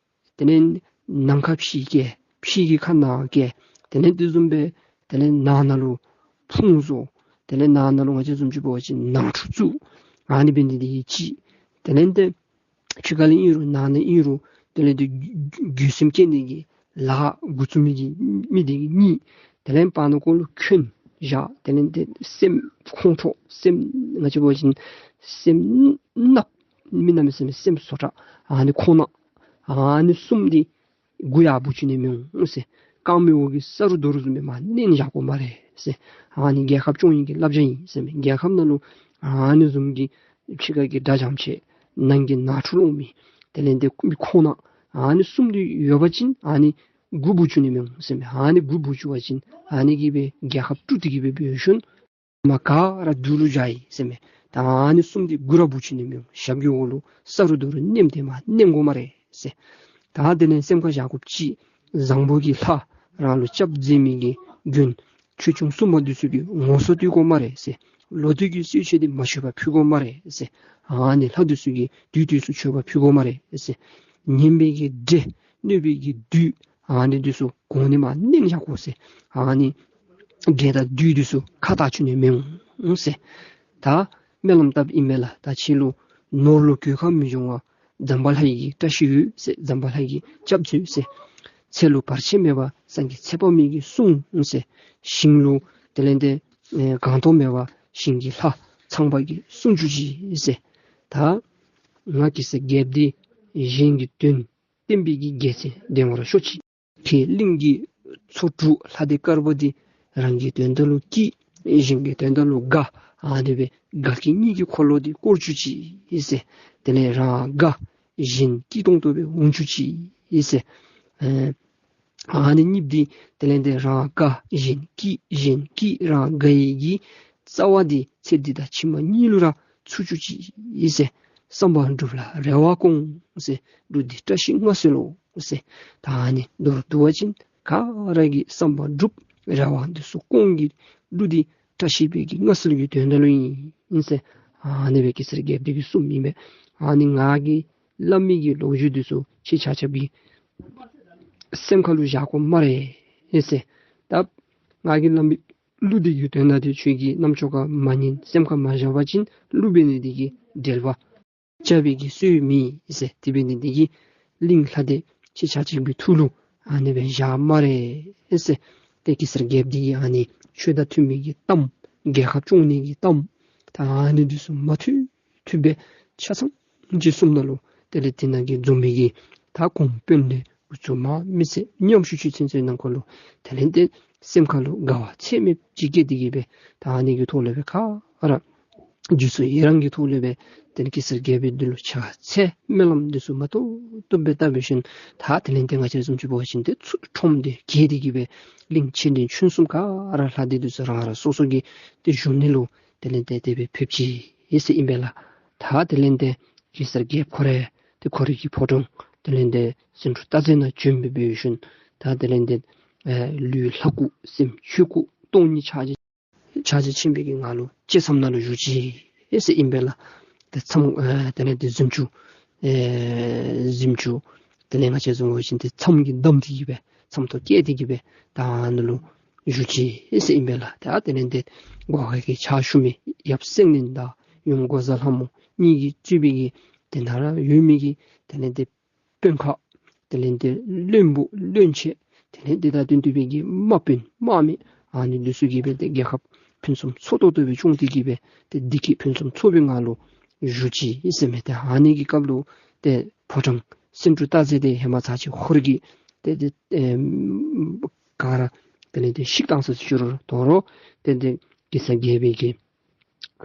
དེ་ལས་ནམ་མཁའ་ཕྱི་བཀལ། ཕྱི་གི་ཁ་ནང་བཀལ། དེ་ལས་དེ་བཟུམ་སྦེ་དེ་ལས་ནང་ན་ལུ་ཕུང་བཟོ། དེ་ལས་ནང་ན་ལུ་ང་བཅས་བཟུམ་ཅིག་འབད་བ་ཅིན་ནང་འཁྲུག་བཙུགས། ཨ་ནི་འབད་ནི་འདི་གིས་གཅིག། དེ་ལས་ཏེ་ཕྱི་ཁ་ལས་ཨིན་རུང་ནང་ན་ཨིན་རུང་དེ་ལས་ཏེ་རྒྱུ་སེམས་བསྐྱེད་ནི་གི་ལཱ་འགོ་བཙུགས་མི་གི་མི་འདི་གིས་གཉིས། དེ་ལས་པ་ནང་འཁོད་ལུ་འཁོན་བཞག། དེ་ལས་ཏེ་སེམས་ཁོང་ཁྲོ་སེམས་ང་བཅས་འབད་བ་ཅིན་སེམས་གནགཔོ་མི་གནམ་མེད་ས་མེད་སེམས་བཟོ་དྲགས་ཨ་ནི་ཁོང་ནང་ཨ་ནི་གསུམ་འདི་མགུ་ཡར་འབུད་བཅུག་ནི་མི་འོང་ཟེར། རྐངམ་འོག་གི་ས་རུ་རྡོ་རུ་བཟུམ་སྦེ་མར་མནན་བཞག་དགོ་སྨ་རེ་ཟེར། ཨ་ནི་རྒྱལ་ཁབ་སྐྱོང་ནི་གི་བསླབ་བྱ་ཨིན་ཟེར་མས། རྒྱལ་ཁབ་ནང་ལུ་ཨ་ནི་བཟུམ་གྱི་ཕྱི་ཁ་གི་དགྲ་འཇམ་ཆེ་ནང་གི་ནང་འཁྲུག་སློང་མི་དེ་ལས་ཏེ་མི་ཁོང་ནང་ཨ་ནི་གསུམ་འདི་ཡོད་པ་ཅིན་ཨ་ནི་མགུ་འབུད་བཅུག་ནི་མི་འོང་ཟེར་མས། ཨ་ནི་མགུ་འབུད་བཅུག་པ་ཅིན་ཨ་ནི་གིས་སྦེ་རྒྱལ་ཁབ་དཀྲུགས་ཏེ་གི་སྦེ་འབད་ཞིནམ་ག་ར་སྡུག་ལུ་འགྱོཝ་ཨིན་ཟེར་མས། ད་ཨ་ནི་གསུམ་འདི་དགུ་ར་བུ་ཆུ་ནི་མི་འོང་། ཞབས་ཀྱི་འོག་ལུ་ས་རུ་རྡོ་རུ་མནན་ཏེ་མར་མནན་དགོ་སྨ་རེ་ཟེར། ད་དེ་ལས་སེམས་ཁར་བཞག་དགོཔ་ཅིག་བཟང་པོ་གི་ལྷ་རང་ལུ་སྐྱབས་མཛད་མི་གི་མགོན་ཆོས་སྐྱོང་སྲུང་མ་འདི་ཚུ་གི་ངོ་སོ་བསྟོད་དགོ་སྨ་རེ་ཟེར། ལོ་དུས་ཀྱི་གསོལ་མཆོད་འདི་མ་འཆོལ་བར་ཕུལ་དགོ་སྨ་རེ་ཟེར། ཨ་ནི་ལྷ་འདི་ཚུ་གི་དུས་དུས་སུ་མཆོད་པ་ཕུལ་དགོ་སྨ་རེ་ཟེར། ངན་པའི་གི་འདྲེ་གནོད་པའི་གི་བདུད་ཨ་ནི་འདི་ཚུ་གོང་ནས་མར་མནན་བཞག་དགོ་ཟེར། ཨ་ནི་འདྲེ་དང་བདུད་འདི་ཚུ་ཁ་བཏགས་ཆུ་ནི་མི་འོང་ཟེར། ད་སྨོན་ལམ་བཏབ་ཨིན་མས་ལགས། ད་ཁྱེད་ལུ་ནོར་ལུ་གོད་ཁ་མི་འབྱུང་བར་ཛམ་བྷ་ལ་ཡི་གི་བཀྲ་ཤིས་ཡོད་ཟེར། ཛམ་བྷ་ལ་ཡི་གི་སྐྱབས་མཛོད་ཟེར། ཚེ་ལུ་བར་ཆད་མེད་པར་སངས་རྒྱས་ཚེ་དཔག་མེད་ཀྱིས་སྲུང་ཟེར། ཞིང་ལུ་དེ་ལས་ཏེ་ཨེ་གངས་དོག་མེད་པར་ཞིང་གི་ལྷ་ཚངས་པ་གིས་སྲུང་བཅུག་ཅིག་ཟེར། ད་ང་གེ་སར་རྒྱལཔོ་འདི་གཞན་གྱི་དོན་བསྟན་པའི་གི་རྒྱལ་མཚན་ལྡན་པར་ཤོག་ཅིག། ཁྱེད་གླིང་གི་ཚོ་དྲུག་ལྷ་སྡེ་དཀར་པོ་འདི་རང་གི་དོན་དག་ལུ་སྐྱིད། གཞན་གྱི་དོན་དག་ལུ་དགའ། ཨ་ནི་སྦེ་དགའ་སྐྱིད་གཉིས་ཀྱི་འཁོར་ལོ་འདི་བསྐོར་བཅུག་ཅིག་ཟེར། དེ་ལས་རང་དགའ་གཞན་སྐྱིད་ཏོང་ཏོ་སྦེ་འོང་བཅུག་ཅིག་ཟེར། ཨ་ནི་གཉིས་འདི་དེ་ལས་ཏེ་རང་དགའ་གཞན་སྐྱིད་གཞན་སྐྱིད་རང་དགའ་ཡི་གི་རྩ་བ་འདི་ཚེ་འདི་དང་ཕྱི་མ་གཉིས་ལུ་ར་ཚུད་བཅུག་ཅིག་ཟེར། བསམ་པ་འགྲུབ་ལ་རེ་བ་སྐོང་ཟེར། གླུ་འདི་བཀྲ་ཤིས་མངའ་གསོལ་ལོ་ཟེར། ད་ཨ་ནི་མདོར་བསྡུ་བ་ཅིན་ག་ར་གི་བསམ་པ་འགྲུབ་རེ་བ་འདི་ཚུ་སྐོང་གི་གླུ་འདི་བཀྲ་ཤིས་པའི་གི་མངའ་གསོལ་གྱི་དོན་དག་ལུ་ཨིན་ཟེར། ཨ་ནི་སྦེ་གེ་སར་རྒྱལཔོ་འདི་གིས་གསུངམ་ཨིན་པས། ཨ་ནི་ང་གིས་སླབ་མི་གི་ལོ་རྒྱུས་འདི་ཚུ་ཁྱེད་ཆ་ཁྱབ་ཀྱིས་སེམས་ཁ་ལུ་བཞག་དགོ་སྨ་རེ་ཟེར། ད་ང་གིས་སླབ་མི་གླུ་འདི་གི་དོན་དག་འདི་ཁྱོད་ཀྱིས་རྣམ་ཅོ་ཁར་མ་ཉན་སེམས་ཁར་མ་བཞག་པ་ཅིན་གླུ་འབད་ནི་འདི་གིས་འགྲེལ་པ་རྐྱབ་པའི་གི་སྲོལ་མེད་ཟེར། དེ་འབད་ནི་འདི་གིས་གླིང་ལྷ་སྡེ་ཁྱེད་ཆ་ཁྱབ་ཀྱི་ཐུགས་ལུ་ཨ་ནི་སྦེ་བཞག་སྨ་རེ་ཟེར། ཏེ་གེ་སར་རྒྱལཔོ་འདི་གིས་ཨ་ནི་ཆོས་དང་མཐུན་མི་གི་གཏམ་རྒྱལ་ཁབ་སྐྱོང་ནི་གི་གཏམ་ད་ཨ་ནི་འདི་ཚུ་མ་ཐུབ་ཐུབ་སྦེ་ཆ་ཚང་ཅིག་གསུངམ་ད་ལུ་དེ་ལས་དེ་ནང་གི་འཛོམས་མི་གི་ད་གོང་དཔོན་ལས་འགོ་བཙུགས་མར་མི་སེར་ཉམ་ཆུང་ཅིག་ཚུན་ཚོད་ནང་འཁོད་ལུ་དེ་ལས་ཏེ་སེམས་ཁ་ལུ་དགའ་བ་ཚད་མེད་ཅིག་སྐྱེས་ཏེ་གི་སྦེ་ད་ཨ་ནི་གི་ཐོག་ལས་སྦེ་ག་ར་རྒྱུ་ཚུ་ཡི་རང་གི་ཐོག་ལས་སྦེ་དེ་ལས་གེ་སར་རྒྱལཔོ་འདི་ལུ་ཕྱག་འཚལ་སྨོན་ལམ་འདི་ཚུ་མ་ཐོབ་ཐོབ་སྦེ་བཏབ་པའི་ཤུལ་ད་དེ་ལས་ཏེ་ང་བཅས་བཟུམ་ཅིག་འབད་བ་ཅིན་ཏེ་ཚུ་ཁྲོམ་འདི་གྱེས་ཏེ་གི་སྦེ་གླིང་ཆེ་འབྲིང་ཆུང་གསུམ་ག་ར་ལྷ་སྡེ་འདི་ཚུ་རང་རང་སོ་སོ་གི་ཏེ་བཞུགས་གནས་ལུ་དེ་ལས་ཏེ་དེ་སྦེ་ཕེབས་ཅི་ཨིན་ཟེར་ཨིན་པས་ལགས། ད་དེ་ལས་ཏེ་གེ་སར་རྒྱལཔོ་ཁོ་ར་ཏེ་ཁོ་རའི་གི་ཕོ་བྲང་དེ་ལས་ཏེ་སེང་འབྲུག་སྟག་རྩེ་ནང་བྱོན་སྦེ་འབད་བའི་ཤུལ་ད་དེ་ལས་ཏེ་ཨེ་ལུས་ལྷ་སྐུ་སེམས་ཆོས་སྐུ་སྟོང་ཉིད་ཕྱག་རྒྱ་ཕྱག་རྒྱ་ཆེན་པོའི་གི་ངང་ལུ་ལྕེ་མཚམས་ནང་ལུ་བཞུགས་ཅི་ཨིན་ཟེར་ཨིན་པས་ལགས། ཏེ་མཚམས་ཨེ་དེ་ལས་ཏེ་གཟིམ་ཅུང་ཨེ་གཟིམ་ཅུང་དེ་ལས་ང་བཅས་བཟུམ་འབད་བ་ཅིན་ཏེ་མཚམས་ཀྱིས་བསྡམས་ཏེ་གི་སྦེ་མཚམས་ཐོག་བཀལ་ཏེ་གི་སྦེ་ད་ཨ་ནཱ་ལུ་བཞུགས་ཅི་ཨིན་ཟེར་ཨིན་པས་ལགས། ད་དེ་ལས་ཏེ་སྒོ་ཁ་གི་ཕྱག་ཞུ་མི་ཡབ་སེང་བློན་དང་ཡུམ་འགོག་བཟའ་ལྷ་མོ་གཉིས་ཀྱིས་གཙོས་པའི་གི་དེ་ནང་ར་ཡོད་མི་གི་དེ་ལས་ཏེ་དཔོན་ཁག་དེ་ལས་ཏེ་བློན་པོ་བློན་ཆེན་དེ་ལས་ཏེ་ད་དོན་བསྡུ་བའི་གི་དམག་དཔོན་དམག་མི་ཨ་ནི་འདི་ཚུ་གིས་སྦེ་ཏེ་རྒྱལ་ཁབ་ཕུན་སུམ་ཚོགས་ཏོག་ཏོ་སྦེ་སྐྱོང་སྟེ་གི་སྦེ་ཏེ་བདེ་སྐྱིད་ཕུན་སུམ་ཚོགས་པའི་ངང་ལུ་བཞུགས་ཅི་ཨིན་ཟེར་མས། ཏེ་ཨ་ནི་གི་སྐབས་ལུ་ཏེ་ཕོ་བྲང་སེང་འབྲུག་སྟག་རྩེ་འདི་ཧེ་མ་ཚར་གཅིག་ཧོར་གྱིས་ཏེ་ཏེ་ཨེམ་ག་ར་དེ་ལས་ཏེ་བཤིག་བཏང་ས་ཅིག་རུང་དོ་རུང་ཏེ་ཏེ་གེ་སར་རྒྱལ་པོའི་གི་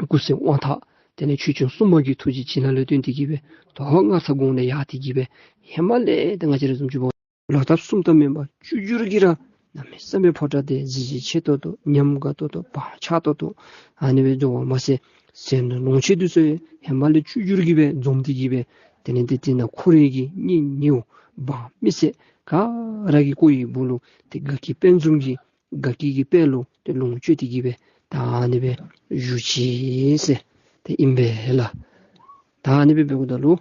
སྐུ་ཚེ་དབང་ཐང་དེ་ལས་ཆོས་སྐྱོང་སྲུང་མ་གི་ཐུགས་རྗེ་བྱིན་རླབས་ལུ་བརྟེན་ཏེ་གི་སྦེ་དོ་ཧོར་མངའ་ཐང་གོང་ལས་ཡར་ཏེ་གི་སྦེ་ཧེ་མ་ལས་ཏེ་ང་བཅས་ར་བཟུམ་ཅིག་འབད་བ་ལོག་ལྟབ་གསུམ་ལྟབ་མེན་པར་བཅུ་འགྱུར་གྱིས་ར་གནམ་མེད་ས་མེད་ཕོ་བྲང་འདི་གཟི་བརྗིད་ཆེ་ཏོག་ཏོ་ཉམས་དགའ་ཏོག་ཏོ་བག་ཆགས་ཏོག་ཏོ་ཨ་ནི་སྦེ་འགྱོ་བ་མ་ཚད་ཟས་ནོར་ལོངས་སྤྱོད་འདི་ཚུ་ཡང་ཧེ་མ་ལས་བཅུ་འགྱུར་གྱིས་སྦེ་འཛོམས་ཏེ་གི་སྦེ་དེ་ལས་ཏེ་དེ་ནང་ཁོ་རའི་གི་གཉེན་ཉེཝ་འབངས་མི་སེར་ག་ར་གི་སྐུ་ཡི་སྦུག་ལུ་ཏེ་དགའ་སྐྱིད་དཔལ་འཛོམས་ཀྱི་དགའ་སྐྱིད་ཀྱི་དཔལ་ལུ་ཏེ་ལོངས་སྤྱོད་དེ་གི་སྦེ་ད་ཨ་ནི་སྦེ་བཞུགས་ཅི་ཟེར་ཏེ་ཨིན་པས་ལགས། ད་ཨ་ནི་སྦེ་འབདཝ་ད་ལུ་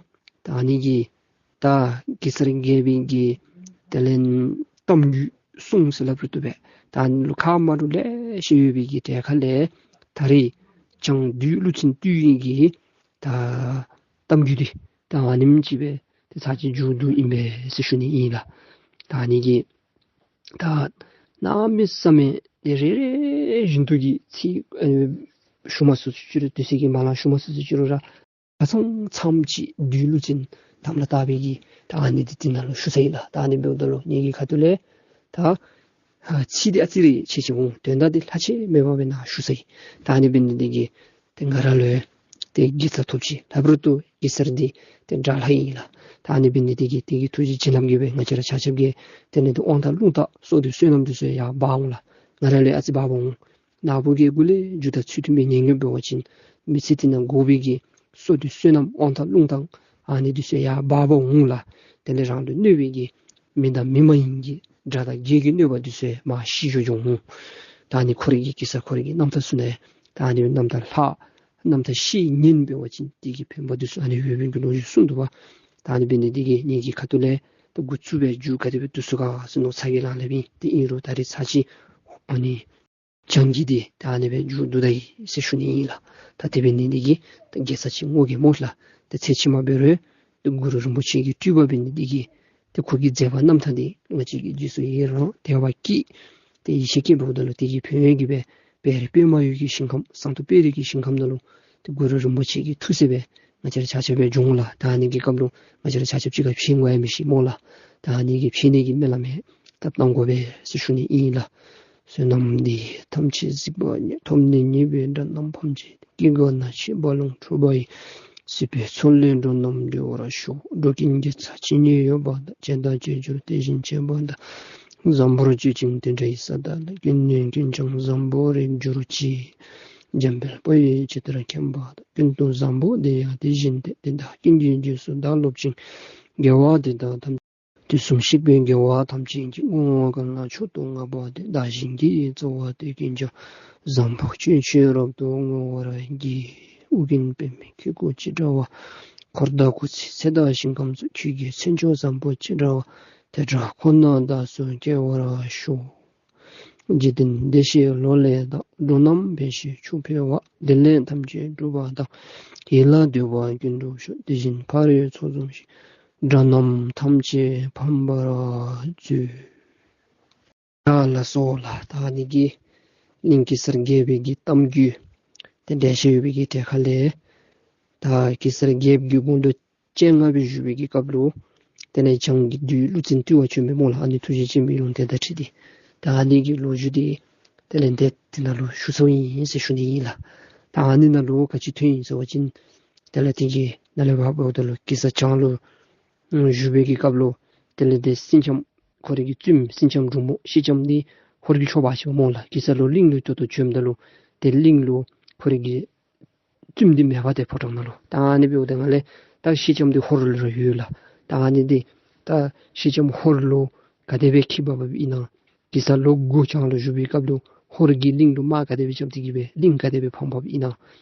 ད་ཨ་ནི་གི་ད་གེ་སར་རྒྱལ་པོའི་གི་དེ་ལས་གཏམ་རྒྱུད་གསུངས་ཟེར་སླབ་རུང་བཏུབ་པས། ད་ཨ་ནི་ལུ་ཁ་མ་འདྲཝ་ལེ་ཤ་ཡོད་པའི་གི་གྲས་ཁ་ལས་ད་རེས་བྱང་བདུད་ཀླུ་བཙན་བཏུལ་ནི་གི་ད་གཏམ་རྒྱུད་འདི་ད་ཨ་ནེམ་ཅིག་སྦེ་ཏེ་ཚར་གཅིག་མཇུག་བསྡུ་ཨིན་པས་ཟེར་ཞུ་ནི་ཨིན་ལགས། ད་ཨ་ནི་གི་ད་གནམ་མེད་ས་མེད་ཏེ་རེ་རེ་བཞིན་དུ་གི་ཚིག་ཨེ་ཞུ་མ་ཚུགས་ཚུགས་ཅི་རུང་དུས་ཚོད་ཀྱི་མ་ལང་ཞུ་མ་ཚུགས་ཚུགས་ཅི་རུང་ར་ཆ་ཚང་ཚརམ་ཅིག་བདུད་ཀླུ་བཙན་དམ་ལ་བཏགས་པའི་གི་ད་ཨ་ནི་འདི་དེ་ནང་ལུ་ཞུ་ཚར་ཡི་ལགས། ད་ཨ་ནི་འབདཝ་ད་ལུ་ངེ་གི་ཁ་ཐུག་ལས་ད་ཨ་ཚིག་འདི་ཨ་ཙི་རེ་ཆེ་ཆེ་འོང་། དོན་དག་འདི་ལྷག་ཆད་མེད་པ་སྦེ་ནཱ་ཞུ་ཚར་ཡི། ད་ཨ་ནི་འབད་ནི་འདི་གིས་ཏེ་ང་ར་ལུ་ཡང་ཏེ་དགེ་རྩ་ཐོབ་ཅི། ལྷག་པར་དུ་གེ་སར་འདི་ཏེ་དགྲ་ལྷ་ཨིན་ལགས། ད་ཨ་ནི་འབད་ནི་འདི་གིས་དེ་གི་ཐུགས་རྗེ་བྱིན་རླབས་ཀྱིས་སྦེ་ང་བཅས་ར་ཆ་ཁྱབ་ཀྱི་དེ་ལས་ཏེ་དབང་ཐང་རླུང་རྟ་སྲོག་ལྡན་བསོད་ནམས་འདི་ཚུ་ཡར་འབག་འོང་ལགས། ང་ར་ལུ་ཡང་ཨ་ཙི་འབག་འོང་། ནཱ་བུ་གི་གུ་ལས་རྒྱུ་དང་ཚུལ་མཐུན་པའི་ཉེས་དམིགས་འབད་བ་ཅིན་ མི་ཚེ་འདི་ནང་དགོ་པའི་གི་སོ་དེ་བསོད་ནམས་དབང་ཐང་རླུང་རྟ་ཨ་ནི་འདི་ཚུ་ཡར་འབག་འབག་འོང་ལགས། དེ་ལས་རང་ལུ་གནོད་པའི་གི་མི་དང་མི་མ་ཡིན་གྱི་དགྲ་དང་བགེགས་ཀྱི་གནོད་པ་འདི་ཚུ་མར་ཞི་འགྱོ་འོང་། ད་ཨ་ནི་ཁོ་རའི་གི་གེ་སར་ཁོ་རའི་གི་རྣམ་ཐར་ཚུ་ནང་ད་ཨ་ནི་རྣམ་ཐར་ལྷག་རྣམ་ཐར་བཤད་ཉན་འབད་བ་ཅིན་དེ་གི་ཕན་པ་འདི་ཚུ་ཨ་ནི་ཡོད་པའི་གི་ལོ་རྒྱུས་གསུངས་འདུག་པ། ད་ཨ་ནི་འབད་ནི་འདི་གིས་ངེ་གི་ཁ་ཐུག་ལས་ད་འགོ་བཙུགས་པའི་མཇུག་ག་དེ་སྦེ་བསྡུ་ཚུགས་ག་ཟེར་མནོ་ཚ་གྱང་ལང་ལས་སྦེ་ཨིན། དེ་ཨིན་རུང་ད་རེས་ཚར་གཅིག་ཨ་ནི་བྱང་གི་འདི་ད་ཨ་ནི་སྦེ་མཇུག་བསྡུ་ད་ཡི་ཟེར་ཞུ་ནི་ཨིན་ལགས། ད་དེ་འབད་ནི་འདི་གིས་ད་དགེ་རྩ་ཅིག་བསྔོ་གེ་སྨོ་ལགས། ད་ཚེ་ཕྱི་མ་འབད་རུང་ད་གུ་རུ་རིན་པོ་ཆེ་གི་སྤྲུལ་པ་འབད་ནི་འདི་གིས་ཏེ་ཁོ་གི་མཛད་པ་རྣམ་ཐར་འདི་ང་བཅས་ཀྱི་རྗེས་སུ་ཡི་རང་དད་པ་སྐྱེས། ཏེ་ཡིད་ཆེས་སྐྱེས་འབདཝ་ད་ལུ་དེ་གི་ཕན་ཡོན་གྱིས་སྦེ་དཔལ་རི་པདྨ་འོད་ཀྱི་ཞིང་ཁམས་ཟངས་མདོག་དཔལ་རི་གི་ཞིང་ཁམས་ནང་ལུ་ཏེ་གུ་རུ་རིན་པོ་ཆེ་གི་ཐུགས་སྲས་སྦེ་ང་བཅས་ར་ཆ་ཁྱབ་སྦེ་འབྱུང་ལགས། ད་ཨ་ནི་གི་སྐབས་ལུ་ང་བཅས་ར་ཆ་ཁྱབ་ཅིག་ཁར་ཕན་དགོ་ཡ་མི་ཤེས་སྨོ་ལགས། ད་ཨ་ནི་གི་ཕན་ནི་གི་སྨོན་ལམ་ཡང་བཏབ་གནང་དགོ་པས་ཟེར་ཞུ་ནི་ཨིན་ལགས། བསོད་ནམས་འདི་ཡིས་ཐམས་ཅད་གཟིགས་པ་ཉིད། ཐོབ་ནས་ཉེས་པའི་དགྲ་རྣམས་ཕམ་བྱས་ཏེ། སྐྱེ་རྒ་ན་འཆིའི་རྦ་ཀློང་འཁྲུགས་པ་ཡི། སྲིད་པའི་མཚོ་ལས་འགྲོ་རྣམས་སྒྲོལ་བར་ཤོག། འགྲོ་ཀུན་དགེ་རྩ་ཇི་སྙེད་ཡོད་པ་དང་། བྱས་དང་བྱེད་འགྱུར་དེ་བཞིན་བྱེད་པ་དང་། བཟང་པོར་སྤྱོད་ཅིང་དེ་འདྲའི་ས་དག་ལ། ཀུན་ནས་ཀུན་ཀྱང་བཟང་པོར་རེག་གྱུར་ཅིག། འཇམ་དཔལ་དཔའ་བོས་ཇི་ལྟར་མཁྱེན་པ་དང་། ཀུན་ཏུ་བཟང་པོ་དེ་ཡང་དེ་བཞིན་ཏེ། དེ་དག་ཀུན་གྱི་རྗེས་སུ་བདག་སློབ་ཅིང་། དགེ་བ་འདི་དག་ཐམས་དུས་གསུམ་གཤེགས་པའི་རྒྱལ་བ་ཐམས་ཅད་ཀྱིས། བསྔོ་བ་གང་ལ་མཆོག་ཏུ་བསྔགས་པ་དེས། བདག་གཞན་གྱི་གཙོ་བོ་དེ་ཀུན་ཀྱང་། བཟང་པོ་སྤྱོད་ཕྱིར་རབ་ཏུ་བསྔོ་བར་བགྱི། ཨོ་རྒྱན་པདྨའི་སྐུ་ཅི་འདྲ་བ། འཁོར་དང་སྐུ་ཚེའི་ཚད་དང་ཞིང་ཁམས་སུ། ཁྱོད་ཀྱི་མཚན་མཆོག་བཟང་པོ་ཅི་འདྲ་བ། དེ་འདྲ་ཁོ་ན་བདག་སུ་སྐྱེ་བར་ཤོག། འཇིག་རྟེན་བདེ་གཤེགས་ལོ་ལས་བདག། འགྲོ་རྣམས་ཕན་ཕྱིར་ཆོས་འཕེལ་བ། བདེ་ལེགས་ཐམས་ཅད་འགྲུབ་པ་དང་། ཡིད་ལ་འདོད་པ་ཀུན་འགྲུབ་ཤོག། དེ་བཞིན་ཕ་རོལ་ཚོགས་འཇོམས་ཤིང་། དགྲ་རྣམས་ཐམས་ཅད་ཕམ་པར་མཛོད། ཨ་ལགས་སོ་ལགས། ད་ཨ་ནི་གི་གླིང་གེ་སར་རྒྱལ་པོའི་གི་གཏམ་རྒྱུད་དེ་འགྲེལ་བཤད་ཡོད་པའི་གི་གྲལ་ཁ་ལས་ད་གེ་སར་རྒྱལཔོ་གི་དགུང་ལོ་བཅོ་ལྔ་སྦེ་བཞུགས་པའི་གི་སྐབས་ལུ་དེ་ལས་བྱང་གི་བདུད་ཀླུ་བཙན་བཏུལ་བར་བྱོན་མི་སྨོ་ལགས། ཨ་ནི་ཐུགས་རྗེ་ཆེན་པོའི་ལུང་བསྟན་དང་འཁྲིལ་ཏེ། ད་ཨ་ནི་གི་ལོ་རྒྱུས་འདི་དེ་ལས་འདི་འདི་ནང་ལུ་ཞུ་ཚར་ཡི་ཟེར་ཞུ་ནི་ཨིན་ལགས། ད་ཨ་ནི་ནང་ལུ་ག་ཅི་ཐོན་ཡི་ཟེར་བ་ཅིན་དེ་ལས་དེ་གི་ནང་ལས་འབདཝ་ད་ལུ་གེ་སར་བྱང་ལུ་བཞུགས་པའི་གི་སྐབས་ལུ་དེ་ལས་དེ་སེང་ལྕམ་ཁོ་རའི་གི་བཙུནམོ་སེང་ལྕམ་འབྲུག་མོ་སེང་ལྕམ་འདི་ཧོར་གྱིས་འཕྱོག་འབག་ཅི་སྨོ་ལགས། གེ་སར་ལོག་གླིང་ལུ་ཏོག་ཏོ་བྱོནམ་ད་ལུ་དེ་གླིང་ལུ་ཁོ་རའི་གི་བཙུནམོ་འདི་མེདཔ་ཏེ་ཕོ་བྲང་ནང་ལུ། ད་ཨ་ནི་འབདཝ་ད་ནང་ལས་ད་སེང་ལྕམ་འདི་ཧོར་ལུ་ར་ཡོད་ལགས། ད་ཨ་ནི་འདི་ད་སེང་ལྕམ་ཧོར་ལུ་ག་དེ་སྦེ་འཁྱིད་འབགཔ་ཨིན་ན། གེ་སར་ལོག་དགུ་བྱང་ལུ་བཞུགས་པའི་སྐབས་ལུ་ཧོར་གྱིས་གླིང་ལུ་དམག་ག་དེ་སྦེ་རྐྱབ་སྟེ་གི་སྦེ་གླིང་ག་དེ་སྦེ་ཕམ་འབགཔ་ཨིན་ན།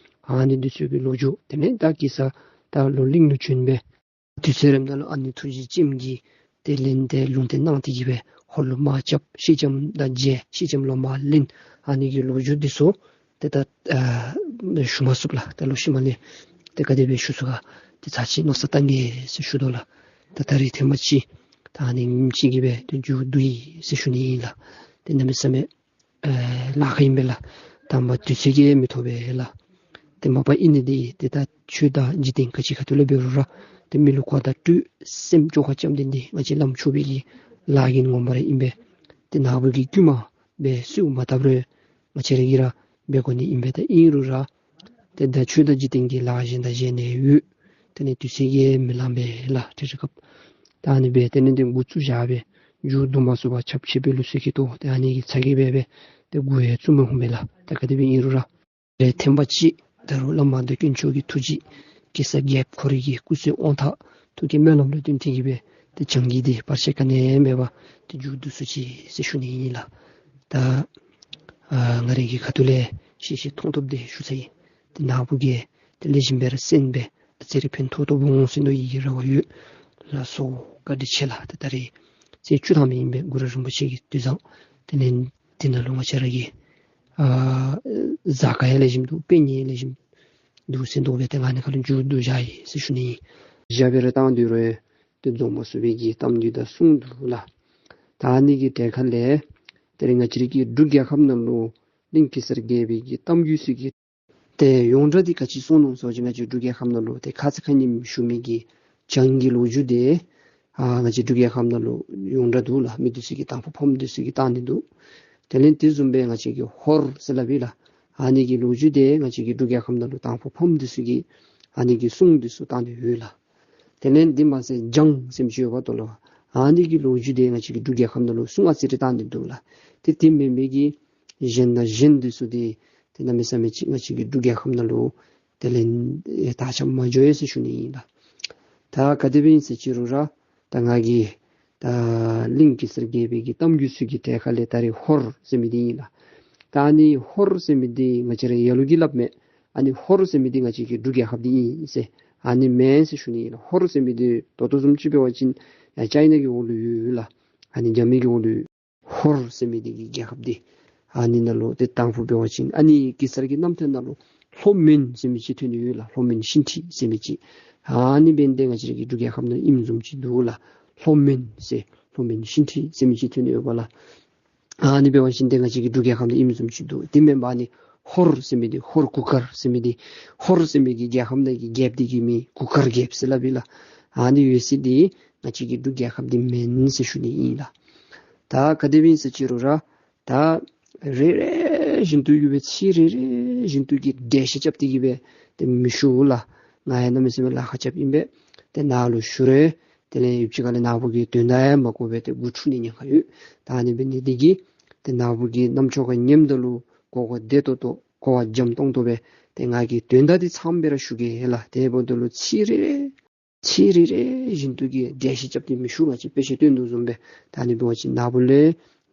ཨ་ནི་འདི་ཚུ་གི་ལོ་རྒྱུས། དེ་ལས་ད་གེ་སར་ད་ལོག་གླིང་ལུ་བྱོན་སྦེ་དུས་ཚོད་རནམ་ད་ལུ་ཨ་ནི་ཐུགས་རྗེ་ཅན་གྱིས་དེ་ལས་དེ་ལུང་བསྟན་གནང་སྟེ་གི་སྦེ་ཧོར་ལུ་དམག་རྐྱབ། སེང་ལྕམ་དང་མཇལ། སེང་ལྕམ་ལུ་དམག་ལེན། ཨ་ནི་གི་ལོ་རྒྱུས་འདི་ཚུ་ཏེ་ད་ཨ་ཞུ་མ་ཚུགས་ལགས། ད་ལོག་ཤུལ་མ་ལས་ཏེ་ག་དེ་སྦེ་ཞུ་ཚུགས་ག་ཏེ་ཚར་གཅིག་མནོ་བསམ་བཏང་གེ་ཟེར་ཞུ་དོ་ལགས། ད་ད་རིས་ཐེངས་མ་གཅིག་ད་ཨ་ནི་ཉིནམ་གཅིག་གི་སྦེ་ཏེ་མཇུག་བསྡུ་ཡི་ཟེར་ཞུ་ནི་ཨིན་ལགས། ཏེ་གནམ་མེད་ས་མེད་ཨེ་ལཱ་ཁག་ཨིན་པས་ལགས། དང་པ་དུས་ཚོད་ཀྱིས་མི་ཐོབ་པས་ལགས། ཏེ་མ་པ་ཨིན་ནི་འདི་ཏེ་ད་ཆོས་དང་འཇིག་རྟེན་ག་ཅི་ཁ་ཐུག་ལས་འབད་རུང་ར་ཏེ་མི་ལུ་གོ་བརྡ་སྤྲོད་སེམས་བཅོས་ཁ་རྐྱབ་ནི་འདི་ང་བཅས་བླམ་ཆོས་པའི་གི་ལཱ་ངན་ངོ་མ་ར་ཨིན་པས། ཏེ་ནཱ་བུ་གིས་དཀྱུས་མ་སྦེ་གསོལཝ་མ་བཏབ་རུང་ང་བཅས་ར་གིས་ར་འབད་དགོ་ནི་ཨིན་པས། ད་ཨིན་རུང་ར་ཏེ་ད་ཆོས་དང་འཇིག་རྟེན་གྱི་ལཱ་གཞན་དང་གཞན་ནི་ཡོད། དེ་ནི་དུས་ཚོད་ཀྱིས་མི་ལང་པས་ལགས། ཏེ་རེ་སྐབས་ད་ཨ་ནི་སྦེ་དེ་ནི་འདི་འགོ་བཙུགས་བཞག་སྦེ་མཇུག་བསྡུ་མ་ཚུགས་པར་ཁྱབ་ཆེ་སྦེ་ལུས་སོ་གི་ཏོ། ཏེ་ཨ་ནི་གི་ཚ་གྱང་སྦེ་སྦེ་ཏེ་འགོ་ཡང་བཙུགས་མི་འོང་པས་ལགས། ད་ག་དེ་སྦེ་ཨིན་རུང་ར་ཏེ་ཐེངས་པ་གཅིག་ད་རུང་བླ་མ་དང་དཀོན་མཆོག་གི་ཐུགས་རྗེ་གེ་སར་རྒྱལཔོ་ཁོ་རའི་གི་སྐུ་ཚེ་དབང་ཐང་ཐུགས་ཀྱི་སྨོན་ལམ་ལུ་བརྟེན་ཏེ་གི་སྦེ་ཏེ་བྱང་གི་འདི་བར་ཆད་ག་ནི་མེད་པར་ཏེ་མཇུག་བསྡུ་ཚུགས་ཅི་ཟེར་ཞུ་ནི་ཨིན་ལགས། ད་ཨ་ང་རའི་གི་ཁ་ཐུག་ལས་ཤེས་ཤེས་མཐོང་ཐོབ་འདི་ཞུ་ཚར་ཡི། ཏེ་ནཱ་བུ་གིས་ཏེ་ལེགས་ཤོམ་སྦེ་ར་གསན་སྦེ་ཨ་ཙི་རེ་ཕན་ཐོགས་ཐོགསཔ་འོང་ཟེར་མནོ་བའི་རེ་བ་ཡོད། ལགས་སོ་བཀའ་དྲིན་ཆེ་ལགས། ད་ད་རིས་ཚེས་བཅུ་ཐམ་ཨིན་པས་གུ་རུ་རིན་པོ་ཆེ་གི་དུས་བཟང་། དེ་ལས་འདི་ནང་ལུ་ང་བཅས་ར་གིས་ཨ་གཟའ་སྐར་ཡང་ལེགས་ཤོམ་འདུག། དཔེ་ཉིན་ཡང་ལེགས་ཤོམ་འདུག་ཟེར་མནོ་སྦེ་ཏེ་ཨ་ནི་ཁར་ལུ་མཇུག་བསྡུ་བཞག་ཡི་ཟེར་ཞུ་ནི་ཨིན། བཞག་སྦེ་ར་བཏང་སྡོད་རུང་ཏེ་རྫོགས་མ་ཚུགས་པའི་གི་གཏམ་རྒྱུད་དང་གསུང་འདུག་ལགས། ད་ཨ་ནི་གི་གྲལ་ཁ་ལས་ད་རིས་ང་བཅས་རའི་གི་འབྲུག་རྒྱལ་ཁབ་ནང་ལུ་གླིང་གེ་སར་རྒྱལ་པོའི་གི་གཏམ་རྒྱུད་ཚུ་གི་ཏེ་ཡོངས་གྲགས་འདི་ག་ཅི་སོང་ནུག་ཟེར་བ་ཅིན་ང་བཅས་འབྲུག་རྒྱལ་ཁབ་ནང་ལུ་ཏེ་ཁ་ཙ་ཁ་ཉིནམ་ཞུ་མི་གི་བྱང་གི་ལོ་རྒྱུས་འདི་ཨ་ང་བཅས་འབྲུག་རྒྱལ་ཁབ་ནང་ལུ་ཡོངས་གྲགས་འདུག་ལགས། མི་འདི་ཚུ་གིས་དང་ཕུ་ཕམ་འདི་ཚུ་གིས་བཏང་ནི་འདུག། དེ་ལས་དེ་བཟུམ་སྦེ་ང་བཅས་ཀྱི་ཧོར་ཟེར་སླབ་ཨིན་ལགས། ཨ་ནི་གི་ལོ་རྒྱུས་འདི་ང་བཅས་ཀྱི་འབྲུག་རྒྱལ་ཁབ་ནང་ལུ་དང་ཕུ་ཕམ་འདི་ཚུ་གིས་ཨ་ནི་གི་སྲུང་འདི་ཚུ་བཏང་ནི་ཡོད་ལགས། དེ་ལས་འདི་མ་ཚད་འཇང་ཟེར་མི་ཅིག་ཡོདཔ་ད་ལུ་ཨ་ནི་གི་ལོ་རྒྱུས་འདི་ང་བཅས་ཀྱི་འབྲུག་རྒྱལ་ཁབ་ནང་ལུ་སྲུང་ཨ་ཙི་རེ་བཏང་ནི་འདུག་ལགས། ཏེ་དེ་མེན་མི་གི་གཞན་དང་གཞན་འདི་ཚུ་འདི་ཏེ་གནམ་མེད་ས་མེད་ཅིག་ང་བཅས་ཀྱི་འབྲུག་རྒྱལ་ཁབ་ནང་ལུ་ དེ་ལས་ཨེ་ད་ཆ་མ་འགྱོ་ཡི་ཟེར་ཞུ་ནི་ཨིན་ལགས། ད་ག་དེ་སྦེ་ཨིན་ཟེར་ཅི་རུང་ར་ད་ང་གིས་ད་གླིང་གེ་སར་རྒྱལ་པོའི་གི་གཏམ་རྒྱུད་ཚུ་གི་གྲས་ཁ་ལས་ད་རེས་ཧོར་ཟེར་མི་འདི་ཨིན་ལགས། ད་ཨ་ནི་ཧོར་ཟེར་མི་འདི་ང་བཅས་ར་ལ་ལུ་གིས་སླབ་མས། ཨ་ནི་ཧོར་ཟེར་མི་འདི་ང་བཅས་ཀྱི་འབྲུག་རྒྱལ་ཁབ་འདི་ཨིན་ཟེར། ཨ་ནི་མེན་ཟེར་ཞུ་ནི་ཨིན་ལགས། ཧོར་ཟེར་མི་འདི་ད་ལྟོ་བཟུམ་ཅིག་འབད་བ་ཅིན་ཡར་ཅའི་ན་གི་འོག་ལུ་ཡོད་ལགས། ཨ་ནི་རྒྱ་མི་གི་འོག་ལུ་ཡོད། ཧོར་ཟེར་མི་འདི་གི་རྒྱལ་ཁབ་འདི་ཨ་ནི་ནང་ལུ་ཏེ་དང་ཕུ་འབད་བ་ཅིན་ཨ་ནི་གེ་སར་གྱི་རྣམ་ཐར་ནང་ལུ་ལྷོ་མོན་ཟེར་མི་ཅིག་ཐོན་ནི་ཡོད་ལགས། ལྷོ་མོན་ཤིང་ཁྲི་ཟེར་མི་ཅིག། ཨ་ནི་འབདན་ཏེ་ང་བཅས་ར་གི་འབྲུག་རྒྱལ་ཁབ་ནང་ཨིནམ་བཟུམ་ཅིག་འདུག་ལགས། ལྷོ་མོན་ཟེར་ལྷོ་མོན་ཤིང་ཁྲི་ཟེར་མི་ཅིག་ཐོན་ནི་ཡོདཔ་ལགས། ཨ་ནི་འབད་བ་ཅིན་ཏེ་ང་བཅས་ར་གི་འབྲུག་རྒྱལ་ཁབ་ནང་ཨིནམ་བཟུམ་ཅིག་འདུག། དེ་མེན་པར་ཨ་ནི་ཧོར་ཟེར་མི་འདི་ཧོར་གུར་དཀར་ཟེར་མི་འདི་ཧོར་ཟེར་མི་གི་རྒྱལ་ཁབ་ནང་གི་རྒྱལཔོ་འདི་གི་མིང་གུར་དཀར་རྒྱལཔོ་ཟེར་སླབ་ཨིན་ལགས། ཨ་ནི་ཡོད་ས་འདི་ང་བཅས་ཀྱི་འབྲུག་རྒྱལ་ཁབ་འདི་མེན་ཟེར་ཞུ་ནི་ཨིན་ལགས། ད་ག་དེ་སྦེ་ཨིན་ཟེར་ཅི་རུང་ར་ད་རེ་རེ་བཞིན་དུ་གི་སྦེ་ཚིག་རེ་རེ་བཞིན་དུ་གི་འགྲེལ་བཤད་རྐྱབ་སྟེ་གི་སྦེ་ཏེ་མི་ཞུ་ལགས། ང་ཡང་གནམ་མེད་ས་མེད་ལཱ་ཁག་རྐྱབ་ཨིན་པས། ཏེ་ནཱ་ལུ་ཞུ་རུང་དེ་ལས་ཡུདཔ་ཅིག་ཁ་ལས་ནཱ་བུ་གིས་དོན་དག་ཡང་མ་གོ་བར་ཏེ་མགུ་འཁྲུགས་ནི་ཉེན་ཁ་ཡོད། ད་ཨ་ནི་འབད་ནི་འདི་གིས་ཏེ་ནཱ་བུ་གིས་རྣམ་ཅོག་ཁར་ཉནམ་ད་ལུ་གོ་གོ་བདེ་ཏོག་ཏོ་གོ་བ་འཇམ་ཏོང་ཏོ་སྦེ་ཏེ་ང་གིས་དོན་དག་འདི་ཚངམ་སྦེ་ར་ཞུ་གེ་ལགས། དེ་འབདཝ་ད་ལུ་ཚིག་རེ་རེ་ཚིག་རེ་རེ་བཞིན་དུ་གི་འགྲེལ་བཤད་རྐྱབ་སྟེ་མི་ཞུ། ང་བཅས་དཔེ་ཆ་སྟོན་དོ་བཟུམ་སྦེ། ད་ཨ་ནི་འབད་བ་ཅིན་ནཱ་བུ་ལུ་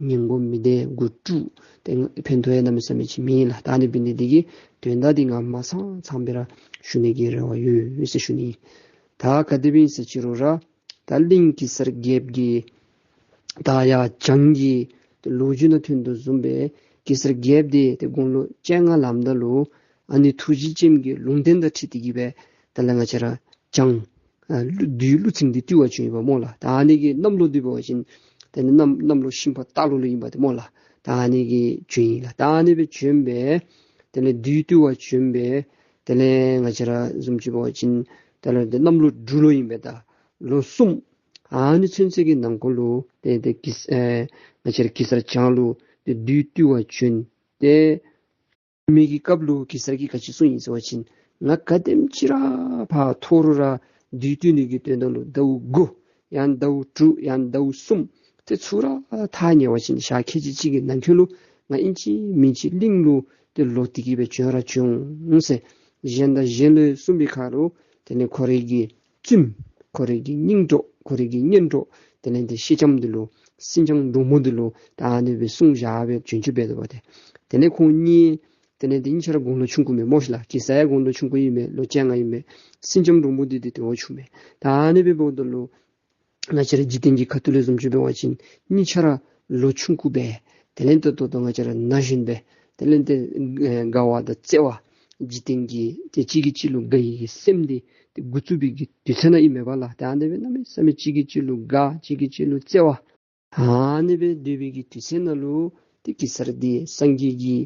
ཉན་དགོཔ་མིན་འདུག། མགུ་འཁྲུགས་ཏེ་ཕན་ཐོགས་ཡང་གནམ་མེད་ས་མེད་ཅིག་མེད་ལགས། ད་ཨ་ནི་འབད་ནི་འདི་གིས་དོན་དག་འདི་ང་མ་ཚང་ཚངམ་སྦེ་ར་ཞུ་ནི་གི་རེ་བ་ཡོད་ཟེར་ཞུ་ནི། ད་ག་དེ་སྦེ་ཨིན་ཟེར་ཅི་རུང་ར་ད་གླིང་གེ་སར་རྒྱལཔོ་གི་ད་ཡར་བྱང་གི་ལོ་རྒྱུས་ནང་ཐོན་དོ་བཟུམ་སྦེ་གེ་སར་རྒྱལཔོ་འདི་ཏེ་དགུང་ལོ་བཅོ་ལྔ་ལངམ་ད་ལུ་ཨ་ནི་ཐུགས་རྗེ་ཅན་གྱི་ལུང་བསྟན་དང་འཁྲིལ་ཏེ་གི་སྦེ་དེ་ལས་ང་བཅས་ར་བྱང་ཨ་ཀླུ་བདུད་ཀླུ་བཙན་འདི་བཏུལ་བར་བྱོན་ཡི་པ་སྨོ་ལགས། ད་ཨ་ནི་གི་གནམ་ལོ་འདི་འབད་བ་ཅིན་དེ་ནི་གནམ་གནམ་ལོ་ཤིང་ཕག་སྟག་ལོ་ལུ་ཨིན་པ་ཏེ་སྨོ་ལགས། ད་ཨ་ནི་གི་བྱོན་ཡི་ལགས། ད་ཨ་ནི་སྦེ་བྱོན་སྦེ་དེ་ལས་བདུད་བཏུལ་བར་བྱོན་སྦེ་དེ་ལས་ང་བཅས་ར་བཟུམ་ཅིག་འབད་བ་ཅིན་དེ་ལས་ཏེ་གནམ་ལོ་འབྲུག་ལོ་ཨིན་པས། ད་ལོ་གསུམ་ཨ་ནི་ཚུན་ཚོད་ཀྱི་ནང་འཁོད་ལུ་ཏེ་ཏེ་གེ་ཨེ་ང་བཅས་ར་གེ་སར་བྱང་ལུ་ཏེ་བདུད་བཏུལ་བར་བྱོན་ཏེ་མི་གི་སྐབས་ལུ་གེ་སར་གྱིས་ག་ཅི་གསུངས་ཡི་ཟེར་བ་ཅིན་ང་ག་དེམ་ཅིག་ར་ཕར་མཐོ་རུང་ར་བདུད་བཏུལ་ནི་གི་དོན་དག་ལུ་ཟླཝ་དགུ་ཡང་ཟླཝ་དྲུག་ཡང་ཟླཝ་གསུམ་ཏེ་ཚུར་ར་ཐག་ཉེ་བ་ཅིན་ཞག་ཁལ་གཅིག་གཅིག་གི་ནང་འཁོད་ལུ་ང་ཨིན་ཅི་མིན་ཅི་གླིང་ལུ་ཏེ་ལོག་སྟེ་གི་སྦེ་བྱོན་ར་བྱོན་འོང་ཟེར། གཞན་དང་གཞན་ལུ་གསུངས་པའི་ཁར་ལུ་དེ་ལས་ཁོ་རའི་གི་བཙུནམོ་ཁོ་རའི་གི་སྙིང་གྲོགས་ཁོ་རའི་གི་གཉེན་གྲོགས་དེ་ལས་ཏེ་སེང་ལྕམ་འདི་ལུ་སེང་ལྕམ་འབྲུག་མོ་འདི་ལུ་ད་ཨ་ནི་སྦེ་གསུངས་བཞག་སྦེ་བྱོན་བྱོནམ་འབད་དོ་བ་ཏེ། དེ་ལས་ཁོང་གཉིས་དེ་ལས་ཏེ་གཉིས་ཆ་ར་དགུང་ལོ་ཆུང་ཀུ་མས་སྨོ་ཤི་ལགས། གེ་སར་ཡང་དགུང་ལོ་ཆུང་ཀུ་ཨིན་མས། ལོ་བཅོ་ལྔ་ཨིན་མས། སེང་ལྕམ་འབྲུག་མོ་འདི་ཏེ་དེ་བ་ཆུང་མས། ད་ཨ་ནི་སྦེ་འབདཝ་ད་ལུ་ང་བཅས་ར་འཇིག་རྟེན་གྱི་ཁ་ཐུག་ལས་བཟུམ་ཅིག་འབད་བ་ཅིན་གཉིས་ཆ་ར་ལོ་ཆུང་ཀུ་སྦེ་དེ་ལས་ཏེ་ད་ལྟོ་ང་བཅས་ར་ན་གཞོན་སྦེ་དེ་ལས་ཏེ་ཨེ་དགའ་བ་དང་བརྩེ་བ་འཇིག་རྟེན་གྱི་ཏེ་གཅིག་གིས་གཅིག་ལུ་དགའ་ནི་གི་སེམས་འདི་ཏེ་འགོ་བཙུགས་པའི་གི་དུས་ཚོད་ནང་ཨིན་མས་པ་ལགས། ཏེ་ཨ་ནི་སྦེ་གནམ་མེད་ས་མེད་གཅིག་གིས་གཅིག་ལུ་དགའ་གཅིག་གིས་གཅིག་ལུ་བརྩེ་བ་ཨ་ནི་སྦེ་སྡོད་པའི་གི་དུས་ཚོད་ནང་ལུ་ཏེ་གེ་སར་འདི་སངས་རྒྱས་ཀྱི་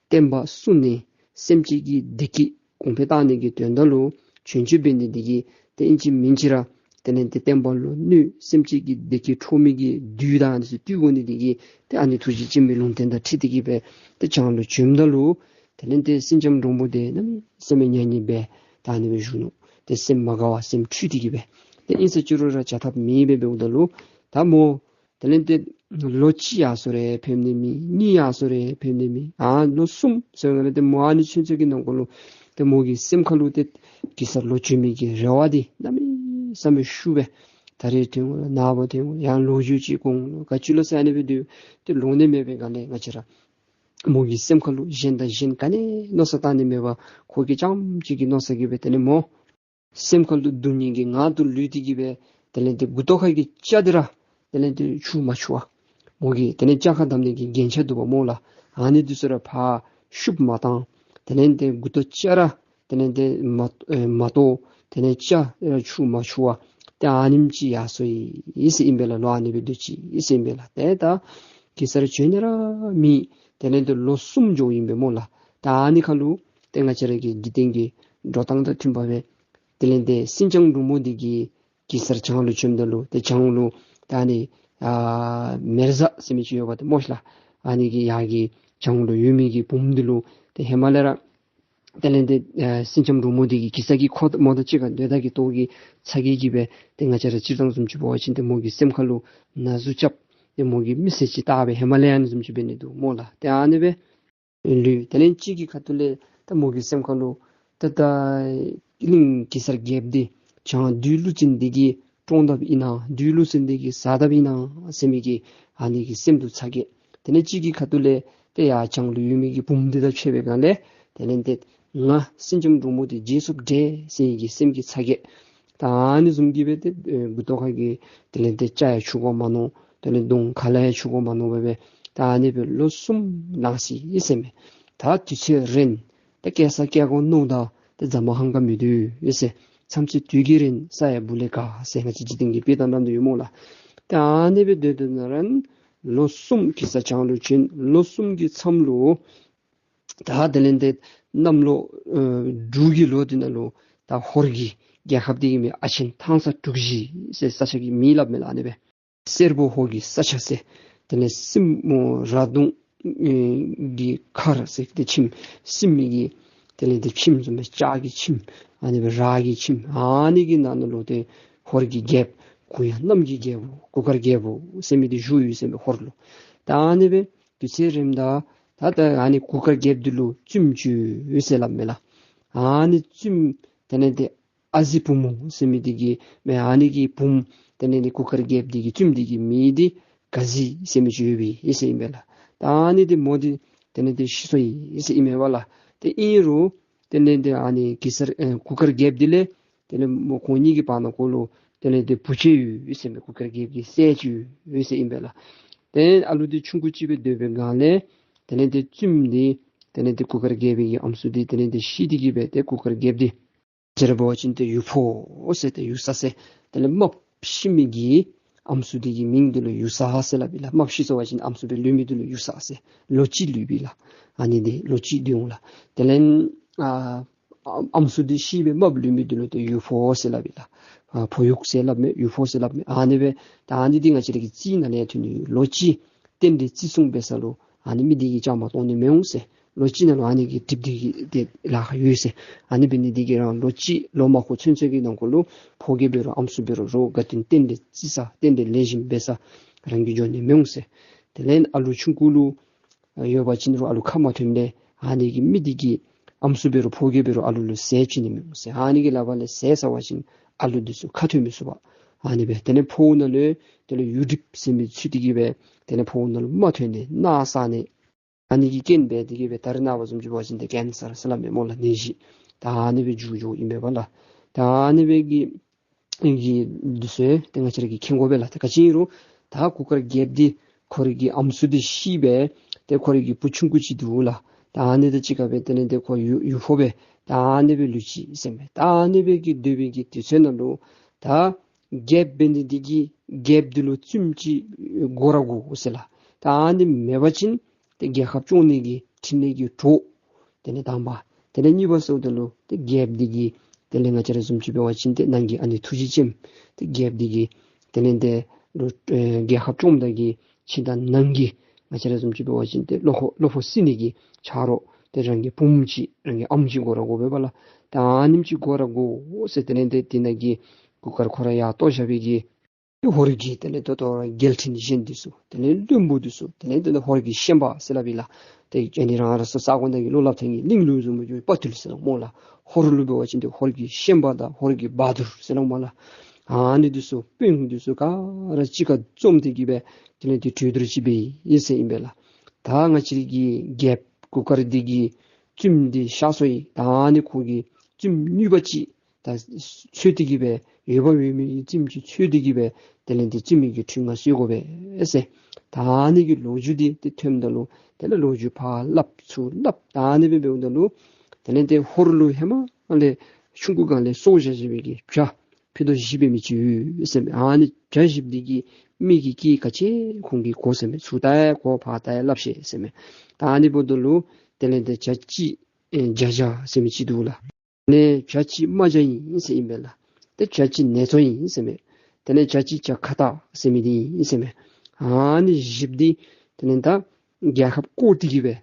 བསྟན་པ་སྲུང་ནི་སེམས་ཅན་གྱི་བདེ་སྐྱིད་གོང་འཕེལ་གཏང་ནི་གི་དོན་དག་ལུ་བྱོན་བྱོནམ་འབད་ནི་འདི་གིས་ཏེ་ཨིན་ཅི་མིན་ཅི་ར་དེ་ལས་ཏེ་བསྟན་པ་ལུ་གནོད་སེམས་ཅན་གྱི་བདེ་སྐྱིད་འཕྲོག་མི་གི་བདུད་དང་ཨ་ནི་ཚུ་བཏུལ་དགོ་ནི་འདི་གིས་ཏེ་ཨ་ནི་ཐུགས་རྗེ་ཅན་མའི་ལུང་བསྟན་དང་འཁྲིལ་ཏེ་གི་སྦེ་ཏེ་བྱང་ལུ་བྱོནམ་ད་ལུ་དེ་ལས་ཏེ་སེང་ལྕམ་འབྲུག་མོ་འདི་གནམ་མེད་ས་མེད་མྱ་ངན་འབད་ད་ཨ་ནི་སྦེ་བཞུགས་ནུག། ཏེ་སེམས་མ་དགའ་བར་སེམས་འཁྲུལ་ཏེ་གི་སྦེ་ཏེ་ཨིན་ཟེར་ཅི་རུང་ར་བྱ་ཐབས་མེད་པར་འབདཝ་ད་ལུ་ད་མོ་དེ་ལས་ཏེ་ལོ་གཅིག་ཡར་སོང་རུང་ཕནམ་ནི་མེད། གཉིས་ཡར་སོང་རུང་ཕནམ་ནི་མེད། ཨ་ལོ་གསུམ་སོང་རུང་ཏེ་མོ་ཨ་ནི་ཚུན་ཚོད་ཀྱི་ནང་འཁོད་ལུ་ཏེ་མོ་གི་སེམས་ཁ་ལུ་ཏེ་གེ་སར་ལོག་བྱོན་མི་གི་རེ་བ་འདི་གནམ་མེད་ས་མེད་ཤུགས་སྦེ་ད་རིས་ཐོན་འོང་ལོ་ནངས་པ་ཐོན་འོང་ཡང་ལོ་རྒྱུས་ཅིག་གོ་འོང་ལོ་ག་ཅི་ལོ་ཟེར་ཨ་ནི་སྦེ་སྡོད་ཏེ་ལོང་ནི་མེད་པའི་སྒང་ལས་ང་བཅས་ར་མོ་གི་སེམས་ཁ་ལུ་གཞན་དང་གཞན་ག་ནི་མནོ་བསམ་བཏང་ནི་མེད་པར་ཁོ་གིས་རྐྱངམ་གཅིག་གི་མནོ་བསམ་གིས་སྦེ་དེ་ལས་མོ་སེམས་ཁ་ལུ་སྡུག་བསྔལ་གྱི་ངང་དུ་ལུས་ཏེ་གི་སྦེ་དེ་ལས་ཏེ་མགུ་ཏོ་ཁ་གི་སྐྱ་འདི་ར་དེ་ལས་ཏེ་འཁྱུ་མ་འཁྱུ་བར་མོ་གིས་དེ་ལས་སྐྱ་ཁ་བསྡམ་ནི་གི་རྒྱན་ཆ་འདུག་པ་སྨོ་ལགས། ཨ་ནི་འདི་ཚུ་ར་ཕར་བཤུབ་མ་བཏང་། དེ་ལས་ཏེ་མགུ་ཏོ་སྐྱ་ར་དེ་ལས་ཏེ་མ་ཨེ་མ་གཏོར། དེ་ལས་སྐྱ་ར་འཁྱུ་མ་འཁྱུ་བར་ཏེ་ཨ་ནེམ་ཅིག་ཡར་སོང་ཡི་ཟེར་ཨིན་པས་ལགས། ལོ་ཨ་ནི་སྦེ་སྡོད་ཅི་ཟེར་ཨིན་པས་ལགས། ཏེ་ད་གེ་སར་བྱོན་ནི་ར་མེད། དེ་ལས་ཏེ་ལོ་གསུམ་འགྱོཝ་ཨིན་པས་སྨོ་ལགས། ད་ཨ་ནི་ཁ་ལུ་ཏེ་ང་བཅས་ར་གི་འཇིག་རྟེན་གྱི་འགྲོ་སྟངས་དང་མཐུན་པ་སྦེ་དེ་ལས་ཏེ་སེང་ལྕམ་འབྲུག་མོ་འདི་གིས་གེ་སར་བྱང་ལུ་བྱོནམ་ད་ལུ་ཏེ་བྱང་ལུ་ད་ཨ་ནི་ཨ་མེ་བཟའ་ཟེར་མི་ཅིག་ཡོདཔ་ད་སྨོ་ཤི་ལགས། ཨ་ནི་གི་ཡར་གི་བྱང་ལུ་ཡོད་མི་གི་བུམོ་འདི་ལུ་ཏེ་ཧེ་མ་ལས་ར་དེ་ལས་ཏེ་ཨ་སེང་ལྕམ་འབྲུག་མོ་འདི་གིས་གེ་སར་གྱིས་ཁོ་མོ་དང་གཅིག་ཁར་སྡོད་ད་གི་ཏོག་གི་ཚ་གྱང་གིས་སྦེ་ཏེ་ང་བཅས་ར་སྤྱིར་བཏང་བཟུམ་ཅིག་འབད་བ་ཅིན་ཏེ་མོ་གི་སེམས་ཁ་ལུ་ན་ཟུག་རྐྱབ། ཏེ་མོ་གིས་མི་བསད་ཅིག་བཏང་སྦེ་ཧེ་མ་ལས་ཨ་ནི་བཟུམ་ཅིག་འབད་ནི་འདུག་སྨོ་ལགས། ཏེ་ཨ་ནི་སྦེ་ལུས། དེ་ལས་གཅིག་གི་ཁ་ཐུག་ལས་ད་མོ་གི་སེམས་ཁ་ལུ་ ད་ད་གླིང་གེ་སར་རྒྱལཔོ་འདི་བྱང་བདུད་ཀླུ་བཙན་འདི་གིས་བཀྲོངས་དཔ་ཨིན་ན་བདུད་ཀླུ་བཙན་འདི་གིས་བསད་དཔ་ཨིན་ན་ཟེར་མི་གི་ཨ་ནི་གི་སེམས་འདི་ཚ་གྱང་། དེ་ལས་གཅིག་གི་ཁ་ཐུག་ལས་ཏེ་ཡར་བྱང་ལུ་ཡོད་མི་གི་བུམོ་འདི་དང་ཕྱད་པའི་སྒང་ལས་དེ་ལས་ཏེ་ང་སེང་ལྕམ་འབྲུག་མོ་འདི་བརྗེད་སོཔ་འདྲས་ཟེར་མི་གི་སེམས་ཀྱི་ཚ་གྱང་། ད་ཨ་ནི་བཟུམ་གྱི་སྦེ་ཏེ་ཨེ་མགུ་ཏོ་ཁ་གི་དེ་ལས་ཏེ་ཅ་ཡང་འཁྱུ་དགོ་མ་མནོ། དེ་ལས་གདོང་ཁ་ལས་ཡང་འཁྱུ་དགོ་མ་མནོ་བར་སྦེ་ད་ཨ་ནི་སྦེ་ལོ་གསུམ་ལང་སི་ཟེར་མས། ད་དུས་ཚོད་རན། ད་སྐྱེལ་ས་སྐྱེལ་དགོ་མནོཝ་ད་ཏེ་རྫ་མ་ཧང་ག་མི་སྡོད་ཟེར། མཚམས་ཚོད་དུས་ཀྱིས་རན་ས་ཡང་སྦུག་ལས་ག་ཟེར་ང་བཅས་འཇིག་རྟེན་གྱི་དཔེ་དང་འགྲམ་དུ་ཡོད་སྨོ་ལགས། ད་ཨ་ནི་སྦེ་སྡོད་སྡོད་ནི་རན་ལོ་གསུམ་གེ་སར་བྱང་ལུ་བྱོན། ལོ་གསུམ་གྱི་མཚམས་ལུ་ད་དེ་ལས་ཏེ་གནམ་ལོ་ཨེ་འབྲུག་གི་ལོ་འདི་ནང་ལུ་ད་ཧོར་གྱི་རྒྱལ་ཁབ་འདི་གི་མིང་ཨ་ཆེན་ཐང་ས་གྲུ་བཞི་ཟེར་ས་ཆ་གི་མིང་སླབ་མས་ལགས། ཨ་ནི་སྦེ་སེར་པོ་ཧོར་གྱི་ས་ཆ་ཟེར། དེ་ལས་སྲིན་མོ་ར་གདོང་ཨེ་གི་མཁར་ཟེར་ཏེ་ཁྱིམ་སྲིན་མོ་གི་དེ་ལས་ཏེ་ཁྱིམ་བཟུམ་སྦེ་ལྕགས་ཀྱི་ཁྱིམ་ཨ་ནི་སྦེ་རག་གི་ཁྱིམ་ཨ་ནི་གི་ནང་ན་ལུ་ཏེ་ཧོར་གྱི་རྒྱལཔོ་གུ་ཡངས་གནམ་གྱི་རྒྱལ་པོ་གུར་དཀར་རྒྱལ་པོ་ཟེར་མི་འདི་བཞུགས་ཡོད་ཟེར་མས་ཧོར་ལུ། ད་ཨ་ནི་སྦེ་དུས་ཚོད་རནམ་ད་ད་ད་ཨ་ནི་གུར་དཀར་རྒྱལཔོ་འདི་ལུ་བཙུནམོ་ཅིག་ཡོད་ཟེར་སླབ་མས་ལགས། ཨ་ནི་བཙུནམོ་དེ་ལས་ཏེ་ཨ་ཟི་བུ་མོ་ཟེར་མི་འདི་གི་མེན། ཨ་ནི་གི་བུམོ་དེ་ལས་ཏེ་གུར་དཀར་རྒྱལཔོ་འདི་གི་བཙུནམོ་འདི་གི་མིང་འདི་ག་ཟི་ཟེར་མི་ཅིག་ཡོད་པས་ཟེར་ཨིན་པས་ལགས། ད་ཨ་ནི་འདི་མོ་འདི་དེ་ལས་ཏེ་ཤི་སོ་ཡི་ཟེར་ཨིན་མས་པ་ལགས། ཏེ་ཨིན་རུང་དེ་ལས་ཏེ་ཨ་ནི་གེ་སར་ཨེ་གུར་དཀར་རྒྱལཔོ་འདི་ལས་དེ་ལས་མོ་ཁོང་གཉིས་ཀྱི་བར་ན་ཁོ་ལུ་དེ་ལས་ཏེ་བུ་ཅིག་ཡོད་ཟེར་མས། གུར་དཀར་རྒྱལཔོ་གི་སྲས་ཅིག་ཡོད་ཟེར་ཨིན་པས་ལགས། ཏེ་ཨ་ལུ་འདི་ཆུང་ཀུ་ཅིག་སྦེ་སྡོད་པའི་སྒང་ལས་དེ་ལས་ཏེ་བཙུནམོ་འདི་དེ་ལས་ཏེ་གུར་དཀར་རྒྱལཔོ་གི་ཨམ་སྲུ་འདི་དེ་ལས་ཏེ་ཤི་སྟེ་གི་སྦེ་ཏེ་གུར་དཀར་རྒྱལཔོ་འདི་ང་བཅས་ར་འབད་བ་ཅིན་ཏེ་ཡུལ་ཕོག་ཟེར་ཏེ་ཡུལ་ས་ཟེར། དེ་ལས་རྨགཔ་ཤི་མི་གི་ཨམ་སྲུ་འདི་གི་མིང་འདི་ལུ་ཡུལ་ས་ཟེར་སླབ་ཨིན་ལགས། རྨགཔ་ཤི་སོང་པ་ཅིན་ཨམ་སྲུ་སྦེ་ལུས་མི་འདི་ལུ་ཡུལ་ས་ཟེར། ལོ་གཅིག་ལུས་པས་ལགས། ཨ་ནི་འདི་ལོ་གཅིག་སྡོད་འོང་ལགས། དེ་ལས་ཨ་ཨམ་སྲུ་འདི་ཤི་སྦེ་རྨགཔ་ལུས་མི་འདི་ལུ་ཏེ་ཡུལ་ཕོག་ཟེར་སླབ་ཨིན་ལགས། ཨ་ཕོ་ཡུག་ཟེར་སླབ་མས། ཡུལ་ཕོག་ཟེར་སླབ་མས། ཨ་ནི་སྦེ་ད་ཨ་ནི་འདི་ང་བཅས་ར་གི་རྩིས་ནང་ལས་ཐོན་ནི་ལོ་གཅིག་རྟེན་འབྲེལ་རྩིས་སྲུང་འབད་ས་ལུ་ཨ་ནི་མི་འདི་གིས་བཅའ་མར་གཏོགས་ནི་མི་འོང་ཟེར། ལོ་གཅིག་ནང་ལུ་ཨ་ནི་གི་གྲིབ་འདི་གི་ཏེ་ལཱ་ཁག་ཡོད་ཟེར། ཨ་ནི་འབད་ནི་འདི་གིས་རང་ལོ་གཅིག་ལོ་མ་འཁོར་ཚུན་ཚོད་ཀྱི་ནང་འཁོད་ལུ་ཕོ་རྒྱས་འབད་རུང་ཨམ་སྲུ་འབད་རུང་རོགས་དགའ་སྟོན་རྟེན་འབྲེལ་རྩིས་ས་རྟེན་འབྲེལ་ལེགས་ཤོམ་འབད་ས་རང་གིས་འགྱོ་ནི་མི་འོང་ཟེར། དེ་ལས་ཨ་ལུ་ཆུང་ཀུ་ལུ་ཡོད་པ་ཅིན་རུང་ཨ་ལུ་ཁ་མ་ཐོནམ་ལས་ཨ་ནི་གི་མི་འདི་གིས་ཨམ་སྲུ་འབད་རུང་ཕོ་རྒྱས་འབད་རུང་ཨ་ལུ་ལུ་ཟས་བྱིན་ནི་མི་འོང་ཟེར། ཨ་ནི་གི་ལག་པ་ལས་ཟས་ཟ་བ་ཅིན་ཨ་ལུ་འདི་ཚུ་ཁ་ཐོན་མི་ཚུགས་པས། ཨ་ནི་སྦེ་དེ་ལས་ཕོཝ་ནང་ལུ་དེ་ལས་ཡུག་གྲིབ་ཟེར་མི་ཚུད་དེ་གི་སྦེ་དེ་ལས་ཕོཝ་ནང་ལུ་མ་ཐོན་ནི་ན་ཚ་ནི་ཨ་ནི་གི་རྐྱེན་འབད་དེ་གི་སྦེ་ད་རེས་ནངས་པ་བཟུམ་ཅིག་འབད་བ་ཅིན་ཏེ་ཀེན་སར་ཟེར་སླབ་མས་སྨོ་ལགས། ནད་གཞི་ད་ཨ་ནི་སྦེ་འགྱུར་འགྱུརཝ་ཨིན་པས་པ་ལགས། ད་ཨ་ནི་སྦེ་གི་གི་འདི་ཚུ་ཏེ་ང་བཅས་ར་གིས་མཁྱེན་དགོ་པས་ལགས། ཏེ་ག་ཅི་ཨིན་རུང་ད་གུར་དཀར་རྒྱལཔོ་འདི་ཁོ་རའི་གི་ཨམ་སྲུ་འདི་ཤི་སྦེ་ཏེ་ཁོ་རའི་གི་བུ་ཆུང་ཀུ་ཅིག་འདུག་ལགས། ད་ཨ་ནི་དང་གཅིག་ཁར་སྦེ་དེ་ལས་ཏེ་ཁོ་ཡུ་ཡུལ་ཕོག་སྦེ་ད་ཨ་ནི་སྦེ་ལུས་ཅི་ཟེར་མས། ད་ཨ་ནི་སྦེ་གི་སྡོད་པའི་གི་དུས་ཚོད་ནང་ལུ་ད་རྒྱལཔོ་འབད་ནི་འདི་གིས་རྒྱལཔོ་འདི་ལུ་བཙུནམོ་ཅིག་དགོ་ར་དགོ་ཟེར་ལགས། ད་ཨ་ནི་མེད་པ་ཅིན་ཏེ་རྒྱལ་ཁབ་སྐྱོང་ནི་གི་ཕྲིན་ལས་ཀྱི་གྲོགས། དེ་ལས་དང་པ། དེ་ལས་གཉིས་པ་ཟེརཝ་ད་ལུ་ཏེ་རྒྱལཔོ་འདི་གིས་དེ་ལས་ང་བཅས་ར་བཟུམ་ཅིག་འབད་བ་ཅིན་ཏེ་ནང་གི་ཨ་ནི་ཐུགས་རྗེ་ཅན། ཏེ་རྒྱལཔོ་འདི་གིས་དེ་ལས་ཏེ་ལུ་ཨེ་རྒྱལ་ཁབ་སྐྱོངམ་ད་གི་ཕྱི་དང་ནང་གི་ང་བཅས་ར་བཟུམ་ཅིག་འབད་བ་ཅིན་ཏེ་བློ་ཁོག་བློ་ཕོག་སེལ་ནི་གི་ཆ་རོགས་ཏེ་རང་གི་བུམོ་ཅིག་རང་གི་ཨམ་ཅིག་དགོ་ར་དགོ་པས་པ་ལགས། ད་ཨ་ནེམ་ཅིག་དགོ་ར་དགོ་ཟེར་དེ་ལས་ཏེ་དེ་ནང་གི་གུར་དཀར་ཁོ་ར་ཡར་གཏོར་བཞག་པའི་གི་ཧོར་གྱི་དེ་ལས་ད་ལྟོ་རྒྱལ་ཕྲན་གཞན་འདི་ཚུ་དེ་ལས་བློན་པོ་འདི་ཚུ་དེ་ལས་དེ་ལས་ཧོར་གྱི་ཤན་པ་ཟེར་སླབ་ཨིན་ལགས། ཏེ་ཨ་ནི་རང་རང་སོ་ས་གོ་ནང་གི་བློ་སླབ་ཐངས་ཀྱི་གླིང་ལུགས་བཟུམ་སྦེ་དཔའ་ཐུལ་ཟེར་སླབ་སྨོ་ལགས། ཧོར་ལུ་འབད་བ་ཅིན་ཏེ་ཧོར་གྱི་ཤན་པ་དང་ཧོར་གྱི་བ་དུར་ཟེར་སླབ་སྨོ་ལགས། ཨ་ནི་འདི་ཚུ་དཔོན་འདི་ཚུ་ག་ར་གཅིག་ཁར་འཛོམས་ཏེ་གི་སྦེ་དེ་ལས་ཏེ་གྲོས་བསྡུར་ཅིག་འབད་ཡི་ཟེར་ཨིན་པས་ལགས། ད་ང་བཅས་རའི་གི་རྒྱལཔོ་གུར་དཀར་འདི་གི་བཙུནམོ་འདི་གཤགས་སོ་ཡི། ད་ཨ་ནི་ཁོ་གི་བཙུནམོ་ནུས་པ་ཅིག་ད་འཚོལ་ཏེ་གི་སྦེ་འོས་འབབ་ཡོད་མི་གི་བཙུནམོ་ཅིག་འཚོལ་ཏེ་གི་སྦེ་དེ་ལས་ཏེ་བཙུནམོ་གི་ཁྲི་མངའ་གསོལ་དགོ་པས་ཟེར། ད་ཨ་ནི་གི་ལོ་རྒྱུས་འདི་ཏེ་ཐོནམ་ད་ལུ་དེ་ལས་ལོ་རྒྱུས་ཕར་སླབ་ཚུར་སླབ་ད་ཨ་ནི་སྦེ་འབདཝ་ད་ལུ་དེ་ལས་ཏེ་ཧོར་ལུ་ཧེ་མ་ལས་ཆུང་ཀུ་སྒང་ལས་སྲོག་བཞག་བཞག་པའི་གི་བྱ་ཕུད་རྡོག་བཞི་འབད་མི་ཅིག་ཡོད་ཟེར་མས། ཨ་ནི་བྱ་བཞི་འདི་གིས་མི་གི་སྐད་ག་ཅི་ཁོང་གིས་གོ་ཟེར་མས། ཚུར་ལྟ་ཡང་གོ་ཕར་ལྟ་ཡང་སླབ་ཤེས་ཟེར་མས། ད་ཨ་ནི་འབདཝ་ད་ལུ་དེ་ལས་ཏེ་བྱ་གཅིག་ཨེ་བྱ་བྱ་ཟེར་མི་ཅིག་འདུག་ལགས། དེ་ལས་བྱ་གཅིག་རྨ་བྱ་ཨིན་ཟེར་ཨིན་པས་ལགས། ཏེ་བྱ་གཅིག་ནེ་ཙོ་ཨིན་ཟེར་མས། དེ་ལས་བྱ་གཅིག་བྱ་ཁྭ་ཏ་ཟེར་མི་འདི་ཨིན་ཟེར་མས། ཨ་ནི་བཞི་འདི་དེ་ལས་ད་རྒྱལ་ཁབ་བསྐོར་ཏེ་གི་སྦེ་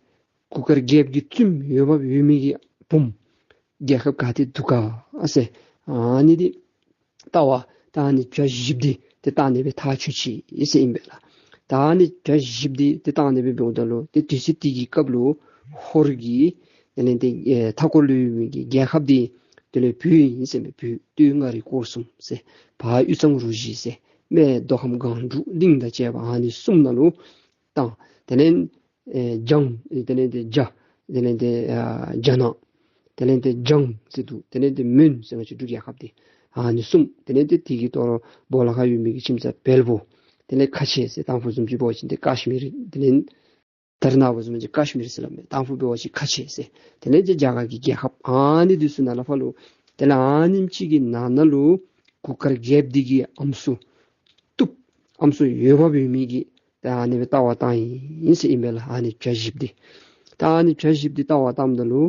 གུར་དཀར་རྒྱལཔོ་གི་བཙུནམོ་འོས་འབབ་ཡོད་མི་གི་བུམོ་རྒྱལ་ཁབ་ག་ཏེ་འདུག་ག་ཟེར་ཨ་ནི་འདི་བལྟ་བར་ད་ཨ་ནི་བྱ་བཞི་འདི་ཏེ་བཏང་ནི་སྦེ་ཐག་བཅད་ཅི་ཟེར་ཨིན་པས་ལགས། ད་ཨ་ནི་བྱ་བཞི་འདི་ཏེ་བཏང་ནི་སྦེ་འབདཝ་ད་ལུ་ཏེ་དུས་ཚོད་དེ་གི་སྐབས་ལུ་ཧོར་གྱི་ དེ་ལས་ཏེ་ཨེ་མཐའ་འཁོར་ལུ་ཡོད་མི་གི་རྒྱལ་ཁབ་འདི་དེ་ལས་བོད་ཨིན་ཟེར་མས། བོད་སྟོད་མངའ་རིས་སྐོར་གསུམ་ཟེར། བར་དབུས་གཙང་རུ་བཞི་ཟེར། སྨད་མདོ་ཁམས་སྒང་དྲུག་གླིང་དང་བཅས་པ་ཨ་ནི་གསུམ་ནང་ལུ་བཏང་། དེ་ལས་ཨེ་འཇང་དེ་ལས་ཏེ་རྒྱ་དེ་ལས་ཏེ་ཨ་རྒྱ་ནག། དེ་ལས་ཏེ་འཇང་ཟེར་འདུག། དེ་ལས་ཏེ་མོན་ཟེར་ང་བཅས་འབྲུག་རྒྱལ་ཁབ་འདི་ཨ་ནི་གསུམ། དེ་ལས་ཏེ་དེ་གི་ལྟོ་ར་སྦོ་ལོགས་ཁར་ཡོད་མི་གི་ཁྱིམ་ཚང་བལ་པོ། དེ་ལས་ཁ་ཆེ་ཟེར། དང་ཕུ་བཟུམ་ཅིག་འབད་བ་ཅིན་ཏེ་ཀ་ཤི་མིར། དེ་ལས་ད་རེས་ནངས་པ་བཟུམ་ཅིག་ཀ་ཤི་མིར་ཟེར་སླབ་མས། དང་ཕུ་འབད་བ་ཅིན་ཁ་ཆེ་ཟེར། དེ་ལས་ཏེ་རྒྱ་གར་གྱི་རྒྱལ་ཁབ་ཨ་ནི་འདི་ཚུ་ནང་ལས་ཕར་ལུ་དེ་ལས་ཨ་ནེམ་ཅིག་གི་ནང་ན་ལུ་གུར་དཀར་རྒྱལཔོ་འདི་གི་ཨམ་སྲུ་གཏུབ། ཨམ་སྲུ་འོས་འབབ་ཡོད་མི་གི་ད་ཨ་ནི་སྦེ་ལྟ་བར་བཏང་ཡི་ཟེར་ཨིན་པས་ལགས། ཨ་ནི་བྱ་བཞིཔོ་འདི་ད་ཨ་ནི་བྱ་བཞིཔོ་འདི་ལྟ་བར་བཏངམ་ད་ལུ་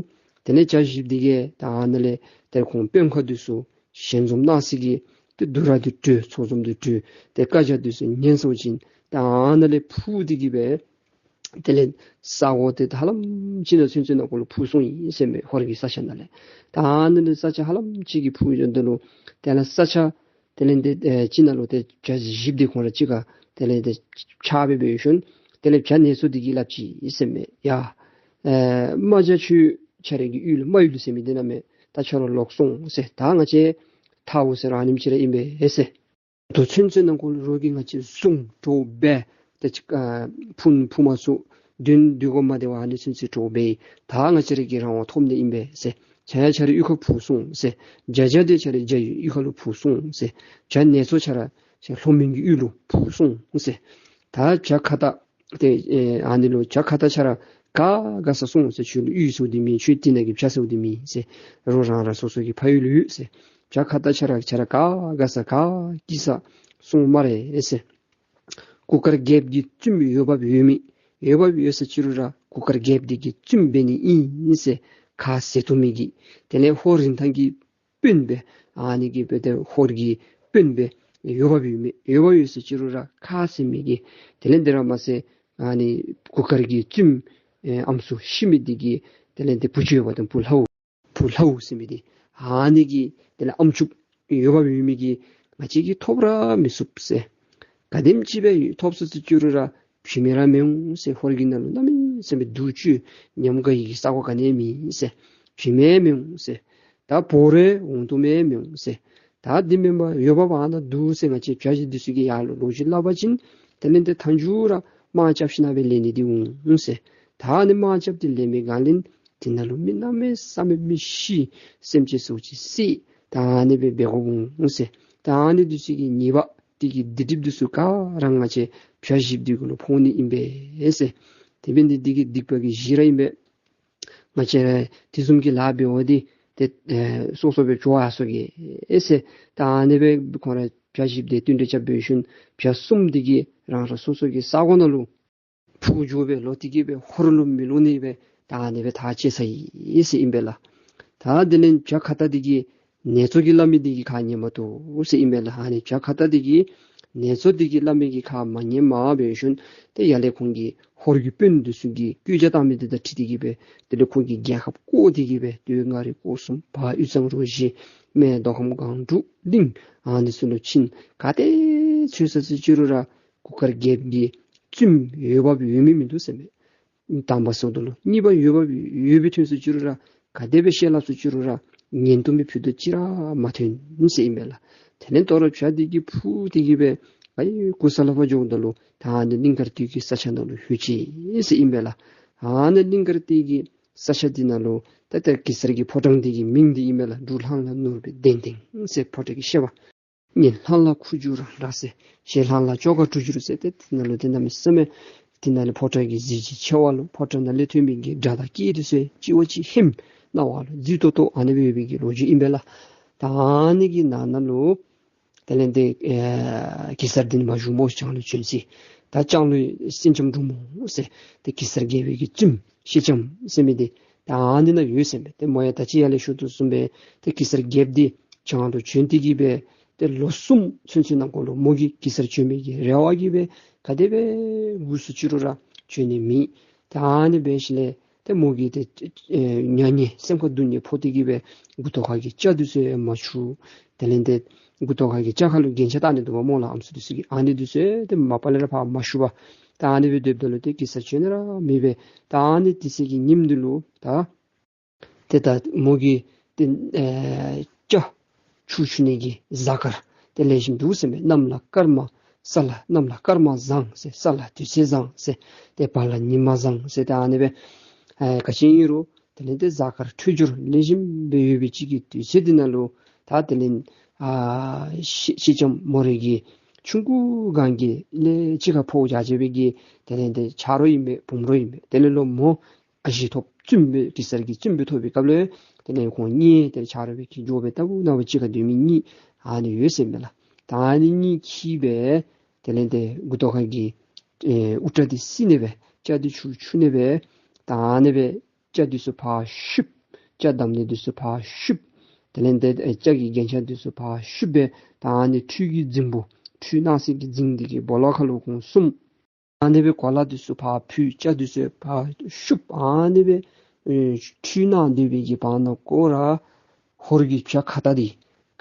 དེ་ལས་བྱ་བཞིཔོ་འདི་གིས་ད་ཨ་ནི་ལས་ཏེ་ཁོང་དཔོན་ཁག་འདི་ཚུ་ཞལ་འཛོམས་གནང་ས་གི་ཏེ་འདུ་ར་འདི་གྲོལ། ཚོགས་འཛོམས་འདི་གྲོལ། ཏེ་བཀའ་རྒྱ་འདི་ཚུ་ཉན་སོང་ཅིན་ད་ཨ་ནཱ་ལས་འཕུར་ཏེ་གི་སྦེ་དེ་ལས་ས་གོ་དེ་ཧ་ལམ་ཅིག་ནང་ཚུན་ཚོད་ནང་འཁོད་ལུ་འཕུར་སོང་ཡི་ཟེར་མས། ཧོར་གྱི་ས་ཆ་ནང་ལས། ད་ཨ་ནཱ་ལས་ས་ཆ་ཧ་ལམ་ཅིག་གི་འཕུར་འགྱོཝ་ད་ལུ་དེ་ལས་ས་ཆ་དེ་ལས་ཏེ་ཨེ་ཅིག་ནང་ལུ་ཏེ་བྱ་བཞིཔོ་འདི་ཁོང་ར་གཅིག་ཁར་དེ་ལས་ཏེ་ཆགས་སྦེ་འབད་ཞིནམ་དེ་ལས་བྱ་ནེ་ཙོ་འདི་གིས་སླབ་ཅི་ཟེར་མས། ཡ་ཨེ་རྨ་བྱ་ཁྱོད་ཁྱོད་རའི་གི་ཡུལ་ལུ་རྨ་ཡུལ་ཟེར་མི་འདི་ནང་མས། ད་ཁྱོད་ར་ལོག་སོང་ཟེར། ད་ང་བཅས་ཐར་འོང་ཟེར་ར་ཨ་ནེམ་ཅིག་ར་ཨིན་པས་ཟེར། ད་ཚུན་ཚོད་ནང་འཁོད་ལུ་རོགས་ཀྱིས་ང་བཅས་བཟུང་དཀྲོགས་འབད་ཏེ་ཅིག་ཨ་འཕུར་འཕུར་མ་ཚུགས། བདུན་བདུན་གོ་མ་བདེ་བར་ཨ་ནི་ཚུན་ཚོད་དཀྲོགས་འབད། ད་ང་བཅས་ར་གིས་རང་དབང་ཐོབ་ནི་ཨིན་པས་ཟེར། བྱ་ཡང་ཁྱོད་རའི་གཡུས་ཁར་འཕུར་སོང་ཟེར། རྒྱ་བྱ་འདི་ཁྱོད་རའི་རྒྱ་ཡུལ་གཡུས་ཁ་ལུ་འཕུར་སོང་ཟེར། བྱ་ནེ་ཙོ་ཁྱོད་ར་ཁྱོད་ལྷོ་མོན་གྱི་ཡུལ་ལུ་འཕུར་སོང་ཟེར། ད་བྱ་ཁྭ་ཏ་ཏེ་ཨེ་ཨ་ནི་ལུ་བྱ་ཁྭ་ཏ་ཁྱོད་ར་ག་དགའ་ས་སོང་ཟེར། ཁྱོད་ལུ་གཡུས་ཟེར་འདི་མེད། ཁྱོད་དེ་ནང་གི་བྱ་ཟེར་འདི་མེད་ཟེར། རོགས་རང་རང་སོ་སོ་གི་ཕ་ཡུལ་ལུ་ཡོད་ཟེར། བྱ་ཁྭ་ཏ་ཁྱོད་ར་ཁྱོད་ར་ག་དགའ་ས་ག་སྐྱིད་ས་སོང་སྨ་རེ་ཟེར། གུར་དཀར་རྒྱལཔོ་གི་བཙུནམོ་འོས་འབབ་ཡོད་མི་འོས་འབབ་ཡོད་ས་ཅིག་རུང་ར་གུར་དཀར་རྒྱལཔོ་འདི་གི་བཙུནམོ་འབད་ནི་ཨིན་ཟེར་ཁ་བཟེད་བཏུབ་མི་གི་དེ་ལས་ཧོར་རིན་ཐང་གི་དཔོན་སྦེ་ཨ་ནི་གི་སྦེ་ཏེ་ཧོར་གྱི་དཔོན་སྦེ་འོས་འབབ་ཡོད་མི་འོས་འབབ་ཡོད་ས་ཅིག་རུང་ར་ཁ་བཟེད་མི་གི་དེ་ལས་དེ་ར་མ་ཚད་ཨ་ནི་གུར་དཀར་གྱི་བཙུནམོ་ཨེ་ཨམ་སྲུ་ཤི་མི་འདི་གི་དེ་ལས་ཏེ་བུ་ཅིག་ཡོདཔ་ད་བུ་ལྷའུ་བུ་ལྷའུ་ཟེར་མི་འདི་ཨ་ནི་གི་དེ་ལས་ཨམ་ཅོག་འོས་འབབ་ཡོད་མི་གི་ང་བཅས་ཀྱིས་ཐོབ་ར་མི་ཚུགས་ཟེར། ག་དེམ་ཅིག་སྦེ་ཐོབ་སོང་ས་ཅིག་རུང་ར་བྱེ་མ་ར་མི་འོང་ཟེར། ཧོར་གྱི་ནང་ལུ་གནམ་མེད་ས་མེད་སྡུག་ཅིག་ཉམས་དགའ་ཡི་གི་ས་གོ་ག་ནི་ཡང་མེད་ཟེར། བྱེ་མ་མི་འོང་ཟེར། ད་བོ་རེ་འོང་དོ་མེད་མི་འོང་ཟེར། ད་འདི་མེན་པར་འོས་འབབ་ཨ་ནཱ་འདུག་ཟེར་ང་བཅས་བྱ་བཞི་འདི་ཚུ་གིས་ཡར་ལུ་ལོ་རྒྱུས་སླབ་པ་ཅིན་དེ་ལས་ཏེ་མཐའ་མཇུག་ར་དམག་རྐྱབ་ཞིནམ་སྦེ་ལེན་ནི་འདི་འོང་ཟེར། ད་ཨ་ནི་དམག་རྐྱབ་སྟེ་ལེན་མི་སྒང་ལས་དེ་ནང་ལུ་མི་གནམ་མེད་ས་མེད་མི་ཤི་སེམས་ཅན་ཚུ་ཅིག་བསད། ད་ཨ་ནི་སྦེ་འབད་དགོཔ་འོང་ཟེར། ད་ཨ་ནི་འདི་ཚུ་གི་ཉེས་པ་འདི་གི་སྡིག་སྒྲིབ་འདི་ཚུ་ག་ར་ང་བཅས་བྱ་བཞི་འདི་གུ་ལུ་ཕོག་ནི་ཨིན་པས་ཟེར། དེ་འབད་ནི་འདི་གིས་སྡིག་པ་གི་གཞི་ར་ཨིན་པས། ང་བཅས་ར་དེ་བཟུམ་གྱི་ལཱ་འབདཝ་འདི་ཏེ་ཨེ་སོ་སོ་སྦེ་འགྱོ་ཡར་སོང་གེ་ཨེ་ཟེར། ད་ཨ་ནི་སྦེ་ཁོང་ར་བྱ་བཞི་འདི་བསྟུན་གྲོས་རྐྱབ་འབད་ཞིནམ་བྱ་གསུམ་འདི་གིས་རང་རང་སོ་སོ་གི་ས་གོ་ནང་ལུ་འཕུར་འགྱོ་སྦེ་ལོག་སྟེ་གི་སྦེ་ཧོར་ལུ་མི་ལོག་ནི་སྦེ་ད་ཨ་ནི་སྦེ་ཐག་བཅད་ཚར་ཡི་ཟེར་ཨིན་པས་ལགས། ད་དེ་ལས་བྱ་ཁྭ་ཏ་འདི་གིས་ནེ་ཙོ་གིས་སླབ་མི་འདི་གིས་ཁ་ཉན་མ་བཏུབ་ཟེར་ཨིན་པས་ལགས། ཨ་ནི་བྱ་ཁྭ་ཏ་འདི་གིས་ནེ་ཙོ་འདི་གིས་སླབ་མི་གི་ཁ་མ་ཉནམ་འབད་ཞིནམ་ཏེ་ཡར་ལས་ཁོང་གིས་ཧོར་གྱི་དཔོན་འདི་ཚུ་གིས་བཀོད་རྒྱ་བཏང་མི་འདི་དང་འཁྲིལ་ཏེ་གི་སྦེ་དེ་ལས་ཁོང་གིས་རྒྱལ་ཁབ་བསྐོར་ཏེ་གི་སྦེ་སྟོད་མངའ་རིས་སྐོར་གསུམ་བར་དབུས་གཙང་རུ་བཞི་སྨད་མདོ་ཁམས་སྒང་དྲུག་གླིང་ཨ་ནི་ཚུ་ལུ་ཕྱིན། ག་ཏེ་ཚུད་ས་ཅིག་རུང་ར་གུར་དཀར་རྒྱལཔོ་གི་བཙུནམོ་འོས་འབབ་ཡོད་མི་མིན་འདུག་ཟེར་མས། དང་པ་ཟེརཝ་ད་ལུ་གཉིས་པ་འོས་འབབ་ཡོད་པའི་དོན་སུ་ཅིག་རུང་ར་ག་དེ་སྦེ་བཤད་སླབ་སུ་ཅིག་རུང་ར་ཉན་དོ་མི་ཕུད་རྡོག་ཅིག་ར་མ་ཐོན་ཟེར་ཨིན་པས་ལགས། དེ་ལས་དོ་རུང་བྱ་འདི་གིས་འཕུར་ཏེ་གི་སྦེ་ཨའི་གུ་ས་ལུ་ཕར་འགྱོཝ་ད་ལུ་ད་ཨ་ནི་གླིང་དཀར་སྟོད་ཀྱི་ས་ཆ་ནང་ལུ་ལྷོད་ཅི་ཟེར་ཨིན་པས་ལགས། ཨ་ནི་གླིང་དཀར་སྟོད་ཀྱི་ས་ཆ་འདི་ནང་ལུ་ད་ལྟོ་གེ་སར་གྱི་ཕོ་བྲང་འདི་གི་མིང་འདི་ཨིན་པས་ལགས། འབྲུག་ལྷང་ལྷང་ནོར་བུའི་གདན་སྟེང་ཟེར་ཕོ་བྲང་གི་བཤད་པ། སྙན་ལྷང་ལྷང་ཁུ་བྱུག་རང་རང་ཟེར། གཞས་ལྷང་ལྷང་ཆོ་ག་དྲུག་འགྱུར་ཟེར། ཏེ་དེ་ནང་ལུ་ཏེ་གནམ་མེད་ས་མེད་དེ་ནང་ལུ་ཕོ་བྲང་གི་གཟི་བརྗིད་ཆེ་བ་ལུ་ཕོ་བྲང་ནང་ལས་ཐོན་མི་གི་སྒྲ་དང་སྐད་འདི་ཚུ་ལྕི་བ་ཅིག་ཧེམ་རྣ་བ་ལུ་རྫིག་ཏོག་ཏོ་ཨ་ནི་སྦེ་ཡོད་པའི་གི་ལོ་རྒྱུས་ཨིན་པས་ལགས། ད་ཨ་ནི་གི་ནང་ན་ལུ་དེ་ལས་ཏེ་ཨེ་གེ་སར་འདི་ནི་མ་བཞུགས་སྨོ། བྱང་ལུ་བྱོན་ཅི། ད་བྱང་ལུ་སེང་ལྕམ་འབྲུག་མོ་ཟེར་ཏེ་གེ་སར་རྒྱལ་པོའི་གི་བཙུནམོ་སེང་ལྕམ་ཟེར་མི་འདི་ད་ཨ་ནི་ནང་ཡོད་ཟེར་མས། ཏེ་མོ་ཡང་ད་ཅི་ཡར་ལས་ཞུ་དོ་བཟུམ་སྦེ་ཏེ་གེ་སར་རྒྱལཔོ་འདི་བྱང་ལུ་བྱོན་ཏེ་གི་སྦེ་ཏེ་ལོ་གསུམ་ཚུན་ཚོད་ནང་འཁོད་ལུ་མོ་གིས་གེ་སར་བྱོན་མི་གི་རེ་བ་གིས་སྦེ་ག་དེ་སྦེ་སྒུག་སུ་ཅིག་རུང་ར་བྱོན་ནི་མེད། ད་ཨ་ནི་འབད་ཞིནམ་ལས་ཏེ་མོ་གིས་ཏེ་ཨེ་མྱ་ངན་སེམས་ཁར་སྡུག་བསྔལ་ཕོག་སྟེ་གི་སྦེ་མགུ་ཏོ་ཁ་གི་སྐྱ་འདི་ཚུ་ཡང་མ་འཁྱུ། དེ་ལས་ཏེ་མགུ་ཏོ་ཁ་གི་སྐྱ་ཁ་ལུ་རྒྱན་ཆ་བཏགས་ནི་འདུག་པ་སྨོ་ལགས། ཨམ་སྲུ་འདི་ཚུ་གིས་ཨ་ནི་འདི་ཚུ་ཡང་ཏེ་མ་པ་ལས་ར་ཕར་མ་བཤུབ་པར་ད་ཨ་ནི་སྦེ་སྡོདཔ་ད་ལུ་ཏེ་གེ་སར་བྱོན་ནི་ར་མེད་པས། ད་ཨ་ནི་དེ་ཚེ་གི་ཉིནམ་འདི་ལུ་ད་ ཏེ་ད་མོ་གི་ཏེ་ཨེ་སྐྱ་ཆུ་འཁྱུ་ནི་གི་གཟའ་སྐར་དེ་ལེགས་ཤོམ་འདུག་ཟེར་མས། གནམ་ལ་སྐར་མ་ས་ལ་གནམ་ལ་སྐར་མ་བཟང་ཟེར། ས་ལ་དུས་ཚོད་བཟང་ཟེར། ཏེ་བར་ལ་ཉི་མ་བཟང་ཟེར། ད་ཨ་ནི་སྦེ་ཨེ་ག་ཅི་ཨིན་རུང་དེ་ལས་ཏེ་གཟའ་སྐར་འཕྲོད་སྦྱོར་ལེགས་ཤོམ་སྦེ་ཡོད་པའི་ཅིག་གི་དུས་ཚོད་འདི་ནང་ལུ་ད་དེ་ལས་ཨ་སེང་སེང་ལྕམ་མོ་རའི་གི་ཆུང་ཀུ་སྒང་གི་ལས་ཅིག་ཁར་ཕོཝ་རྒྱ་ཆེ་བའི་གི་དེ་ལས་ཏེ་ཆ་རོགས་ཨིན་པས། བུམོ་རོགས་ཨིན་པས། དེ་ལས་ལོ་མོ་ཨ་ཞེ་ཐོབ་བཙུན་པོའི་གེ་སར་གྱི་བཙུན་པོ་ཐོབ་པའི་སྐབས་ལུ་དེ་ལས་ཁོང་གཉིས་དེ་ཆ་རོགས་སྦེ་འཁྱིད་འགྱོ་སྦེ་ལྟ་བུ་ན་བུ་གཅིག་ཁར་སྡོད་མི་གཉིས་ཨ་ནི་ཡོད་ཟེར་མས་ལགས། ད་ཨ་ནི་གཉིས་འཁྱིད་སྦེ་དེ་ལས་ཏེ་མགུ་ཏོ་ཁ་གི་ཨེ་དབུ་སྐྲ་འདི་བསིལ་ནི་སྦེ་སྐྱ་འདི་ཆུ་འཁྱུ་ནི་སྦེ་ད་ཨ་ནི་སྦེ་སྐྱ་འདི་ཚུ་ཕར་བཤུབ། སྐྱ་བསྡམ་ནི་འདི་ཚུ་ཕར་བཤུབ། དེ་ལས་ཏེ་ཨེ་སྐྱ་གི་རྒྱན་ཆ་འདི་ཚུ་ཕར་བཤུབ་སྦེ་ད་ཨ་ནི་ཁྲུས་ཀྱི་རྫིང་བུ་ཁྲུས་གནང་སའི་གི་རྫིང་འདི་གི་སྦོ་ལོགས་ཁ་ལུ་ཁོང་གསུམ་ཨ་ནི་སྦེ་གོ་ལ་འདི་ཚུ་ཕར་ཕུད། སྐྱ་འདི་ཚུ་ཕར་བཤུབ། ཨ་ནི་སྦེ་ཨེ་ཁྲུས་གནང་སྡོད་པའི་གི་བར་ན་ཁོ་ར་ཧོར་གྱི་བྱ་ཁྭ་ཏ་འདི་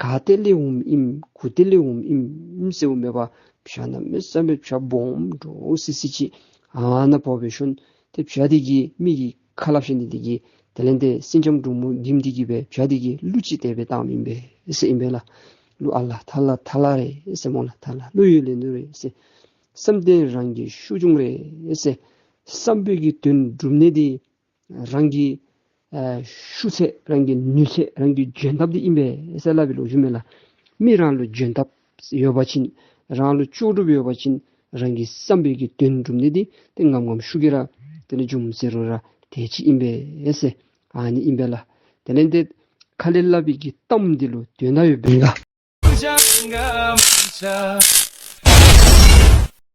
ག་ཏེ་ལས་འོངམ་ཨིནམ་གུ་ཏེ་ལས་འོངམ་ཨིནམ་ཟེརཝ་མེད་པར་བྱ་གནམ་མེད་ས་མེད་བྱ་སྦོམ་འདྲོག་སི་སི་ཅིག་ཨ་ནཱ་འབོ་སྦེ་ཤོན། ཏེ་བྱ་འདི་གིས་མི་གི་ཁ་སླབ་ཤེས་ནི་འདི་གིས་དེ་ལས་ཏེ་སེང་ལྕམ་འབྲུག་མོ་འདི་གིས་སྦེ་བྱ་འདི་གི་གླུ་ཅིག་དེ་སྦེ་བཏངམ་ཨིན་པས་ཟེར་ཨིན་པས་ལགས། གླུ་ཨ་ལ་ཐ་ལ་ཐ་ལ་རེད་ཟེར་སྨོ་ལགས། ཐ་ལ་གླུ་ཡོད་ལེ་ནུ་རེད་ཟེར། བསམ་དོན་རང་གི་ཤུགས་འབྱུང་རེད་ཟེར། བསམ་པའི་གི་དོན་འགྲུབ་ནི་འདི་རང་གི་ཨ་ཤུགས་ཚད་རང་གི་ནུས་ཚད་རང་གི་འཇོན་ཐབས་འདི་ཨིན་པས་ཟེར་སླབ་པའི་ལོ་རྒྱུས་མས་ལགས། མི་རང་ལུ་འཇོན་ཐབས་ཡོད་པ་ཅིན་རང་ལུ་ལྕོགས་གྲུབ་ཡོད་པ་ཅིན་རང་གི་བསམ་པའི་གི་དོན་འགྲུབ་ནི་འདི་ཏེ་ངམ་ངམ་ཤུགས་ཀྱིས་ར་དེ་ལས་འབྱུངམ་ཟེར་རུང་ར་དེ་ཅིག་ཨིན་པས་ཟེར། ཨ་ནི་ཨིན་པས་ལགས། དེ་ལས་ཏེ་ཁ་ལས་སླབ་པའི་གི་གཏམ་འདི་ལུ་དོན་དག་ཡོད་པས་ག།